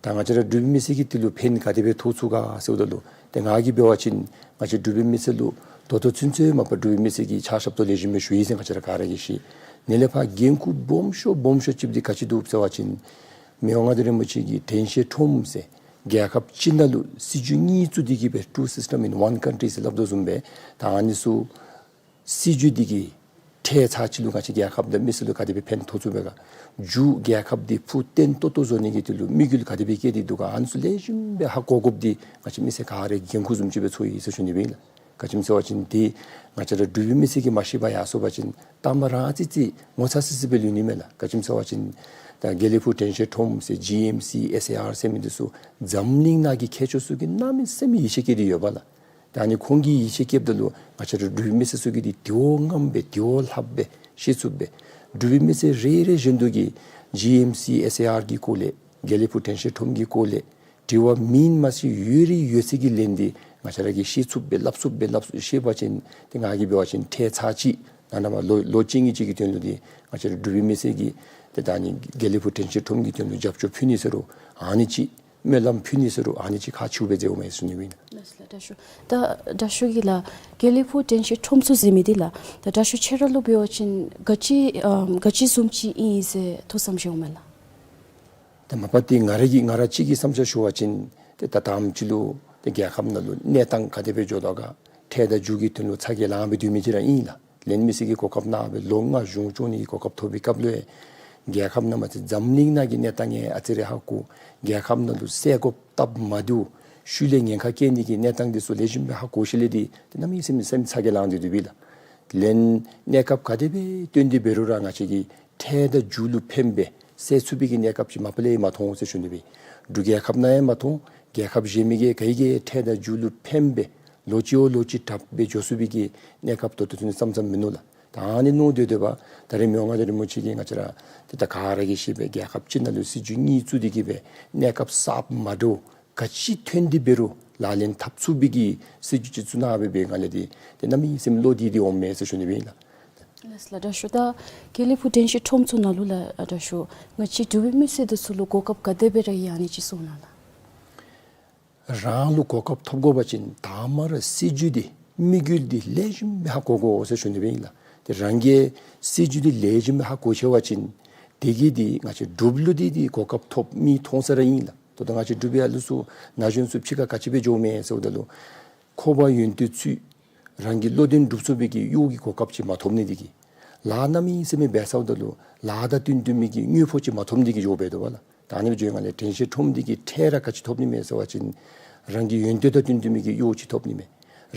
ད་ང་བཅས་ར་འབྲུག་པའི་མི་སེར་གྱི་དོན་ལུ་ཕན་ག་དེ་སྦེ་ཐོགས་ཚུགས་ག་ཟེརཝ་ད་ལུ་ཏེ་ང་གིས་འབད་བ་ཅིན་ང་བཅས་འབྲུག་པའི་མི་སེར་ལུ་ད་ལྟོ་ཚུན་ཚོད་མ་པ་འབྲུག་པའི་མི་སེར་གྱིས་ཕྱག་ཞབས་ཏོག་ལེགས་ཤོམ་སྦེ་ཞུ་ཡི་ཟེར་ང་བཅས་ར་ག་ར་གིས་ཤེས། ནཱ་ལས་ཕར་འགན་ཁུར་སྦོམ་ཤོས་སྦོམ་ཤོས་ཅིག་འདི་ག་ཅི་འདུག་ཟེར་བ་ཅིན་མི་དབང་མངའ་བདག་རིན་པོ་ཆེ་གིས་དྲན་ཤེས་ཁྲོམ་ཟེར་རྒྱལ་ཁབ་གཅིག་ནང་ལུ་སྲིད་བྱུས་གཉིས་བཙུགས་ཏེ་གི་སྦེ་two system in one country ཟེར་སླབ་དོ་བཟུམ་སྦེ་ད་ཨ་ནི་ཚུ་སྲིད་བྱུས་འདི་གིས་ཁྲལ་ཚར་གཅིག་ལུ་ང་བཅས་རྒྱལ་ཁབ་དང་མི་སེར་ལུ་ག་དེ་སྦེ་ཕན་ཐོགས་ཚུགས་པས་ག། རྒྱུ་རྒྱལ་ཁབ་འདི་ཕུགས་བརྟན་ཏོག་ཏོ་བཟོ་ནི་གི་དོན་ལུ་དམིགས་ཡུལ་ག་དེ་སྦེ་བསྐྱེད་དེ་འདུག་ག། ཨ་ནི་ཚུ་ལེགས་ཤོམ་སྦེ་ཧ་གོ་དགོཔ་འདི་ང་བཅས་མི་སེར་ག་རའི་འགན་ཁུར་བཟུམ་ཅིག་སྦེ་ཚོར་ཡི་ཟེར་ཞུ་ནི་སྦེ་ཨིན་ལགས། ག་ཅི་སྨོ་ཟེར་བ་ཅིན་འདི་ང་བཅས་ར་འབྲུག་པའི་མི་སེར་གྱིས་མ་ཤེས་པར་ཡར་སོང་པ་ཅིན་གཏམ་ར་ཙི་ཙི་ངོ་ཚ་སི་སི་སྦེ་ལུས་ནི་མས་ལགས། ག་ཅི་སྨོ་ཟེར་བ་ཅིན་ད་དགེ་ལེགས་ཕུག་དྲན་ཤེས་ཁྲོམ་ཟེར་ཇི་ཨེམ་སི་ཨེས་ཨེ་ཨར་ཟེར་མི་འདི་ཚུ་འཛམ་གླིང་ནང་གི་མཁས་མཆོག་ཚུ་གིས་གནམ་མེད་ས་མེད་ཡིད་ཆེས་བསྐྱེད་དེ་ཡོད་པས་ལགས། ད་ཨ་ནི་ཁོང་གིས་ཡིད་ཆེས་བསྐྱེདཔ་ད་ལུ་ང་བཅས་ར་འབྲུག་པའི་མི་སེར་ཚུ་གིས་འདི་དེ་བ་ངམ་སྦེ་དེ་བ་ལྷགཔ་སྦེ་ཤེས་ཚུགསཔ་སྦེ་འབྲུག་པའི་མི་སེར་རེ་རེ་བཞིན་དུ་གིས་ཇི་ཨེམ་སི་ཨེས་ཨེ་ཨར་གྱི་སྐོར་ལས་དགེ་ལེགས་ཕུག་དྲན་ཤེས་ཁྲོམ་གྱི་སྐོར་ལས་དྲི་བ་མེད་མ་ཚད་ཡོད་རིགས་ཡོད་ཚད་ཀྱི་ལན་འདི་ང་བཅས་ར་གིས་ཤེས་ཚུགསཔ་སྦེ་སླབ་ཚུགསཔ་སྦེ་སླབ་ཤེས་པ་ཅིན་ཏེ་ང་གིས་འབད་བ་ཅིན་ཁྲལ་ཚར་གཅིག་ནང་ན་མ་ལོ་ལོ་གཅིག་གཉིས་ཅིག་གི་དོན་ལུ་འདི་ང་བཅས་ར་འབྲུག་པའི་མི་སེར་གྱིས་ཏེ་ད་ཨ་ནི་དགེ་ལེགས་ཕུག་དྲན་ཤེས་ཁྲོམ་གྱི་དོན་ལུ་རྒྱབ་སྐྱོར་ཕུལ་ནི་ཟེར་རུང་ཨ་ནི་ཅིག་སྨོན་ལམ་ཕུལ་ནི་ཟེར་རུང་ཨ་ནི་ཅིག་ཁག་ཆེཝ་སྦེ་མཛད་འོང་མས་ཟེར་ཞུ་ནི་སྦེ་ཨིན། ལགས་སོ་ལགས། དྲག་ཤོས། ད་དྲག་ཤོས་ཀྱིས་ལགས་དགེ་ལེགས་ཕུག་དྲན་ཤེས་ཁྲོམ་ཚུ་ཟེར་མི་འདི་ལགས་ད་དྲག་ཤོས་ཁྱོད་ར་ལུ་འབད་བ་ཅིན་ག་ཅི་ཨམ་ག་ཅི་བཟུམ་ཅིག་ཨིན་ཟེར་ཐུགས་བསམ་བཞེས་འོང་མས་ལགས། ད་མ་པ་འདི་ང་ར་གིས་ང་ར་གཅིག་གི་བསམ་འཆར་ཞུ་བ་ཅིན་ཏེ་ད་ལྟའམ་ཅིག་ལུ་ཏེ་རྒྱལ་ཁབ་ནང་ལུ་གནས་སྟངས་ག་དེ་སྦེ་འགྱོ་དོ་ག། ཁྲལ་དང་རྒྱུ་གི་དོན་ལུ་ཚ་གྱང་ལང་སྦེ་སྡོད་མི་ཅིག་ར་ཨིན་ལགས། ལན་མི་སེར་གྱི་གོ་སྐབས་གནང་སྦེ་ལོ་ལྔ་གཞུང་སྐྱོང་ནི་གི་གོ་སྐབས་ཐོབ་པའི་སྐབས་ལུ་རྒྱལ་ཁབ་ནང་མ་ཚད་འཛམ་གླིང་ནང་གི་གནས་སྟངས་ཡང་ཨ་ཙི་རེ་ཧ་གོ། རྒྱལ་ཁབ་ནང་ལུ་བསལ་དགོཔ་སྟབས་མ་བདེཝ་ཤུལ་ལས་ཉེན་ཁ་བཀལ་ནི་གི་གནས་སྟངས་འདི་ཚུ་ལེགས་ཤོམ་སྦེ་ཧ་གོ་ཞིནམ་ལས་འདི་ཏེ་གནམ་མེད་ས་མེད་སེམས་ཚ་གྱང་ལང་སྟེ་སྡོདཔ་ཨིན་ལགས། ལན་གནས་སྐབས་ག་དེ་སྦེ་བཏོན་ཏེ་འབད་རུང་ར་ང་བཅས་ཀྱིས་ཁྲལ་དང་རྒྱུ་ལུ་ཕན་པའི་སེལ་ཚུགས་པའི་གི་གནས་སྐབས་ཅིག་མ་པ་ལས་མ་མཐོང་ཟེར་ཞུ་ནི་སྦེ། འབྲུག་རྒྱལ་ཁབ་ནང་ཡང་མ་མཐོང་། རྒྱལ་ཁབ་གཞན་མི་གིས་ག་གིས་ཁྲལ་དང་རྒྱུ་ལུ་ཕན་པའི་ལོ་གཅིག་བ་ལོ་གཅིག་དྲག་སྦེ་འགྱོ་ཚུགས་པའི་གི་གནས་སྐབས་ད་ལྟོ་ཚུན་བརྩམས་བརྩམས་མིན་ནུག་ལགས། ད་ཨ་ནི་མནོ་སྡོད་སྡོདཔ་ད་རེས་མི་དབང་མངའ་བདག་རིན་པོ་ཆེ་གིས་ང་བཅས་ར་ཏེ་ད་ག་ར་གིས་ཤེས་པའི་རྒྱལ་ཁབ་གཅིག་ནང་ལུ་སྲིད་བྱུས་གཉིས་བཙུགས་ཏེ་གི་སྦེ་གནས་སྐབས་གསརཔ་མ་འདྲཝ་ག་ཅི་ཐོན་ཏེ་འབད་རུང་ལག་ལེན་འཐབ་ཚུགས་པའི་གི་སྲིད་བྱུས་ཅིག་བཙུགས་གནང་སྦེ་འབད་བའི་སྒང་ལས་འདི་ཏེ་གནམ་མེད་ས་མེད་བློ་བདེ་སྟེ་འོང་མས་ཟེར་ཞུ་ནི་སྦེ་ཨིན་ལགས། ལགས་སོ་ལགས། དྲག་ཤོས། ད་དགེ་ལེགས་ཕུག་དྲན་ཤེས་ཁྲོམ་ཚུ་ནང་ལུ་ལགས་དྲག་ཤོས་ང་བཅས་འབྲུག་པའི་མི་སེར་འདི་ཚུ་ལུ་གོ་སྐབས་ག་དེ་སྦེ་ར་ཡོད་ཨ་ནི་ཅིག་གསུང་གནང་ལགས། རང་ལུ་གོ་སྐབས་ཐོབ་དགོ་པ་ཅིན་དང་པ་ར་སྲིད་བྱུས་འདི་དམིགས་ཡུལ་འདི་ལེགས་ཤོམ་སྦེ་ཧ་གོ་དགོ་ཟེར་ཞུ་ནི་སྦེ་ཨིན་ལགས། ཏེ་རང་གིས་སྲིད་བྱུས་འདི་ལེགས་ཤོམ་སྦེ་ཧ་གོ་ཤེས་པ་ཅིན་དེ་གིས་འདི་ང་བཅས་འབྲུགཔ་ལུ་འདི་འདི་གོ་སྐབས་ཐོབ་མི་མཐོང་ས་ར་ཨིན་ལགས། ད་ལྟོ་ང་བཅས་འབྲུག་པའི་ཨ་ལུ་ཚུ་ན་གཞོན་ཚུ་ཕྱི་ཁར་ག་ཅི་སྦེ་འགྱོཝ་མས་ཟེརཝ་ད་ལུ་ཁོག་པ་ཡོན་ཏན་ཚུད་རང་གི་བློ་དོན་འགྲུབ་ཚུགས་པའི་གི་གཡོག་གི་གོ་སྐབས་ཅིག་མ་ཐོབ་ནི་འདི་གིས། ལཱ་གནམ་མེད་ས་མེད་འབད་ཚརཝ་ད་ལུ་ལཱ་དང་བསྟུན་བསྟུན་མི་གི་དངུལ་ཕོགས་ཅིག་མ་ཐོབ་ནི་འདི་གིས་འགྱོ་སྦེ་འདུག་པ་ལགས། ད་ཨ་ནི་སྦེ་འགྱོ་བའི་སྒང་ལས་དྲན་ཤེས་ཁྲོམ་འདི་གིས་ཁྲལ་ར་ག་ཅི་ཐོབ་ནི་མས་ཟེར་བ་ཅིན་རང་གི་ཡོན་ཏན་དང་བསྟུན་བསྟུན་མི་གི་གཡོག་ཅིག་ཐོབ་ནི་མས།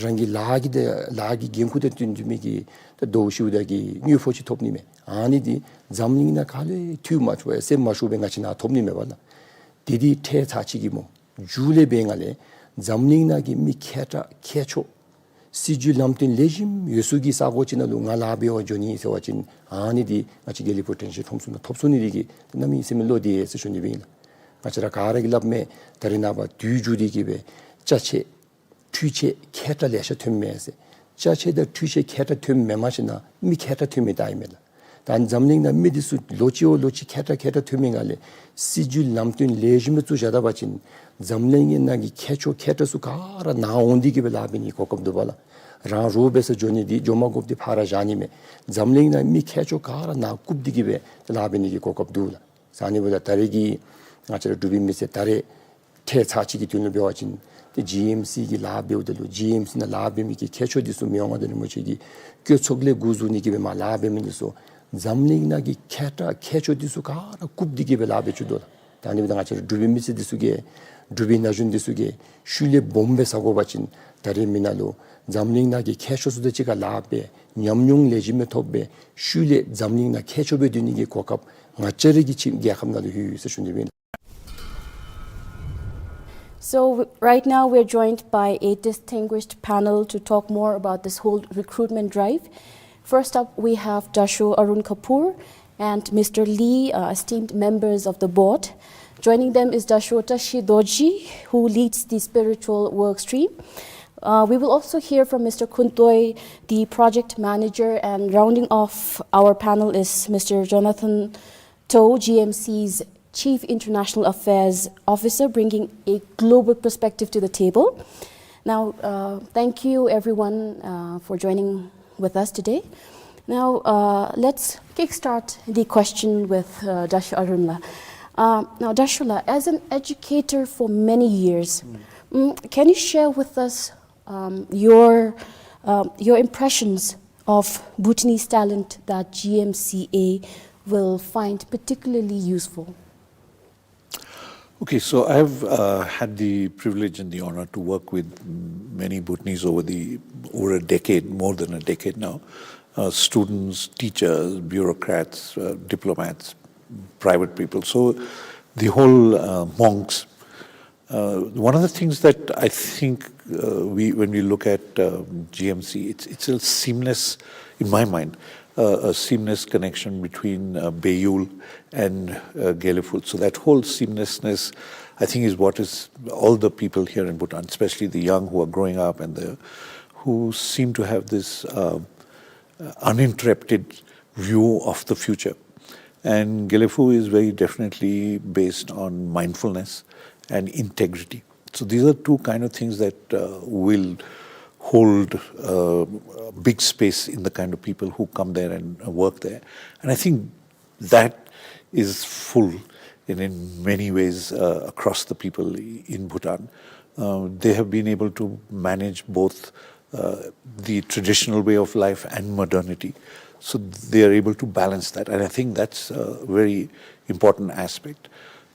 རང་གི་ལཱ་གི་ད་ལཱ་གི་འགན་ཁུར་དང་བསྟུན་བསྟུན་མི་གི་ད་ཟླཝ་ཤུལ་ད་གི་དངུལ་ཕོགས་ཅིག་ཐོབ་ནི་མས། ཨ་ནི་འདི་འཛམ་གླིང་ནང་ག་ལུ་ཡང་འཐུས་མ་ཆོག་ཡང་སེམས་མ་ཤོར་བར་ང་བཅས་ནང་ཐོབ་ནི་མས་པ་ལགས། དེ་འདི་ཁྲལ་ཚར་གཅིག་གི་སྨོ། རྒྱུ་ལས་འབད་བའི་སྒང་ལས་འཛམ་གླིང་ནང་གི་མི་མཁས་དྲགས་མཁས་མཆོག་སྲིད་བྱུས་ལམ་སྟོན་ལེགས་ཤོམ་ཡོད་ས་གི་ས་གོ་ཅིག་ནང་ལུ་ང་ལཱ་འབད་བར་འགྱོ་ནི་ཟེར་བ་ཅིན་ཨ་ནི་འདི་ང་བཅས་དགེ་ལེགས་ཕུག་དྲན་ཤེས་ཁྲོམ་ཚུ་ནང་ཐོབ་ཚུགས་ནི་འདི་གིས་གནམ་མེད་ས་མེད་བློ་བདེ་ཟེར་ཞུ་ནི་སྦེ་ཨིན་ལགས། ང་བཅས་ར་ག་ར་གིས་སླབ་མས། ད་རེས་ནངས་པ་དུས་འགྱུར་ཏེ་གི་སྦེ་ཅ་ཆས་འཕྲུལ་ཆས་མཁས་དྲགས་ལེ་ཤ་ཐོནམ་མས་ཟེར། ཅ་ཆས་དང་འཕྲུལ་ཆས་མཁས་དྲགས་ཐོནམ་མེན་མ་ཤེས་ན་མི་མཁས་དྲགས་ཐོན་མི་ད་ཨིན་མས་ལགས། ད་འཛམ་གླིང་ནང་མི་འདི་ཚུ་ལོ་གཅིག་བ་ལོ་གཅིག་མཁས་དྲགས་མཁས་དྲགས་ཐོན་མི་སྒང་ལས་སྲིད་བྱུས་ལམ་སྟོན་ལེགས་ཤོམ་སྦེ་བཙུགས་བཞག་ད་པ་ཅིན་འཛམ་གླིང་ནང་གི་མཁས་མཆོག་མཁས་དྲགས་ཚུ་ག་ར་ནཱ་འོང་སྟེ་གི་སྦེ་ལཱ་འབད་ནི་གི་གོ་སྐབས་འདུག་པ་ལགས། རང་རོགས་འབད་སར་འགྱོ་ནི་འདི་འགྱོ་མ་དགོཔ་འདི་ཕར་བཞག་ནི་མས། འཛམ་གླིང་ནང་མི་མཁས་མཆོག་ག་ར་ནཱ་བཀུག་སྟེ་གི་སྦེ་ལཱ་འབད་ནི་གི་གོ་སྐབས་འདུག་ལགས། ཟེར་ཨ་ནི་འབདཝ་ད་ད་རེས་ཀྱི་ང་བཅས་ར་འབྲུག་པའི་མི་སེར་ད་རེས་ཁྲལ་ཚར་གཅིག་གི་དོན་ལུ་འབད་བ་ཅིན་ཏེ་ཇི་ཨེམ་སི་གི་ལཱ་འབདཝ་ད་ལུ་ཇི་ཨེམ་སི་ནང་ལཱ་འབད་མི་གི་མཁས་མཆོག་འདི་ཚུ་མི་དབང་མངའ་བདག་རིན་པོ་ཆེ་གི་བཀོད་ཚོགས་ལས་འགོ་བཙུགས་ནི་གི་སྦེ་མར་ལཱ་འབད་མི་འདི་ཚུ་ འཛམ་གླིང་ནང་གི་མཁས་དྲགས་མཁས་མཆོག་འདི་ཚུ་ག་ར་བཀུག་སྟེ་གི་སྦེ་ལཱ་འབད་བཅུག་དོ་ལགས། ད་ཨ་ནི་འབདཝ་ད་ང་བཅས་ར་འབྲུག་པའི་མི་སེར་འདི་ཚུ་གིས་འབྲུག་པའི་ན་གཞོན་འདི་ཚུ་གིས་ཤུལ་ལས་སྦོམ་སྦེ་ཟ་དགོ་པ་ཅིན་ད་རེས་མི་ནང་ལུ་འཛམ་གླིང་ནང་གི་མཁས་མཆོག་ཚུ་དང་གཅིག་ཁར་ལཱ་འབད་ཉམས་མྱོང་ལེགས་ཤོམ་སྦེ་ཐོབ་སྦེ་ཤུལ་ལས་འཛམ་གླིང་ནང་མཁས་མཆོག་སྦེ་སྡོད་ནི་གི་གོ་སྐབས་ང་བཅས་ར་གི་ཕྱི་རྒྱལ་ཁབ་ནང་ལུ་ཡོད་ཡོད་ཟེར་ཞུ་ནི་སྦེ་ཨིན། So, w- right now we're joined by a distinguished panel to talk more about this whole recruitment drive. First up, we have Dasho Arun Kapoor and Mister Lee, uh, esteemed members of the board. Joining them is Dasho Tashi Dorji, who leads the spiritual work stream. Uh, we will also hear from Mister Khuntoi, the project manager, and rounding off our panel is Mister Jonathan Toh, G M C's Chief International Affairs Officer, bringing a global perspective to the table. Now, uh, thank you everyone, uh, for joining with us today. Now, uh, let's kickstart the question with, uh, Dasho Arun la. Uh, now, Dasho la, as an educator for many years, mm, can you share with us, um, your, um, your impressions of Bhutanese talent that G M C A will find particularly useful? Okay, so I've, uh, had the privilege and the honor to work with many Bhutanese over the, over a decade, more than a decade now. Uh, students, teachers, bureaucrats, uh, diplomats, private people. So the whole, uh, monks. Uh, one of the things that I think, uh, we, when we look at, um, G M C, it's, it's a seamless, in my mind, uh, a seamless connection between, uh, Beyul and, uh, Gelephu. So that whole seamlessness, I think, is what is all the people here in Bhutan, especially the young who are growing up and the, who seem to have this, uh, uh, uninterrupted view of the future. And Gelephu is very definitely based on mindfulness and integrity. So these are two kind of things that, uh, will hold, uh, a big space in the kind of people who come there and, uh, work there. And I think that is full in, in many ways, uh, across the people in Bhutan. Uh, they have been able to manage both, uh, the traditional way of life and modernity. So they are able to balance that. And I think that's a very important aspect.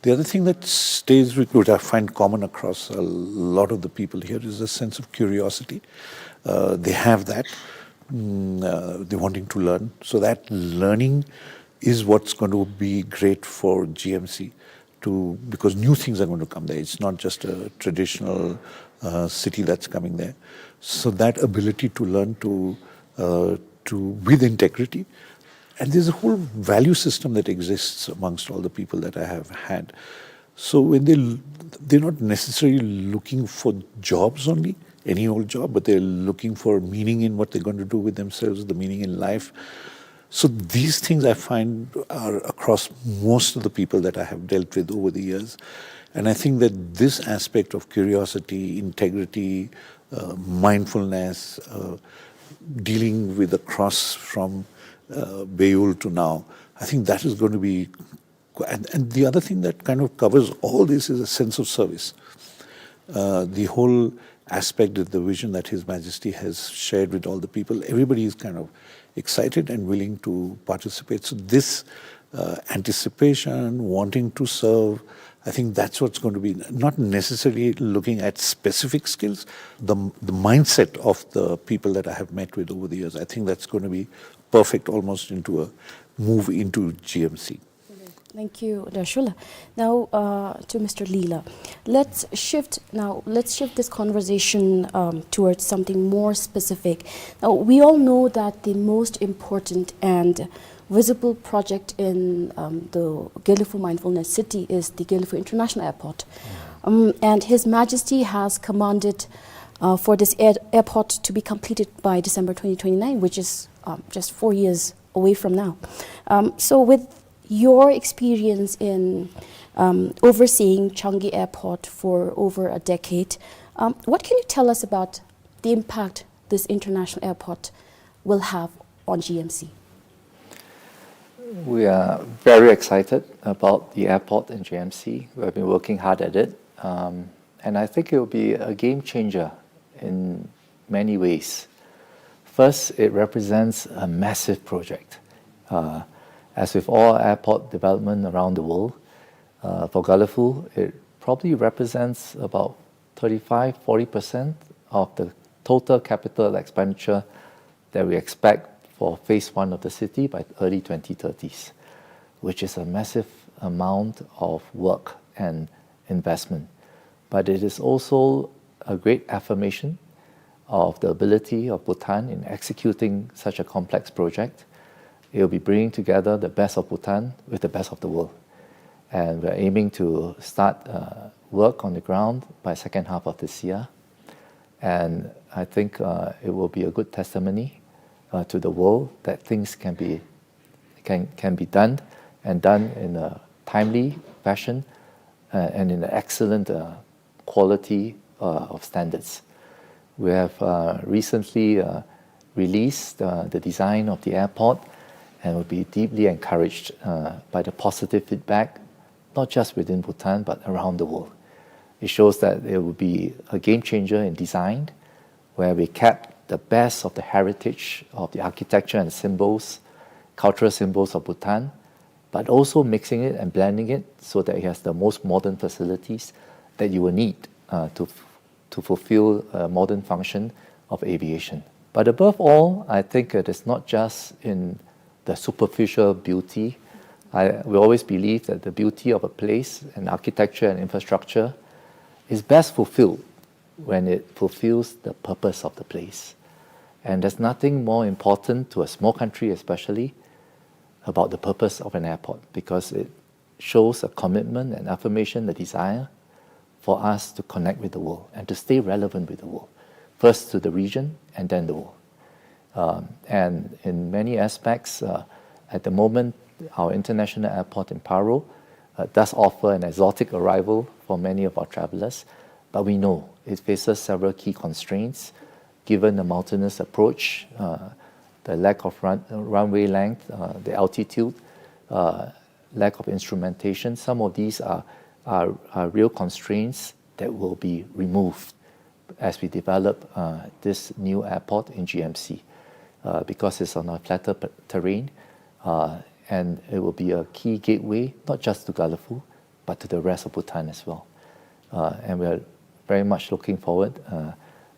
The other thing that stays with, which I find common across a lot of the people here, is a sense of curiosity. Uh, they have that, mm, uh, they're wanting to learn. So that learning is what's going to be great for G M C to, because new things are going to come there. It's not just a traditional, uh, city that's coming there. So that ability to learn to, uh, to, with integrity, and there's a whole value system that exists amongst all the people that I have had. So when they l- they're not necessarily looking for jobs only, any old job, but they're looking for meaning in what they're going to do with themselves, the meaning in life. So these things I find are across most of the people that I have dealt with over the years. And I think that this aspect of curiosity, integrity, uh, mindfulness, uh, dealing with the cross from, uh, Beyul to now, I think that is going to be, and, and the other thing that kind of covers all this is a sense of service. Uh, the whole aspect of the vision that His Majesty has shared with all the people, everybody is kind of excited and willing to participate. So this, uh, anticipation, wanting to serve, I think that's what's going to be, not necessarily looking at specific skills, the, the mindset of the people that I have met with over the years, I think that's going to be perfect almost into a move into G M C. Thank you, Dasho la. Now, uh, to Mister Lee la. Let's shift now. Let's shift this conversation, um, towards something more specific. Now, we all know that the most important and visible project in, um, the Gelephu Mindfulness City is the Gelephu International Airport. Um, and His Majesty has commanded, uh, for this air- airport to be completed by December twenty twenty-nine, which is, um, just four years away from now. Um, so, with your experience in, um, overseeing Changi Airport for over a decade, um, what can you tell us about the impact this international airport will have on G M C? We are very excited about the airport in G M C. We have been working hard at it, um, and I think it will be a game changer in many ways. First, it represents a massive project. Uh, as with all airport development around the world, uh, for Gelephu, it probably represents about thirty-five, forty percent of the total capital expenditure that we expect for phase one of the city by early twenty thirties, which is a massive amount of work and investment. But it is also a great affirmation of the ability of Bhutan in executing such a complex project. It will be bringing together the best of Bhutan with the best of the world. And we're aiming to start, uh, work on the ground by second half of this year. And I think, uh, it will be a good testimony, uh, to the world that things can be, can, can be done, and done in a timely fashion, uh, and in an excellent, uh, quality, uh, of standards. We have, uh, recently, uh, released, uh, the design of the airport, and will be deeply encouraged, uh, by the positive feedback, not just within Bhutan, but around the world. It shows that it will be a game changer in design, where we kept the best of the heritage of the architecture and symbols, cultural symbols of Bhutan, but also mixing it and blending it so that it has the most modern facilities that you will need, uh, to, to fulfill a modern function of aviation. But above all, I think it is not just in the superficial beauty. I, we always believe that the beauty of a place and architecture and infrastructure is best fulfilled when it fulfills the purpose of the place. And there's nothing more important to a small country, especially, about the purpose of an airport, because it shows a commitment and affirmation, the desire for us to connect with the world and to stay relevant with the world, first to the region and then the world. Um, and in many aspects, uh, at the moment, our international airport in Paro, uh, does offer an exotic arrival for many of our travelers, but we know it faces several key constraints, given the mountainous approach, uh, the lack of run-, runway length, uh, the altitude, uh, lack of instrumentation. Some of these are, are, are real constraints that will be removed as we develop, uh, this new airport in G M C, uh, because it's on a flatter p-, terrain, uh, and it will be a key gateway, not just to Gelephu, but to the rest of Bhutan as well. Uh, and we are very much looking forward, uh,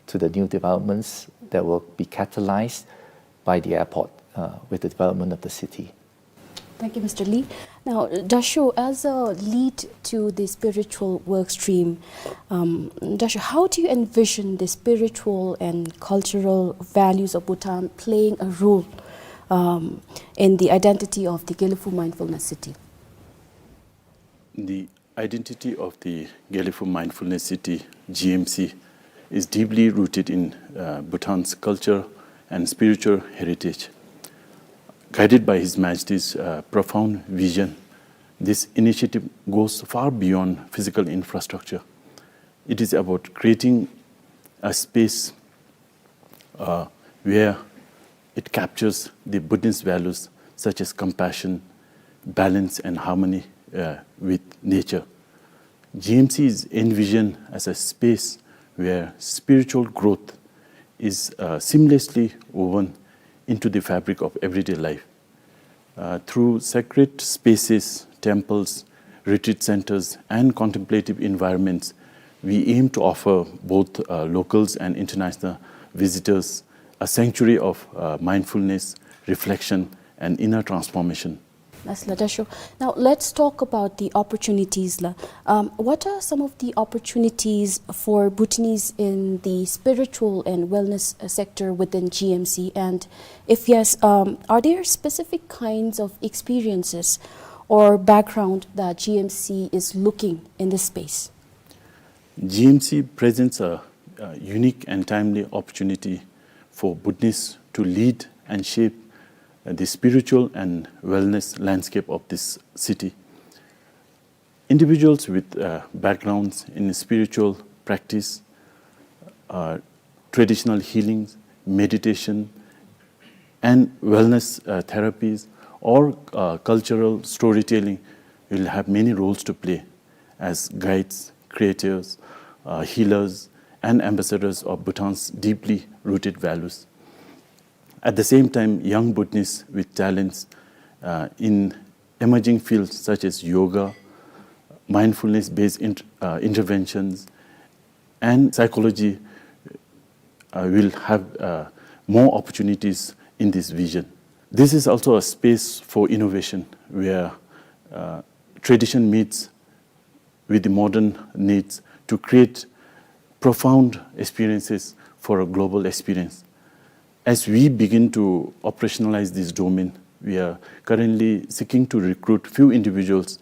to the new developments that will be catalyzed by the airport, uh, with the development of the city. Thank you, Mister Lee. Now, Dasho, as a lead to the spiritual work stream, um, Dasho, how do you envision the spiritual and cultural values of Bhutan playing a role, um, in the identity of the Gelephu Mindfulness City? The identity of the Gelephu Mindfulness City, G M C, is deeply rooted in, uh, Bhutan's culture and spiritual heritage. Guided by His Majesty's, uh, profound vision, this initiative goes far beyond physical infrastructure. It is about creating a space, uh, where it captures the Buddhist values such as compassion, balance, and harmony, uh, with nature. G M C is envisioned as a space where spiritual growth is, uh, seamlessly woven into the fabric of everyday life. Uh, through sacred spaces, temples, retreat centers, and contemplative environments, we aim to offer both, uh, locals and international visitors a sanctuary of, uh, mindfulness, reflection, and inner transformation. That's la, Dasho. Now, let's talk about the opportunities la. Um, what are some of the opportunities for Bhutanese in the spiritual and wellness, uh, sector within G M C? And if yes, um, are there specific kinds of experiences or background that G M C is looking in this space? G M C presents a, a unique and timely opportunity for Buddhists to lead and shape, uh, the spiritual and wellness landscape of this city. Individuals with, uh, backgrounds in spiritual practice, uh, traditional healings, meditation, and wellness, uh, therapies, or, uh, cultural storytelling will have many roles to play as guides, creators, uh, healers, and ambassadors of Bhutan's deeply rooted values. At the same time, young Bhutanese with talents uh, in emerging fields such as yoga, mindfulness-based int- uh, interventions, and psychology uh, will have uh, more opportunities in this vision. This is also a space for innovation where uh, tradition meets with the modern needs to create profound experiences for a global experience. As we begin to operationalize this domain, we are currently seeking to recruit few individuals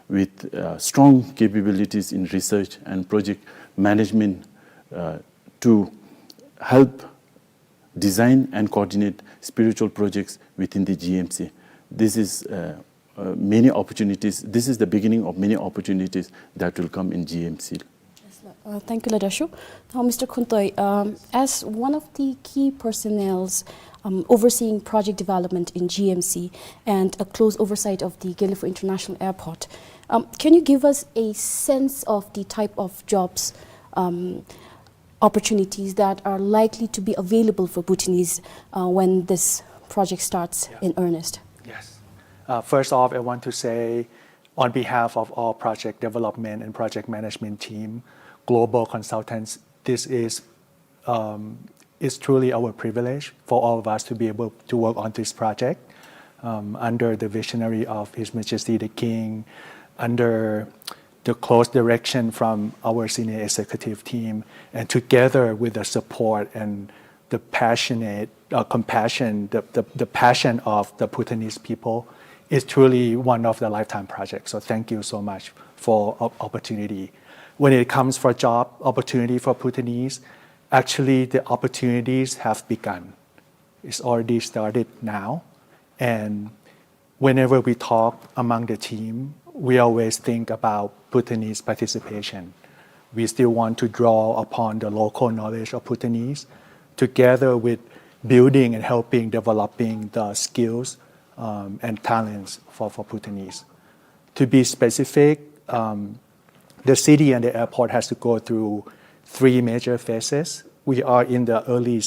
with uh, strong capabilities in research and project management uh, to help design and coordinate spiritual projects within the G M C. This is uh, uh, many opportunities. This is the beginning of many opportunities that will come in G M C. Yes, uh, thank you, Ladashu. Now, Mister Khuntoy, um, as one of the key personnels um, overseeing project development in G M C and a close oversight of the Gelephu International Airport, um, can you give us a sense of the type of jobs um, opportunities that are likely to be available for Bhutanese uh, when this project starts in earnest? Yes. Uh, first off, I want to say, on behalf of all project development and project management team, global consultants, this is um, it's truly our privilege for all of us to be able to work on this project um, under the visionary of His Majesty the King, under the close direction from our senior executive team, and together with the support and the passionate uh, compassion, the, the, the passion of the Bhutanese people is truly one of the lifetime projects. So thank you so much for op- opportunity. When it comes for job opportunity for Bhutanese, actually the opportunities have begun. It's already started now. And whenever we talk among the team, we always think about Bhutanese participation. We still want to draw upon the local knowledge of Bhutanese, together with building and helping developing the skills um, and talents for, for Bhutanese. To be specific, um, the city and the airport has to go through three major phases. We are in the early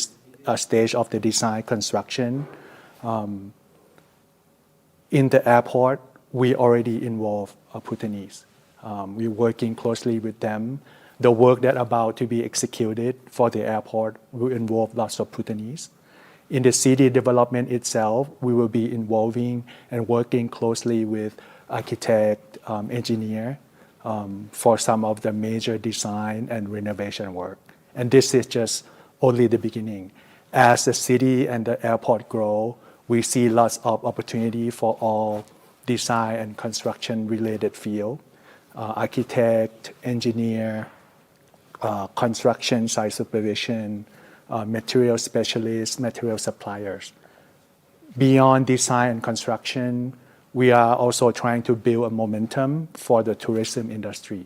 uh, stage of the design construction. Um, in the airport, we already involve uh, Bhutanese. Um, we're working closely with them. The work that about to be executed for the airport will involve lots of Bhutanese. In the city development itself, we will be involving and working closely with architect, um, engineer um, for some of the major design and renovation work. And this is just only the beginning. As the city and the airport grow, we see lots of opportunity for all design and construction related field, uh, architect, engineer, uh, construction site supervision, uh, material specialists, material suppliers. Beyond design and construction, we are also trying to build a momentum for the tourism industry.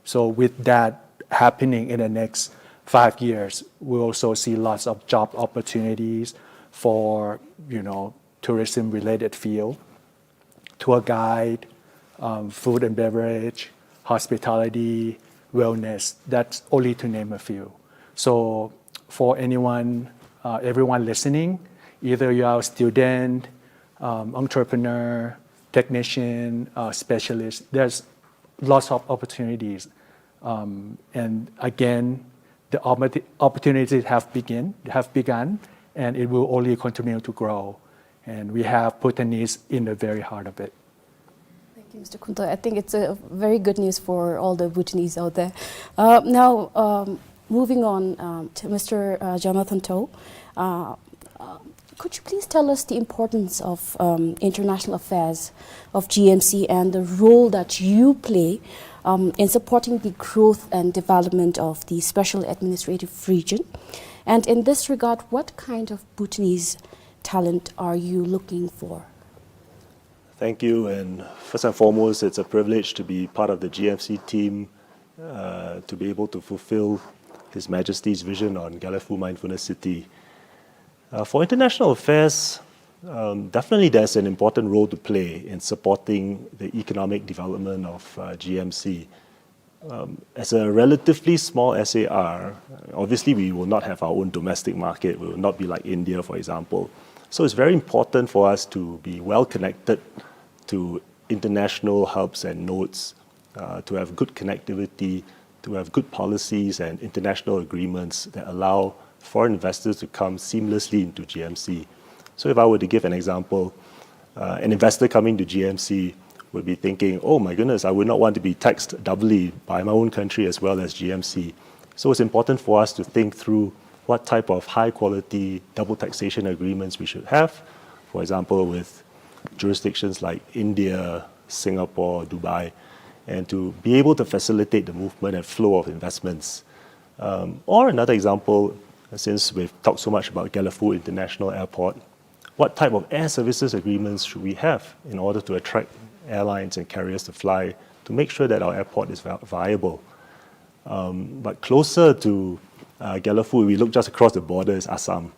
So with that happening in the next five years, we also see lots of job opportunities for, you know, tourism related field, tour guide, um, food and beverage, hospitality, wellness. That's only to name a few. So for anyone, uh, everyone listening, either you are a student, um, entrepreneur, technician, uh, specialist, there's lots of opportunities. Um, and again, the opportu- opportunities have begin, have begun, and it will only continue to grow. And we have Bhutanese in the very heart of it. Thank you, Mister Khuntoy. I think it's a very good news for all the Bhutanese out there. Uh, now, um, moving on um, to Mister Uh, Jonathan To, uh, uh, could you please tell us the importance of um, international affairs of G M C and the role that you play um, in supporting the growth and development of the Special Administrative Region? And in this regard, what kind of Bhutanese talent are you looking for? Thank you. And first and foremost, it's a privilege to be part of the G M C team uh, to be able to fulfill His Majesty's vision on Gelephu Mindfulness City. Uh, for international affairs, um, definitely there's an important role to play in supporting the economic development of uh, G M C. Um, as a relatively small S A R, obviously we will not have our own domestic market. We will not be like India, for example. So it's very important for us to be well connected to international hubs and nodes, uh, to have good connectivity, to have good policies and international agreements that allow foreign investors to come seamlessly into G M C. So if I were to give an example, uh, an investor coming to G M C would be thinking, "Oh my goodness, I would not want to be taxed doubly by my own country as well as G M C." So it's important for us to think through what type of high quality double taxation agreements we should have, for example, with jurisdictions like India, Singapore, Dubai, and to be able to facilitate the movement and flow of investments. Um, or another example, since we've talked so much about Gelephu International Airport, what type of air services agreements should we have in order to attract airlines and carriers to fly to make sure that our airport is vi-, viable? Um, but closer to, uh, Gelephu, we look just across the border, is Assam.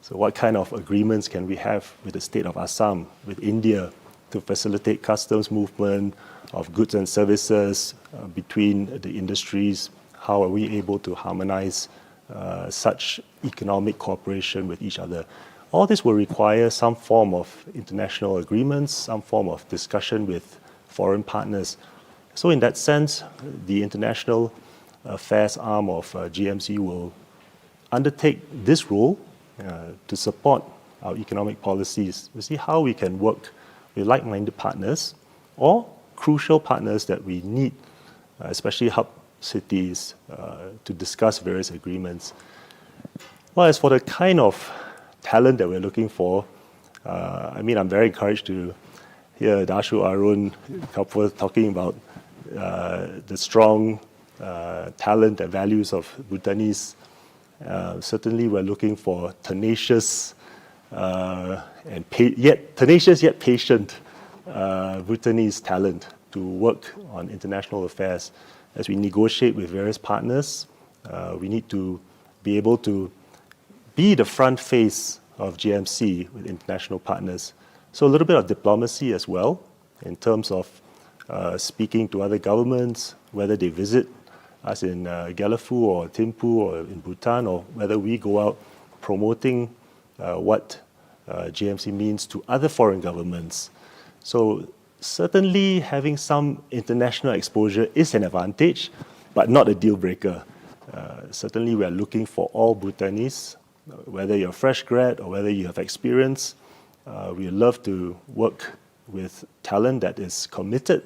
So what kind of agreements can we have with the state of Assam, with India, to facilitate customs movement of goods and services, uh, between the industries? How are we able to harmonize, uh, such economic cooperation with each other? All this will require some form of international agreements, some form of discussion with foreign partners. So in that sense, the international affairs arm of, uh, G M C will undertake this role, uh, to support our economic policies, to see how we can work with like-minded partners or crucial partners that we need, uh, especially hub cities, uh, to discuss various agreements. Well, as for the kind of talent that we're looking for, uh, I mean, I'm very encouraged to hear Dasho Arun Kapur talking about, uh, the strong, uh, talent and values of Bhutanese. Uh, certainly, we're looking for tenacious, uh, and pa-, yet tenacious yet patient, uh, Bhutanese talent to work on international affairs. As we negotiate with various partners, uh, we need to be able to be the front face of G M C with international partners. So a little bit of diplomacy as well in terms of, uh, speaking to other governments, whether they visit us in, uh, Gelephu or Thimphu or in Bhutan, or whether we go out promoting, uh, what, uh, G M C means to other foreign governments. So certainly having some international exposure is an advantage, but not a deal breaker. Uh, certainly we are looking for all Bhutanese, whether you're a fresh grad or whether you have experience. Uh, we love to work with talent that is committed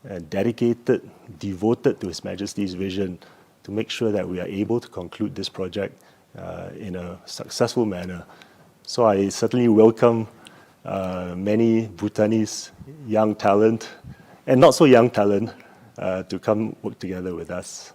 and dedicated, devoted to His Majesty's vision to make sure that we are able to conclude this project, uh, in a successful manner. So I certainly welcome, uh, many Bhutanese young talent and not so young talent, uh, to come work together with us.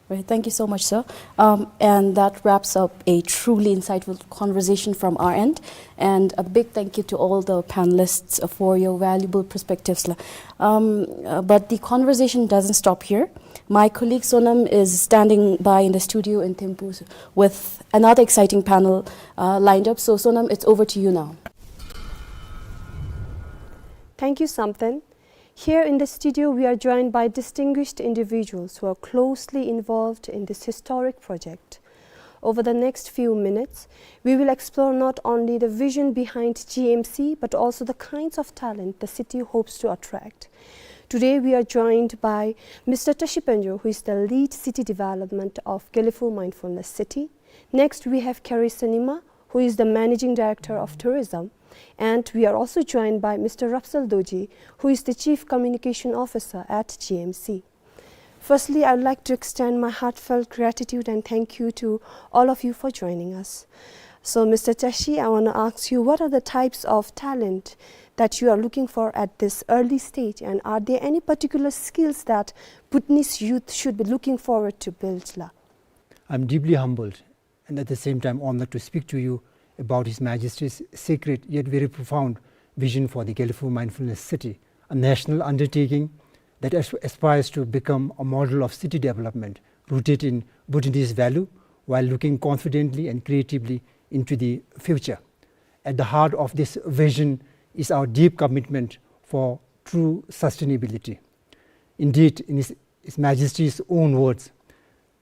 Right. Thank you so much, sir. Um, and that wraps up a truly insightful conversation from our end. And a big thank you to all the panelists for your valuable perspectives, la. Um, uh, but the conversation doesn't stop here. My colleague Sonam is standing by in the studio in Thimphu with another exciting panel, uh, lined up. So, Sonam, it's over to you now. Thank you, Samten. Here in the studio, we are joined by distinguished individuals who are closely involved in this historic project. Over the next few minutes, we will explore not only the vision behind G M C, but also the kinds of talent the city hopes to attract. Today, we are joined by Mister Tashi Panjo, who is the lead city development of Gelephu Mindfulness City. Next, we have Kerry Senima, who is the managing director of tourism. And we are also joined by Mister Rapsal Dorji, who is the chief communication officer at G M C. Firstly, I would like to extend my heartfelt gratitude and thank you to all of you for joining us. So, Mister Tashi, I wanna ask you, what are the types of talent that you are looking for at this early stage, and are there any particular skills that Bhutanese youth should be looking forward to build, la? I'm deeply humbled and at the same time honored to speak to you about His Majesty's secret yet very profound vision for the Gelephu Mindfulness City, a national undertaking that as-, aspires to become a model of city development rooted in Bhutanese value while looking confidently and creatively into the future. At the heart of this vision is our deep commitment for true sustainability. Indeed, in its His Majesty's own words,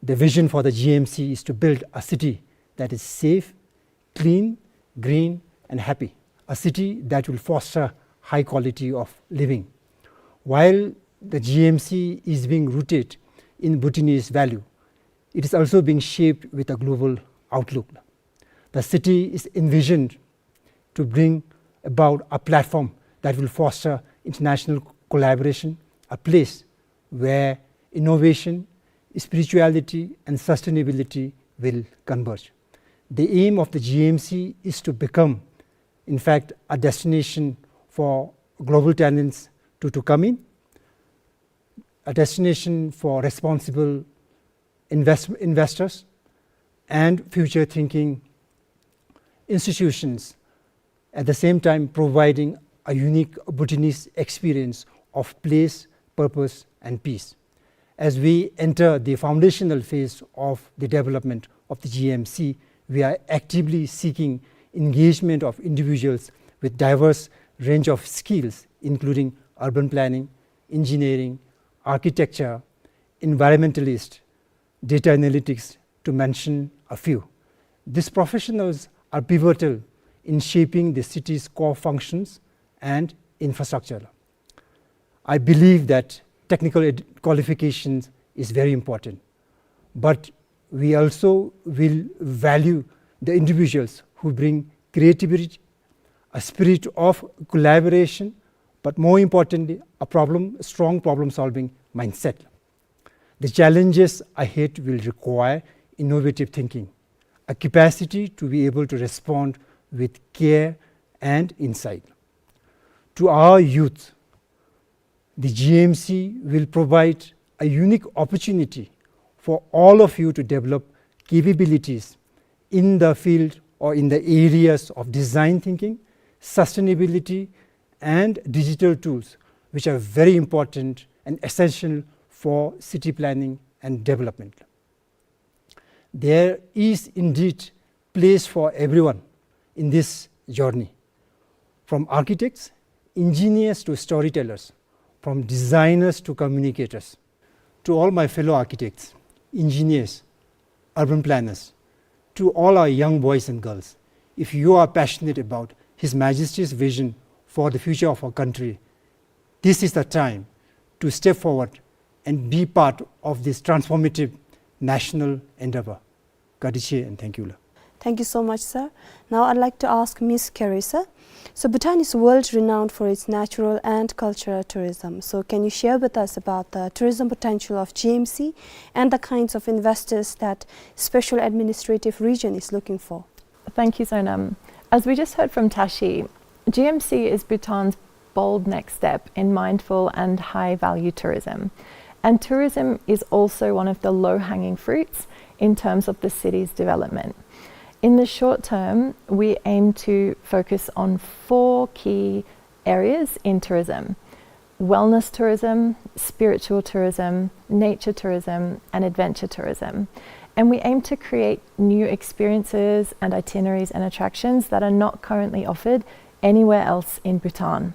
the vision for the G M C is to build a city that is safe, clean, green, and happy, a city that will foster high quality of living. While the G M C is being rooted in Bhutanese value, it is also being shaped with a global outlook. The city is envisioned to bring about a platform that will foster international collaboration, a place where innovation, spirituality, and sustainability will converge. The aim of the G M C is to become, in fact, a destination for global talents to, to come in, a destination for responsible invest-, investors and future-thinking institutions, at the same time providing a unique Bhutanese experience of place, purpose, and peace. As we enter the foundational phase of the development of the G M C, we are actively seeking engagement of individuals with diverse range of skills, including urban planning, engineering, architecture, environmentalist, data analytics, to mention a few. These professionals are pivotal in shaping the city's core functions and infrastructure. I believe that technical ed-, qualifications is very important, but we also will value the individuals who bring creativity, a spirit of collaboration, but more importantly, a problem, strong problem-solving mindset. The challenges ahead will require innovative thinking, a capacity to be able to respond with care and insight. To our youth, the G M C will provide a unique opportunity for all of you to develop capabilities in the field or in the areas of design thinking, sustainability, and digital tools, which are very important and essential for city planning and development. There is indeed place for everyone in this journey, from architects, engineers to storytellers, from designers to communicators. To all my fellow architects, engineers, urban planners, to all our young boys and girls, if you are passionate about His Majesty's vision for the future of our country, this is the time to step forward and be part of this transformative national endeavor. Ka dishie and thank you la. Thank you so much, sir. Now I'd like to ask Miss Carey, sir. So Bhutan is world renowned for its natural and cultural tourism. So can you share with us about the tourism potential of G M C and the kinds of investors that Special Administrative Region is looking for? Thank you, Sonam. As we just heard from Tashi, G M C is Bhutan's bold next step in mindful and high-value tourism. And tourism is also one of the low-hanging fruits in terms of the city's development. In the short term, we aim to focus on four key areas in tourism: wellness tourism, spiritual tourism, nature tourism, and adventure tourism. And we aim to create new experiences and itineraries and attractions that are not currently offered anywhere else in Bhutan.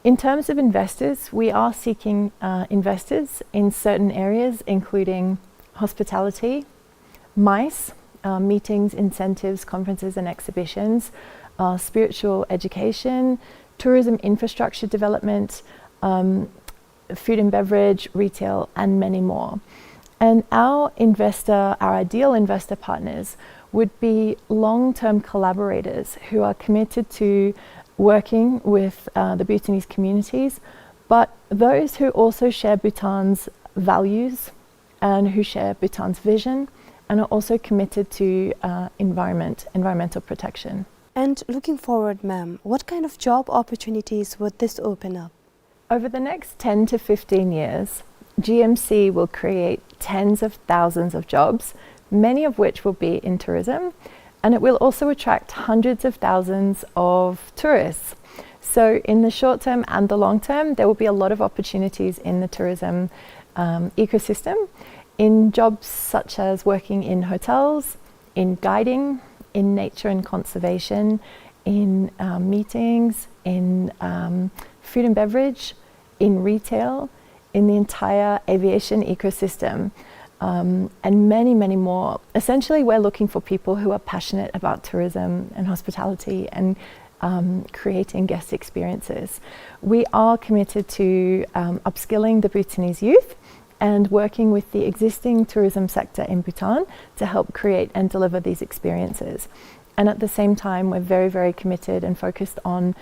In terms of investors, we are seeking, uh, investors in certain areas, including hospitality, MICE, uh, meetings, incentives, conferences, and exhibitions, uh, spiritual education, tourism infrastructure development, um, food and beverage, retail, and many more. And our investor, our ideal investor partners would be long-term collaborators who are committed to working with, uh, the Bhutanese communities, but those who also share Bhutan's values and who share Bhutan's vision and are also committed to, uh, environment, environmental protection. And looking forward, ma'am, what kind of job opportunities would this open up? Over the next ten to fifteen years, G M C will create tens of thousands of jobs, many of which will be in tourism, and it will also attract hundreds of thousands of tourists. So in the short term and the long term, there will be a lot of opportunities in the tourism, um, ecosystem, in jobs such as working in hotels, in guiding, in nature and conservation, in, um, meetings, in, um, food and beverage, in retail, in the entire aviation ecosystem, um, and many, many more. Essentially, we're looking for people who are passionate about tourism and hospitality and, um, creating guest experiences. We are committed to, um, upskilling the Bhutanese youth and working with the existing tourism sector in Bhutan to help create and deliver these experiences. And at the same time, we're very, very committed and focused on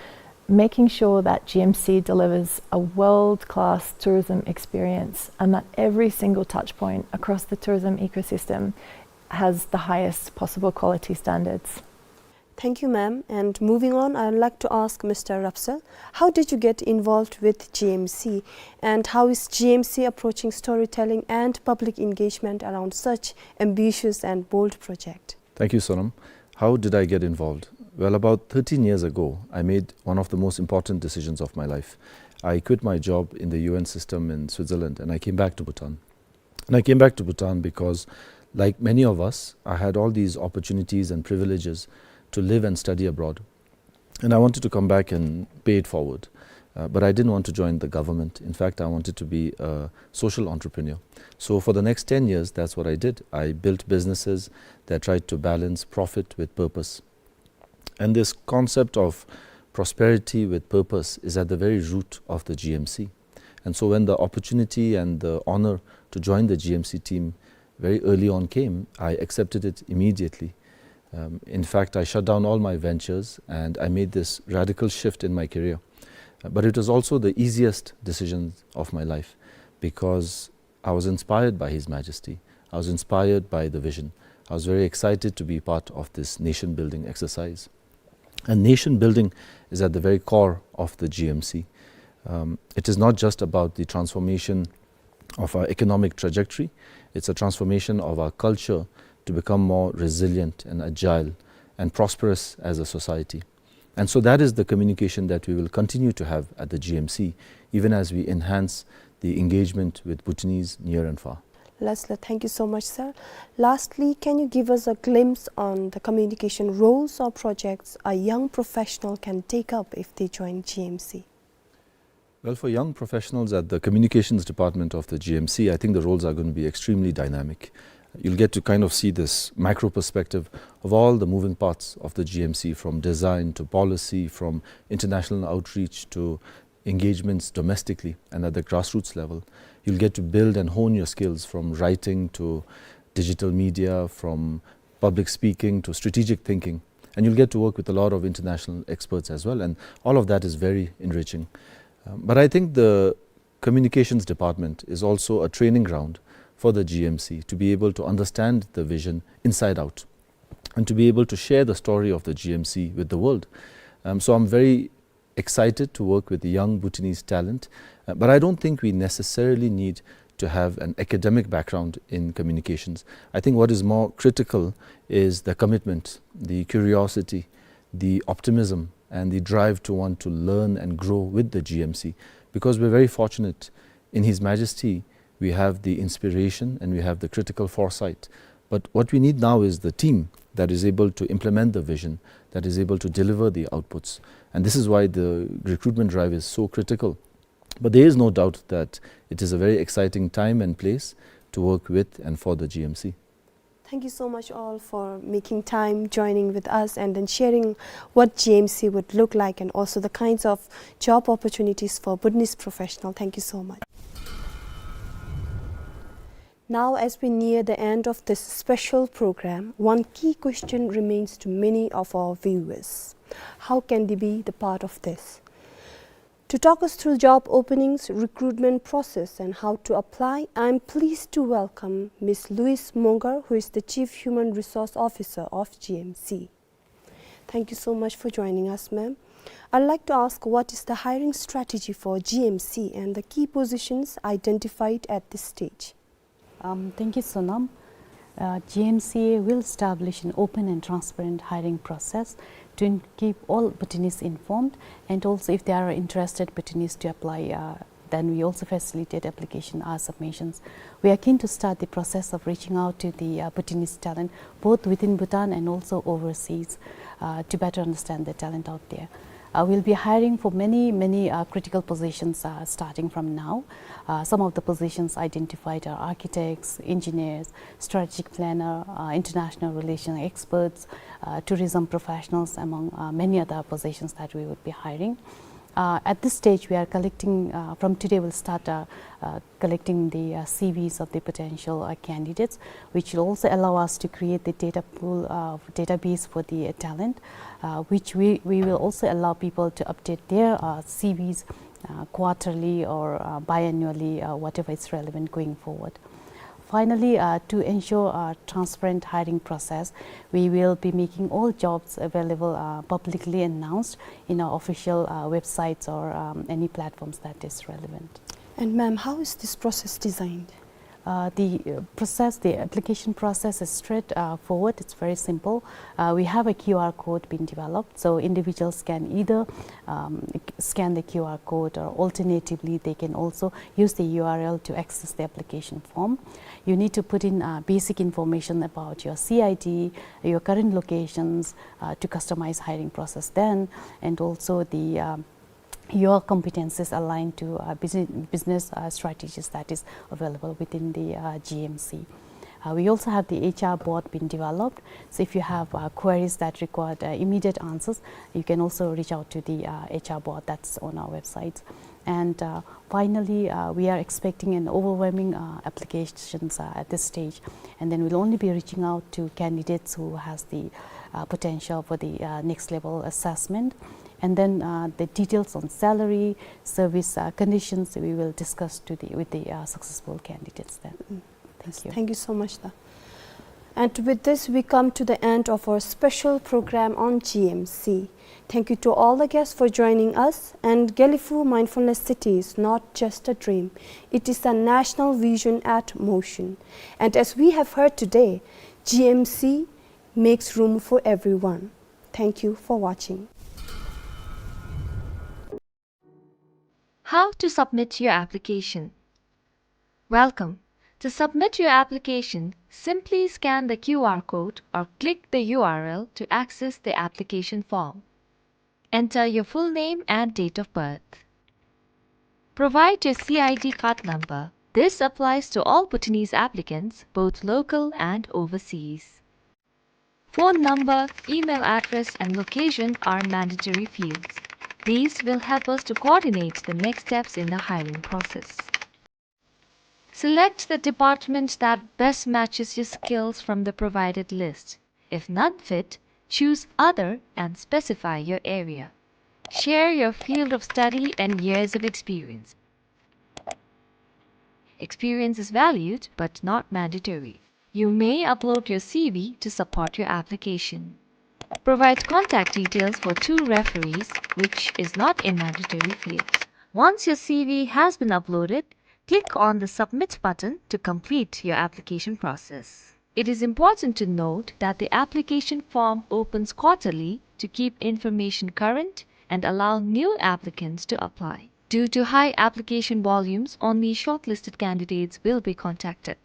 making sure that G M C delivers a world-class tourism experience and that every single touch point across the tourism ecosystem has the highest possible quality standards. Thank you, ma'am. And moving on, I'd like to ask Mister Rapsel, how did you get involved with G M C, and how is G M C approaching storytelling and public engagement around such ambitious and bold project? Thank you, Sonam. How did I get involved? Well, about thirteen years ago, I made one of the most important decisions of my life. I quit my job in the U N system in Switzerland, and I came back to Bhutan. And I came back to Bhutan because, like many of us, I had all these opportunities and privileges to live and study abroad. And I wanted to come back and pay it forward. Uh, but I didn't want to join the government. In fact, I wanted to be a social entrepreneur. So for the next ten years, that's what I did. I built businesses that tried to balance profit with purpose. And this concept of prosperity with purpose is at the very root of the G M C. And so when the opportunity and the honor to join the G M C team very early on came, I accepted it immediately. Um, in fact, I shut down all my ventures and I made this radical shift in my career. Uh, but it was also the easiest decision of my life because I was inspired by His Majesty. I was inspired by the vision. I was very excited to be part of this nation-building exercise. And nation building is at the very core of the G M C. Um, it is not just about the transformation of our economic trajectory, it's a transformation of our culture to become more resilient and agile and prosperous as a society. And so that is the communication that we will continue to have at the G M C, even as we enhance the engagement with Bhutanese near and far. Lasla, thank you so much, sir. Lastly, can you give us a glimpse on the communication roles or projects a young professional can take up if they join G M C? Well, for young professionals at the communications department of the G M C, I think the roles are gonna be extremely dynamic. You'll get to kind of see this micro perspective of all the moving parts of the G M C, from design to policy, from international outreach to engagements domestically and at the grassroots level. You'll get to build and hone your skills from writing to digital media, from public speaking to strategic thinking. And you'll get to work with a lot of international experts as well. And all of that is very enriching. Um, but I think the communications department is also a training ground for the G M C to be able to understand the vision inside out and to be able to share the story of the G M C with the world. Um, so I'm very excited to work with the young Bhutanese talent, uh, but I don't think we necessarily need to have an academic background in communications. I think what is more critical is the commitment, the curiosity, the optimism, and the drive to want to learn and grow with the G M C, because we're very fortunate in His Majesty. We have the inspiration and we have the critical foresight. But what we need now is the team that is able to implement the vision, that is able to deliver the outputs. And this is why the recruitment drive is so critical. But there is no doubt that it is a very exciting time and place to work with and for the G M C. Thank you so much all for making time, joining with us, and then sharing what G M C would look like and also the kinds of job opportunities for Bhutanese professional. Thank you so much. Now, as we near the end of this special program, one key question remains to many of our viewers. How can they be the part of this? To talk us through job openings, recruitment process, and how to apply, I'm pleased to welcome Miss Louise Mongar, who is the Chief Human Resource Officer of G M C. Thank you so much for joining us, ma'am. I'd like to ask, what is the hiring strategy for G M C and the key positions identified at this stage? Um, thank you, Sonam. Uh, G M C will establish an open and transparent hiring process to in-, keep all Bhutanese informed, and also if there are interested Bhutanese to apply, uh, then we also facilitate application or submissions. We are keen to start the process of reaching out to the, uh, Bhutanese talent, both within Bhutan and also overseas, uh, to better understand the talent out there. Uh, we'll be hiring for many, many, uh, critical positions, uh, starting from now. Uh, some of the positions identified are architects, engineers, strategic planner, uh, international relation experts, uh, tourism professionals, among, uh, many other positions that we would be hiring. Uh, at this stage, we are collecting, uh, from today we'll start, uh, uh, collecting the, uh, C Vs of the potential, uh, candidates, which will also allow us to create the data pool, uh, database for the, uh, talent, uh, which we, we will also allow people to update their, uh, C Vs, uh, quarterly or, uh, biannually, uh, whatever is relevant going forward. Finally, uh, to ensure a transparent hiring process, we will be making all jobs available, uh, publicly announced in our official, uh, websites or, um, any platforms that is relevant. And ma'am, how is this process designed? Uh, the, uh, process, the application process is straight, uh, forward. It's very simple. Uh, we have a Q R code being developed, so individuals can either, um, scan the Q R code, or alternatively, they can also use the U R L to access the application form. You need to put in, uh, basic information about your C I D, your current locations, uh, to customize hiring process then, and also the, um, your competencies aligned to, uh, busi-, business, uh, strategies that is available within the, uh, G M C. Uh, we also have the H R bot being developed. So if you have, uh, queries that require, uh, immediate answers, you can also reach out to the, uh, H R bot that's on our website. And, uh, finally, uh, we are expecting an overwhelming, uh, applications, uh, at this stage. And then we'll only be reaching out to candidates who has the, uh, potential for the, uh, next level assessment. And then, uh, the details on salary, service, uh, conditions, we will discuss to the, with the, uh, successful candidates then. Mm. Thank you. Thank you so much, da. And with this, we come to the end of our special program on G M C. Thank you to all the guests for joining us. And Gelephu Mindfulness City is not just a dream. It is a national vision at motion. And as we have heard today, G M C makes room for everyone. Thank you for watching. How to submit your application. Welcome. To submit your application, simply scan the Q R code or click the U R L to access the application form. Enter your full name and date of birth. Provide your C I D card number. This applies to all Bhutanese applicants, both local and overseas. Phone number, email address, and location are mandatory fields. These will help us to coordinate the next steps in the hiring process. Select the department that best matches your skills from the provided list. If none fit, choose Other and specify your area. Share your field of study and years of experience. Experience is valued but not mandatory. You may upload your C V to support your application. Provide contact details for two referees, which is not a mandatory field. Once your C V has been uploaded, click on the Submit button to complete your application process. It is important to note that the application form opens quarterly to keep information current and allow new applicants to apply. Due to high application volumes, only shortlisted candidates will be contacted.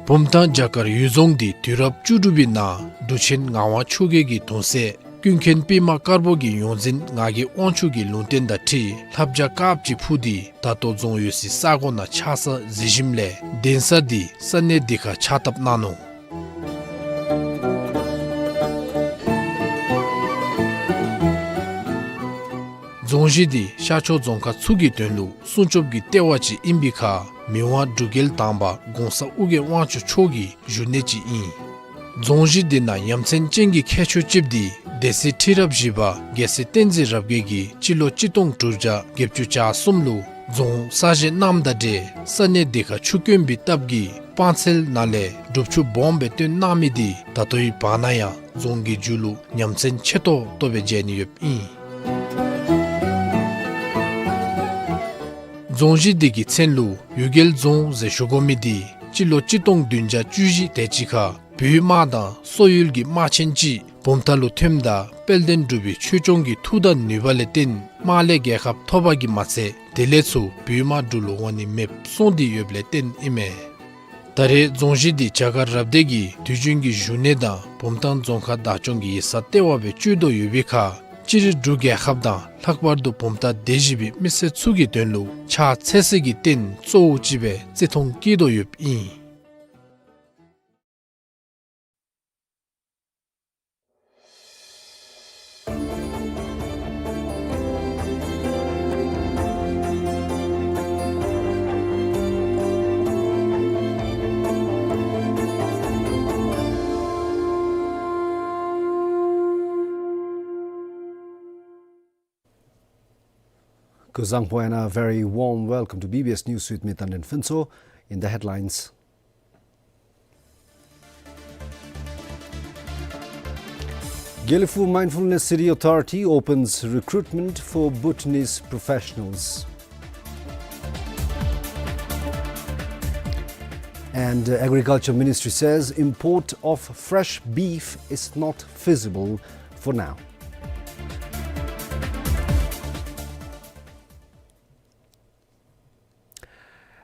བུམ་ཐང་བྱ་དཀར་གཡུལ་རྫོང་འདི་དུས་རབས་བཅུ་དྲུག་པའི་ནང་འབྲུག་ཆེན་ངག་དབང་ཆོས་རྒྱལ་གྱི་གདུང་སྲས་ཀུན་མཁྱེན་པདྨ་དཀར་པོ་གི་ཡོངས་འཛིན་ངག་གི་དབང་ཕྱུག་གི་ལུང་བསྟན་དང་འཁྲིལ་ལྷ་བྱ་དཀརཔོ་ཅིག་འཕུར་ཏེ་ད་ལྟོ་རྫོང་ཡོད་སའི་ས་གོ་ནང་ཆགས་ས་གཟིགས་ཞིནམ་ལས་གདན་ས་འདི་ས་གནས་འདི་ཁར་ཕྱག་བཏབ་གནང་ནུག། རྫོང་གཞི་འདི་ཤར་ཕྱོགས་རྫོང་ཁག་ཚུ་གི་དོན་ལུ་སྲུང་སྐྱོབ་ཀྱི་ལྟེ་བ་ཅིག་ཨིན་པའི་ཁར་མི་དབང་འབྲུག་རྒྱལ་དང་པ་གོང་ས་ཨོ་རྒྱན་དབང་ཕྱུག་མཆོག་གི་བཞུགས་གནས་ཅིག་ཨིན། རྫོང་གཞི་འདི་ནང་ཡ་མཚན་ཅན་གྱི་ཁྱད་ཆོས་ཅིག་འདི་སྡེ་སྲིད་ཁྲི་རབས་བཞི་པ་རྒྱལ་སྲས་བསྟན་འཛིན་རབ་རྒྱས་ཀྱིས་སྤྱི་ལོ་གཅིག་སྟོང་དྲུག་བརྒྱ་བརྒྱད་ཅུ་གྱ་གསུམ་ལུ་རྫོང་གསར་བཞེངས་གནངམ་དང་འབྲེལ་ས་གནས་འདི་ཁར་ཆུ་དཀོན་པའི་སྟབས་ཀྱིས་སྤང་ཚལ་ནང་ལས་སྒྲུབ་ཆུ་སྦོམ་སྦེ་བཏོན་གནང་མི་འདི་ད་ལྟོའི་བར་ན་ཡང་རྫོང་གི་མཇུག་ལུ་ཡ་མཚན་ཆེ་ཏོག་ཏོ་སྦེ་མཇལ་ནི་ཡོདཔ་ཨིན། རྫོང་གཞི་འདི་གི་མཚན་ལུ་གཡུལ་རྒྱལ་རྫོང་ཟེར་ཞུ་དགོ་མི་འདི་སྤྱི་ལོ་གཅིག་སྟོང་བདུན་བརྒྱ་བཅུ་བཞི་དེ་ཅིག་ཁར་བོད་དམག་དང་སོག་ཡུལ་གྱི་དམག་ཆེན་ཅིག་བུམ་ཐང་ལུ་ཐོནམ་ད་དཔལ་ལྡན་འབྲུག་པའི་ཆོས་སྐྱོང་གི་མཐུ་དང་ནུས་པ་ལས་བརྟེན་ དམག་ལས་རྒྱལ་ཁ་ཐོབ་པ་གིས་མ་ཚད་དེ་ལས་ཚུར་བོད་དམག་འབྲུག་ལུ་འོང་ནི་མེདཔ་སོང་སྟེ་ཡོདཔ་ལས་བརྟེན་ཨིན་མས། ད་རེས་རྫོང་གཞི་འདི་བྱ་དགའ་རབ་སྡེ་གི་དུས་རྒྱུན་གྱི་བཞུགས་གནས་དང་བུམ་ཐང་རྫོང་ཁག་བདག་སྐྱོང་གི་ཡིག་ཚང་ལྟེ་བ་སྦེ་སྤྱོད་དོ་ཡོད་པའི་ཁར་སྤྱིར་འབྲུག་རྒྱལ་ཁབ་དང་ལྷག་པར་དུ་བུམ་ཐང་སྡེ་བཞི་པའི་མི་སེར་ཚུ་གི་དོན་ལུ་ཕྱག་འཚལ་སའི་རྟེན་གཙོ་བོ་ཅིག་སྦེ་བརྩི་མཐོང་བསྐྱེད་དོ་ཡོདཔ་ཨིན། Kuzuzangpo and a very warm welcome to B B S News with me, Tanden Phuntsho. In the headlines, Gelephu Mindfulness City Authority opens recruitment for Bhutanese professionals. And, uh, Agriculture Ministry says import of fresh beef is not feasible for now.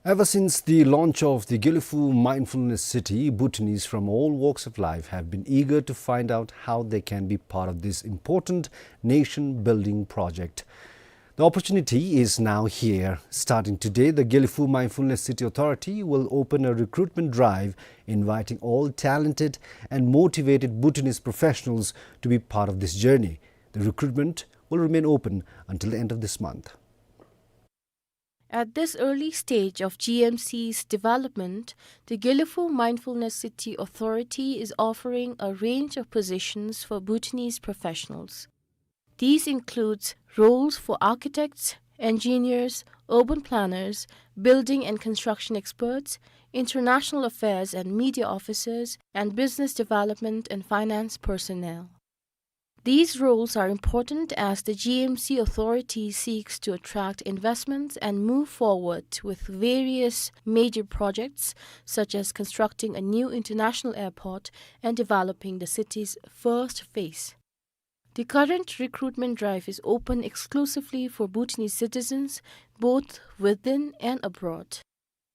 Ever since the launch of the Gelephu Mindfulness City, Bhutanese from all walks of life have been eager to find out how they can be part of this important nation-building project. The opportunity is now here. Starting today, the Gelephu Mindfulness City Authority will open a recruitment drive, inviting all talented and motivated Bhutanese professionals to be part of this journey. The recruitment will remain open until the end of this month. At this early stage of G M C's development, the Gelephu Mindfulness City Authority is offering a range of positions for Bhutanese professionals. These includes roles for architects, engineers, urban planners, building and construction experts, international affairs and media officers, and business development and finance personnel. These roles are important as the G M C authority seeks to attract investments and move forward with various major projects, such as constructing a new international airport and developing the city's first phase. The current recruitment drive is open exclusively for Bhutanese citizens, both within and abroad.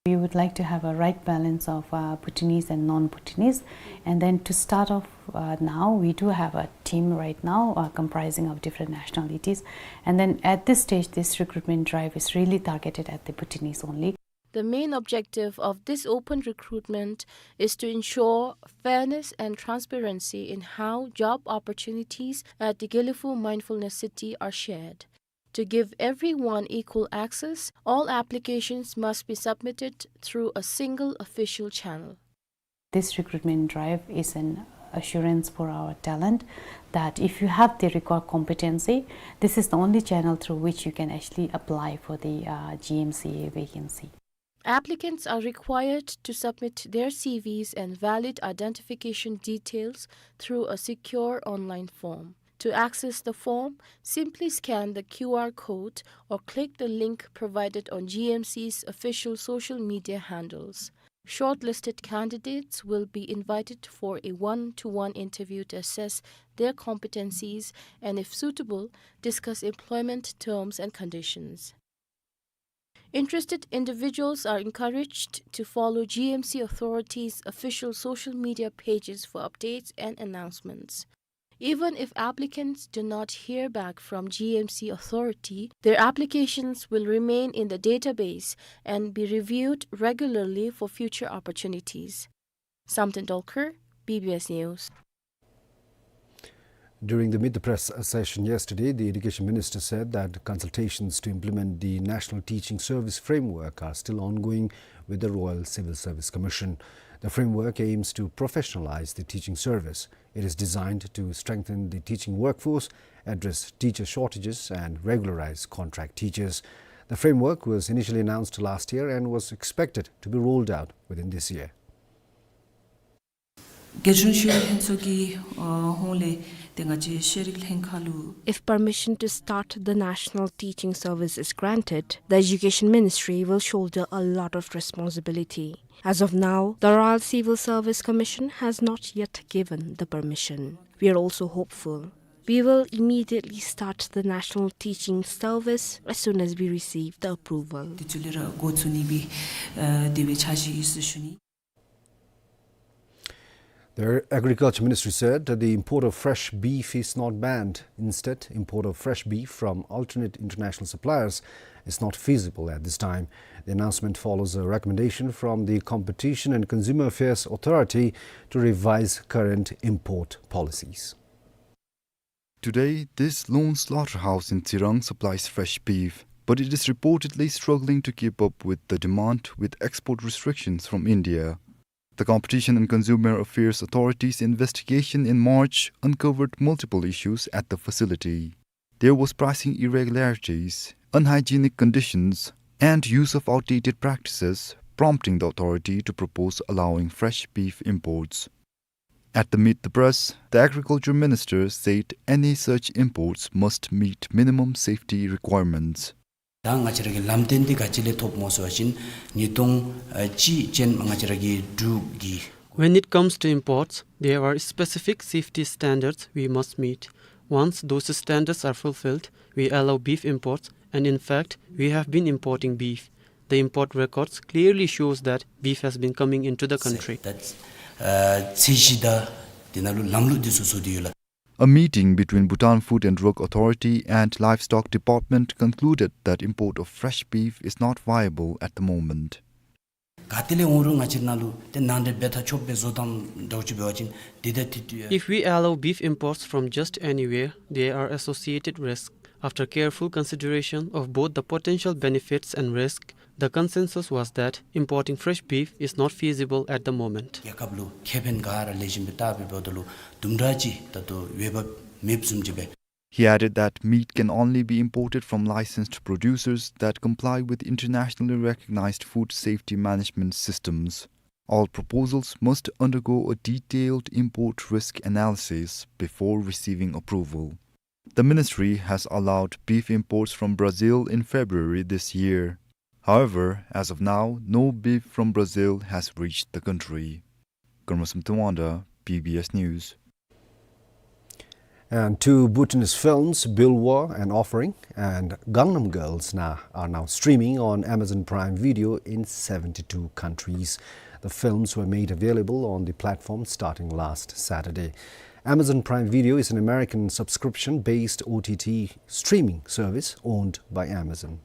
We would like to have a right balance of, uh, Bhutanese and non-Bhutanese. And then to start off, uh, now, we do have a team right now, uh, comprising of different nationalities. And then at this stage, this recruitment drive is really targeted at the Bhutanese only. The main objective of this open recruitment is to ensure fairness and transparency in how job opportunities at the Gelephu Mindfulness City are shared. To give everyone equal access, all applications must be submitted through a single official channel. This recruitment drive is an assurance for our talent that if you have the required competency, this is the only channel through which you can actually apply for the, uh, G M C A vacancy. Applicants are required to submit their C Vs and valid identification details through a secure online form. To access the form, simply scan the Q R code or click the link provided on G M C's official social media handles. Shortlisted candidates will be invited for a one-to-one interview to assess their competencies and, if suitable, discuss employment terms and conditions. Interested individuals are encouraged to follow G M C authorities' official social media pages for updates and announcements. Even if applicants do not hear back from G M C authority, their applications will remain in the database and be reviewed regularly for future opportunities. Samten Dolkar, B B S News. During the Meet the Press session yesterday, the Education Minister said that consultations to implement the National Teaching Service Framework are still ongoing with the Royal Civil Service Commission. The framework aims to professionalize the teaching service. It is designed to strengthen the teaching workforce, address teacher shortages, and regularize contract teachers. The framework was initially announced last year and was expected to be rolled out within this year. རྒྱལ་གཞུང་ཤེས་རིག་ལྷན་ཚོགས་ཀྱི་ཨ་ཧོངས་ལས་ཏེ་ང་བཅས་ཤེས་རིག་ལྷན་ཁག་ལུ། If permission to start the National Teaching Service is granted, the Education Ministry will shoulder a lot of responsibility. As of now, the Royal Civil Service Commission has not yet given the permission. We are also hopeful. We will immediately start the national teaching service as soon as we receive the approval. དེ་ཚུ་ལས་ར་འགོ་བཙུགས་ནི་སྦེ་ཨ་དེ་སྦེ་འཆར་གཞི་ཡོད་ཟེར་ཞུ་ནི། The Agriculture Ministry said that the import of fresh beef is not banned. Instead, import of fresh beef from alternate international suppliers is not feasible at this time. The announcement follows a recommendation from the Competition and Consumer Affairs Authority to revise current import policies. Today, this lone slaughterhouse in Tsirang supplies fresh beef, but it is reportedly struggling to keep up with the demand with export restrictions from India. The Competition and Consumer Affairs Authority's investigation in March uncovered multiple issues at the facility. There was pricing irregularities, unhygienic conditions, and use of outdated practices, prompting the authority to propose allowing fresh beef imports. At the Meet the Press, the agriculture minister said any such imports must meet minimum safety requirements. ད་ང་བཅས་ར་གི་ལམ་སྟོན་འདི་ག་ཅི་ལས་ཐོབ་སྨོ་ཟེར་བ་ཅིན་ཉིས་སྟོང་ཨ་གཅིག་ཅན་ང་བཅས་ར་གི་འབྲུག་གི When it comes to imports, there are specific safety standards we must meet. Once those standards are fulfilled, we allow beef imports, and in fact, we have been importing beef. The import records clearly shows that beef has been coming into the country. ད་ཨ་ཚད་གཞི་དང་དེ་ནང་ལུ་ལམ་ལུགས་འདི་ཚུ་བཟོ་སྟེ་ཡོད་ལགས། A meeting between Bhutan Food and Drug Authority and Livestock Department concluded that import of fresh beef is not viable at the moment. ག་ཏེ་ལས་འོང་རུང་ང་བཅས་ནང་ལུ་ཏེ་ནང་འདྲེན་འབད་ཐག་ཆོད་པའི་བཟོ་དང་འདྲཝ་ཅིག་འབད་བ་ཅིན་དེ་ད་དེ་དུས། If we allow beef imports from just anywhere, there are associated risks. After careful consideration of both the potential benefits and risk, the consensus was that importing fresh beef is not feasible at the moment. རྒྱལ་ཁབ་ལུ་ཁེ་ཕན་ག་ར་ལེགས་ཤོམ་སྦེ་བལྟ་སྦེ་འབདཝ་ད་ལུ་དུམ་གྲ་ཅིག་ད་ལྟོ་འོས་འབབ་མེདཔ་བཟུམ་ཅིག་སྦེ། He added that meat can only be imported from licensed producers that comply with internationally recognized food safety management systems. All proposals must undergo a detailed import risk analysis before receiving approval. The ministry has allowed beef imports from Brazil in February this year. However, as of now, no beef from Brazil has reached the country. Karma Samtawanda, B B S News. And two Bhutanese films, Bilwa and Offering and Gangnam Girls, now, are now streaming on Amazon Prime Video in seventy-two countries. The films were made available on the platform starting last Saturday. Amazon Prime Video is an American subscription-based O T T streaming service owned by Amazon.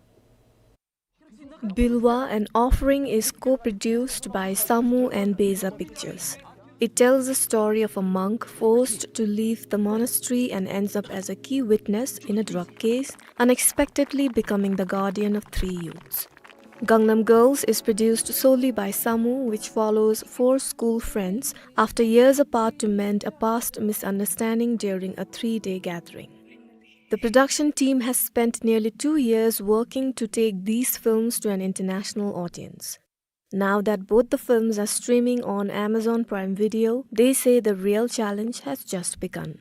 Bilwa and Offering is co-produced by Samu and Beza Pictures. It tells the story of a monk forced to leave the monastery and ends up as a key witness in a drug case, unexpectedly becoming the guardian of three youths. Gangnam Girls is produced solely by Samu, which follows four school friends after years apart to mend a past misunderstanding during a three-day gathering. The production team has spent nearly two years working to take these films to an international audience. Now that both the films are streaming on Amazon Prime Video, they say the real challenge has just begun.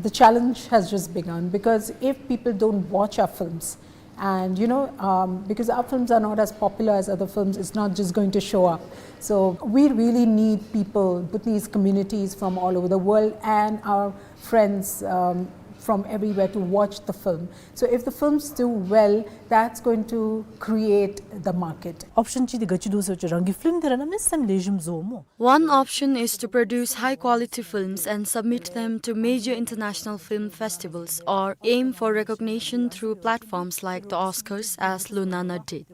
The challenge has just begun, because if people don't watch our films, and, you know, um, because our films are not as popular as other films, it's not just going to show up. So we really need people, Bhutanese communities from all over the world, and our friends, um, from everywhere to watch the film. So if the films do well, that's going to create the market. Option ཅིག་འདི་ག་ཅི་འདུག་ཟེར་བ་ཅིན་རང་གི་ཕིལམ་འདི་ར་གནམ་མེད་ས་མེད་ལེགས་ཤོམ་བཟོ་སྨོ། One option is to produce high-quality films and submit them to major international film festivals or aim for recognition through platforms like the Oscars, as Lunana did.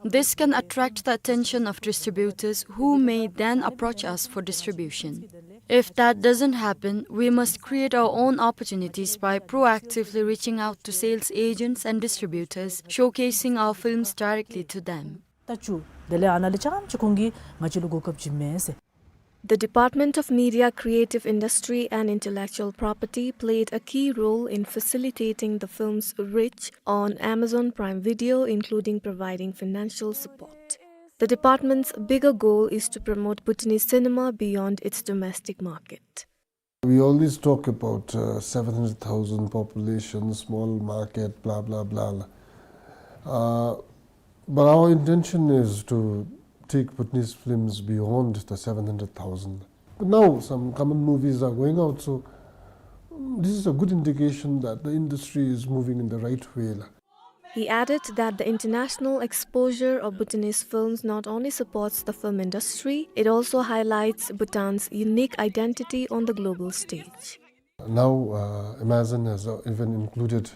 This can attract the attention of distributors, who may then approach us for distribution. If that doesn't happen, we must create our own opportunities by proactively reaching out to sales agents and distributors, showcasing our films directly to them. ད་ཅི་དེ་ལས་ཨ་ནཱ་ལས་རྐྱངམ་ཅིག་ཁོང་གིས་ང་བཅས་ལུ་གོ་སྐབས་ཅིག་མེད་ཟེར། The Department of Media, Creative Industry and Intellectual Property played a key role in facilitating the film's reach on Amazon Prime Video, including providing financial support. The department's bigger goal is to promote Bhutanese cinema beyond its domestic market. We always talk about, uh, seven hundred thousand population, small market, blah, blah, blah. Uh, but our intention is to take Bhutanese films beyond the seven hundred thousand. But now some common movies are going out, so This is a good indication that the industry is moving in the right way la. He added that the international exposure of Bhutanese films not only supports the film industry, it also highlights Bhutan's unique identity on the global stage. Now, uh, Amazon has, uh, even included,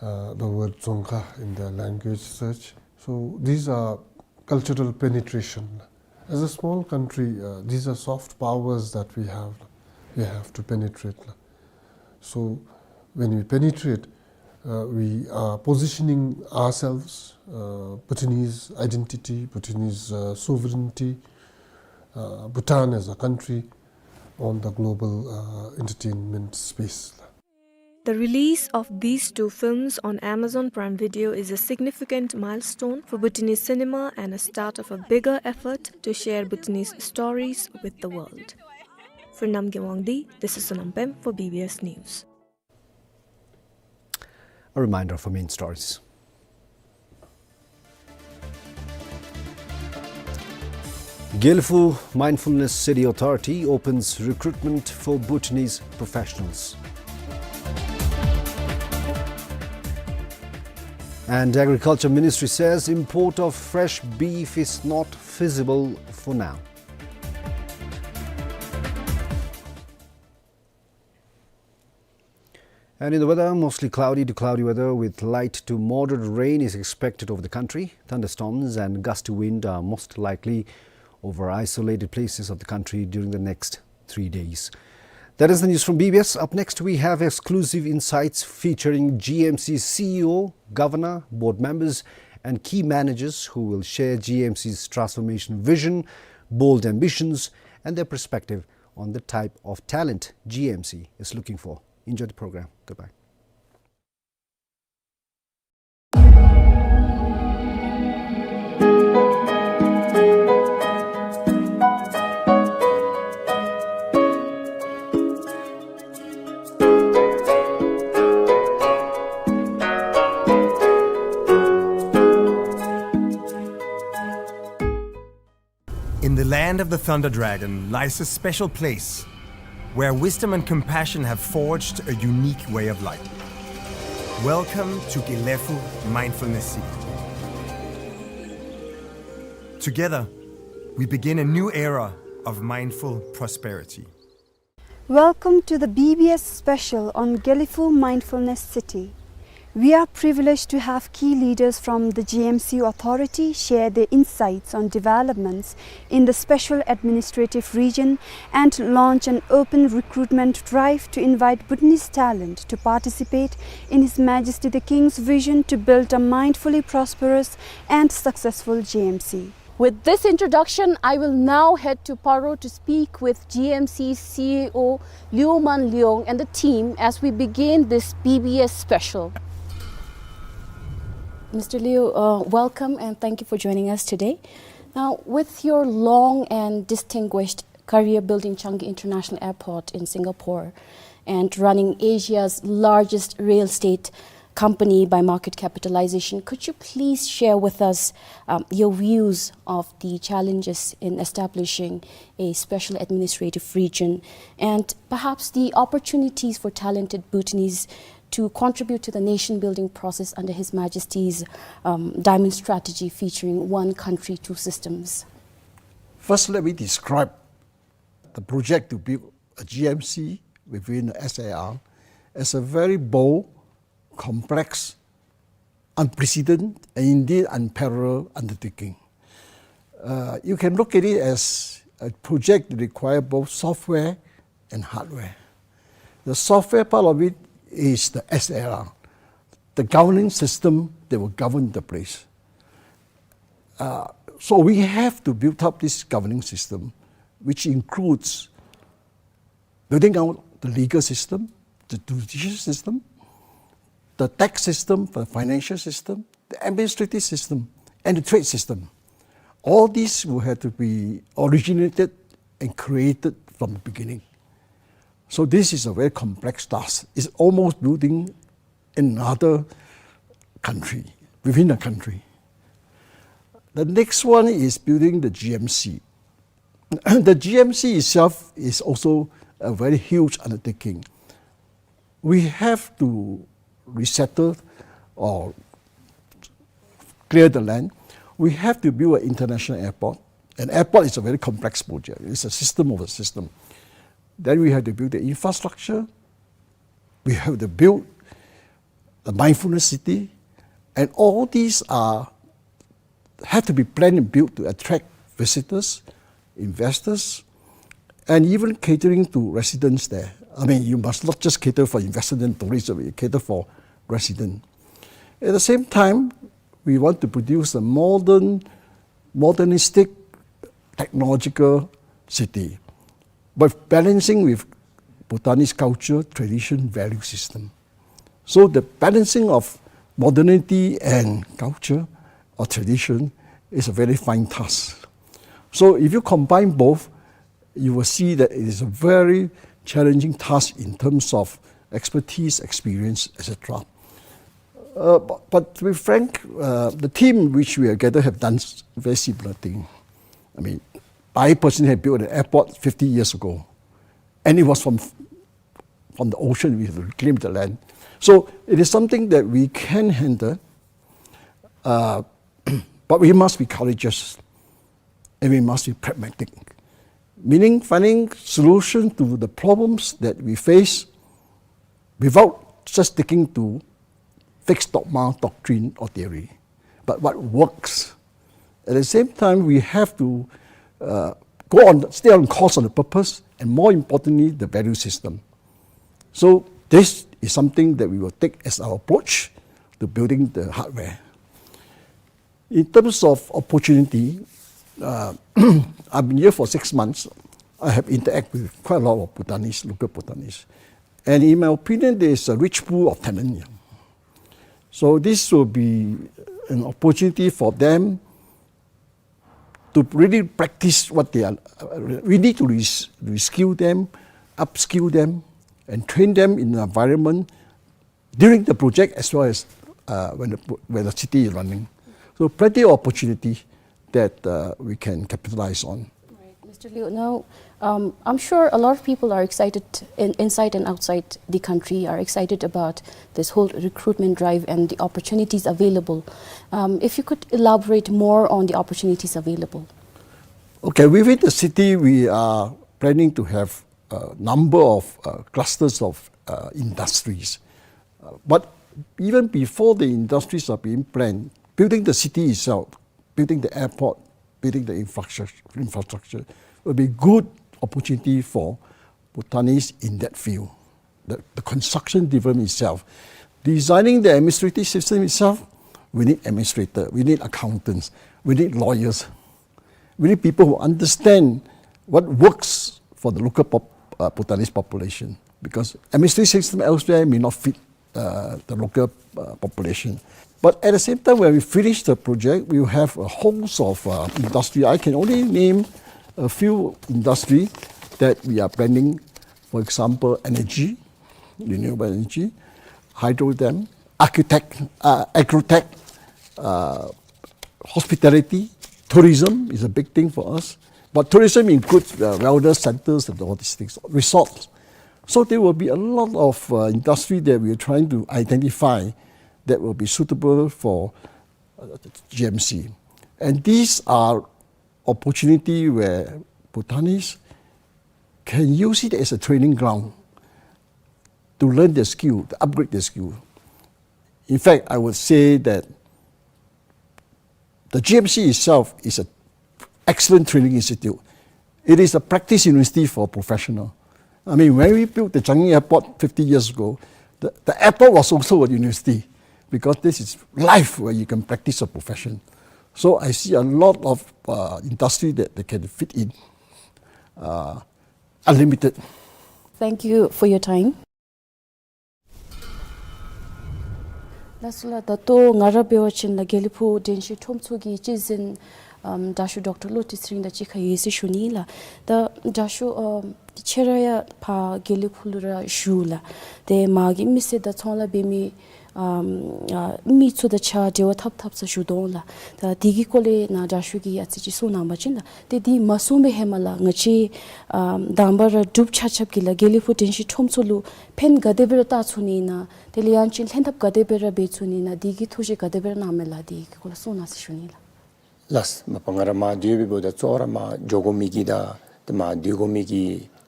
uh, the word Dzongkha in their language search. So these are cultural penetration. As a small country, uh, these are soft powers that we have, we have to penetrate. So when we penetrate, uh, we are positioning ourselves, uh, Bhutanese identity, Bhutanese, uh, sovereignty, uh, Bhutan as a country on the global, uh, entertainment space. The release of these two films on Amazon Prime Video is a significant milestone for Bhutanese cinema and a start of a bigger effort to share Bhutanese stories with the world. For Namgay Wangdi, this is Sonam Pem for B B S News. A reminder for main stories. Gelephu Mindfulness City Authority opens recruitment for Bhutanese professionals. And Agriculture Ministry says import of fresh beef is not feasible for now. And in the weather, mostly cloudy to cloudy weather with light to moderate rain is expected over the country. Thunderstorms and gusty wind are most likely over isolated places of the country during the next three days. That is the news from B B S. Up next, we have exclusive insights featuring G M C C E O, governor, board members, and key managers who will share G M C's transformation vision, bold ambitions, and their perspective on the type of talent G M C is looking for. Enjoy the program. Goodbye. In the land of the Thunder Dragon lies a special place where wisdom and compassion have forged a unique way of life. Welcome to Gelephu Mindfulness City. Together, we begin a new era of mindful prosperity. Welcome to the B B S special on Gelephu Mindfulness City. We are privileged to have key leaders from the G M C authority share their insights on developments in the Special Administrative Region and launch an open recruitment drive to invite Bhutanese talent to participate in His Majesty the King's vision to build a mindfully prosperous and successful G M C. With this introduction, I will now head to Paro to speak with G M C C E O Liu Man Liong and the team as we begin this B B S special. Mister Liu, uh, welcome and thank you for joining us today. Now, with your long and distinguished career building Changi International Airport in Singapore and running Asia's largest real estate company by market capitalization, could you please share with us, um, your views of the challenges in establishing a special administrative region and perhaps the opportunities for talented Bhutanese to contribute to the nation-building process under His Majesty's, um, Diamond Strategy featuring one country, two systems? First, let me describe the project to build a G M C within the S A R as a very bold, complex, unprecedented, and indeed unparalleled undertaking. Uh, you can look at it as a project that requires both software and hardware. The software part of it is the S A R, the governing system that will govern the place. Uh, so we have to build up this governing system, which includes building out the legal system, the judicial system, the tax system, the financial system, the administrative system, and the trade system. All these will have to be originated and created from the beginning. So this is a very complex task. It's almost building another country within a country. The next one is building the G M C. The G M C itself is also a very huge undertaking. We have to resettle or clear the land. We have to build an international airport. An airport is a very complex project. It's a system of a system. Then we have to build the infrastructure. We have to build the mindfulness city. And all these are have to be planned and built to attract visitors, investors, and even catering to residents there. I mean, you must not just cater for investors and tourists, but you cater for residents. At the same time, we want to produce a modern, modernistic, technological city, but balancing with Bhutanese culture, tradition, value system. So the balancing of modernity and culture or tradition is a very fine task. So if you combine both, you will see that it is a very challenging task in terms of expertise, experience, et cetera. Uh, but, but to be frank, uh, the team which we have gathered have done s-, very similar thing. I mean, I personally have built an airport fifty years ago, and it was from, from the ocean. We have to reclaim the land. So it is something that we can handle, uh, but we must be courageous and we must be pragmatic, meaning finding solution to the problems that we face without just sticking to fixed dogma, doctrine, or theory, but what works. At the same time, we have to, uh, go on, stay on course on the purpose, and more importantly, the value system. So this is something that we will take as our approach to building the hardware. In terms of opportunity, uh, I've been here for six months. I have interacted with quite a lot of Bhutanese, local Bhutanese. And in my opinion, there is a rich pool of talent here. So this will be an opportunity for them to really practice what they are. We need to res-, reskill them, upskill them, and train them in an environment during the project as well as, uh, when the pro-, when the city is running. So plenty of opportunity that, uh, we can capitalize on. Right, Mister Liu, now, um, I'm sure a lot of people are excited in, inside and outside the country are excited about this whole recruitment drive and the opportunities available. Um, if you could elaborate more on the opportunities available. Okay, within the city, we are planning to have a number of, uh, clusters of, uh, industries. Uh, but even before the industries are being planned, building the city itself, building the airport, building the infrastructure, infrastructure will be good opportunity for Bhutanese in that field. The, the construction development itself, designing the administrative system itself, we need administrator, we need accountants, we need lawyers, we need people who understand what works for the local pop-, uh, Bhutanese population, because administrative system elsewhere may not fit, uh, the local, uh, population. But at the same time, when we finish the project, we will have a host of, uh, industry. I can only name a few industry that we are planning. For example, energy, renewable energy, hydro dam, architect, uh, agrotech, uh, hospitality, tourism is a big thing for us. But tourism includes, uh, wellness centers and all these things, resorts. So there will be a lot of, uh, industry that we are trying to identify that will be suitable for, uh, G M C. And these are opportunity where Bhutanese can use it as a training ground to learn their skill, to upgrade their skill. In fact, I would say that the G M C itself is an excellent training institute. It is a practice university for professional. I mean, when we built the Changi Airport fifty years ago, the, the airport was also a university, because this is life where you can practice a profession. So I see a lot of, uh, industry that they can fit in, uh, unlimited. Thank you for your time. ལགས་སོ་ལགས། ད་ལྟོ་ང་ར་འབད་བ་ཅིན་ལགས་དགེ་ལེགས་ཕུག་དྲན་ཤེས་ཁྲོམ་ཚོགས་ཀྱི་སྤྱི་འཛིན་ཨམ་དྲག་ཤོས་ཌོག་ཊར་བློ་གྲོས་ཚེ་རིང་དང་གཅིག་ཁར་ཡོད་ཟེར་ཞུ་ནི་ལགས། ད་དྲག་ཤོས་ཨམ་ཁྱེད་ར་ཡང་ཕར་དགེ་ལེགས་ཕུག་ལུ་ར་བཞུགས་ལགས། ཏེ་མ་གི་མི་སེར་དང་ཚོང་ལཱ་འབད་མི་ ཨམ་ཨ་མི་ཚུ་དང་ཕྱག་འབྲེལ་བ་འཐབ་འཐབ་ས་ཞུ་དོ་ལགས། ད་དེ་གི་སྐོར་ལས་ནཱ་དྲག་ཤོས་ཀྱིས་ཨ་ཙི་ཅིག་གསུང་གནང་བ་ཅིན་ལགས། ཏེ་དེ་མ་གསུངས་པའི་ཧེ་མ་ལགས་ང་བཅས་ཨམ་དང་པ་ར་འབྲུག་ཆ་ཁྱབ་ཀྱིས་ལགས་དགེ་ལེགས་ཕུག་དྲན་ཤེས་ཁྲོམ་ཚུ་ལུ་ཕན་ག་དེ་སྦེ་ར་བཏགས་ཚུགས་ནི་ཨིན་ན། དེ་ལས་ཡང་ཅིན་ལྷན་ཐབས་ག་དེ་སྦེ་ར་འབད་ཚུགས་ནི་ཨིན་ན། དེ་གི་ཐུགས་བཞེད་ག་དེ་སྦེ་ར་གནང་མས་ལགས། དེ་གི་སྐོར་ལས་གསུང་གནང་ཟེར་ཞུ་ནི་ལགས། ལགས། མ་པ་ང་ར་མར་སྡོད་པའི་འབདཝ་ད་གཙོ་བོ་ར་མར་འགྱོ་དགོ་མི་གི་དང་ཏེ་མར་སྡོད་དགོ་མི་གི་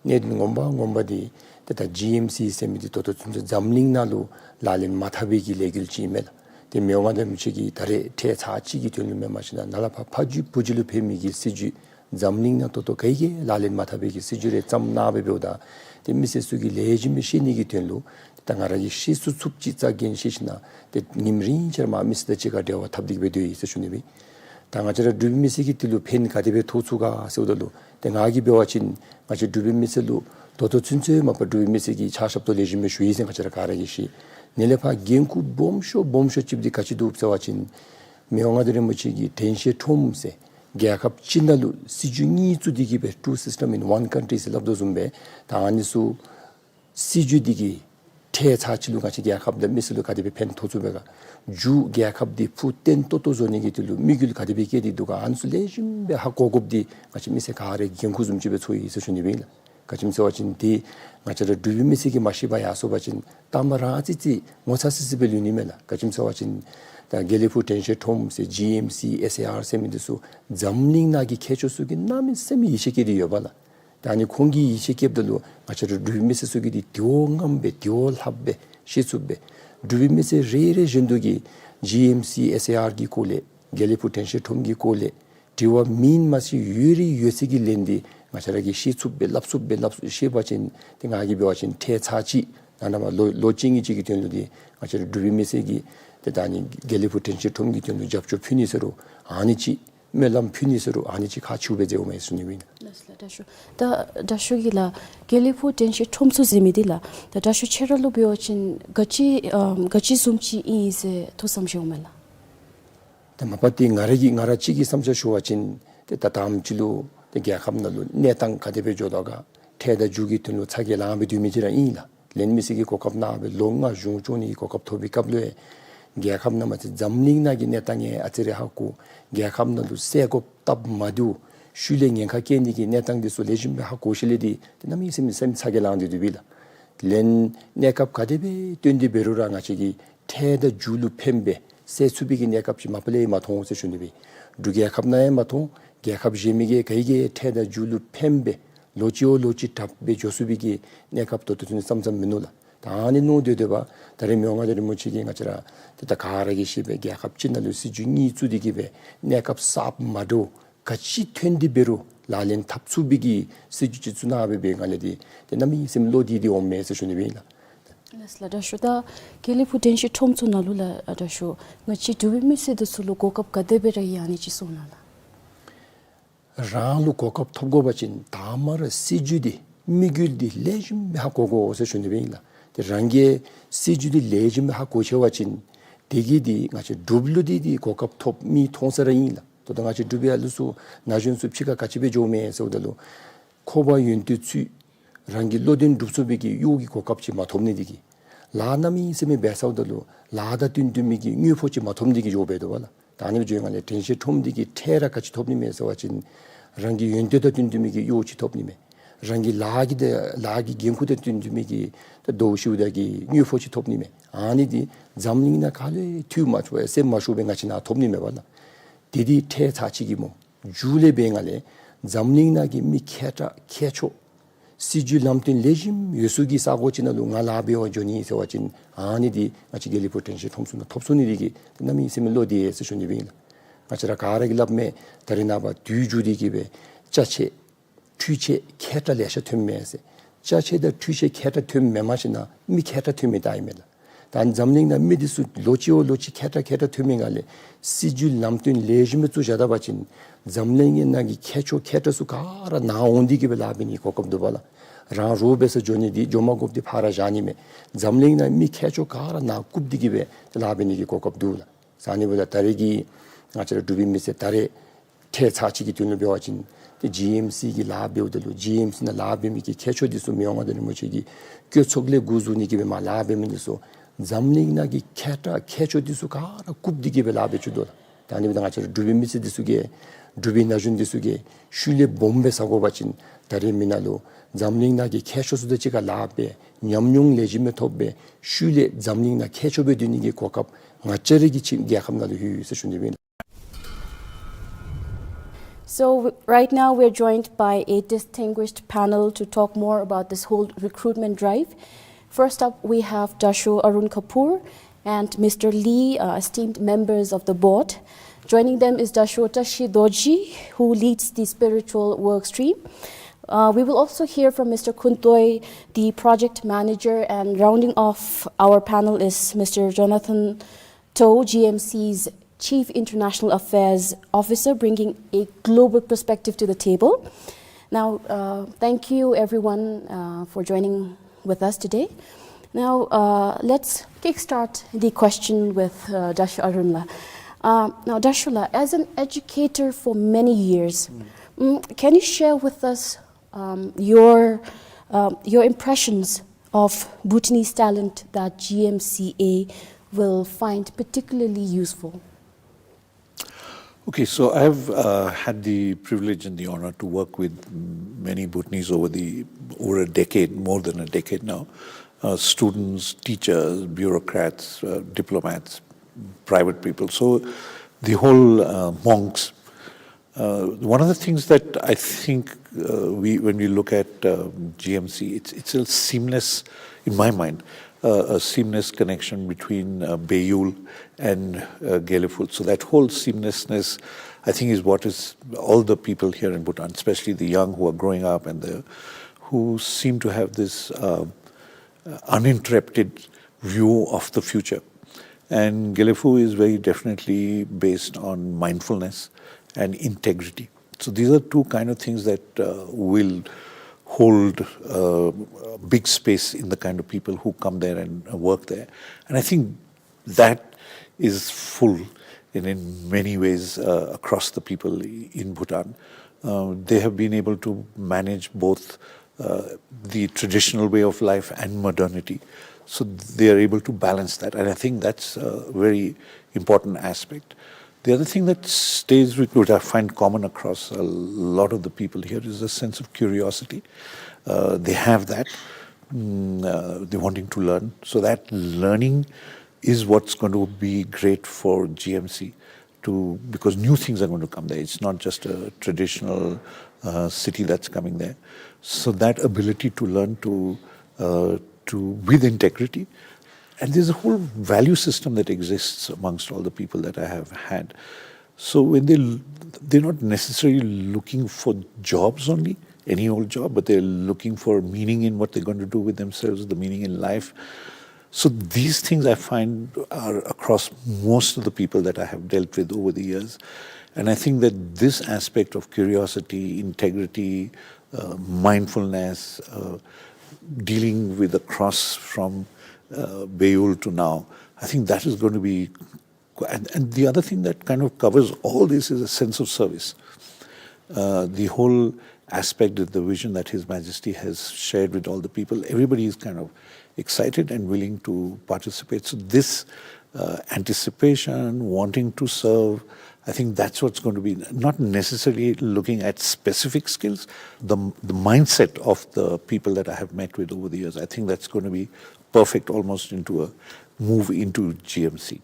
གནད་དོན་ངོ་མ་ངོ་མ་འདི་ཏེ་ད་ཇི་ཨེམ་སི་ཟེར་མི་འདི་ད་ལྟོ་ཚུན་ཚོད་འཛམ་གླིང་ནང་ལུ་ལག་ལེན་མ་འཐབ་པའི་གི་ལས་འགུལ་ཅིག་ཨིན་མས་ལགས། ཏེ་མི་དབང་མངའ་བདག་རིན་པོ་ཆེ་གིས་ད་རེས་ཁྲལ་ཚར་གཅིག་གི་དོན་ལུ་མེན་མ་ཤེས་ན་ནཱ་ལས་ཕར་ཕ་རྒྱུད་བུ་རྒྱུད་ལུ་ཕན་མི་གི་སྲིད་བྱུས་འཛམ་གླིང་ནང་ད་ལྟོ་ག་གིས་ལག་ལེན་མ་འཐབ་པའི་གི་སྲིད་བྱུས་རེ་བརྩམས་གནང་སྦེ་འབདཝ་ད་ཏེ་མི་སེར་ཚུ་གིས་ལེགས་ཤོམ་སྦེ་ཤེས་ནི་གི་དོན་ལུ་ད་ང་ར་གིས་ཤེས་ཚུགས་ཚུགསཔ་ཅིག་རྩ་འགེངས་ཤེས་ཞིན་ན་ཏེ་ཉིནམ་རེ་ཆ་ར་མར་མི་སེར་དང་གཅིག་ཁར་འབྲེལ་བ་འཐབ་སྟེ་གི་སྦེ་སྡོད་ཡི་ཟེར་ཞུ་ནི་སྦེ། ད་ང་བཅས་ར་འབྲུག་པའི་མི་སེར་གྱི་དོན་ལུ་ཕན་ག་དེ་སྦེ་ཐོགས་ཚུགས་ག་ཟེརཝ་ད་ལུ་ཏེ་ང་གིས་འབད་བ་ཅིན་ང་བཅས་འབྲུག་པའི་མི་སེར་ལུ་ད་ལྟོ་ཚུན་ཚོད་མ་པ་འབྲུག་པའི་མི་སེར་གྱིས་ཕྱག་ཞབས་ཏོག་ལེགས་ཤོམ་སྦེ་ཞུ་ཡི་ཟེར་ང་བཅས་ར་ག་ར་གིས་ཤེས། ཨ་ནི་ལས་ཕར་འགན་ཁུར་སྦོམ་ཤོས་སྦོམ་ཤོས་ཅིག་འདི་ག་ཅི་འདུག་ཟེར་བ་ཅིན་མི་དབང་མངའ་བདག་རིན་པོ་ཆེ་གིས་དྲན་ཤེས་ཁྲོམ་ཟེར་རྒྱལ་ཁབ་གཅིག་ནང་ལུ་སྲིད་བྱུས་གཉིས་བཙུགས་ཏེ་གི་སྦེ་two system in one country ཟེར་སླབ་དོ་བཟུམ་སྦེ་ད་ཨ་ནི་ཚུ་སྲིད་བྱུས་འདི་གིས་ཁྲལ་ཚར་གཅིག་ལུ་ང་བཅས་རྒྱལ་ཁབ་དང་མི་སེར་ལུ་ག་དེ་སྦེ་ཕན་ཐོགས་ཚུགས་པས་ག། མཇུག་རྒྱལ་ཁབ་འདི་ཕུགས་བརྟན་ཏོག་ཏོ་བཟོ་ནི་གི་དོན་ལུ་དམིགས་ཡུལ་ག་དེ་སྦེ་བསྐྱེད་དེ་འདུག་ག། ཨ་ནི་ཚུ་ལེགས་ཤོམ་སྦེ་ཧ་གོ་དགོཔ་འདི་ང་བཅས་མི་སེར་ག་ར་གི་འགན་ཁུར་བཟུམ་ཅིག་སྦེ་ཚོར་ཡི་ཟེར་ཞུ་ནི་སྦེ་ཨིན་ལགས། ག་ཅི་སྨོ་ཟེར་བ་ཅིན་འདི་ང་བཅས་ར་འབྲུག་པའི་མི་སེར་གྱིས་མ་ཤེས་པར་ཡར་སོང་པ་ཅིན་ད་མ་རང་ཨ་ཙི་ཅིག་ངོ་ཚ་སི་སི་སྦེ་ལུས་ནི་མས་ལགས། ག་ཅི་སྨོ་ཟེར་བ་ཅིན་ད་དགེ་ལེགས་ཕུག་དྲན་ཤེས་ཁྲོམ་ཟེར་ཇི་ཨེམ་སི་ཨེས་ཨེ་ཨར་ཟེར་མི་འདི་ཚུ་འཛམ་གླིང་ནང་གི་མཁས་མཆོག་ཚུ་གིས་གནམ་མེད་ས་མེད་ཡིད་ཆེས་བསྐྱེད་དེ་ཡོད་པས་ལགས། ད་ཨ་ནི་ཁོང་གིས་ཡིད་ཆེས་བསྐྱེདཔ་ད་ལུ་ང་བཅས་ར་འབྲུག་པའི་མི་སེར་ཚུ་གིས་འདི་དེ་བ་ངམ་སྦེ་དེ་བ་ལྷགཔ་སྦེ་ཤེས་ཚུགསཔ་སྦེ་འབྲུག་པའི་མི་སེར་རེ་རེ་བཞིན་དུ་གིས་ཇི་ཨེམ་སི་ཨེས་ཨེ་ཨར་གྱི་སྐོར་ལས་དགེ་ལེགས་ཕུག་དྲན་ཤེས་ཁྲོམ་གྱི་སྐོར་ལས་དྲི་བ་མེད་མ་ཚད་ཡོད་རིགས་ཡོད་ཚད་ཀྱི་ལན་འདི་ང་བཅས་ར་གིས་ཤེས་ཚུགསཔ་སྦེ་སླབ་ཚུགསཔ་སྦེ་སླབ་ཤེས་པ་ཅིན་ཏེ་ང་གིས་འབད་བ་ཅིན་ཁྲལ་ཚར་གཅིག་ནང་ན་མ་ལོ་ལོ་གཅིག་གཉིས་ཅིག་གི་དོན་ལུ་འདི་ང་བཅས་ར་འབྲུག་པའི་མི་སེར་གྱིས་ཏེ་ད་ཨ་ནི་དགེ་ལེགས་ཕུག་དྲན་ཤེས་ཁྲོམ་གྱི་དོན་ལུ་རྒྱབ་སྐྱོར་ཕུལ་ནི་ཟེར་རུང་ཨ་ནི་ཅིག་སྨོན་ལམ་ཕུལ་ནི་ཟེར་རུང་ཨ་ནི་ཅིག་ཁག་ཆེཝ་སྦེ་མཛད་འོང་མས་ཟེར་ཞུ་ནི་སྦེ་ཨིན། ལགས་སོ་ལགས། དྲག་ཤོས། ད་དྲག་ཤོས་ཀྱིས་ལགས་དགེ་ལེགས་ཕུག་དྲན་ཤེས་ཁྲོམ་ཚུ་ཟེར་མི་འདི་ལགས་ད་དྲག་ཤོས་ཁྱོད་ར་ལུ་འབད་བ་ཅིན་ག་ཅི་ཨམ་ག་ཅི་བཟུམ་ཅིག་ཨིན་ཟེར་ཐུགས་བསམ་བཞེས་འོང་མས་ལགས། ད་མ་པ་འདི་ང་ར་གིས་ང་ར་གཅིག་གི་བསམ་འཆར་ཞུ་བ་ཅིན་ཏེ་ད་ལྟའམ་ཅིག་ལུ་ཏེ་རྒྱལ་ཁབ་ནང་ལུ་གནས་སྟངས་ག་དེ་སྦེ་འགྱོ་དོ་ག་ཁྲལ་དང་རྒྱུ་གི་དོན་ལུ་ཚ་གྱང་ལང་སྦེ་སྡོད་མི་ཅིག་ར་ཨིན་ལགས། ལན་མི་སེར་གྱི་གོ་སྐབས་གནང་སྦེ་ལོ་ལྔ་གཞུང་སྐྱོང་ནི་གི་གོ་སྐབས་ཐོབ་པའི་སྐབས་ལུ་རྒྱལ་ཁབ་ནང་མ་ཚད་འཛམ་གླིང་ནང་གི་གནས་སྟངས་ཡང་ཨ་ཙི་རེ་ཧ་གོ། རྒྱལ་ཁབ་ནང་ལུ་བསལ་དགོཔ་སྟབས་མ་བདེཝ་ཤུལ་ལས་ཉེན་ཁ་བཀལ་ནི་གི་གནས་སྟངས་འདི་ཚུ་ལེགས་ཤོམ་སྦེ་ཧ་གོ་ཞིནམ་ལས་འདི་ཏེ་གནམ་མེད་ས་མེད་སེམས་ཚ་གྱང་ལང་སྟེ་འདུག་པས་ལགས། ལན་གནས་སྐབས་ག་དེ་སྦེ་བཏོན་ཏེ་འབད་རུང་ར་ང་བཅས་ཀྱིས་ཁྲལ་དང་རྒྱུ་ལུ་ཕན་པའི་སེལ་ཚུགས་པའི་གི་གནས་སྐབས་ཅིག་མ་པ་ལས་མ་མཐོང་ཟེར་ཞུ་ནི་སྦེ། འབྲུག་རྒྱལ་ཁབ་ནང་ཡང་མ་མཐོང་། རྒྱལ་ཁབ་གཞན་མི་གིས་ག་གིས་ཁྲལ་དང་རྒྱུ་ལུ་ཕན་པའི་ལོ་གཅིག་བ་ལོ་གཅིག་དྲག་སྦེ་འགྱོ་ཚུགས་པའི་གི་གནས་སྐབས་ད་ལྟོ་ཚུན་བསམ་བསམ་མིན་ནུག་ལགས། ད་ཨ་ནི་མནོ་སྡོད་སྡོདཔ་ད་རེས་མི་དབང་མངའ་བདག་རིན་པོ་ཆེ་གིས་ང་བཅས་ར་ཏེ་ད་ག་ར་གིས་ཤེས་པའི་རྒྱལ་ཁབ་གཅིག་ནང་ལུ་སྲིད་བྱུས་གཉིས་བཙུགས་ཏེ་གི་སྦེ་གནས་སྐབས་གསརཔ་མ་འདྲཝ་ག་ཅི་ཐོན་ཏེ་འབད་རུང་ལག་ལེན་འཐབ་ཚུགས་པའི་གི་སྲིད་བྱུས་ཅིག་བཙུགས་གནང་སྦེ་འབད་བའི་སྒང་ལས་འདི་ཏེ་གནམ་མེད་ས་མེད་བློ་བདེ་སྟེ་འོང་མས་ཟེར་ཞུ་ནི་སྦེ་ཨིན་ལགས། ལགས་སོ་ལགས། དྲག་ཤོས། ད་དགེ་ལེགས་ཕུག་དྲན་ཤེས་ཁྲོམ་ཚུ་ནང་ལུ་ལགས་དྲག་ཤོས་ང་བཅས་འབྲུག་པའི་མི་སེར་འདི་ཚུ་ལུ་གོ་སྐབས་ག་དེ་སྦེ་ར་ཡོད་ཨ་ནི་ཅིག་གསུང་གནང་ལགས། རང་ལུ་གོ་སྐབས་ཐོབ་དགོ་པ་ཅིན་དང་པ་ར་སྲིད་བྱུས་འདི་དམིགས་ཡུལ་འདི་ལེགས་ཤོམ་སྦེ་ཧ་གོ་དགོ་ཟེར་ཞུ་ནི་སྦེ་ཨིན་ལགས། ཏེ་རང་གིས་སྲིད་བྱུས་འདི་ལེགས་ཤོམ་སྦེ་ཧ་གོ་ཆེ་བ་ཅིན་དེ་གིས་འདི་ང་བཅས་འབྲུགཔ་ལུ་འདི་འདི་གོ་སྐབས་ཐོབ་མི་མཐོང་ས་ར་ཨིན་ལགས། ད་ལྟོ་ང་བཅས་འབྲུག་པའི་ཨ་ལུ་ཚུ་ན་གཞོན་ཚུ་ཕྱི་ཁར་ག་ཅི་སྦེ་འགྱོཝ་མས་ཟེརཝ་ད་ལུ་ཁོག་པ་ཡོན་ཏན་ཚུ་རང་གི་བློ་དོན་འགྲུབ་ཚུགས་པའི་གི་གཡོག་གི་གོ་སྐབས་ཅིག་མ་ཐོབ་ནི་འདི་གིས་ལཱ་གནམ་མེད་ས་མེད་འབད་ཚརཝ་ད་ལུ་ལཱ་དང་བསྟུན་བསྟུན་མི་གི་དངུལ་ཕོགས་ཅིག་མ་ཐོབ་ནི་འདི་གིས་འགྱོ་སྦེ་འདུག་པ་ལགས། ད་ཨ་ནི་སྦེ་འགྱོ་བའི་སྒང་ལས་དྲན་ཤེས་ཁྲོམ་འདི་གིས་ཁྲལ་ར་ག་ཅི་ཐོབ་ནི་མས་ཟེར་བ་ཅིན་རང་གི་ཡོན་ཏན་དང་བསྟུན་བསྟུན་མི་གི་གཡོག་ཅིག་ཐོབ་ནི་མས། རང་གི་ལཱ་གི་ད་ལཱ་གི་འགན་ཁུར་དང་བསྟུན་བསྟུན་མི་གི་ད་ཟླཝ་ཤུལ་ད་གི་དངུལ་ཕོགས་ཅིག་ཐོབ་ནི་མས། ཨ་ནི་འདི་འཛམ་གླིང་ནང་ག་ལུ་ཡང་འཐུས་མ་ཆོག་ཡང་སེམས་མ་ཤོར་བར་ང་བཅས་ནཱ་ཐོབ་ནི་མས་པ་ལགས། དེ་འདི་ཁྲལ་ཚར་གཅིག་གི་སྨོ། མཇུག་ལས་འབད་བའི་སྒང་ལས་འཛམ་གླིང་ནང་གི་མི་མཁས་དྲགས་མཁས་མཆོག་སྲིད་བྱུས་ལམ་སྟོན་ལེགས་ཤོམ་ཡོད་ས་གི་ས་གོ་ཅིག་ནང་ལུ་ང་ལཱ་འབད་བར་འགྱོ་ནི་ཟེར་བ་ཅིན་ཨ་ནི་འདི་ང་བཅས་དགེ་ལེགས་ཕུག་དྲན་ཤེས་ཁྲོམ་ཚུ་ནང་ཐོབ་ཚུགས་ནི་འདི་གིས་གནམ་མེད་ས་མེད་བློ་བདེ་ཟེར་ཞུ་ནི་སྦེ་ཨིན་ལགས། ང་བཅས་ར་ག་ར་གིས་སླབ་མས། ད་རེས་ནངས་པ་དུས་འགྱུར་ཏེ་གི་སྦེ་ཅ་ཆས་འཕྲུལ་ཆས་མཁས་དྲགས་ལེ་ཤ་ཐོནམ་མས་ཟེར། ཅ་ཆས་དང་འཕྲུལ་ཆས་མཁས་དྲགས་ཐོནམ་མེན་མ་ཤེས་ན་མི་མཁས་དྲགས་ཐོན་མི་ད་ཨིན་མས་ལགས། ད་འཛམ་གླིང་ནང་མི་འདི་ཚུ་ལོ་གཅིག་བ་ལོ་གཅིག་མཁས་དྲགས་མཁས་དྲགས་ཐོན་མི་སྒང་ལས་སྲིད་བྱུས་ལམ་སྟོན་ལེགས་ཤོམ་སྦེ་བཙུགས་བཞག་ད་པ་ཅིན་འཛམ་གླིང་ནང་གི་མཁས་མཆོག་མཁས་དྲགས་ཚུ་ག་ར་ནཱ་འོང་སྟེ་གི་སྦེ་ལཱ་འབད་ནི་གི་གོ་སྐབས་འདུག་པ་ལགས། རང་རོགས་འབད་སར་འགྱོ་ནི་འདི་འགྱོ་མ་དགོཔ་འདི་ཕར་བཞག་ནི་མས། འཛམ་གླིང་ནང་མི་མཁས་མཆོག་ག་ར་ནཱ་བཀུག་སྟེ་གི་སྦེ་ལཱ་འབད་ནི་གི་གོ་སྐབས་འདུག་ལགས། ཟེར་ཨ་ནི་འབདཝ་ད་ད་རེས་ཀྱི་ང་བཅས་ར་འབྲུག་པའི་མི་སེར་ད་རེས་ཁྲལ་ཚར་གཅིག་གི་དོན་ལུ་འབད་བ་ཅིན་ཏེ་ཇི་ཨེམ་སི་གི་ལཱ་འབདཝ་ད་ལུ་ཇི་ཨེམ་སི་ནང་ལཱ་འབད་མི་གི་མཁས་མཆོག་འདི་ཚུ་མི་དབང་མངའ་བདག་རིན་པོ་ཆེ་གི་བཀོད་ཚོགས་ལས་འགོ་བཙུགས་ནི་གི་སྦེ་མར་ལཱ་འབད་མི་འདི་ཚུ་ འཛམ་གླིང་ནང་གི་མཁས་དྲགས་མཁས་མཆོག་འདི་ཚུ་ག་ར་བཀུག་སྟེ་གི་སྦེ་ལཱ་འབད་བཅུག་དོ་ལགས། ད་ཨ་ནི་འབདཝ་ད་ང་བཅས་ར་འབྲུག་པའི་མི་སེར་འདི་ཚུ་གིས་འབྲུག་པའི་ན་གཞོན་འདི་ཚུ་གིས་ཤུལ་ལས་སྦོམ་སྦེ་ས་གོ་བ་ཅིན་ད་རེས་མི་ནང་ལུ་འཛམ་གླིང་ནང་གི་མཁས་མཆོག་ཚུ་དང་གཅིག་ཁར་ལཱ་འབད་ཉམས་མྱོང་ལེགས་ཤོམ་སྦེ་ཐོབ་སྦེ་ཤུལ་ལས་འཛམ་གླིང་ནང་མཁས་མཆོག་སྦེ་སྡོད་ནི་གི་གོ་སྐབས་ང་བཅས་ར་གི་ཕྱི་རྒྱལ་ཁབ་ནང་ལུ་ཡོད་ཡོད་ཟེར་ཞུ་ནི་ཨིན། So, w- right now we're joined by a distinguished panel to talk more about this whole recruitment drive. First up, we have Dasho Arun Kapoor and Mister Lee, uh, esteemed members of the board. Joining them is Dasho Tashi Dorji, who leads the spiritual work stream. Uh, we will also hear from Mister Khuntoi, the project manager, and rounding off our panel is Mister Jonathan Toh, G M C's Chief International Affairs Officer, bringing a global perspective to the table. Now, uh, thank you everyone, uh, for joining with us today. Now, uh, let's kickstart the question with, uh, Dasho Arun la. Uh, now, Dasho la, as an educator for many years, mm, can you share with us, um, your, um, your impressions of Bhutanese talent that G M C A will find particularly useful? Okay, so I've, uh, had the privilege and the honor to work with many Bhutanese over the, over a decade, more than a decade now. Uh, students, teachers, bureaucrats, uh, diplomats, private people. So the whole, uh, monks. Uh, one of the things that I think, uh, we, when we look at, um, G M C, it's, it's a seamless, in my mind, uh, a seamless connection between, uh, Beyul and, uh, Gelephu. So that whole seamlessness, I think, is what is all the people here in Bhutan, especially the young who are growing up and the, who seem to have this, uh, uninterrupted view of the future. And Gelephu is very definitely based on mindfulness and integrity. So these are two kind of things that, uh, will hold, uh, a big space in the kind of people who come there and, uh, work there. And I think that is full in, in many ways, uh, across the people in Bhutan. Uh, they have been able to manage both, uh, the traditional way of life and modernity. So they are able to balance that. And I think that's a very important aspect. The other thing that stays with, which I find common across a lot of the people here, is a sense of curiosity. Uh, they have that, mm, uh, they're wanting to learn. So that learning is what's going to be great for G M C to, because new things are going to come there. It's not just a traditional, uh, city that's coming there. So that ability to learn to, uh, to, with integrity, and there's a whole value system that exists amongst all the people that I have had. So when they l- they're not necessarily looking for jobs only, any old job, but they're looking for meaning in what they're going to do with themselves, the meaning in life. So these things I find are across most of the people that I have dealt with over the years. And I think that this aspect of curiosity, integrity, uh, mindfulness, uh, dealing with the cross from, uh, Beyul to now, I think that is going to be, and, and the other thing that kind of covers all this is a sense of service. Uh, the whole aspect of the vision that His Majesty has shared with all the people, everybody is kind of excited and willing to participate. So this, uh, anticipation, wanting to serve, I think that's what's going to be, not necessarily looking at specific skills, the, the mindset of the people that I have met with over the years, I think that's going to be perfect almost into a move into G M C.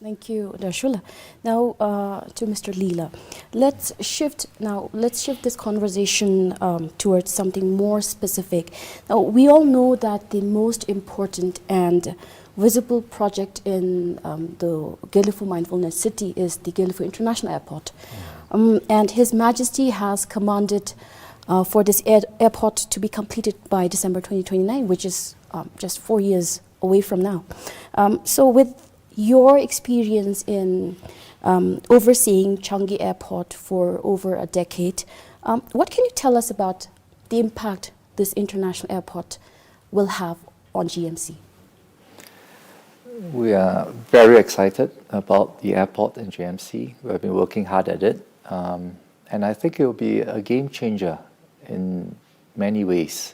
Thank you, Dasho la. Now, uh, to Mister Lee la. Let's shift now. Let's shift this conversation, um, towards something more specific. Now, we all know that the most important and visible project in, um, the Gelephu Mindfulness City is the Gelephu International Airport. Um, and His Majesty has commanded, uh, for this air- airport to be completed by December twenty twenty-nine, which is, um, just four years away from now. Um, so, with your experience in, um, overseeing Changi Airport for over a decade, um, what can you tell us about the impact this international airport will have on G M C? We are very excited about the airport in G M C. We have been working hard at it, um, and I think it will be a game changer in many ways.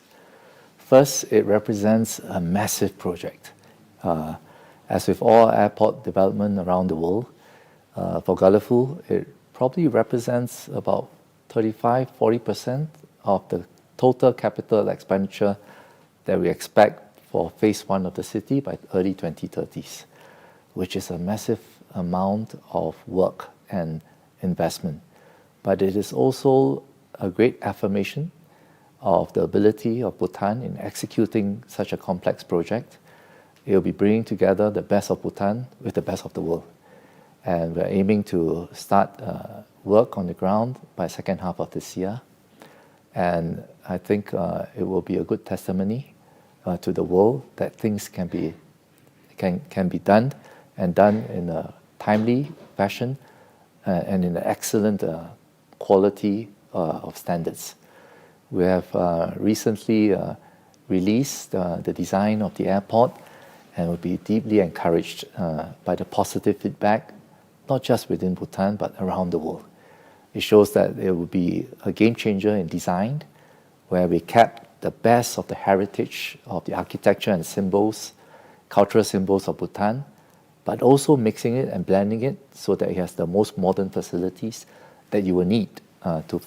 First, it represents a massive project, Uh, as with all airport development around the world, uh, for Gelephu, it probably represents about thirty-five, forty percent of the total capital expenditure that we expect for phase one of the city by early twenty thirties, which is a massive amount of work and investment. But it is also a great affirmation of the ability of Bhutan in executing such a complex project. It will be bringing together the best of Bhutan with the best of the world. And we're aiming to start, uh, work on the ground by second half of this year. And I think, uh, it will be a good testimony, uh, to the world that things can be, can, can be done, and done in a timely fashion, uh, and in an excellent, uh, quality, uh, of standards. We have, uh, recently, uh, released, uh, the design of the airport, and will be deeply encouraged, uh, by the positive feedback, not just within Bhutan, but around the world. It shows that it will be a game changer in design, where we kept the best of the heritage of the architecture and symbols, cultural symbols of Bhutan, but also mixing it and blending it so that it has the most modern facilities that you will need, uh, to,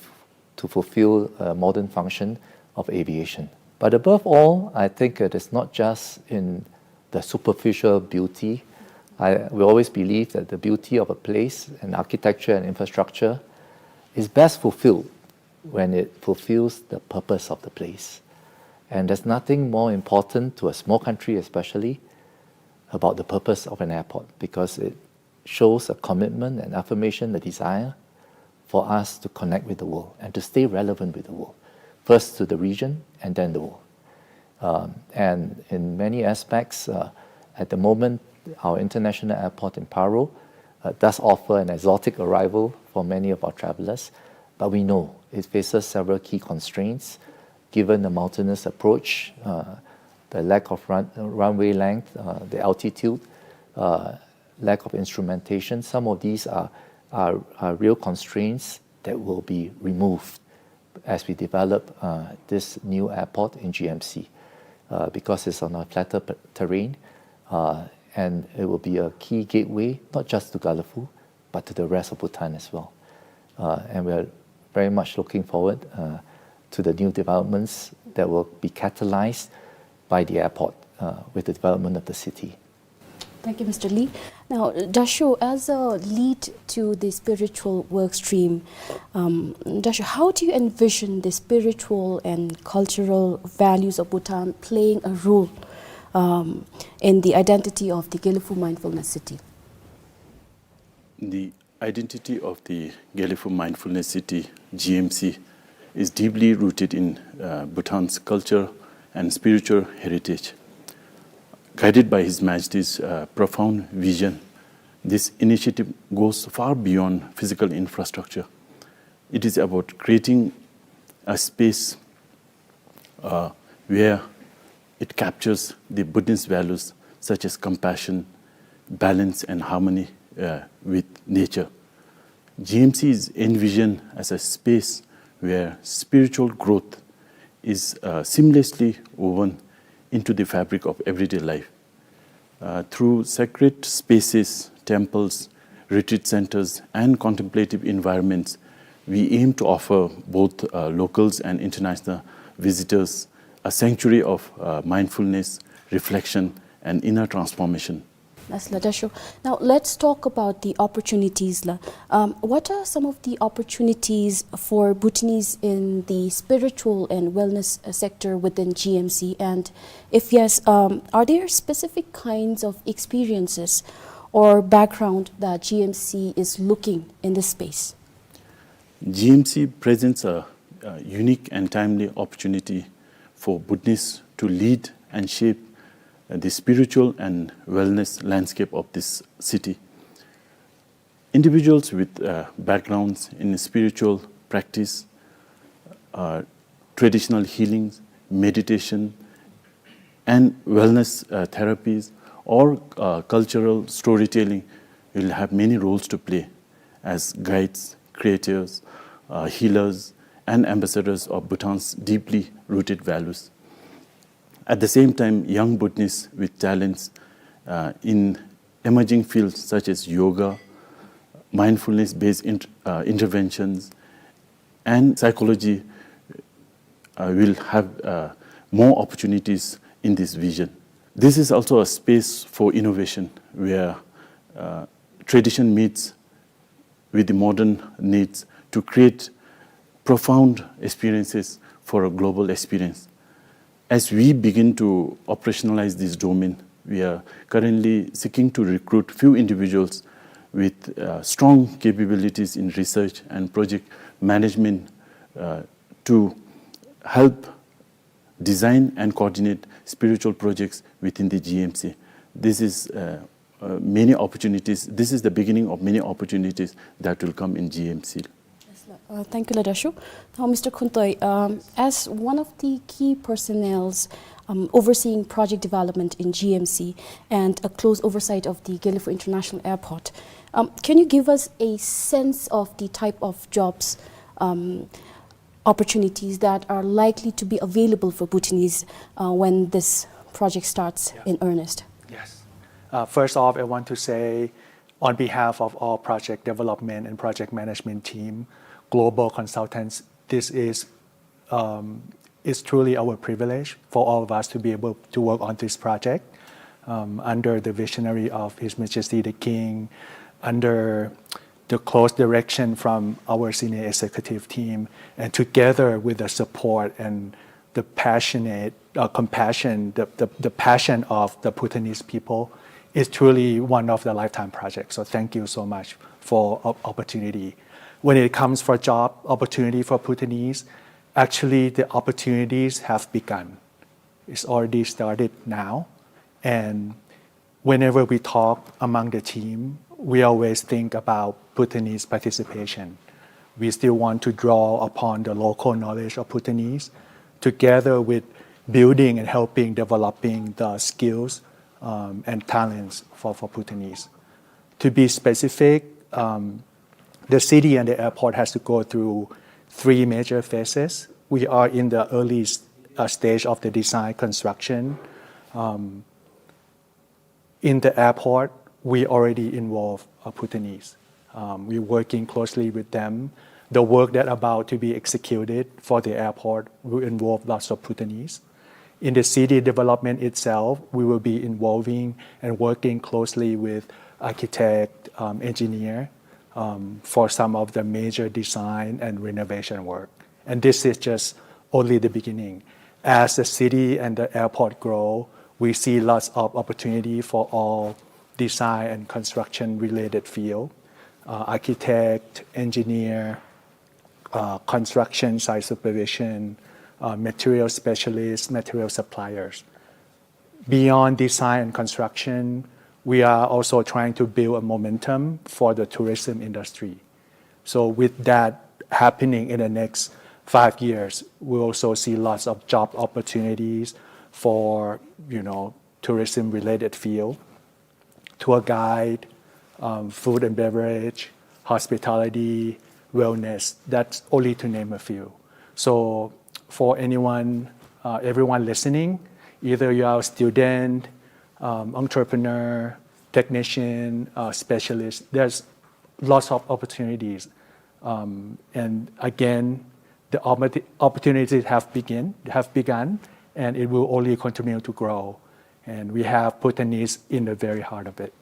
to fulfill a modern function of aviation. But above all, I think it is not just in the superficial beauty. I, we always believe that the beauty of a place and architecture and infrastructure is best fulfilled when it fulfills the purpose of the place. And there's nothing more important to a small country, especially, about the purpose of an airport, because it shows a commitment and affirmation, the desire for us to connect with the world and to stay relevant with the world, first to the region and then the world. Um, and in many aspects, uh, at the moment, our international airport in Paro, uh, does offer an exotic arrival for many of our travelers, but we know it faces several key constraints, given the mountainous approach, uh, the lack of run-, runway length, uh, the altitude, uh, lack of instrumentation. Some of these are, are, are real constraints that will be removed as we develop, uh, this new airport in G M C, uh, because it's on a flatter p-, terrain, uh, and it will be a key gateway, not just to Gelephu, but to the rest of Bhutan as well. Uh, and we're very much looking forward, uh, to the new developments that will be catalyzed by the airport, uh, with the development of the city. Thank you, Mister Lee. Now, Dasho, as a lead to the spiritual work stream, um, Dasho, how do you envision the spiritual and cultural values of Bhutan playing a role, um, in the identity of the Gelephu Mindfulness City? The identity of the Gelephu Mindfulness City, G M C, is deeply rooted in, uh, Bhutan's culture and spiritual heritage. Guided by His Majesty's, uh, profound vision, this initiative goes far beyond physical infrastructure. It is about creating a space, uh, where it captures the Buddhist values such as compassion, balance, and harmony, uh, with nature. G M C is envisioned as a space where spiritual growth is, uh, seamlessly woven into the fabric of everyday life. Uh, through sacred spaces, temples, retreat centers, and contemplative environments, we aim to offer both, uh, locals and international visitors a sanctuary of, uh, mindfulness, reflection, and inner transformation. That's la, Dasho. Now, let's talk about the opportunities la. Um, what are some of the opportunities for Bhutanese in the spiritual and wellness, uh, sector within G M C? And if yes, um, are there specific kinds of experiences or background that G M C is looking in this space? G M C presents a, a unique and timely opportunity for Buddhists to lead and shape, uh, the spiritual and wellness landscape of this city. Individuals with, uh, backgrounds in spiritual practice, uh, traditional healings, meditation, and wellness, uh, therapies, or, uh, cultural storytelling will have many roles to play as guides, creators, uh, healers, and ambassadors of Bhutan's deeply rooted values. At the same time, young Bhutanese with talents uh, in emerging fields such as yoga, mindfulness-based int- uh, interventions, and psychology uh, will have uh, more opportunities in this vision. This is also a space for innovation where uh, tradition meets with the modern needs to create profound experiences for a global experience. As we begin to operationalize this domain, we are currently seeking to recruit few individuals with uh, strong capabilities in research and project management uh, to help design and coordinate spiritual projects within the G M C. This is uh, uh, many opportunities. This is the beginning of many opportunities that will come in G M C. Yes, sir. Uh, thank you, Ladashu. Now, Mister Khuntoy, um, as one of the key personnels um, overseeing project development in G M C and a close oversight of the Gelephu International Airport, um, can you give us a sense of the type of jobs um, opportunities that are likely to be available for Bhutanese uh, when this project starts in earnest? Yes. Uh, first off, I want to say, on behalf of all project development and project management team, global consultants, this is um, it's truly our privilege for all of us to be able to work on this project um, under the visionary of His Majesty the King, under the close direction from our senior executive team, and together with the support and the passionate uh, compassion, the, the, the passion of the Bhutanese people is truly one of the lifetime projects. So thank you so much for op- opportunity. When it comes for job opportunity for Bhutanese, actually the opportunities have begun. It's already started now. And whenever we talk among the team, we always think about Bhutanese participation. We still want to draw upon the local knowledge of Bhutanese, together with building and helping developing the skills um, and talents for, for Bhutanese. To be specific, um, the city and the airport has to go through three major phases. We are in the early uh, stage of the design construction. Um, in the airport, we already involve uh, Bhutanese. Um, we're working closely with them. The work that about to be executed for the airport will involve lots of Bhutanese. In the city development itself, we will be involving and working closely with architect, um, engineer um, for some of the major design and renovation work. And this is just only the beginning. As the city and the airport grow, we see lots of opportunity for all design and construction related field, uh, architect, engineer, uh, construction site supervision, uh, material specialists, material suppliers. Beyond design and construction, we are also trying to build a momentum for the tourism industry. So with that happening in the next five years, we also see lots of job opportunities for, you know, tourism related field, tour guide, um, food and beverage, hospitality, wellness. That's only to name a few. So for anyone, uh, everyone listening, either you are a student, um, entrepreneur, technician, uh, specialist, there's lots of opportunities. Um, and again, the opportu- opportunities have begin, have begun, and it will only continue to grow. And we have Bhutanese in the very heart of it.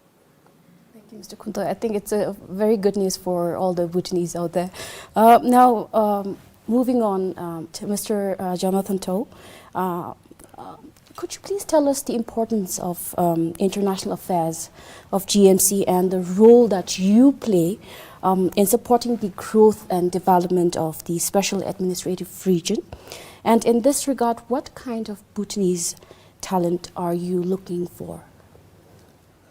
Thank you, Mister Khuntoy. I think it's a very good news for all the Bhutanese out there. Uh, now, um, moving on um, to Mister Uh, Jonathan To, uh, uh, could you please tell us the importance of um, international affairs of G M C and the role that you play um, in supporting the growth and development of the Special Administrative Region? And in this regard, what kind of Bhutanese talent are you looking for?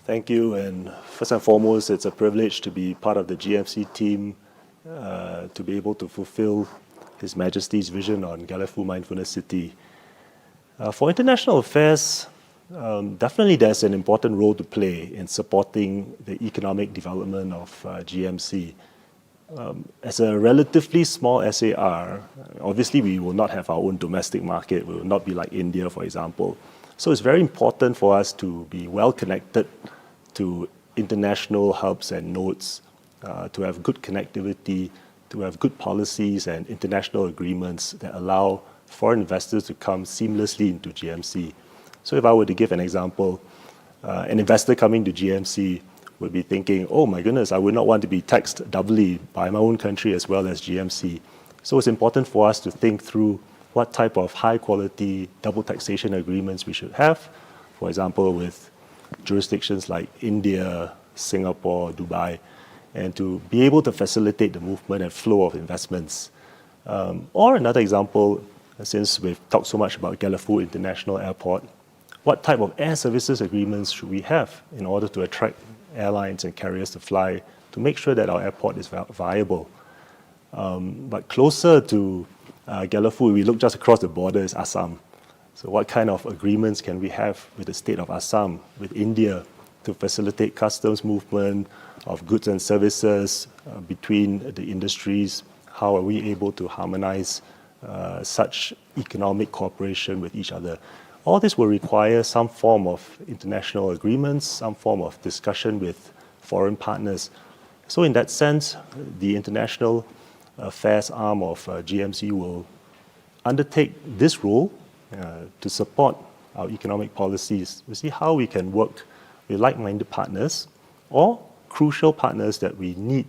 Thank you. And first and foremost, it's a privilege to be part of the G M C team, uh, to be able to fulfill His Majesty's vision on Gelephu Mindfulness City. Uh, for international affairs, um, definitely there's an important role to play in supporting the economic development of uh, G M C. Um, as a relatively small S A R, obviously we will not have our own domestic market. We will not be like India, for example. So it's very important for us to be well connected to international hubs and nodes, uh, to have good connectivity, to have good policies and international agreements that allow foreign investors to come seamlessly into G M C. So if I were to give an example, uh, an investor coming to G M C would be thinking, "Oh my goodness, I would not want to be taxed doubly by my own country as well as G M C." So it's important for us to think through what type of high quality double taxation agreements we should have, for example, with jurisdictions like India, Singapore, Dubai, and to be able to facilitate the movement and flow of investments. Um, or another example, since we've talked so much about Gelephu International Airport, what type of air services agreements should we have in order to attract airlines and carriers to fly to make sure that our airport is vi-, viable? Um, but closer to, uh, Gelephu, we look just across the border, is Assam. So what kind of agreements can we have with the state of Assam, with India, to facilitate customs movement of goods and services, uh, between the industries? How are we able to harmonize, uh, such economic cooperation with each other? All this will require some form of international agreements, some form of discussion with foreign partners. So in that sense, the international affairs arm of, uh, G M C will undertake this role, uh, to support our economic policies, to see how we can work with like-minded partners or crucial partners that we need,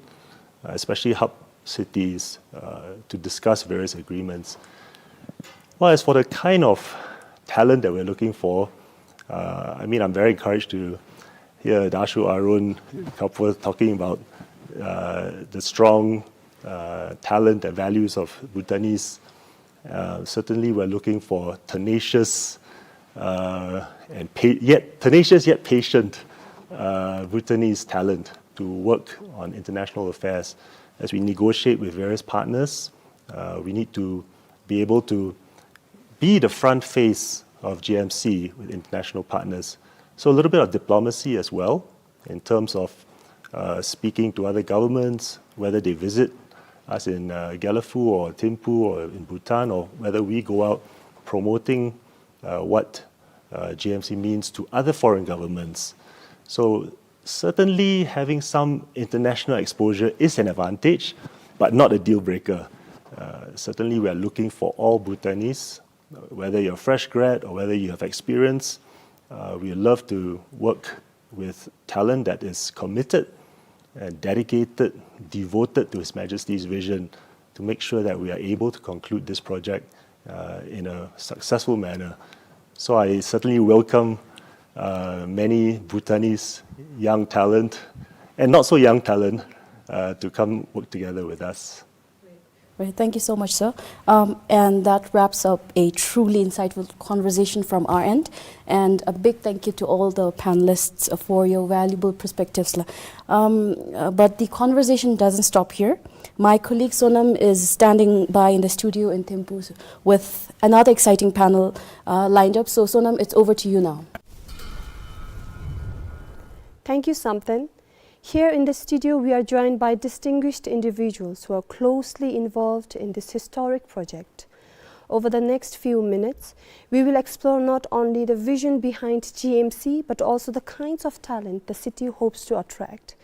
uh, especially hub cities, uh, to discuss various agreements. Well, as for the kind of talent that we're looking for, uh, I mean, I'm very encouraged to hear Dashu Arun Kapoor talking about, uh, the strong, uh, talent and values of Bhutanese. Uh, certainly, we're looking for tenacious, uh, and pa-, yet tenacious yet patient, uh, Bhutanese talent to work on international affairs. As we negotiate with various partners, uh, we need to be able to be the front face of G M C with international partners. So a little bit of diplomacy as well in terms of, uh, speaking to other governments, whether they visit us in, uh, Gelephu or Thimphu or in Bhutan, or whether we go out promoting, uh, what, uh, G M C means to other foreign governments. So certainly having some international exposure is an advantage, but not a deal breaker. Uh, certainly we are looking for all Bhutanese, whether you're a fresh grad or whether you have experience. Uh, we love to work with talent that is committed and dedicated, devoted to His Majesty's vision to make sure that we are able to conclude this project, uh, in a successful manner. So I certainly welcome, uh, many Bhutanese young talent and not so young talent, uh, to come work together with us. Right, thank you so much, sir. Um, and that wraps up a truly insightful conversation from our end. And a big thank you to all the panelists for your valuable perspectives, la. Um, uh, but the conversation doesn't stop here. My colleague Sonam is standing by in the studio in Thimphu with another exciting panel, uh, lined up. So, Sonam, it's over to you now. Thank you, Samten. Here in the studio, we are joined by distinguished individuals who are closely involved in this historic project. Over the next few minutes, we will explore not only the vision behind G M C, but also the kinds of talent the city hopes to attract.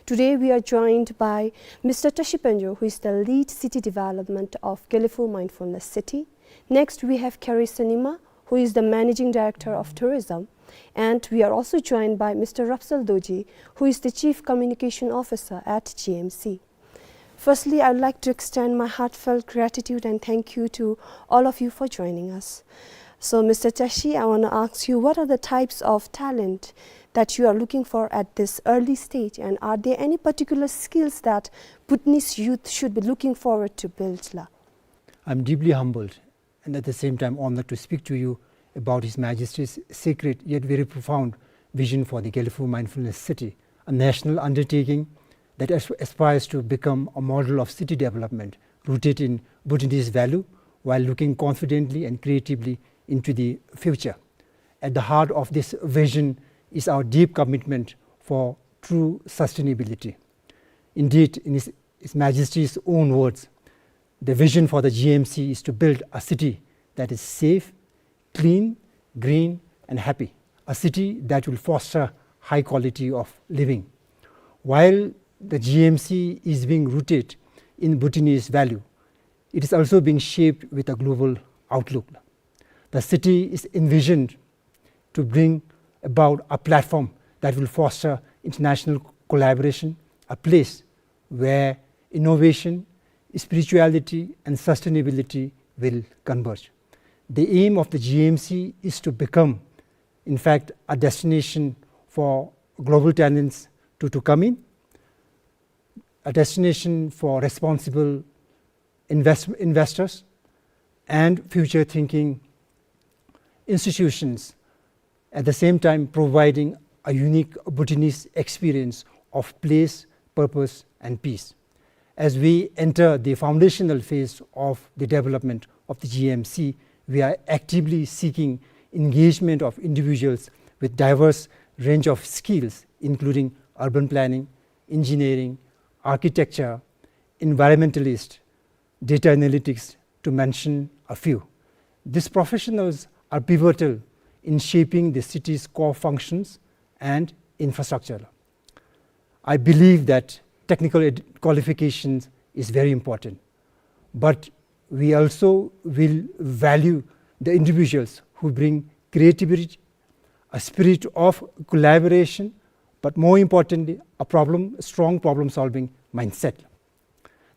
Today, we are joined by Mister Tashi Panjo, who is the lead city development of Gelephu Mindfulness City. Next, we have Carrie Senima, who is the managing director of tourism. And we are also joined by Mister Rapsal Dorji, who is the chief communication officer at G M C. Firstly, I'd like to extend my heartfelt gratitude and thank you to all of you for joining us. So, Mister Tashi, I wanna ask you, what are the types of talent that you are looking for at this early stage, and are there any particular skills that Bhutanese youth should be looking forward to build, la? I'm deeply humbled and at the same time honored to speak to you about His Majesty's sacred yet very profound vision for the Gelephu Mindfulness City, a national undertaking that as-, aspires to become a model of city development rooted in Bhutanese value while looking confidently and creatively into the future. At the heart of this vision is our deep commitment for true sustainability. Indeed, in His, His Majesty's own words, the vision for the G M C is to build a city that is safe, clean, green, and happy, a city that will foster high quality of living. While the G M C is being rooted in Bhutanese value, it is also being shaped with a global outlook. The city is envisioned to bring about a platform that will foster international collaboration, a place where innovation, spirituality, and sustainability will converge. The aim of the G M C is to become, in fact, a destination for global talents to, to come in, a destination for responsible invest-, investors and future-thinking institutions, at the same time providing a unique Bhutanese experience of place, purpose, and peace. As we enter the foundational phase of the development of the G M C, we are actively seeking engagement of individuals with diverse range of skills, including urban planning, engineering, architecture, environmentalist, data analytics, to mention a few. These professionals are pivotal in shaping the city's core functions and infrastructure. I believe that technical ed-, qualifications is very important, but we also will value the individuals who bring creativity, a spirit of collaboration, but more importantly, a problem, a strong problem-solving mindset.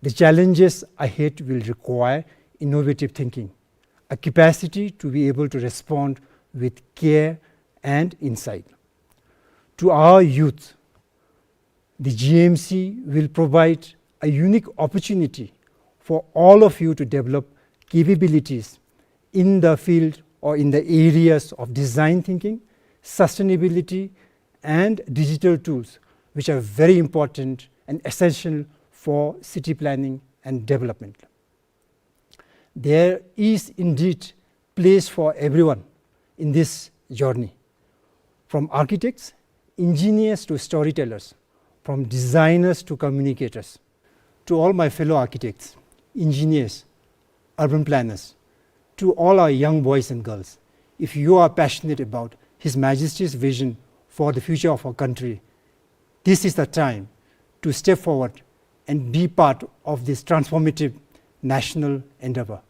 The challenges ahead will require innovative thinking, a capacity to be able to respond with care and insight. To our youth, the G M C will provide a unique opportunity for all of you to develop capabilities in the field or in the areas of design thinking, sustainability, and digital tools, which are very important and essential for city planning and development. There is indeed place for everyone in this journey, from architects, engineers to storytellers, from designers to communicators. To all my fellow architects, engineers, urban planners, to all our young boys and girls, if you are passionate about His Majesty's vision for the future of our country, this is the time to step forward and be part of this transformative national endeavor.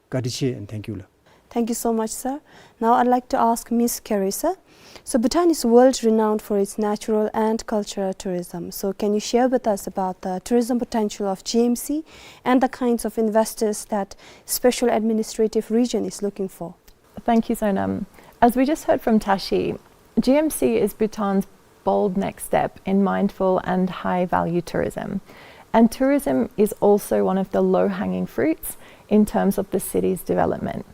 Ka dchi and thank you la. Thank you so much, sir. Now I'd like to ask Miss Carey, sir. So Bhutan is world renowned for its natural and cultural tourism. So can you share with us about the tourism potential of G M C and the kinds of investors that Special Administrative Region is looking for? Thank you, Sonam. As we just heard from Tashi, G M C is Bhutan's bold next step in mindful and high-value tourism. And tourism is also one of the low-hanging fruits in terms of the city's development.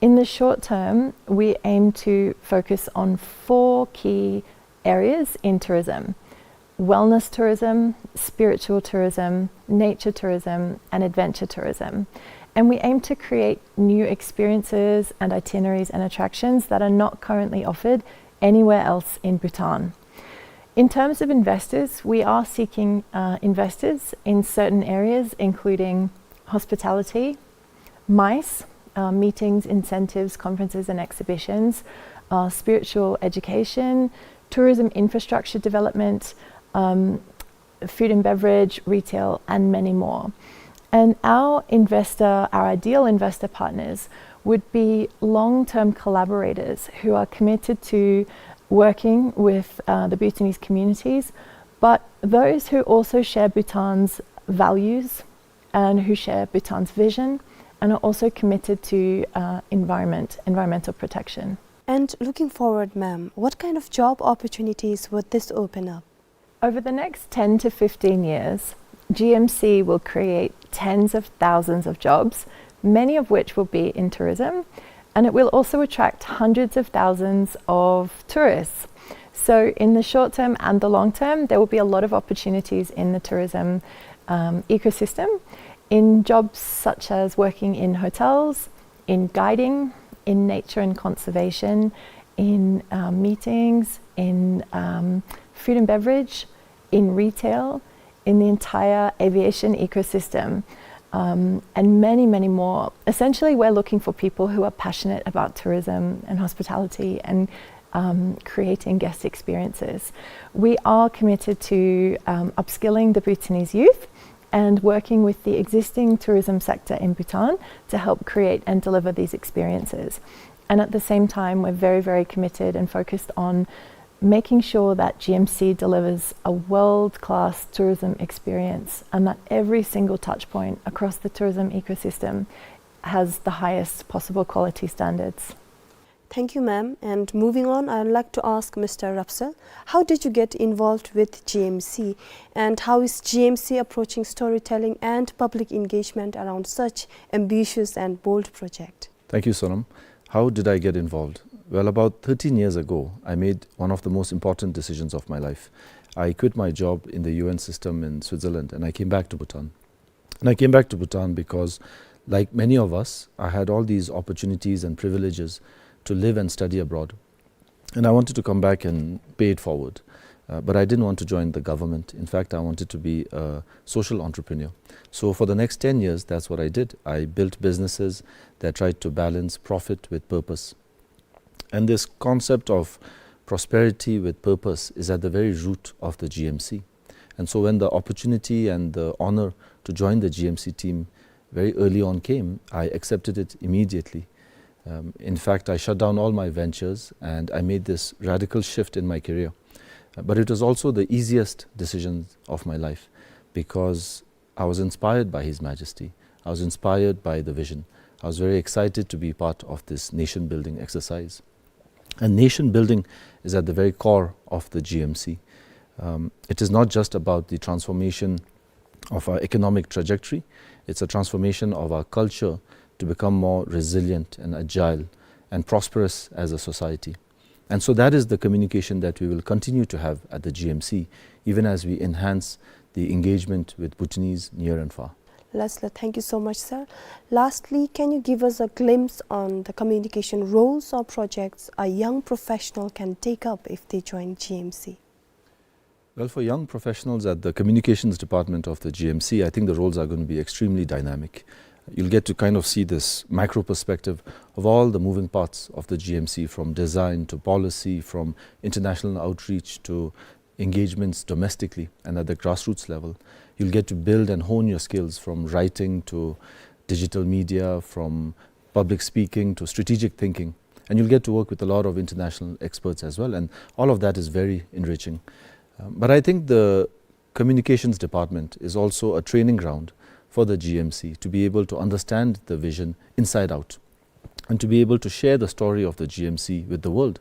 In the short term, we aim to focus on four key areas in tourism: wellness tourism, spiritual tourism, nature tourism, and adventure tourism. And we aim to create new experiences and itineraries and attractions that are not currently offered anywhere else in Bhutan. In terms of investors, we are seeking, uh, investors in certain areas, including hospitality, MICE, uh, meetings, incentives, conferences and exhibitions, uh, spiritual education, tourism infrastructure development, um, food and beverage, retail, and many more. And our investor, our ideal investor partners would be long-term collaborators who are committed to working with, uh, the Bhutanese communities, but those who also share Bhutan's values and who share Bhutan's vision and are also committed to, uh, environment, environmental protection. And looking forward, ma'am, what kind of job opportunities would this open up? Over the next ten to fifteen years, G M C will create tens of thousands of jobs, many of which will be in tourism, and it will also attract hundreds of thousands of tourists. So in the short term and the long term, there will be a lot of opportunities in the tourism, um, ecosystem, in jobs such as working in hotels, in guiding, in nature and conservation, in, uh, meetings, in, um, food and beverage, in retail, in the entire aviation ecosystem. um, and many, many more. Essentially, we're looking for people who are passionate about tourism and hospitality and, um, creating guest experiences. We are committed to, um, upskilling the Bhutanese youth and working with the existing tourism sector in Bhutan to help create and deliver these experiences. And at the same time, we're very, very committed and focused on making sure that G M C delivers a world-class tourism experience and that every single touch point across the tourism ecosystem has the highest possible quality standards. Thank you, ma'am. And moving on, I'd like to ask Mister Rapsel, how did you get involved with G M C? And how is G M C approaching storytelling and public engagement around such ambitious and bold project? Thank you, Sonam. How did I get involved? Well, about thirteen years ago, I made one of the most important decisions of my life. I quit my job in the U N system in Switzerland and I came back to Bhutan. And I came back to Bhutan because, like many of us, I had all these opportunities and privileges to live and study abroad. And I wanted to come back and pay it forward. Uh, but I didn't want to join the government. In fact, I wanted to be a social entrepreneur. So for the next ten years, that's what I did. I built businesses that tried to balance profit with purpose. And this concept of prosperity with purpose is at the very root of the G M C. And so when the opportunity and the honor to join the G M C team very early on came, I accepted it immediately. Um, in fact, I shut down all my ventures and I made this radical shift in my career. Uh, but it was also the easiest decision of my life because I was inspired by His Majesty. I was inspired by the vision. I was very excited to be part of this nation-building exercise. And nation building is at the very core of the G M C. Um, it is not just about the transformation of our economic trajectory, it's a transformation of our culture to become more resilient and agile and prosperous as a society. And so that is the communication that we will continue to have at the G M C, even as we enhance the engagement with Bhutanese near and far. Laslo, thank you so much, sir. Lastly, can you give us a glimpse on the communication roles or projects a young professional can take up if they join G M C? Well, for young professionals at the communications department of the G M C, I think the roles are gonna be extremely dynamic. You'll get to kind of see this macro perspective of all the moving parts of the G M C, from design to policy, from international outreach to engagements domestically and at the grassroots level. You'll get to build and hone your skills from writing to digital media, from public speaking to strategic thinking. And you'll get to work with a lot of international experts as well. And all of that is very enriching. Um, but I think the communications department is also a training ground for the G M C to be able to understand the vision inside out and to be able to share the story of the G M C with the world.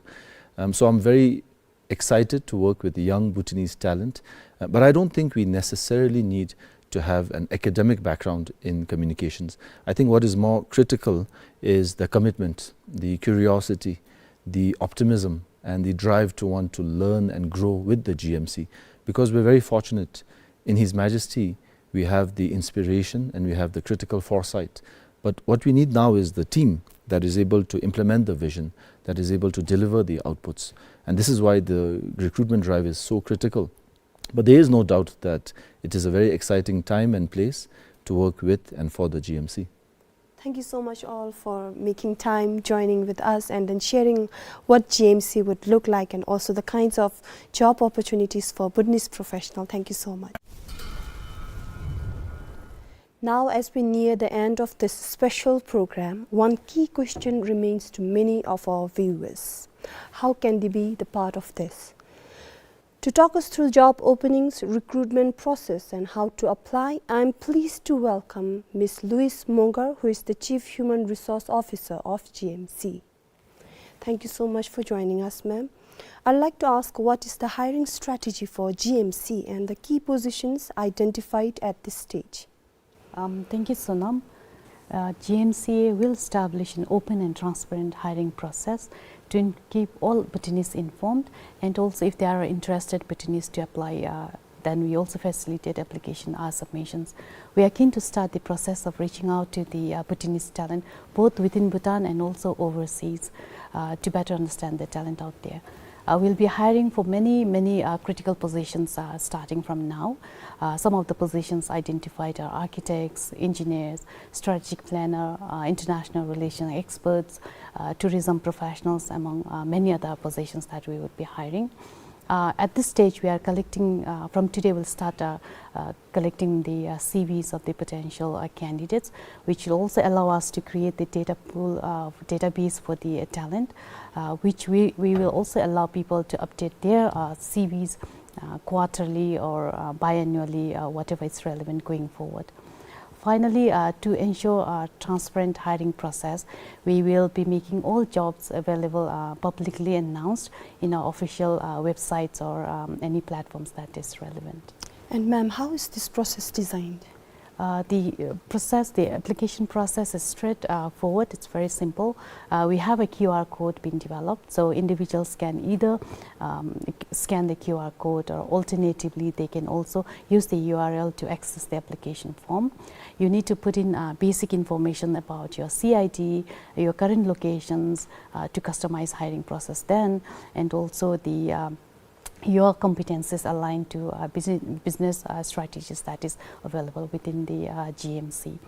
Um, so I'm very excited to work with the young Bhutanese talent, uh, but I don't think we necessarily need to have an academic background in communications. I think what is more critical is the commitment, the curiosity, the optimism, and the drive to want to learn and grow with the G M C, because we're very fortunate in His Majesty. We have the inspiration and we have the critical foresight. But what we need now is the team that is able to implement the vision, that is able to deliver the outputs. And this is why the recruitment drive is so critical. But there is no doubt that it is a very exciting time and place to work with and for the G M C. Thank you so much all for making time, joining with us, and then sharing what G M C would look like and also the kinds of job opportunities for Bhutanese professional. Thank you so much. Now, as we near the end of this special program, one key question remains to many of our viewers. How can they be the part of this? To talk us through job openings, recruitment process, and how to apply, I'm pleased to welcome Miss Louise Mongar, who is the Chief Human Resource Officer of G M C. Thank you so much for joining us, ma'am. I'd like to ask, what is the hiring strategy for G M C and the key positions identified at this stage? Um, thank you, Sonam. Uh, G M C will establish an open and transparent hiring process to in-, keep all Bhutanese informed, and also if there are interested Bhutanese to apply, uh, then we also facilitate application or submissions. We are keen to start the process of reaching out to the, uh, Bhutanese talent, both within Bhutan and also overseas, uh, to better understand the talent out there. Uh, we'll be hiring for many, many, uh, critical positions, uh, starting from now. Uh, some of the positions identified are architects, engineers, strategic planner, uh, international relation experts, uh, tourism professionals, among, uh, many other positions that we would be hiring. Uh, at this stage, we are collecting, uh, from today we'll start, uh, uh, collecting the, uh, C Vs of the potential, uh, candidates, which will also allow us to create the data pool, uh, database for the, uh, talent, uh, which we, we will also allow people to update their, uh, C Vs, uh, quarterly or, uh, biannually, uh, whatever is relevant going forward. Finally, uh, to ensure a transparent hiring process, we will be making all jobs available, uh, publicly announced in our official, uh, websites or, um, any platforms that is relevant. And ma'am, how is this process designed? Uh, the, uh, process, the application process is straight, uh, forward. It's very simple. Uh, we have a Q R code being developed, so individuals can either, um, scan the Q R code, or alternatively, they can also use the U R L to access the application form. You need to put in, uh, basic information about your C I D, your current locations, uh, to customize hiring process then, and also the, um, your competencies aligned to, uh, busi-, business, uh, strategies that is available within the, uh, G M C.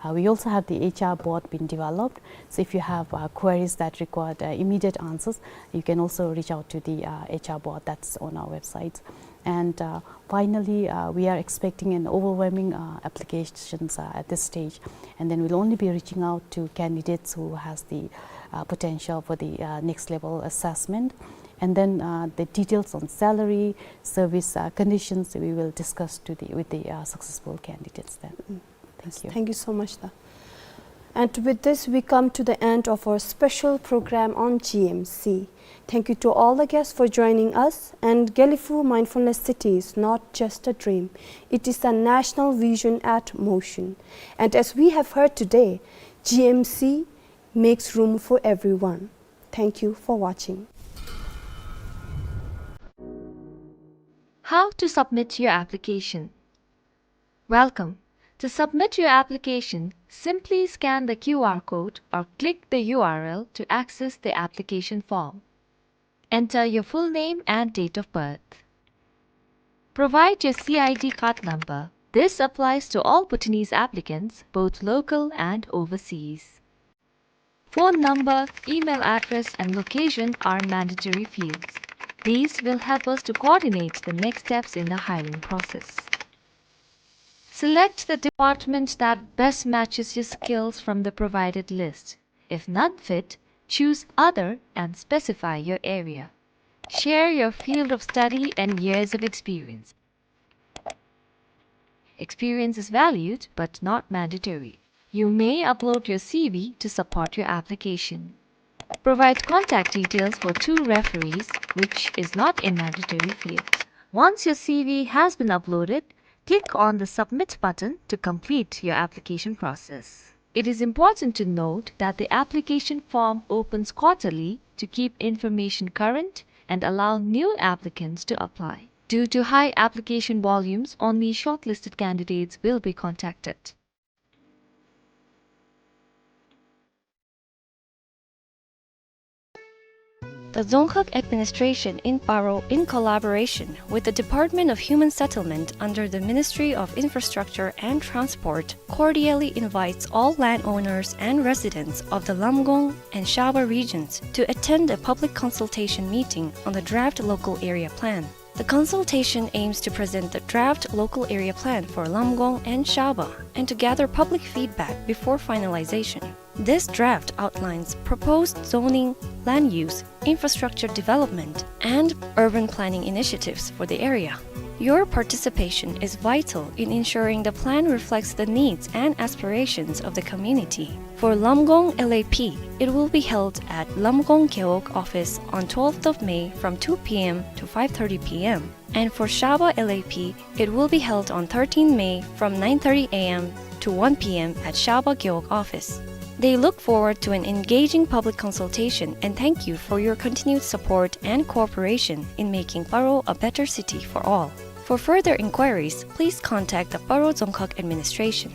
Uh, we also have the H R bot being developed. So if you have, uh, queries that require, uh, immediate answers, you can also reach out to the, uh, H R bot that's on our website. And, uh, finally, uh, we are expecting an overwhelming, uh, applications, uh, at this stage. And then we'll only be reaching out to candidates who has the, uh, potential for the, uh, next level assessment. And then, uh, the details on salary, service, uh, conditions, we will discuss to the, with the, uh, successful candidates then. Mm. Thank you. Thank you so much, sir. And with this, we come to the end of our special program on G M C. Thank you to all the guests for joining us. And Gelephu Mindfulness City is not just a dream. It is a national vision at motion. And as we have heard today, G M C makes room for everyone. Thank you for watching. How to submit your application. Welcome. To submit your application, simply scan the Q R code or click the U R L to access the application form. Enter your full name and date of birth. Provide your C I D card number. This applies to all Bhutanese applicants, both local and overseas. Phone number, email address, and location are mandatory fields. These will help us to coordinate the next steps in the hiring process. Select the department that best matches your skills from the provided list. If none fit, choose Other and specify your area. Share your field of study and years of experience. Experience is valued but not mandatory. You may upload your C V to support your application. Provide contact details for two referees, which is not a mandatory field. Once your C V has been uploaded, click on the Submit button to complete your application process. It is important to note that the application form opens quarterly to keep information current and allow new applicants to apply. Due to high application volumes, only shortlisted candidates will be contacted. The Dzongkhag Administration in Paro, in collaboration with the Department of Human Settlement under the Ministry of Infrastructure and Transport, cordially invites all landowners and residents of the Lamgong and Shaba regions to attend a public consultation meeting on the draft local area plan. The consultation aims to present the draft local area plan for Lamgong and Shaba and to gather public feedback before finalization. This draft outlines proposed zoning, land use, infrastructure development, and urban planning initiatives for the area. Your participation is vital in ensuring the plan reflects the needs and aspirations of the community. For Lamgong L A P, it will be held at Lamgong Gewog office on twelfth of May from two P M to five thirty P M. And for Shaba L A P, it will be held on thirteenth May from nine thirty A M to one P M at Shaba Gewog office. They look forward to an engaging public consultation and thank you for your continued support and cooperation in making Paro a better city for all. For further inquiries, please contact the Paro Dzongkhag Administration.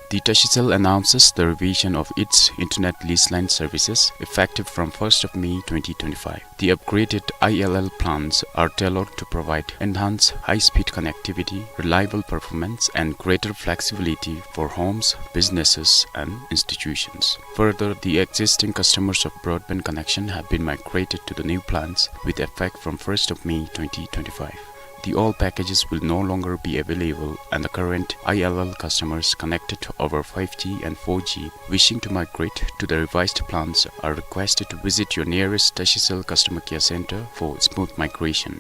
The Tashicel announces the revision of its internet lease line services effective from first of May twenty twenty-five. The upgraded I L L plans are tailored to provide enhanced high-speed connectivity, reliable performance, and greater flexibility for homes, businesses, and institutions. Further, the existing customers of broadband connection have been migrated to the new plans with effect from first of May twenty twenty-five. The old packages will no longer be available, and the current I L L customers connected over five G and four G wishing to migrate to the revised plans are requested to visit your nearest Tashicel customer care center for smooth migration.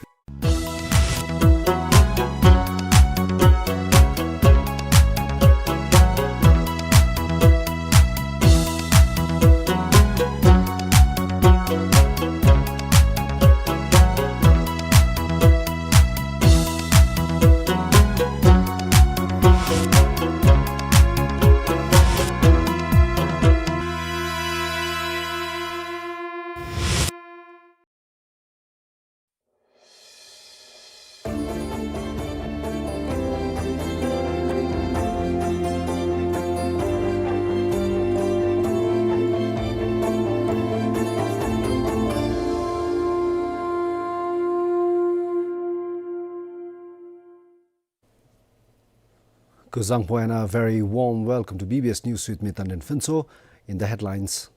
Kuzuzangpo and a very warm welcome to B B S News with me, Tandin Phuntsho. In the headlines,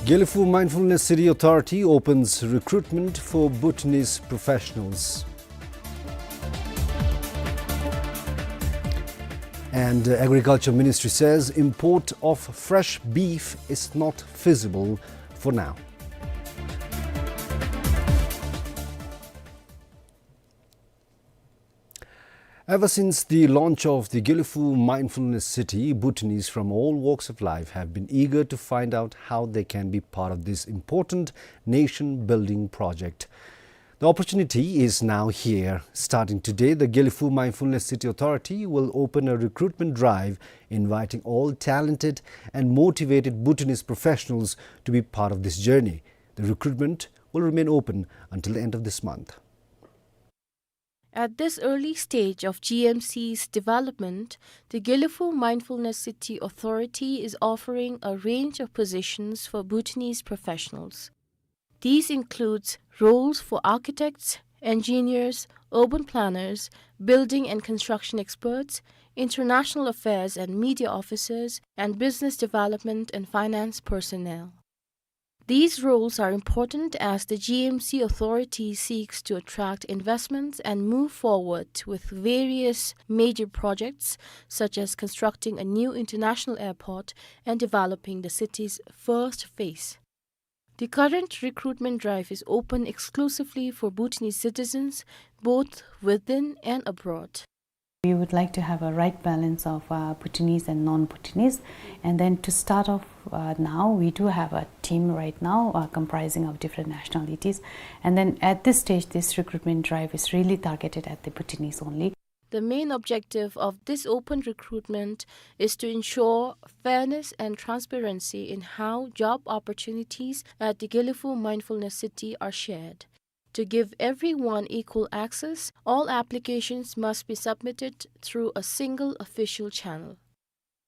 Gelephu Mindfulness City Authority opens recruitment for Bhutanese professionals. And, uh, Agriculture Ministry says import of fresh beef is not feasible for now. Ever since the launch of the Gelephu Mindfulness City, Bhutanese from all walks of life have been eager to find out how they can be part of this important nation-building project. The opportunity is now here. Starting today, the Gelephu Mindfulness City Authority will open a recruitment drive, inviting all talented and motivated Bhutanese professionals to be part of this journey. The recruitment will remain open until the end of this month. At this early stage of G M C's development, the Gelephu Mindfulness City Authority is offering a range of positions for Bhutanese professionals. These includes roles for architects, engineers, urban planners, building and construction experts, international affairs and media officers, and business development and finance personnel. These roles are important as the G M C authority seeks to attract investments and move forward with various major projects, such as constructing a new international airport and developing the city's first phase. The current recruitment drive is open exclusively for Bhutanese citizens, both within and abroad. We would like to have a right balance of, uh, Bhutanese and non-Bhutanese. And then to start off, uh, now, we do have a team right now, uh, comprising of different nationalities. And then at this stage, this recruitment drive is really targeted at the Bhutanese only. The main objective of this open recruitment is to ensure fairness and transparency in how job opportunities at the Gelephu Mindfulness City are shared. To give everyone equal access, all applications must be submitted through a single official channel.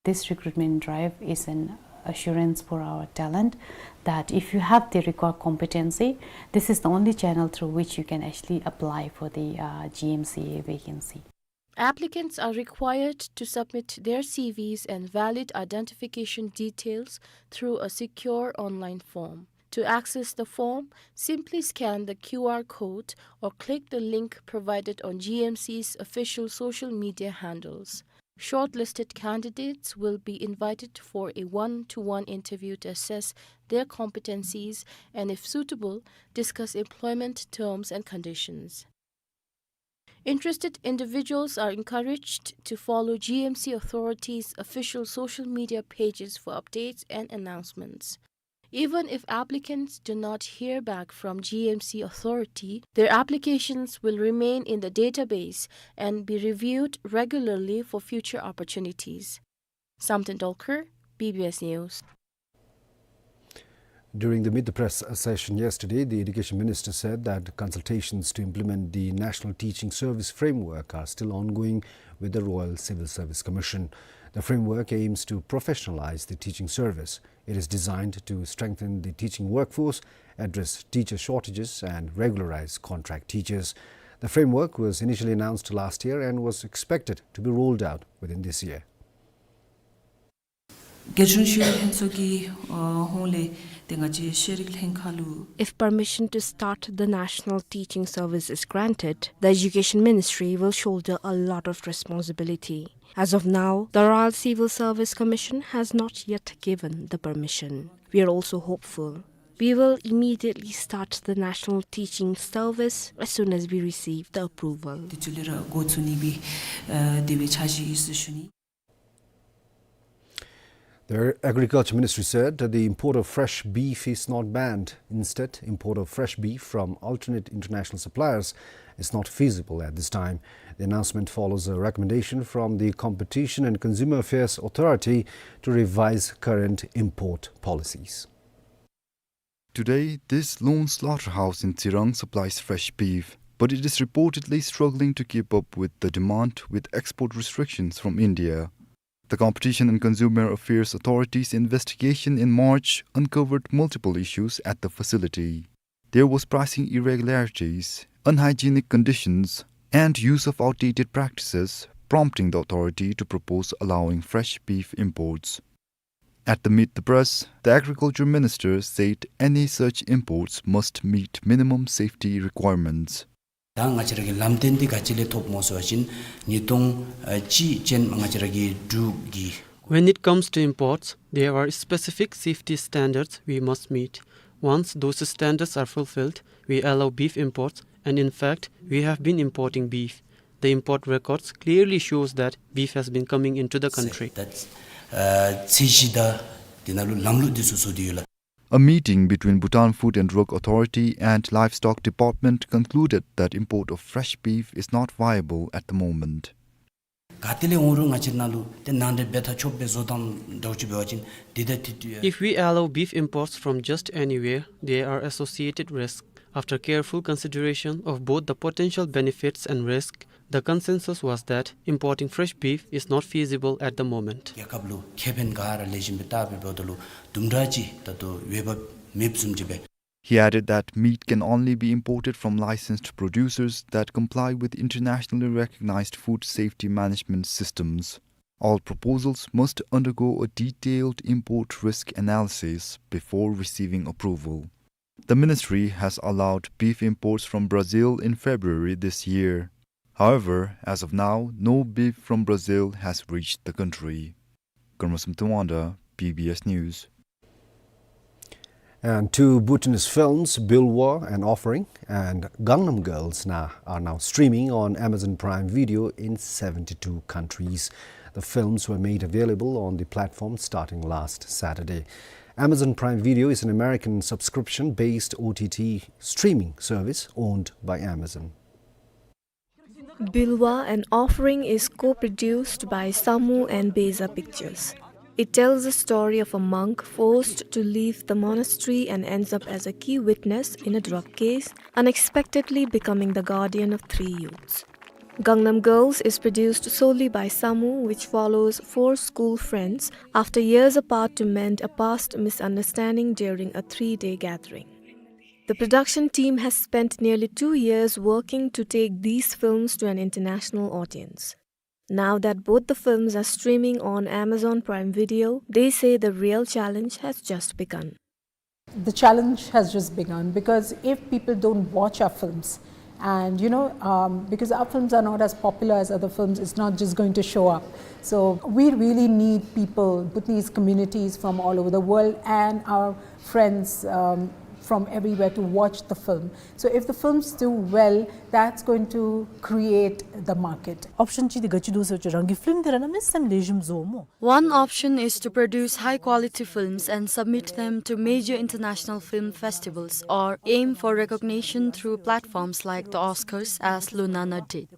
This recruitment drive is an assurance for our talent that if you have the required competency, this is the only channel through which you can actually apply for the, uh, G M C A vacancy. Applicants are required to submit their C Vs and valid identification details through a secure online form. To access the form, simply scan the Q R code or click the link provided on G M C's official social media handles. Shortlisted candidates will be invited for a one-to-one interview to assess their competencies and, if suitable, discuss employment terms and conditions. Interested individuals are encouraged to follow G M C authorities' official social media pages for updates and announcements. Even if applicants do not hear back from G M C authority, their applications will remain in the database and be reviewed regularly for future opportunities. Samten Dolkar, B B S News. During the Meet the Press session yesterday, the Education Minister said that consultations to implement the National Teaching Service Framework are still ongoing with the Royal Civil Service Commission. The framework aims to professionalize the teaching service. It is designed to strengthen the teaching workforce, address teacher shortages, and regularize contract teachers. The framework was initially announced last year and was expected to be rolled out within this year. རྒྱལ་གཞུང་ཞི་གཡོག་ལྷན་ཚོགས་ཀྱི་ཨ་ཧོངས་ལས་ཏེ་ང་བཅས་ཤེས་རིག་ལྷན་ཁག་ལུ། If permission to start the National Teaching Service is granted, the Education Ministry will shoulder a lot of responsibility. As of now, the Royal Civil Service Commission has not yet given the permission. We are also hopeful. We will immediately start the National Teaching Service as soon as we receive the approval. དེ་ཚུ་ལས་ར་འགོ་བཙུགས་ནི་སྦེ་ཨ་དེ་སྦེ་འཆར་གཞི་ཡོད་ཟེར་ཞུ་ནི། The Agriculture Ministry said that the import of fresh beef is not banned. Instead, import of fresh beef from alternate international suppliers is not feasible at this time. The announcement follows a recommendation from the Competition and Consumer Affairs Authority to revise current import policies. Today, this lone slaughterhouse in Tsirang supplies fresh beef, but it is reportedly struggling to keep up with the demand, with export restrictions from India. The Competition and Consumer Affairs Authority's investigation in March uncovered multiple issues at the facility. There was pricing irregularities, unhygienic conditions, and use of outdated practices, prompting the authority to propose allowing fresh beef imports. At the Meet the Press, the Agriculture Minister said any such imports must meet minimum safety requirements. ད་ང་བཅས་ར་གི་ལམ་སྟོན་འདི་ག་ཅི་ལས་ཐོབ་སྨོ་ཟེར་བ་ཅིན་ཉིས་སྟོང་གཅིག་ཅན་ང་བཅས་ར་གི་འབྲུག་གི། When it comes to imports, there are specific safety standards we must meet. Once those standards are fulfilled, we allow beef imports, and in fact, we have been importing beef. The import records clearly shows that beef has been coming into the country. ད་ཨ་ཚད་གཞི་དང་དེ་ནང་ལུ་ལམ་ལུགས་འདི་ཚུ་བཟོ་སྟེ་ཡོད་ལགས། A meeting between Bhutan Food and Drug Authority and Livestock Department concluded that import of fresh beef is not viable at the moment. ག་ཏེ་ལས་འོང་རུང་ང་བཅས་ནང་ལུ་ཏེ་ནང་འདྲེན་འབད་ཐག་ཆོད་པའི་བཟོ་སྟངས་འདྲཝ་ཅིག་འབད་བ་ཅིན་འདི་ད་དེ་དུས། If we allow beef imports from just anywhere, there are associated risks. After careful consideration of both the potential benefits and risk, the consensus was that importing fresh beef is not feasible at the moment. རྒྱལ་ཁབ་ལུ་ཁེ་ཕན་ག་ར་ལེགས་ཤོམ་སྦེ་བལྟ་སྦེ་འབདཝ་ད་ལུ་དུམ་གྲ་ཅིག་ད་ལྟོ་འོས་འབབ་མེདཔ་བཟུམ་ཅིག་སྦེ། He added that meat can only be imported from licensed producers that comply with internationally recognized food safety management systems. All proposals must undergo a detailed import risk analysis before receiving approval. The ministry has allowed beef imports from Brazil in February this year. However, as of now, no beef from Brazil has reached the country. Karmasum Tawanda, B B S News. And two Bhutanese films, Bilwa: An Offering and Gangnam Girls now, are now streaming on Amazon Prime Video in seventy-two countries. The films were made available on the platform starting last Saturday. Amazon Prime Video is an American subscription-based O T T streaming service owned by Amazon. Bilwa: An Offering is co-produced by Samu and Beza Pictures. It tells the story of a monk forced to leave the monastery and ends up as a key witness in a drug case, unexpectedly becoming the guardian of three youths. Gangnam Girls is produced solely by Samu, which follows four school friends after years apart to mend a past misunderstanding during a three-day gathering. The production team has spent nearly two years working to take these films to an international audience. Now that both the films are streaming on Amazon Prime Video, they say the real challenge has just begun. The challenge has just begun, because if people don't watch our films, and, you know, um, because our films are not as popular as other films, it's not just going to show up. So we really need people, Bhutanese communities from all over the world, and our friends, um, from everywhere to watch the film. So if the films do well, that's going to create the market. ཨོཔ་ཤཱན་ཅིག་འདི་ག་ཅི་འདུག་ཟེར་བ་ཅིན་རང་གི་ཕིལམ་འདི་ར་གནམ་མེད་ས་མེད་ལེགས་ཤོམ་བཟོཝ་སྨོ། One option is to produce high-quality films and submit them to major international film festivals or aim for recognition through platforms like the Oscars, as Lunana did.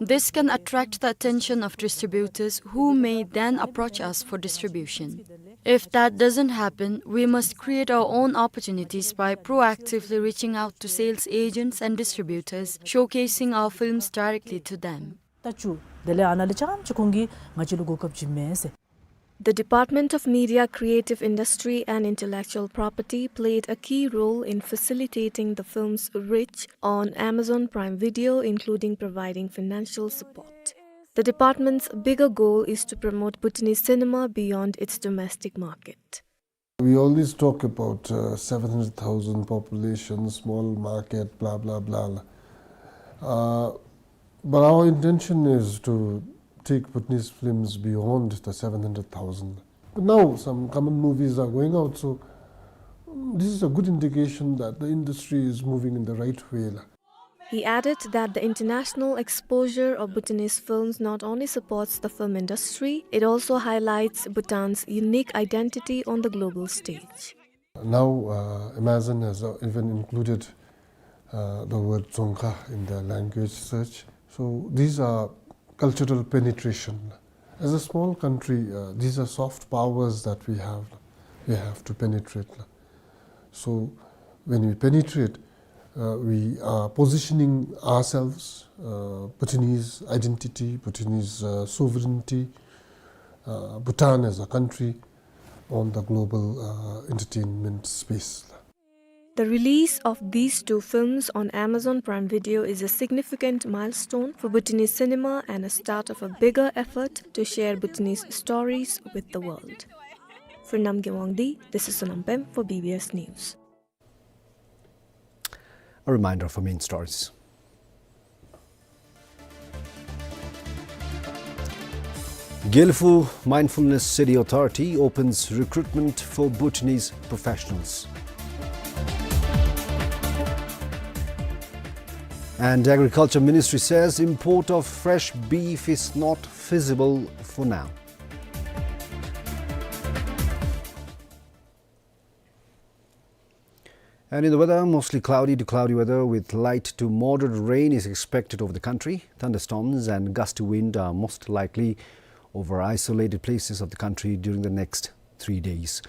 This can attract the attention of distributors who may then approach us for distribution. If that doesn't happen, we must create our own opportunities by proactively reaching out to sales agents and distributors, showcasing our films directly to them. ད་ཅི་དེ་ལས་ཨ་ནཱ་ལས་རྐྱངམ་ཅིག་ཁོང་གིས་ང་བཅས་ལུ་གོ་སྐབས་བྱིན་མས་ཟེར། The Department of Media, Creative Industry and Intellectual Property played a key role in facilitating the film's reach on Amazon Prime Video, including providing financial support. The department's bigger goal is to promote Bhutanese cinema beyond its domestic market. We always talk about, uh, seven hundred thousand population, small market, blah, blah, blah. Uh, but our intention is to take Bhutanese films beyond the seven hundred thousand. Now some common movies are going out, so, mm, this is a good indication that the industry is moving in the right way la. He added that the international exposure of Bhutanese films not only supports the film industry, it also highlights Bhutan's unique identity on the global stage. Now, uh, Amazon has, uh, even included, uh, the word Dzongkha in their language search. So these are cultural penetration. As a small country, uh, these are soft powers that we have, we have to penetrate. So when we penetrate, uh, we are positioning ourselves, uh, Bhutanese identity, Bhutanese, uh, sovereignty, uh, Bhutan as a country on the global, uh, entertainment space. The release of these two films on Amazon Prime Video is a significant milestone for Bhutanese cinema and a start of a bigger effort to share Bhutanese stories with the world. For Namgay Wangdi, this is Sonam Pem for B B S News. A reminder of our main stories. Gelephu Mindfulness City Authority opens recruitment for Bhutanese professionals. And Agriculture Ministry says import of fresh beef is not feasible for now. And in the weather, mostly cloudy to cloudy weather with light to moderate rain is expected over the country. Thunderstorms and gusty wind are most likely over isolated places of the country during the next three days.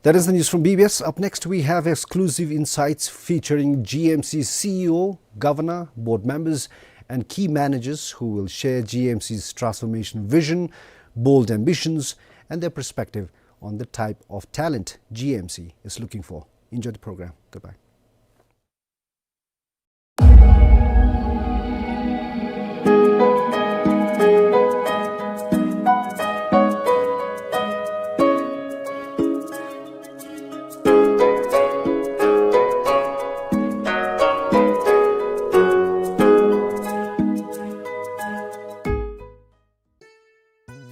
That is the news from B B S. Up next, we have exclusive insights featuring G M C's C E O, governor, board members, and key managers who will share G M C's transformation vision, bold ambitions, and their perspective on the type of talent G M C is looking for. Enjoy the program. Goodbye.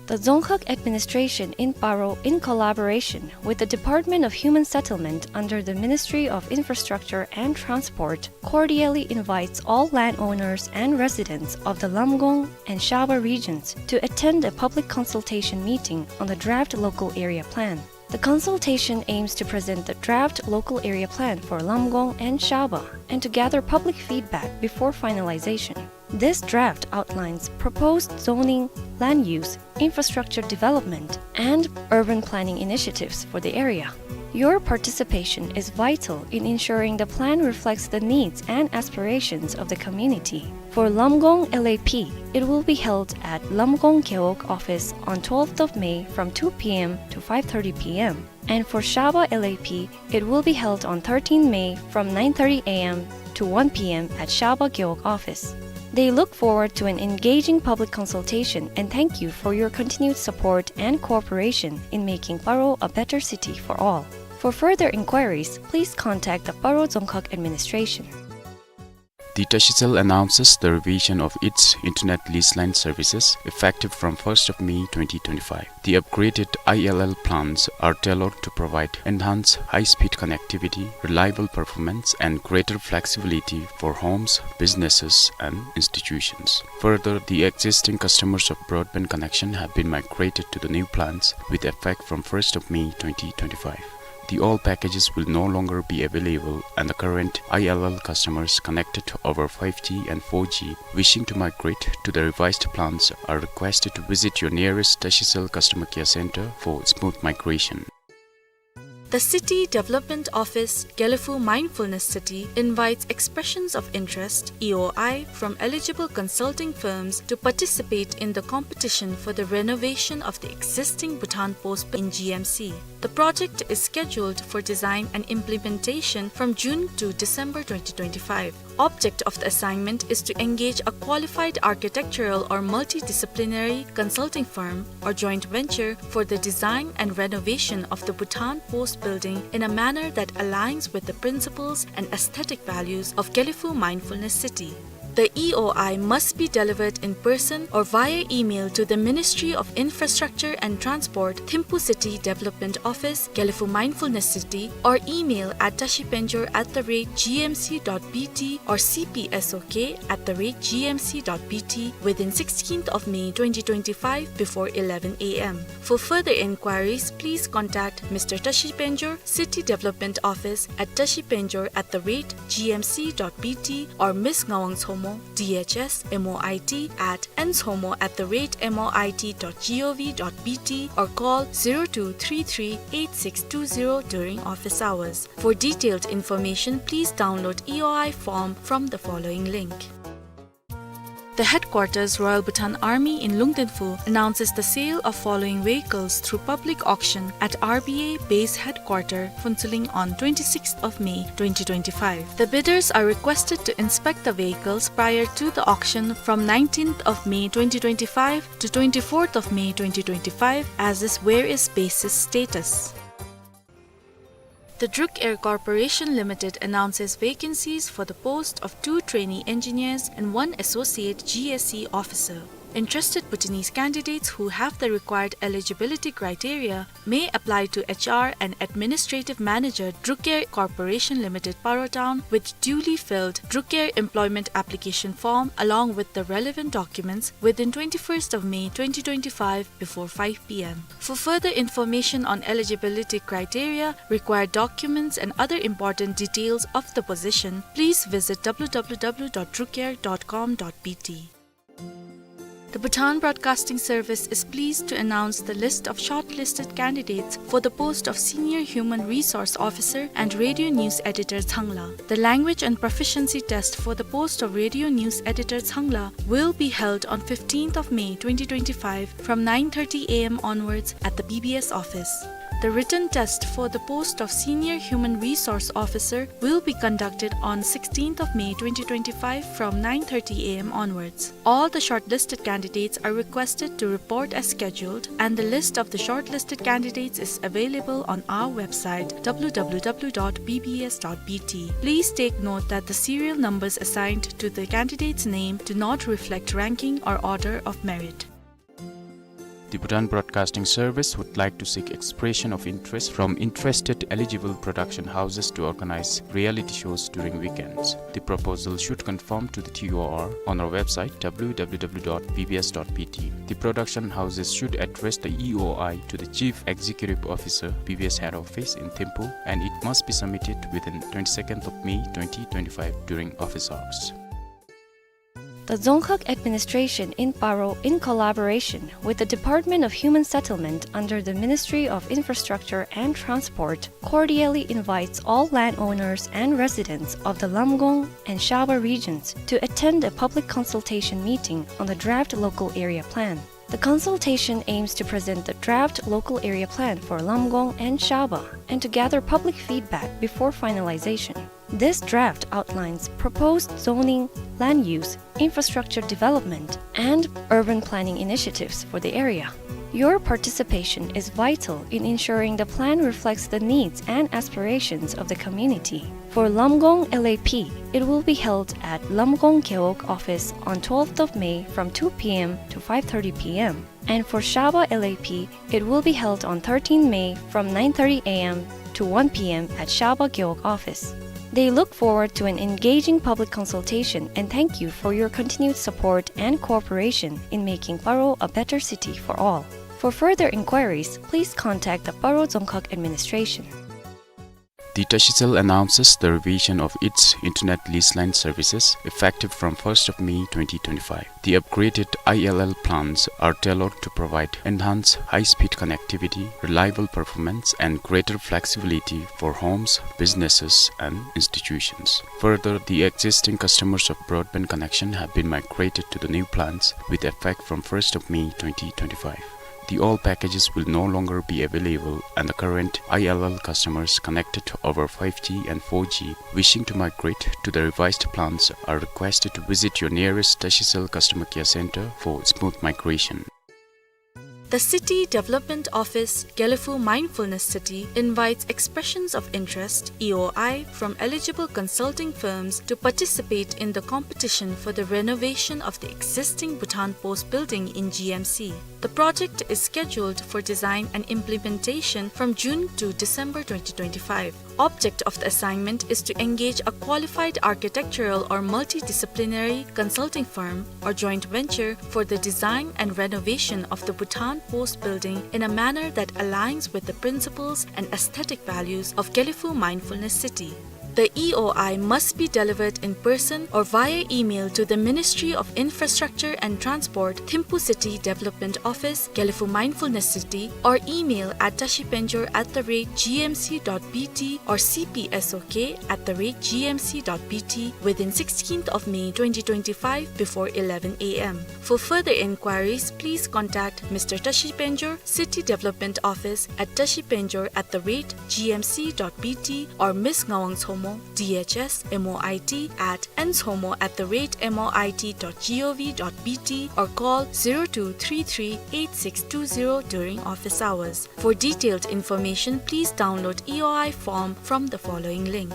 The Dzongkhag Administration in Paro, in collaboration with the Department of Human Settlement under the Ministry of Infrastructure and Transport, cordially invites all landowners and residents of the Lamgong and Shaba regions to attend a public consultation meeting on the draft local area plan. The consultation aims to present the draft local area plan for Lamgong and Shaba and to gather public feedback before finalization. This draft outlines proposed zoning, land use, infrastructure development, and urban planning initiatives for the area. Your participation is vital in ensuring the plan reflects the needs and aspirations of the community. For Lamgong L A P, it will be held at Lamgong Gewog office on twelfth of May from two P M to five thirty P M. And for Shaba L A P, it will be held on thirteenth May from nine thirty A M to one P M at Shaba Gewog office. They look forward to an engaging public consultation and thank you for your continued support and cooperation in making Paro a better city for all. For further inquiries, please contact the Paro Dzongkhag Administration. The Tashicel announces the revision of its internet lease line services effective from first of May twenty twenty-five. The upgraded I L L plans are tailored to provide enhanced high-speed connectivity, reliable performance, and greater flexibility for homes, businesses, and institutions. Further, the existing customers of broadband connection have been migrated to the new plans with effect from first of May twenty twenty-five. The old packages will no longer be available, and the current I L L customers connected over five G and four G wishing to migrate to the revised plans are requested to visit your nearest Tashicel customer care center for smooth migration. The City Development Office, Gelephu Mindfulness City, invites expressions of interest, E O I, from eligible consulting firms to participate in the competition for the renovation of the existing Bhutan Post in G M C. The project is scheduled for design and implementation from June to December twenty twenty-five. Object of the assignment is to engage a qualified architectural or multidisciplinary consulting firm or joint venture for the design and renovation of the Bhutan Post building in a manner that aligns with the principles and aesthetic values of Gelephu Mindfulness City. The E O I must be delivered in person or via email to the Ministry of Infrastructure and Transport, Thimphu City Development Office, Gelephu Mindfulness City, or email at tashipenjor at the rate G M C dot B T or C P S O K at the rate G M C dot B T within sixteenth of May twenty twenty-five before eleven A M. For further inquiries, please contact Mister Tashi Penjor, City Development Office at tashipenjor at the rate G M C dot B T, or Miss Ngawang Chomo, D H S, M O I T at N Chomo at the rate M O I T dot G O V dot B T, or call zero two three three eight six two zero during office hours. For detailed information, please download E O I form from the following link. The headquarters, Royal Bhutan Army in Lungdenphu, announces the sale of following vehicles through public auction at R B A Base Headquarter, Phuentsholing on twenty-sixth of May twenty twenty-five. The bidders are requested to inspect the vehicles prior to the auction from nineteenth of May twenty twenty-five to twenty-fourth of May twenty twenty-five, as is various bases status. The Druk Air Corporation Limited announces vacancies for the post of two trainee engineers and one associate G S C officer. Interested Bhutanese candidates who have the required eligibility criteria may apply to H R and Administrative Manager, Druk Air Corporation Limited, Paro Town, with duly filled Druk Air employment application form along with the relevant documents within twenty-first of May twenty twenty-five before five P M. For further information on eligibility criteria, required documents and other important details of the position, please visit W W W dot drukair dot com dot B T. The Bhutan Broadcasting Service is pleased to announce the list of shortlisted candidates for the post of Senior Human Resource Officer and Radio News Editor, Changla. The language and proficiency test for the post of Radio News Editor, Changla, will be held on fifteenth of May twenty twenty-five from nine thirty A M onwards at the B B S office. The written test for the post of Senior Human Resource Officer will be conducted on sixteenth of May twenty twenty-five from nine thirty A M onwards. All the shortlisted candidates are requested to report as scheduled, and the list of the shortlisted candidates is available on our website, W W W dot B B S dot B T. Please take note that the serial numbers assigned to the candidate's name do not reflect ranking or order of merit. The Bhutan Broadcasting Service would like to seek expression of interest from interested eligible production houses to organize reality shows during weekends. The proposal should conform to the T O R on our website, W W W dot B B S dot B T. The production houses should address the E O I to the Chief Executive Officer, B B S Head Office in Thimphu, and it must be submitted within twenty-second of May twenty twenty-five during office hours. The Dzongkhag Administration in Paro, in collaboration with the Department of Human Settlement under the Ministry of Infrastructure and Transport, cordially invites all landowners and residents of the Lamgong and Shaba regions to attend a public consultation meeting on the draft local area plan. The consultation aims to present the draft local area plan for Lamgong and Shaba and to gather public feedback before finalization. This draft outlines proposed zoning, land use, infrastructure development, and urban planning initiatives for the area. Your participation is vital in ensuring the plan reflects the needs and aspirations of the community. For Lamgong L A P, it will be held at Lamgong Gewog office on twelfth of May from two P M to five thirty P M. And for Shaba L A P, it will be held on thirteenth May from nine thirty A M to one P M at Shaba Gewog office. They look forward to an engaging public consultation and thank you for your continued support and cooperation in making Paro a better city for all. For further inquiries, please contact the Paro Dzongkhag Administration. The Tashicell announces the revision of its internet lease line services effective from first of May twenty twenty-five. The upgraded I L L plans are tailored to provide enhanced high-speed connectivity, reliable performance, and greater flexibility for homes, businesses, and institutions. Further, the existing customers of broadband connection have been migrated to the new plans with effect from first of May twenty twenty-five. The old packages will no longer be available, and the current I L L customers connected over five G and four G wishing to migrate to the revised plans are requested to visit your nearest Tashicell customer care center for smooth migration. The City Development Office, Gelephu Mindfulness City, invites expressions of interest, E O I, from eligible consulting firms to participate in the competition for the renovation of the existing Bhutan Post building in G M C. The project is scheduled for design and implementation from June to December twenty twenty-five. Object of the assignment is to engage a qualified architectural or multidisciplinary consulting firm or joint venture for the design and renovation of the Bhutan Post building in a manner that aligns with the principles and aesthetic values of Gelephu Mindfulness City. The E O I must be delivered in person or via email to the Ministry of Infrastructure and Transport, Thimphu City Development Office, Gelephu Mindfulness City, or email at tashipenjor at the rate G M C dot B T or C P S O K at the rate G M C dot B T within sixteenth of May twenty twenty-five before eleven A M. For further inquiries, please contact Mister Tashi Penjor, City Development Office at tashipenjor at the rate G M C dot B T or Miss Ngawang Tshomo, D H S, M O I T at N Tshomo at the rate M O I T dot G O V dot B T or call zero two three three eight six two zero during office hours. For detailed information, please download E O I form from the following link.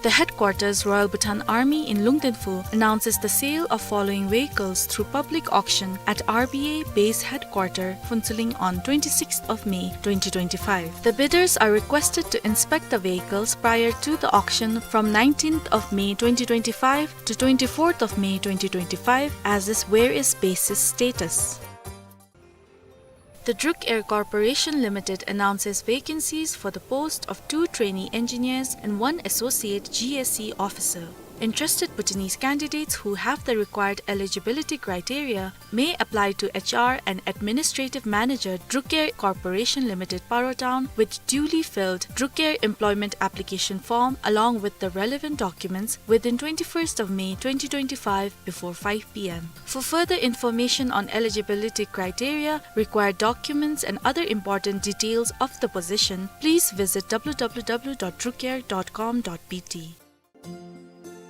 The headquarters Royal Bhutan Army in Lungdenphu announces the sale of following vehicles through public auction at R B A Base Headquarter, Phuentsholing on twenty-sixth of May twenty twenty-five. The bidders are requested to inspect the vehicles prior to the auction from nineteenth of May twenty twenty-five to twenty-fourth of May twenty twenty-five as is whereas basis status. The Druk Air Corporation Limited announces vacancies for the post of two trainee engineers and one associate G S C officer. Interested Bhutanese candidates who have the required eligibility criteria may apply to H R and Administrative Manager, Druk Air Corporation Limited, Parotown, with duly filled Druk Air employment application form along with the relevant documents within twenty-first of May twenty twenty-five before five P M. For further information on eligibility criteria, required documents and other important details of the position, please visit W W W dot drukair dot com dot B T.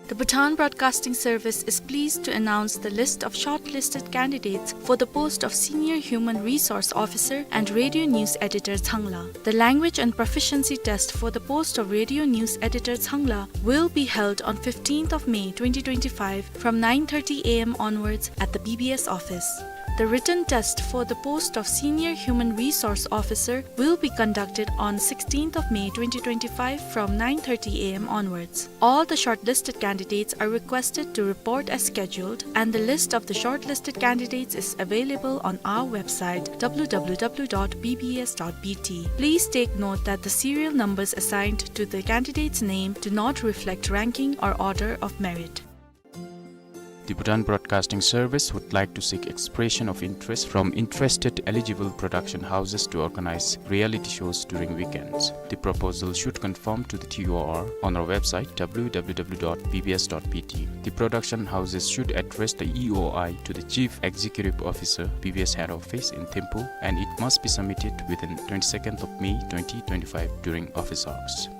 The Bhutan Broadcasting Service is pleased to announce the list of shortlisted candidates for the post of Senior Human Resource Officer and Radio News Editor, Changla. The language and proficiency test for the post of Radio News Editor, Changla, will be held on fifteenth of May twenty twenty-five from nine thirty A M onwards at the B B S office. The written test for the post of Senior Human Resource Officer will be conducted on sixteenth of May twenty twenty-five from nine thirty A M onwards. All the shortlisted candidates are requested to report as scheduled, and the list of the shortlisted candidates is available on our website, W W W dot B B S dot B T. Please take note that the serial numbers assigned to the candidate's name do not reflect ranking or order of merit. The Bhutan Broadcasting Service would like to seek expression of interest from interested eligible production houses to organize reality shows during weekends. The proposal should conform to the T O R on our website, W W W dot B B S dot B T. The production houses should address the E O I to the Chief Executive Officer, B B S Head Office in Thimphu, and it must be submitted within twenty-second of May twenty twenty-five during office hours.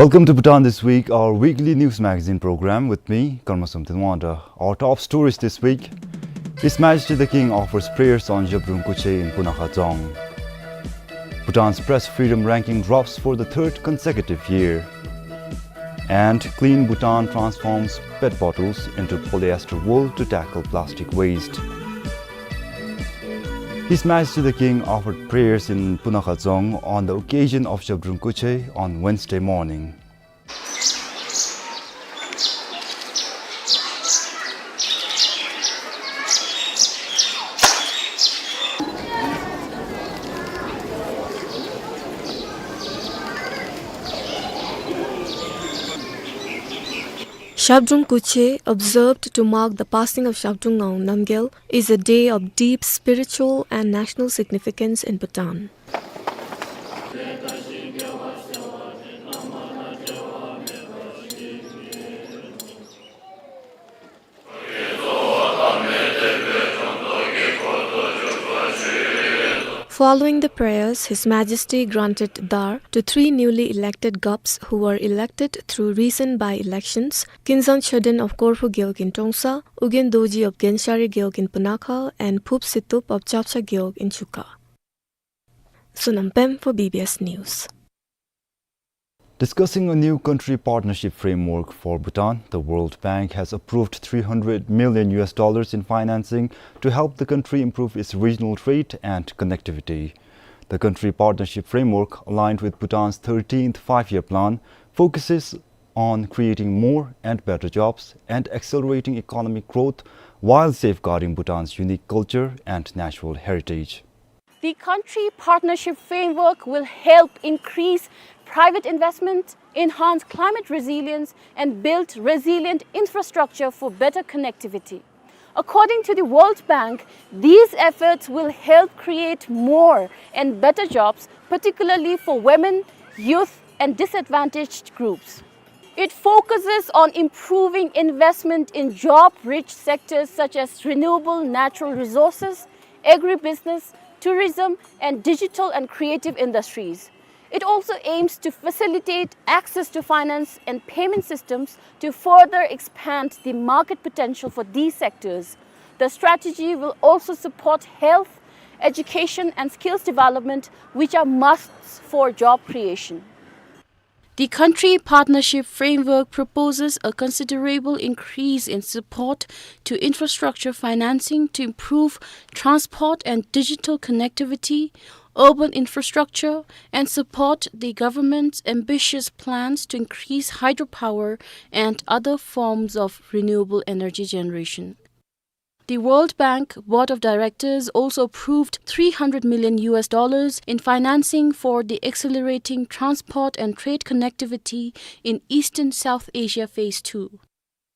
Welcome to Bhutan This Week, our weekly news magazine program with me, Karma Somten Wangda. Our top stories this week: His Majesty the King offers prayers on Zhabdrung Khutshe in Punakha Dzong. Bhutan's press freedom ranking drops for the third consecutive year. And Clean Bhutan transforms pet bottles into polyester wool to tackle plastic waste. His Majesty the King offered prayers in Punakha Dzong on the occasion of Zhabdrung Khutshe on Wednesday morning. Zhabdrung Khutshe, observed to mark the passing of Zhabdrung Ngawang Namgyel, is a day of deep spiritual and national significance in Bhutan. Following the prayers, His Majesty granted dhar to three newly elected Gups who were elected through recent by-elections: Kinzang Choden of Korhu Gewog in Trongsa, Ugyen Dorji of Genshari Gewog in Punakha, and Phup Situp of Chapcha Gewog in Chuka. Sonam Pem for B B S News. Discussing a new country partnership framework for Bhutan, the World Bank has approved three hundred million U S dollars in financing to help the country improve its regional trade and connectivity. The country partnership framework, aligned with Bhutan's thirteenth five-year plan, focuses on creating more and better jobs and accelerating economic growth while safeguarding Bhutan's unique culture and natural heritage. The country partnership framework will help increase private investment, enhance climate resilience, and build resilient infrastructure for better connectivity. According to the World Bank, these efforts will help create more and better jobs, particularly for women, youth, and disadvantaged groups. It focuses on improving investment in job-rich sectors such as renewable natural resources, agribusiness, tourism, and digital and creative industries. It also aims to facilitate access to finance and payment systems to further expand the market potential for these sectors. The strategy will also support health, education, and skills development, which are musts for job creation. The country partnership framework proposes a considerable increase in support to infrastructure financing to improve transport and digital connectivity, urban infrastructure, and support the government's ambitious plans to increase hydropower and other forms of renewable energy generation. The World Bank Board of Directors also approved three hundred million U S dollars in financing for the Accelerating Transport and Trade Connectivity in Eastern South Asia Phase two.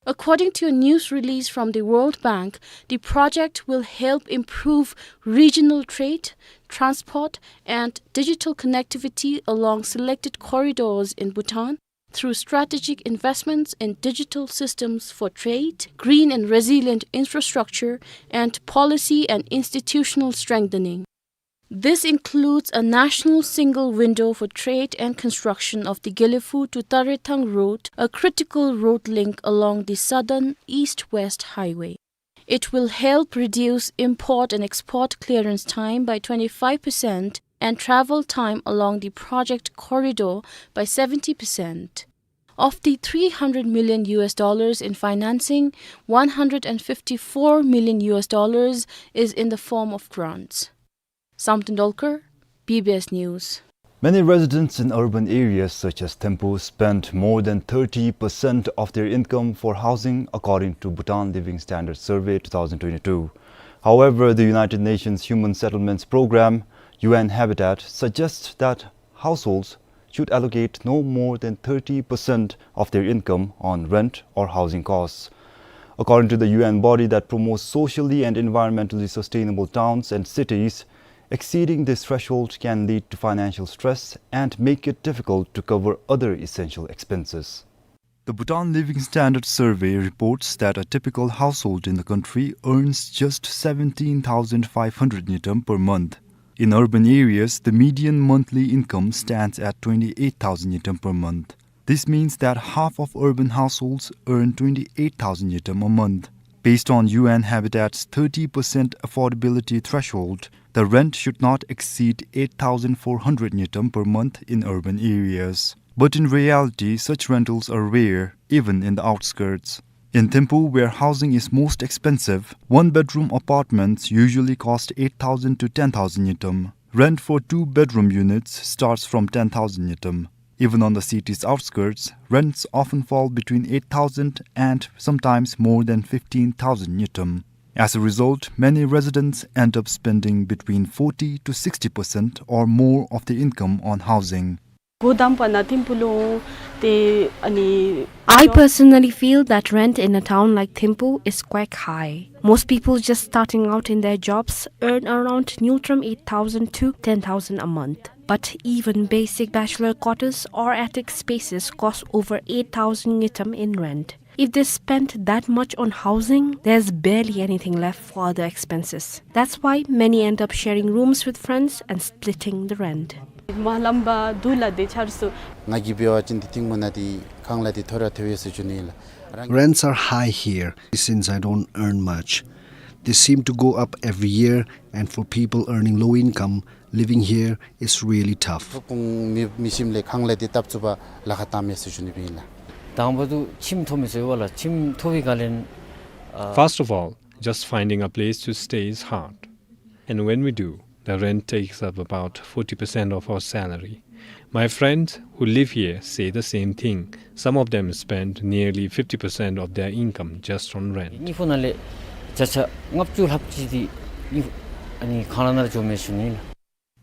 According to a news release from the World Bank, the project will help improve regional trade, transport, and digital connectivity along selected corridors in Bhutan through strategic investments in digital systems for trade, green and resilient infrastructure, and policy and institutional strengthening. This includes a national single window for trade and construction of the Gelephu to Tarethang Road, a critical road link along the Southern East-West Highway. It will help reduce import and export clearance time by twenty-five percent and travel time along the project corridor by seventy percent. Of the three hundred million U S dollars in financing, one hundred and fifty-four million U S dollars is in the form of grants. Samten Dolkar, B B S News. Many residents in urban areas such as Thimphu spend more than thirty percent of their income for housing, according to Bhutan Living Standard Survey two thousand twenty-two. However, the United Nations Human Settlements Program, U N Habitat, suggests that households should allocate no more than thirty percent of their income on rent or housing costs. According to the U N body that promotes socially and environmentally sustainable towns and cities, exceeding this threshold can lead to financial stress and make it difficult to cover other essential expenses. The Bhutan Living Standard Survey reports that a typical household in the country earns just seventeen thousand five hundred ngultrum per month. In urban areas, the median monthly income stands at twenty-eight thousand ngultrum per month. This means that half of urban households earn twenty-eight thousand ngultrum a month. Based on U N Habitat's thirty percent affordability threshold, the rent should not exceed eight thousand four hundred ngultrum per month in urban areas. But in reality, such rentals are rare, even in the outskirts. In Thimphu, where housing is most expensive, one-bedroom apartments usually cost eight thousand to ten thousand ngultrum. Rent for two-bedroom units starts from ten thousand ngultrum. Even on the city's outskirts, rents often fall between eight thousand and sometimes more than fifteen thousand ngultrum. As a result, many residents end up spending between forty to sixty percent or more of the income on housing. ཁོ་དང་པ་ན་ཐིམ་ཕུག་ལུ་ཏེ་ཨ་ནི། I personally feel that rent in a town like Thimphu is quite high. Most people just starting out in their jobs earn around ngultrum eight thousand to ten thousand a month. But even basic bachelor quarters or attic spaces cost over eight thousand ngultrum in rent. If they spend that much on housing, there's barely anything left for other expenses. That's why many end up sharing rooms with friends and splitting the rent. མ་ལམ་པ་དུ་ལ་དེ་ཆར་སུ། ང་གིས་འབད་བ་ཅིན་འདི་ཐིམ་ཕུག་ནང་འདི་ཁང་གླ་འདི་མཐོ་ར་མཐོ་བས་ཟེར་ཞུ་ནི་ལགས། Rents are high here since I don't earn much. They seem to go up every year, and for people earning low income, living here is really tough. ཁོང་མི་མི་ཤེས་ལས་ཁང་གླ་འདི་བཏབ་ཚུགས་པར་ལཱ་ཁག་བཏངམ་མས་ཟེར་ཞུ་ནི་སྦེ་ཨིན་ལགས། དང་པ་དུ་ཁྱིམ་མཐོ་མི་ཟེར་བ་ལགས། ཁྱིམ་མཐོ་བའི་སྒང་ལས། First of all, just finding a place to stay is hard. And when we do, the rent takes up about forty percent of our salary. My friends who live here say the same thing. Some of them spend nearly fifty percent of their income just on rent. དངུལ་ཕོགས་ནང་ལས་བརྒྱ་ཆ་ལྔ་བཅུ་ལྷགཔ་ཅིག་འདི་དངུལ་ཨ་ནི་ཁང་གླ་ནང་འགྱོཝ་མས་ཟེར་ཞུ་ནི་ལགས།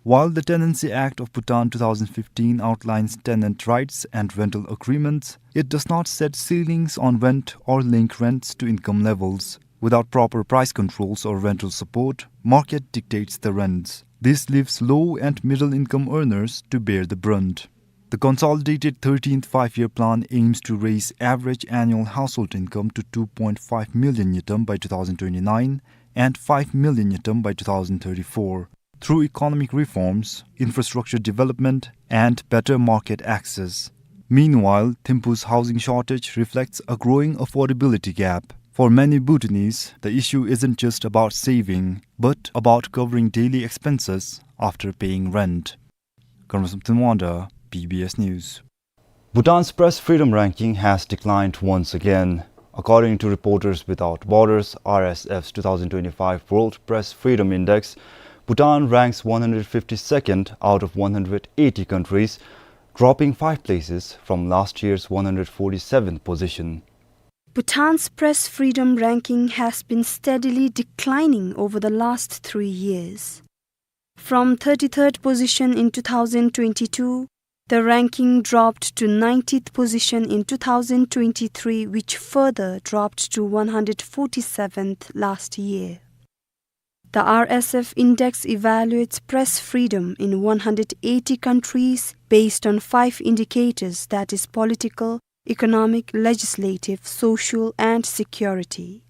While the Tenancy Act of Bhutan two thousand fifteen outlines tenant rights and rental agreements, it does not set ceilings on rent or link rents to income levels. Without proper price controls or rental support, market dictates the rents. This leaves low and middle income earners to bear the brunt. The consolidated thirteenth Five-Year Plan aims to raise average annual household income to two point five million ngultrum by two thousand twenty-nine and five million ngultrum by two thousand thirty-four through economic reforms, infrastructure development, and better market access. Meanwhile, Thimphu's housing shortage reflects a growing affordability gap. For many Bhutanese, the issue isn't just about saving, but about covering daily expenses after paying rent. Karma Samten Wanda, B B S News. Bhutan's press freedom ranking has declined once again. According to Reporters Without Borders, R S F's two thousand twenty-five World Press Freedom Index, Bhutan ranks one hundred fifty-second out of one hundred eighty countries, dropping five places from last year's one hundred forty-seventh position. Bhutan's press freedom ranking has been steadily declining over the last three years. From thirty-third position in two thousand twenty-two, the ranking dropped to ninetieth position in two thousand twenty-three, which further dropped to one hundred forty-seventh last year. The R S F index evaluates press freedom in one hundred eighty countries based on five indicators, that is political, economic, legislative, social, and security.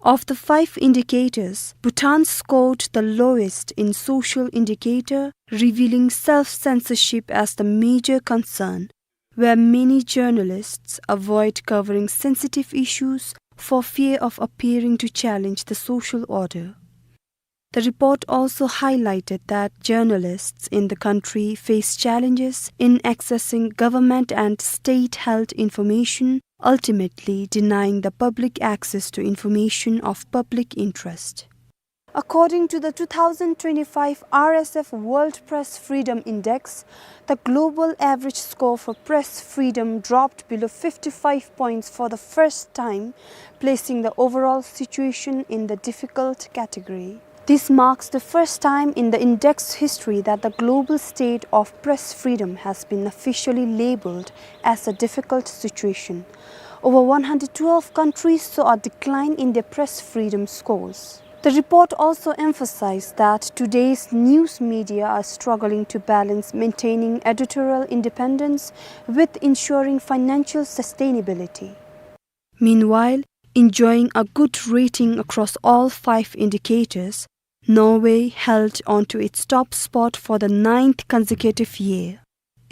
Of the five indicators, Bhutan scored the lowest in social indicator, revealing self-censorship as the major concern, where many journalists avoid covering sensitive issues for fear of appearing to challenge the social order. The report also highlighted that journalists in the country face challenges in accessing government and state-held information, ultimately denying the public access to information of public interest. According to the two thousand twenty-five R S F World Press Freedom Index, the global average score for press freedom dropped below fifty-five points for the first time, placing the overall situation in the difficult category. This marks the first time in the index's history that the global state of press freedom has been officially labeled as a difficult situation. Over one hundred twelve countries saw a decline in their press freedom scores. The report also emphasized that today's news media are struggling to balance maintaining editorial independence with ensuring financial sustainability. Meanwhile, enjoying a good rating across all five indicators, Norway held onto its top spot for the ninth consecutive year.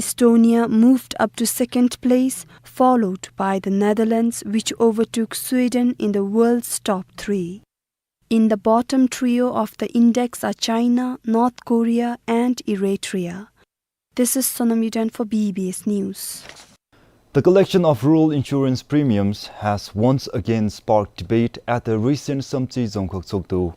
Estonia moved up to second place, followed by the Netherlands, which overtook Sweden in the world's top three. In the bottom trio of the index are China, North Korea, and Eritrea. This is Sonam Yuden for B B S News. The collection of rural insurance premiums has once again sparked debate at the recent Samtse Dzongkhag Tshogdu.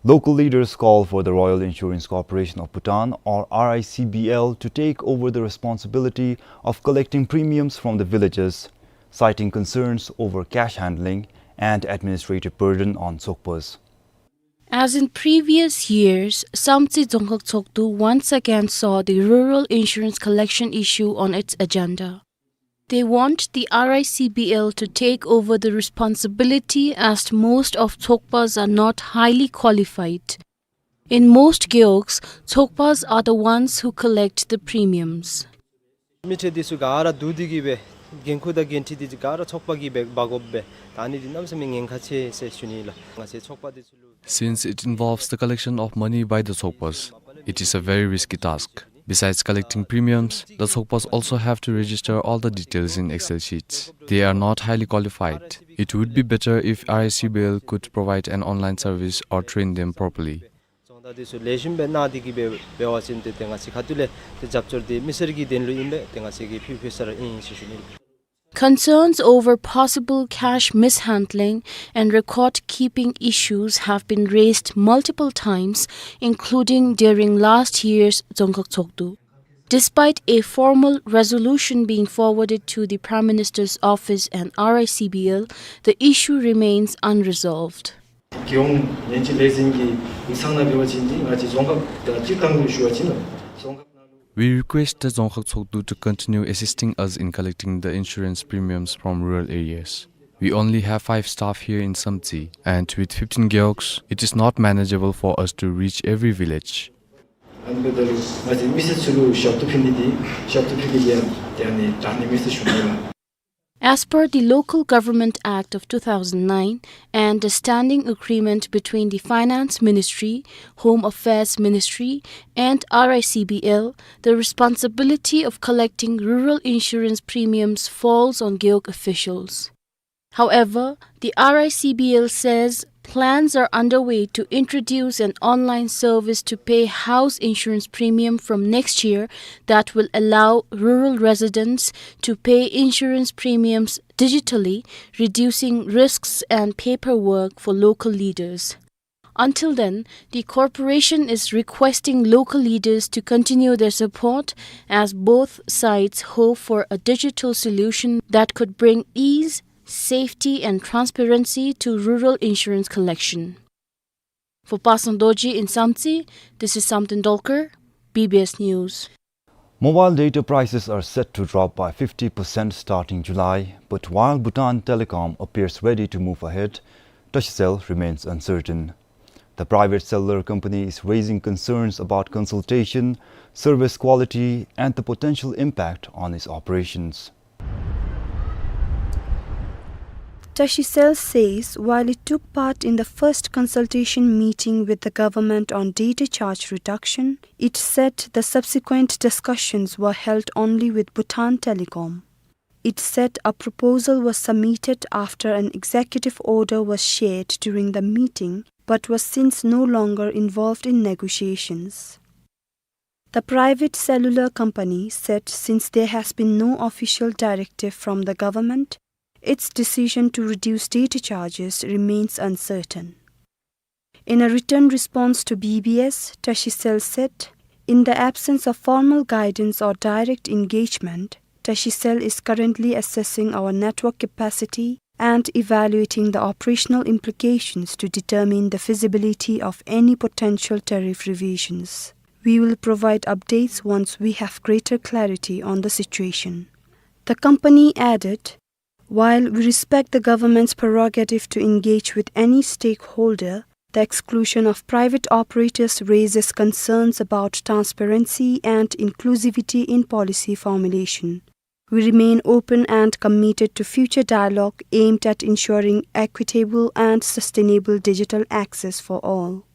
Local leaders call for the Royal Insurance Corporation of Bhutan, or R I C B L, to take over the responsibility of collecting premiums from the villagers, citing concerns over cash handling and administrative burden on Tshogpas. As in previous years, Samtse Dzongkhag Tshogdu once again saw the rural insurance collection issue on its agenda. They want the R I C B L to take over the responsibility, as most of Tshogpas are not highly qualified. In most gewogs, Tshogpas are the ones who collect the premiums. མི་ཁྲི་འདི་ཚུ་ག་ར་བསྡུ་སྟེ་གི་སྦེ་འགན་ཁུར་དང་འགན་འཁྲི་འདི་ག་ར་ཚོགས་པ་གིས་སྦེ་འབག་དགོཔ་སྦེ་ད་ཨ་ནི་འདི་གནམ་མེད་ས་མེད་ཉེན་ཁ་ཆེ་ཟེར་ཞུ་ནི་ལགས། ང་བཅས་ཚོགས་པ་འདི་ཚུ་ལུ། Since it involves the collection of money by the Tshogpas, it is a very risky task. Besides collecting premiums, the Tshogpas also have to register all the details in Excel sheets. They are not highly qualified. It would be better if R I C B L could provide an online service or train them properly. ཚོགས་པ་འདི་ཚུ་ལེགས་ཤོམ་སྦེ་གནང་སྟེ་གི་སྦེ་འབད་བ་ཅིན་ཏེ་ཏེ་ང་བཅས་ཁ་ཐུག་ལས་ཏེ་རྒྱབ་སྐྱོར་འདི་མི་སེར་གྱི་དོན་ལུ་ཨིན་པས། ཏེ་ང་བཅས་ཀྱིས་ཕུལ་ཕུལ་ས་ར་ཨིན་ཟེར་ཞུ་ནི། Concerns over possible cash mishandling and record keeping issues have been raised multiple times, including during last year's Dzongkhag Tshogdu. Despite a formal resolution being forwarded to the Prime Minister's office and R I C B L, the issue remains unresolved. རྒྱལ་ཡོངས་ཉེན་བཅོལ་ལས་འཛིན་གྱི་ཡིག་ཚང་ནང་འབད་བ་ཅིན་འདི་ང་བཅས་རྫོང་ཁག་དང་སྤྱིར་བཏང་དུ་ཞུ་བ་ཅིན་རྫོང་ཁག་ནང་ལུ། We request the Dzongkhag Tshogdu to continue assisting us in collecting the insurance premiums from rural areas. We only have five staff here in Samtse, and with fifteen gewogs, it is not manageable for us to reach every village. ཨ་ནི་འབདཝ་ད་ལུ་ང་བཅས་མི་སེར་ཚུ་ལུ་ཞབས་ཏོག་ཕུལ་ནི་འདི་ཞབས་ཏོག་ཕུལ་ནི་འདི་ཡང་ཏེ་ཨ་ནི་དྲག་ནི་མས་ཟེར་ཞུ་ནི་ལགས། As per the Local Government Act of two thousand nine and the Standing Agreement between the Finance Ministry, Home Affairs Ministry, and R I C B L, the responsibility of collecting rural insurance premiums falls on gewog officials. However, the R I C B L says plans are underway to introduce an online service to pay house insurance premium from next year that will allow rural residents to pay insurance premiums digitally, reducing risks and paperwork for local leaders. Until then, the corporation is requesting local leaders to continue their support, as both sides hope for a digital solution that could bring ease, safety, and transparency to rural insurance collection. For Pasang Dorji in Samtse, this is Samten Dolkar, B B S News. Mobile data prices are set to drop by fifty percent starting July, but while Bhutan Telecom appears ready to move ahead, Tashicell remains uncertain. The private cellular company is raising concerns about consultation, service quality, and the potential impact on its operations. Tashicell says while it took part in the first consultation meeting with the government on data charge reduction, it said the subsequent discussions were held only with Bhutan Telecom. It said a proposal was submitted after an executive order was shared during the meeting, but was since no longer involved in negotiations. The private cellular company said since there has been no official directive from the government, its decision to reduce data charges remains uncertain. In a written response to B B S, Tashicell said, in the absence of formal guidance or direct engagement, Tashicell is currently assessing our network capacity and evaluating the operational implications to determine the feasibility of any potential tariff revisions. We will provide updates once we have greater clarity on the situation. The company added, while we respect the government's prerogative to engage with any stakeholder, the exclusion of private operators raises concerns about transparency and inclusivity in policy formulation. We remain open and committed to future dialogue aimed at ensuring equitable and sustainable digital access for all.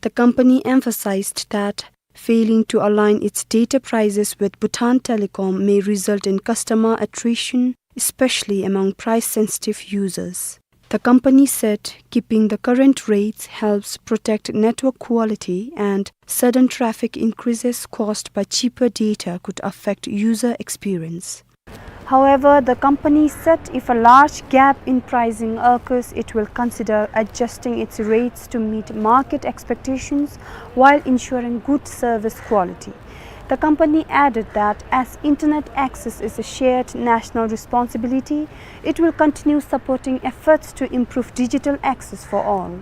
The company emphasized that Failing to align its data prices with Bhutan Telecom may result in customer attrition, especially among price-sensitive users. The company said keeping the current rates helps protect network quality, and sudden traffic increases caused by cheaper data could affect user experience. However, the company said if a large gap in pricing occurs, it will consider adjusting its rates to meet market expectations while ensuring good service quality. The company added that as internet access is a shared national responsibility, it will continue supporting efforts to improve digital access for all.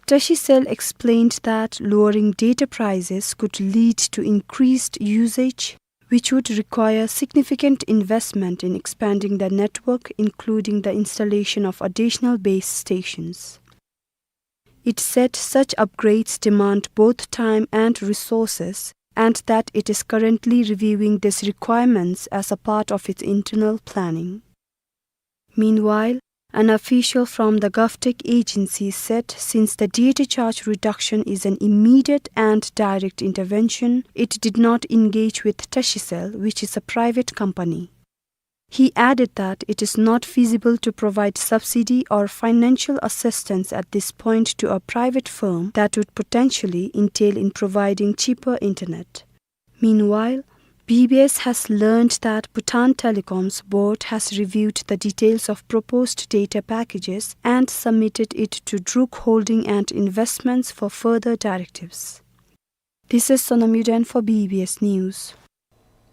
Tashicell explained that lowering data prices could lead to increased usage, which would require significant investment in expanding the network, including the installation of additional base stations. It said such upgrades demand both time and resources, and that it is currently reviewing these requirements as a part of its internal planning. Meanwhile, an official from the GovTech agency said since the data charge reduction is an immediate and direct intervention, it did not engage with Tashicell, which is a private company. He added that it is not feasible to provide subsidy or financial assistance at this point to a private firm that would potentially entail in providing cheaper internet. Meanwhile, B B S has learned that Bhutan Telecom's board has reviewed the details of proposed data packages and submitted it to Druk Holding and Investments for further directives. This is Sonam Yuden for B B S News.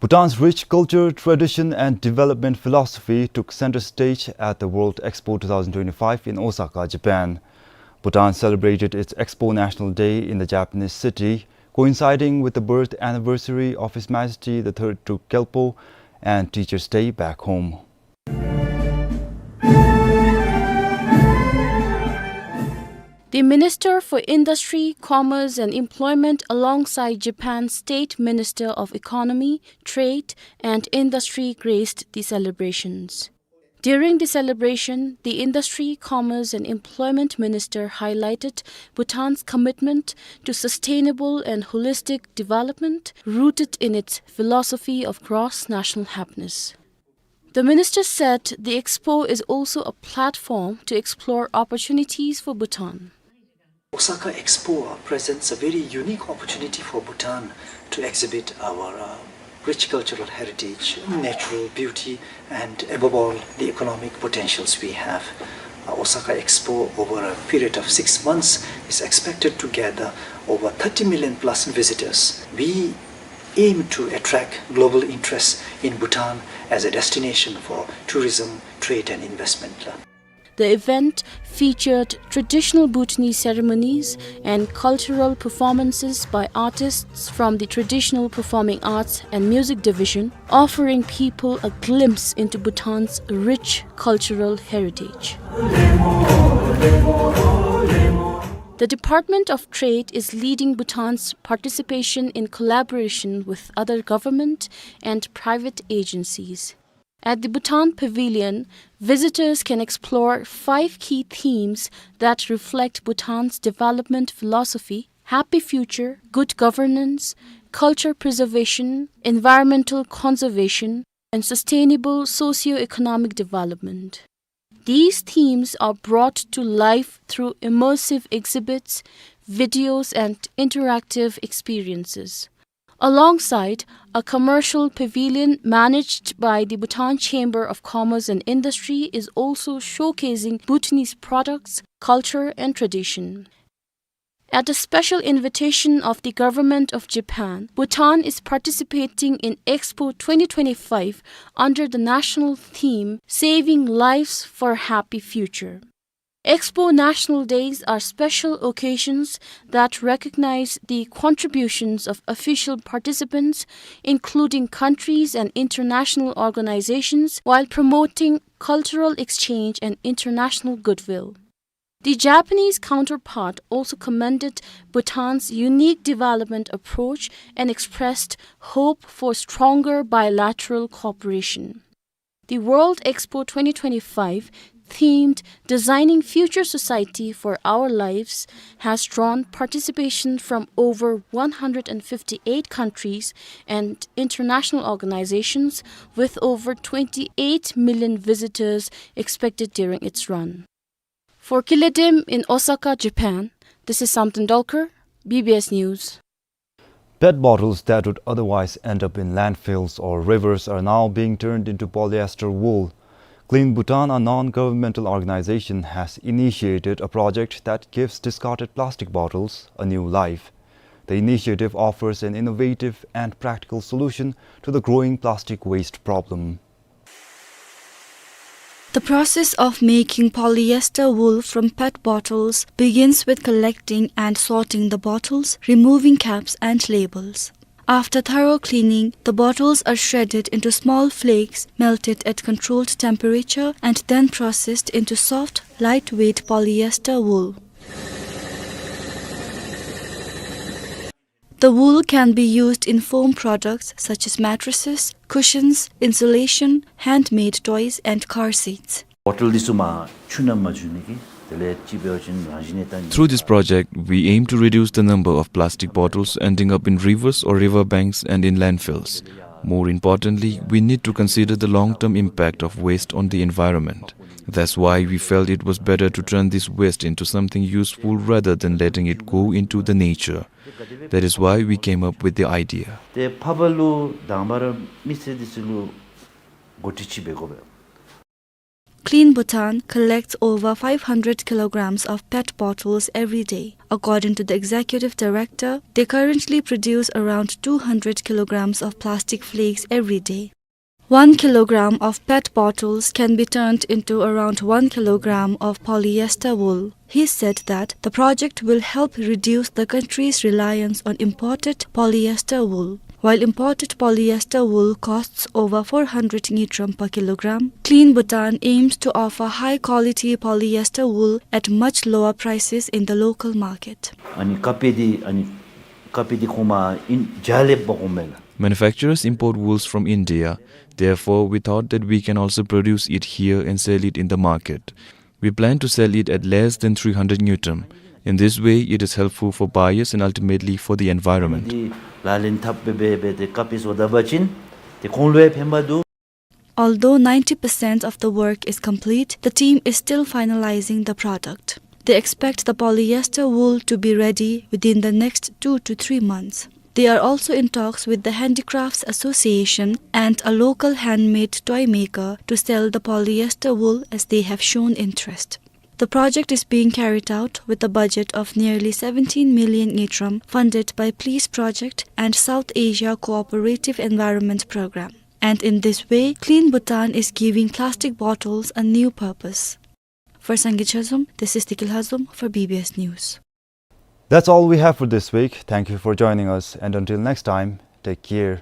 Bhutan's rich culture, tradition and development philosophy took center stage at the World Expo two thousand twenty-five in Osaka, Japan. Bhutan celebrated its Expo National Day in the Japanese city, coinciding with the birth anniversary of His Majesty the Third Druk Gyalpo and Teachers' Day back home. The Minister for Industry, Commerce and Employment alongside Japan's State Minister of Economy, Trade and Industry graced the celebrations. During the celebration, the Industry, Commerce and Employment Minister highlighted Bhutan's commitment to sustainable and holistic development rooted in its philosophy of cross-national happiness. The minister said the expo is also a platform to explore opportunities for Bhutan. Osaka Expo, uh, presents a very unique opportunity for Bhutan to exhibit our, uh, rich cultural heritage, natural beauty, and above all, the economic potentials we have. Uh, Osaka Expo, over a period of six months, is expected to gather over thirty million plus visitors. We aim to attract global interest in Bhutan as a destination for tourism, trade, and investment. The event featured traditional Bhutanese ceremonies and cultural performances by artists from the Traditional Performing Arts and Music Division, offering people a glimpse into Bhutan's rich cultural heritage. The Department of Trade is leading Bhutan's participation in collaboration with other government and private agencies. At the Bhutan Pavilion, visitors can explore five key themes that reflect Bhutan's development philosophy: happy future, good governance, culture preservation, environmental conservation, and sustainable socio-economic development. These themes are brought to life through immersive exhibits, videos, and interactive experiences. Alongside, a commercial pavilion managed by the Bhutan Chamber of Commerce and Industry is also showcasing Bhutanese products, culture, and tradition. At a special invitation of the Government of Japan, Bhutan is participating in Expo twenty twenty-five under the national theme, Saving Lives for a Happy Future. Expo National Days are special occasions that recognize the contributions of official participants, including countries and international organizations, while promoting cultural exchange and international goodwill. The Japanese counterpart also commended Bhutan's unique development approach and expressed hope for stronger bilateral cooperation. The World Expo twenty twenty-five themed Designing Future Society for Our Lives has drawn participation from over one hundred fifty-eight countries and international organizations, with over twenty-eight million visitors expected during its run. For Kile Dem in Osaka, Japan, this is Samten Dolkar, B B S News. PET bottles that would otherwise end up in landfills or rivers are now being turned into polyester wool. Clean Bhutan, a non-governmental organization, has initiated a project that gives discarded plastic bottles a new life. The initiative offers an innovative and practical solution to the growing plastic waste problem. The process of making polyester wool from PET bottles begins with collecting and sorting the bottles, removing caps and labels. After thorough cleaning, the bottles are shredded into small flakes, melted at controlled temperature, and then processed into soft, lightweight polyester wool. The wool can be used in foam products such as mattresses, cushions, insulation, handmade toys, and car seats. བོ་ཊལ་འདི་ཚུ་མར་ཆུ་ནང་མ་འཛུལ་ནི་གི་དེ་ལས་ཅིག་འབད་བ་ཅིན་རང་བཞིན་གནས་སྟངས། Through this project, we aim to reduce the number of plastic bottles ending up in rivers or river banks and in landfills. More importantly, we need to consider the long-term impact of waste on the environment. That's why we felt it was better to turn this waste into something useful rather than letting it go into the nature. That is why we came up with the idea. ཏེ་ཕར་ལུ་དང་པ་ར་མི་སེར་འདི་ཚུ་ལུ་གོ་སྒྲིག་ཅིག་འབད་དགོ་པས། Clean Bhutan collects over five hundred kilograms of PET bottles every day. According to the executive director, they currently produce around two hundred kilograms of plastic flakes every day. One kilogram of PET bottles can be turned into around one kilogram of polyester wool. He said that the project will help reduce the country's reliance on imported polyester wool. While imported polyester wool costs over four hundred ngultrum per kilogram, Clean Bhutan aims to offer high-quality polyester wool at much lower prices in the local market. ཨ་ནི་ཀ་པེ་འདི་ཨ་ནི་ཀ་པེ་འདི་ཁོང་མར་ཨིན་ཇ་ལས་འབག་འོང་མས་ལགས། Manufacturers import wools from India. Therefore, we thought that we can also produce it here and sell it in the market. We plan to sell it at less than three hundred ngultrum. In this way, it is helpful for buyers and ultimately for the environment. འདི་ལག་ལེན་འཐབ་སྦེ་འབད་དེ་ཀ་པེ་བཟོ་ད་པ་ཅིན་ཏེ་ཁོང་ལུ་ཡང་ཕན་པ་འདུག། Although ninety percent of the work is complete, the team is still finalizing the product. They expect the polyester wool to be ready within the next two to three months. They are also in talks with the Handicrafts Association and a local handmade toy maker to sell the polyester wool, as they have shown interest. The project is being carried out with a budget of nearly seventeen million ngultrum, funded by Please Project and South Asia Cooperative Environment Program. And in this way, Clean Bhutan is giving plastic bottles a new purpose. For Sangay Chazom, this is Tikil Hazom for B B S News. That's all we have for this week. Thank you for joining us, and until next time, take care.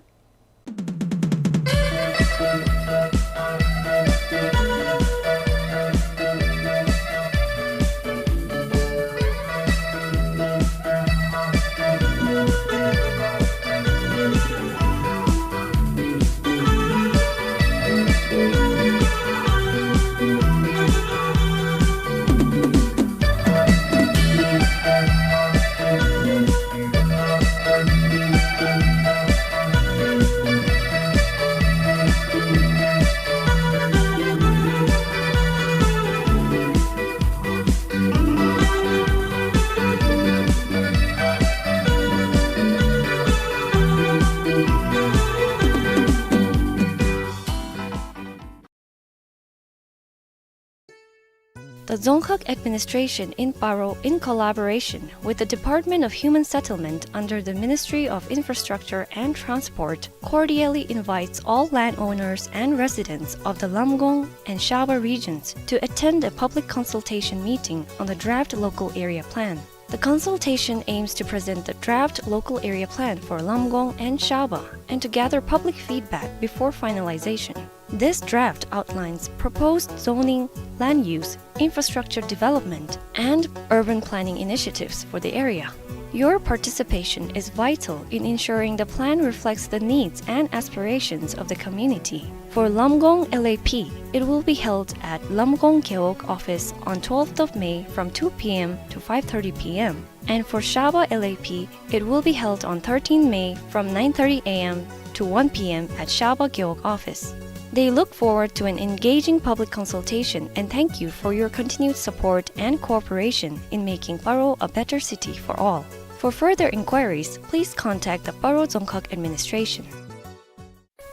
The Dzongkhag Administration in Paro, in collaboration with the Department of Human Settlement under the Ministry of Infrastructure and Transport, cordially invites all landowners and residents of the Lamgong and Shaba regions to attend a public consultation meeting on the draft local area plan. The consultation aims to present the draft local area plan for Lamgong and Shaba and to gather public feedback before finalization. This draft outlines proposed zoning, land use, infrastructure development, and urban planning initiatives for the area. Your participation is vital in ensuring the plan reflects the needs and aspirations of the community. For Lamgong L A P, it will be held at Lamgong Gewog office on twelfth of May from two p m to five thirty p m. And for Shaba L A P, it will be held on thirteenth May from nine thirty a m to one p m at Shaba Gewog office. They look forward to an engaging public consultation and thank you for your continued support and cooperation in making Paro a better city for all. For further inquiries, please contact the Paro Dzongkhag Administration.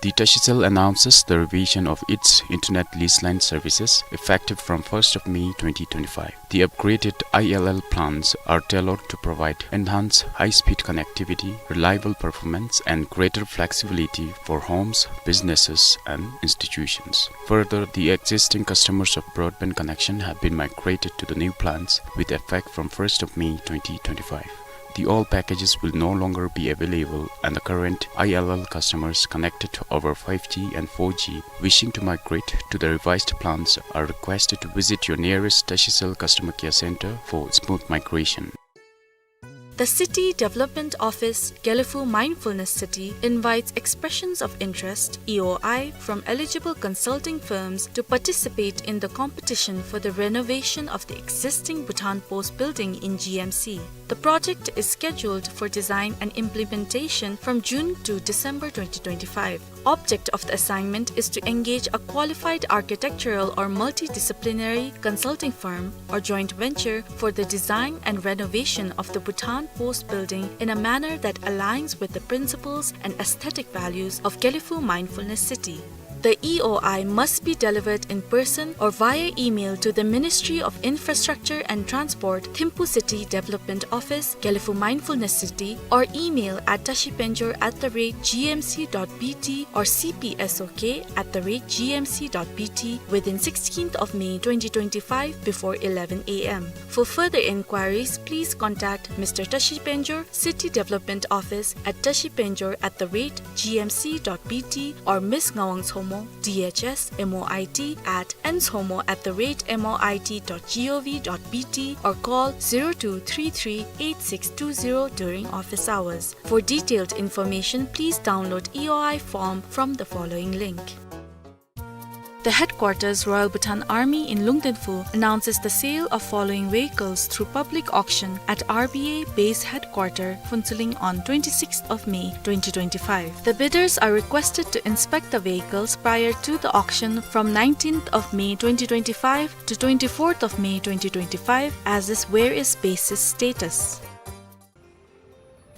The Tashicell announces the revision of its internet lease line services effective from first of May twenty twenty-five. The upgraded I L L plans are tailored to provide enhanced high-speed connectivity, reliable performance, and greater flexibility for homes, businesses, and institutions. Further, the existing customers of broadband connection have been migrated to the new plans with effect from first of May twenty twenty-five. The old packages will no longer be available, and the current I L L customers connected over five G and four G wishing to migrate to the revised plans are requested to visit your nearest Tashicell customer care center for smooth migration. The City Development Office, Gelephu Mindfulness City, invites expressions of interest, E O I, from eligible consulting firms to participate in the competition for the renovation of the existing Bhutan Post building in G M C. The project is scheduled for design and implementation from June to December twenty twenty-five. Object of the assignment is to engage a qualified architectural or multidisciplinary consulting firm or joint venture for the design and renovation of the Bhutan Post building in a manner that aligns with the principles and aesthetic values of Gelephu Mindfulness City. The E O I must be delivered in person or via email to the Ministry of Infrastructure and Transport, Thimphu City Development Office, Gelephu Mindfulness City, or email at tashipenjor at the rate G M C dot B T or C P S O K at the rate G M C dot B T within sixteenth of May twenty twenty-five before eleven a m. For further inquiries, please contact Mister Tashi Penjor, City Development Office at tashipenjor at the rate G M C dot B T or Miss Ngawang Tshomo, D H S, M O I T at N Tshomo at the rate M O I T dot G O V dot B T or call zero two three three eight six two zero during office hours. For detailed information, please download E O I form from the following link. The headquarters, Royal Bhutan Army in Lungdenphu, announces the sale of following vehicles through public auction at R B A Base Headquarter, Phuentsholing on twenty-sixth of May twenty twenty-five. The bidders are requested to inspect the vehicles prior to the auction from nineteenth of May twenty twenty-five to twenty-fourth of May twenty twenty-five, as is various bases status.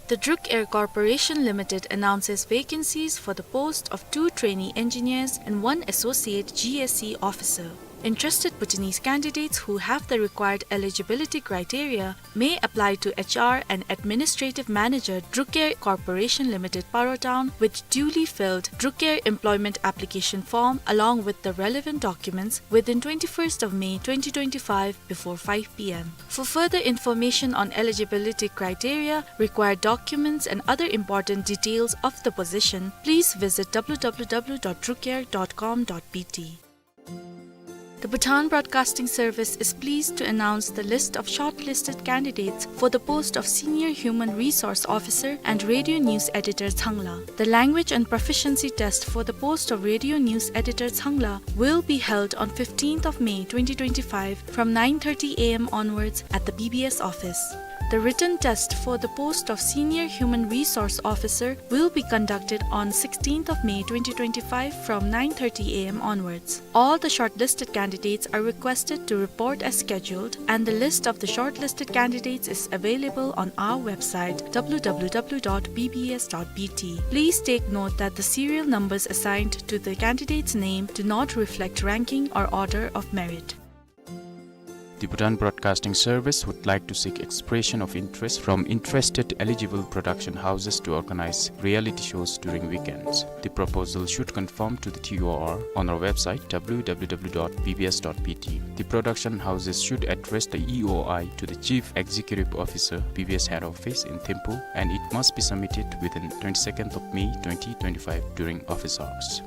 The Druk Air Corporation Limited announces vacancies for the post of two trainee engineers and one associate G S C officer. Interested Bhutanese candidates who have the required eligibility criteria may apply to H R and Administrative Manager, Druk Air Corporation Limited, Paro Town, with duly filled Druk Air employment application form along with the relevant documents within twenty-first of May twenty twenty-five before five p m. For further information on eligibility criteria, required documents and other important details of the position, please visit W W W dot drukair dot com dot B T. The Bhutan Broadcasting Service is pleased to announce the list of shortlisted candidates for the post of Senior Human Resource Officer and Radio News Editor, Changla. The language and proficiency test for the post of Radio News Editor, Changla, will be held on fifteenth of May twenty twenty-five from nine thirty a m onwards at the B B S office. The written test for the post of Senior Human Resource Officer will be conducted on sixteenth of May twenty twenty-five from nine thirty a m onwards. All the shortlisted candidates are requested to report as scheduled, and the list of the shortlisted candidates is available on our website, W W W dot B B S dot B T. Please take note that the serial numbers assigned to the candidate's name do not reflect ranking or order of merit. The Bhutan Broadcasting Service would like to seek expression of interest from interested eligible production houses to organize reality shows during weekends. The proposal should conform to the T O R on our website, W W W dot B B S dot B T. The production houses should address the E O I to the Chief Executive Officer, B B S Head Office in Thimphu, and it must be submitted within twenty-second of May twenty twenty-five during office hours.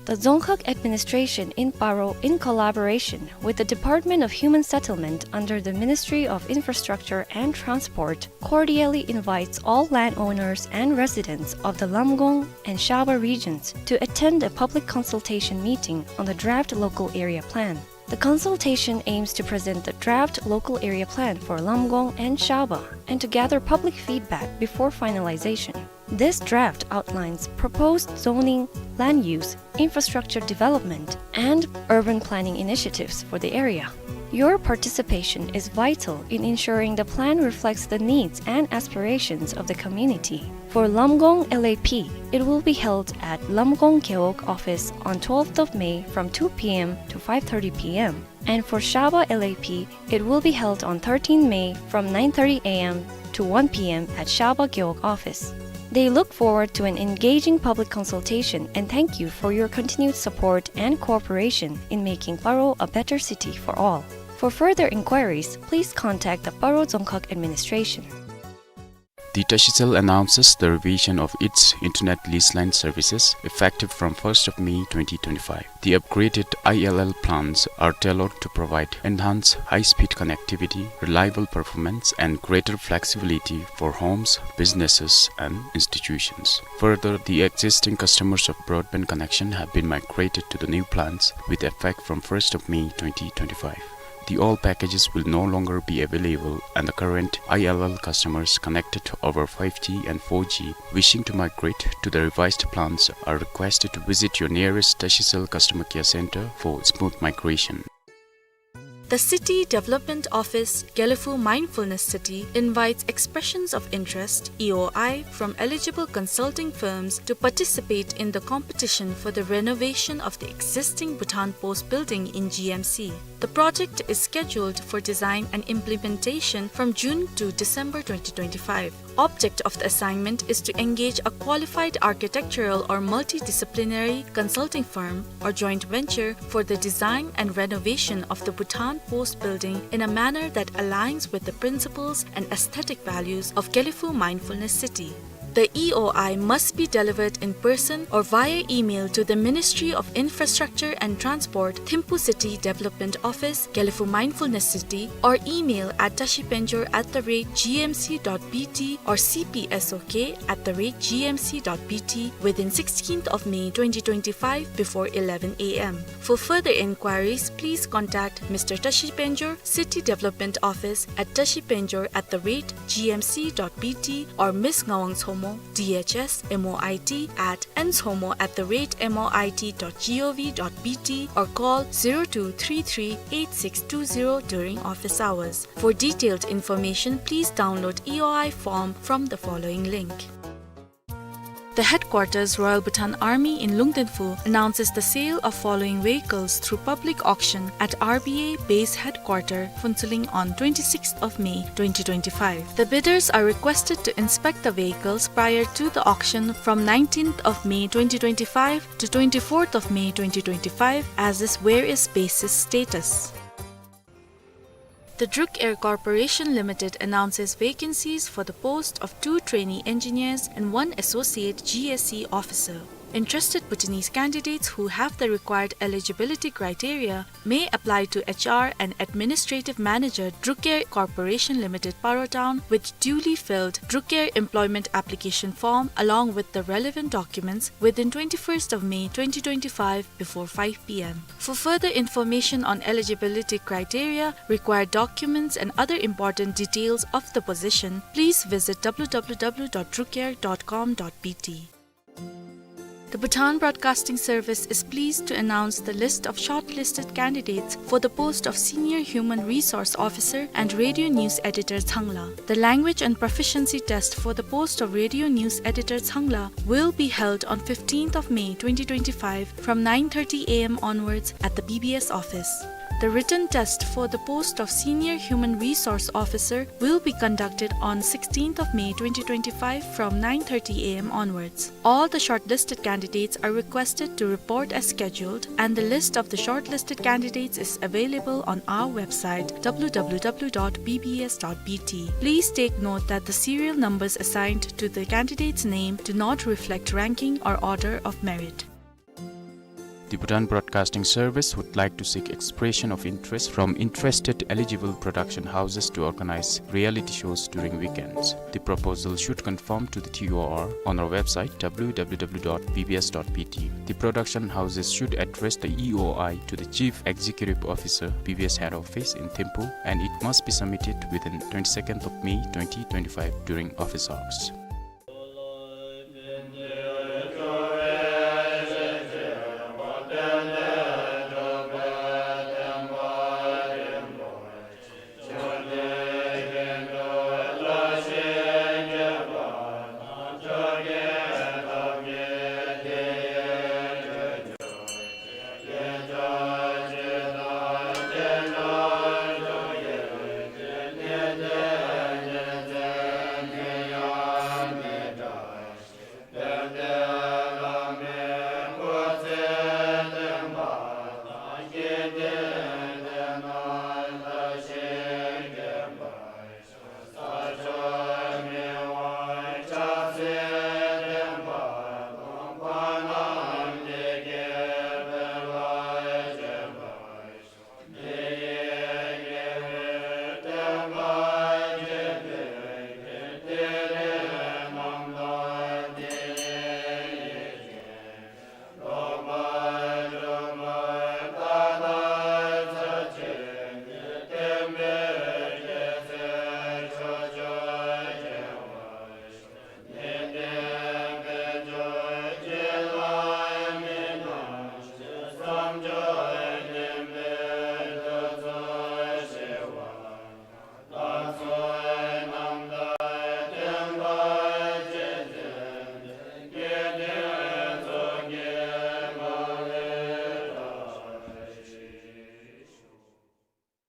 The Dzongkhag administration in Paro, in collaboration with the Department of Human Settlement under the Ministry of Infrastructure and Transport, cordially invites all landowners and residents of the Lamgong and Shaba regions to attend a public consultation meeting on the draft local area plan. The consultation aims to present the draft local area plan for Lamgong and Shaba and to gather public feedback before finalization. This draft outlines proposed zoning, land use, infrastructure development, and urban planning initiatives for the area. Your participation is vital in ensuring the plan reflects the needs and aspirations of the community. For Lamgong L A P, it will be held at Lamgong Gewog office on twelfth of May from two p m to five thirty p m. And for Shaba L A P, it will be held on thirteenth May from nine thirty a m to one p m at Shaba Gewog office. They look forward to an engaging public consultation and thank you for your continued support and cooperation in making Paro a better city for all. For further inquiries, please contact the Paro Dzongkhag Administration. The Tashicell announces the revision of its internet lease line services effective from first of May twenty twenty-five. The upgraded I L L plans are tailored to provide enhanced high-speed connectivity, reliable performance, and greater flexibility for homes, businesses, and institutions. Further, the existing customers of broadband connection have been migrated to the new plans with effect from first of May twenty twenty-five. The old packages will no longer be available, and the current I L L customers connected over five G and four G wishing to migrate to the revised plans are requested to visit your nearest Tashicell customer care center for smooth migration. The City Development Office, Gelephu Mindfulness City, invites expressions of interest, E O I, from eligible consulting firms to participate in the competition for the renovation of the existing Bhutan Post building in G M C. The project is scheduled for design and implementation from June to December twenty twenty-five. Object of the assignment is to engage a qualified architectural or multidisciplinary consulting firm or joint venture for the design and renovation of the Bhutan Post building in a manner that aligns with the principles and aesthetic values of Gelephu Mindfulness City. The E O I must be delivered in person or via email to the Ministry of Infrastructure and Transport, Thimphu City Development Office, Gelephu Mindfulness City, or email at tashipenjor at the rate G M C dot B T or C P S O K at the rate G M C dot B T within sixteenth of May twenty twenty-five before eleven a m. For further inquiries, please contact Mister Tashi Penjor, City Development Office at tashipenjor at the rate G M C dot B T or Miss Ngawang Chomo, D H S, M O I T at N chomo at the rate M O I T dot G O V dot B T or call zero two three three eight six two zero during office hours. For detailed information, please download E O I form from the following link. The headquarters Royal Bhutan Army in Lungdenphu announces the sale of following vehicles through public auction at R B A Base Headquarter, Phuentsholing on twenty-sixth of May twenty twenty-five. The bidders are requested to inspect the vehicles prior to the auction from nineteenth of May twenty twenty-five to twenty-fourth of May twenty twenty-five as is various bases status. The Druk Air Corporation Limited announces vacancies for the post of two trainee engineers and one associate G S E officer. Interested Bhutanese candidates who have the required eligibility criteria may apply to H R and Administrative Manager, Druk Air Corporation Limited, Paro Town, with duly filled Druk Air employment application form along with the relevant documents within twenty-first of May twenty twenty-five before five p m. For further information on eligibility criteria, required documents and other important details of the position, please visit W W W dot drukair dot com dot B T. The Bhutan Broadcasting Service is pleased to announce the list of shortlisted candidates for the post of Senior Human Resource Officer and Radio News Editor, Changla. The language and proficiency test for the post of Radio News Editor, Changla, will be held on fifteenth of May twenty twenty-five from nine thirty a m onwards at the B B S office. The written test for the post of Senior Human Resource Officer will be conducted on sixteenth of May twenty twenty-five from nine thirty a m onwards. All the shortlisted candidates are requested to report as scheduled, and the list of the shortlisted candidates is available on our website, W W W dot B B S dot B T. Please take note that the serial numbers assigned to the candidate's name do not reflect ranking or order of merit. The Bhutan Broadcasting Service would like to seek expression of interest from interested eligible production houses to organize reality shows during weekends. The proposal should conform to the T O R on our website, W W W dot B B S dot B T. The production houses should address the E O I to the Chief Executive Officer, B B S Head Office in Thimphu, and it must be submitted within twenty-second of May twenty twenty-five during office hours.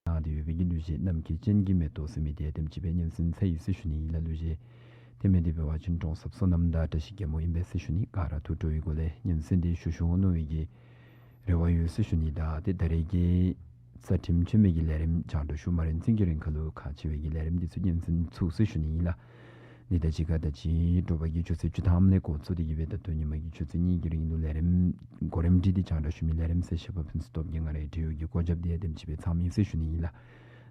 ནང་དུ་ཡོད་པའི་གི་གླུ་གཞས་ནམ་མཁའི་སྤྱན་གྱི་མེ་ཏོག་ཟེར་མི་དེ་དེམ་ཅིག་སྦེ་སྙན་སེང་ཚར་ཡི་ཟེར་ཞུ་ནི་ཨིན་ལགས། གླུ་གཞས་དེ་མེན་དེ་འབད་བ་ཅིན་ཀྲོང་གསརཔ་བསོད་ནམས་དང་བཀྲ་ཤིས་རྒྱལ་མོ་ཨིན་པས་ཟེར་ཞུ་ནི། ག་ར་ཐུགས་སྤྲོ་བའི་སྒོ་ལས་སྙན་སེང་དེ་ཞུ་ཞུ་འོང་མནོ་བའི་གི་རེ་བ་ཡོད་ཟེར་ཞུ་ནི། ད་ཏེ་ད་རེས་ཀྱི་རྩ་ཁྲིམས་ཆེན་མོའི་གི་ལས་རིམ་རྒྱང་བསྒྲགས་ཞུ་མ་རན་ཚུན་གྱི་རིང་ཁ་ལུ་ཁག་ཆེ་བའི་གི་ལས་རིམ་འདི་ཚུ་སྙན་སེང་ཚུགས་ཟེར་ཞུ་ནི་ཨིན་ལགས། འདི་ད་ཅི་ཁ་ད་ཅི་དྲོ་པ་གི་ཆུ་ཚོད་བཅུ་ཐམ་ལས་འགོ་བཙུགས་ཏེ་གི་སྦེ་ད་ལྟོ་ཉི་མ་གི་ཆུ་ཚོད་གཉིས་ཀྱི་རིང་ལུ་ལས་རིམ་གོ་རིམ་སྒྲིག་སྟེ་རྒྱང་བསྒྲགས་ཞུ་མི་ལས་རིམ་གསལ་བཤད་པ་ཕུན་ཚོགས་སྟོབས་རྒྱས་ང་རའི་འབྲེལ་ཡོད་ཀྱི་སྐོར་རྒྱབ་སྟེ་དེམ་ཅིག་སྦེ་ཚངམ་ཨིན་ཟེར་ཞུ་ནི་ཨིན་ལགས།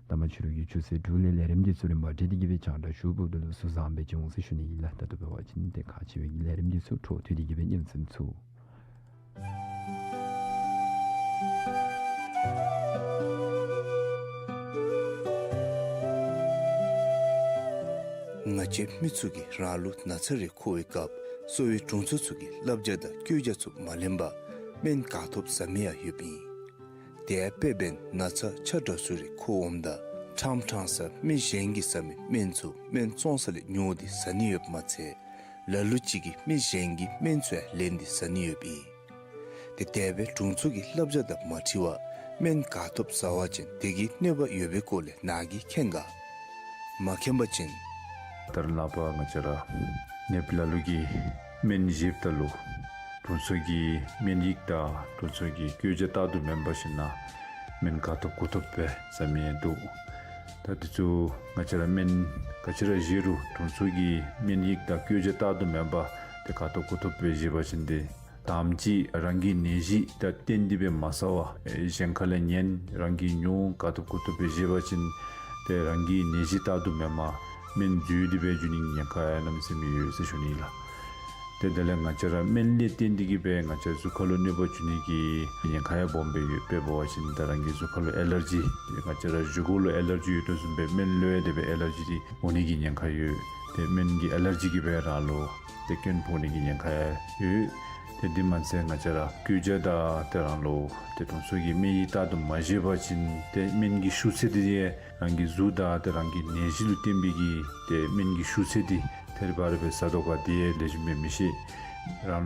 ད་མ་ཕྱི་རུ་གི་ཆུ་ཚོད་དྲུག་ལས་ལས་རིམ་འདི་ཚུ་རིམ་པ་སྒྲིག་སྟེ་གི་སྦེ་རྒྱང་བསྒྲགས་ཞུ་འབདཝ་ད་ལུ་ཟུར་བཟང་སྦེ་བྱུང་ཟེར་ཞུ་ནི་ཨིན་ལགས། ད་ལྟོ་འབད་བ་ཅིན་ཏེ་ཁག་ཆེ་བའི་གི་ལས་རིམ་འདི་ཚུ་འཕྲོ་མཐུད་དེ་གི་སྦེ་སྙན་སེང་ཚུགས། ང་བཅས་མི་ཚུ་གིས་རང་ལུ་ན་ཚ་རེ་འཁོར་བའི་སྐབས་གསོ་བའི་དྲུང་འཚོ་ཚུ་གིས་བསླབ་བྱ་དང་བཀོད་རྒྱ་ཚུ་མ་ལེན་པར་སྨན་ག་ཐོབ་ཟ་མི་ཡང་ཡོདཔ་ཨིན། དེ་ཡང་དཔེ་འབདན་ན་ཚ་ཆ་འདྲ་ཚུ་རེ་འཁོར་འོངམ་ད་ཕྲང་ཕྲང་ས་མི་གཞན་གྱིས་ཟ་མི་སྨན་ཚུ་སྨན་བཙོང་ས་ལས་ཉོ་སྟེ་ཟ་ནི་ཡོདཔ་མ་ཚད་ལ་ལུ་ཅིག་གིས་མི་གཞན་གྱི་སྨན་ཚུ་ཡང་ལེན་ཏེ་ཟ་ནི་ཡོདཔ་ཨིན། ཏེ་དེ་སྦེ་དྲུང་འཚོ་གི་བསླབ་བྱ་དང་མ་འཁྲིལ་བར་སྨན་ག་ཐོབ་ཟ་བ་ཅིན་དེ་གི་གནོད་པ་ཡོད་པའི་སྐོར་ལས་ནཱ་གིས་མཁྱེན་ག། མ་མཁྱེན་པ་ཅིན། ད་རེས་ནངས་པ་ང་བཅས་ར་ནདཔ་ལ་ལུ་གིས་སྨན་བཞེསཔ་ད་ལུ་དྲུང་འཚོ་གི་སྨན་ཡིག་དང་དྲུང་འཚོ་གི་བཀོད་རྒྱ་ལྟར་དུ་མེན་པར་ཞིན་ན་སྨན་ག་ཐོབ་གུ་ཐོབ་སྦེ་ཟ་མི་འདུག། ད་དེ་ཚུ་ང་བཅས་ར་སྨན་ག་ཅི་ར་བཞེས་རུང་དྲུང་འཚོ་གི་སྨན་ཡིག་དང་བཀོད་རྒྱ་ལྟར་དུ་མེན་པར་ཏེ་ག་ཐོབ་གུ་ཐོབ་སྦེ་བཞེས་པ་ཅིན་ཏེ་དང་པ་ཅིག་རང་གི་ནད་གཞི་དང་བསྟུན་ཏེ་སྦེ་མ་ཟ་བར་གཞན་ཁ་ལས་ཉོ་རང་གིས་ཉོ་ག་ཐོབ་གུ་ཐོབ་སྦེ་བཞེས་པ་ཅིན་ཏེ་རང་གི་ནད་གཞི་ལྟར་དུ་མེན་པར་སྨན་འཛོལ་ཏེ་སྦེ་འགྱོ་ནི་ཉེན་ཁ་ཡང་གནམ་མེད་ས་མེད་ཡོད་ཟེར་ཞུ་ནི་ལགས། ཏེ་དེ་ལས་ང་བཅས་ར་སྨན་ལས་བརྟེན་ཏེ་གི་སྦེ་ང་བཅས་གཟུགས་ཁ་ལུ་གནོད་པ་འབྱུང་ནི་གི་ཉེན་ཁ་ཡང་སྦོམ་སྦེ་ཡོད། དཔེ་འབད་བ་ཅིན་ད་རང་གི་གཟུགས་ཁ་ལུ་ཨེ་ལར་ཇི་ང་བཅས་ར་བཞེས་སྒོ་ལུ་ཨེ་ལར་ཇི་ཡོད་དོ་བཟུམ་སྦེ་སྨན་ལུ་ཡང་དེ་སྦེ་ཨེ་ལར་ཇི་འདི་འོང་ནི་གི་ཉེན་ཁ་ཡོད། ཏེ་སྨན་གྱི་ཨེ་ལར་ཇི་གིས་སྦེ་རང་ལུ་ཏེ་སྐྱོན་ཕོག་ནི་གི་ཉེན་ཁ་ཡོད། ཏེ་དེ་མ་ཚད་ང་བཅས་ར་བཀོད་རྒྱ་དང་ཏེ་རང་ལུ་ཏེ་དྲུང་འཚོ་གི་སྨན་ཡིག་ལྟར་དུ་མ་བཞེས་པ་ཅིན་ཏེ་སྨན་གྱི་ཤུགས་ཚད་འདི་རང་གི་གཟུགས་དང་ཏེ་རང་གི་ནད་གཞི་ལུ་བརྟེན་པའི་གི་ཏེ་སྨན་གྱི་ཤུགས་ཚད་འདི་ཐད་རི་བ་རི་སྦེ་ཟ་དོ་ག་དེ་ལེགས་ཤོམ་སྦེ་མི་ཤེས། རང་